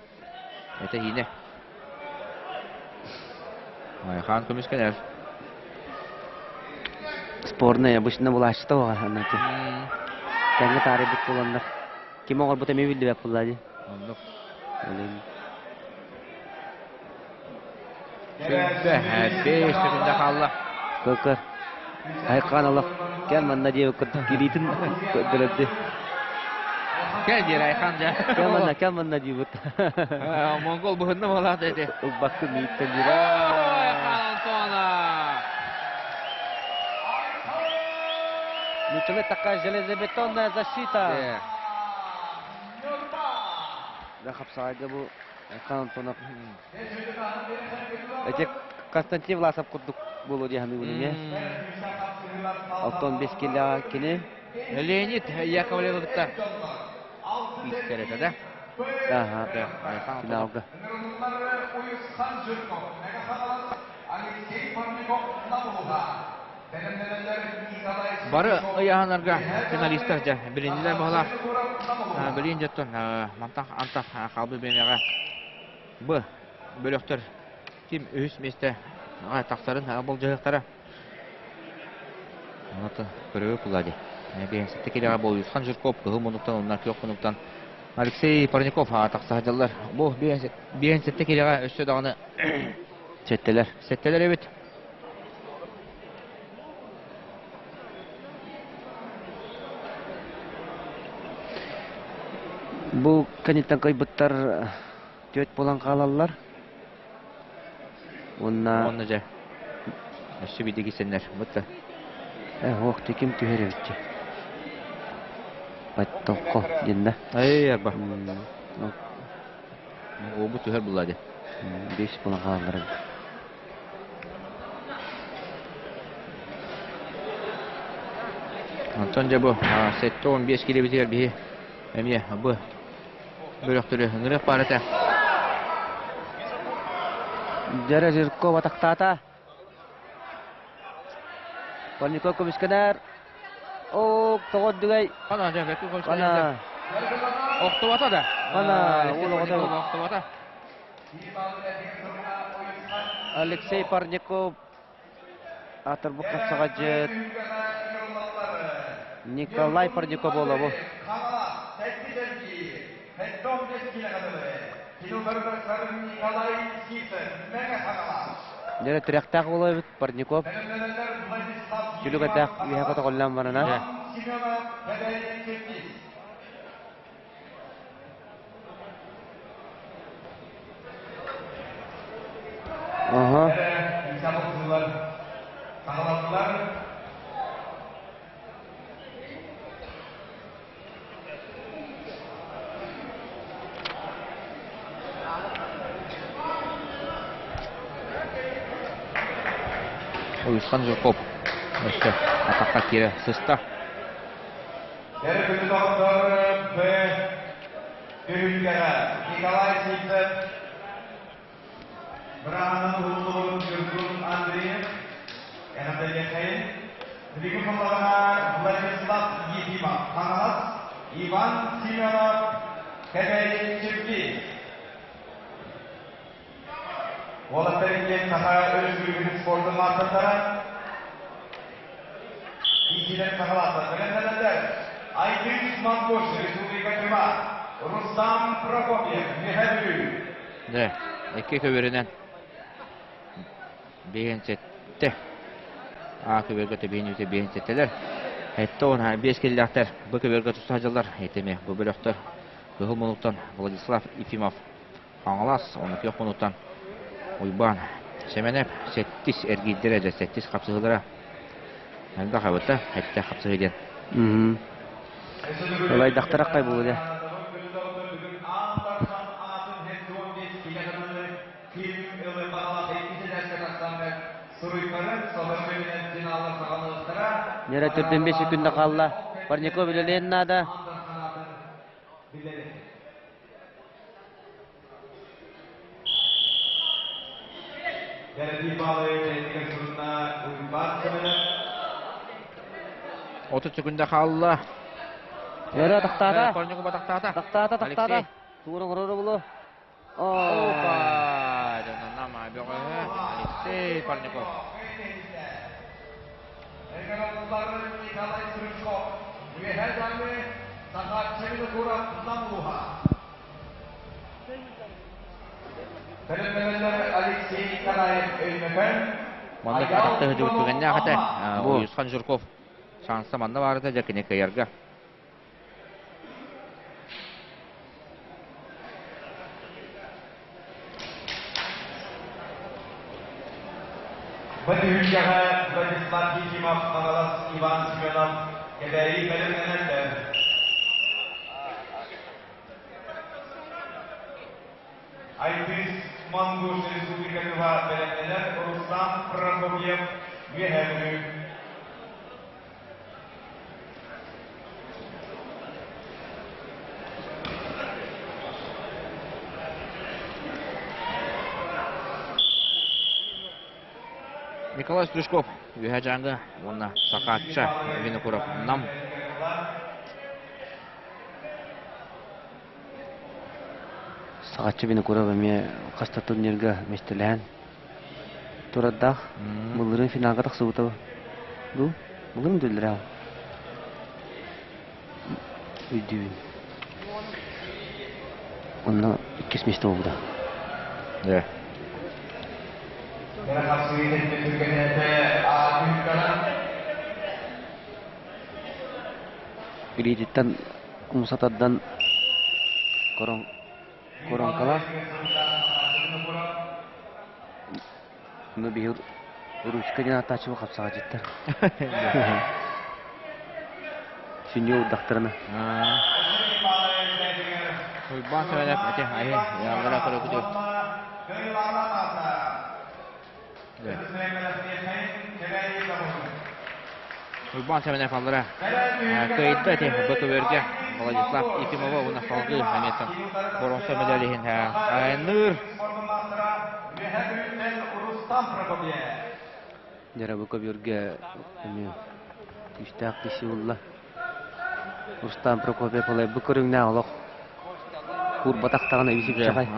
Это иинэ. Айхан көмүскэнэр. Спорная обычно булааччыта оҕа анаты. Тэҥҥэ таарыйбыт буоланнар. Ким оҥорбут эмиэ биллибэт буолла дии. Оннук. Олин. Сүүрбэ 5 секунда хаалла. Көр-көр. Айхан олох кэл манна диэбит курдук кириитин көрдөрөрдү. Кэл диэр Айхан дьэ. Кэл манна, кэл манна диибит. Монгол быһынна буолаат эти. Ылбаккын мииттэн диир. Айхан Антона! Нуччалыы такая железобетонная защита. Да хапсаҕайга бу Айхан Антонов эти Константин Власов курдук буолуо дии саныыбын эмиэ. Алтан бес килэҕэ кини. Леонид Яковлевы кытта истэр этэ да? Аха. Финалга. Бары ыйааһыннарга финалистар дьэ билиннилэр баһылаах. Билин дьоттон мантан антах хаалбыт бириэмэҕэ б бөлөхтөр ким үһүс миэстэ тахсарын болдьоһуохтара. Оното көрөбү кулади. Биэнсэтте килэҕэ Болуйусхан Жирков кыһыл муннуктан уонна күөх муннуктан Алексей Парников тахса сылдьаллар. Бу биэнсэтте килэҕэ өссө даҕаны Сэттэлэр. Сэттэлэр эбит. Бу кэнниттэн кыайбыттар түөрт буолан хаалаллар. Уонна Уонна дьэ өссө биирдэ киирсэннэр бытта. Э, уох ким түһэр эбитчи. Баттолко диэннэ. Эй, арба. Уобут түһэр булла дии. Бес буолан хааллар эбит. Онтон дьэ бу 75 килэбитигэр биһи эмиэ бу бөлөхтөрү ыҥырыах баар этэ. Дьэрэ Жирков атахтаата. Парников көмүскэнэр. Оо, тоҕо үрдүгэй. Ана, дьэ, бэккэ көмүскэнэр. Охтубата да. Ана, уол оҕото. Охтубата. Алексей Парников атырбыт хапсаҕадьыт Николай Парников буола бу. Дьэ тирэхтээх буола эбит Парников. Түлүк этэх үөһэ көтөҕүллэн барана. Аха. Уйусхан Жирков өссө атахха киирэ сыста. Эрэ доҕоттор Б түһүлгэҕэ Николай Сивцев, Быраанын уһуллубут Ньургун Андреев, эҕэрдэлиэххэйин. Билигин буоллаҕына Владислав Ефимов, Хаҥалас, Иван Семенов, Кэбээйи Чиркий. Уолаттар иккиэн Саха Өрөспүүбүлүкэтин спордун маастардара. Иитиилэр саҕалаатылар. Бэлэмнэнэллэр. Айдыыс Монгуш, Республика Крыма, Рустам Прокопьев, Үөһээ Бүлүү. Дэ, икки көбүөрүнэн биэһин сэттэ. А көбүөргэ төбүһүн үтэ биэһин сэттэлэр. Этте он биэс киллээхтэр. Бу көбүөргэ туста сылдьаллар. Этими бу бөлөхтөр Кыһыл мунуктан Владислав Ефимов Хаҥалас, ону күөх мунуктан Уйбаан Сэмэнэп сэттис эргийдэрэ дьэ сэттис хапсыһыылара элбэх эбит да эттэ хапсыһыы диэн. Ылайдахтара хай буолуо дэ. Нера төрдөн бес күндө хаалла. Парников үлэлиэн наада. 30 секунда хаалла. Өрө тахтаата. Корнюгу батахтаата. Тахтаата, тахтаата. Тугун оҥорор булу. Опа! Дьонноннама бөҕөһө Алексей Парников. Николай Стручков, Үөһээ Дьааҥы, Сахааччыны куорат Нам улууһа. Бэлэмнэнэллэр Алексей Николаев Өймөкөөн, Маннык атахта сылдьыбыт түгэннээх этэ. Уйусхан Жирков шанса манна баар этэ дьэ кини кыайарга. Бу түһүлгэҕэ Владислав Ефимов, Хаҥалас Иван Семенов, Кэбээйи бэлэмнэнэллэр. Айдыс Монгуш Республикатыга бэлэмнэнэр Рустам Прокопьев Үөһээ Бүлүү. Николай Стручков Үөһээ Дьааҥы уонна Сахаачча Винокуров Нам. Сахаччы Винокуров эмиэ хас да турнирга миэстэлэһэн турардаах. Былырыын финалга тахсыбыта дуу? Былырыын дүллэрэ өйдүүбүн. Онно иккис миэстэ буолбута. Дьэ. Илиититтэн умса тардан корон коронкалаах Ну биһи ручка диэн ааттааччы хапсаҕадьыттар. Сүнньү урдахтарына. Уйбаан Сэмэнэп ити айы яллара көрөкүтү. Уйбаан Сэмэнэп аллара кыайда ити БКВРгэ Владислав Ефимова уонна салгыы эмиэттэн боронсо медаль иһин айанныыр. Дьара бу көбүөргэ эмиэ күүстээх киһи булла. Рустам Прокопьев олайбыт көрүҥнээх олох куурбатах даҕаны үс-үпчэҕэй.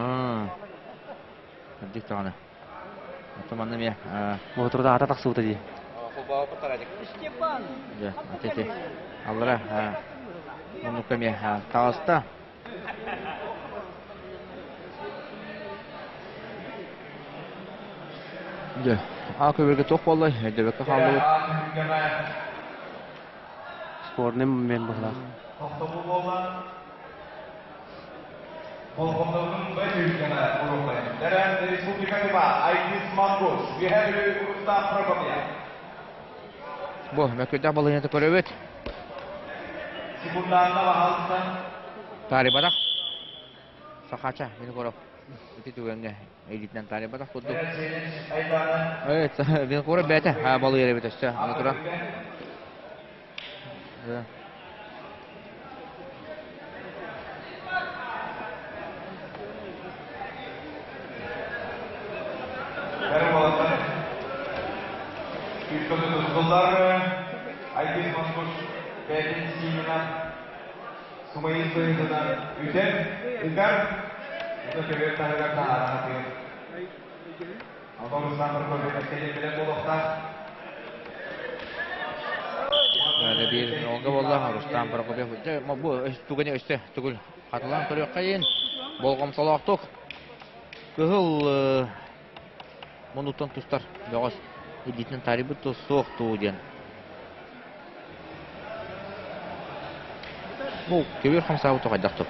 Кырдьык даҕаны. Оттон манна эмиэ Боотурда аата тахсыбыта дии. Степан! Дьэ, ити аллара муннукка эмиэ таҕыста. Дьэ, аа көбүргэ туох буоллай? Өйдөбөккө хааллыбыт. Спорный момент быһылаах. Болҕомтотун бөтүүккэҕэ уруһуйан. Дэрэн Республика Тыва, Айдис Монгуш, Үөһээ Бүлүү Рустам Прокопьев. Бу мөккүрдээх балаһыанньата көрөбүт. Секундаанна баһаалыста. Таарыйбатах. Сахача Винокуров ити түгэҥҥэ илиитинэн таарыйбатах курдук. Винокуров бэйэтэ балыйар эбит өссө аны туран. Айдын Монгуш бэйэтин сиининэн сумайын быһыытынан үтэн, ыгар, ото көбүөр таһыгар таһааран атыыр. Онон Руслан Прокопьев кэлин буолуохтаах. Биир Олга буолла Рустам Прокопьев. Дьэ, бу түгэни өссө түгүл хатылаан көрүөххэйин. Болҕомтолоохтук кыһыл муннуттан тустар бөҕөс илиитинэн таарыйбыт тус суох дуу диэн. Бу көбүөр хамсаабыт хайдах тур?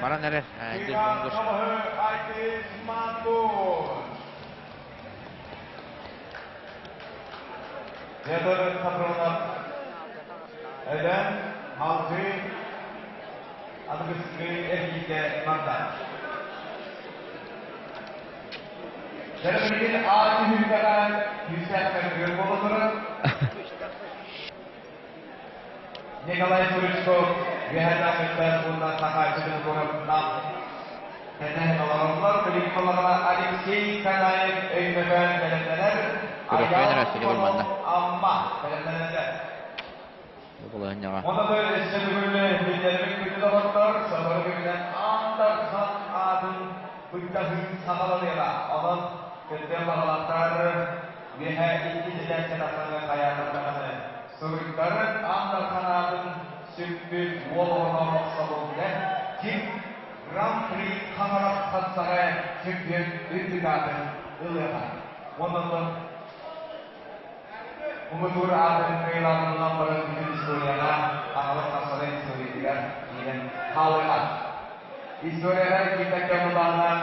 Баран эрэр Эдэн алгыы аныгыскы эргиитэ барда. Дэрбилин аат түһүлгэҕэ күүстээх мөккүөр буола турар. Николай Стручков Үөһээ Дьааҥыттан уонна Сахааччытын куорат кэтэн олороллор. Билигин буоллаҕына Алексей Канаев Өймөкөөн бэлэмнэнэр. Айаал Амма бэлэмнэнэллэр. Балаһынньаҕа. Онон өссө бүгүн биллэрбит күндү доҕоттор, сотору кэминэн Аан Дархан аатын быктаһыы саҕаланыаҕа. Онон кыттыан баҕалаахтар үөһэ икки ситээччи тахсаҥҥа хайаатар даҕаны суруйтаран Аан Дархан аатын сүкпүт уол оҕоно охсобулга ким Гран-при Хаҥалас хапсаҕай чемпион үрдүк аатын ылыаҕа. Онон. Муҥутуур аатын кыайыылааҕынан баран бүтүн историяҕа Хаҥалас хапсаҕай историятыгар киирэн хаалыаҕа. Историяҕа киирбэккэ мутааннаан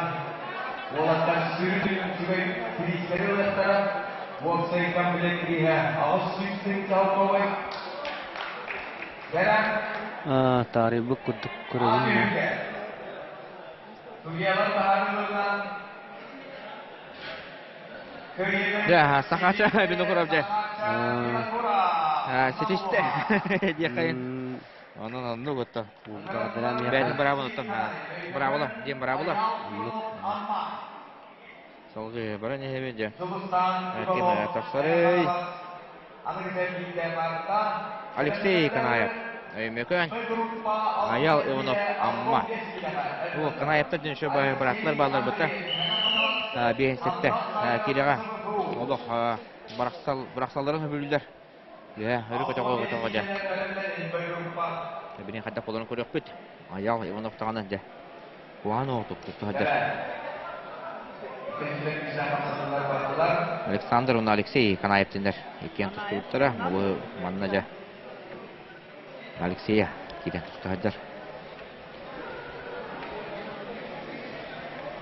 уолаттар сүрүн үчүгэй бириистэри ылыахтара. Уопсай комплект бирииһэ 800 солкуобай. Бэрэ Таарыйбыт курдук көрөбүн. Судьуйалар таһаарыыларынан Дьэ, сахача Винокуров дьэ. Ситистэ диэххайын. Онон оннук отто. Бэйэтин быраабын оттон быраабыла диэн быраабыла. Салгыы баран иһэбин дьэ. Ким тахсарый? Алексей Канаев. Өймөкөөн. Аял Иванов Амма. Бу Канаевтар диэн еще бырааттар бааллар быта. Биэһин кирэҕэ олох бырахсалларын сөбүлүүллэр. Үһэ, өрү көтөҕө көтөҕө дьэ. Бини хайдах боларын көрүөхпүт. Аял Иванов даҕаны дьэ. Куһаҕан оҕотук туттуһардар. Александр уонна Алексей Канаевтиннэр иккиэн тустубуттара. Бу манна дьэ Алексея киирэн туттуһардар.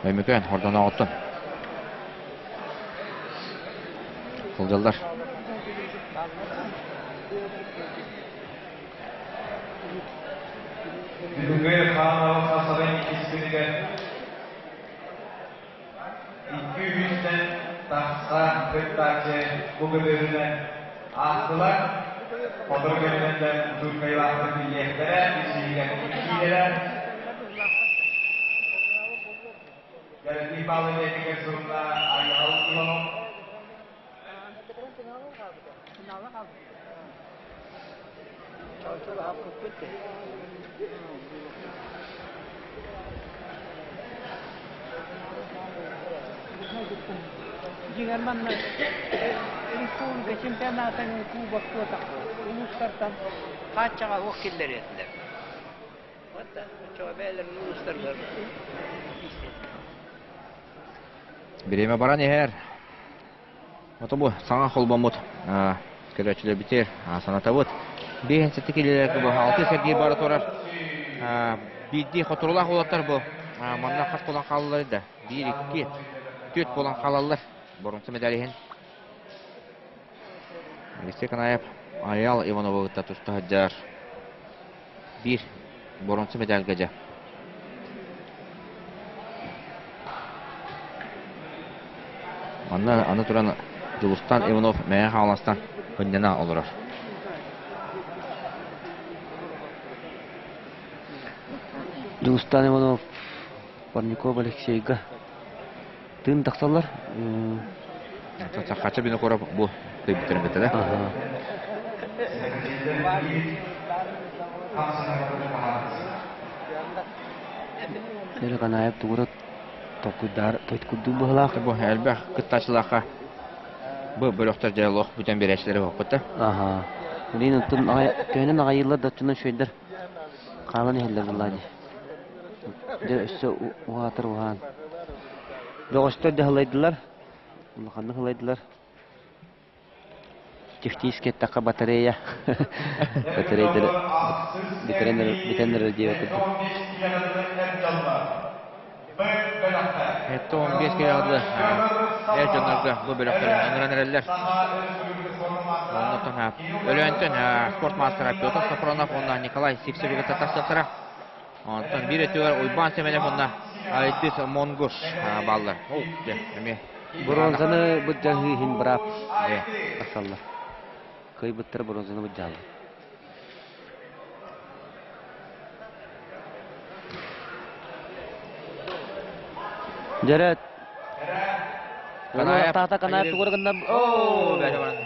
Өймөкөөн хордонооҕуттан сылдьаллар. Бүгүҥҥү хаамаҕа хасабай иккис күнүгэр 200-тэн тахса кыттааччы бу көбүөрүнэн аастылар. Сотору кэминэн учууталлаахтар биллиэхтэрэ, үс иһигэр киирэрэ. Дьарыктыы Павлович сурунна Айаал Иванов. Дьиҥэр манна республика чемпионатын кубок улуустартан хааччаҕа суох киллэриэ этилэр. Оччоҕо бэйэлэрин улуустарыгар Бириэмэ баран иһэр. Ото бу саҥа холбоммут көрөөччүлэрбитигэр санатабыт. Биэһин килилэргэ бу алты сэргиир бара турар. Биирдии хотурулаах уолаттар бу манна хас буолан хаалаллар да? Биир, икки, түөрт буолан хаалаллар. Боруҥса медаль иһин. Алексей Канаев Айал Ивановы кытта туста сылдьар. Биир боруонса медальга дьэ. Манна аны туран Дьулустан Иванов Мэҥэ Хаҥаластан кынньана олорор. Дьулустан Иванов Парников Алексейга тыын тахсаллар. Сахача Винокуров бу кыйбыттарын кытта да. Эрик Анаев тугура толкуйдаар тойткурдуу быһылаах. Бу элбэх кыттааччылаахха бу бөлөхтөр дьэ лох бүтэн биэрээччилэри хоппута. Аха. Блин, оттон төһөнөн аҕайыылар да оччонон үчүгэйдэр хаалан иһэллэр буоллаа дии. Дьэ өссө уһаатар уһаан. Бөҕөстөр да һылайдылар. Улаханнык һылайдылар. Технически эттэххэ батарея. Батареялары бүтэрэн бүтэн эрэр диэбит курдук. Это 15 килоҕа эр дьоннорго бу бөлөхтөрүн ыҥыран эрэллэр. Оннуттан Өлөөнтөн спорт маастара Петр Сапронов уонна Николай Сивцев кытта тахсыахтара. Онтон биир өттүгэр Уйбаан Сэмэнов уонна Айдыс Монгуш бааллар. Ол дьэ эмиэ Бронзаны былдьаһыы иһин быраап тахсаллар. Кыайбыттара бронзаны былдьааллар. Дьэрэ Канаев Тата Канаев тугура гынна Оо,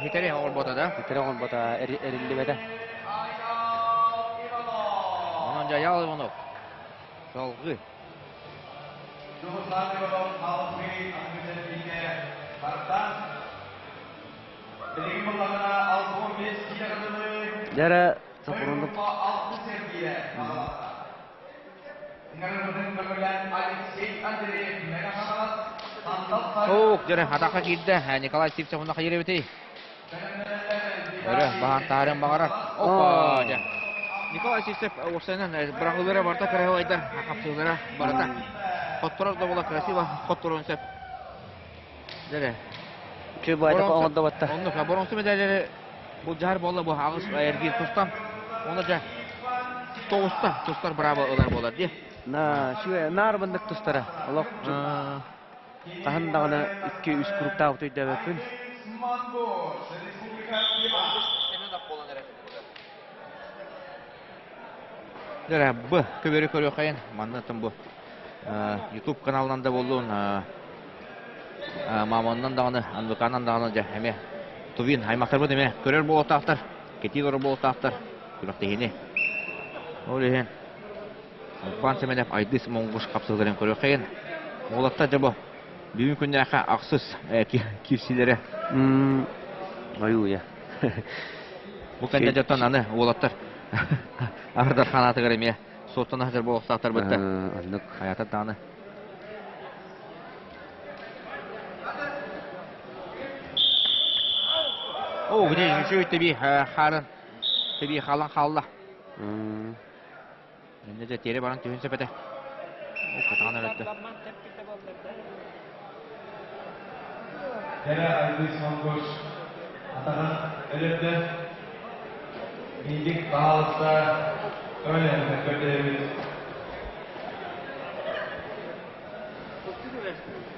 хитери оҥорбота да? Хитери оҥорбота, эриллибэтэ. Онон Дьайаал Иванов салгыы. Дьэрэ Сапронов Ох, дьэрэ атака киирдэ. Николай Сивцев онно хайыр эбитий? Өрө баһан таһарын баҕарар. Опа! Дьэ. Николай Сивцев уопсайынан быраҕыылара барыта кыраһыабайдар, хапсыылара барыта. Хотторор да буола красиво хотторуон сөп. Дэрэ. Чү баайда оҥордо батта. Оннук, боронсу медаллары былдьаһар буолла бу аҕыс эргиир тустан. Оны дьэ тоҕуста тустар браво ылар буолар дии. На, шү наар бандык тустара. Олох хаһан даҕаны икки-үс куруктаабыт өйдөөбөппүн. Дэрэ, б көбөрү көрүөххэйин маннатын бу YouTube каналынан да буоллун мамоннан даҕаны НВК-нан даҕаны дьэ эмиэ Тувин аймахтарбыт эмиэ көрөр буолуохтаахтар кэтии олорор буолуохтаахтар күрэхтэһиини ол иһин Уйбаан Сэмэнэп Айдыс Монгуш хапсыһыыларын көрүөххэйин. Уолаттар дьэ бу бүгүн күннээххэ ахсыс киирсиилэрэ. Ойууя. Бу кэннэ дьоттон аны уолаттар Ардар ханаатыгар эмиэ суоттана сылдьар буолуохтаахтар бытта. Оннук. Хайатар даҕаны. Оо, били үчүгэй тэбии хаарын тэбии хаалан хаалла. Иннэ дьэ тиэрэ баран түһүн сөп этэ. Ол катаҕын өлөрдө. Кэрэ Айдыс Монгуш атаҕын өлөрдө. Биһиги баһаалыста көмөлөһүннэр көрдөһөбүт.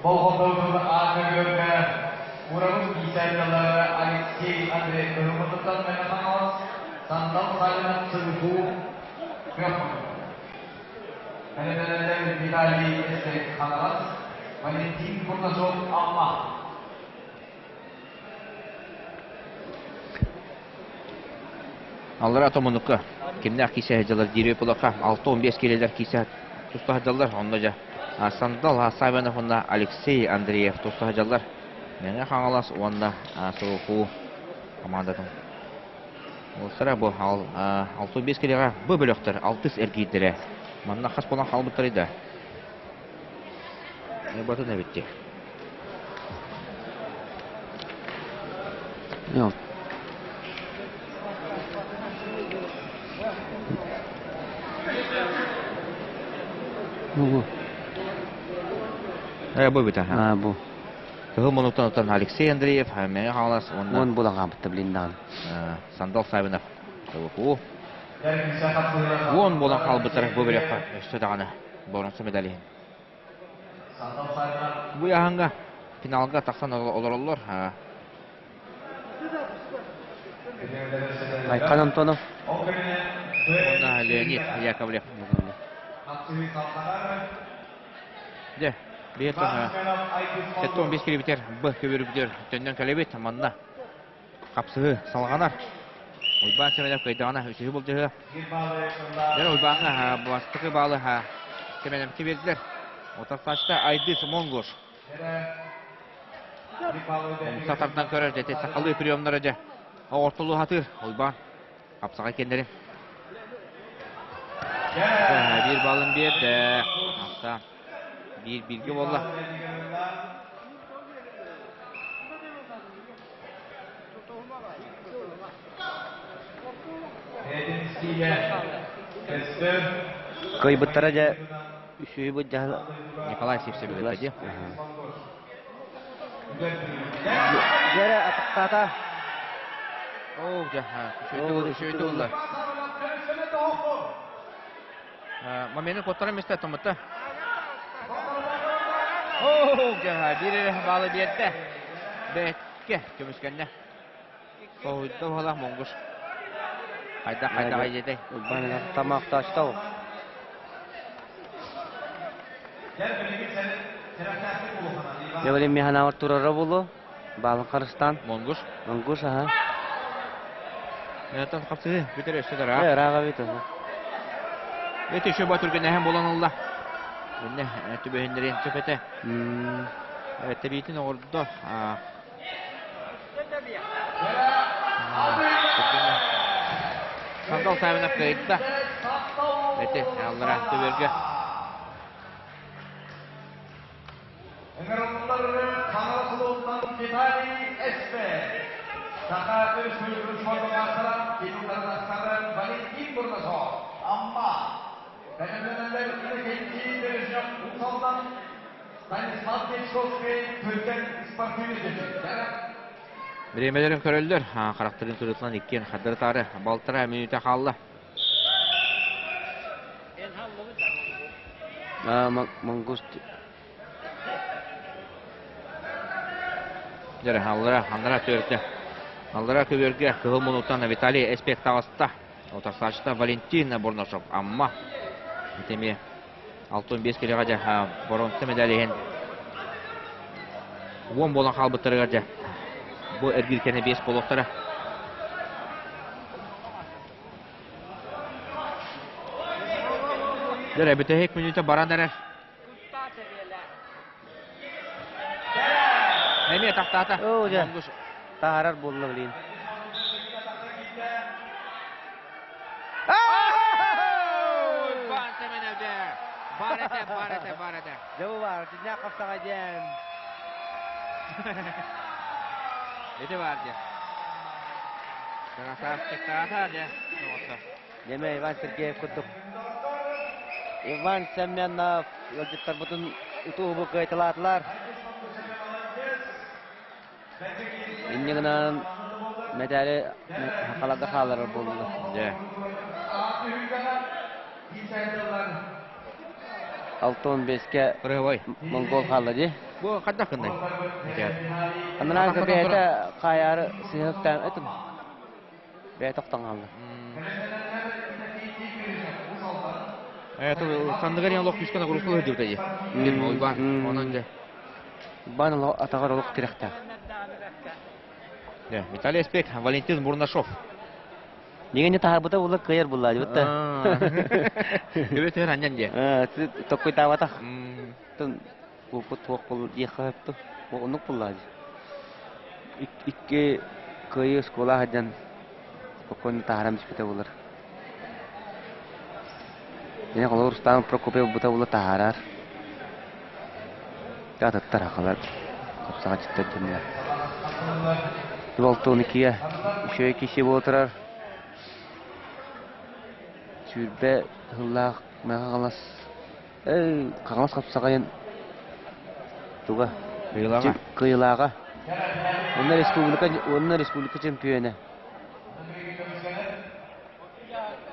Болҕомтобутун аата көргө Урабын писателлары Алексей Андрей Кырымытыттан Мэҥэ Хаҥалас, Сандал Савинов Сыгытуу Кэлэнэлэр Виталий Эсек Хаҥалас, Валентин Бурнашов Амма. Аллара Томунукка кимнээх киисэ сылдьаллар диир буоллахха 6-15 киилэлэр киисэ туста сылдьаллар. Онно дьэ Сандал Савинов уонна Алексей Андреев туста сылдьаллар. Мэҥэ Хаҥалас уонна Сурукуу командатын Уолаттара бу 65 килэҕэ бу бөлөхтөр алтыс эргиирдэрэ. Манна хас буолан хаалбыттарый да? Батын эбитти. Бу. Бу бит А, бу. Кыһыл мунуктан оттон Алексей Андреев, Мэҥэ Хаҥалас уонна Уон булан хаампытта билин даҕаны. Сандал Савинов. Уон буолан хаалбыттар бу бөлөххө өссө даҕаны боруонса медаль иһин. Бу ыйааһыҥҥа финалга тахсан олороллор. Айхан Антонов. Уонна Леонид Яковлев. Дьэ, биир 75 километр Б көбүрүгүтүгэр төннөн кэлэбит. Манна хапсыһыы салҕанар. Уйбаан Сэмэнов кыайдаҕына үсүһү былдьаһыа. Дьэ, Уйбааҥҥа бастакы баалы Сэмэнэвкэ биэрдилэр. Утарсааччыта Айдыс Монгуш. Умса тардан көрөр, дьэ, сахалыы приемнара дьэ оҕортолуу сатыыр Уйбаан. Хапсаҕай кэннэрин. Биир балын биэрдэ. Ахса. Биир бииргэ буолла. Кыайбыттара дьэ үсүһү былдьаһан Николай Сивцев дии. Дьэрэ атахтаата. Оо, дьэ, үчүгэй ылла. Моментын куоттаран мистэ томмутта. Оо, дьэ, биир эрэ баалы биэрдэ. Бэккэ көмүскэннэ. Соһуйда буолах монгуш. Хайдах хайдах айдетэй. Тамаактаачтау. Дьэ, механавар турара булу. Баалын харыстаан. Монгуш. Монгуш, аха. Мэнтэн хапсыһы бүтэр өссө да Э, ыраага бит аны. Эти еще батүргэнэһэн болан ылла. Инне түбэһиннэрин сөпөтө. Тэбиитин оҕордо. Сандал Савинов кыайда. Эти аллара төбөргө. Ыҥырыллары Хаҥалас улууһуттан Виталий Эспе. Саха Өрөспүүбүлүкэтин спордун маастара, титулларын астары Валентин Бурнашов, Амма. Бэлэмнэнэллэр Иннокентий Бережнев Уус-Алдан, Станислав Дьячковский Түргэн спортивный дьүллэр. Бириэмэлэрин көрөллөр, харахтарын сырытынан иккиэн хардырытаары балтараа мүнүүтэ хаалла. Монгуст Дьэ, аллара, аннара төрдө. Аллара көбүөргэ кыһыл мунуттан Виталий Эспек таҕыста. Отарсааччыта Валентин Бурнашов Амма. Ити эмиэ 65 килоҕа дьэ боруонса медаль иһин уон буолан хаалбыттарыгар дьэ бу эргииркэни биэс буолуохтара. Дьэ, бүтэһик мүнүүтэ баран эрэр. Эмиэ тахтаата. Оо, дьэ. Таһаарар буолла блин. Иван Семенов дьэ. Бар этэ, бар этэ, бар этэ. Дьэ бу баар, дьиннээх хапсаҕай диэн. Ити баар дьэ. Красавчиктаата дьэ. Дьэмэ Иван Сергеев курдук. Иван Семенов ыалдьыттарбытын утуу-убу кыайталаатылар. Инньэ гынан мэтээли халарга хаалларар буоллулар. Дьэ. 65-кэ Кырыһабай. монгол хаалла дии. Бу хайдах гыннай? Анараа бэйэтэ хаайаары сыһыктаан этим. Бэйэтэ охтон хаалла. Санныгар олох күүскэ нагрузка сылдьыбыта дии. Уйбаан, онон дьэ. Уйбаан атаҕар олох тирэхтээх. Виталий Эспек, Валентин Бурнашов. Дигени таһарбыта була кыайар булла дибитта. Өбөтөр анньан дии. Токкуйтаабатах. Куоппут туох бол диэххэ сөптө. Оннук буллаа дии. Икки кыайыы оскуола сылдьан спокойно таһааран испитэ буолар. Дьэ холобур Рустам Прокопьев бута була таһаарар. Атыттар хахалар хапсаҕа читтэр дьоннор. Болтуон иккигэ үчүгэй киһи буола турар. Сүүрбэ сыллаах Мэҥэ Хаҥалас Хаҥалас хапсаҕайын туга? Кыайыылааҕа. Кыайыылааҕа. Уонна республика уонна республика чемпиона.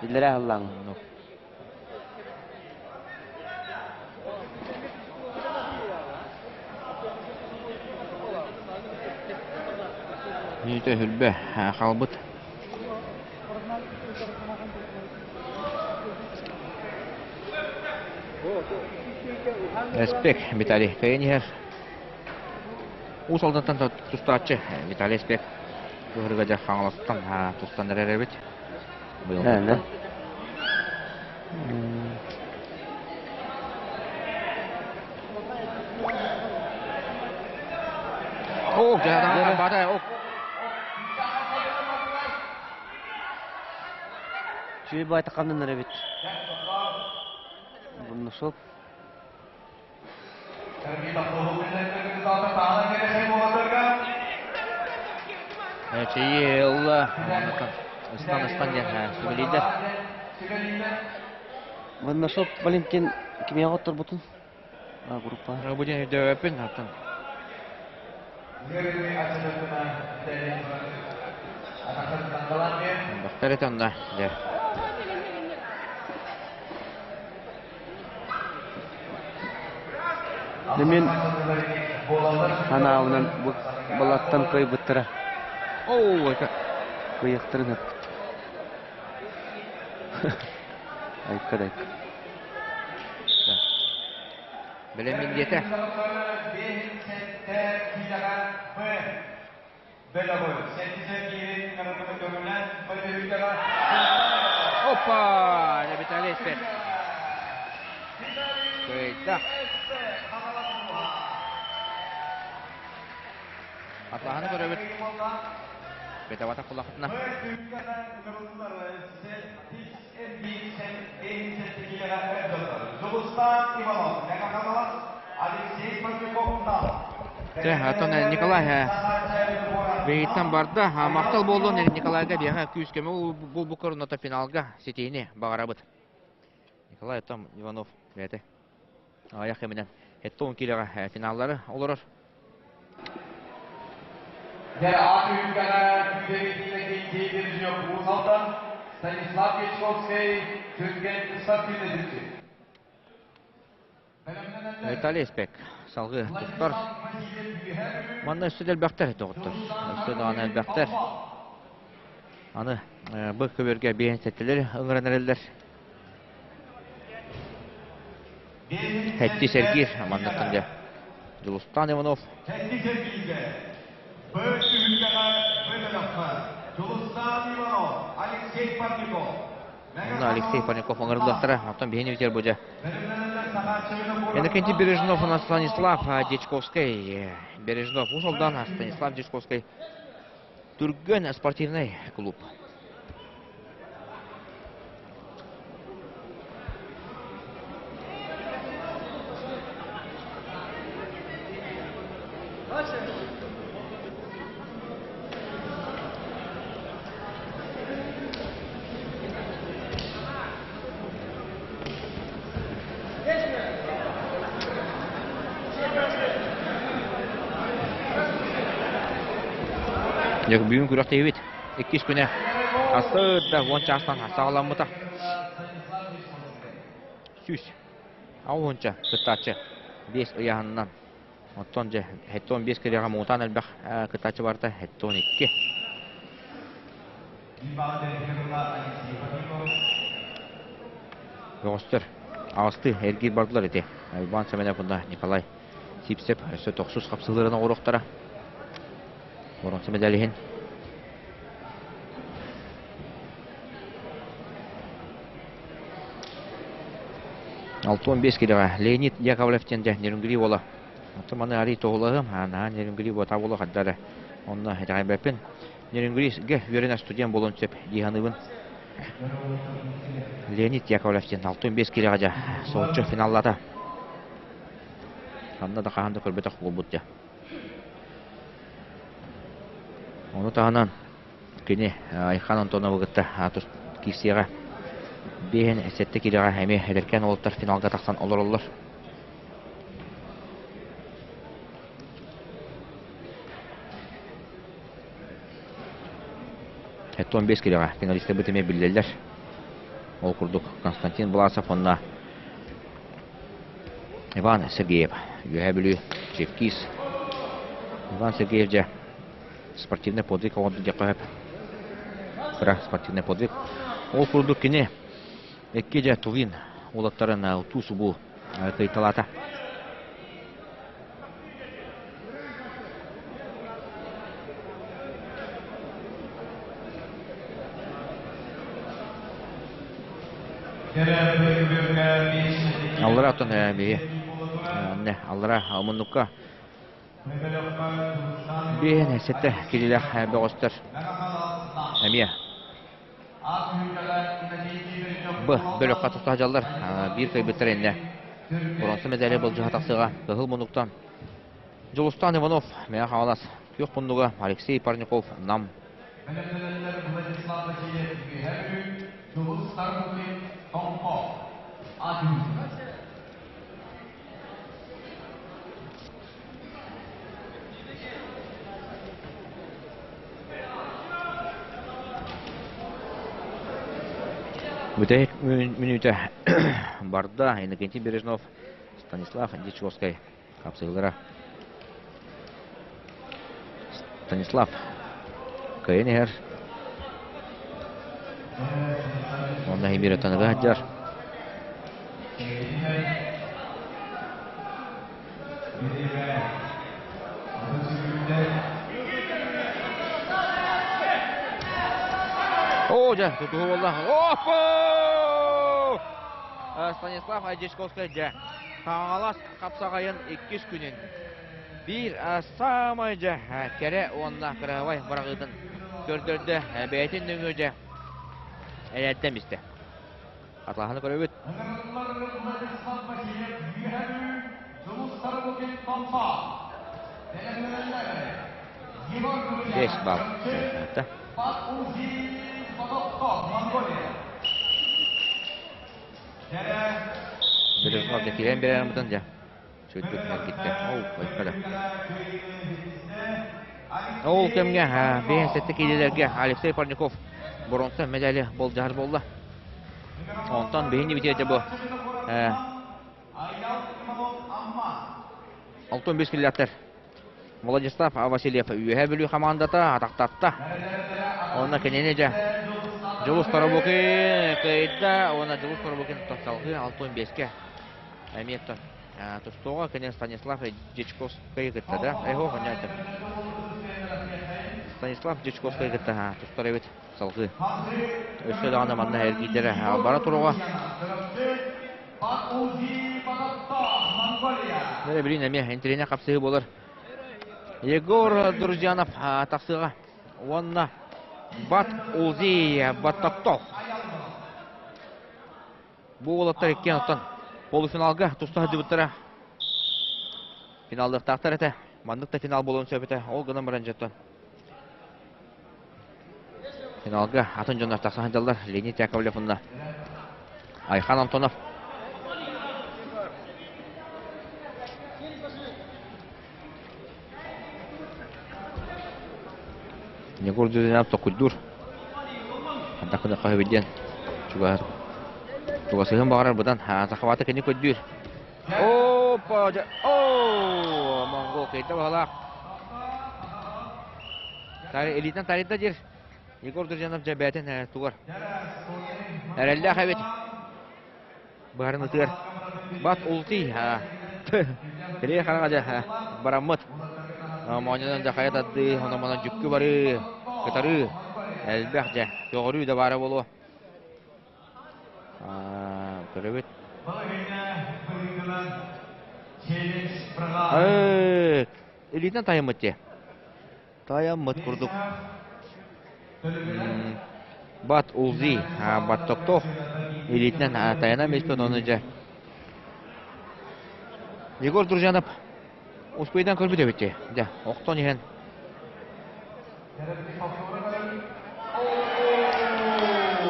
Иллэрээ аһыллааҥ. Мүнүүтэ үрбэ хаалбыт. Эспек Виталий кыайан иһэр. Уус Алдантан тустааччы Виталий Эспек кыһырга дьэ Хаҥаластан тустан эрэр эбит. Быйыл. Ох, дьэ, бата, ох. Үчүгэй баайта ханнанар эбит. Бурнусов. Эчэйи ылла. Ыстан ыстан диэн сүбэлииллэр. Бурнусов Валентин кимиэхэ отторбутун? Группа. Бу диэн өйдөөбөппүн аттан. Бахтар этэ онно дьэ. Мин санаабынан бу балаттан кыайбыттара. Оо, это Кыайыахтарын эппит. Айка да айка. Бэлэммин диэтэ. Опа! Виталий Эспер. Кыайда. Атлаһаны көрөбүт. Бетабата кулахытына. Дьулустаан Иванов, Мэҥэ Хаҥалас, Алексей Пантюков, Нам. Атын Николай бэйиттэн барда. Махтал буоллун Николайга биэхэ күүс-көмө булбуккар уната финалга ситиини баҕарабыт. Николай Том Иванов бэйэтэ аяқ кэминэн 70 килоҕа финаллары олорор. Дьэ, аат үһүгэҕэ күүдэри Бережнев Уус Станислав Дьячковскай Түргэн спортивный түмсүү. Виталий Испек салгыы тустар. Манна өссө да элбэхтэр доҕоттор. Өссө даҕаны элбэхтэр. Аны бу көбүөргэ биэһин сэттэлэри ыҥыран эрэллэр. Хэтти Сергей маннаттан дьэ Дьулустаан Иванов. Хэтти Сергейгэ Б түһүлгэҕэ Б бөлөххө Дьулустаан Иванов, Алексей Парников. Онно Алексей Парников ыҥырыллыахтара. Оттон биһини бүтэр бу дьэ. Иннокентий Бережнов у нас Станислав Дьячковскай. Бережнов Уус Алдан, Станислав Дьячковскай Түргэн спортивный клуб. Дьэ, бүгүн күрэхтэһиибит иккис күнэ сарсыарда уон чаастан саҕаламмыта. 160 кыттааччы биэс ыйааһынынан. Оттон дьэ, 75 кириэҕэ муҥутаан элбэх кыттааччы барыта 72. Бөҕөстөр аҕыстыы эргиир бардылар ити. Иван Семенов уонна Николай Сипсев өссө тохсус хапсыһыыларын оҥоруохтара. Боронсо медаль иһин. 65 килоҕа Леонид Яковлев диэн дьэ Нерюнгри уола. Оттон маны арый туоһулаһым, наһаа Нерюнгри буота буолуо хайда эрэ. Онно итэҕэйбэппин. Нерюнгригэ үөрэнэр студент буолуон сөп дии саныыбын. Леонид Яковлев диэн 65 килоҕа дьэ соһуччу финаллаата. Ханна да хаһан да көрбөтөх буолбут дьэ. Ону таһынан кини Айхан Антоновы кытта киирсиэҕэ. 5-7 килоҕа эмиэ эдэркээн уолаттар финалга тахсан олороллор. 75 килоҕа финалистарбыт эмиэ биллэллэр. Ол курдук Константин Власов уонна Иван Сергеев, Үөһээ Бүлүү, Чепкиз. Иван Сергеев дьэ спортивный подвиг оҥордо диэххэ сөп. Кыра спортивный подвиг. Ол курдук кини икки дьэ Тувин уолаттарын утуу-субуу кыйталаата. Аллара оттон биһи аллара муннукка биэһин сэттэ килилээх бөҕөстөр эмиэ Б бөлөххө туста сылдьаллар. Биир кыайбыттар иннэ. Боронсу медали былдьаһа тахсыаҕа. Кыһыл муннуктан Дьулустаан Иванов, Мэҥэ Хаҥалас, Күөх муннуга Алексей Парников, Нам. Бэлэмнэнэллэр Владислав Васильев Үөһээ Бүлүү, Дьулус Тарбукин, Томпо. Ат Бүтэһик мүнүүтэ барда. Иннокентий Бережнов, Станислав Дичевскай хапсыһыылара. Станислав кыайан иһэр. Онно Химира таныга сылдьар. О, дьэ, тутуһу буолла. Оппо! Станислав Айдишковскай дьэ, Хаҥалас хапсаҕайын иккис күнүн биир саамай дьэ кэрэ уонна кыраһабай быраҕыытын көрдөрдө. Бэйэтин нөҥүө дьэ элэрдэн истэ. Атлаһаны көрөбүт. Ыҥырыллар Владислав Васильев Үөһээ Дьулус Сарыбыкин Томпо. 5 балл. Бережнов кирен берер мытын дьэ. Сүрдүк китте. Ол ойкада. Ол кэмҥэ 57 киилэлэргэ Алексей Парников боронса медали болдьаһар буолла. Онтон биһини битиэтэ бу 65 килилэхтэр Владислав Васильев Үөһээ Бүлүү хамаандата атахтатта. Онно кинини дьэ Дьулус Торобукин кыайда уонна Дьулус Торобукин салгыы 65-кэ эмиэ тустууга кини Станислав Дьячковскайы кытта да эһо хоньоотор Станислав Дьячковскайы кытта тустар эбит салгыы. Өссө даҕаны манна эргийдэрэ бара туруга. Нэрэ билин эмиэ интириэнэ хапсыһыы буолар. Егор Друзьянов тахсыаҕа уонна Бат Улзи Баттоктов. Бу уолаттар иккиэн оттон полуфиналга туста сылдьыбыттара. Финаллыахтаахтар этэ. Маннык да финал буолуон сөп этэ. Ол гынан баран дьоттон Финалга атын дьоннор тахса сылдьаллар. Леонид Яковлев уонна Айхан Антонов. Егор Дюзинов токуйдуур. Хантакына хаһыбыт диэн чугаһар. Чугасыһын баҕарар быдан захвата кини көрдүүр. Опа! О! Монгол кыйда баһалаах. Элитен тарыйда диир. Егор Друзьянов дьэ бэйэтин тугар. Эрэллээх эбит. Быһарын ытыар. Бат ултый. Тирии хараҥа дьэ бараммыт. Моонньунан дьэ хайа тардыы, онон-манан дьүккү барыы, кытарыы. Элбэх дьэ, көҕөрүү да баара буолуо. Көрөбүт. Илиитинэн тайаммыт дии. Тайаммыт курдук. Бат Улзи, Баттоктох илиитинэн тайанан биэспит ону дьэ. Егор Дружанов успейдан көрбүт эбит дии. Дьэ, охтон иһэн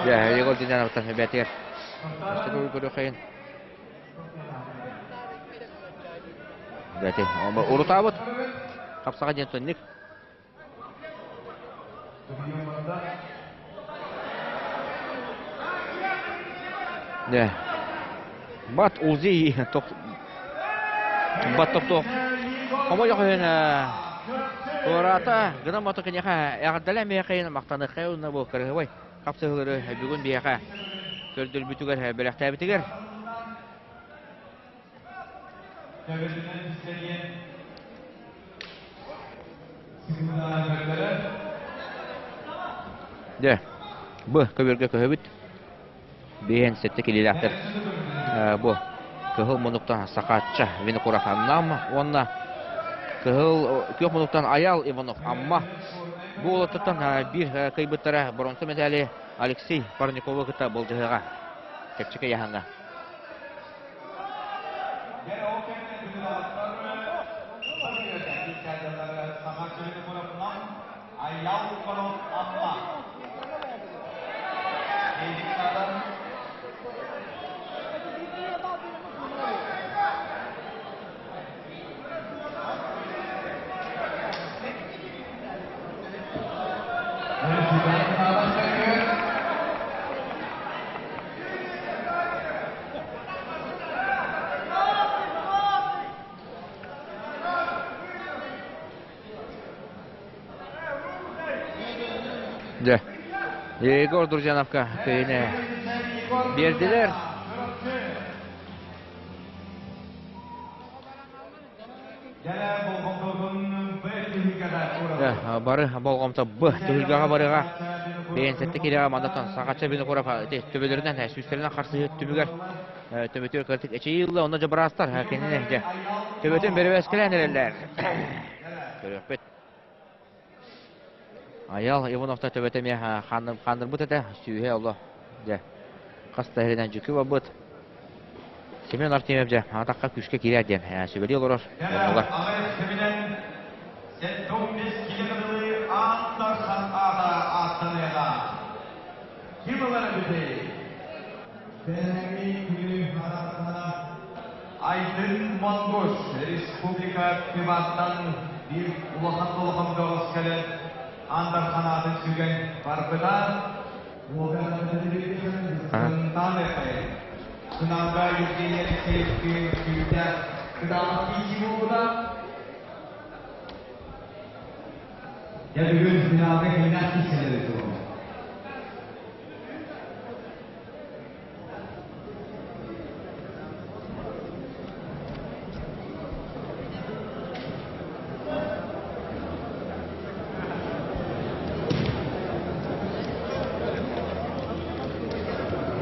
Дьэ, Егор Дружановтан бээтигэр өссө төгүл көрүөххэйин. Бэти, урутаабыт. Хапсаҕа диэн тонник. Дьэ. Бат Узи бат топтуох. Хомойох үһүн туораата гынан мото киниэхэ эҕэрдэлээн миэхэ махтаныаххай уонна бу кырыһыбай хапсыһыылары бүгүн биһиэхэ көрдөрбүтүгэр бэлэхтээбитигэр Дьэ, бу көбүөргэ көһөбүт. Биһиэн сэттэ килиилээхтэр бу кыһыл муннуктан Сахаачча Винокуров Нам уонна кыһыл күөх муннуктан Аял Иванов Амма. Бу уолаттартан биир кыайбыттара боронса мэтээли Алексей Парниковы кытта былдьаһыаҕа. Чэпчэки ыйааһыҥҥа. Дьэ, Егор Друзьяновка кыйыны биэрдилэр. Бары болҕомто б түһүлгэҕэ барыаҕа. Бэйэн сэттэ кириэҕэ мандатан Сахача Винокуров төбөлөрүнэн сүүстэринэн харсыһыы түмүгэр төбөтүгэр кыртык эчэйии ылла онно дьабыраастар кинини дьэ төбөтүн бэрэбээскэлээн эрэллэр. Көрүөхпүт. Аял Ивановта төбөтө эмиэ хааннырбыт этэ, сүүһэ оло дьэ хас да иһинэн дьүкү барбыт. Семен Артемьев дьэ атахха күүскэ киирэр диэн сүбэлии олорор оннугар. 75 километры Аан Дархан аата ааттаныаҕа. Ким ылар эбитий? Бэҕэһээҥҥи күнү араартаҕына Айдын Монгуш республика Тываттан биир улахан улахан бөҕөс кэлэн Аан Дархан аатын сүгэн барбыта. Финалга Евгений Алексеевтыын күүстээх кытаанах киирсии буолбута. Дьэ бүгүн финалга кимнээх киирсэллэр буолуо?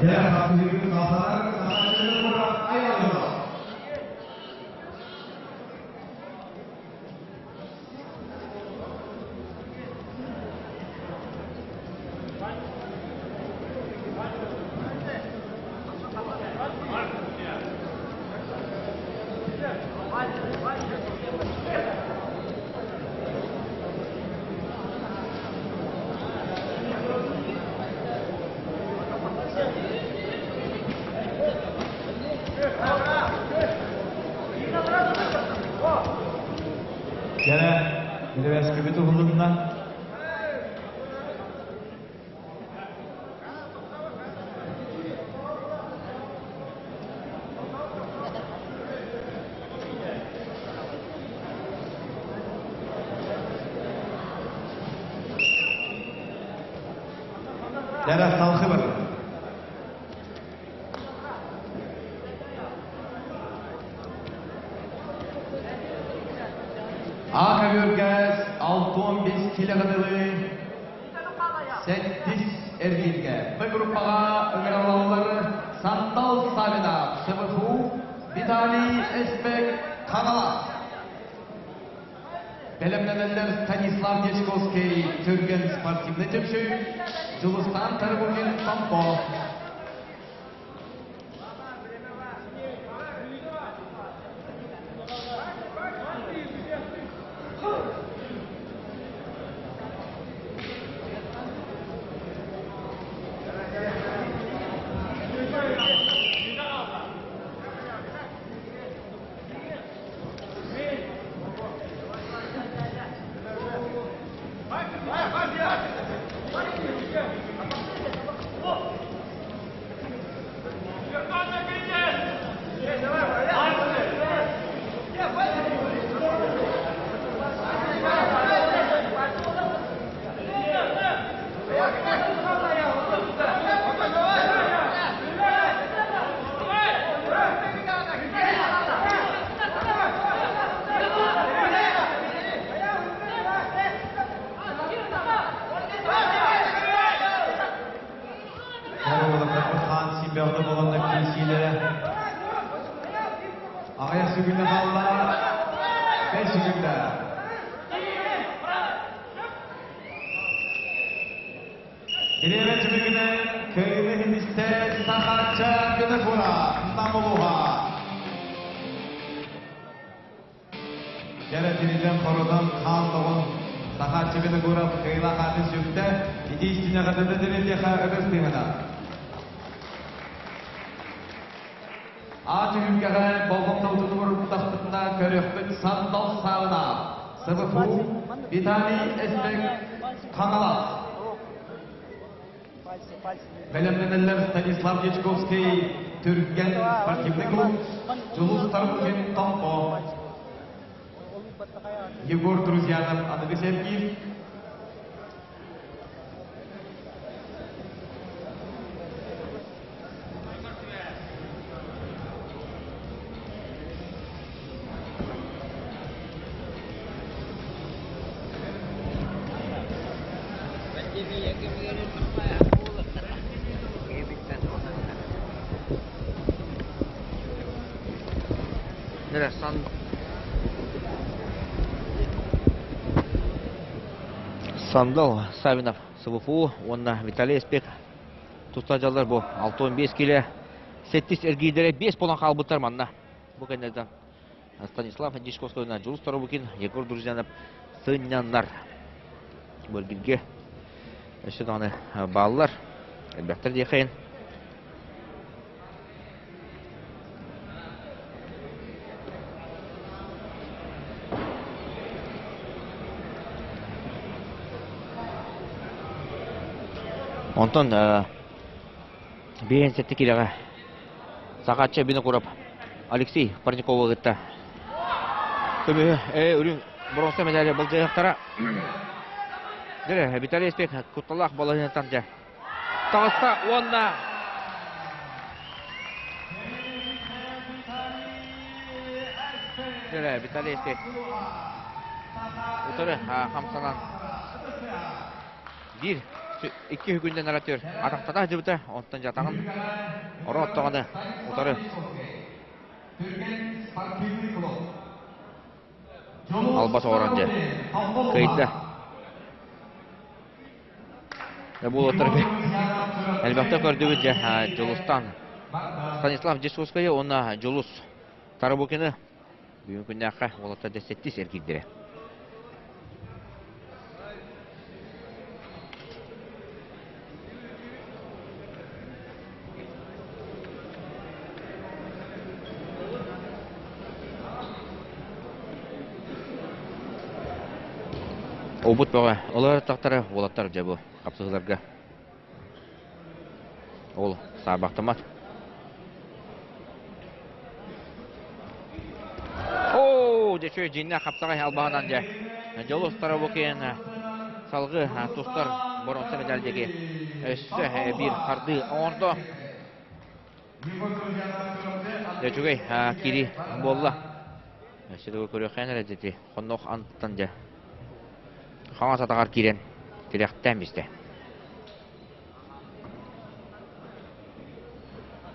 Дьэ, хапсыһыыбыт салҕанар, Саха куорат айаллара. Дьэ, бэрэбээскэбит уһулунна. Дьэ, салхы бар. Ака Бүргэс 65 килоҕы сэттис эргииргэ Б группаҕа ыҥыраллар Сандал Савинов, СВФУ, Виталий Эспек, Хаҥалас. Бэлэмнэнэллэр Станислав Дьячковский, Түргэн спортивный түмсүү, Дьулустаан Тарабукин, Томпо. Хаан симбэҕдэ буоланна киисиилэрэ аҕыйах сүгүнэ хаалла бэс сүгүндэ Бириэмэ түмүгүнэн кыайыыны иһинистэ Сахача Винокура Намулуха. Дьэрэ тиритэн-хорутан хаан тоҕон Сахаччы Винокуров кыайыылаах аатын сүктэ, ити истинэҕэ тиритиэхэ ытыс тыаһына. А түһүлгэҕэ болҕомтобутун уурбутахпытына көрүөхпүт Сандал Саҕына, СВФУ, Виталий Эспек, Хаҥалас. Бэлэмнэнэллэр Станислав Дьячковский, Түргэн спортивный клуб, Дьулус Тарбукин, Томпо. Егор Друзьянов, аныгы Сергиев. Сандал Савинов СВФУ уонна Виталий Эспек туста дьаллар бу 65 киле сэттис эргиирдэрэ 5 буолан хаалбыттар манна. Бу кэннэрдэн Станислав Дьячковскойна Дьулус Торобукин, Егор Друзьянов. сынньанар. Бөлгүлгэ өссө даҕаны бааллар. Элбэхтэр диэххин. Онтон биэһин сэттэ киилэҕэ Сахааччы Винокуров Алексей Парниковы кытта көмүһү үрүҥ боруоста медали былдьаһыахтара. Дьэ, Виталий Эспек кутталаах балаһыанньаттан дьэ таҕыста уонна Дьэ, Виталий Эспек утары хамсанан биир икки күннэн аратыр атахтата сылдьыбыта, онтон дьатаҕын ороттоҕуна утары албас оҥорон дьэ кыайда. Буолуоттар элбэхтэ көрдүбүт дьэ Дьулустан Станислав Десовскайы уонна Дьулус Тарабукины бүгүн күннээххэ уолаттар дьэ сэттис эргийдэрэ. Обут бөҕө олор тахтара уолаттар дьэ бу хапсыһыыларга ол саарбахтаммат. Оо, дьэ үчүгэй дьиҥнээх хапсаҕай албаһынан дьэ Дьолус Тарабукин салгыы тустар боруонса медаль диэки өссө биир хардыы оҥордо. Дьэ үчүгэй киирии буолла. Өссө да көрүөххэ эрэ дьити хоннох антан дьэ хаҥас атаҕар киирэн тирэхтээн бистэ.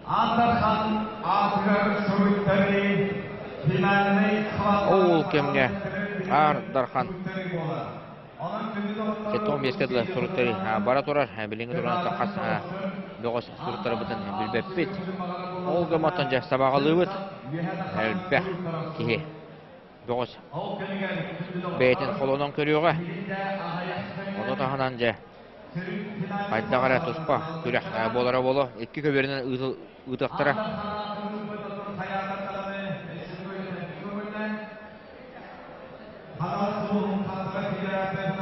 Аардархан аатыгар суруйтарыы финальнай Ол кэмҥэ Аар Дархан Сетон биэскэ дылы суруттарыы бара турар. Билиҥҥи туран хас бөҕөс суруттарбытын билбэппит. Ол гымматтан дьэ сабаҕалыыбыт. Элбэх киһи бөҕөс бэйэтин холонон көрүөҕэ. Ону таһынан дьэ хайдах эрэ туспа күрэх буолара буолуо. Икки көбүөрүнэн ыытыахтара.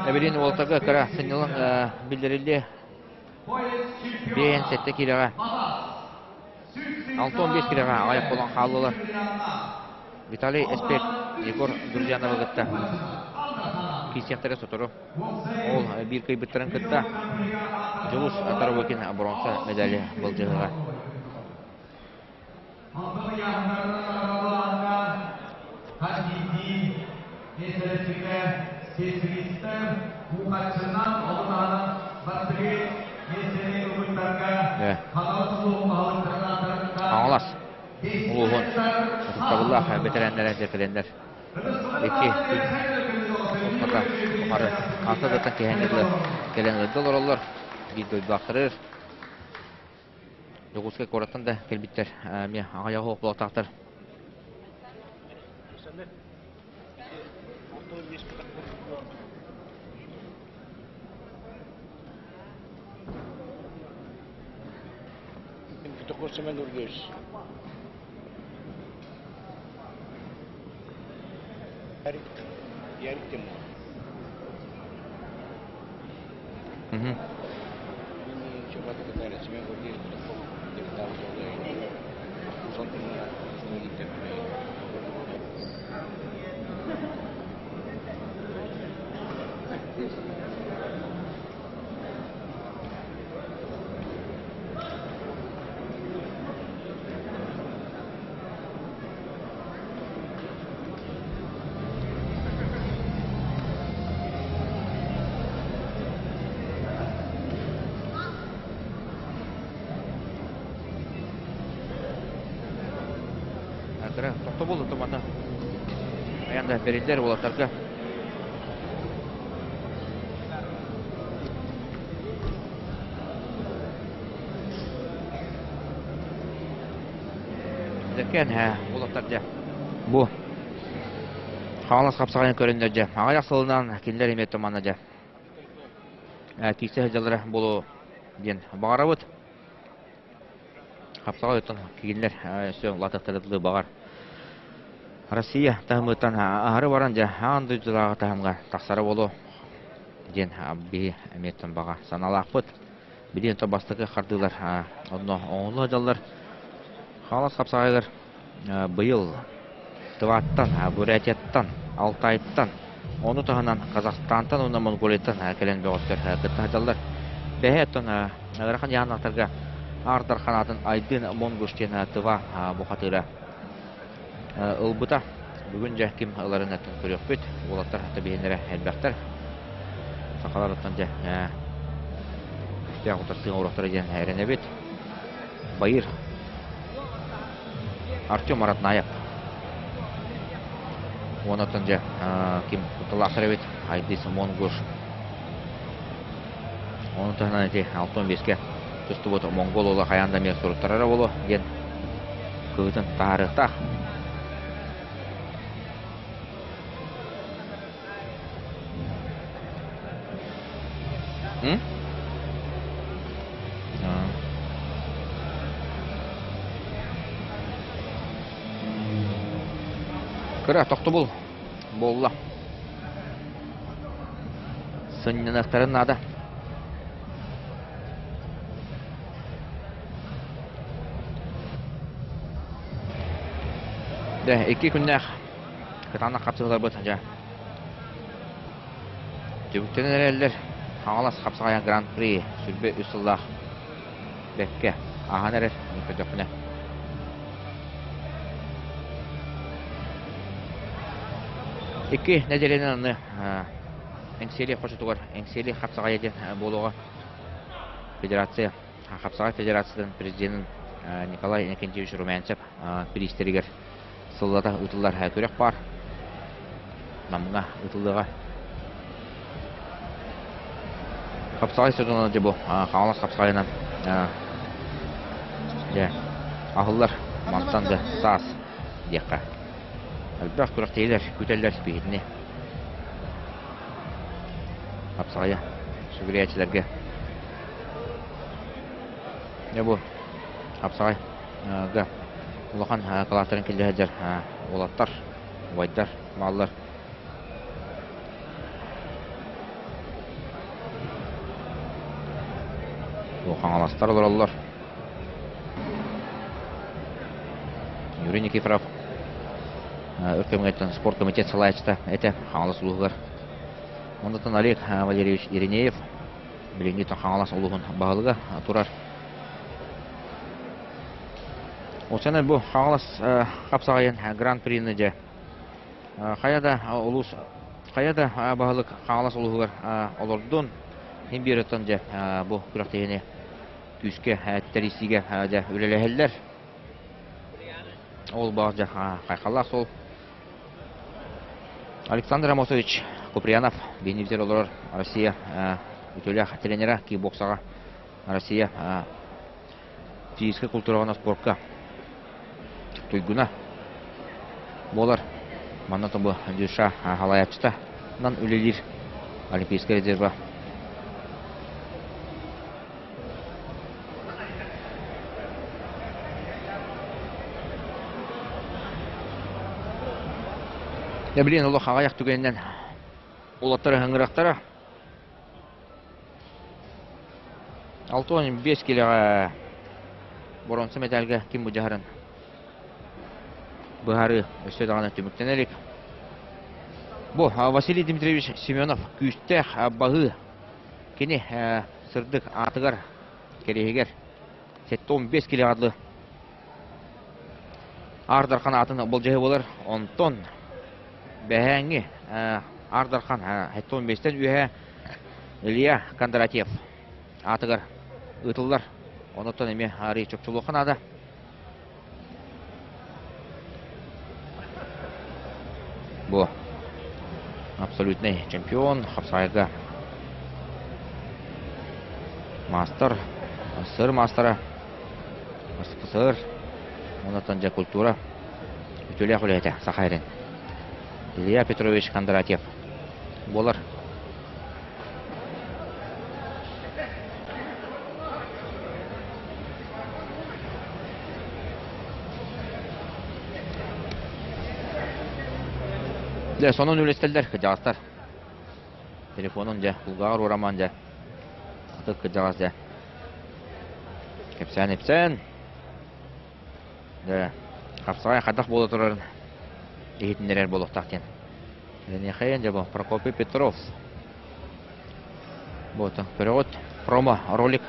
Эбилин уолтага кыра сынньалаҥ биллэриллиэ. 57 киилэҕэ 65 киилэҕэ аҕыйах буолан хааллылар. Виталий Эспек Егор Друзьяновы кытта киирсиэхтэрэ сотору. Ол биир кыайбыттарын кытта Дьулус Тарабыкин бронза медали былдьаһыаҕа. Хаҥалас улууһун ытыктабыллаах бэтэрээннэрэ дьэ кэлэннэр икки күн устата тухары ааста киһини кэлэн ыалдьа олороллор биир дойдулаахтарыгар Дьокуускай куораттан да кэлбиттэр эмиэ аҕыйах оҕолоохтоохтор. Кыра тохтобул тумана айан да бэриллэр уолаттарга. Дьэккэн уолаттар дьэ бу. Хаҥалас хапсаҕайын көрөннөр дьэ, аҕыйах сылынан кинилэр эмиэ туманна дьэ киирсэ сылдьаллара буолуо диэн баҕарабыт. Хапсаҕай оттон кинилэр өссө улаатыахтара дылы баҕар. Россия таһымыттан аһары баран дьэ аан дойдулааҕы таһымҥа тахсара буолуо диэн биһи эмиэттэн баҕа санаалаахпыт. Билигин то бастакы хардыылар онно оҥоһулла сылдьаллар. Хаҥалас хапсаҕайыгар быйыл Тываттан, Бурятияттан, Алтайтан, ону таһынан Казахстантан уонна Монголияттан кэлэн бөҕөстөр кытта сылдьаллар. Бэһэ оттон ыарахан дьаһаннахтарга Аар Дархан аатын Айдын Монгуш диэн Тыва бухатыыра ылбыта. Бүгүн дьэ ким ыларын оттон көрүөхпүт. Уолаттар хата биһиннэрэ элбэхтэр. Сахалар оттон дьэ күүстээх утарсыы оҥоруохтара диэн эрэнэбит. Байыр Артем Аратнаев. Уонаттан дьэ ким кутталаахтар эбит Айдыс Монгуш. Ону таһынан ити 65-кэ тустубут монгол уола хайаан да эмиэ суруттарара буолуо диэн кыһытын таһаарыахтаах. М? Кыра тохтобул буолла. Сынньаныахтарын наада. Дьэ, икки күннээх кытаанах хапсыһыыларбыт дьэ түмүктэнэн эрэллэр. Хаҥалас хапсаҕайа Гран-при 23 сыллаах бэккэ ааһан эрэр, мин көрдөхпүнэ. Икки нэдиэлэнэн аны Эҥсиэли хочотугар Эҥсиэли хапсаҕайа диэн буолуоҕа. Федерация Хапсаҕай Федерациятын президенин Николай Иннокентьевич Румянцев бириистэригэр сыллата ыытыллар күрэх баар. Намҥа ыытыллыаҕа. Хапсаҕай сезона дьэ бу Хаҥалас хапсаҕайынан дьэ аһыллар мантан да саас диэххэ. Элбэх күрэхтэһиилэр күүтэллэр биһигини. Хапсаҕайа сүгүрүйээччилэргэ. Дьэ бу хапсаҕай улахан кылаастарын киллэ сылдьар уолаттар, убайдар бааллар. Хаҥаластар олороллор. Юрий Никифоров өр кэмҥэ спорт комитет салайааччыта этэ Хаҥалас улууһугар. Онтон Олег Валерьевич Иринеев билиҥҥи Хаҥалас улууһун баһылыга турар. Осана бу Хаҥалас хапсаҕайын Гран-прины дьэ хайа да улуус хайа да баһылык Хаҥалас улууһугар олордун иһин биэрэттэн дьэ бу күрэхтэһиини күүскэ тэрийсиигэ дьэ үлэлэһэллэр. Ол баҕар дьэ хайхаллаах суол. Александр Амосович Куприянов биһиги олорор Россия үтүөлээх тренера кикбоксаҕа Россия физическэй култуураҕа спорка туйгуна буолар. Манна тобу Дюша халайааччыта үлэлиир Олимпийскай резерва. Дьэ билигин олох аҕыйах түгэнинэн уолаттар ыһыҥырыахтара. 65 килэҕэ боруонса мэтээлгэ ким быдьаһарын быһаарыы өссө даҕаны түмүктэнэ илик. Бу Василий Дмитриевич Семенов күүстээх баһыы кини сырдык аатыгар кэриэһигэр 75 килэҕэ дылы Аар Дархан аатын болдьоһо буолар. Онтон бэһээҥҥи Аар Дархан 75-тэн үөһэ Илья Кондратьев аатыгар ыытыллар. Онуттан эмиэ арый чопчулуохха наада. Бу абсолютный чемпион хапсаайга маастар, сыр маастара СССР, онтон дьэ культура үтүөлээх үлэһитэ Саха сирин. Илья Петрович Кондратьев буолар. Дьэ, сонун үлэстэллэр кырдьаҕастар. Телефонун дьэ, кулгааҕар уорамаан дьэ. Ытык кырдьаҕас дьэ. Кэпсээн-ипсээн. Дьэ, хапсаҕай хайдах буола турарын иһитиннэрэр буолуохтаах диэн. Эниэхэйэн дьэ бу Прокопий Петров. Вот, көрөҕүт, промо ролик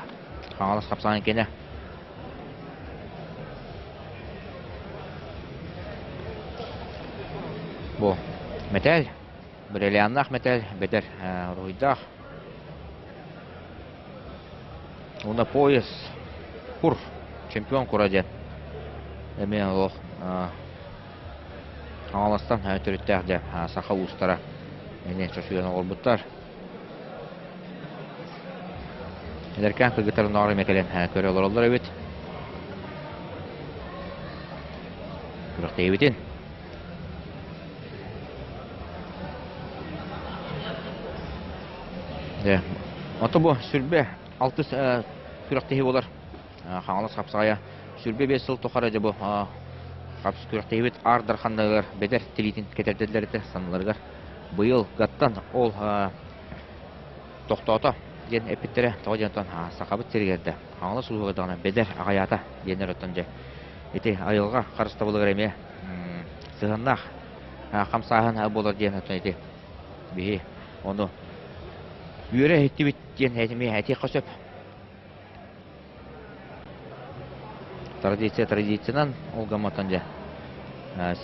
Хаҥалас хапсаҕайын киэнэ. Бу мэтээл, бриллианнаах мэтээл, бэдэр уруһуйдаах. Уонна пояс кур, чемпион кура диэн. Эмиэ олох Хаҥаластан төрүттээх дьэ саха уустара эмиэ чочуйан оҥорбуттар. Эдэркээн кыргыттар оннооҕор эмиэ кэлэн көрө олороллор эбит. Күрэхтэһиибитин. Дьэ, ото бу сүрбэ алтыс күрэхтэһии буолар. Хаҥалас хапсаҕайа 25 сыл тухары дьэ бу хапс күрэхтэһиибит Аар Дарханныгар бэдэр тириитин кэтэрдэллэр этэ санныларыгар. Быйыл гаттан ол тохтоото диэн эппиттэрэ. Тоҕо диэн оттон сахабыт сиригэр да Хаҥалас улууһугар даҕаны бэдэр аҕыйаата диэннэр оттон дьэ ити айылҕа харыстабылыгар эмиэ сыһыаннаах хамсааһын буолар диэн оттон ити биһи ону үөрэ иһиттибит диэн эмиэ этиэххэ сөп. Традиция традициянан ол гымматан дьэ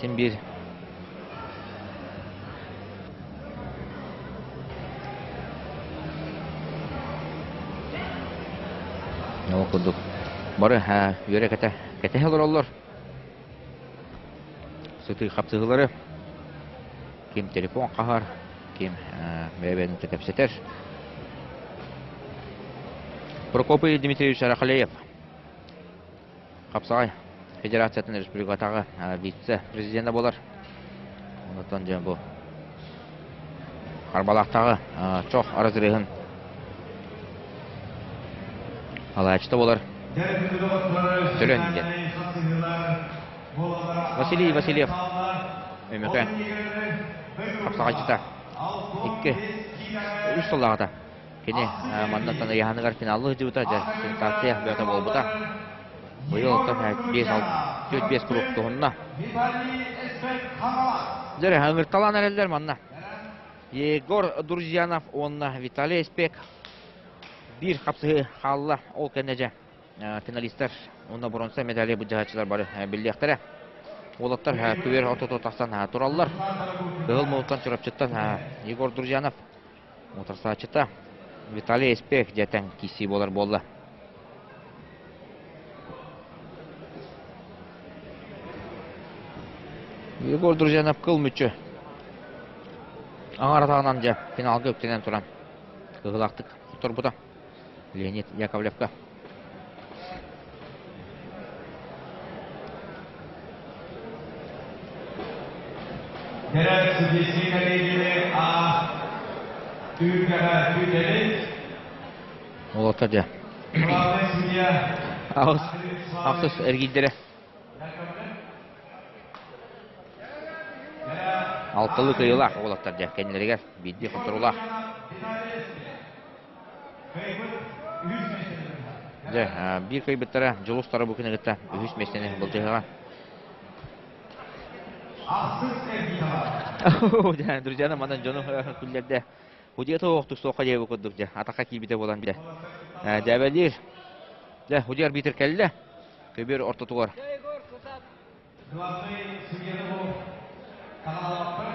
син биир ол курдук бары үөрэ кэтэ кэтэһэ олороллор сытыы хапсыһыылары ким телефон хаһар ким бэйэ-бэйэтин кэпсэтэр Прокопий Дмитриевич Арахалеев Хапсаҕай Федерациятын республикатааҕы вице-президенэ буолар. Онтон дьэ бу Харбалаахтааҕы чох разрыһын алааччыта буолар. Төлөн диэн. Василий Васильев Өймөкөөн хапсаҕайчыта икки үс сыллааҕыта кини маннаттан ыйааһыныгар финаллыы сылдьыбыта дьэ сенсация бөҕөтө буолбута быйыл оттон биэс түөрт биэс куруук туһунна дьэ ыҥырталаан эрэллэр манна Егор Друзьянов уонна Виталий Эспек биир хапсыһыы хаалла ол кэннэ дьэ финалистар уонна боруонса медали былдьаһааччылар бары биллиэхтэрэ. Уолаттар күбүөр ортото тахсан тураллар. Кыһыл Мууттан Чурапчыттан Егор Друзьянов утарсааччыта Виталий Эспек дьэтэн киирсии буолар буолла. Егор Друзьянов кыл мүччү аҥар атаҕынан дьэ финалга үктэнэн туран кыһылаахтык хотторбута. Леонид Яковлевка. Кэрэ судейские коллегияны А түһүлгэҕэ күүтэбит. Уолаттар дьэ. Главный судья Аҕыс, ахсыс эргийдэрэ. Алтылыы кыайыылаах уолаттар дьэ кэннилэригэр биирдии хотторуулаах. Дьэ, биир кыайбыттара Дьулус Тарабукины кытта үһүс миэстэни былдьаһыаҕа. Друзья, манан дьону күллэрдэ. Худья оохтук суохха диэбит курдук дьэ, атахха киирбитэ буолан билэ. Дьээбэлиир. Дьэ, худья арбитр кэллэ. Көбүөр ортотугар.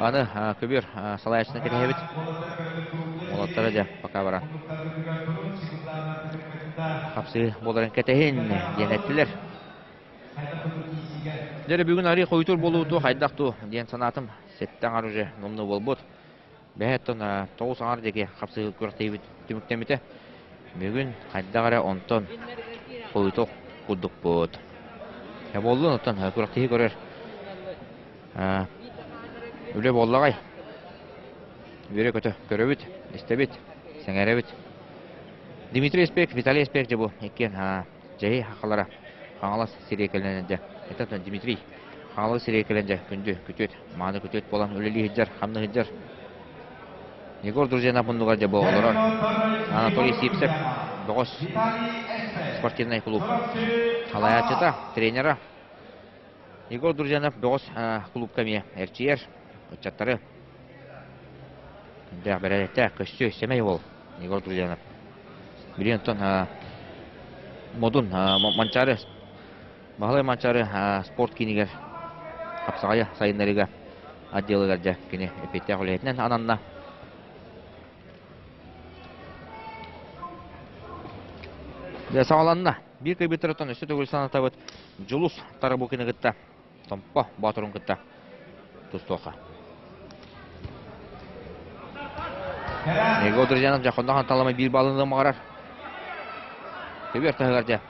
Аны көбүөр салайааччытын кэтэһэбит. Уолаттара дьэ пока баран хапсыы буоларын кэтэһин диэн эттилэр. Дьэ бүгүн арыы хойутуур буолууту хайдах туу диэн санаатым. Сэттэ аҥар уже номнуо буолбут. Бэһэттэн тоҕус аҥар диэки хапсыы күрэхтэһиибит түмүктэммитэ. Бүгүн хайдах эрэ онтон хойутуох курдукпут. Буоллун оттон күрэхтэһии көрөр. Үлэ буоллаҕай. Үөрэ-көтө көрөбүт, истэбит, сэҥээрэбит. Дмитрий Эспек, Виталий Эспек дьэ бу иккиэн дьэһи хахалара Хаҥалас сириэ кэлэн дьэ. Это Дмитрий Хаҥалас сириэ кэлэн дьэ күндү күтүөт, мааны күтүөт буолан үлэлии сылдьар, хамныы сылдьар. Егор Друзьянов муннугар дьэ бу олорор Анатолий Сивцев бөҕөс спортивнай клуб салайааччыта, тренера. Егор Друзьянов бөҕөс клубка эмиэ эрчийэр ыччаттары. Күндээх бэрээдэктээх, көстүү, сэмэй уол Егор Друзьянов. Билигин оттон Модун Манчаары Баһылай Манчаары спорт киинигэр хапсаҕайы сайыннарыыга отделыгар дьэ кини эппиэттээх үлэһитинэн ананна. Дьэ саҕаланна. Биир кыйбыттарыттан өссө төгүл санатабыт Дьулус Тарабукины кытта Томпо Боотурун кытта тустуохха. Егор Друзьянов дьэ хоннохон талама биир балыны маҕарар. Көбүөр таһыгар дьэ.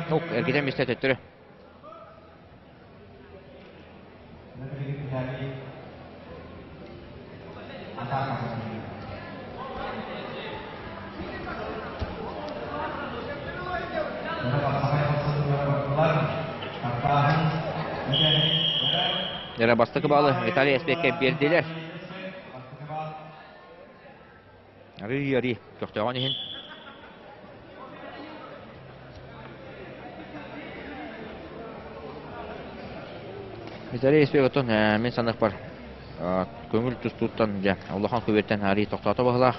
Тук эргитэн мистэ төттөрү. Дьэ бастакы баалы Виталий Эспеккэ биэрдилэр. Арыы-арыы көхтөөҕүн иһин. Виталий Эспек оттон мин саныахпар көҥүл тустууттан дьэ улахан күбүөттэн арыы тохтоото баһылаах.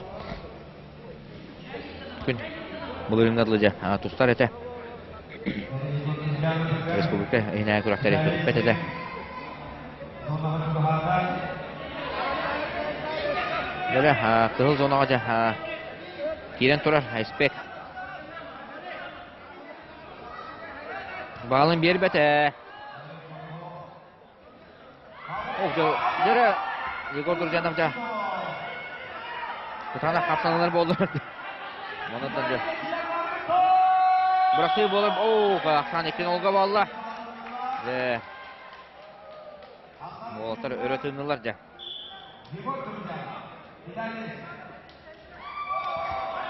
Күн былырыыҥҥа дылы дьэ тустар этэ. Республика иһинээҕи күрэхтэри көтүппэт этэ. Дьэ, кыһыл зонаҕа дьэ киирэн турар Айспек. Баалын биэрбэтэ. Ох, дьэ, Егор Друзьянов дьэ. Кытаанах хапсаналар буоллар. Онон дьэ. Бырахтыы буолар. Оо, ахсаан иккин олга буолла. Дьэ. Уолаттар өрө тыыннылар дьэ.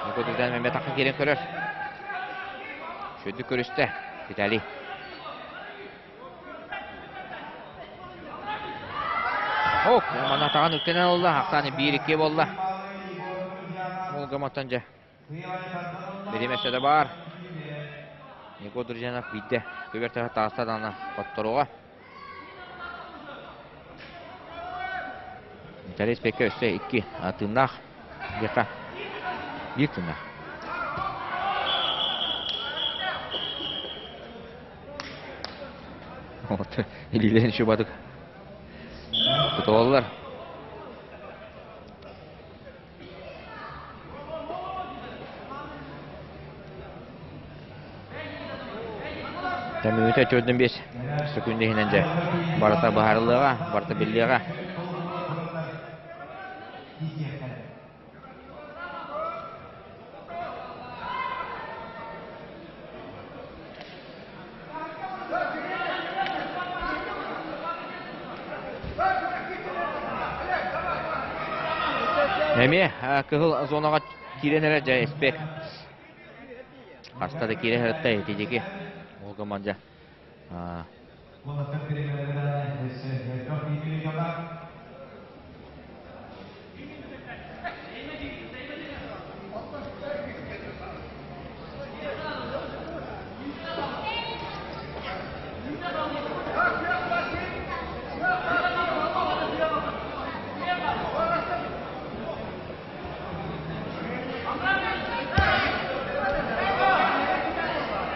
Егор Друзьянов эмиэ тахха киирэн көрөр. Үчүгэйдик көрүстэ Виталий. Ок, манна таҕан үктэнэн ылла, ахсааны 1-2 буолла. Мулгаматтан дьэ. Биримэсэ да баар. Егор Друзьянов биирдэ көбөр тааста даҕаны хотторуоҕа. Виталий Спекке өссө икки тыыннаах диэххэ биир тыыннаах. Вот, илиилэрин шубатык тутуоллар. Мүнүүтэ 45 сөкүүндэ иһинэн дьэ барыта быһаарыллыаҕа, барыта биллиэҕэ. Эмиэ кыһыл зонаҕа киирэн эрэр дьэ Эспек. Хаста да киирэ сырытта итидики. Ол команда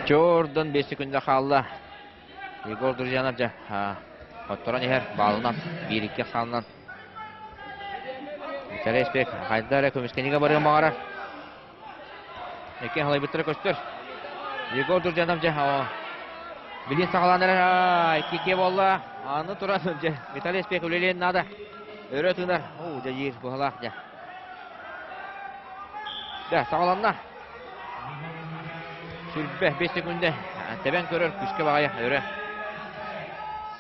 Чордан 5 секунда хаалла. Егор Друзьянов дьэ хотторон иһэр баалынан биир-икки хаалынан Виталий Спек хайда эрэ көмүскэнигэ барыан баҕарар. Икки халайбыттара көстөр. Егор Друзьянов дьэ билин саҕалаан эрэр икки буолла. Аны туран дьэ Виталий Спек үлэлиэн наада. Өрө тыынар. Оо дьэ диир быһалаах дьэ. Дьэ саҕаланна. Сүрбэ 5 секунда тэбэн көрөр күүскэ баҕайы өрө.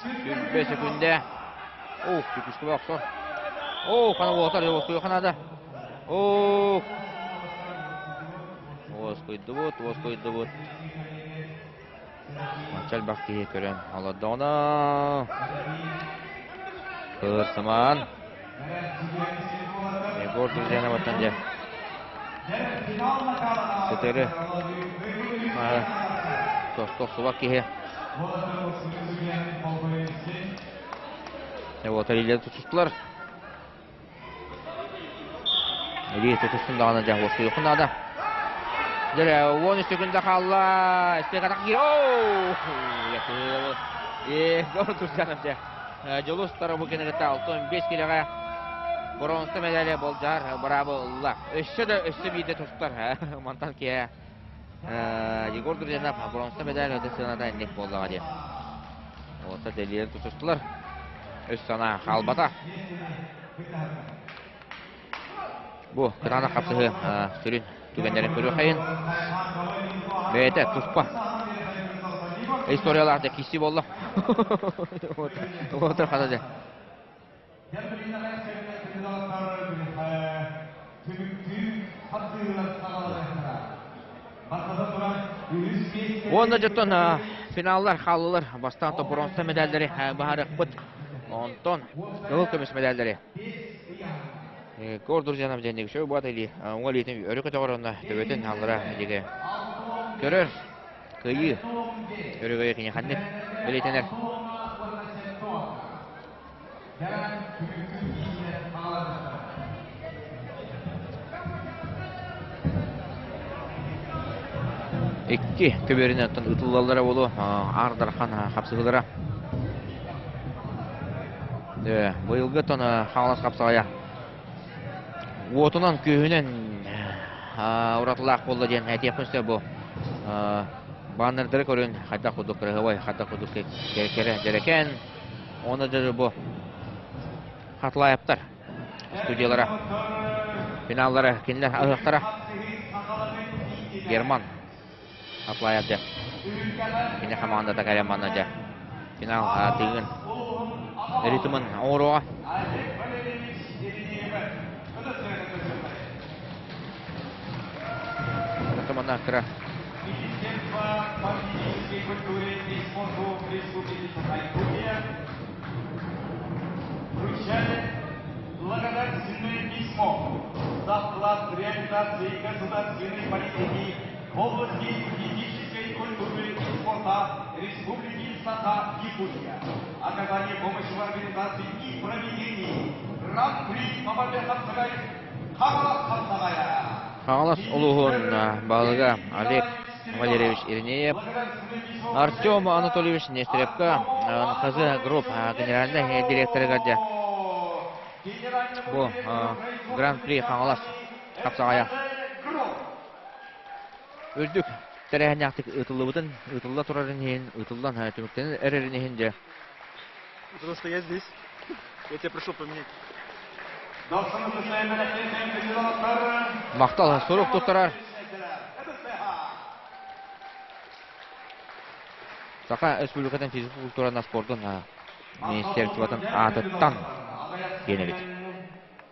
Сүрбэ секунда. Оу, түкүскүбэ охсор. Оу, хана уотар, уоскуйу ханада. Оу. Уоскуйдубут, уоскуйдубут. Мачча элбэх киһи көрөн олордоҕуна Кырсыман. Егор Друзьяноваттан дьэ сытыры тохсубат киһи. Вот илиилэрин тутустулар. Илии тутустун даҕаны дьэ уоскуйуоххун наада. Дьэ, 13 секунда хаалла. Эспек атах киир. Оу! Егор Турчанов дьэ. Дьулус Тарабукины кытта 65 килэҕэ боруонса медали болдьаар быраабы ылла. Өссө да өссө биирдэ тустар. Мантан киһи Егор Друзьянов боруонса медаль өтө сыаната инник буоллаҕа диэн. Уота дэлиэн тутустулар. Өс санаа хаалбата. Бу кытаанах хапсыһыы сүрүн түгэннэрин көрүөххэйин. Бэйэтэ туспа историялаах дьэ киирсии буолла. Уотар хата дьэ. Уонна дьоттон финаллар хааллылар. Бастаан то бронза медаллары баһарыахпыт. Онтон кыһыл көмүс медаллары. Егор Друзьянов диэн үчүгэй буолбат илии уҥа илиитин өрө көтөҕөр уонна төбөтүн аллара диэки көрөр. Кыайыы өрөгөйө кини ханнык бэлиэтэнэр. Икки көбүөрүнэн оттон ытыллаллара буолуо Аар Дархан хапсыһыылара. Быйылгы оттон Хаҥалас хапсаҕайа уотунан, күүһүнэн уратылаах буолла диэн этиэхпин сөп бу. Баннердары көрүн хайдах курдук кыраһыабай, хайдах курдук кэрэ дьэрэкээн. Уонна дьэ бу Хатлаевтар студиялара, финаллара кинилэр аһыахтара. Герман Хатлаев дьэ. Кини хамаандата кэлэн манна дьэ финал тыын ритмын оҥоруоҕа. Манна кыра Министерство по физической культуре и спорту Республики Саха-Якутия вручает благодарственное письмо за вклад в реализации государственной политики в области физической культуры и спорта Республики Саха-Якутия, оказание помощи в организации и проведении Гран-при по борьбе Хаҥалас Хапсаҕайа. Хаҥалас улууһун баһылыга Олег Валерьевич Иринеев, Артем Анатольевич Нестеревка, НХЗ Групп генеральнай директорыгар дьэ бу Гран-при Хаҥалас Хапсаҕайа үрдүк тэрээһиннээхтик ыытыллыбытын, ыытылла турарын иһин, ыытыллан түмүктэнэн эрэрин иһин дьэ Потому что я здесь. Я тебя прошу поменять. Махтал сурук туттарар. Саха Республикатын физкультураны спордун министерствотын аатыттан диэн эбит.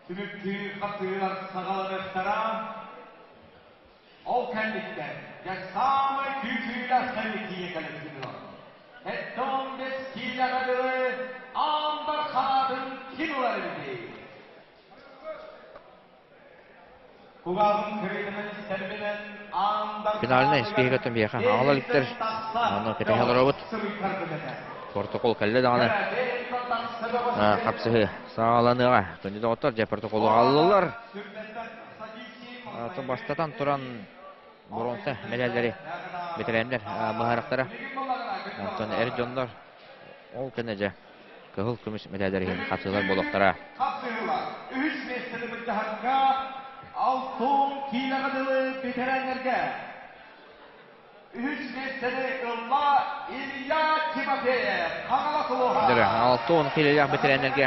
Түмүктүү хапсыһыылар саҕаланыахтара. Ол кэнниттэн дьэ саамай күүтүүлээх кэлликтиигэ кэлэттилэр. 75 киилэҕэ дылы аан дархаатын ким ылар эбитий? Кугаабын кырыытынан истэрбинэн аан Финальнай дархаатыгар испииһэгэ биһиэхэ аҕала иликтэр. Аны кэтэһэ олоробут. Протокол кэллэ даҕаны хапсыһыы саҕаланыаҕа. Күндү доҕоттор, дьэ протоколу аҕаллылар. Бастатан туран боруонса мэтээллэри бэтэрээннэр быһаарыахтара. Онтон эр дьоннор ол кэннэ дьэ кыһыл көмүс мэтээллэр иһин хапсыылар буолуохтара. Хапсыһыылар үһүс миэстэни былдьаһарга Алтын киилэҕэ дылы бэтэрээннэргэ үһүс миэстэни ылла Илья Тимофеев, Хаҥалас улууһа. Алтын киилэлээх бэтэрээннэргэ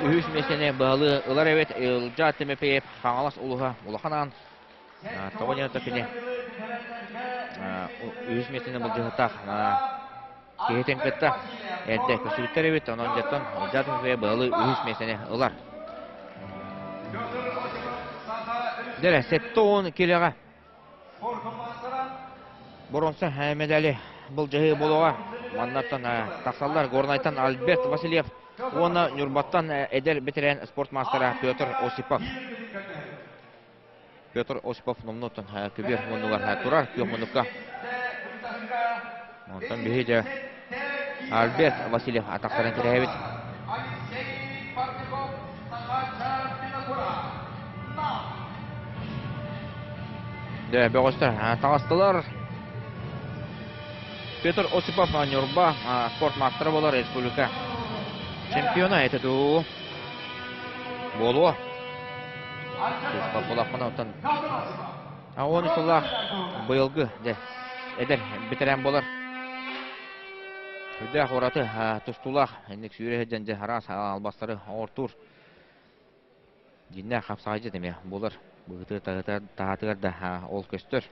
үһүс миэстэни быһалыы ылар эбит Ылдьаа Тимофеев, Хаҥалас улууһа, Улахан Аан. Тоҕо диэн кини үһүс миэстэни былдьаһыттаах. киһитин кытта эрдэ көстүбүттэр эбит, онон дьоттон Ылдьаа Тимофеев быһалыы үһүс миэстэни ылар. Дэрэ, 70 килоҕа боруонса медали былдьаһыы буолуоҕа. Маннаттан тахсаллар Горнайтан Альберт Васильев уонна Ньурбаттан эдэр бэтэрээн спорт маастара Петр Осипов. Петр Осипов номнуоттан көбүөр муннугар турар күөх муннукка. Онтон биһи дьэ Альберт Васильев атахтарын кэтэһэбит. Дьэ, бөҕөстөр таҕыстылар. Петр Осипов Ньурба спорт маастара буолар республика чемпиона это дуу. Буолуо. Булахпына оттон он сыллаах быйылгы дьэ эдэр бэтэрээн буолар. Үрдээх ураты тустуулаах инник сүүрэ сылдьан дьэ араас албастары оҥортуур. Дьиннээх хапсаҕайдьыт эмиэ буолар. Быһыты таһаатыгар да ол көстөр.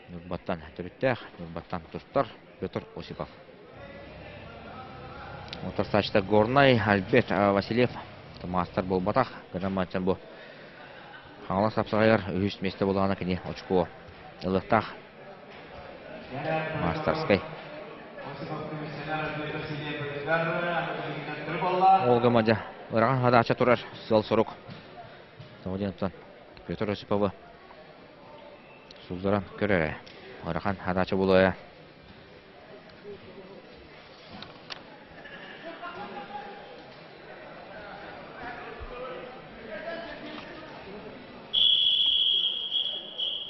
Ньурбаттан төрүттээх, Ньурбаттан тустар Петр Осипов. Утарсааччыта Горнай Альберт Васильев маастар буолбатах. Гынан матчан бу Хаҥалас хапсаҕайыгар үһүс миэстэ буоллаҕына кини очко ылыахтаах. Мастерскай. Олга мадьа ырахан хадаача турар сыал-сорук. Тоҕо диэн Петр Осиповы Сулларан көр эрэ, ыарахан хадаача буолуо ээ.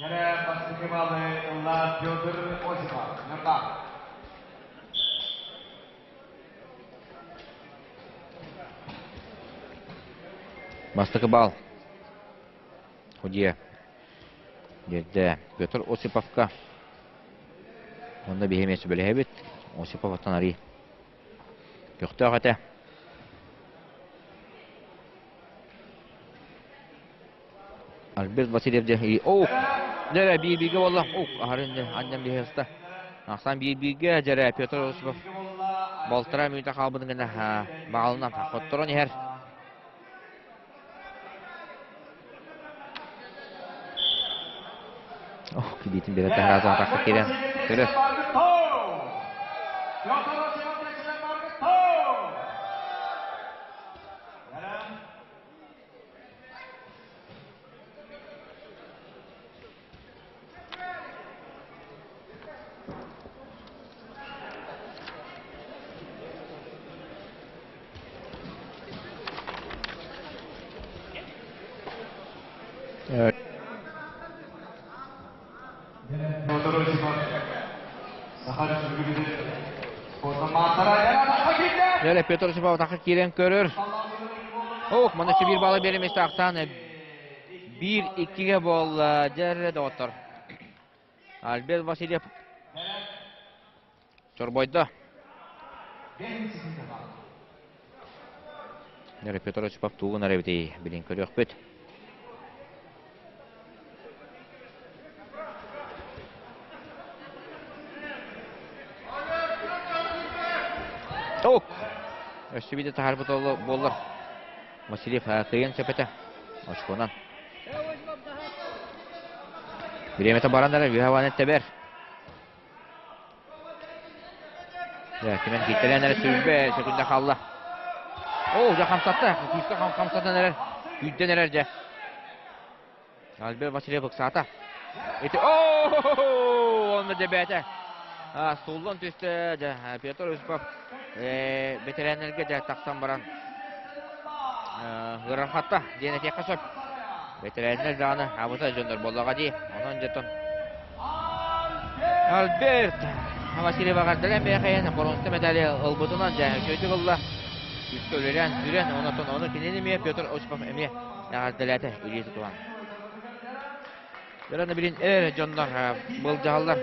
Дьэрэ бастакы балы ылла Петр Осипов. Ньурба. Бастакы бал. Судья биэрдэ Петр Осиповка. Онно биһи эмиэ сүбэлэһэбит. Осипов оттон арый көхтөөх этэ. Альберт Васильев дьэ оу дьэрэ биир-бииргэ буолла. Оу аһарын дьэ анньан биһи ыста. Ахсан биир-бииргэ дьэрэ Петр Осипов балтараа мүнүүтэ хаалбытын гына баалынан хотторон иһэр. Ох, кибиитин бэрэ таһараатын атахха киирэн көрөр. Дьэ, Петр Осипов атахха киирэн көрөр. Ох, манна биир баллы биэримэсте ахсаан 1-2-ге буолла. Дьэ, доҕоттор. Альберт Васильев чорбойдо. Дьэ, Петр Осипов тугун эрэ эбитий, билин көрүөхпүт. Ок! Өссө биирдэ таһаарбыт буоллар Васильев кыайан сөп этэ. Очконан. Бириэмэтэ баран эрэ үөһэ ванет тэбэр. Кимэн кииттэлээн эрэ сүүрбэ сөкүндэ хаалла. Оо, дьэ хамсатта. Күүскэ хамсатан эрэр. Күүрдэн эрэр дьэ. Альберт Васильев ыксаата. Ити оо, онно дьэбээтэ. Суллан түстэ дьэ Петр Осипов бэтэрээннэргэ дьэ тахсан баран ыарырҕатта диэн этиэххэ сөп. Бэтэрээннэр даҕаны абытай дьоннор буоллаҕа дии. Онон дьэ Альберт Васильев эҕэрдэлээн бэйэхэйэн боруонса медали ылбытынан дьэ үчүгэйдик ылла. Күүскэ үлэлээн сүүрэн, онон ону кинини эмиэ Петр Осипов эмиэ эҕэрдэлээтэ илии тутуһан. Дөрөнө билин эр дьоннор былдьаһаллар.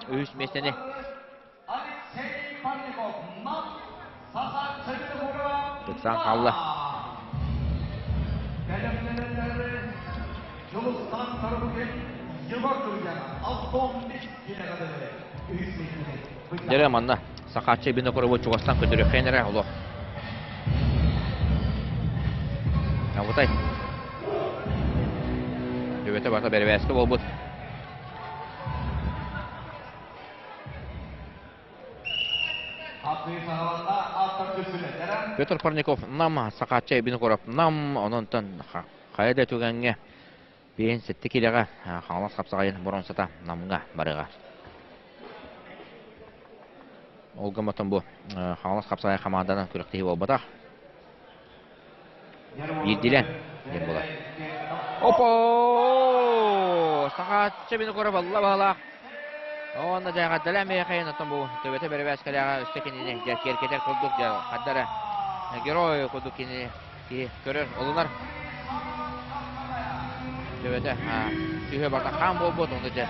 Үһүс миэстэни. Тыксан хаалла. Дьэрэ манна Сахааччы Винокуровы чугастан көтүрүөххэ эрэ олох. Абытай. Төбөтө барыта бэрэбээскэ буолбут. Петр Парников Нам, Сахааччы Винокуров Нам, ононтон хайа да түгэҥҥэ Биэһин сэттэ киилэҕэ Хаҥалас хапсаҕайын боруонсата Намҥа барыаҕа. Ол гымматын бу Хаҥалас хапсаҕай хамаанданан күрэхтэһии буолбатах. Биирдиилээн диэн буолар. Опо! Сахааччы Винокуров алла баһылаах. Уонна дьайҕардала эмиэхэйин оттон бу төбөтө бэрэбээскэлээҕэ өссө кинини дьэ киэркэтэр курдук дьэ хардара герой курдук кинини киһи көрөр, олунар. Төбөтө сүһүө барда хаан буолбут, ону дьэ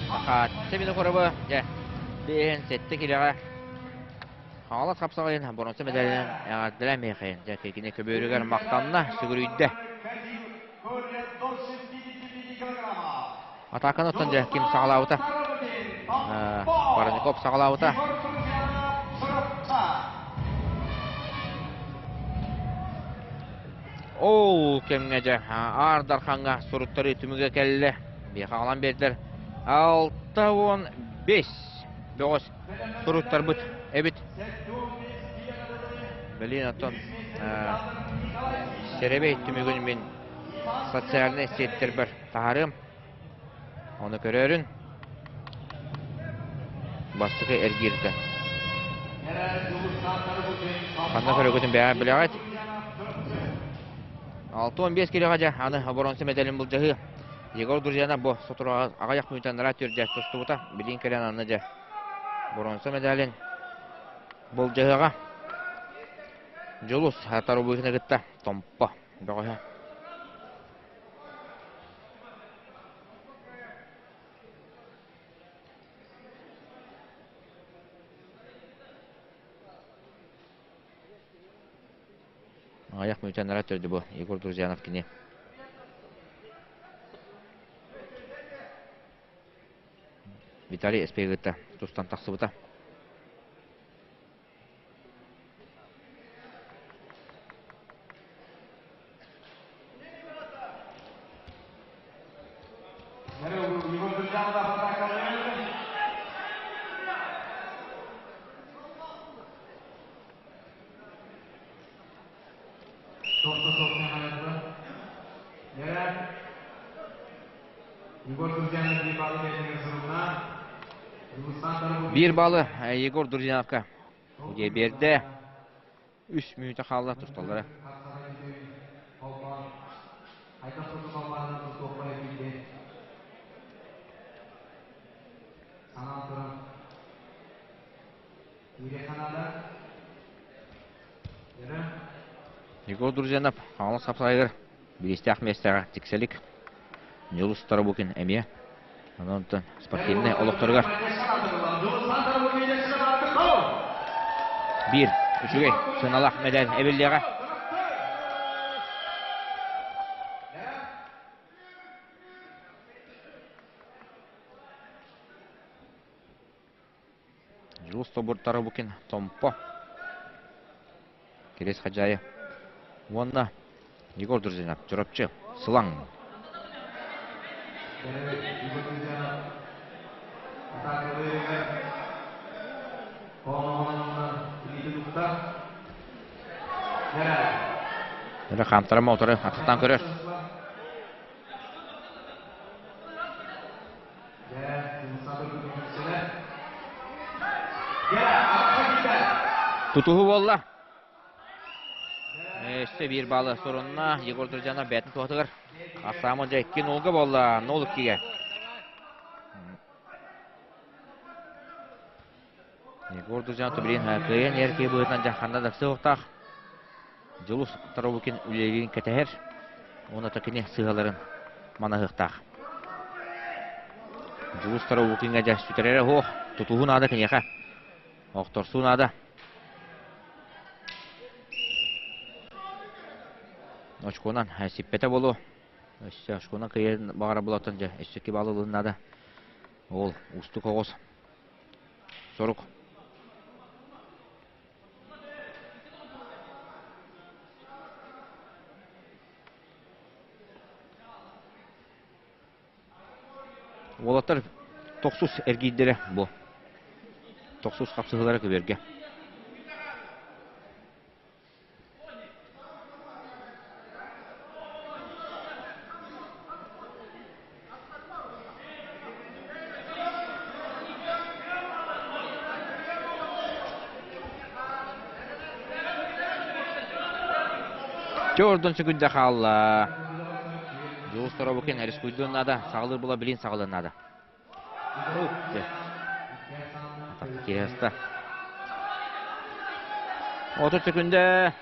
Сахааччы Винокуровы дьэ биэһин сэттэ килэҕэ Хаҥалас хапсаҕайын боруонса медалынан эҕэрдэлээн миэхэйин дьэ кини көбүөрүгэр махтанна, сүгүрүйдэ. Атааканы оттон дьэ ким саҕалаабыта? Парников саҕалаабыта. Ол кэмҥэ дьэ Аар Дархаҥҥа суруттарыы түмүгэ кэллэ. Биэхэ аҕалан биэрдэр. 65 бөҕөс суруттарбыт эбит. Блин, оттон сэрэбэй түмүгүн мин социальнай сеттэрбэр таһаарыам. Ону көрөөрүн. Бастакы эргииртэн. Ханна көрөгүтүн бэйэҕит билэҕит. 65 килоҕа дьэ аны оборонса медалин былдьаһыы. Егор Друзьяна бу сотору аҕыйах мүнүүтэн ыраат түрдэ тустубута. Билин кэлэн аны дьэ боронса медалин былдьаһыаҕа. Дьулус Тарубыхины кытта Томпо бөҕөһө. Аҕыйах мүнүүтэн төрдү бу Егор Друзьянов кини. Виталий Эспегытта тустан тахсыбыта. Биир балы Егор Друзьяновка Удьэ биэрдэ. Үс мүнүүтэ хаалла тусталлара. Егор Друзьянов Хаҥалас хапсаҕайыгар бириистээх миэстэҕэ тиксэлик. Дьулус Тарабукин эмиэ. Онон спортивнай олохторугар биир үчүгэй сыаналаах медаль эбиллиэҕэ. Дьулус Тобур Тарабукин Томпо Кирис Хадьаайы уонна Егор Друзинов Чурапчы Сылаҥ. Эрэ хаамтара мотору атахтаан көрөр. Тутуһу буолла. Өссө биир баалы сурунна Егор Друзьянов бэйэтин туһатыгар. Асаама дьэ 2-0-га буолла, 0-2-ге. Егор Друзьянов билин кыайан иһэр киһи быһыытынан дьэ ханна да сыһыахтаах. Дьулус Таробукин үлэлиирин кэтэһэр уонна кини сыыһаларын манаһыахтаах. Дьулус Таробукиҥҥа дьэ сүтэрэрэ суох, тутуһуу наада киниэхэ. Охторсуу наада. Очконан сиппэтэ буолуо. Өссө шкуна кыйын баҕара булаттан дьэ өссө ки балылын наада. Ол устук оҕус. Сорук. Уолаттар тохсус эргийдэрэ бу. Тохсус хапсыһыылара көбүөргэ. Төрдөн сөкүндэ хаалла. Дьулус Торобукин рискуйдуон наада, саҕалыыр була билин саҕалыан наада. Киһиэстэ. 30 секүндэ.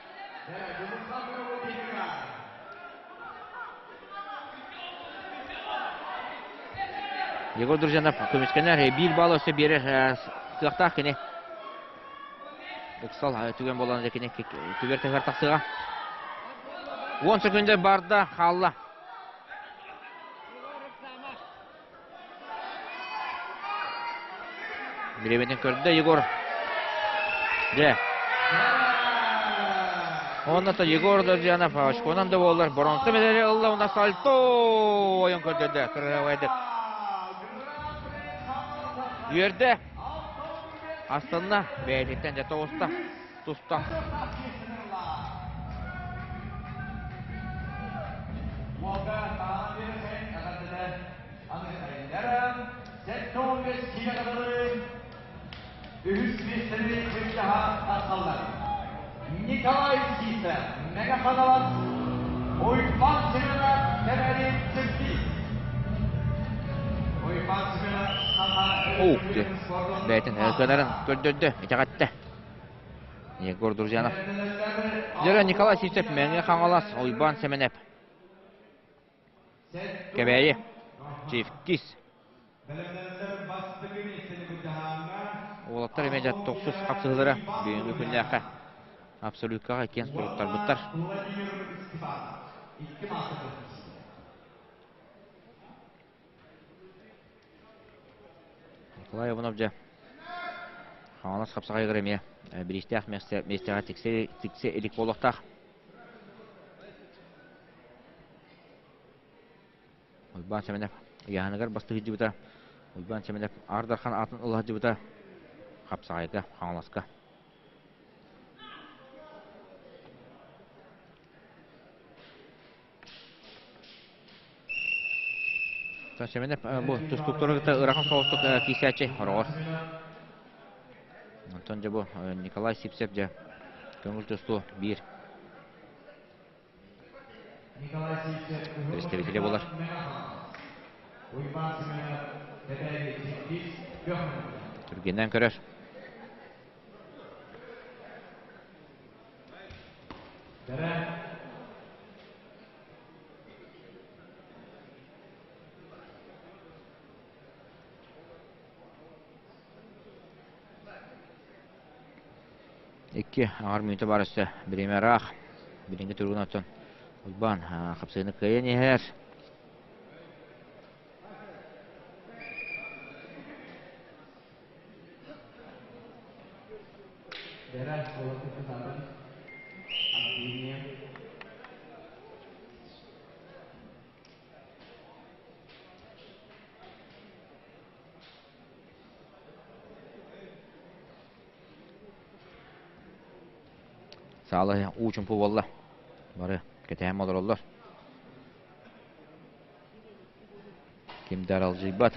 Егор Друзьянов көмүскэнэр биир балл өссө биэрэр кыахтаах кини. Ыксал түгэн буолан кини түгэр тэһэр тахсыаҕа. 10 секүндэ барда хаалла. Бириэмэтин көрдө Егор. Дьэ. Онно Егор Доржанов очконан да буоллар боронса медали ылла уонна сальто ойон көрдөрдө кырыһабайдык. Үөрдэ. Астынна бэйэтиттэн дьэ тоҕуста туста. Үһүс миэстэни кырдьаҕа тахсаллар. Николай Сиисэ, Мэҥэ Хаҥалас, Уйбаан Семенов, Кэбээйи Чиркий. Уйбаан Семенов Саха Ух ты! Бэйэтин кыанарын көрдөрдө, итэҕэттэ. Егор Друзьянов. Дьөрө Николай Сивцев, Мэҥэ Хаҥалас, Уйбаан Сэмэнэп. Кэбээйи. Чифкис. Уолаттар эмиэ дьэ тохсус хапсыһыылара бүгүҥҥү күннээххэ абсолюткаҕа киэн суруттарбыттар. Николай Иванов дьэ Хаҥалас хапсаҕайыгар эмиэ бириистээх миэстэҕэ тиксэ илик буолуохтаах. Уйбаан Сэмэнэп ыйааһыныгар бастыы сылдьыбыта. Уйбаан Сэмэнэп Аар Дархан аатын ыла сылдьыбыта. Хапсаҕайга, Хаҥаласка. Сэмэнэп бу тустууктары кытта ыарахан соҕустук киирсээччи хороҕор. Онтон дьэ бу Николай Сивцев дьэ көҥүл тустуу биир представителэ буолар. Түргэннэн көрөр. Икки аҥар мүнүүтэ баар өссө бириэмэ ыраах. Билиҥҥи туругун оттон Уйбаан хапсыыны кыайан иһэр. Саала уу чумпу буолла. Бары кэтэһэн олороллор. Ким да аралдьыйбат.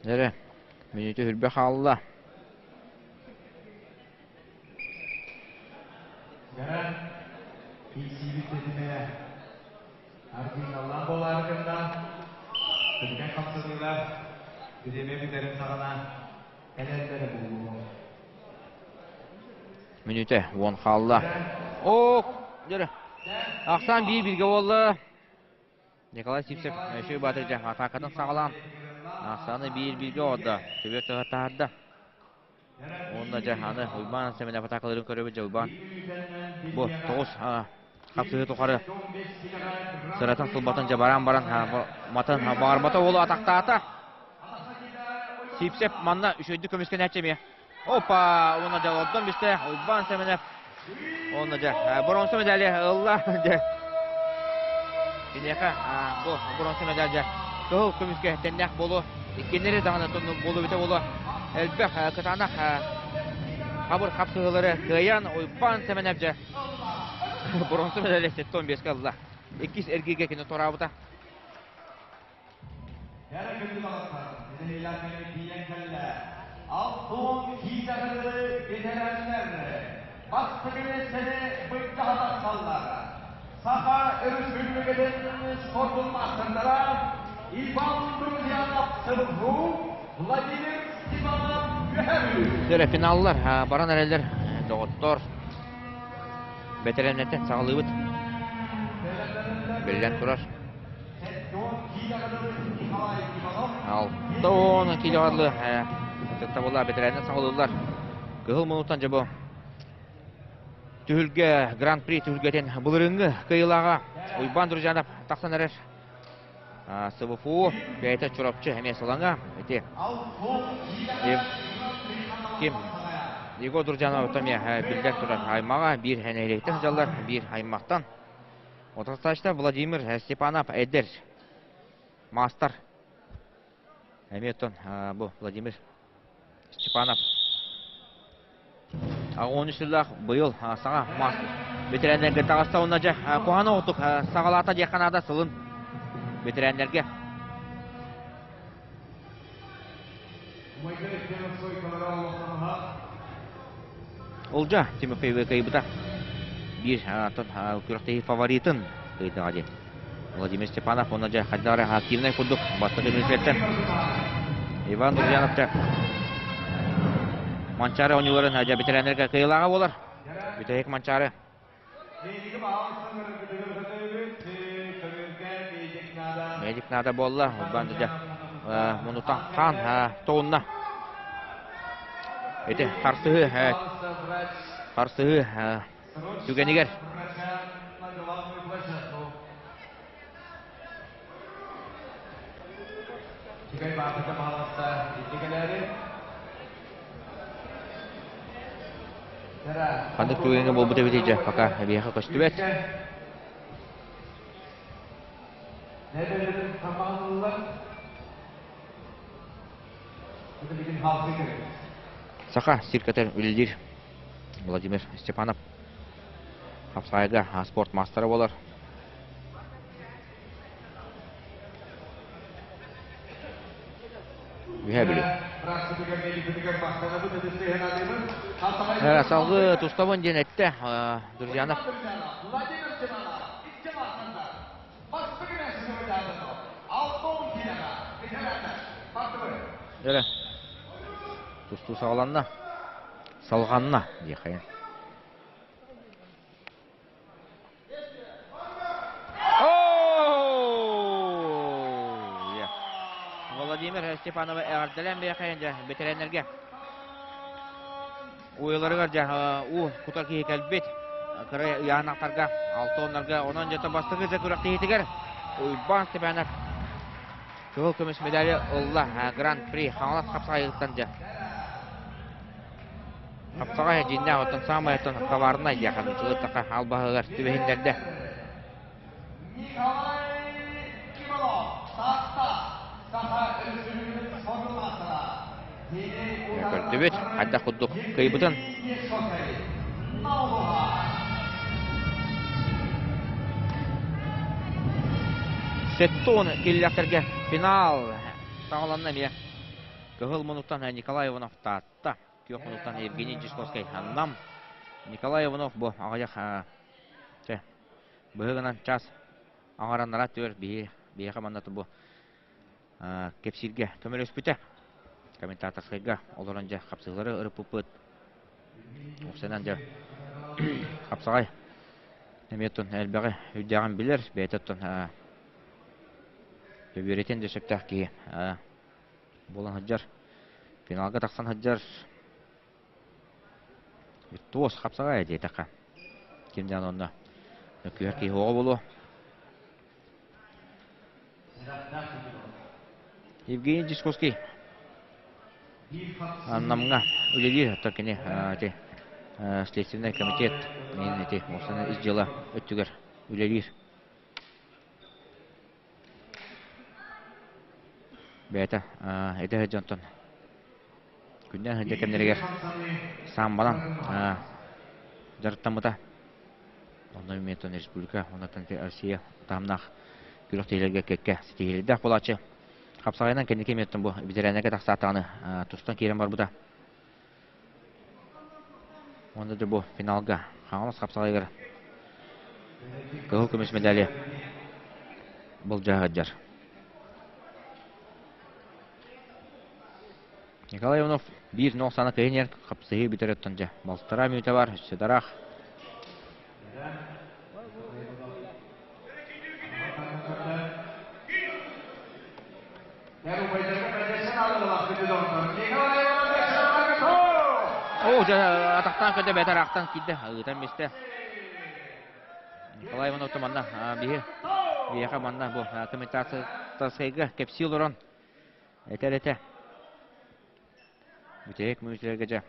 Эрэ, мүнүүтэ үрбэ хаалла. дьонно түргэн хамсаныылар бириэмэ бүтэрин саҕана кэлэллэрэ буолуо. Мүнүүтэ уон хаалла. Ок, дьөрө. Ахсаан биир бииргэ буолла. Николай Сивцев Өшүй Батырдьа атаакатын саҕалаан ахсааны биир бииргэ оҕордо. Түбүр тыһа таһарда. Уонна дьэ аны Уйбаан Сэмэнэп атаакаларын көрөбүт дьэ Уйбаан бу тоҕус хапсыһыы тухары сыратын сылбатын дьэ баран баран матын баҕарбата уолу атахтаата. Сивцев манна үчүгэйдик көмүскэнээччи эмиэ. Опа! Уонна дьэ олордон бистэ Уйбаан Сэмэнэп. Уонна дьэ боруонса медали ылла дьэ. Киниэхэ бу боруонса медаль дьэ кыһыл көмүскэ тэннээх буолуо. Иккиннэри даҕаны буолу бүтэ буолуо. Элбэх кытаанах хабыр хапсыһыылары кыайан Уйбаан Сэмэнэп дьэ боруонса медали 75-ке ылла. Иккис эргииргэ кини туораабыта. Кэрэ күндү доҕоттор, нэһилиэккэ тиийэн кэллэ. Алтон киитэҕи бэтэрээннэр бастакы миэстэни быйдаһа тахсаллар. Саха Өрөспүүбүлүкэтин спордун маастардара Иван Друзьянов СВФУ, Владимир Степанов Үөһээ Дөрө финаллар баран эрэллэр доҕоттор. Бэтэрээннэртэн саҕалыыбыт. Биллэн турар. 60 килоҕа дылы ытыктабыллаах бэтэрээннэр саҕалыыллар. Кыһыл муннуктан дьэ бу түһүлгэ Гран-при түһүлгэтин былырыыҥҥы кыайыылааҕа Уйбаан Друзьянов тахсан эрэр. СВФУ бэйэтэ Чурапчы эмиэ Сылаҥа ити ким Егор Друзьянов эмиэ биллэн турар аймаҕа биир нэһилиэктэн сылдьаллар биир аймахтан. Отастаачта Владимир Степанов эдэр маастар. Эмиэ оттон бу Владимир Степанов 13 сыллаах быйыл саҥа мастер бэтэрээннэргэ таҕыста уонна дьэ куһаҕан оҕотук саҕалаата диэххэ наада сылын бэтэрээннэргэ. Олдьа Тимофеевы кыайбыта. Биир күрэхтэһии фаворитын кыайдаҕа диэн. Владимир Степанов уонна дьэ хайдах эрэ активнай курдук бастакы мүнүүтүттэн Иван Друзьянов дьэ Манчаары оонньууларын дьэ бэтэрээннэргэ кыайыылааҕа буолар. Бүтэһик Манчаары. Медик наада буолла. Урбаан дьэ мунутан хаан тоҕунна. Ити харсыһыы харсыһыы түгэнигэр Ханнык түгэҥҥэ буолбут эбитий дьэ, пока эбиэхэ көстүбэт. Саха циркэтэ үлэлиир Владимир Степанов хапсаайга спорт маастара буолар. Үһэ Бүлүү. Салгыы тустабын диэн эттэ Друзьянов. Дьэ, тустуу саҕаланна. Салҕанна диэххэ. Владимир Степанова эҕэрдэлээн биэхэйэн дьэ бэтэрээннэргэ уйаларыгар дьэ уу кутар киһи кэлбит кыра ыйаанахтарга алтоннарга онон дьэ бастакы дьэ күрэхтэһиитигэр Уйбаан Степанов кыһыл көмүс медали ылла Гран-при Хаҥалас хапсаҕайыттан дьэ Хапсаҕай дьиҥнээх оттон саамай оттон коварнай диэххэ чылыттахха албаһыгар түбэһиннэрдэ. Көрдүбүт, хайдах курдук кыйбытын. Сеттон киллэхтэргэ финал саҕаланна эмиэ. Кыһыл мунуктан Николай Иванов Таатта. Күөх мунуктан Евгений Дьячковскай Нам. Николай Иванов бу аҕыйах чэ быһыгынан час аҥараннара түөр биһи Биһиэхэ манна бу кэпсииргэ көмөлөспүтэ. Комментаторскайга олорон дьэ хапсыһыылары ырыппыппыт. Уксанан дьэ хапсаҕай эмиэ оттон элбэҕи үрдээҕин билэр, бэйэтэ оттон үөрэтиэн да сөптөөх киһи буолан сылдьар. Финалга тахсан сылдьар туос хапсаҕай диэтэххэ. Ким даҕаны онно мөккүһэр киһи оҕо буолуо. Евгений Дьячковский Намҥа үлэлиир, оттон кини ити Следственный комитет ити ис дьыала өттүгэр үлэлиир. Бэйэтэ эдэр дьонтон күннээн сылдьар кэмнэригэр саамбанан дьарыктаммыта. Онно эмиэ республика, онтон Россия таһымнаах күрэхтэһиилэргэ кэккэ ситиһиилэрдээх буолааччы. Хапсаҕайынан кэнники эмиэ бу бэтэрээннэргэ тахсаатаҕына тустан киирэн барбыта. Уонна да бу финалга Хаҥалас хапсаҕайыгар кыһыл көмүс медали былдьаһа сылдьар. Николай Иванов биир нол сана кыһын иһэр хапсыһыы бүтэр оттон дьэ балтараа мүнүүтэ бар өссө дараах. Оо, дьэ, атахтаан көрдө, бэйэтэ араахтан киирдэ, ыытан мистэ. Николай Иванов манна биһи биһиэхэ манна бу комментация кэпсии олорон этэр этэ. Бүтэһик мүнүүтэлэргэ дьэ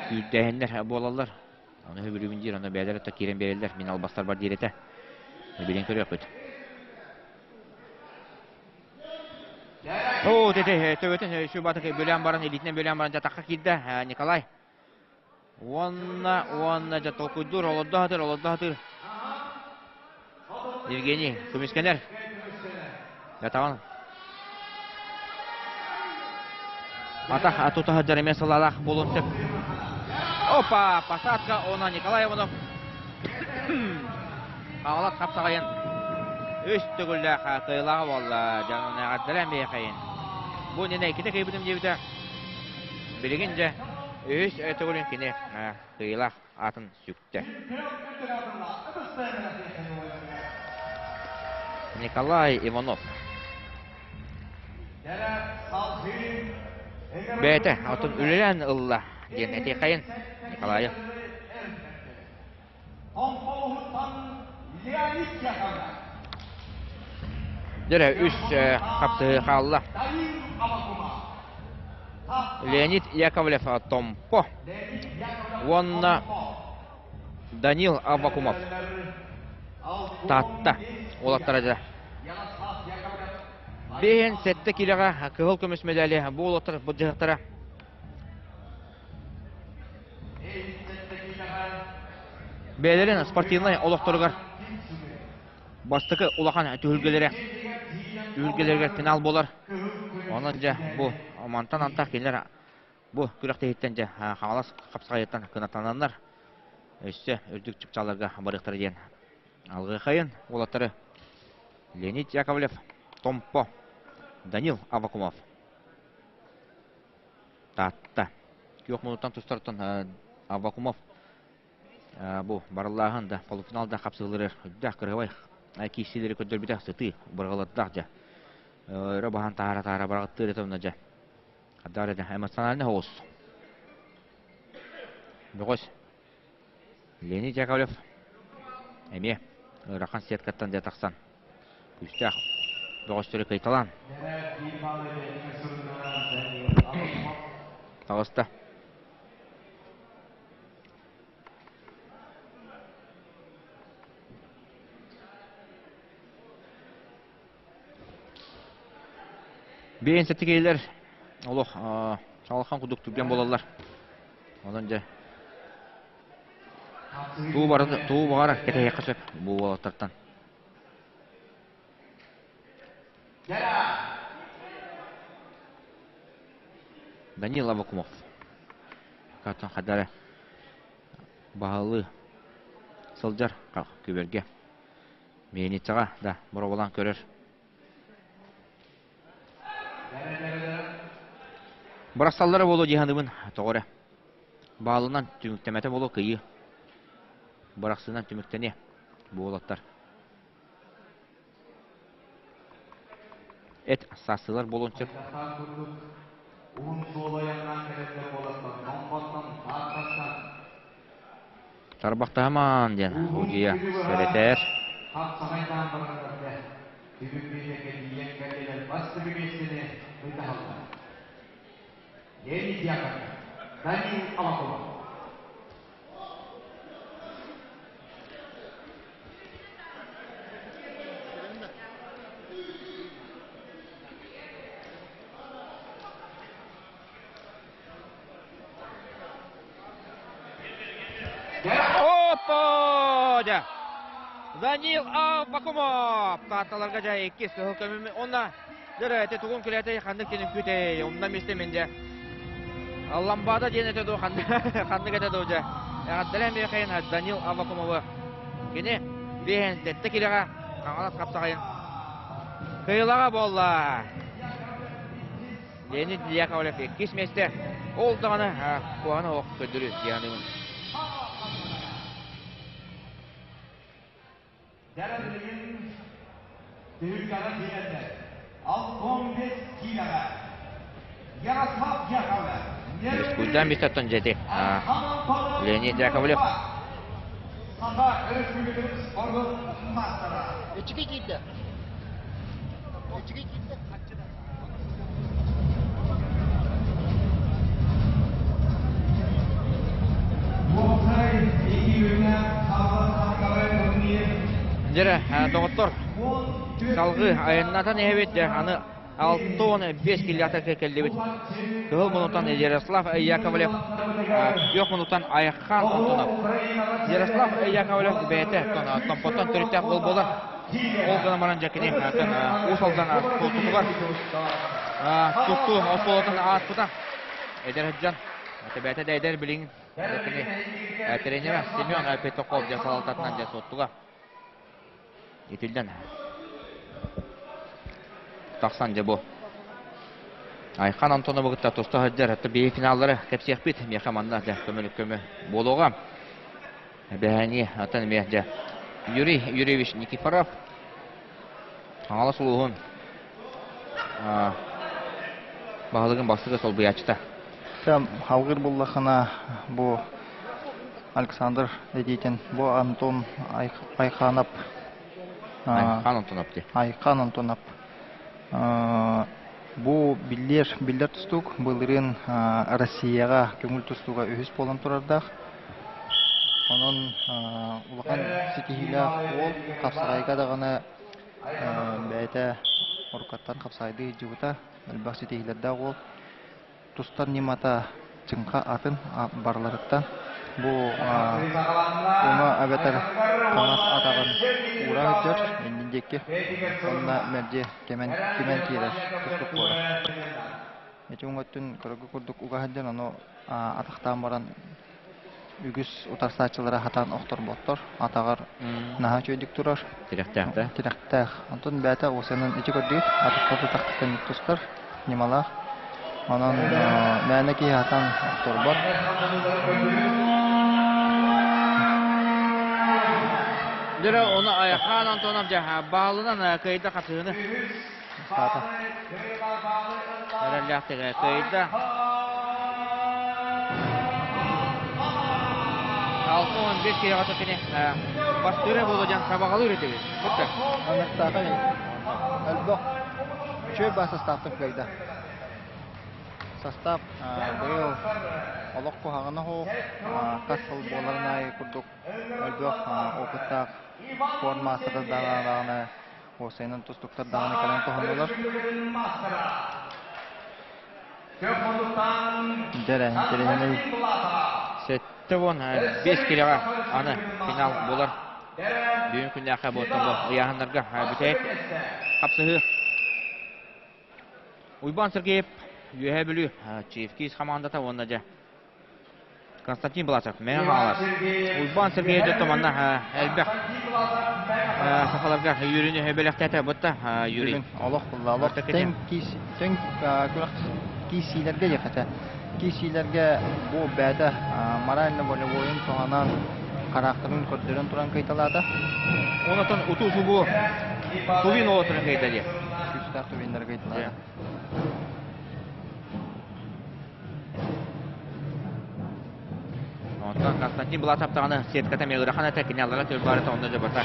күүрдээһиннэр буолаллар. Ону сөбүлүүбүн диир, ону бэйэлэрэ да киирэн биэрэллэр, мин албастарбар диир этэ. Билин көрүөхпүт. Оо, тете, төбөтүн сүбатык бөлөөн баран, илиитинэн бөлөөн баран дьатахха киирдэ Николай. Уонна, уонна дьэ толкуйдуур, олордо сатыыр, олордо сатыыр. Евгений көмүскэнэр. Ятаҕын. Атах тута сылдьар эмиэ сылаалаах буолуон сөп. Опа! Посадка она Николай Иванов. Хаалат хапсаҕайын үс төгүллээх кыайыылааҕа буолла. Дьонун эҕэрдэлээн биһиэхэйин. Бу иннинэ иккитэ кыайбытым диэбитэ. Билигин дьэ үһүс төгүлүн кини кыайыылаах аатын сүктэ. Николай Иванов. Бэйэтэ отун үлэлээн ылла диэн этиэхэйин Николаев. Дьэрэ үс хапсыһыы хаалла. Леонид Яковлев Томпо уонна Данил Аввакумов Таатта уолаттара дьэ. 57 киилэҕэ кыһыл көмүс медали бу уолаттар былдьаһыктара. Бэйэлэрин спортивнай олохторугар бастакы улахан түһүлгэлэрэ түһүлгэлэригэр финал буолар. Онон дьэ бу мантан антах кинилэр бу күрэхтэһииттэн дьэ Хаҥалас хапсаҕайыттан кынаттананнар өссө үрдүк чыпчаалларга барыахтара диэн алгыахайын уолаттары Леонид Яковлев, Томпо, Данил Аввакумов. Таатта. Күөх мунуттан тустартан Аввакумов бу барыллааһын да полуфинал да хапсыһылары үрдээх кырыһабай киирсиилэри көрдөрбүтэ сытыы бырҕалардаах дьэ өрө баһан таара-таара бараҕыттыыр этэ онно дьэ хадаар этэ эмоциональный соҕус бөҕөс Леонид Яковлев эмиэ ыарахан сеткаттан дьэ тахсан күүстээх бөҕөстөрү кыйталаан таҕыста. Биэн сэтикейлер олох чаҕылхан курдук түргэн буолаллар. Онон дьэ туу бары туу баҕар кэтэһиэххэ сөп бу уолаттартан. Данил Аввакумов. Картон хадара баһылыы сылдьар күбэргэ. Мельницаҕа да боруобалаан көрөр. Бырахсаллара буолуо дии саныыбын, тоҕо эрэ. Баалынан түмүктэмэтэ буолуо кыйыы. Бырахсыынан түмүктэниэ буолаттар. Эт саастыылар буолуон сөп. Тарбахтаһамаан диэн судьуйа сэрэтэр. Опа! Дьэ! Данил Аввакумов! Таатталарга дьэ иккис кыһыл көмүм онна дьэ эти тугун күлээтэй ханнык тинин күтэй онна мисте мин дьэ Ламбада диэн этэ дуу ханнык ханнык этэ дуу дьэ эҕэрдэлээн биэхэйин Данил Аввакумовы кини биэһэн сэттэ килэҕэ Хаҥалас хапсаҕайын кыайыылааҕа буолла. Леонид Яковлев иккис миэстэ. Ол даҕаны куһаҕан оһох көрдөрүү диэҕин. Дәрәбилигин түһүлгэҕэ киирэллэр. 65 киилэҕэ Ярослав Яковлев. Куйдаан миэстэттэн дьэти. Леонид Яковлев. Саха Өрөспүүбүлүкэтин спордун маастара. Эчики киирдэ. Эчики киирдэ. Дьэрэ, доҕоттор, салгыы айаннатан иһэбит, аны 65 килиатарга кэллибит. Кыһыл мунутан Ярослав Яковлев, күөх мунутан Айхан Антонов. Ярослав Яковлев бэйэтэ Томпоттон төрүттээх уол буолар. Ол гынан баран дьэ кини Уус Алдан тутугар тустуу оскуолатын ааспыта. Эдэр дьон, бэйэтэ да эдэр билигин кини тренера Семен Петухов дьэ салалтатынан дьэ суоттуга. Итилден тахсан дьэ бу Айхан Антоновы кытта туста сылдьар биһи финаллары кэпсиэхпит. Миэхэ манна дьэ көмөлүк көмө буолуоҕа. Эбэһээни атын эмиэ дьэ Юрий Юрьевич Никифоров Хаҥалас улууһун баһылыгын бастакы солбуйааччыта. Халгыр буллахына бу Александр этиитин бу Антон Айханов Айхан Антонов дии. Айхан Антонов бу биллэр биллэр тустуук былырыын Россияҕа көҥүл тустууга үһүс буолан турардаах. Онон улахан ситиһиилээх уол хапсаҕайга даҕаны бэйэтэ уруккаттан хапсаҕайдыы сылдьыбыта, элбэх ситиһиилэрдээх уол. Тустар ньымата чыҥха атын барыларыттан. Бу уҥа эбэтэр хаҥас атаҕын уура сылдьар иннин диэки уонна мэлдьи кимэн кимэн киирэр тустук буолар. Ити уҥа өттүн көрөргө курдук уга сылдьан ону атахтаан баран үгүс утарсааччылара хатаан охторботтор. Атаҕар наһаа үчүгэйдик турар. Тирэхтээх да? Тирэхтээх. Онтон бэйэтэ осенын ити көрдүүр. Атахтата тахтыктан тустар ньымалаах. Онон мээнэ киһи хатаан охторбот. Дьэ, оны Айхан Антонов дьэ баалынан кыайда хатыыны. Бастаата. Эрэллээхтик кыайда. 6-11 киһиэхэ кини бастыыра буолуо диэн сабаҕалыыр этибит. Бутта. Анныктааҕа элбэх үчүгэй баа састааптан кыайда. Састаап быйыл олох куһаҕана суох, хас сыл буоларын аайы курдук элбэх опыттаах спорт маастара даҕаны Уопсайынан тустуктар даҕаны кэлэн туһаннылар. Дьэрэ, интэриэһинэй. 75 килоҕа аны финал буолар. Бүгүн күннээххэ буолтан бу ыйааһыннарга бүтэһик хапсыһыы. Уйбаан Сергеев Үөһээ Бүлүү Чиевкиис хамаандата уонна дьэ Константин Баласов мэҥэ хаалар. Уйбаан Сергеев дьэ манна элбэх. сахаларга үөрүүнү бэлэхтээтэ бытта Юрий. Бүгүн олох булла олох тэҥ тэҥ күрэх киирсиилэргэ диэхэтэ. Киирсиилэргэ бу бэйэтэ морально-волевойун туһанан хараахтарын көрдөрөн туран кыйталаата. Онотон уту-субу тувин олотун кыйда диye. Күүстээх тувиннары кыйталаата. Онтон Константин Булатов даҕаны сетката эмиэ ыарахан этэ, кини аллара тылбаарыта онно дьабата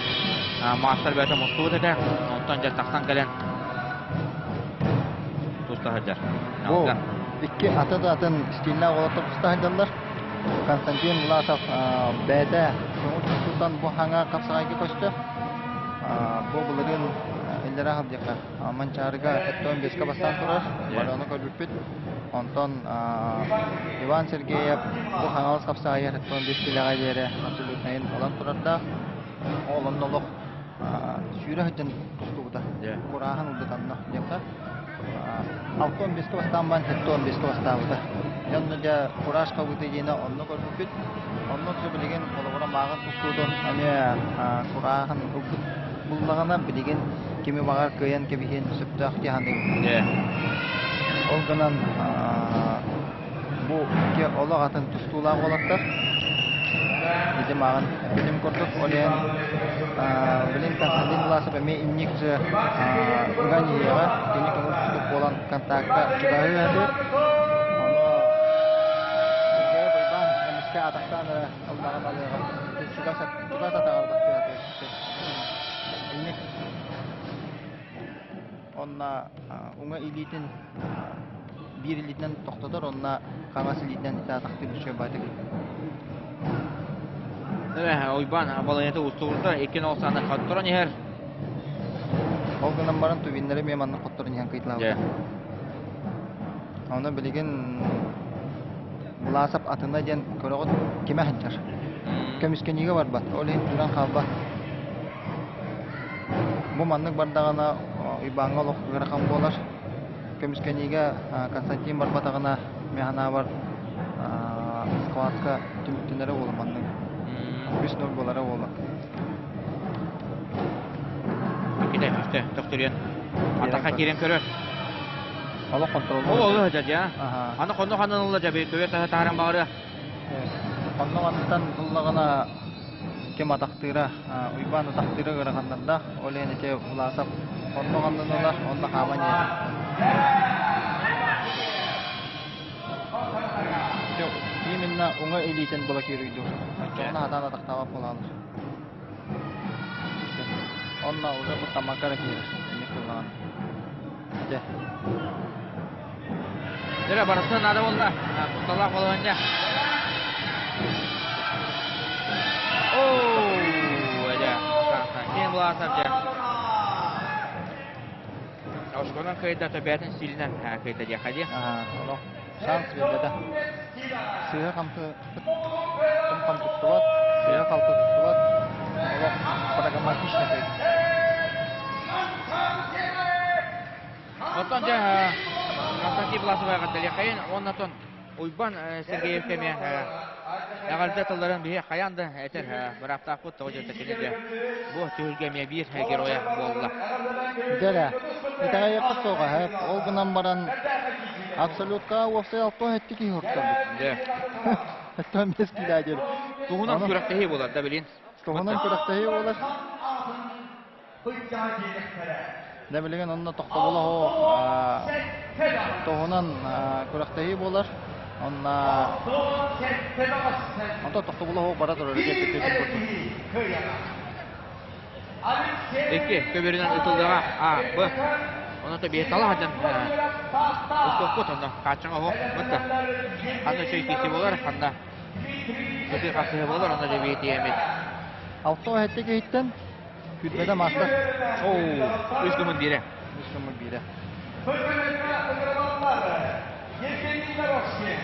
маастар бэйэтэ мустубут этэ. Онтон дьэ тахсан кэлэн туста сылдьар. Бу икки аты да атын стильнээх уолаттар туста сылдьаллар. Константин Булатов бэйэтэ көҥүл тустууттан бу хаҥа хапсаҕайга көстө. Бу былырыын иллэрэ сылдьыахха Манчаарыга оттон бэскэ бастаан турар, барыны көрбүппүт. Онтон Иван Сергеев бу Хаҥалас хапсаайар оттон бэс килэҕэ диэри абсолютнайын ылан турардаах. Ол онно олох сүүрэ сылдьан тустубута. Курааһын ылбытанна диэххэ. Алтон бэскэ бастаан баран сэттэ бэскэ бастаабыта. Дьэ онно дьэ кураж хабыыта диэни онно көрбүппүт. Онно билигин холобура мааҕын тустуутун эмиэ курааһын ылбыт буллаҕына билигин кими баҕар кыайан кэбиһиэн сөптөөх дии саныыбын. Ол гынан бу икки олох атын тустуулаах уолаттар ити мааҕын эппитим курдук ол иһин билин Константин Власов эмиэ инник же ыган иһиэҕэ кини көҥүл тустуук буолан контакка чугаһыы сатыыр ону Сергей Уйбаан эмискэ атахтаан эрэ ыллаҕын алыаҕа чугас чугас атаҕар тахсыа Инник онно уҥа илиитин биир илиитинэн тохтотор, онно хаҥас илиитинэн итаатахтыыр үчүгэй баатык. Уйбаан балайата устубурда, икки сааны хотторон иһэр. Ол гынан баран тувиннары эмиэ маннык хотторон иһэн кыйтылаабыта. Ону билигин Власов атына диэн көрөҕүт кимэ сылдьар. Көмүскэниигэ барбат, ол иһин туран хаалбат. Бу маннык бардаҕына Уйбааҥҥа олох ыарахан буолар. Көмүскэниигэ Константин барбатаҕына, мин санаабар, схватка түмүктэнэрэ буолар маннык. 3-0 буолара буолар. Иккитэ, үстэ, төхтүрүйэн. Атахха киирэн көрөр. Олох контроллуур. Ол олус дьэ. Аны хонно ханан ылла дьэ көбө таһа тааран баҕарыа. Хонно ханнытан ыллаҕына ким атахтыыра, Уйбаан атахтыыра ыараханнардаах. Ол иһин ити Власов хонно ханнан ылар, онно хааман иһэр. Именно уҥа илиитин блокируйдуур. Оччоҕуна хатаан атахтаабат буолаалар. Онно уже куттаммакка эрэ киирэр. Инник буоллаҕына. Дьэ. Дьэ, барыста наада буолла. Кутталаах балаһыанньа. Оо, дьэ, Константин Власов дьэ. Осконон кыайда, төбөтүн силинэн кыайда диэххэ дии. Олох шанс биэрбэтэ. Сыыһа хамты хам туттубат, сыыһа халты туттубат. Олох прагматично кыайда. Оттон дьэ Константин Власовайга эҕэрдэлиэххэйин уонна оттон Уйбан Сергеев кэмэ эҕэрдэ тылларын биһи хайаан да этэр бырааптаахпыт тоҕо дьэ кини дьэ бу түһүлгэ эмиэ биир геройа буолла. Дьэ итэҕэйиэххэ суоҕа ол гынан баран абсолютка уопсай 67 киһи уртарбыт. Дьэ. 75 киилэ диэн. Туһунан күрэхтэһии буолар да билин. Туһунан күрэхтэһии буолар. Дьэ билигин онно тохтобула суох туһунан күрэхтэһии буолар. Онно онто тохтобула суох бара турар диэппит курдук. Икки көбүөрүнэн ытыллыаҕа А, Б. Онон биир тала сылдьан устуохпут онно хааччаҕа оһох бытта. Ханна үчүгэй киирсии буолар, ханна сытыы хапсыһыы буолар, онно дьэ биир Алта киһиттэн Күүтбэтэ маастар. Оу, үс гыммыт биирэ. Үс гыммыт биирэ. Евгений Дорожкин,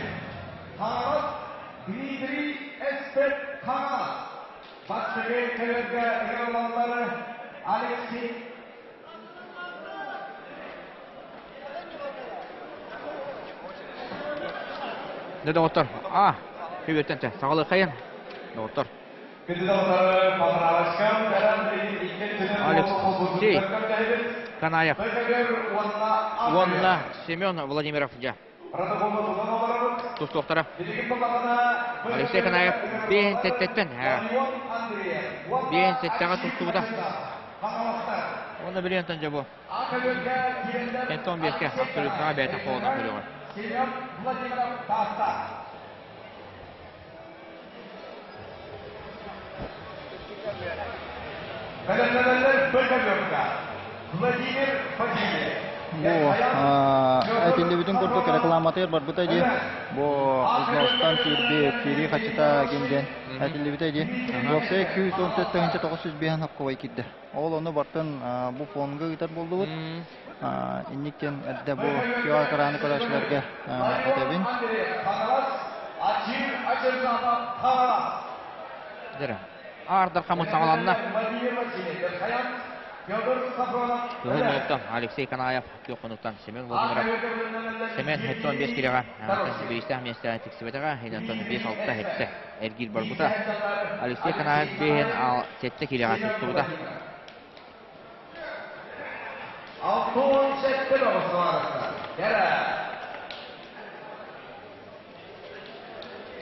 Хаҥалас, Дмитрий Эспет Хаҥалас, Баччыгый көбөргө ыҥырыллаллары Алексей Дьэ, доҕоттор, а, күбүөттэн саҕалыаххайын, доҕоттор. Алексей Канаев уонна Семен Владимиров дьэ тустуохтара. Алексей Канаев биэһин сэттэттэн биэһин сэттэҕэ тустубута. Уонна билиэнтэн дьэ бу 75-кэ абсолютнаҕа бэйэтэ холонон көрүөҕэ. Бу этиллибитин курдук рекламатыгар барбыта дии. Бу взностан киирбит, киирии хаччыта ким диэн этиллибитэ дии. Уопсайа 214 тыһыынча 905 хапкабай киирдэ. Ол ону бартын бу фонга ыытар буоллубут. Инник диэн эрдэ бу QR экраны көрөөччүлэргэ этэбин. Аардар хамыт саҕаланна. Кыһыл мунуктан Алексей Канаев, күөх мунуктан Семен Владимиров. Семен 75 килоҕа бириистээх миэстэҕэ тиксибэтэҕэ, инантон 5-6 хетте эргиир барбыта. Алексей Канаев биэһин 7 килоҕа тустубута.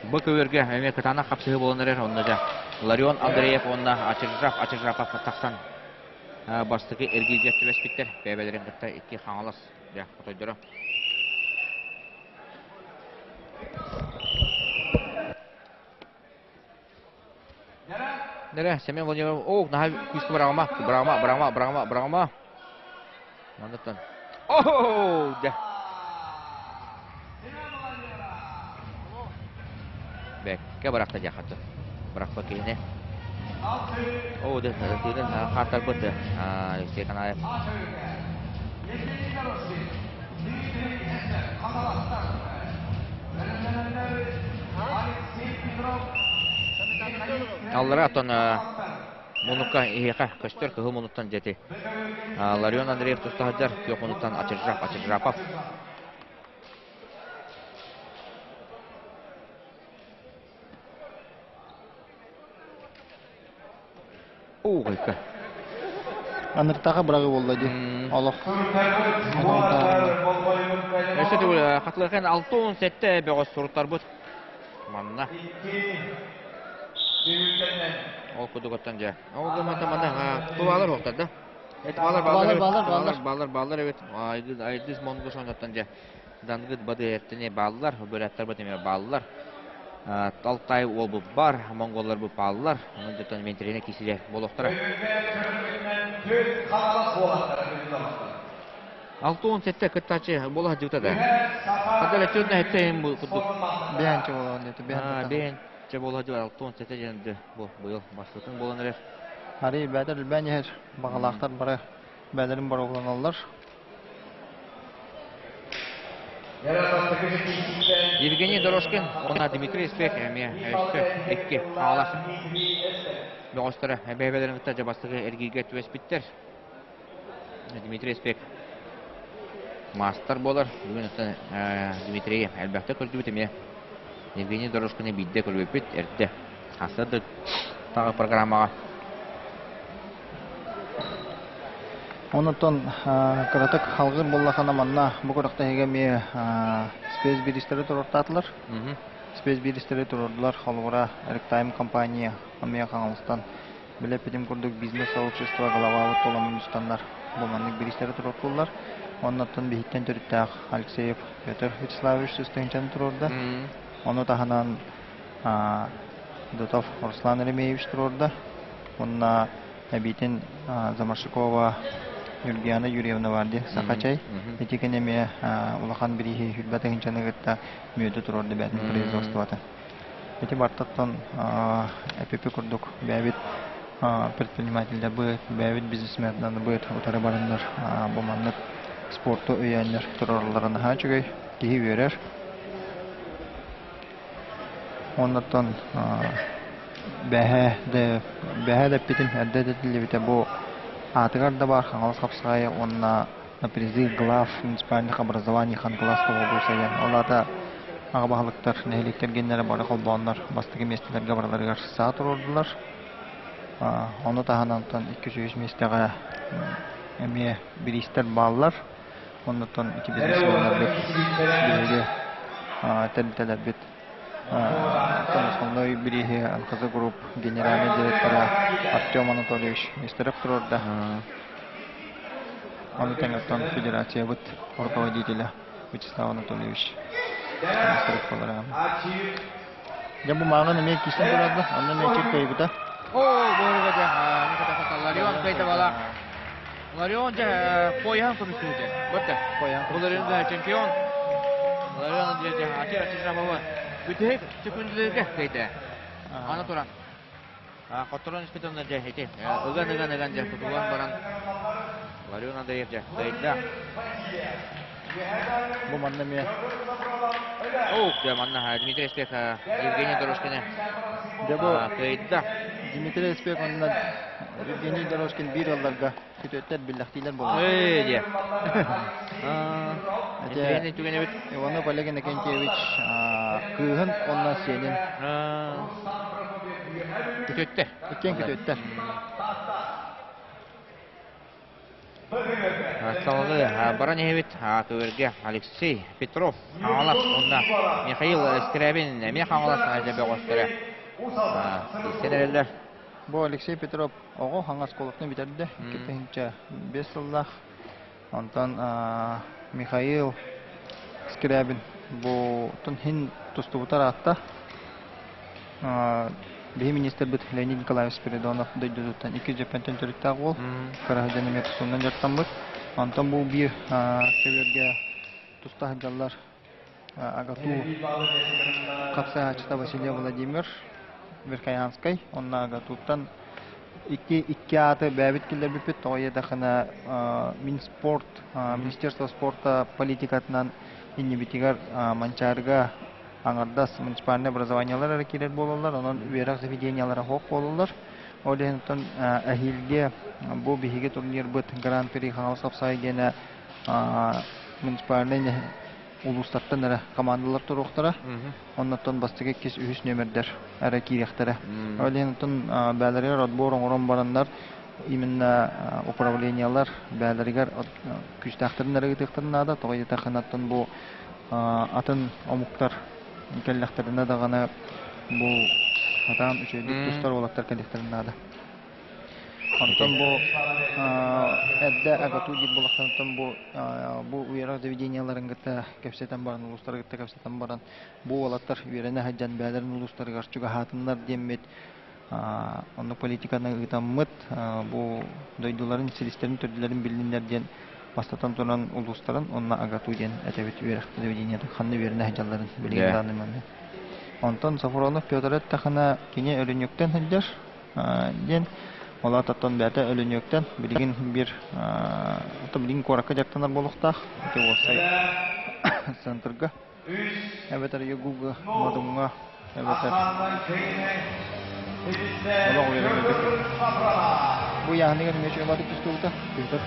Бу көбүөргэ эмиэ кытаанах хапсыһыы буолан эрэр. Онно дьэ Ларион Андреев уонна Ачыржав Ачыржапов тахсан бастакы эргииргэ түбэспиттэр. Бэйбэлэрин кытта икки Хаҥалас дьэ хотойдоро. Нэрэ, Семен Владимиров, о, наһаа күүскэ быраҕыма, быраҕыма, быраҕыма, быраҕыма, быраҕыма. Манныттан. О, дэ. Бэккэ бырахта диэххэ Бырахпа киһини. О, дэ, тыынын хааттарбыт Алексей Канаев. Аллара оттон мунукка иһиэхэ көстөр кыһыл мунуктан дьэти. Ларион Андреев туста сылдьар, күөх мунуктан Ачыржап Ачыржапов. Уугайка. Аныртаҕа быраҕыы буолла дии. Олох. Өссө төгүл хатылыахын 67 бөҕөс суруттарбыт. Манна. Ол кудугаттан дьэ. Ол гыммата манна тубалар уохтар да. Эт балар балар балар балар балар эбит. Айдыз айдыз монгос оннуттан дьэ. Дангыт бады эртини баллар, бөрәттер баты баллар. Алтай уолбут бар, монголлар бу пааллар, онон дьоттон ментэринэ кисилэ болохтара. 67 кыттааччы буола сылдьыбыта да. Хадара төрдө хэтте бу курдук. Бэйэнчэ буолан диэтэ, бэйэн Бэйэнчэ буола сылдьыбыт 67 диэн бу быйыл бастытын буолан эрэр. Арый бээтэр үлбээн иһэр баҕалаахтар бары бээлэрин боруобаланаллар. Евгений Дорожкин уонна Дмитрий Спек эмиэ өссө икки хаалас бөҕөстөрө бэйбэлэрин кытта дьабастыгы эргииргэ түбэспиттэр. Дмитрий Спек маастар буолар. Бүгүн Дмитрий элбэхтэ көрдүбүт эмиэ. Евгений Дорожкины биирдэ көрбүппүт эрдэ. Хасса тағы программаҕа. Онтон кыратык халгыр буоллахына манна бу күрэхтэһиигэ эмиэ спецбиристэри туруортаатылар. Спецбиристэри туруордулар холобура Ректайм компания эмиэ Хаҥаластан билэ питим курдук бизнес-сообщество главабыт туламын устаннар бу маннык биристэри туруортуллар. Оннуттан биһиттэн төрүттээх Алексеев Петр Вячеславович сыстыынчаны туруорда. Ону таһынан Дутов Руслан Еремеевич туруорда. Уонна эбиитин Замаршикова Юльяна Юрьевна бар дии, Сахачай. Ити кини эмиэ улахан бирииһи хүрбэ тыһыынчаны кытта мүөтү туруорда бэйэтин производствота. Ити бартаттан эпипи курдук бэйэбит предпринимателлэрбыт, бэйэбит бизнесменнарбыт утары бараннар бу маннык спорту өйөөннөр турараллара наһаа үчүгэй, киһи үөрэр. Оннуттан бэһээ да бэһээ да эппитим эрдэ этиллибитэ бу аатыгар да баар Хаҥалас хапсаҕайа уонна на призыв глав муниципальных образований Хангаласского облуса ол аата аҕа баһылыктар нэһилиэктэр геннэрэ бары холбооннор бастакы миэстэлэргэ барыларыгар саа туруордулар. Ону таһынан 203 миэстэҕэ эмиэ бириистэр бааллар. Оннуттан ити бизнесменнарбыт биһиги тэрилтэлэрбит основной бирииһи НХЗ Групп генеральный директора Артем Анатольевич Нестеров туруорда. Ону тэҥэ федерациябыт руководителя Вячеслав Анатольевич Нестеров буолар. Дьэ бу мааҕын эмиэ киирсэн турарда, онно эмиэ чир кыайбыта. О, буоруга дьэ, Ларион кыайтабала. Ларион дьэ пояһын көмүскүүтэ. Бытта. Ларион чемпион. Ларион дьэ ачы ачы жабаба. Бүтэһик секундаларга кыайда. Аны туран. Хотторон испитин дьэ ити ыган ыган ыган дьэ тутулан баран Ларион Андреев дьэ кыайда. Бу манна эмиэ Оух, дьэ манна Дмитрий Спек Евгений Дорожкины Дьэ бу кыайда. Дмитрий Спек онно Евгений Дорожкин биир ыалларга күтүөттэр биллэхтиилэр буолла. Ээ диэ. Интеллигентный түгэн эбит. Иванов Олег Иннокентьевич кыыһын уонна сиэнин. Күтүөттэр. Иккиэн күтүөттэр. Салгыы баран иһэбит көбүөргэ Алексей Петров Хаҥалас уонна Михаил Скрябин эмиэ Хаҥалас бөҕөстөрө киирсэн эрэллэр. Бу Алексей Петров оҕо хаҥас оскуолатын бүтэрдэ 2005 сыллаах. Онтон Михаил Скрябин бу хин тустубутар аатта. Биһи министрбит Леонид Николаевич Спиридонов дойдутуттан икки дьөппөнтөн төрүттээх уол. Кыра сылдьан эмиэ тустуунан дьарыктаммыт. Онтон бу биир көбүөргэ туста сылдьаллар АГАТУ хапсаһааччыта Василий Владимир Верхоянскай. Онно АГАТУ-ттан икки икки ааты бэйэбит киллэрбиппит. Тоҕо диэтэххинэ Минспорт, Министерство спорта политикатынан иннибитигэр Манчаарыга аҥардас муниципальнай образованиелар эрэ киирэр буолаллар, онон үөрэх заведениелара суох буолаллар. Ол иһин оттон эһиилги бу биһиги турнирбыт Гран-при Хаҥалас хапсаҕай диэнэ муниципальнай улуустартан эрэ командалар туруохтара. Оннуттан бастакы, иккис, үһүс нүөмэрдэр эрэ киириэхтэрэ. Ол иһин оттон бээлэригэр отбор оҥорон бараннар именно управлениелар бээлэригэр күүстээхтэрин эрэ ыытыахтарын наада. Тоҕо диэтэххинэ оттон бу атын омуктар кэллэхтэринэ даҕаны бу сатаан үчүгэйдик тустар уолаттар кэлиэхтэрин наада. Онтон бу эрдэ АГАТУ диир буоллахтарыттан бу бу үөрэх заведениеларын кытта кэпсэтэн баран улуустары кытта кэпсэтэн баран бу уолаттар үөрэнэ сылдьан бэйэлэрин улуустарыгар чугаһаатыннар диэммит оннук политиканы ыытаммыт бу дойдуларын силистэрин төрдүлэрин биллиннэр диэн бастатан туран улуустарын уонна АГАТУ диэн этэбит үөрэх заведениетын ханна үөрэнэ сылдьалларын билигин данный момент. Онтон Софронов Петр эттэхинэ кини Өлүнүктэн сылдьар диэн ол аатыттан бэйэтэ Өлүнүктэн билигин биир билигин куоракка дьарыктанар буолуохтаах ити уопсай центрга эбэтэр ЕГУ-га Модуҥҥа эбэтэр олох үөрэммит бу ыйааһыныгар эмиэ үчүгэй тустубута Петр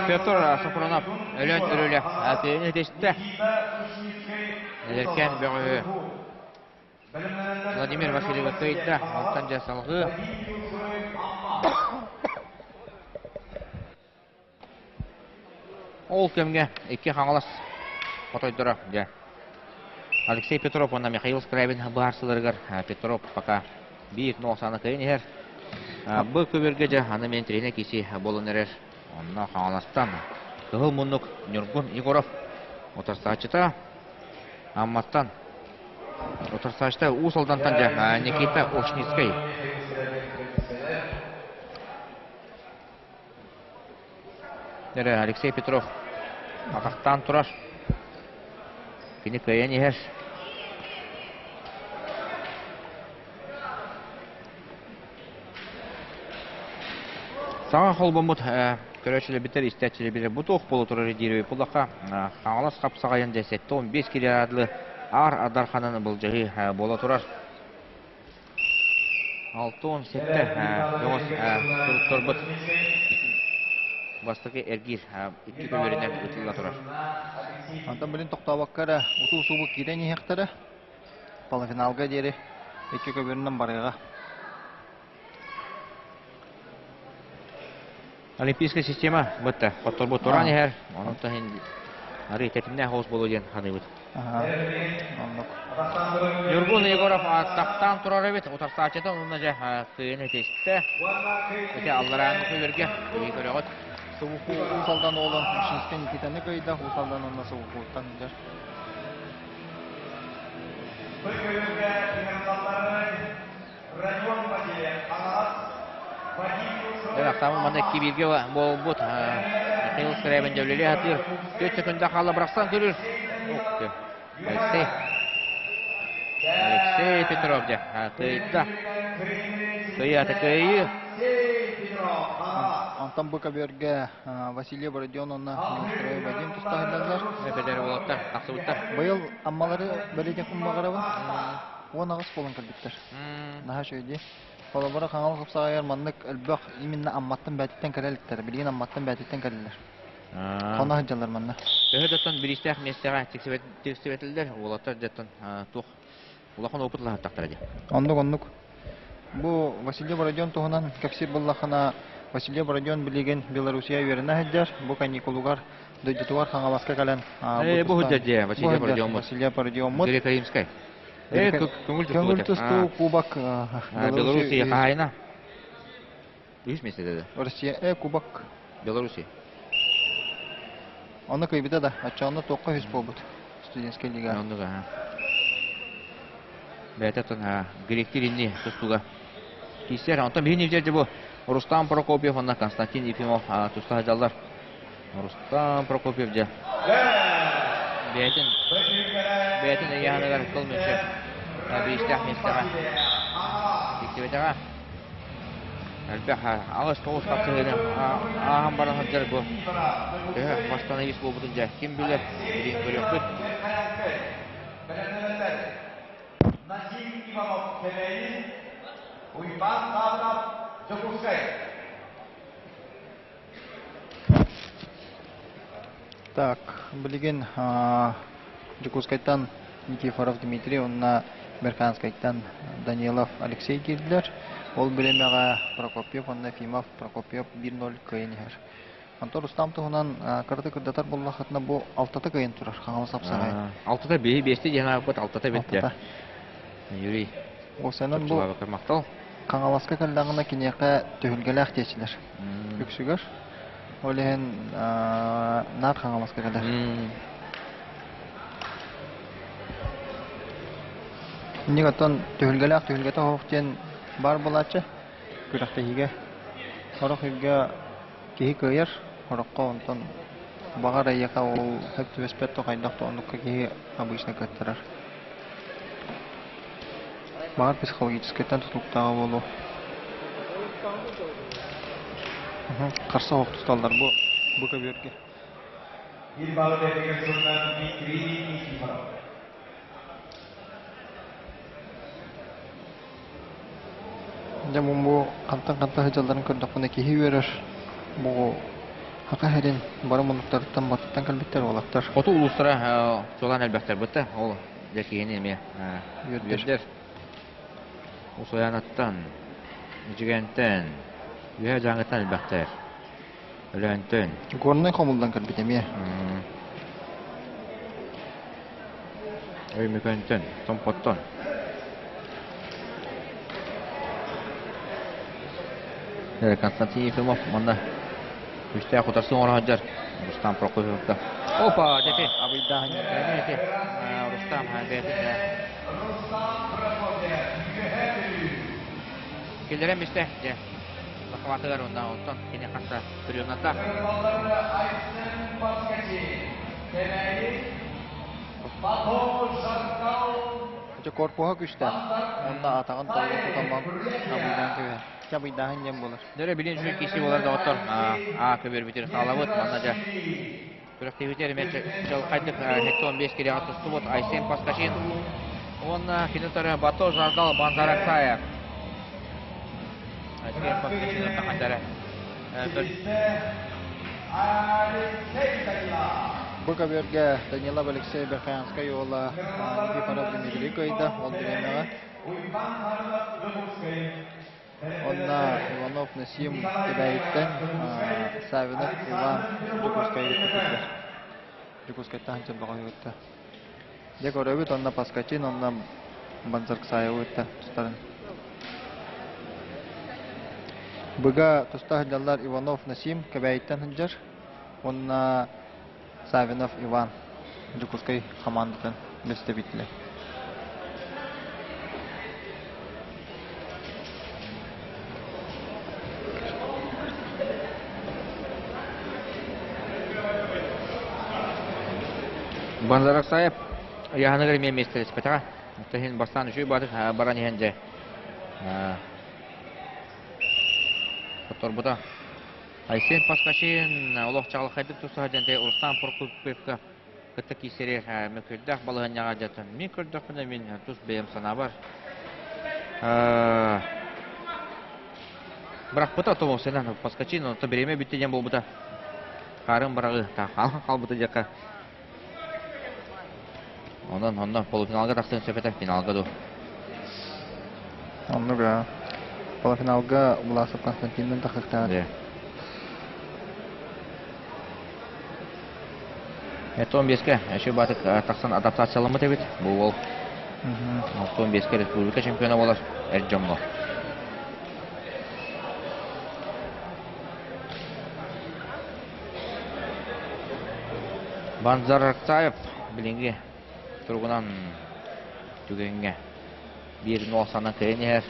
Петр Сопронов өлөн өрүлэ этистэ эдэркээн бөҕөһү Владимир Васильев кыайда онтон дьэ салҕыы Ол кэмҥэ икки Хаҥалас хотойдоро дьэ Алексей Петров уонна Михаил Скрябин быһаарсыыларыгар Петров пока биир нуосаны кыайан иһэр. Бу көбүөргэ дьэ аны мен тренер киси буолан эрэр. Онно Хаҥаластан Кыһыл муннук Ньургун Егоров утарсааччыта Амматтан утарсааччыта Уус Алдантан дьэ Никита Ушницкай. Эрэ Алексей Петров атахтаан турар. Кини кыайан иһэр. Саҥа холбоммут көрөөччүлэрбитэр, истээччилэрбитэр бу туох буола турар диир буллахха Хаҥалас хапсаҕайын дьэ 75 килоадлы аар адарханан былдьаһыы буола турар. 67 көҕүс туруктарбыт бастакы эргиир икки көбүөрүнэн ытылла турар. Онтон билин тохтообокко эрэ утуу-субу киирэн иһиэхтэрэ. Полуфиналга диэри. Икки көбүөрүнэн барыаҕа. Олимпийская система бытта хотторбут туран иһэр. Онон таһын арыы тэтимнээх оҕус буолуо диэн саныыбыт. Оннук. Ньургун Егоров таптаан турар эбит. Утарсааччыта онно дьэ кыайан этистэ. Ити алларааҥҥы көбүөргэ кыайы көрөҕүт. Субуху Уус Алдан уолун Ушинскай Никитаны кыайда. Уус Алдан уонна Субухуттан дьэр. Бу көрүүгэ Родион Васильев Хаҥалас, Вадим Ахтамы манна икки бииргэ буолбут. Михаил Скрябин дьэвлели хатыр. 4 секунда хаала бырахсан көрөр. Алексей. Алексей Петров дьэ кыайда. Кыайата кыайыы. Онтон бу көбүөргэ Василий Бородион уонна Неустроев Вадим тустаһыллаллар. Эбэлэр уолаттар тахсыбыттар. Быйыл Аммалары бэлиэтиэхпин баҕарабын. 18 буолан кэлбиттэр. Наһаа үчүгэй дии. Холобура, Хаҥал хапсаҕайыгар маннык элбэх именно Амматтан бээтиттэн кэлэ иликтэр. Билигин Амматтан бээтиттэн кэллилэр. Хоно сылдьаллар манна. Төһө да оттон бириистээх миэстэҕэ тиксибэтилэр, уолаттар дьэттэн туох улахан опыт ылаһаттахтара дии. Оннук оннук. Бу Василий Бородион туһунан кэпсиир буоллаххына, Василий Бородион билигин Белоруссия үөрэнэ сылдьар. Бу каникулугар дойдутугар Хаҥаласка кэлэн бу сылдьар дии Василий Бородиоммут. Василий Бородиоммут. Греко-римскай. Көҥүл тустуу кубок Белоруссия хаһаайына. Үһүс миэстэдэ да. Россия кубок. Белоруссия. Онно кыйбыта да, оччоҕуна туохха үһүс буолбут студенческай лига. Оннук аха. Бэйэтэ тон гректир инни тустууга киирсэр. Онтон биһини дьэ бу Рустам Прокопьев уонна Константин Ефимов туста сылдьаллар. Рустам Прокопьев дьэ бэйэтин бэйэтин ыйааһыныгар кыл мүччү биистээх миэстэҕэ тиксибэтэҕэ. Элбэх 8-9 хапсыһыыны ааһан баран сылдьар бу төһө восстановись буолбутун дьэ ким билэр, билигин көрүөхпүт. Назим Иванов Кэбээйи, Уйбаан Саабынов Дьокуускай. Так, билигин Дьокуускайтан Никифоров Дмитрий уонна Берканскайтан Данилов Алексей киирдилэр. Ол бириэмэҕэ Прокопьев уонна Ефимов Прокопьев 1-0 кыайан иһэр. Онтон Рустам туһунан кыратык кырдатар буоллаххытына бу алтата кыайан турар Хаҥалас Апсаҕай. Алтата биһи биэсти диэн ааппыт алтата бүттэ. Юрий Осенан бу махтал. Хаҥаласка кэллэҕинэ киниэхэ түһүлгэлээх диэчилэр үксүгэр. Ол иһин наар Хаҥаласка кэлэр. Инник оттон түһүлгэлээх түһүлгэтэ оһох диэн баар буолааччы күрэхтэһиигэ. Сорох ыйга киһи кыайар, сороххо онтон баҕар эйиэхэ ол сөп түбэспэт да хайдах да оннукка киһи обычно кыаттарар. Баҕар психологическайтан тутулуктааҕа буолуо. Харса оһох туталлар бу бу көбүөргэ. Биир балы бэрдигэр сылынан Дмитрий Никифоров. Дьэ бу хантан-хантан сылдьалларын көрдөхпүнэ киһи үөрэр. Бу Саха сирин бары муннуктарыттан барытыттан кэлбиттэр уолаттар. Хоту улуустара чуолаан элбэхтэр бытта. Ол дьэ киһини эмиэ үөрдэр. Усуйаанаттан, Мичигэнтэн, Үөһээ Дьааҥыттан элбэхтэр. Өлөөнтөн. Горнай хомуллан кэлбит эмиэ. Өймөкөөнтөн, Томпоттон. Константин Ефимов манна үстээх утарсы оҥоро сылдьар Рустам Прокопьевка. Опа, дети. Абыйдааһын. Эти. Рустам бэйэтин Киллэрэн бистэ, дьэ. Захватыгар уонна онтон кини хаса приемната. Ити корпуһа күүстээх. Уонна атаҕын толору тутан абыйдаан кэбиһэр. Абыйдааһын диэн буолар. Дөрө билин үчүгэй киси буолар доҕоттор. А көбүөрбүтүн хаалабыт. Манна дьэ күрэхтэһиибитигэр эмиэ чалхайдык 75 кириэҕэ тустубут Айсен Паскачин уонна кини утары Бато Жаргал Банзараксаев. Айсен Паскачин тахадара. Бу көбүөргэ Данилов Алексей Верхоянскай уола Никифоров Дмитрий кыайда. Ол бириэмэҕэ. Онно Иванов Насим Кэбээйиттэн, Саввинов Иван Дьокуускайга кытта Дьокуускайтан сылдьар кытта. Дьэ көрөбүт онно Паскачин, онно Банзарксаевы кытта тустарын. Быга туста сылдьаллар Иванов Насим Кэбээйиттэн сылдьар уонна Саввинов Иван Дьокуускай хамаандатын бэстэбиитэлэ. Банзараксаев ыйааһыныгар эмиэ миэстэлэспэтэҕэ. Оттон иһин бастаан үчүгэй баатык баран иһэн дьэ хотторбута. Айсен Паскачин олох чаҕылхайдык тустаһа дьэнтэй Рустам Прокопьевка кытта киирсэри мөкүрдээх балаһыанньаҕа дьатан мин көрдөхпүнэ мин тус бэйэм санаабар бырахпыта томосынан Паскачин онто бириэмэ бүттэ диэн буолбута хаарын быраҕы хаалбыта диэххэ онон онно полуфиналга тахсыан сөп этэ финалга дуу Оннук аа. Полуфиналга Власов Константинныын тахсыахтаах. Это 15-ке еще батык тахсан адаптацияламмыт эбит. Бу уол 15-ке республика чемпиона буолар эр дьоҥҥо. Банзарцаев билиҥҥи туругунан түгэҥҥэ биир нуол санан кыайан иһэр.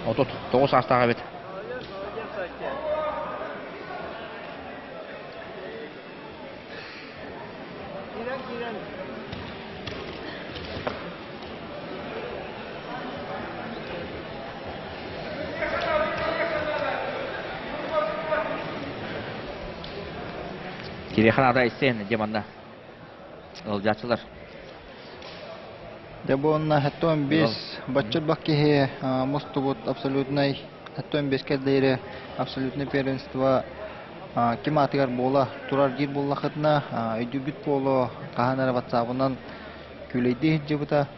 39 саастаах эбит. Кириэхэ наада истиэн дьэ манна ыалдьааччылар. Дьэ бу онно 75 бачча бак киһи мустубут абсолютнай 75 кэллэри абсолютное первенство ким аатыгар буола турар диир буоллахытына өйдүүргүт буолуо хаһан эрэ ватсабынан күүлэйдии сылдьыбыта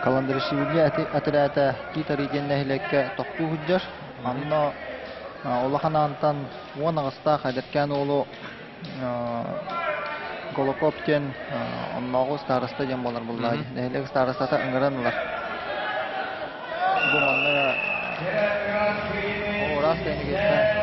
Каландаришвили отряда Титари диэн нэһилиэккэ тохтуу сылдьар. Онно улахан аантан 10 аҕыстаах эдэркээн уолу Голокоп диэн оннооҕу староста диэн буолар буоллаҕа дии. Нэһилиэк старостата ыҥыран ылар. Бу манна ыраас кэннигиттэн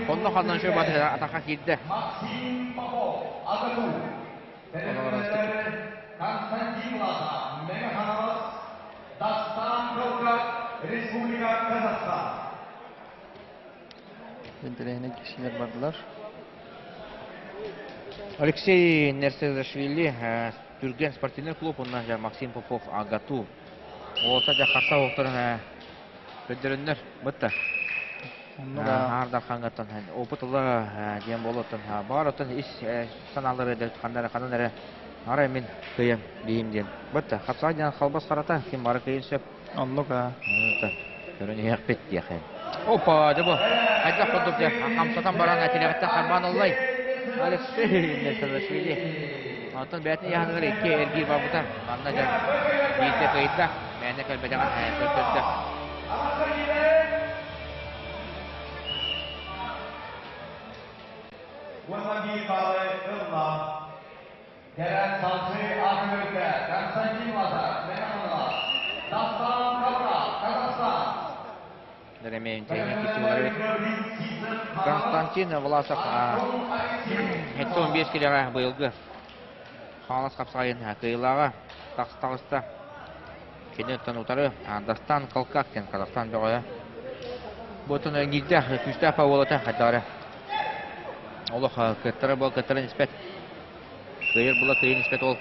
Онно ханнан шөй батыр атаха киирдэ. Константин Лаза, Мега Дастан Белград, Республика Казахстан. Интэриэһинэй киһилэр бардылар. Алексей Нерсезашвили Түргэн спортивный клуб уонна Максим Попов АГАТУ. Уолта дьэ харса оһохторун көрдөрөннөр бытта. Аар Дархангаттан опыт ыла диэн буолуоттан баар оттон ис санаалары да ханна ханан эрэ арай мин кыйам биһим диэн. Бытта хапсаҕай диэн халбас харата ким бары кыйын сөп. Оннук аа. Көрөн иһиэхпит диэхэ. Опа, дьэ бу хайдах курдук дьэ хамсатан баран тилэҕиттэн харбаан ыллай. Алексей Несалашвили. Онтон бэйэтин яһаныгар икки эргиир барбыта. Манна дьэ биирдэ кыйда, мээнэ кэлбэтэҕин көрдөрдө. Уонна биир баалы ылла. Кэлэн салгыы Аты Константин Лазар, Механова, Дастан Капра, Казахстан. Константин Власов 75 килоҕа быйылгы Хаҥалас хапсаҕайын кыайыылааҕа таҕыста. Кини оттон утары Дастан Калкак диэн Казахстан бөҕөһө. Бу оттон киирдээх күүстээх паволата хайдах эрэ олох кыаттара буол кыаттаран испэт. Кыайар була кыайан испэт ол.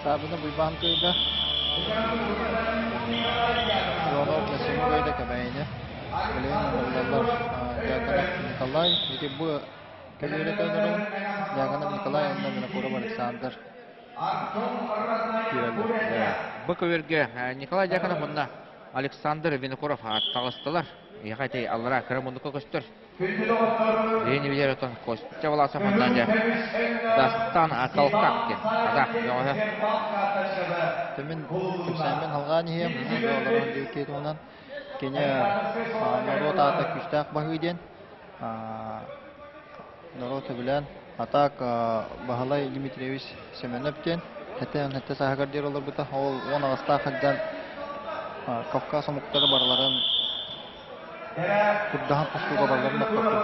Саабына Буйбаан кыайда. Иванов Насим кыайда Кэбээйини. Билигин ыҥырыллаллар Дьяконов Николай, ити бу көлүөрэ тойонорун Дьяконов Николай уонна Винокуров Александр киирэллэр. Бу көбүөргэ Николай Дьяконов уонна Александр Винокуров таҕыстылар. Эһиэхэ ити аллара кыра муннукка көстөр. Биһини билэр отон Костя Власов онно дьэ Дастан Акалкак диэн казах бөҕөһө. Тэмин кэпсээммин халҕаан иһиэм, олорон диэки туһунан кини норуот аата күүстээх баһыы диэн норуот сөбүлээн атак Баһылай Дмитриевич Семенов диэн 77 сааһыгар диэри олорбута. Ол 18-таах сылдьан Кавказ омуктары барыларын Курдаһан тустууга балларын боппоппун.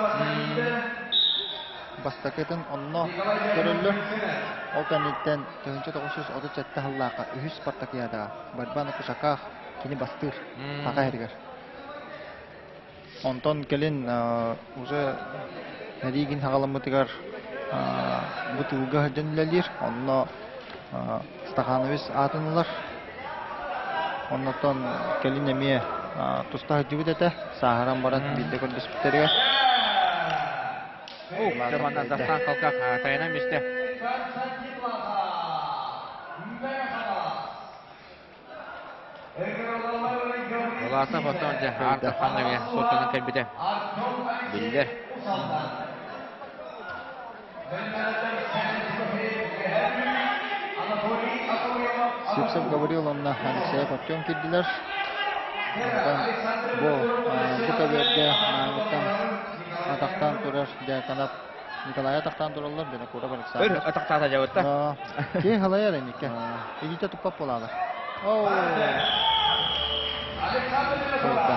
Бастакытын онно көрөллөр. Ол кэнниттэн 1937 сыллаахха үһүс спартакиадаҕа борьба на кушаках кини бастыыр саха иһигэр. Онтон кэлин уже Ригин хаҕаламмытыгар бу тылга сылдьан үлэлиир. Онно Стаханович аатын ылар. Оннуттан кэлин эмиэ туста сылдьыбыт этэ. Сааһыран баран биирдэ көрдөспүттэригэр. Манна Дастан Халкак тайанан бистэ. Власов оттон дьэ Артаханна эмиэ суоттанан кэлбитэ биллэр. Сивцев Гаврил уонна Алексеев Артем киирдилэр. Онтон бу бу көбүөргэ мааныттан атахтаан турар Дьяконов Николай атахтаан тураллар, Винокуров Александр. Өр атахтаата дьабытта. Киһи халайар эникке. Илиитэ туппат буолаалар. Кыайда.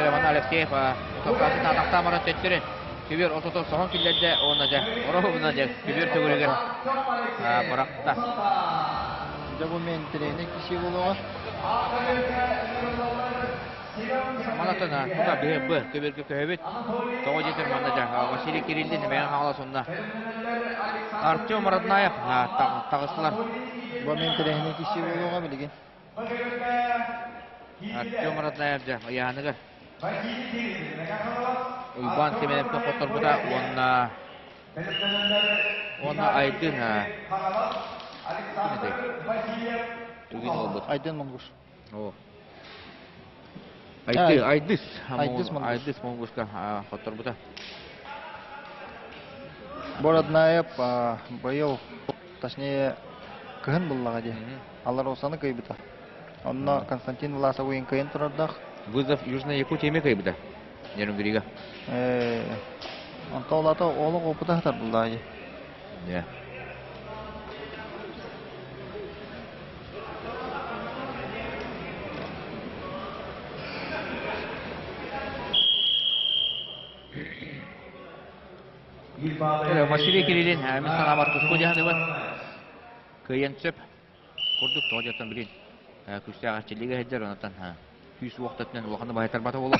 Роман Алексеев утопкасын атахтаан баран төттөрү күбүөр ортото соһон киллэрдэ уонна дьэ ороһубуна дьэ күбүөр төгүрүгэр бырахта. Дьэ бу мен тренер киши буолуоҕа. Манатын тута б б көбүөргө көһөбүт. Тоҕо диэтэр манна дьэ Василий Кириллин Мэҥэ Хаҥалас онно Артем Роднаев таҕыстылар. Бу мен тренер киши буолуоҕа билигин. Артем Роднаев дьэ ыйааныгар Уйбаан Семеновка хотторбута уонна уонна Айдын Тугин олбут. Айдын Монгуш. О. Айды, Айдыс. Айдыс Монгуш. Айдыс Монгушка хотторбута. Бороднаев быйыл, точнее, кыһын буллаҕа дии. Аларосаны кыйбыта. Онно Константин Власов уйун кыйын турардах. Вызов Южной Якутии эми кыйбыта. Нерюнгрига. Онто олата олох опыта хатар буллаҕа дии. Yeah. Василий Кириллин мин санаабар туску дьаһаныбын кыайан сөп курдук тоҕо дьоттон билин күүстээх эрчиллиигэ сылдьар онтон күүс уохтатынан улаханы баһытарбата буолуо.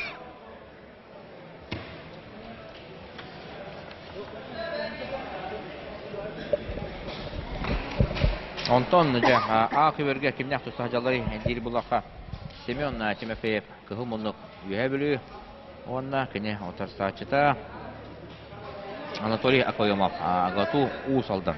Онтон дьэ А күбэргэ кимнээх туста сылдьалларый диир буллахха Семен Тимофеев кыһыл муннук Үөһээ Бүлүү уонна кини утарсааччыта Анатолий Акоемов АГАТУ Уус Алдан.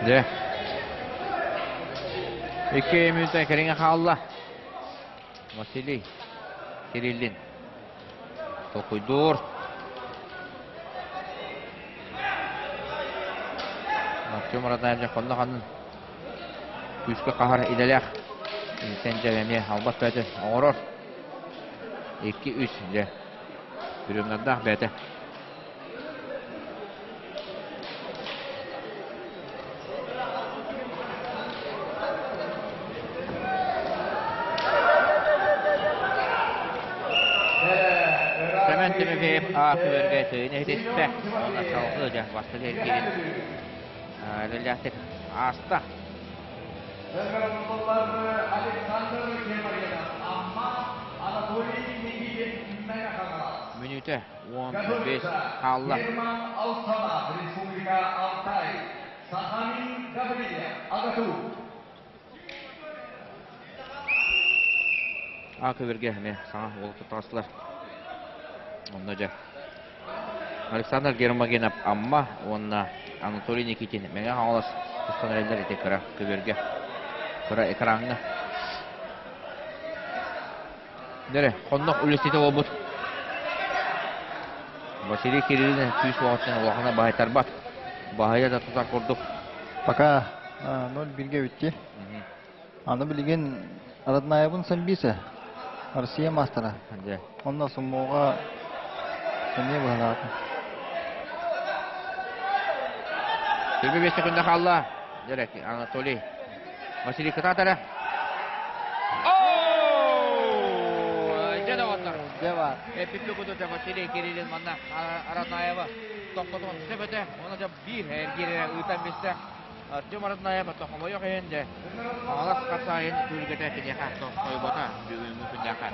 Дьэ. Икки мүнүүтэ кэриҥэ хаалла. Василий Кириллин. Толкуйдуур. Артем Раднаев хонно ханын күүскэ хаһар идэлээх. Интэн дьэ эмиэ албас бэйэтин оҥорор. 2-3 дьэ. Бүрүмнардаах бэйэтэ. Тимофеев А күбэргэ тыын иһитистэ. Уонна салгыы дьэ бастакы эргиирин эрэллээхтик ааста. Мүнүүтэ 15 хаалла. Республика Алтай, Сахамин Гаврилов, Агату. А көбөргө эмиэ саҥа уолу таҕыстылар. Онно дьэ Александр Гермогенов Амма уонна Анатолий Никитин Мэҥэ Хаҥалас тустан эрэллэр ити кыра көбүөргэ, кыра экраҥҥа. Дэрэ, хоннох үлэститэ буолбут. Василий Кириллин күүс уоҕуттан улахана баһайтарбат. Баһыйа да тутар курдук. Пока 0-1-ге бүттү. Аны билигин Роднаевын Самбиса, Россия мастера. Онно суммуга эмиэ быһалаата. Түрбе 5 секунда хаалла. Дерек Анатолий Василий кытаатара. Дьэ доҕоттор. Дьэ бар. Эппиппи кутута Василий Кириллин манна Аранаева тохтотон сөп этэ. Оны дьэ биир эргиир ыытан бистэ. Артем Аранаев хомойох иһин дьэ Хаҥалас хапсаайын түһүлгэтэ киниэхэ тохтойбота бүгүҥҥү күннээххэ.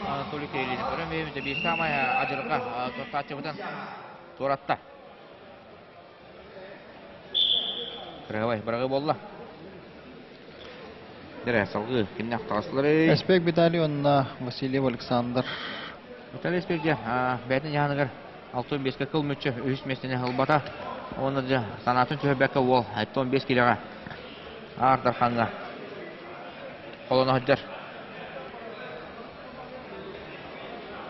Анатолий Кириллин көрөн бэйэбит биир саамай адьырҕа тохтааччыбытын туоратта. Кырыһабай быраҕыы буолла. Дэрэ, салгыы кимнээх таҕыстыларый? Эспек Виталий уонна Васильев Александр. Виталий Эспек дьэ, бэйэтин дьаһаныгар 65-ке кыл мүччү үһүс миэстэни ылбата. Уонна дьэ, санаатын түһэрбэккэ уол 75 килоҕа Аар Дархаҥҥа холоно сылдьар.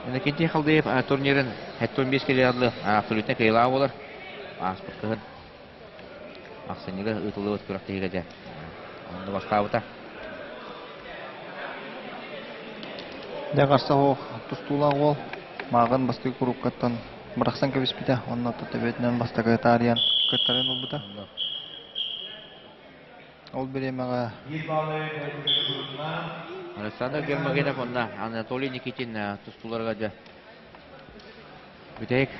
Иннокентий Халдеев турнирын 75 килоҕа абсолютно кыайыылаах буолар. Ааспыт кыһын ахсынньыга ыытыллыбыт күрэхтэһиигэ дьэ онно бастаабыта. Дьэ харса оһох тустуулаах уол мааҕын бастакы курупкаттан бырахсан кэбиспитэ уонна төбөтүнэн бастакы таарыйан кыттарын ылбыта. Ол бириэмэҕэ Александр Гермогенов уонна Анатолий Никитин тустууларга дьэ бүтэһик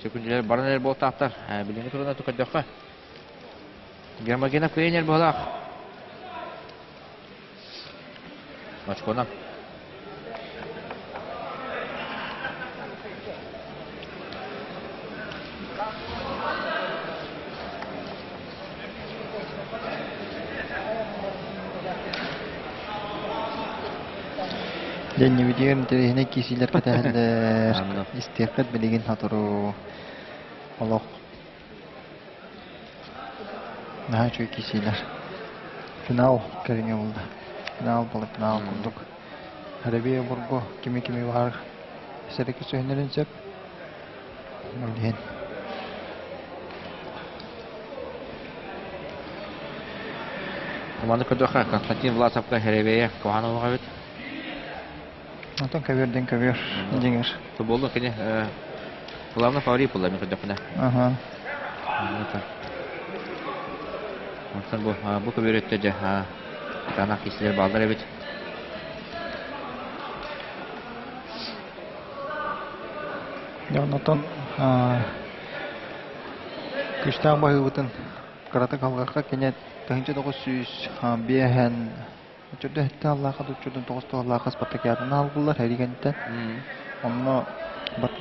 сөкүндүлэр баран эрэр буолтаахтар. Билиҥҥи туругунан көрдөххө, Гермогенов кыайан быһалаах. Очконан. Дьэнньибитигэр интэриэһинэй киисиилэр кэтэһэллэр. Истиэххит билигин сотору олох наһаа үчүгэй киисиилэр. Финал кэриҥэ буолла. Финал буола финал курдук. Арабия обургу кими-кими баҕар сэрэки сөһүнэрин сөп. Ол иһин. Маны көрдөххө, Константин Власовка Хэребэйэ куһаҕан олох эбит. Онтон көбүөрдэн көбүөр дьиҥэр. Футболу кини главный фаворит буолла мен көрдөхпүнэ. Аха. Онтон бу бу көбүөр өттө дьэ кытаанах киһилэр бааллар эбит. Дьэ онтон күүстээх баһыыбытын кыратык алҕахха кини 1905 Оччордо сэттэ аллаахха оччордон тоҕус аллаахха спартакиаданы аалбыллар эригэнтэн. Онно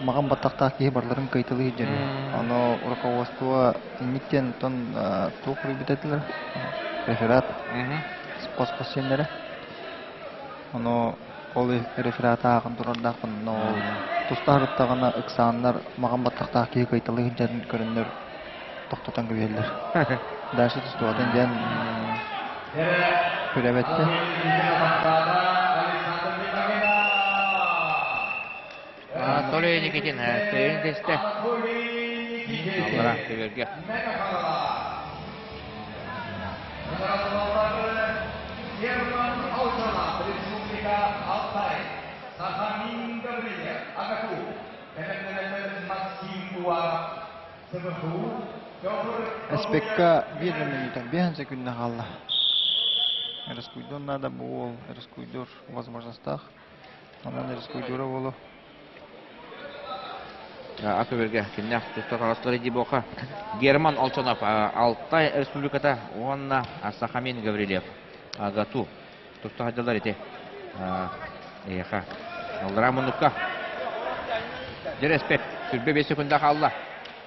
маҕан баттахтаах киһи барыларын кыайталыы сылдьар үһү. Ону руководство инник диэн оттон туох суруйбут этилэр? Реферат хос-хос сиэннэрэ. Ону ол рефераты ааҕан турардаахпын. Онно ол туста сырыттаҕына ыксааннар маҕан баттахтаах киһи кыайталыы сылдьарын көрөннөр тохтотон кэбиһэллэр. Дальше тустубатын диэн күрэбэттэ. Анатолий Никитин тыйын тестэ. Аллара көбөргө. Герман Алтанов, Республика Алтай, Сахамин Гаврилев, Агаку, Максим Уаров, Эспекка биир да мүнүүтэ биэһэн секүндэ хаалла. Рискуйдуон наада, бу уол рискуйдуур возможностаах. Онон рискуйдуура буолуо. Акөбөргө киннэх туста таҕыстылар дии Герман Олчонов Алтай Республиката уонна Сахамин Гаврильев АГАТУ туста сылдьаллар ити эйиэхэ аллараа муннукка Дьэрэспэт сүрбэ 5 секунда хаалла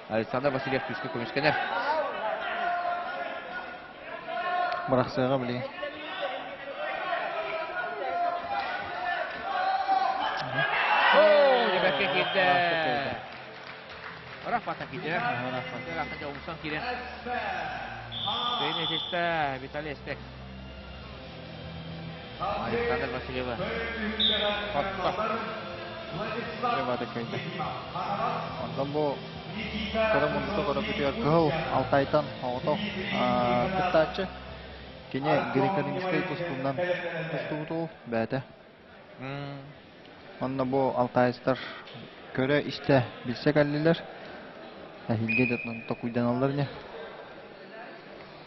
Александр Васильев күүскэ көмүскэнэр Бырахсыаҕа билигин. Оо, дьэбэккэ киирдэ. Рафата киирдэ. Рафата умсан киирэн. Бейнетиста Виталий Эспек. Александр Васильева. Хотто. Дьэбэккэ киирдэ. Онтон бу кыра муннука көрөпүтүгэр кыһыл Алтайтан оҕотох кыттааччы. Кини греко-римскэй тустуунан тустубуту бэйэтэ. Онно бу алтайстар көрө-истэ билсэ кэллилэр. Эһиилгэ дьонтон токуйданаллар ини.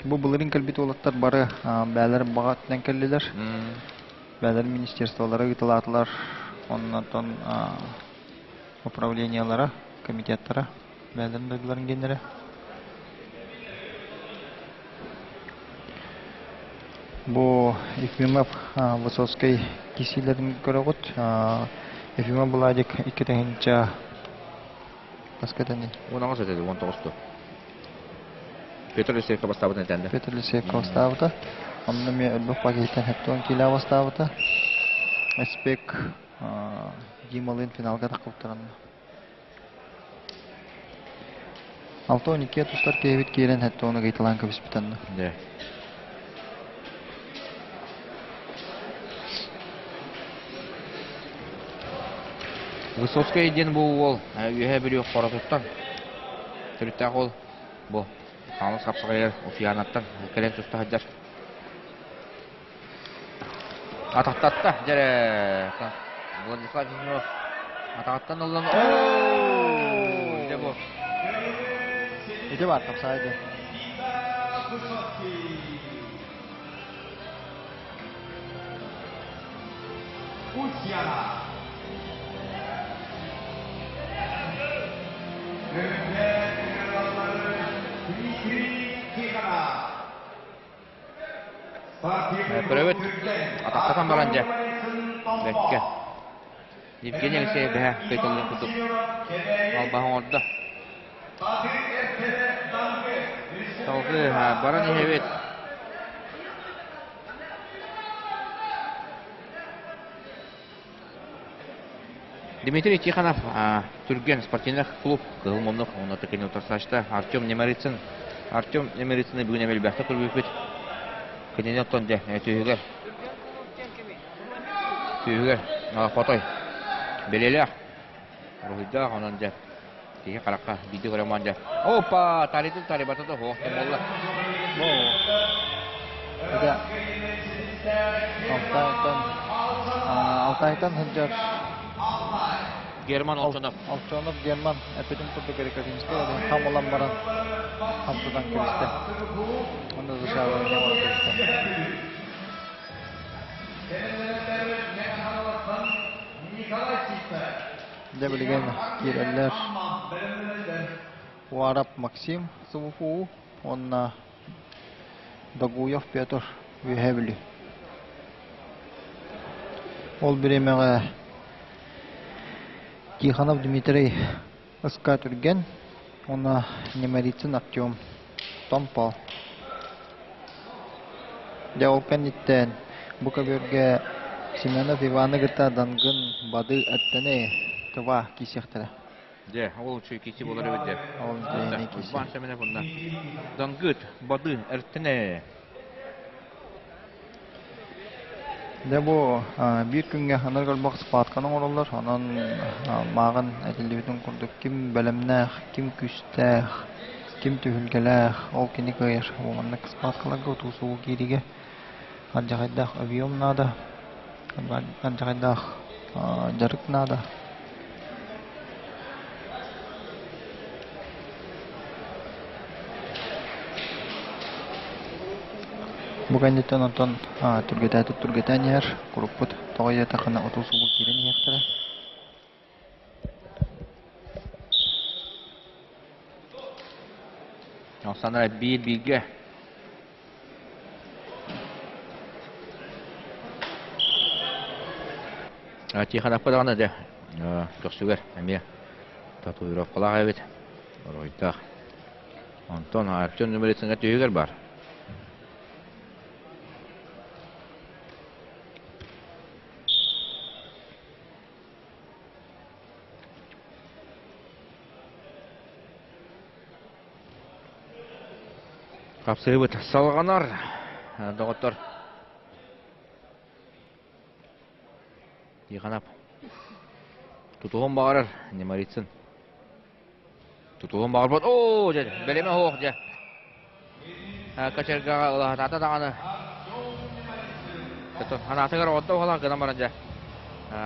Бу былырыын кэлбит уолаттар бары бэйэлэрин баҕа өттүнэн кэллилэр. Бэйэлэрин министерстволара ыытылаатылар. Оннотон управлениелара, комитеттара, бэйэлэрин дойдуларын гиэннэрэ. Бу Ефимов Высоцкай кисиилэрин көрөҕүт. Ефимов Владик 2 тыһыынча хаскатаны? 18 этэ, 19 Петр Лисеевка бастаабытын этэнде. Петр Лисеевка бастаабыта. Онно эмиэ элбэх пакеттан хептон киилэ бастаабыта. Эспек Дималыын финалга таххыбыттаранна. 6-12 тустар киһибит киирэн хеттону гыйталаан кэбиспитэнна. Да. Высоцкай диэн бу уол үөһэ Бүлүү Хоротуттан төрүттээх уол бу Хаҥалас хапсаҕайыгар Усуйаанаттан кэлэн туста сылдьар. Атахтатта дьэрэ Владислав Ефимов атаҕыттан ыллан оо дьэ бу Ити бар хапсаайды. Устьяна. Дмитрий Тихонов. Көрөбүт. Атахтатан баран дьэ. Бэккэ. Евгений Алексеев бэһэ кыйтыллын курдук албаһы оҥордо. Салгыы баран иһэбит. Дмитрий Тихонов Түргэн спортивный клуб Кыһыл муннук уонна Тыкин утарсаачта Артем Немарицын. Артем Немарицыны бүгүн эмэлбэхтэ көрбүппүт. Кинини оттон дьэ түһүгэр түһүгэр хотой бэлиэлээх уруһуйдаах онон дьэ киһи харахха биирдэ көрөн дьэ опа таритын тарибата да суох буолла. Это Алтайтан Алтайтан сылдьар Герман Олчонов. Олчонов Герман эппитин курдук Эрикатинскай хам ылан баран хам тутан кэбистэ. Онно зашавывание оҥоро кэбистэ. Дьэ билигин киирэллэр Уарап Максим СВФУ уонна Догуев Петр Үөһээ Бүлүү. Ол бириэмэҕэ Тихонов Дмитрий СК Түргэн уонна Немарицын Артем Томпо. Дьэ ол кэнниттэн бу көбүөргэ Семенов Иваны кытта Дангын Бады Эртэни Тыва киирсиэхтэрэ. Дьэ, ол үчүгэй киси буолар эбит дьэ. Ол үчүгэй киси. Уйбаан Семенов онно. Дангыт, Бады, Эртэне. Дьэ бу биир күҥҥэ анар көрбөх схватканы оҥороллор. Онон мааҕын этиллибитин курдук ким бэлэмнээх, ким күүстээх, ким түһүлгэлээх, ол кини кыайар. Бу маннык схваткаларга утуу-субуу киириигэ алдьархайдаах объем наада, алдьархайдаах дьарык наада. Бу кэнниттэн онтон түргэтээтик түргэтээн иһэр, куруппут тоҕо диэтэххинэ оту-субу киирэн иһиэхтэрэ. Оксана биир бииргэ Тихоновка даҕаны дьэ көхсүгэр эмиэ татуировкалаах эбит, уруһуйдаах. Онтон Артем Нумерицыҥҥа түһүгэр баар. Хапсыһыбыт салҕанар, доҕоттор. Тихонов. Тутуһун баҕарар, Немарицын. Тутуһун баҕарбат. Оо, дьэ, бэлэмэ суох, дьэ. Качаргаҕа ылаһатаата даҕаны. Ханаатыгар оҕотто уһалаах гынан баран дьэ.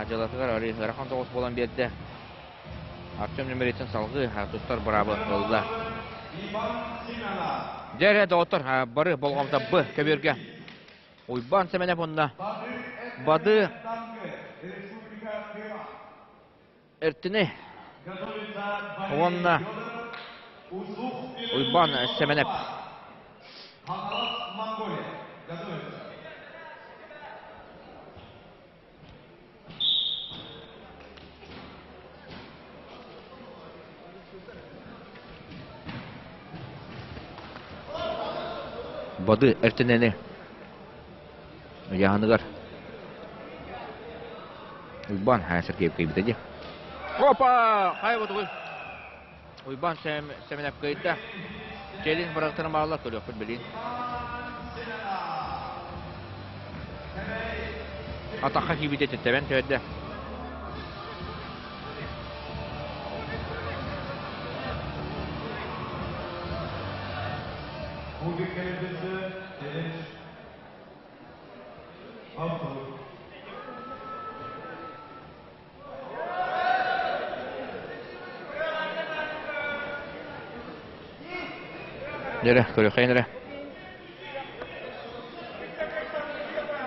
Дьылатыгар ыарахан соҕус буолан биэрдэ. Артем Немарицын салгыы туттар быраабы ылла. Дьэ эрэ, доҕоттор, бары болҕомто Б көбүөргэ. Уйбаан Сэмэнэп уонна Бады Эртини уонна Уйбаан Сэмэнэп. Бады Эртинени ыйааһыныгар Уйбаан Сергеев кыйбыта дии. Опа! Хайа ботугуй? Уйбаан Сэмэнэп кыайда. Челин бырахтарын бааллар көрүөхпүт билин. Атахха киирбитэ тэбэн түһэрдэ. Дьэрэ, көрүөххэйин эрэ.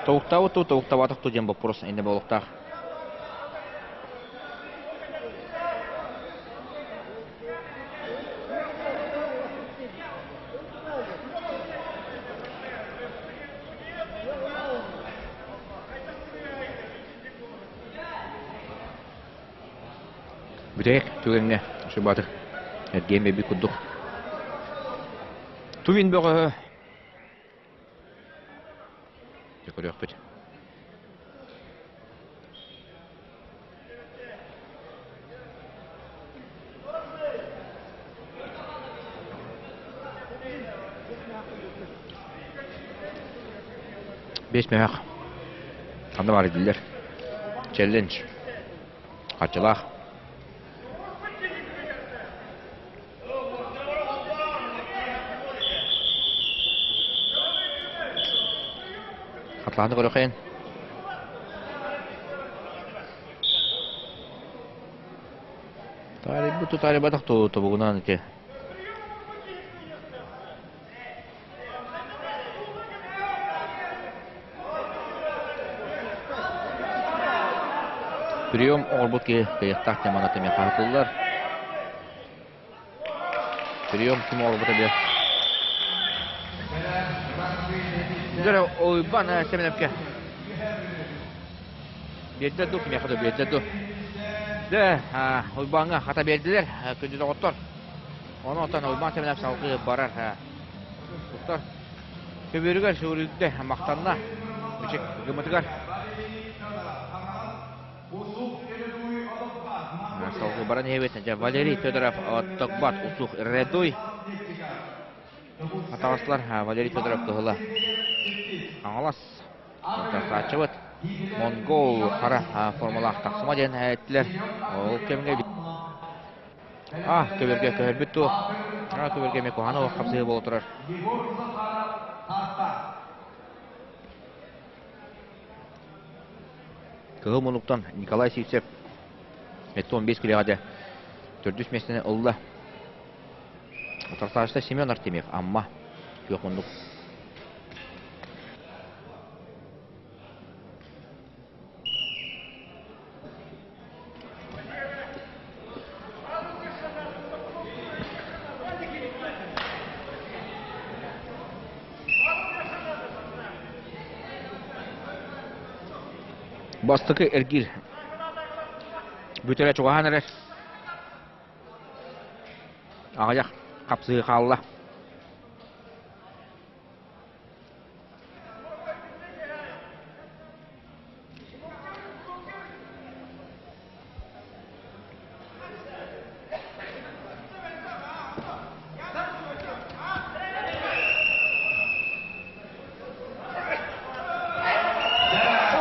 Тобуктаабыт дуу, тобуктаабатах дуу диэн боппуруос иннэ буолуохтаах. Бүтэһик түгэҥҥэ Шибатых эргиэн биэрбит курдук. Тувин бөҕөһө Дьэ көрүөхпүт. Бес мөһөх. Ханна баар дииллэр. Челлендж. Харчылаах. Хатлааны көрөхейін. Таарыйбыт таарыйбатах тобугунан ити. Прием оҥорбут киһи кыайыахтаах теманы эмиэ хаһытыллар. Прием ким оҥорбута бile. Дьэ, Уйбан Семеновке. Биэрдэ ду, кимиэхэ да биэрдэ ду. Дэ, Уйбаҥҥа хата биэрдилэр, күндү доҕоттор. Ону оттон Уйбаан Семенов салгыы барар. Туттар көбүөрүгэр сүгүрүйдэ, махтанна. Бичик гымытыгар. Салгыы баран иһэбит. Дьэ, Валерий Федоров Оттокбат Усух Редуй. Атаҕаслар Валерий Федоров кыһыла. Хаҥалас Тахсааччыбыт монгол хара формалаах тахсыма диэн эттилэр. Ол кэмҥэ А, көбөргө көһөрбүт туох. А, көбөргө эмиэ куһаҕан олох хапсыһыы буола турар. Кыһыл муннуктан Николай Сивцев 75 килоҕа дьэ төрдүс миэстэни ылла. Утарсааччыта Семен Артемьев, Амма, күөх муннук. Бастакы эргиир бүтэрэ чугаһаан эрэр. Аҕыйах хапсыһыы хаалла.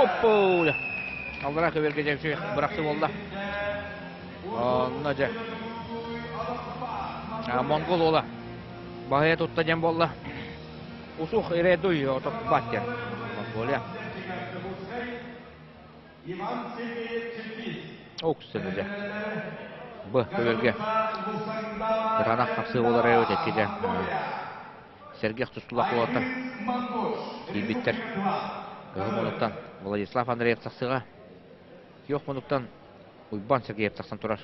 Оппу! Аллара көбүөргэ дьэ бырахсы буолла. Онно дьэ. Монгол уола баһыйа тутта диэн буолла. Усух иредуй отоппат диэн. Монголия. Уксыны дьэ. Б көбүөргэ. Кытаанах хапсыы буолар эбит эчи дьэ. Сэргэх тустулах уолаттар киирбиттэр. Кыһыл мунуктан Владислав Андреев тахсыаҕа. Күөх мунуктан Уйбаан Сергеев тахсан турар.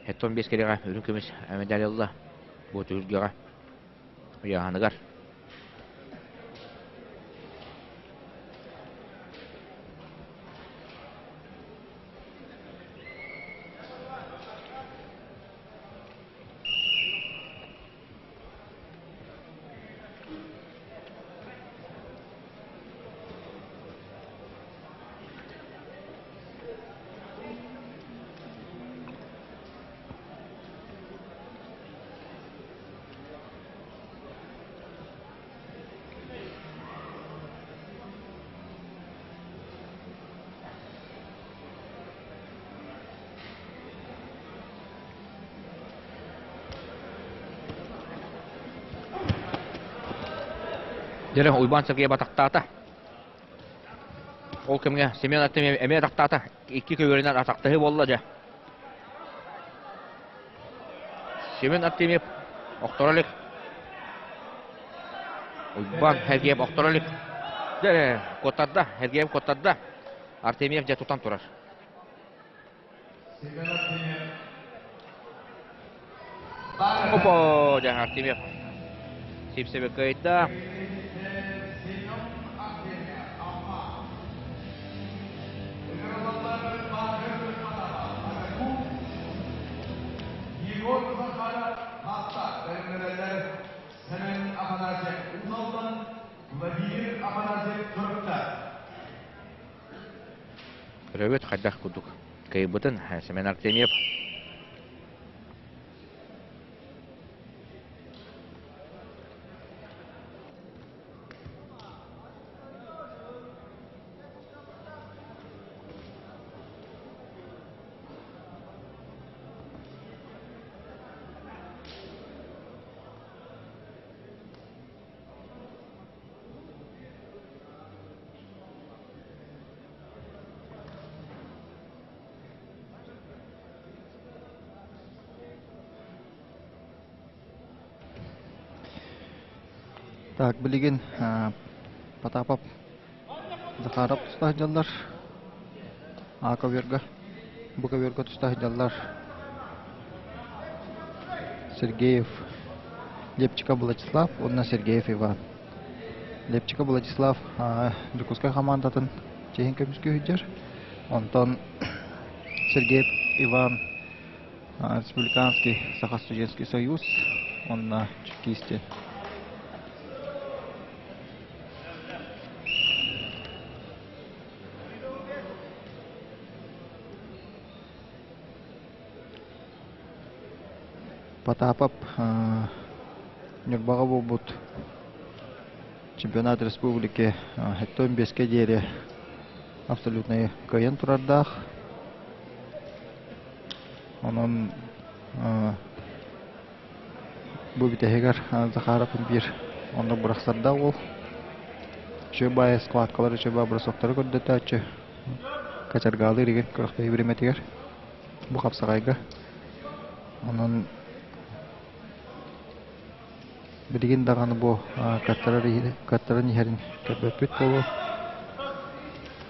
75 кэриҕэ үрүҥ көмүс медаль ылла. Бу түһүлгэҕэ ыйааһыныгар. Дьэ, Уйбаан Сергей батахтаата. Ол кэмҥэ Семен Артемьев эмиэ атахтаата. Икки көбүөрүнэн атахтаһыы буолла дьэ. Семен Артемьев охторо илик. Уйбаан Сергеев охторо илик. Дьэ, куоттарда, Сергеев куоттарда. Артемьев дьэ тутан турар. Опа, дьэ, Артемьев Сипсеви кыайда. Егор Захаров Таатта бэлэмнэнэллэр Сэмэн Афанасьев Уус Владимир Афанасьев Чурапчы. Көрөбүт хайдах курдук кыайбытын Семен Артемьев. Так, билигин Потапов Захаров туста сылдьаллар. А көбүөргэ, бу көбүөргэ туста сылдьаллар. Сергеев Лепчиков Владислав уонна Сергеев Иван. Лепчиков Владислав Дьокуускай хамаандатын чиэһин көмүскүү сылдьар. Онтон Сергеев Иван Республиканский Саха студенческий союз уонна чекисти. Потапов Ньурбаҕа буолбут чемпионат республики 75-кэ диэри абсолютнай кыайан турардаах. Онон бу бүтэһигэр Захаров биир оннук бырахсардаах уол. Үчүгэй баайы складкалар үчүгэй баай бросоктары көрдөтөөччү. Качаргаалыыр игин күрэхтэһии бириэмэтигэр бу хапсаҕайга. Онон билигин даҕаны бу кыаттаран иһэрин көрбөппүт буолуо.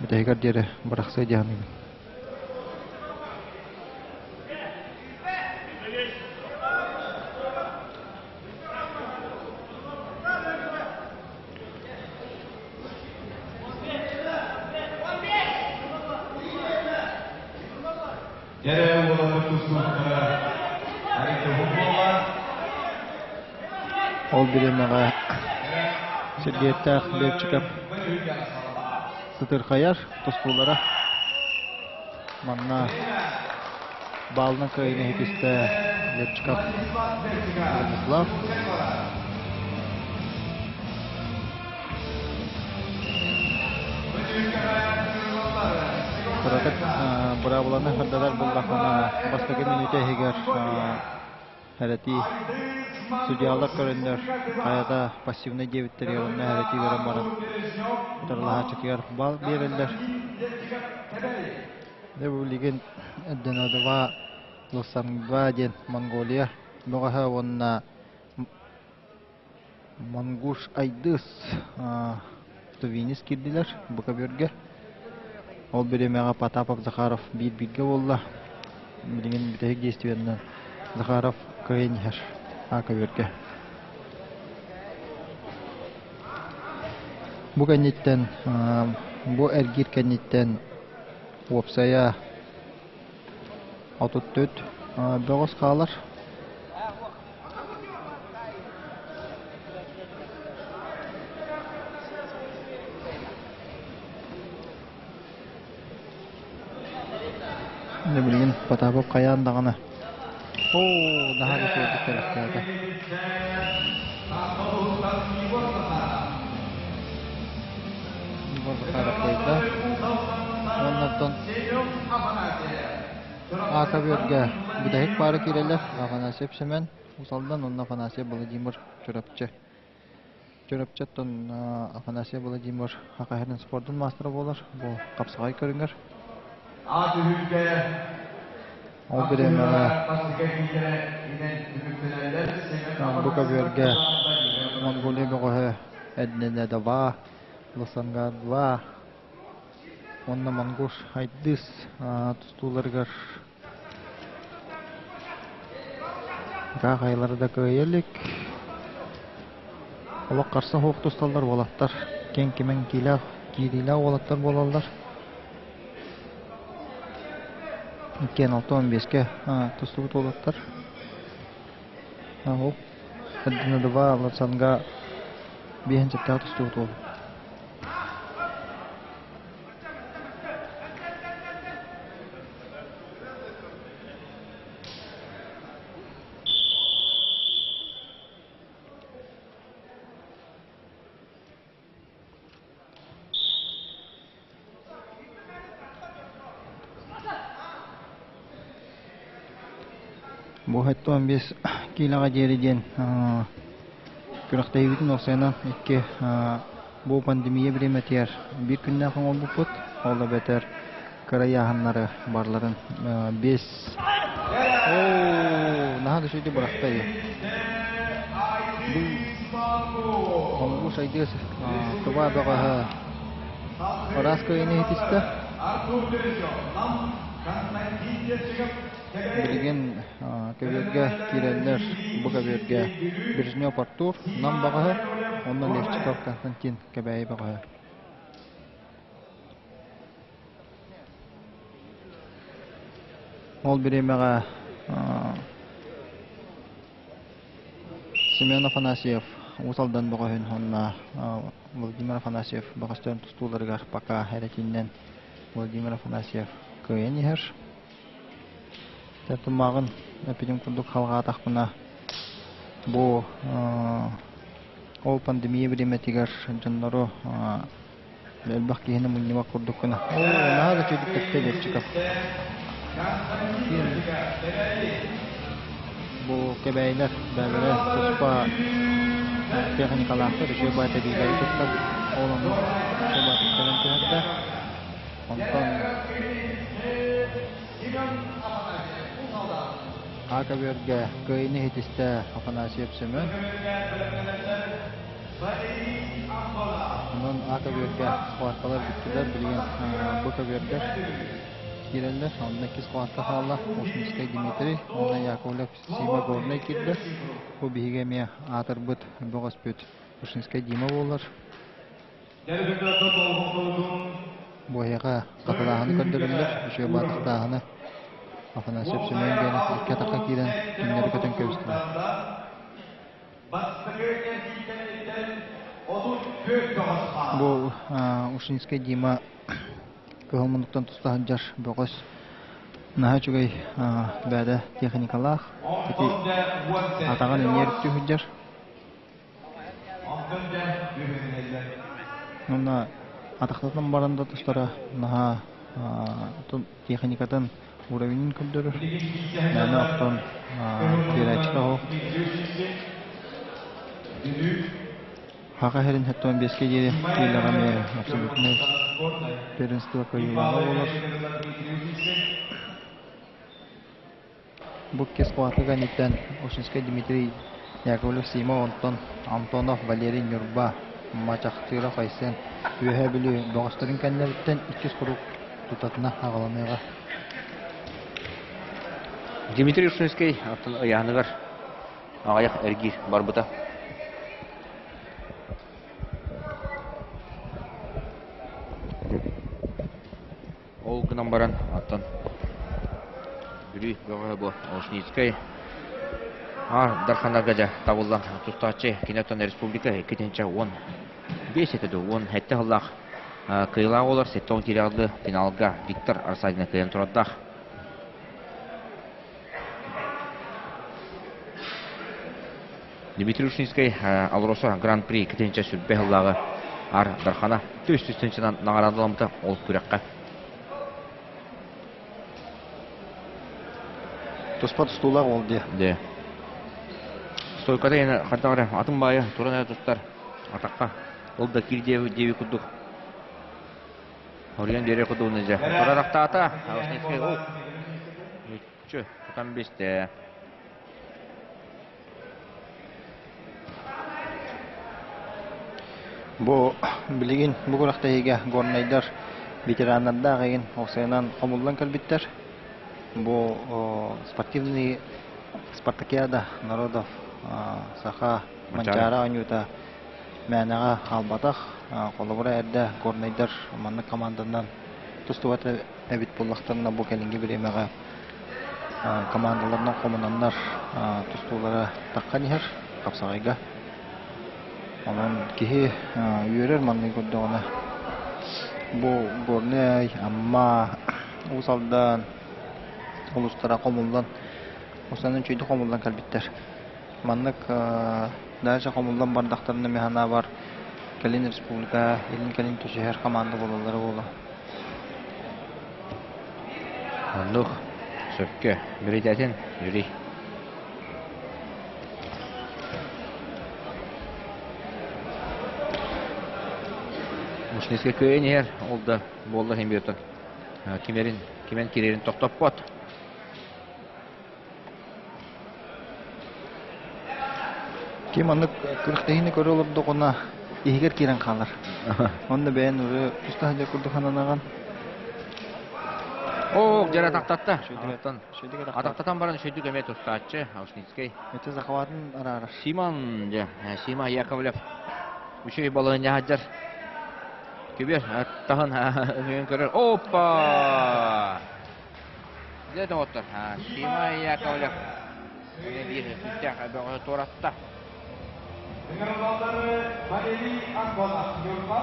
Бүтэһигэр диэри бырахсыа дии саныыбын. Ол бириэмэҕэ Сергеевтээх Левчиков сытырхайар тустуулара манна баалынан кыайыыны иһитистэ Левчиков Владислав. Кыратык быраабыланы сырдатар буоллаххына, бастакы мүнүүтэ иһигэр Эрэтии судьялар көрөннөр хайата пассивнай диэбиттэригэр онно эрэтии көрөн баран утарылаһааччытыгар бал биэрэллэр. Дьэ бу билигин Эрдэнадова Лосангва диэн Монголия бөҕөһө уонна Монгуш Айдыс Тувинис киирдилэр бу көбүөргэ. Ол бириэмэҕэ Потапов Захаров биир-бииргэ буолла. Билигин бүтэһик действиеннэн Захаров кыайан иһэр А көбүөргэ. Бу кэнниттэн, бу эргиир кэнниттэн уопсайа 34 бөҕөс хаалар. Дьэ билигин Потапов хайаан даҕаны оо наһаа да үчүгэйдик кэлэхтээтэ. Егор Захаров кыайда. Уонна оттон Ака Бүөргэ бүтэһик паара киирэллэр Афанасьев Семен Усалдан уонна Афанасьев Владимир Чурапчы. Чурапчыттан Афанасьев Владимир Хахаһырын спордун маастара буолар. Бу хапсаҕай көрүҥэр. Ол бириэмэҕэ бу көбүөргэ Монголия бөҕөһө Эдненедова, Лосангадва Уонна Монгуш Айдыс тустууларыгар ыраах айылары да кыайа илик. Олох харса суох тусталлар уолаттар. Киэҥ кимэн киилээх, киириилээх уолаттар буолаллар. Иккиэн 65-кэ тустубут уолаттар. Ол 1-2 Лацанга биэһин сэттээх тустубут уол. Бу 75 киилэҕэ диэри диэн күрэхтэһиибитин уопсайынан икки бу пандемия бириэмэтигэр биир күннээх оҥорбуппут. Ол эбэтэр кыра ыйааһыннары барыларын биэс Оо, наһаа да үчүгэйдик бырахта дии. Бу Хонгу сайдыас Тува бөҕөһө ыраас кыайыыны иһитистэ. Билигин көбүөргэ киирэллэр. Бу көбүөргэ Брежнев Артур, Нам бөҕөһө уонна Левчиков Константин Кэбээйи бөҕөһө. Ол бириэмэҕэ Семен Афанасьев Уус Алдан бөҕөһүн уонна Владимир Афанасьев бөҕөстөрүн тустууларыгар пока эрэтиннэн Владимир Афанасьев кыайан иһэр. Тумааҕын эппитим курдук халҕаатахпына бу ол пандемия бириэмэтигэр дьоннору элбэх киһини мунньубат курдук гына. Оо, наһаа да үчүгэйдик тэптэ Левчиков. Бу кэбээйилэр бэйэлэрэ туспа техникалаахтар, үчүгэй баай тэбиилэри туттар. Ол оннук үчүгэй баайтыктарын түһэрдэ. Онтон Ака Бөргэ кыайыны иһитистэ Афанасьев Семен. Онон А көбүөргэ схваткалар бүттүлэр. Билигин Б көбүөргэ киирэллэр. Онно иккис схватка хаалла. Ушинскай Дмитрий уонна Яковлев Сима Горнай киирдэ. Бу биһиги эмиэ аатырбыт бөҕөспүт Ушинскай Дима буолар. Бу эһиэхэ хатылааһыны көрдөрөллөр, үчүгэй баатахтааһыны. Афанасьев Семен Генов икки атахха киирэн түҥнэри көтөн кэбистилэр. Бу Ушинскай Дима кыһыл муннуктан туста сылдьар бөҕөс наһаа үчүгэй бэйэтэ техникалаах ити атаҕын иҥиэр сылдьар. Уонна атахтатан баран да тустара наһаа техникатын уровенин көрдөрөр. Мээнэ охтон биэрээччитэ оһох. Хаха иһэрин хэттон биэскэ диэри киилэҕэ эмиэ абсолютнай первенство кыайыылааҕа буолар. Бу иккис хватка кэнниттэн Ушинскай Дмитрий Яковлев Сима онтон Антонов Валерий Ньурба Мачахтыров Айсен Үөһээ Бүлүү бөҕөстөрүн кэннилэриттэн иккис куруук тутатына аҕаланыаҕа. Дмитрий Ушинскай оттон ыйааһыныгар аҕыйах эргиир барбыта. Ол гынан баран, оттон Бүлүү бөҕөһө бу Олшницкай Аар Дарханарга дьэ табыллан тустааччы кини оттон республика 2015 этэ дуу, 17 сыллаах кыайыылаах буолар, 70 киилэҕэ финалга Виктор Арсадина кыайан турардаах. Дмитрий Ушницкай Алроса Гран-при 2 сүрбэ сыллааҕы Аар Дархана түс түстүнчэнэн наҕараадаламмыта ол күрэххэ. Туспа тустуулаах ол дии. Дии. Стойката yana хантан эрэ атын баайы туран эрэ тустар атахха ол да киир диэби курдук Оруйан биэрэр курдук дьэ. Турарахтаата. Ушницкай ол. Мүччү тутан бистэ. Бу билигин бу күрэхтэһиигэ горнайдар ветераннардаах игин оксайынан хомуллан кэлбиттэр. Бу спортивный спартакиада народов саха Манчаары оонньуута мээнэҕэ хаалбатах. Холобура эрдэ горнайдар маннык команданан тустубат эбит буоллахтарына бу кэлиҥҥи бириэмэҕэ командаларынан хомунаннар тустуулара таххан иһэр хапсаҕайга. Онон киһи үөрэр маннык көрдөҕүнэ бу Горнай, Амма, Уус Алдан улуустара хомуллан, осанан үчүгэйдик хомуллан кэлбиттэр. Маннык дальше хомуллан бардахтарына мин санаабар кэлин республика илин-кэлин түсүһэр команда буолаллара буолуо. Оннук сөпкө биридэтин Юрий. Мушницкий кыайан иһэр, ол да буолла иһин биэртэн кимерин, кимэн киирэрин тохтоппот. Ким маннык күрэхтэһиини көрө олордоҕуна иһигэр киирэн хаалар. Онно бэйэн уже туста сылдьар курдук сананаҕын. Ох, дьара атахтатта. Атахтатан баран үчүгдүк эмиэ тустааччы Аушницкий. Ити захватын араарар. Симон, дьэ, Сима Яковлев үчүгэй балаһыанньа сылдьар. Күбүөр таһын өҥөйөн көрөр. Опа! Дьэ, доҕоттор, Сима Яковлев эмиэ биир күүстээх бөҕөһү туоратта. Ыҥырыллаллары Валерий Антонов Ньурба,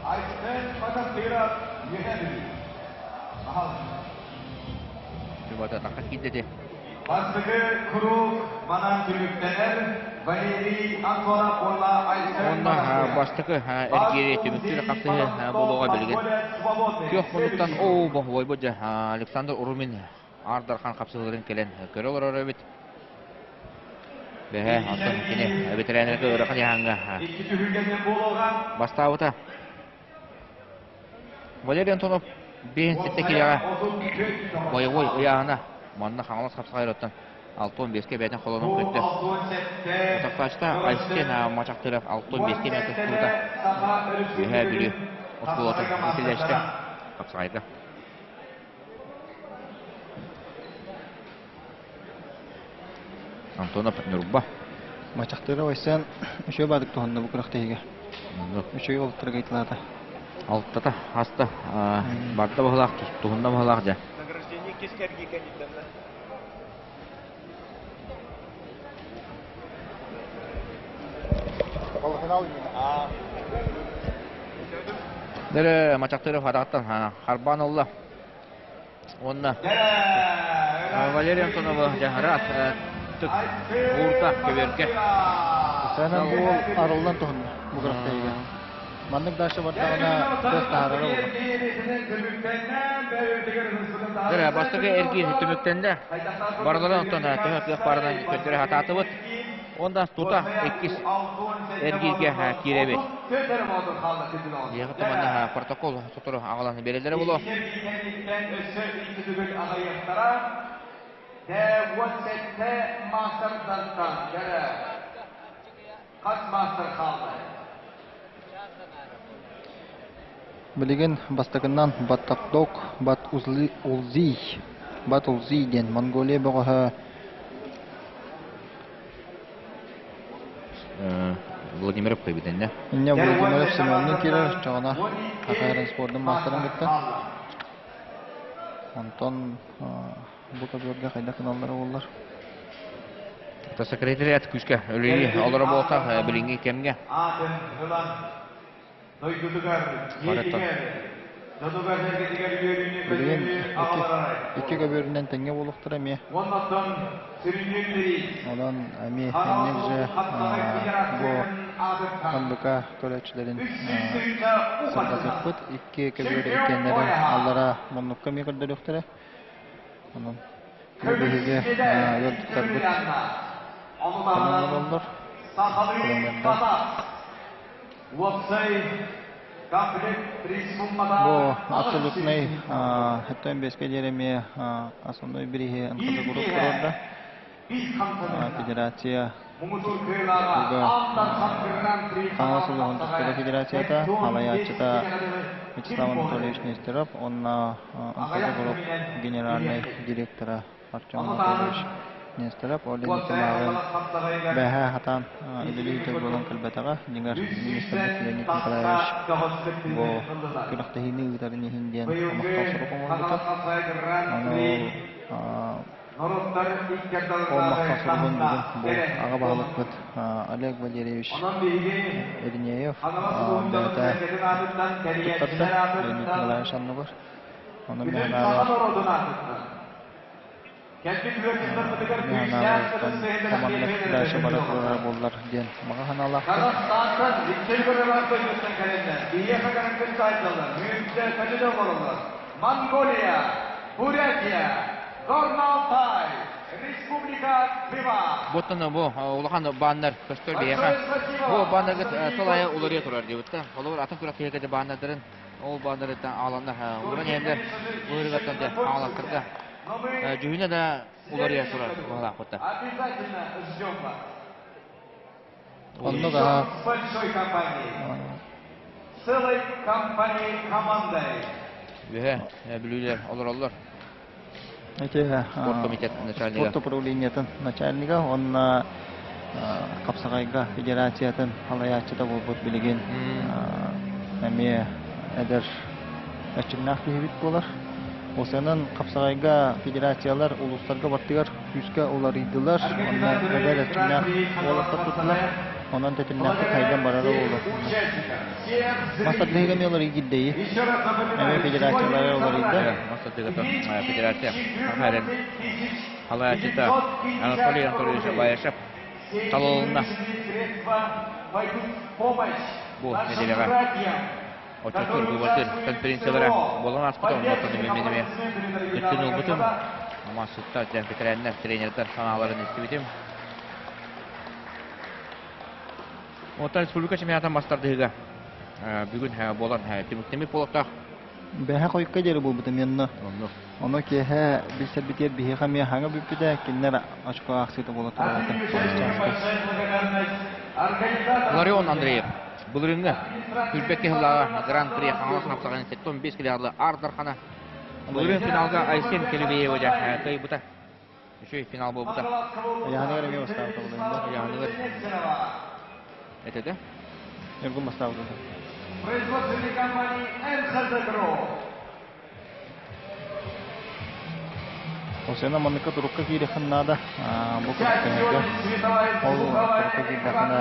Айсен Матастыров Үөһээ Бүлүү. Пожалуйста. Чубата тахха киирдэ Бастакы куруук манан түмүктэнэр Валерий Антонов уонна Айсен Уонна бастакы эргиири түмүктүүр хапсыһыы буолуоҕа билигин. Күөх муннуктан оо боһуойбут дьэ Александр Урумин Аар Дархан хапсыһыыларын кэлэн көрө олорор эбит. Бэһэ, оттон кини ветеринарга ыарахан яһаҥҥа бастаабыта. Валерий Антонов 57 килэҕэ бойобуой ыйааһына манна Хаҥалас хапсаҕайыттан 65-кэ бэйэтин холонон көттө. Утарсааччыта Айсен Мачахтыров 65-кэ эмиэ тустубута. Үөһээ Бүлүү оскуолатын иитиллээччитэ хапсаҕайга. Антонов Ньурба. Мачахтыров Айсен үчүгэй баадык туһанна бу күрэхтэһиигэ. Үчүгэй уолаттарга ыйтылаата. Алтата хаста барда баһылаах, туһунна баһылаах дьэ. Иккис кэргии кэнниттэн да. Полуфинал именно. А. Дere Мачактыров атааттан харбаан ылла. Уонна Валерий Антонова дьаһараат түк уурта көбүөргэ. Сэнэн буол арыллан туһунна бу күрэхтэһиигэ. Маннык дальше бардаҕына тыас таһаарара буолар. Дere бастакы эргиир түмүктэннэ. Барыларын онтон төһө кыах баарынан көрдөрө сатаатыбыт. Онда тута иккис эргииргэ киирэбит. Диэхэ туманна протокол сотору аҕалан биэрэллэрэ буолуо. Билигин бастакынан Баттахдок Бат Улзий Бат Улзий диэн Монголия бөҕөһө Владимиров кыйбытынна. Инне Владимиров Семеннин киирэр чоҕуна Хахайран спордун маастарын кытта. Онтон бу көбүөргэ хайдах гыналлара буоллар? Это секретариат күүскэ үлэлии олоро буолта билиҥҥи кэмҥэ. Барыттан. Билигин икки көбүөрүнэн тэҥҥэ буолуохтара эмиэ. Онон эмиэ инник же бу НБК көрөөччүлэрин сырдатыахпыт. Икки көбүөр иккиэннэрин аллара муннукка эмиэ көрдөрүөхтэрэ. Онон бу биһиги ыалдьыттарбыт кэлэн олороллор. Тренердэр. Бу абсолютнай хэттэн бэскэ диэри эмиэ основной бирииһи НХЗ Group туруорда. Федерация тустууга Хаҥалас улууһун тустууга федерацията салайааччыта Вячеслав Анатольевич Нестеров уонна НХЗ Group генеральнай директора Артем Анатольевич Нестеров ол инникилээҕин бэһээ хатаан үлэлии сылдьар буолан кэлбэтэҕэ. Дьиҥэр, министрбит Леонид Николаевич бу күрэхтэһиини ыытарын иһин диэн махтал сурук оҥорбута. Ону ол махтал суругун бүгүн бу аҕа баһылыкпыт Олег Валерьевич Иринеев бэйэтэ туттарда Леонид Николаевич анныгар. Онон мин санаабар Команда дальше бара турара буоллар диэн баҕа санаалаахпын. Монголия, Бурятия, Горно-Алтай, Республика Крыма. Буттан бу улахан бааннар көстөр биһиэхэ. Бу бааннаргыт сыл аайы уларыйа турар диэбит да. Холобур атын күрэхтэһиигэ бааннардарын ол бааннарыттан ааланнар уран иһэллэр быһырыгаттан да аалаттарга дьүһүнэ да уларыйа турар быһалаахпыттар. Оннук аһа. Целой компанией командой. Үһэ бүлүүлэр олороллор. Эти Спорт комитет начальнига. Спорт управлениетын начальнига уонна Хапсаҕайга федерациятын салайааччыта буолбут билигин эмиэ эдэр эрчимнээх киһибит буолар. Осенан Хапсаҕайга федерациялар улуустарга бардыгар күүскэ уларыйдылар. Онно эдэр эрчимнээх уолаттар туттулар. Онон тэтимнээхтик хайдан барара буолуо. Мас тардыһыыга эмиэ уларыйгырдайы. Эмиэ федерациялара уларыйда. Мас тардыһыыга федерация Саха Салайааччыта Анатолий Анатольевич Баишев талылынна. Бу нэдиэлэҕэ отчуттуур быыбардыыр конференциялара буолан ааспыта, онно мин эмиэ кыттыыны ылбытым. Массыттар, бэтэрээннэр, тренердэр санааларын истибитим. Оттон республика чемпионатын мас тардыһыыга бүгүн буолан түмүктэммит буолуохтаах. Бэһэ хойукка диэри буолбутум онно. Ону киэһэ билсэрбитигэр биһиэхэ эмиэ хаҥа бүппүтэ, кинилэр очко аахсыыта буола турар этэ. Ларион Андреев былырыыҥҥы Күлбэт кыһыллааҕа Гран-при Хаҥалас хамсаҕын 75 килоҕа Аар Дархана былырыын финалга Айсен Келебеева кыайбыта. Үчүгэй финал буолбута. Ыйааһыныгар эмиэ бастаабыта буолуо. Ыйааһыныгар этэ да? Ньургун бастаабыта. Производственной компании НХЗ Group. Осена манныка турукка киириэххин наада. Бу күрэхтэһэргэ ол турукка киирдэххинэ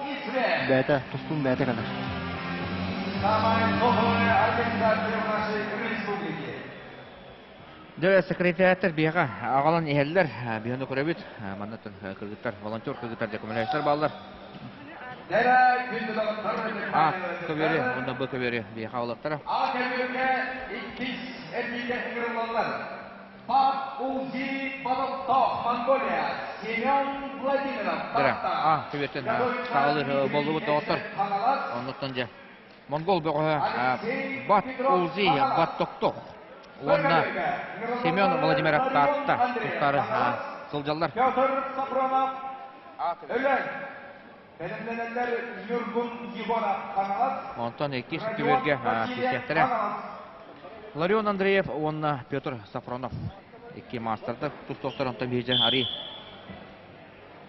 киһи бэйэтэ тустуун бэйэтэ кэлэр. Дьэ, секретарьаттар биһиэхэ аҕалан иһэллэр, биһиэни көрөбүт. Манна кыргыттар, волонтер кыргыттар дьэ көмөлөһүстэр бааллар. А көбүөрү уонна Б көбүөрү биһиэхэ аҕалыахтара. А көбүөргэ иккис эргииргэ ыҥырыллаллар. Пак Улзи Бодоттоох, Монголия, Семен Владимиров, Дьэ, А көбүөртэн саҕалыыр буоллубут доҕоттор. Оннуттан дьэ Монгол бөҕөһө Бат Улзи Баттоктох уонна Семен Владимиров Таатта тустаары сылдьаллар. Петр Сапронов Өлөөн бэлэмнэнэллэр Ньургун Егоров Хаҥалас. Онтон иккис көбүөргэ киирсиэхтэрэ. Ларион Андреев уонна Петр Сафронов икки маастардар тустуохтар онтон биһиги Ари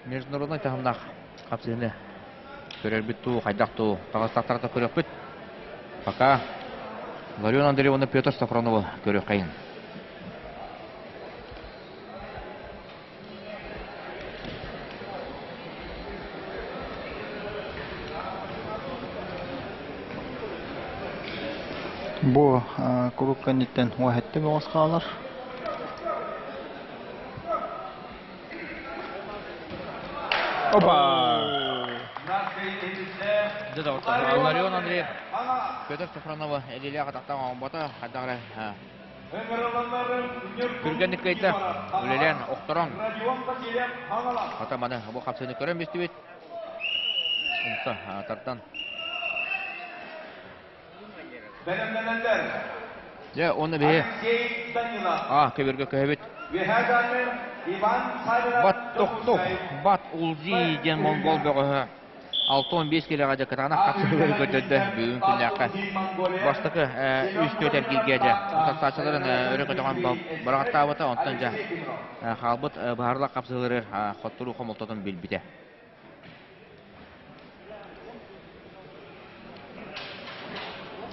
международнай таһымнаах хапсыһыны көрөрбүт дуу, хайдах дуу, таҕыстахтарата көрүөхпүт. Пока Ларион Андреев уонна Петр Сафронову көрүөххэйин. Бу куруук кэнниттэн уоһэтти бөҕөс хаалар. Опа! Дьэ доҕоттор, Ларион Андреев Петр Софронова Элилээх атахтаах оҥорбото, хайдах эрэ Түргэнник кыайда, үлэлээн охторон. Хата маны бу хапсыыны көрөн бистибит. Умса тардан. Дьэ, уонна биһи а көбүргэ көһөбүт. Бат тохтох, бат улзи диэн монгол бөҕөһө 6-15 килэҕэ дьэ кытаанах хапсыһыылары көрдөрдө бүгүн күннээххэ. Бастакы үс түөрт эргииргэ дьэ утарсааччыларын өрө көтөҕөн быраҕаттаабыта, онтон дьэ хаалбыт быһаарылаах хапсыһыылары хотторуу хомолтотун билбитэ.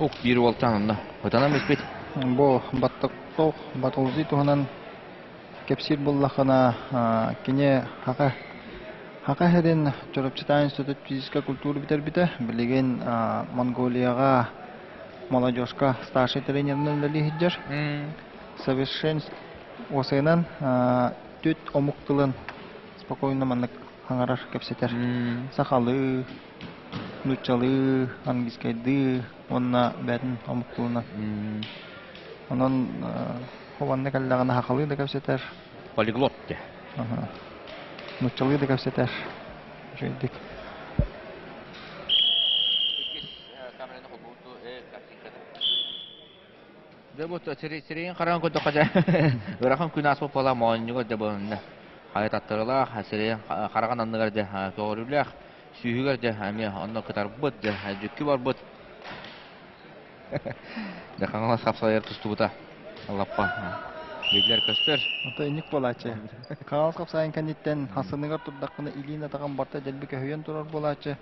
Ух, биир уолчаан онно ытанан бүппүт. Бу Баттоктоох Батулзи туһунан кэпсиир буоллаххына, кини хака Хака сирин Чурапчытаан институт физическай культура бүтэрбитэ. Билигин Монголияҕа молодежка старшай тренеринэн үлэлии сылдьар. Совершенств уосайынан түт омук тылын спокойно маннык хаҥарар, кэпсэтэр. Сахалыы, нууччалыы, английскайдыы уонна бэйэтин омук тылынан. Онон хованна кэллэҕинэ сахалыы да кэпсэтэр. Полиглот де. Нууччалыы да кэпсэтэр. Үчүгэйдик. Дьэ бу сирэйин хараҕын көрдөххө дьэ ыарахан күн ааспыт буола моонньугар дьэ бу хайа таттарылаах сирэйин хараҕын анныгар дьэ көҕөрүүлээх сүүһүгэр дьэ эмиэ онно кытарбыт дьэ дьүккү барбыт Дьэ Хаҥалас хапсайар тустубута лаппа биллэр-көстөр. Ото инник буолааччы. Хаҥалас хапсайын кэнниттэн хасыныгар турдаххына илиин атаҕын барта дэлби көһүйэн турар буолааччы.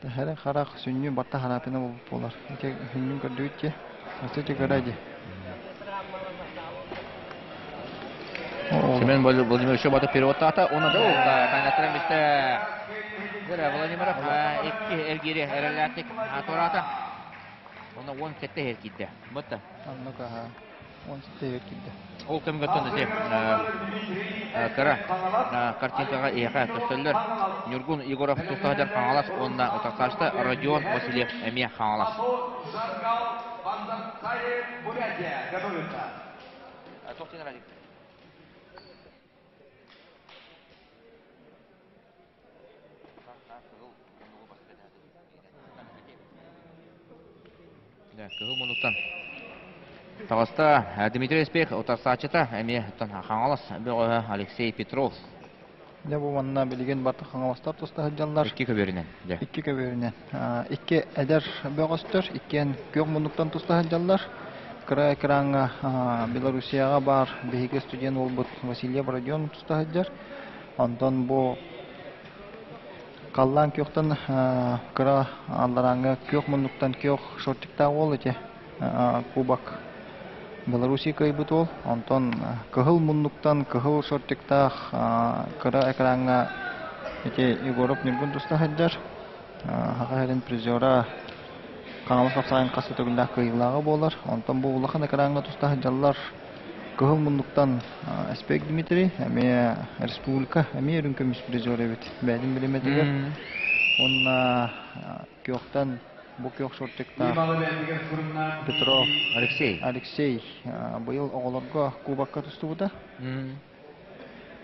Тэһэрин харах сүнньүн барта хараапина буолбут буолар. Ити сүнньүн көрдүгүт дии. Өссө ити көрө дии. Семен Владимирович бата переводтаата, уонна да тайнаттаран бистэ. Владимиров икки эргиири эрэллээхтик туораата. Уонна 17 иһэр киирдэ. Бытта. Оннук аха. 17 иһэр киирдэ. Ол кэмгөттөн ити кыра картинкаҕа иһэхэ көстөллөр. Ньургун Егоров тустаһыдьар Хаҥалас уонна утарсааччыта Родион Васильев эмиэ Хаҥалас. Кыһыл муннуктан таҕыста Дмитрий Спех утарсааччыта эмиэ Хаҥалас бөҕөһө Алексей Петров. Дьэ бу манна билигин барыта хаҥаластар туста сылдьаллар. Икки көбүөрүнэн. Дьэ. Икки көбүөрүнэн. Икки эдэр бөҕөстөр иккиэн күөх муннуктан туста сылдьаллар. Кыра экраҥҥа Белоруссияҕа баар биһиги студент уолбут Василий Бородион туста сылдьар. Онтон бу халлаан күөхтэн кыра алларааҥҥа күөх муннуктан күөх шортиктаах уол ити. Кубок Белоруссия кыайбыт уол. Онтон кыһыл муннуктан кыһыл шортиктаах кыра экраҥҥа ити Егоров Ньургун туста сылдьар. Саха сирин призера Хаҥалас хапсаҕайын хас да төгүллээх кыайыылааҕа буолар. Онтон бу улахан экраҥҥа туста сылдьаллар кыһыл муннуктан Эспек Дмитрий, эмиэ республика, эмиэ үрүҥ көмүс призер эбит бэйэтин бириэмэтигэр. Уонна күөхтэн бу күөх шортиктаах Петров Алексей. Алексей быйыл оҕолорго кубокка тустубута.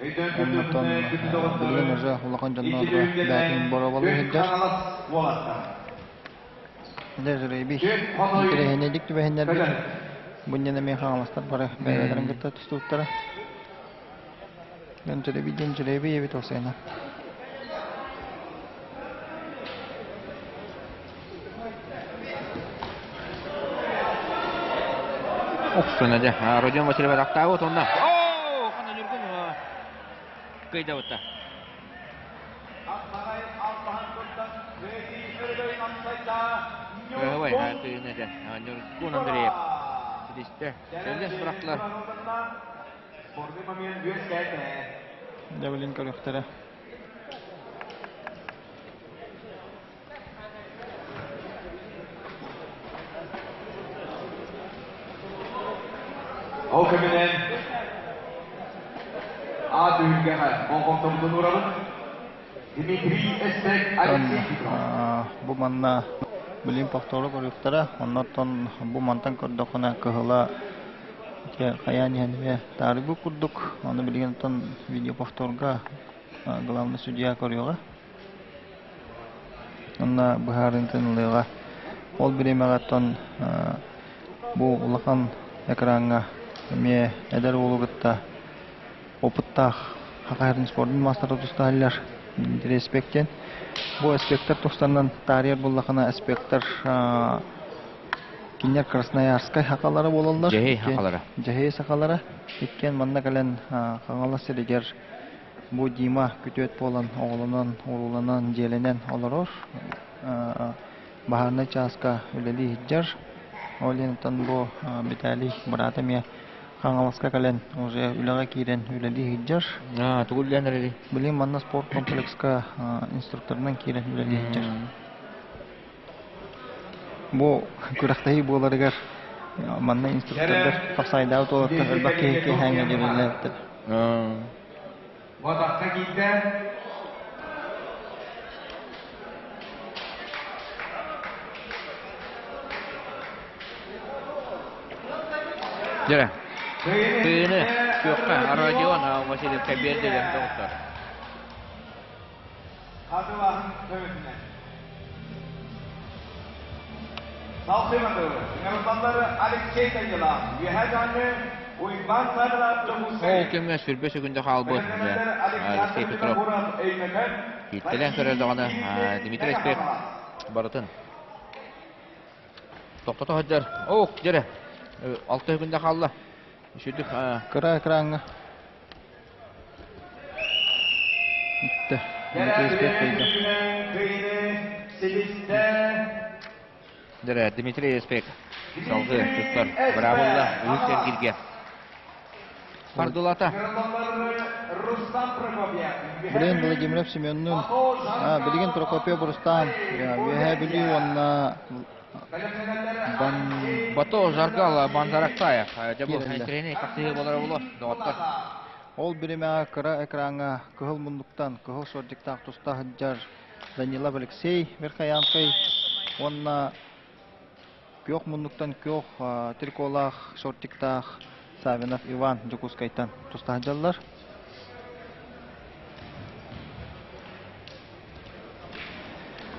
Оннуттан билигин уже улахан дьоннорго бээтин боруобалыы сылдьар. Дьэ, жребий интэриэһинэйдик түбэһиннэрбит. Бу иннинэ эмиэ хаҥаластар бары бэйэлэрин кытта тустубуттара. Дьон жребий диэн жребий эбит ол сыана. Охсуна дьэ, Родион Васильев атахтаабыт онно. Оо, хана Ньургун кыйдабыта. Кыһабай тыына дьэ, Ньургун Андреев ситистэ. Сэллэс бырахтылар. Дьэ, билин көрүөхтэрэ. Ол кэминэн А түһүлгэҕэ болҕомтобутун уурабыт. Дмитрий Эстек Алексей Петров. Бу манна билим повтору көрүөхтэрэ. Оннортон бу мантан көрдөххүнэ кыһыла хайаан иһэн эмиэ таарыйбыт курдук. Ону билигин оттон видеоповторга главный судья көрүөҕэ. Онно быһаарыытын ылыаҕа. Ол бириэмэҕэ оттон бу улахан экраҥҥа эмиэ эдэр уолу кытта опыттаах Хахаһарын спордун маастара тустаһаллар респект диэн. Бу аспектар тустарынан таарыйар буоллахына аспектар кинилэр Красноярскай хахалара буолаллар. Дьэһиэй хахалара. Дьэһиэй сахалара. Иккиэн манна кэлэн Хаҥалас сиригэр Бу Дима күтүөт буолан оҕолонон, урууланан, дьиэлэнэн олорор. Баһаарынай чааска үлэлии сылдьар. Ол иһин бу Виталий быраата эмиэ Хаҥаласка кэлэн уже үлэҕэ киирэн үлэлии сылдьар. Тугу үлэлээн эрэрий? Билигин манна спорт комплекска инструкторынан киирэн үлэлии сылдьар. Бу күрэхтэһии буоларыгар манна инструктордар хапсаайдаабыт уолаттар элбэх киһи киэһээҥҥэ диэри үлэлээбиттэр. Бодоххо киирдэ. Дьэ, тыыны күөххэ Родион Васильевка биэрдилэр доҕоттор. Хатылаһын көмөтүнэн. Салсыйматылы. Ыҥырыллаллары Алексей Данилов, Үөһээ Дьааҥы, Уйбаан Савинов Дьокуускай. Ол кэмҥэ сүрбэ сөкүндэ хаалбыт Алексей Петров кииртэлээн көрөр даҕаны Дмитрий Спек барытын тохтото сылдьар. Ох, дьэрэ, 6 сөкүндэ хаалла. Үчүгдүк Кыра экраҥҥа Бүттэ. Дмитрий Спек кыайда. Дьэрэ, Дмитрий Спек салгыы туттар быраабылла үһүс эргиргэ. Хардылата. Билигин Владимиров Семеннуун, билигин Прокопьев Рустам, Үөһээ Бүлүү уонна Бан... Бато Жаргал Бандарактаев. Дьэ бу тренер хапсыһыы буолара буолуо, доҕоттор. Ол биримэҕэ кыра экраҥҥа кыһыл муннуктан кыһыл шортиктаах туста сылдьар Данилов Алексей Верхоянскай уонна күөх муннуктан күөх триколаах шортиктаах Савинов Иван Дьокуускайтан туста сылдьаллар.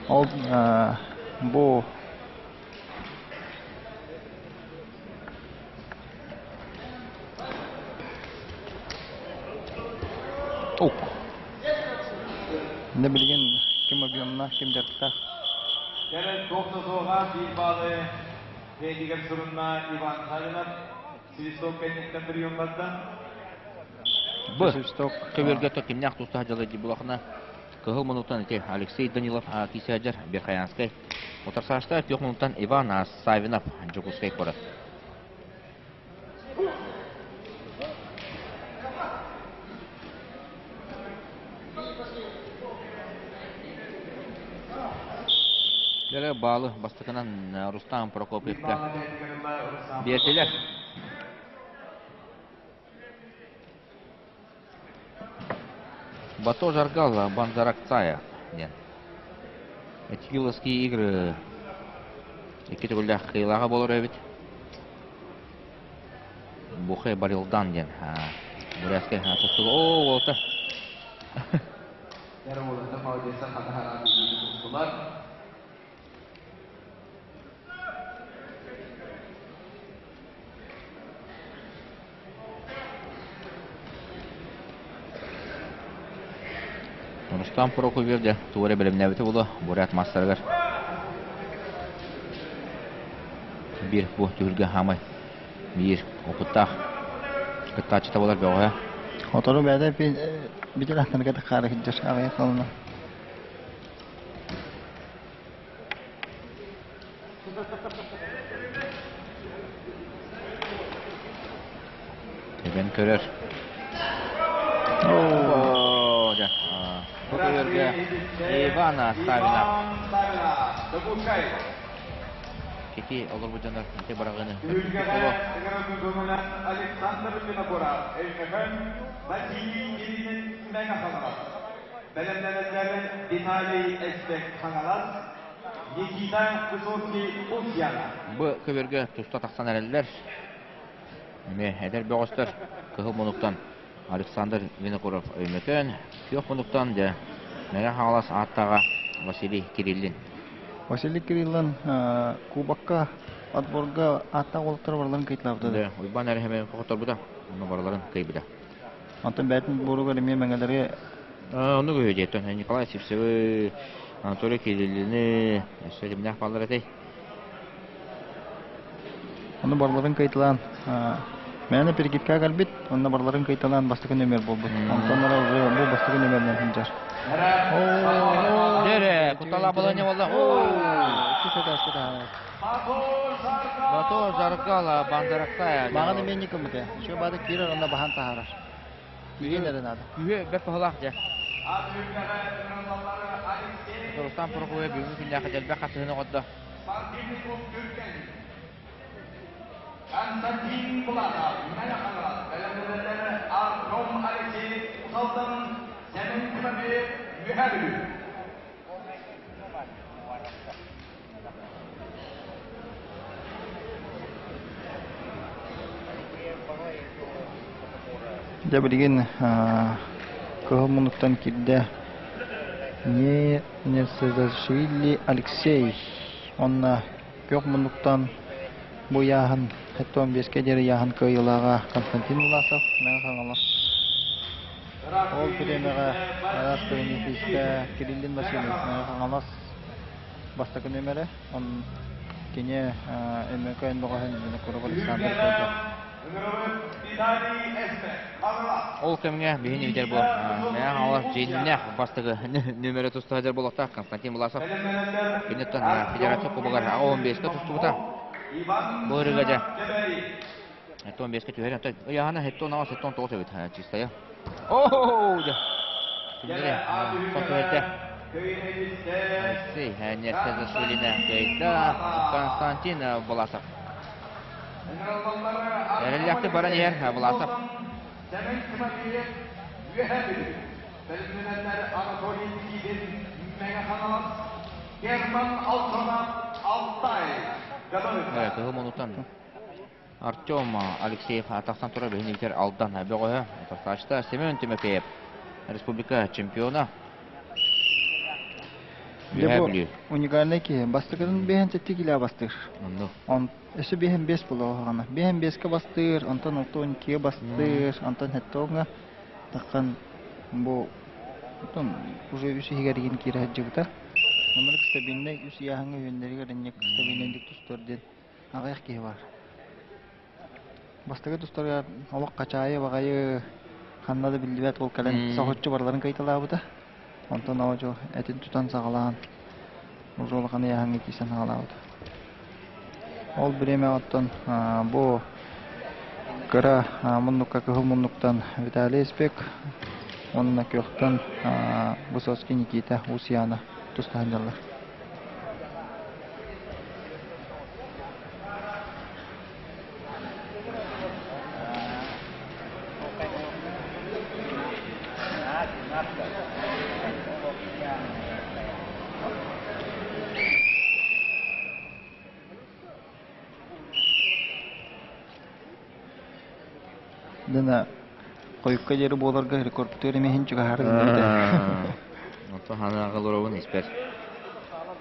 Ол бу Ук. Дьэ билигин ким объемнаах, ким дьарыктаах. Кэлэн туох да суоҕа биир баалы бэйэтигэр сурунна Иван Савинов. Свисток кэнниттэн прием барда. Б. Көбүөргэ кимнээх тустаах дьалай дии булахына Кыһыл мунуктан ити Алексей Данилов киисээдьэр Верхоянскай. Утарсаачта күөх муннуктан Иван Савинов, Дьокуускай куорат. Дьэ, баалы бастакынан Рустам Прокопьевка биэрдилэр. Бато Жаргал Банзаракцая диэн. Этикиловские игры икки төгүллээх кыайыылааҕа буолар эбит. Бухэ Барилдан диэн бурятскай тустууга. Оо, уолта. Рустам Прокопьев дьэ тугу эрэ бэлэмнээбитэ буолуо бурят маастарыгар. Биир бу түһүлгэ хаамай биир опыттаах кыттааччыта буолар бөҕөһө. Отору бэйэтэ битир ахтанга тахаары сылдьар аҕыйах сылынан. Тэбэн көрөр. Оо, дьэ. Бу көйөргө Ивана Савина. Кити олорбут дьоннор ити быраҕыыны Түһүлгэҕэ Александр Винокуров, Өймөкөөн, Василий Ильин Мэҥэ Хаҥалас. Бэлэмнэнэллэр Виталий Эспек Хаҥалас, Никита Высоцкий Ульяна. Бу көбүөргэ туста тахсан эрэллэр. Эмиэ эдэр бөҕөстөр кыһыл мунуктан Александр Винокуров Өймөкөөн, күөх мунуктан дьэ Мэҥэ Хаҥалас ааттааҕа Василий Кириллин. Василий Кириллин кубокка отборга ааттаах уолаттар барыларын кыйталаабыта. Да, Уйбаан эрэһэмэ хотторбута, онно барыларын кыйбыта. Онтон бэйэтин буоругар эмиэ мэҥэлэри Оннук үһү диэттэн Николай Сивцевы, Анатолий Кириллини өссө кимнээх бааллар этэй? Ону барыларын кыйталаан мээнэ перекидка кэлбит, онно барыларын кыйталаан бастакы нөмер буолбут. Онтон ара уже бу бастакы нөмеринэн сылдьар. Дere, кутала баланя болла. Бато Жаргала Бандарактая. Маған эмиэ никымыты. Еще бады кирер онна бахан тахарар. Күүһүн эрэ наада. Күүһэ бэрт туһалаах дьэ. Рустам Прокопьев бүгүҥҥү күннээххэ дэлбэх хасыһын оҕордо. Константин Булатов, Мэҥэ-Хаҥалас бэлэмнэнэллэр Артем Алексеев Усалтан, Сэмэн Тимофеев Үөһээ Бүлүү. Дьэ билигин кыһыл муннуктан киирдэ Несезашвили Алексей уонна күөх муннуктан бу ыйааһын 75-кэ диэри ыйааһын кыайыылааҕа Константин Власов Мэҥэ Хаҥалас. Ол бириэмэҕэ араас көрүҥү Кириллин Васильев Мэҥэ Хаҥалас бастакы нүөмэрэ. Он кини Өймөкөөн бөҕөһүн Винокуров Александр кыайда. Ол кэмҥэ биһини бүтэр бу Мэҥэ Хаҥалас дьиҥнээх бастакы нүөмэрэ туста сылдьар буолуохтаах Константин Власов. Киниттэн Федерация Кубогар 15-ка тустубута. Бу ырыга дьэ 15-ка түһэр. Ыйаһана 76 79 эбит чистая. Оо, дьэ. Кинилэри хотуһэрдэ. Алексей Нерсезашвилина кыайда. Константин Власов. Эрэллээхтик баран иһэр Власов. Сэмэн Тимофеев Үөһээ Бүлүү. Бэлэмнэнэллэр Анатолий Никитин Мэҥэ Хаҥалас, Герман Алтонов Алтай. Кыһыл мунутан Артем Алексеев тахсан турар биһиги Алдан бөҕөһө тахсааччыта Семен Тимофеев республика чемпиона. Үөһээ Бүлүү. Уникальный киһи. Бастакытын биэһэн сэттэ килэ бастыыр. Онно. Он өссө биэһэн биэс буолуоҕа Биэһэн биэскэ бастыыр, онтон 62 бастыыр, онтон сэттэ таххан бу онтон уже үс иһигэр игин киирэ сылдьыбыта. Оннук стабильнай үс ыйааһыҥҥа үһүннэригэр инник стабильнайдык тустар диэн Аҕыйах киһи баар. Бастакы тустарыгар олох хачаайы баҕайы ханна да биллибэт ол кэлэн соһуччу барыларын кыйталаабыта. Онтон оодьу этин тутан саҕалаан. Уже улахан ыйааһыҥҥа киирсэн хаалаабыта. Ол бириэмэ оттон бу кыра муннукка кыһыл муннуктан Виталий Испек уонна күөхтэн Высоцкий Никита Усьяна тустаһан дьаллар. Дена хойукка диэри буоларга рекордтуур эмиһин чугаһаары гынныбыт ээ. Онтон ханаҕа олоробун испэр.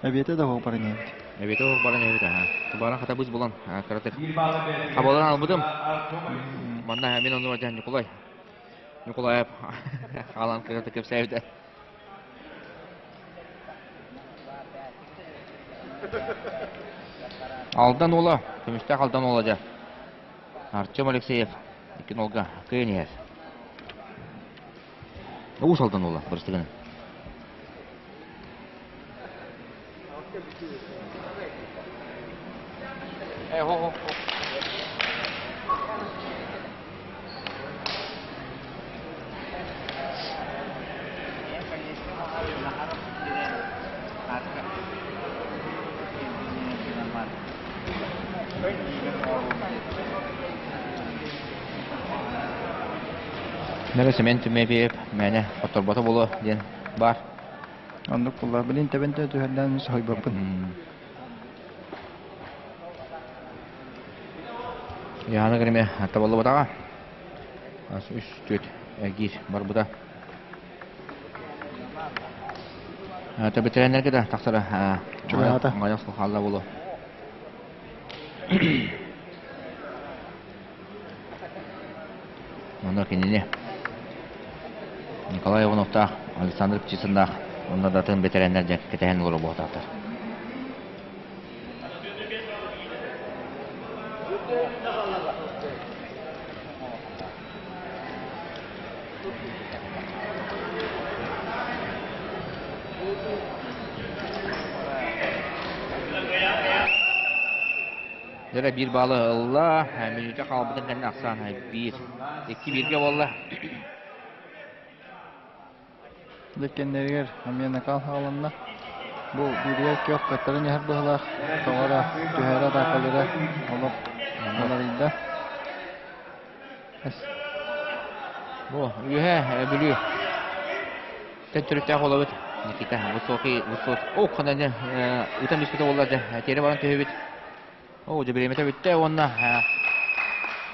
Эбиэтэ да оһох баран иһэбит. Эбиэтэ оһох баран иһэбит аха. Тубаран хатабыс булан кыратык. Хабалан албытым. Манна мин онну бардан Ньукулай. Ньукулаев хаалан кыратык кэпсээбитэ. Алдан уола, көмүстээх Алдан уола дьэ. Артем Алексеев 2-0-га кыайан иһэр. Уус Алдан уола, бырыстыгын. Нөрө Семен Түмэпиев мээнэ хотторбото буолуо диэн баар. Оннук буолла. Билин тэбэнтэ түһэрдээн соһуйбаппын. Яна кириме табыллыбатаҕа. Үс түөт эргиир барбыта. Төбөтөрөннөргө да тахсара Чугаһаата. Оҥойох хаалла буолуо. Онно кинини Николай Ивановтаах, Александр Птицыннаах уонна да атын бэтэрээннэр дьэ кэтэһэн олорор буолуохтаахтар. Дьэ биир баалы ылла, мүнүүтэ хаалбытын кэннэ ахсаан биир, икки бииргэ буолла. Иккиэннэригэр эмиэ накал хааланна. Бу бииригэр күөх кыттарын иһэр быһыылаах, тоҕо эрэ түһэрэ атаакалыыра олох уларыйда. Бу үөһэ Бүлүү төрүттээх олобут Никита высокий высокий о хананы ытан түспүтэ буолла дьэ тиэрэ баран түһүбүт Оо, дьэ бириэмэтэ бүттэ уонна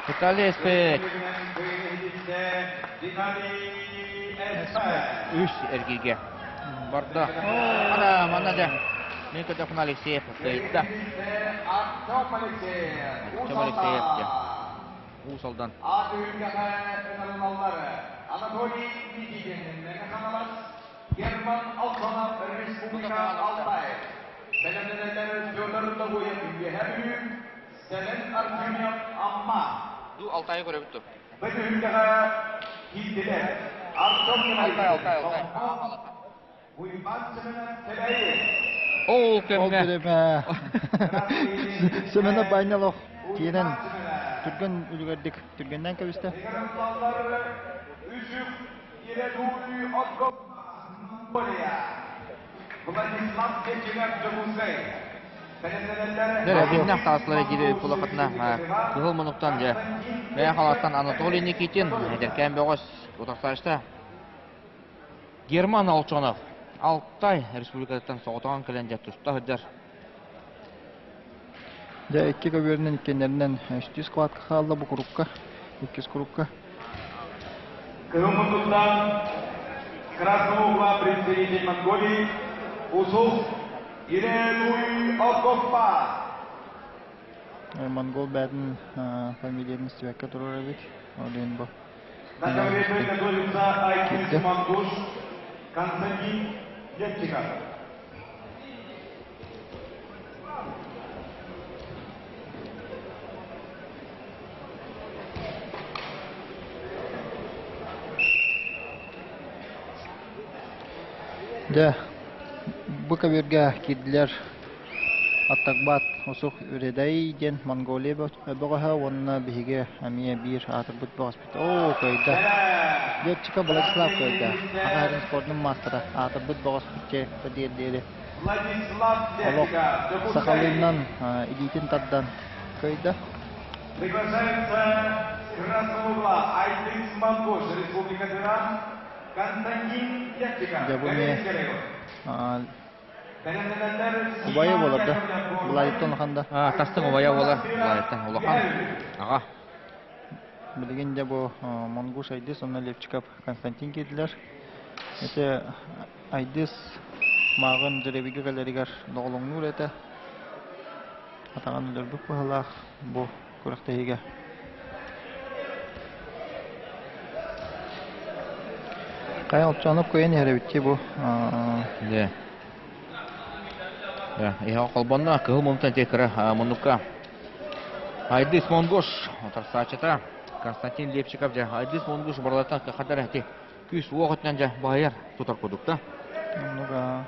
Виталий Эспек үс эргииргэ барда. Ана, манна дьэ мин көрдөхпүнэ Алексеев кыайда. Артем Алексеев дьэ. Уус Алдан. Анатолий Никитин, Хаҥалас, Герман Алтанов, Республика Алтай. Бэлэмнэнэллэр Петр Тогуев Үөһээ Бүлүү, Сэмэн Артемьев Амма. Ду Алтайы көрөбүт дуо? Бу түһүлгэҕэ киирдилэр Артем Алтай, Алтай, Алтай. Уйбаан Сэмэнов Кэбээйи. Ол Ол кэмҥэ бириэмэ Сэмэнов Байнялов киирэн түргэн үлүгэрдик түргэннээн кэбистэ. Үсүк Иредуй Отгоп Монголия. Владислав Кечинов Дьокуускай. Дьэ, дьиҥнээх таастылар диир кулакатына кыһыл мунуктан дьэ Мэйэ халаттан Анатолий Никитин, эдэркээн бөҕөс утарсаачта Герман Олчонов Алтай республикатыттан соҕотоҕун кэлэн дьэ туста сылдьар. Дьэ, икки көбүөрүнэн иккиэннэринэн үстүү складка хаалла бу курукка, иккис курукка. Кыһыл мундуттан Красного угла представитель Монголии Усус Иренуй Окоппа. Монгол бээтин фамилиятын истибэккэ турар эбит. Ол иһин бу. На ковре готовится Айкис Мангуш Константин Лепчиков. Дьэ, бу Бу көбүөргэ киирдилэр Аттакбат Усух Үрэдэй диэн Монголия бөҕөһө уонна биһиги эмиэ биир аатырбыт бөҕөспүт. Оо, кыайда. Летчика Владислав кыайда. Аҕа спордун маастара аатырбыт бөҕөспүт диэр диэри олох сахалыынан илиитин тардан кыайда. Приглашается с красного угла Айдыс Монгош, Республика Иран, Константин Лепчиков, Дьэ бу эмиэ убайа буолар да? Былаайыттан улахан да? Тастыҥ убайа буолар. Былаайыттан улахан. Аҕа. Билигин дьэ бу Монгуш Айдыс уонна Лепчиков Константин киирдилэр. Ити Айдыс мааҕын дьэрэбигэ кэлэригэр доҕолоҥнуур этэ. Атаҕын өлөрбүт быһыылаах бу күрэхтэһиигэ. Хайа Олчонов кыайан иһэр эбит дии бу. Дьэ. Иһэ холбонно кыһыл мунтан те кыра муннукка. Айдыс Монгуш утарсааччыта Константин Лепчиков дьэ Айдыс Монгуш барылаттан хатар эти күүс уох өттүнэн дьэ баһыйар тутар курдук да. Оннуга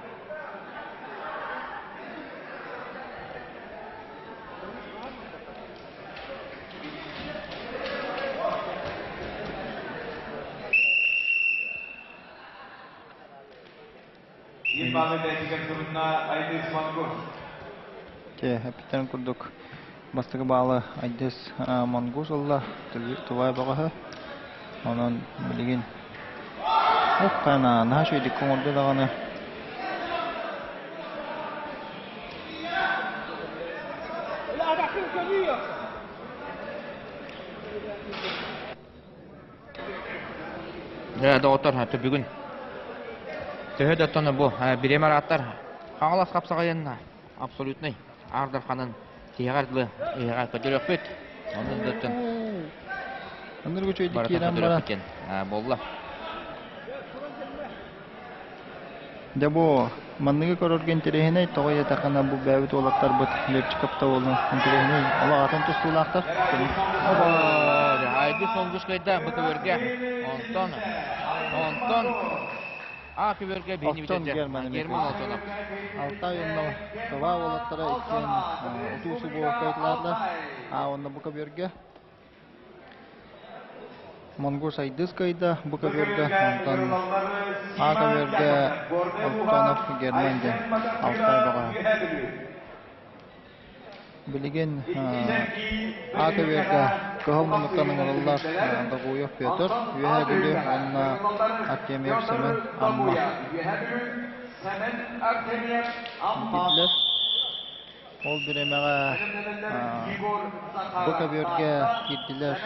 Те эппиттэрин курдук бастакы баалы Айдыс Монгуш ылла Тувай бөҕөһө. Онон билигин Ох, наһаа үчүгэйдик оҥордо даҕаны. Дьэ, доҕоттор, бүгүн төһө да оттон бу бириэмэ арааттар Хаҥалас хапсаҕайын абсолютнай Аар Дарханын тиһэҕэр дылы иһэҕэр көрдөрүөхпүт. Онон да оттон Ынырык үчүгэйдик барытын киирэн баран көрдөрүөхпүт диэн буолла. Дьэ бу манныгы көрөргө интэриэһинэй, тоҕо диэтэххинэ бу бэйэбит уолаттарбыт Лепчиков уолун интэриэһинэй олох атын тустуулаахтар. Оба, Айдыс Монгушкайда бу көбөргө. Онтон, онтон А көбөргө биһини Оттон бүтэрдэ. Герман эмиэ Герман кыайда. Олтонов. Алтай онно Тыва уолаттара иккиэн утуу субуу кыайтылаатылар. А онно бу көбүөргэ Монгуш Айдыс кыайда бу көбүөргэ, онтон А көбүөргэ Олтонов Герман диэн Алтай бөҕө. Билигин А көбүөргэ кыһыл муннуктан ыҥырыллар Догуев Петр, Үөһээ Бүлүү уонна Артемьев Семен Амма киирдилэр. Ол бириэмэҕэ бу көбүөргэ киирдилэр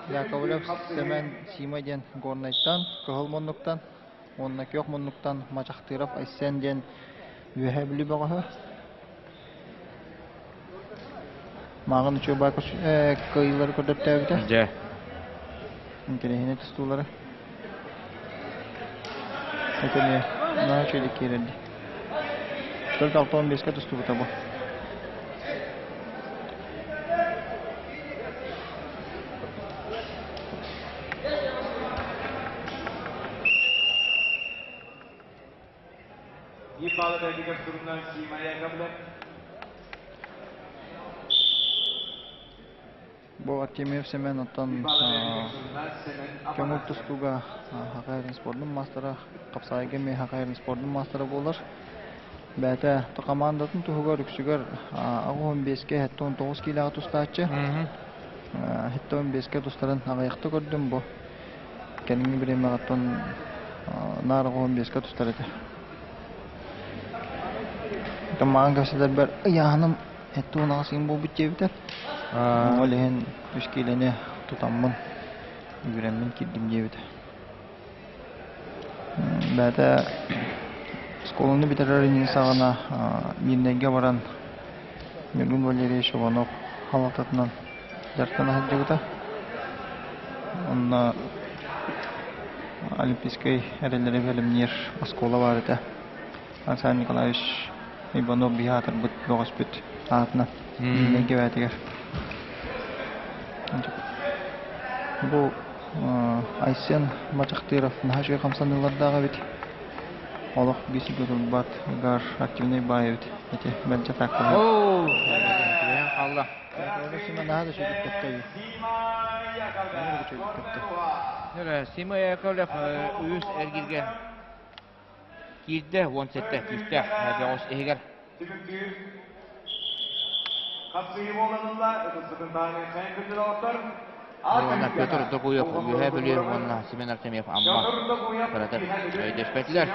Яковлев Сэмэн Сима диэн Горнайтан, Кыһыл муннуктан уонна Күөх муннуктан Мачахтыров Айсен диэн Үөһээ Бүлүү бөҕөһө. Мааҕын үчүгэй кыайыылары көрдөттөөбүтэ. Дьэ. Интэриэһинэй тустуулары. Этэмиэ, наһаа үчүгэйдик киирэрди. 4-6-15-ке тустубута бу. Бу Артемьев Семен оттон көҥүл тустууга Хакайрын спордун маастара, хапсаайга эмиэ Хакайрын спордун маастара буолар. Бэйэтэ командатын туһугар үксүгэр 85-ке 79 киилэҕэ тустааччы. 75-ке тустарын аҕыйахта көрдүм бу. Кэлиҥҥи бириэмэҕэ оттон наар 85-ке тустар этэ. Оттон маҕан кэпсэтэрбэр ыйааһыным 78 ыйым буолбут диэбитэ. Ол иһин үс киилэни тутаммын, үүрэммин киирдим диэбитэ. Бэйэтэ оскуоланы бүтэрэр иннин саҕана Мирнэйгэ баран Ньургун Валерьевич Иванов халататынан дьарыктана сылдьыбыта. Онно Олимпийскай эрэллэри бэлэмниир оскуола баар этэ. Александр Николаевич Иванов биһи аатырбыт бөҕөспүт аатынан Мирнэйгэ бэйэтигэр. Бу Айсен Мачахтыров наһаа үчүгэй хамсаныылардаах эбит. Олох биир сиргэ турбат ыгар активнай баай эбит. Ити мэлдьи атаакалыыр. Оо, түбэһэн хаалла. Сима наһаа да үчүгэй көттө. Наһаа да үчүгэй көттө. Сима Яковлев үс эргиргэ киирдэ, 17 күүстээх бөҕөс иһигэр. Уонна Петр Докуев Үөһээ Бүлүү уонна Семен Артемьев Амма кыратык өйдөспөтүлэр.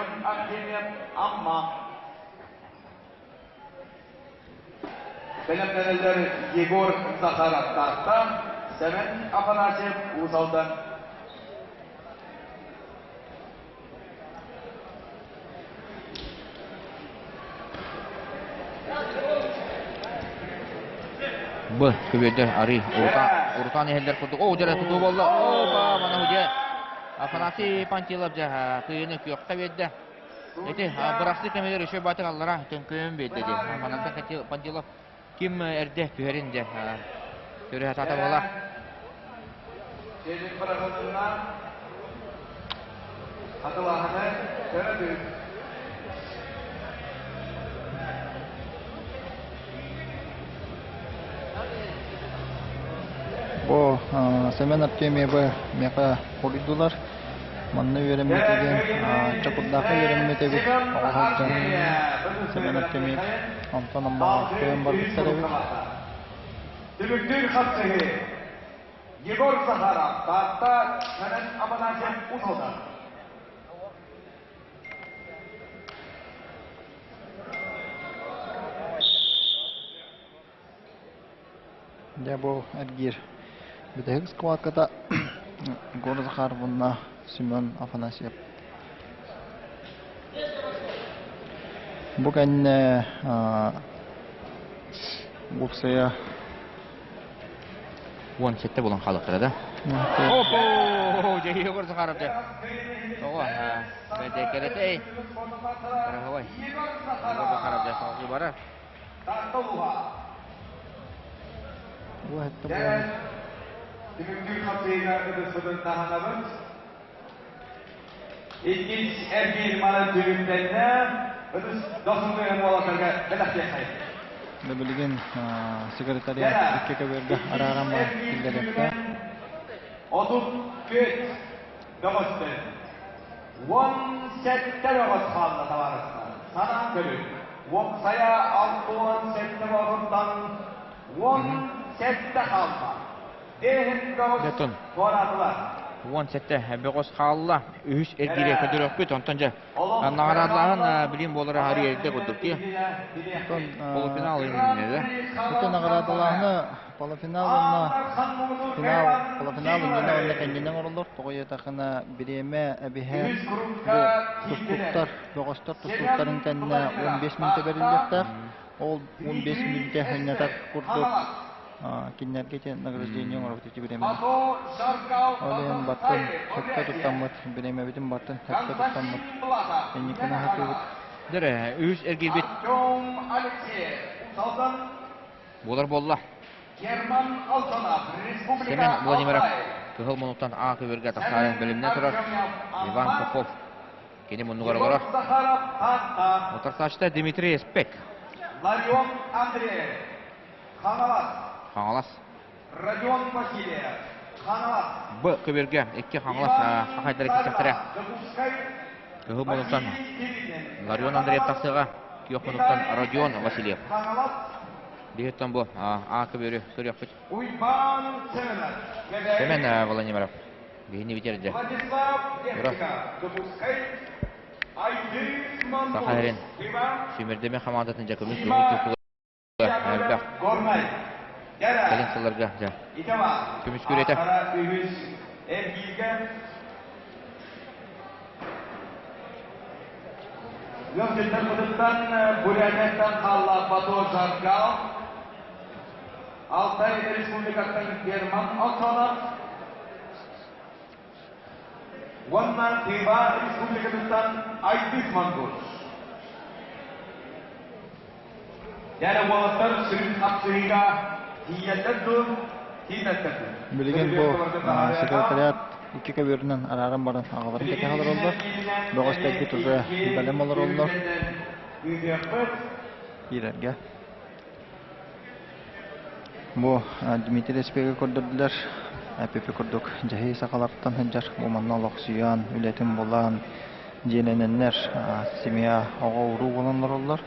Бэлэмнэнэллэр Егор Захаров Таатта, Сэмэн Афанасьев Уус Алдан. Б көбүөрдэр арый урутаан иһэллэр курдук. Оо, дьэ тутуу буолла. Опа, мана дьэ Афанасий Пантилов дьэ кыйыны күөххэ биэрдэ. Ити бырахсы кэмигэр еще батыр аллара төҥкөйөн биэрдэ дии. Манантан Пантилов ким эрдэ түһэрин дьэ көрө сатаата буола. Сиэлин быраҕылынна. Хатылаһаны көрөбүт. Бу Семен Артемьевы миэхэ хоруйдулар. Манна үөрэммитэ диэн Чокурдаахха үөрэммит эбит оҕо сылдьан Семен Артемьев. Онтон Аммаҕа көһөн барбыттар эбит. Түмүктүүр хапсыһыы Егор Захаров, Таатта, Сэмэн Афанасьев Уус Дьэ бу эргиир бүтэһик схватката Егор Захаров уонна Семен Афанасьев. Бу кэннэ уопсайа 17 булан хаалыктара да. Опо! Дьэ Егор Захаров дьэ. Тоҕо? Бэдэ кэрэтэй. Караһабай. Егор Захаров дьэ салгыы барар. Бу буолан Түмүктүүр хапсыыга ытыспытын таһынабыт. Иккис эргиир манан түмүктэннэ. Ытыс дохсун уолаттарга бэлэхтиэххэй. Да билигин секретариат икки көбүөргэ арааран баран киллэриэхтээх. 30 күт бөҕөстөр. 17 бөҕөс хаалла табаарыстар. Санаан көрүҥ. Уопсайа 67 боотуртан 17 хаалла. Бэһин бөҕөс Нетон. туораатылар. 17 бөҕөс хаалла. Үһүс эргиирэ көтөрөхпүт. Онтон дьэ наҕараадалааһын билим буолара харыы эрдэ курдук дии. Онтон Полуфинал иннинэ да. Ити наҕараадалааһыны полуфинал уонна финал полуфинал иннинэ уонна кэннинэ оҥороллор. Тоҕо диэтэххинэ бириэмэ эбиһэ бу тустууктар, бөҕөстөр тустууктарын кэннэ 15 мүнүүтэ бэриллиэхтээх. Ол 15 мүнүүтэ ханньатар курдук кинилэргэ ити награждение оҥоробут ити бириэмэни. Ол иһин баттын сөпкө туттаммыт, бириэмэбитин баттын сөпкө туттаммыт инникини сатыыбыт. Дэрэ, үс эргийбит буолар буолла. Семен Владимиров кыһыл муннуктан А көбүөргэ тахсаары бэлэмнэ турар. Иван Попов кини муннугар олорор. Утарсааччыта Дмитрий Спек. Ларион Андреев, Хаҥалас. Хаҥалас. Родион Васильев, Хаҥалас. Б көбүөргэ икки Хаҥалас хахайдара киирсэхтэрэ. Кыһыл муннуктан Ларион Андреев тахсыаҕа. Күөх муннуктан Родион Васильев. Биһиттэн бу А көбүөрү көрүөхпүт. Уйбаан Семенов. Семен Владимиров. Биһини битерде. Владислав Ура. Левчика, Дьокуускай. Саха сирин сүүмэрдэмэ хамаандатын дьэ көмүс көмүс тустууга элбэх кэлин сылларга дьэ көмүс күрэтэ. Ыалдьыттар бытыттан Бурятияттан хаалла Бато Жаргал, Алтай Республикаттан Герман Антонов уонна Тыва Республикатыттан Айдыс Монгуш. Дьэ уолаттар сүрүн хапсыһыыга тиийэллэр дуу, тиийбэттэр дуу? Билигин бу секретариат Икки көбүөрүнэн арааран баран аҕаларын кэтэһэ олороллор. Бөҕөстөрбүт уже бэлэм олороллор. Киирэргэ. Бу Дмитрий Эспеги көрдөрдүлэр. Эпипи курдук дьэһии сахалартан сылдьар. Бу манна олохсуйан, үлэтин булан, дьиэлэнэннэр семья оҕо-уруу буолан олороллор.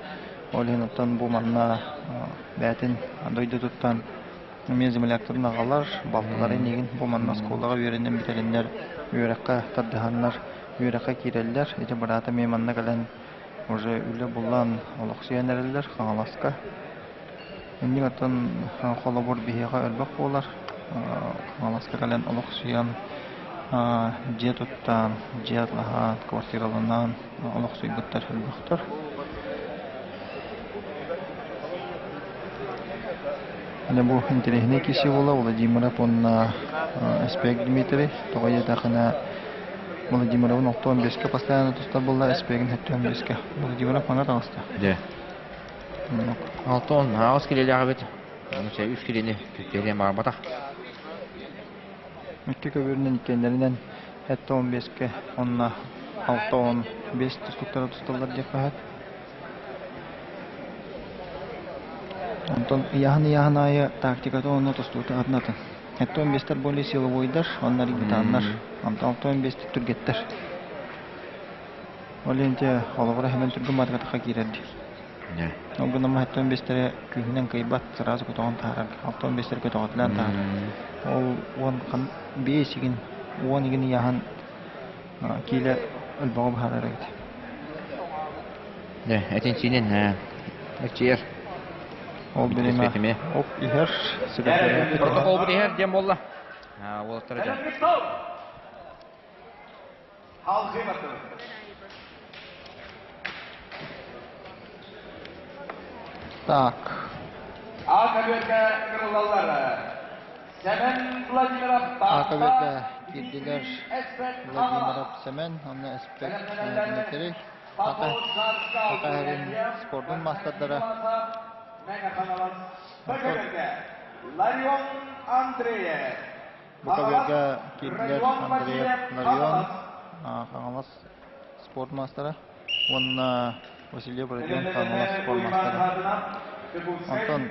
Ол иһин оттон бу манна бэйэтин дойдутуттан эмиэ земляктарын аҕалар, балтыларын игин бу манна оскуолаҕа үөрэнэн бүтэриннэр үөрэххэ тардыһаннар үөрэххэ киирэллэр. Ити быраата эмиэ манна кэлэн уже үлэ булан олохсуйан эрэллэр Хаҥаласка. Инник оттон холобур биһиэхэ элбэх буолар. Хаҥаласка кэлэн олохсуйан дьиэ туттан, дьиэ атлаһан, квартираланан олохсуйбуттар элбэхтэр. Дьэ бу интэриэһинэй киһи буола Владимиров уонна Эспек Дмитрий. Тоҕо диэтэххинэ Владимировын 65-кэ постоянно тустар буолла, Эспегин 75-кэ. Владимиров манна таҕыста. Дьэ. Алтон аҕыс килэлээх эбит. Ону сэ үс килини түһэриэн баҕарбатах. Икки көбүөрүнэн иккиэннэринэн 75-кэ уонна 65 тустуктара тусталлар диэххэ сөп. Онтон ыйааһын-ыйааһын аайы тактиката уонна тустуута атын-атын. 75-тэр более силовойдар, онно регбитаннар, онтон 65-тэр түргэттэр. Ол иһин дьэ холобура хэмэн түргэн баатыгатахха киирэр дии. Ол гынан 75-тэрэ күүһүнэн кыайбат, сразу көтөҕөн таһаарар. 65-тэр көтөҕөтүлээн таһаарар. Ол уон биэс игин, уон игин ыйааһын киилэ өлбөҕө быһаарар эбит. Дьэ, этин-сиинин эрчийэр. Ол биримэ оп иһэр, сибэккэлээппит. Протоколбут иһэр диэн буолла. Уолаттара дьэ. Так. А көбүөргэ кырыллаллар. Сэмэн Владимиров А көбүөргэ киирдилэр Владимиров Сэмэн уонна Эспек Дмитрий. Саха Саха сирин спордун маастардара. Ларион Андреев. Бу көбүөргэ киирдилэр Андреев Ларион, Хаҥалас спорт маастара уонна Васильев Родион Хаҥалас спорт маастара. Онтон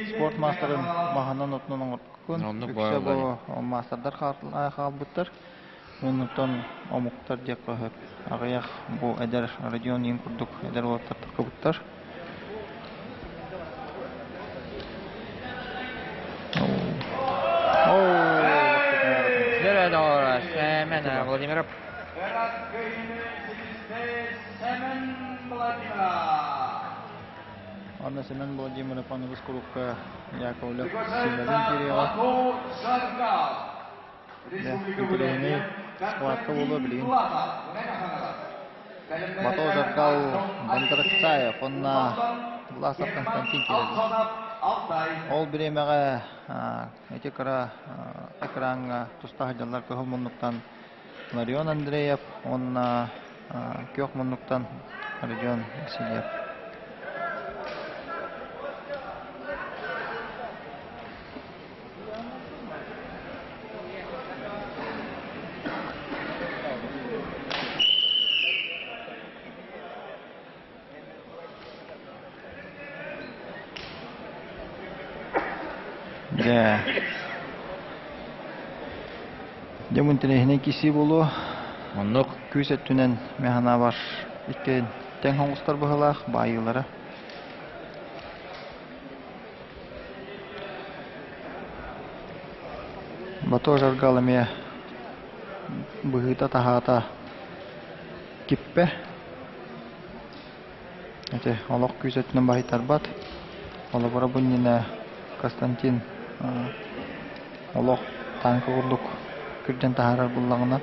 спорт маастарын маһынан отунан оҥорбуккун. Үксэ бу маастардар хаалбыттар. Оннуттан омуктар диэххэ сөп. Аҕыйах бу эдэр Родион иин курдук эдэр уолаттар таххыбыттар. Сэмэн Владимиров. Анна Семен Владимиров аныгыс курукка Яковлев Симовин кириэҕэ. Интэриэһинэй схватка буолуо билигин. Бато Жаргал Бондарцаев уонна Власов Константин киирэллэр. Ол бириэмэҕэ ити кыра экраҥҥа туста сылдьаллар кыһыл муннуктан Ларион Андреев уонна күөх муннуктан Родион Васильев. Дьэ, дьэ бу интэриэһинэй киирсии буолуо. Оннук. Күүс өттүнэн мин санаабар икки тэҥ оҥостор быһыылаах баайыылара. Бато Жаргал эмиэ быһыыта-таһаата киппэ. Ити олох күүс өттүнэн баһыйтарбат. Холобура бу иннинэ Константин олох тааҥка курдук күрдьэн таһаарар буоллаҕына,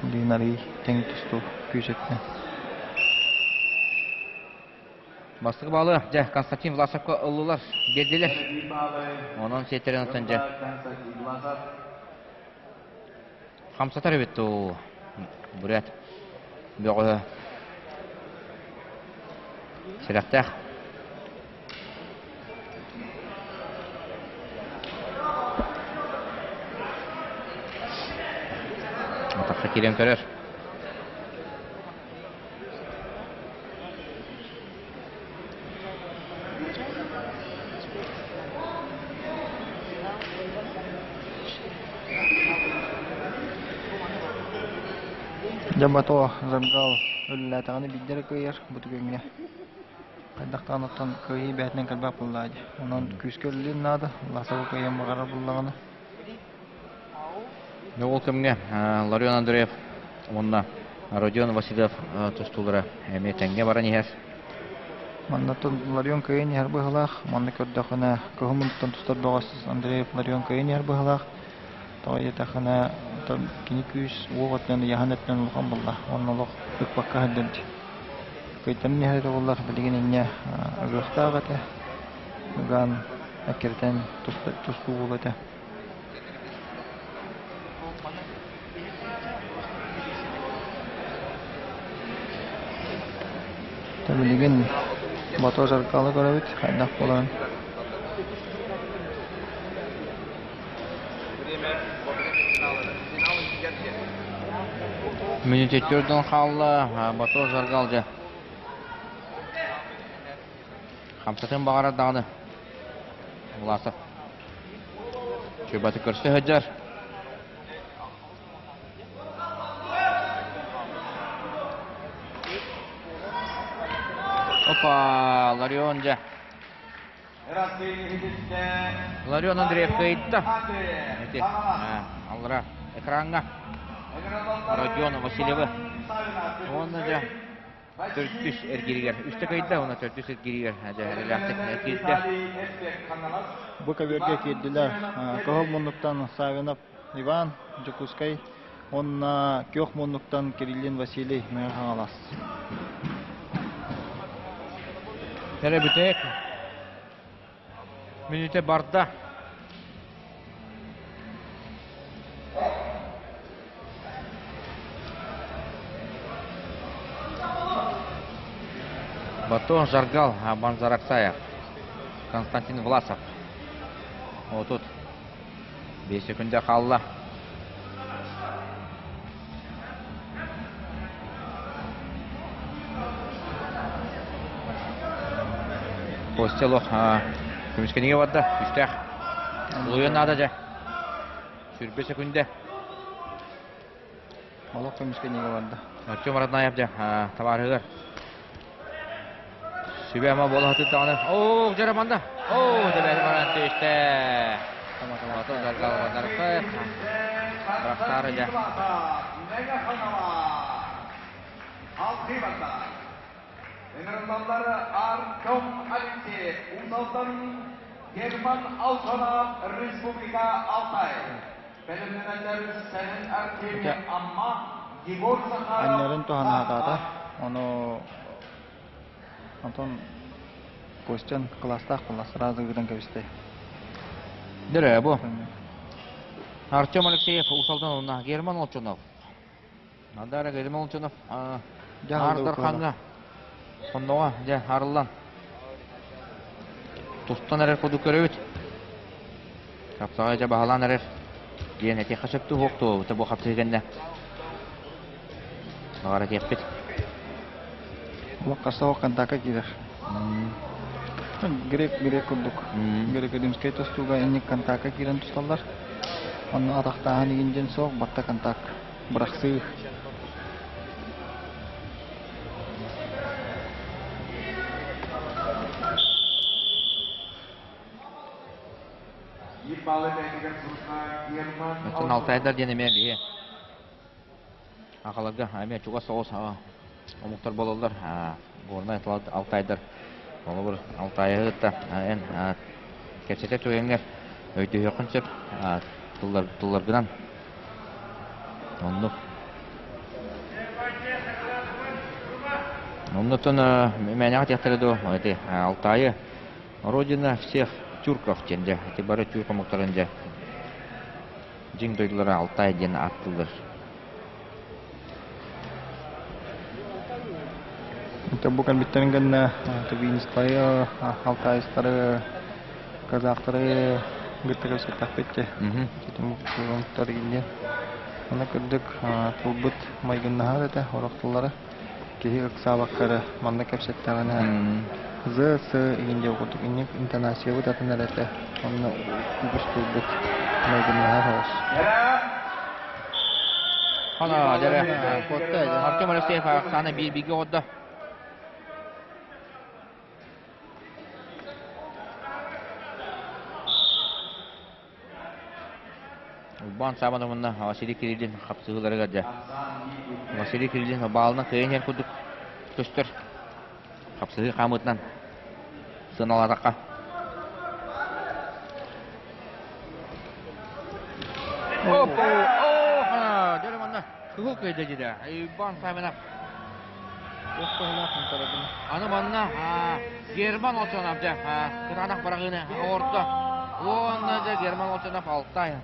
билигин арыый тэҥ тустуу күүс өттүнэн. Бастакы баалы дьэ Константин Власовка ыллылар, биэрдилэр. Онон сиэттэрин оттон дьэ хамсатар эбит дуу бурят бөҕөһө сэрэхтээх. Тахса киирэн көрөр. Дьэ бато Заргал өлүүлээтэҕинэ биирдэ эрэ кыайар бу түгэҥҥэ. Хайдах даҕаны оттон кыайыы бэйэтинэн кэлбэт буоллаҕа дии. Онон күүскэ үлэлиир наада, Ласова кыайыан баҕарар буоллаҕына. Ол кэмҥэ Ларион Андреев уонна Родион Васильев тустуулара эмиэ тэҥҥэ баран иһэр. Манна Ларион кыайан иһэр быһыылаах. Манна көрдөххүнэ, кыһыл муннуктан тустар бөҕөс Андреев Ларион кыайан иһэр быһыылаах. Тоҕо диэтэххинэ, кини күүс уох өттүнэн, ыйааһын өттүнэн улахан буолла. Уонна олох ыкпакка сылдьар дии. Кыайтаран иһэр буоллар, билигин инньэ ыгыахтаах этэ. Ыгаан эккирэтэн тустуу буолуо этэ. Билигин Бато Жаркалы көрөбүт, хайдах буоларын. Мүнүүтэ төрдөн хаалла, Бато Жаргал дьэ. Хамсатын баҕарар даҕаны. Власов. Чубаты көрсө сылдьар. Опа, Ларион дьэ. Ларион Андреев кыайда. Эти, аллара экраҥҥа Родион Васильевы. Уонна дьэ төрдүс эргиригэр үстэ кыайда, уонна төрдүс эргиригэр дьэ эрэлээхтик киирдэ. Бу көбүөргэ киирдилэр Кыһыл муннуктан Савинов Иван, Дьокуускай уонна Күөх муннуктан Кириллин Василий Мэҥэ Хаҥалас. Эрэ бүтэйик. Мүнүүтэ барда. Батон Жаргал Банзараксаев, Константин Власов. Вот тут 5 секунда хаалла. Костя лох көмүскэнигэ барда. Үстээх. Улуйан наада дьэ. Сүрбэ секунда. Олох көмүскэнигэ барда. Артем Роднаев дьэ табаарыһыгар. Сүбэ-ама буола сатыыр даҕаны. Оо, дьэ манна. Оо, дьэ баран түстэ. Ото Заргалванаркаев. Бырахтаары дьэ. Ыҥырыллаллар Артем Алексеев, Уус Герман Алшанов, Республика Алтай. Бэлэмнэнэллэр Сэмэн Артемьев, Амма, Егор Захаров, Анньарын туһанаатаата. Ону онтон Костян кылаастаах буолла, сразу ыытан кэбистэ. Дөрө бу. Артем Алексеев Уус-Алдан уонна Герман Олчонов. Надара Герман Олчонов Аар Дархаҥҥа хонноҕо дьэ арыллан тустан эрэр курдук көрөбүт. Хапсаҕай дьэ баһылаан эрэр диэн этиэххэ сөп туһуох туо бу хапсыһыы кэннэ. Баҕар этиэхпит. Олох суох контакка киирэр. Грек грек курдук. Греко-римскэй тустууга инник контакка киирэн тусталлар. Онно атахтааһын игин диэн суох, батта контакт. Бырахсыы. Оттон Алтайдар диэн эмиэ биһи Ахаларга эмиэ чугас соҕус омуктар буолаллар. Горнай Алтайдар холобур Алтайы кытта эн кэпсэтэр түгэҥҥэр өйдөһүөххүн сөп тылларгынан. Оннук. Оннуттан мээнэҕэ этиэхтэрэ дуо ити Алтайы родина всех тюрков диэн дьэ ити бары тюрк омуктарын дьэ дьиҥ дойдулара Алтай диэн ааттыыллар. Это бу кэлбиттэрин кэннэ тувинистары, алтайстары, казахтары, Гытта кэпсэттэхпит дии. Омуктар диэн. Аны кырдьык тылбыт майгыннаһар этэ сорох тыллара. Киһи ыксаабакка эрэ манна кэпсэттэҕинэ з, с игин диэн курдук инник интонациябыт атын эрэ этэ. Онно үгүс тылбыт майгыннаһар соҕус. Хана дьэрэ. Артем Алексеев Оксана биир-бииргэ оҕордо. Уйбаан Саабан уонна Василий Кириллин хапсыһыыларыгар дьэ Василий Кириллин баалынан кыайан иһэр курдук көстөр. Хапсыһыы хаамыытынан сыаналаатахха. О, дьэ манна кыһыл кыайда дьида. Уйбаан Саабанов Аны манна Герман Олчонов дьэ кытаанах быраҕыыны оҥордо. Уонна дьэ Герман Олчонов Алтай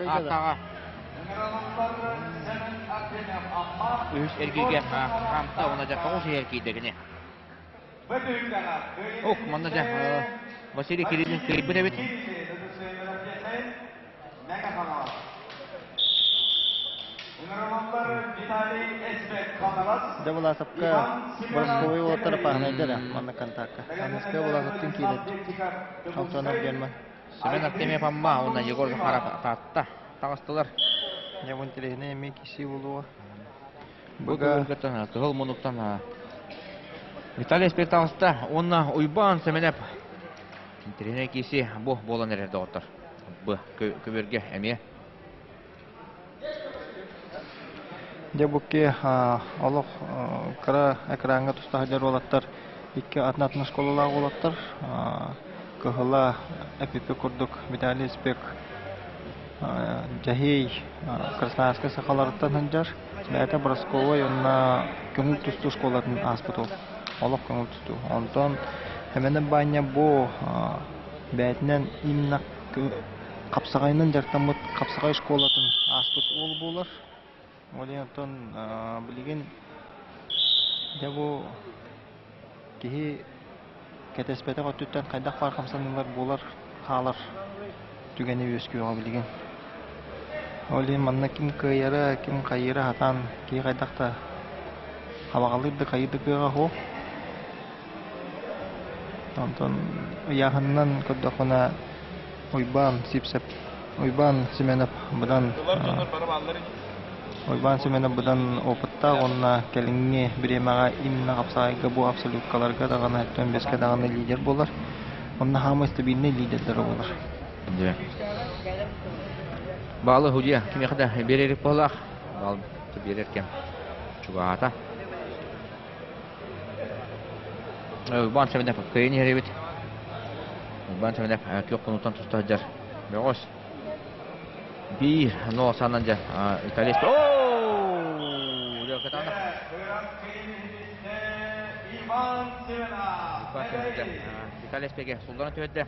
ааттааҕа үһүс эргииргэ хаамта уонна дьэ тоҕус иһэр киирдэ кини. Ох, манна дьэ Василий Кириллин кыайбыт эбит. Дьэ Власовка Боросковой уолаттара пааһынайдар ээ манна контакка. Аныска Власовтыын киирэр. Алтанов Герман. Семен Артемьев Амма уонна Егор Захаров Таатта таҕыстылар. Дьэ бу интэриэһинэй эмиэ киси буолуо. Бу кыһыл кыһыл мунуктан Виталий Спирт таҕыста уонна Уйбаан Семенов интэриэһинэй киси бу буолан эрэр доҕоттор. Б көбүөргэ эмиэ. Дьэ бу олох кыра экраҥҥа туста сылдьар уолаттар икки атын-атын оскуолалаах уолаттар Кыһыла эпипи курдук Виталий Спек Дьэһиэй Красноярскай сахаларыттан сылдьар. Бэйэтэ Боросковой уонна көҥүл тустуу школатын ааспыт уол. Олох көҥүл тустуу. Онтон Эмэнэ Баанньа бу бэйэтинэн именно хапсаҕайынан дьарыктаммыт хапсаҕай школатын ааспыт уол буолар. Ол иһин оттон билигин дьэ бу киһи кэтэспэтэх өттүттэн хайдах баар хамсаныылар буолар хаалар түгэнэ үөскүөҕэ билигин. Ол иһин манна ким кыайара, ким хайыыра сатаан киһи хайдах да хабаҕалыыр да хайыыр да кыаҕа суох. Онтон ыйааһынынан көрдөххүнэ Уйбаан Сипсэп, Уйбаан Семенов быдан Уйбаан Семенов быдан опыттаах уонна кэлиҥҥи бириэмэҕэ именно хапсаҕайга бу абсолюткаларга даҕаны өттөн бэскэ даҕаны лидер буолар. Онно хаамай стабильнай лидердэрэ буолар. Дьэ. Баалы худья кимиэхэ да биэрэрик буоллаах. Баал биэрэр кэм чугаһаата. Уйбаан Сэмэнэп кыайан иһэр эбит. Уйбаан Сэмэнэп күөх хонууттан туста сылдьар. Бөҕөс. Биир нол санан дьэ Италия Оо! Дьэ кытаанах. Иван Семенов Виталий Спеге сулларан түһэрдэ.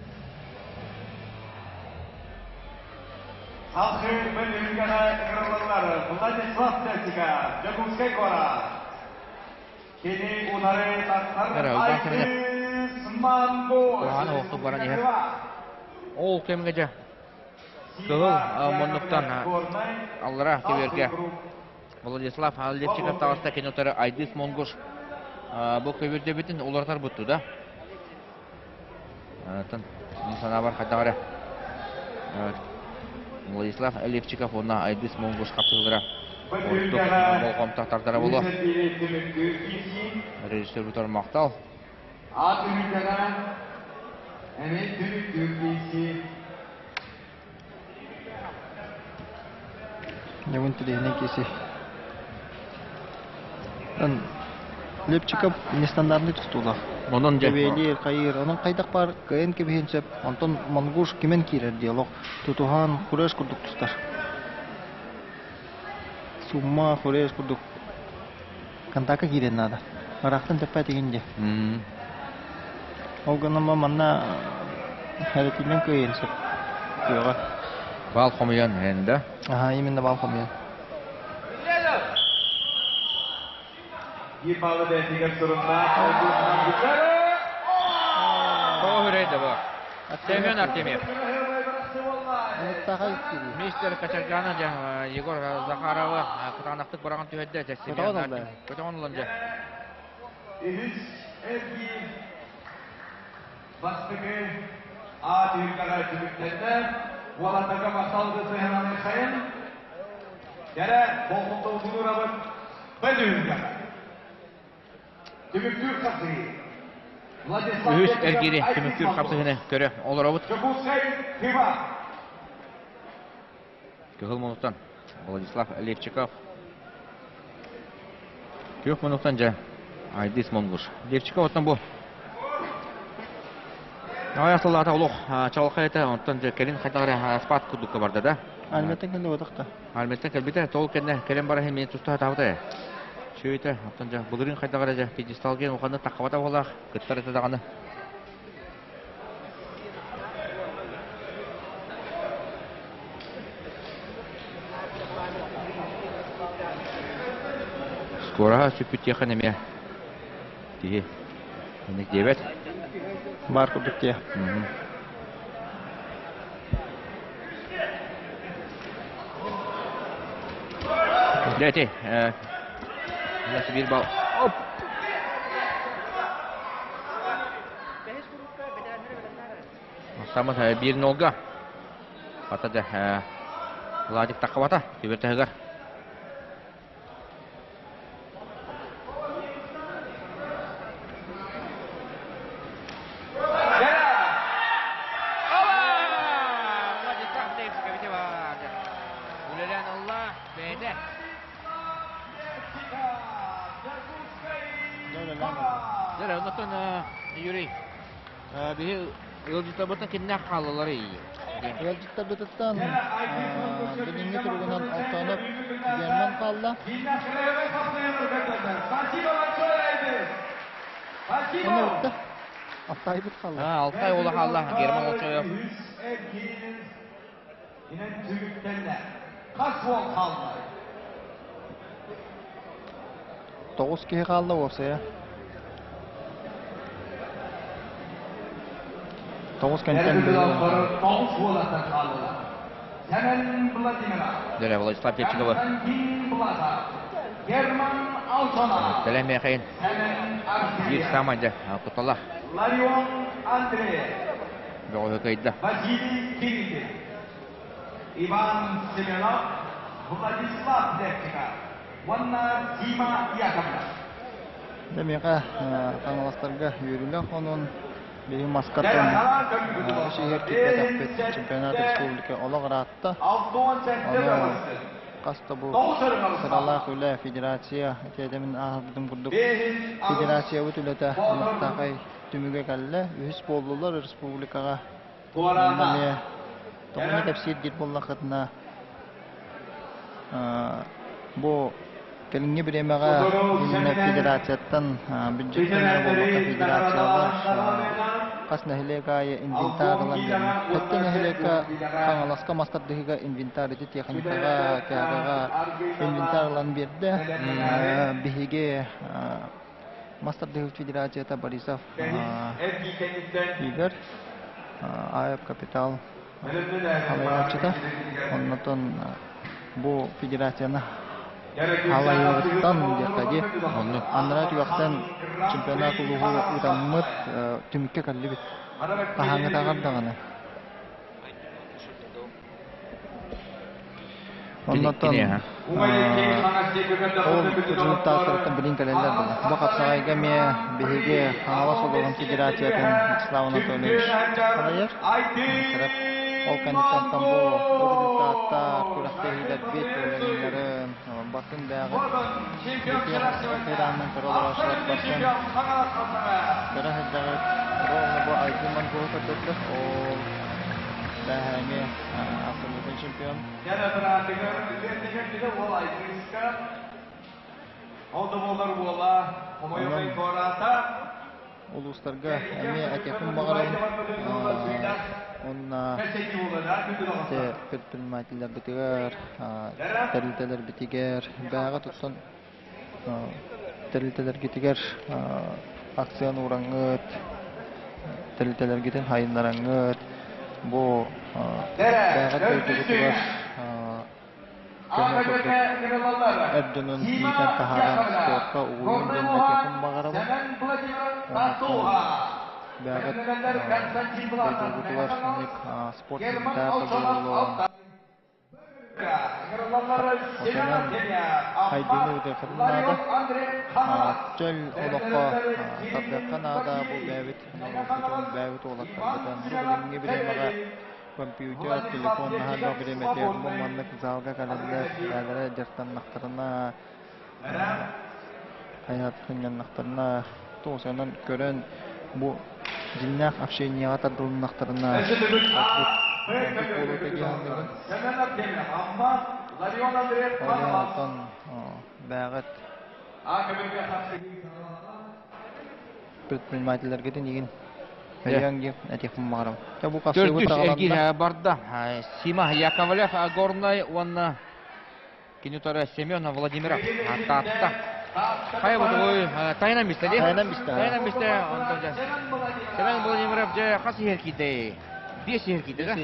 Салгыы бөлүһүлгэҕэ ыҥырыллаллар Владислав Тесика, Дьокуускай куорат. Кини утары тахсар Айгыс Мангуш. Куһаҕан оһохтук баран иһэр. Ол кэмҥэ дьэ кыһыл муннуктан аллара көбүөргэ Владислав Лепчиков таҕыста кини утары Айдыс Монгуш бу көбүөрдэбитин уларытар бутту да. Мин санаабар хайдах эрэ Владислав Левчиков уонна Айдыс Монгуш хапсыһыылара ордук болҕомто тардара буолуо. Режиссер Бутар махтал. Ат үһүкэҕэ эмиэ түмүктүүр киирсии. Дьэ интэриэһинэй киси. Лепчиков нестандартный тустуулаах. Онон дьэ Тэбиэлиир, хайыыр, онон хайдах баар кыайан кэбиһиэн сөп. Онтон Монгуш кимэн киирэр диалог. Тутуһан хуреш курдук тустар. Сумма хуреш курдук. Контакка киирэн наада. Ыраахтан тэппэт игин дии. Ол гынан манна Хэрэтинэн кыайыан сөп. Кыаҕа. Баал хомуйан иһэн да? Аха, именно баал хомуйан. Биир баалы бэйэтигэр сурунна. Айдыысынан бүтэр. Тоҕо үрэй да бу. Семен Артемьев. Бэртээхэй киирии. Мистер Качаргана дьэ Егор Захаровы кытаанахтык быраҕан түһэрдэ. Көтөҕөн ылла. Көтөҕөн ылан дьэ. Үһүс эргиир бастакы А түһүлгэҕэ түмүктэннэ. Уолаттарга махтал сыһыананы сайын. Кэрэ болҕомтобутун уурабыт Б түһүлгэҕэ. Түмүктүүр хапсыһыы. Үһүс эргиири түмүктүүр хапсыһыыны көрө олоробут. Дьокуускай Тыва. Кыһыл мунуктан Владислав Левчиков. Күөх мунуктан дьэ Айдыс Монгуш. Левчиков оттон бу Аҕыйах сыллаата олох чаҕылхай этэ, онтон дьэ кэлин хайдах эрэ спад курдукка барда да. Альметтен кэллэ бодох да. Альметтен кэлбитэ, ол кэннэ кэлэн баран иһин мин туста сатаабыта ээ. Чүөйтэ, оттон дьэ былырыын хайдах эрэ дьэ пьедесталга улаханнык таххабата буолаах, кыттар этэ даҕаны. Скороһа сүппүт эмиэ киһи инник диэбэт. Баар курдук диэ. Дети, биир бал. Оп! Самыс биир нолга. Ата дьэ Владик таххабата түбэтаһыгар. Үлэлээн ылла бэйэтэ. Дьэ, оннуттан Юрий, биһи ыалдьыттарбытын кимнээх хааллыларый? Ыалдьыттарбытыттан билиҥҥи туругунан Алтанов Герман хаалла. Онно бүттэ. Алтайбыт хаалла. Алтай уола хаалла, Герман Олчоев. Тоҕус киһи хаалла уопсайа. Тоҕус кэнтэн Дөрө Владислав Петчикова. Кэлэн миэхэйин биир саамай дьэ кутала. Бөҕөһө кыайда. Василий Кириллин, Иван Семенов, Владислав Левчиков уонна Дима Яковлев. Дьэ миэхэ Хаҥаластарга үөрүүлээх онон биһи маскаттан үс иһэр киирбэтэхпит чемпионат республика олох ыраатта. Ону хас да бу сыралаах үлэ федерация этиэтэмин ааһарбытым курдук федерациябыт үлэтэ ынахтаахай түмүгэ кэллэ. Үһүс буоллулар республикаҕа. Онно эмиэ тоҕону кэпсиир диир буоллаххытына, бу кэлиҥҥи бириэмэҕэ иннинэ федерацияттан бюджеттан эрэ буолбакка федерациялар хас нэһилиэк аайы инвентарь ылан биэрэн. Сэттэ нэһилиэккэ Хаҥаласка мас тардыһыыга инвентарь ити техникаҕа, тягаҕа инвентарь ылан биэрдэ. Биһиги Мас тардыһыы федерацията Борисов Игорь, АЭП Капитал салайааччыта. Оннотон бу федерацияны халайыаҕыттан диэххэ дии. Анараа түгэхтэн чемпионат улууһу ыытаммыт түмүккэ кэллибит. Хаһааҥҥытааҕар даҕаны. Оннотон ол результаттарыттан билин кэлэллэр буолла. Бу хапсаҕайга эмиэ биһиги Хаҥалас улууһун федерациятын Вячеслав Анатольевич салайар. Ол кэнниттэн бу результаттар, күрэхтэһиилэрбит уровеннарын бартын бэйэҕит экраанынан көрө олорооччулар барсан көрө сылдьаҕыт. Ровно бу Айдын Монгол көрдөрдө. Ол бээһээҥи абсолютный чемпион. Улуустарга эмиэ этиэхпин баҕарабын. Уонна предпринимателлэрбитигэр, тэрилтэлэрбитигэр бэйэҕэ туттан тэрилтэлэргитигэр акцияны уураҥҥыт, тэрилтэлэргитин хайыннараҥҥыт. Бу бэйэҕит дойдугутугар көмө курдук эр дьонун иитэн таһааран спорка угуйун диэн этиэхпин баҕарабын. Онтон бэйэҕит дойдугутугар инник спорт инвентарь да буоллун, Отонон хайдыыны ыытыаххытын наада. Чөл олоххо тардыахха наада бу бэйэбит норуоппутун, бэйэбит уолаттарбытын. Бу билиҥҥи бириэмэҕэ компьютер, телефон наһаа элбэх бириэмэтигэр бу маннык залга кэлэллэр, бэйэлэрэ дьарыктаннахтарына, хайаат сынньаннахтарына, туох көрөн бу дьиҥнээх общениеҕа тардылыннахтарына ордук ордук буолуо дии саныыбын. Ол иһин оттон бэйэҕит предпринимателлэргитин игин өйөөҥ диэн этиэхпин баҕарабын. Дьэ бу хапсыыбыт Төрдүс саҕаланна. эргиир барда. Сима Яковлев Горнай уонна Кини утары Семен Владимиров Таатта. Хайа бу тайынан бистэ дии. Тайынан бистэ. Тайынан бистэ. Онтон дьэ Семен Владимиров дьэ хас иһэр киирдэй? Биэс иһэр киирдэ да?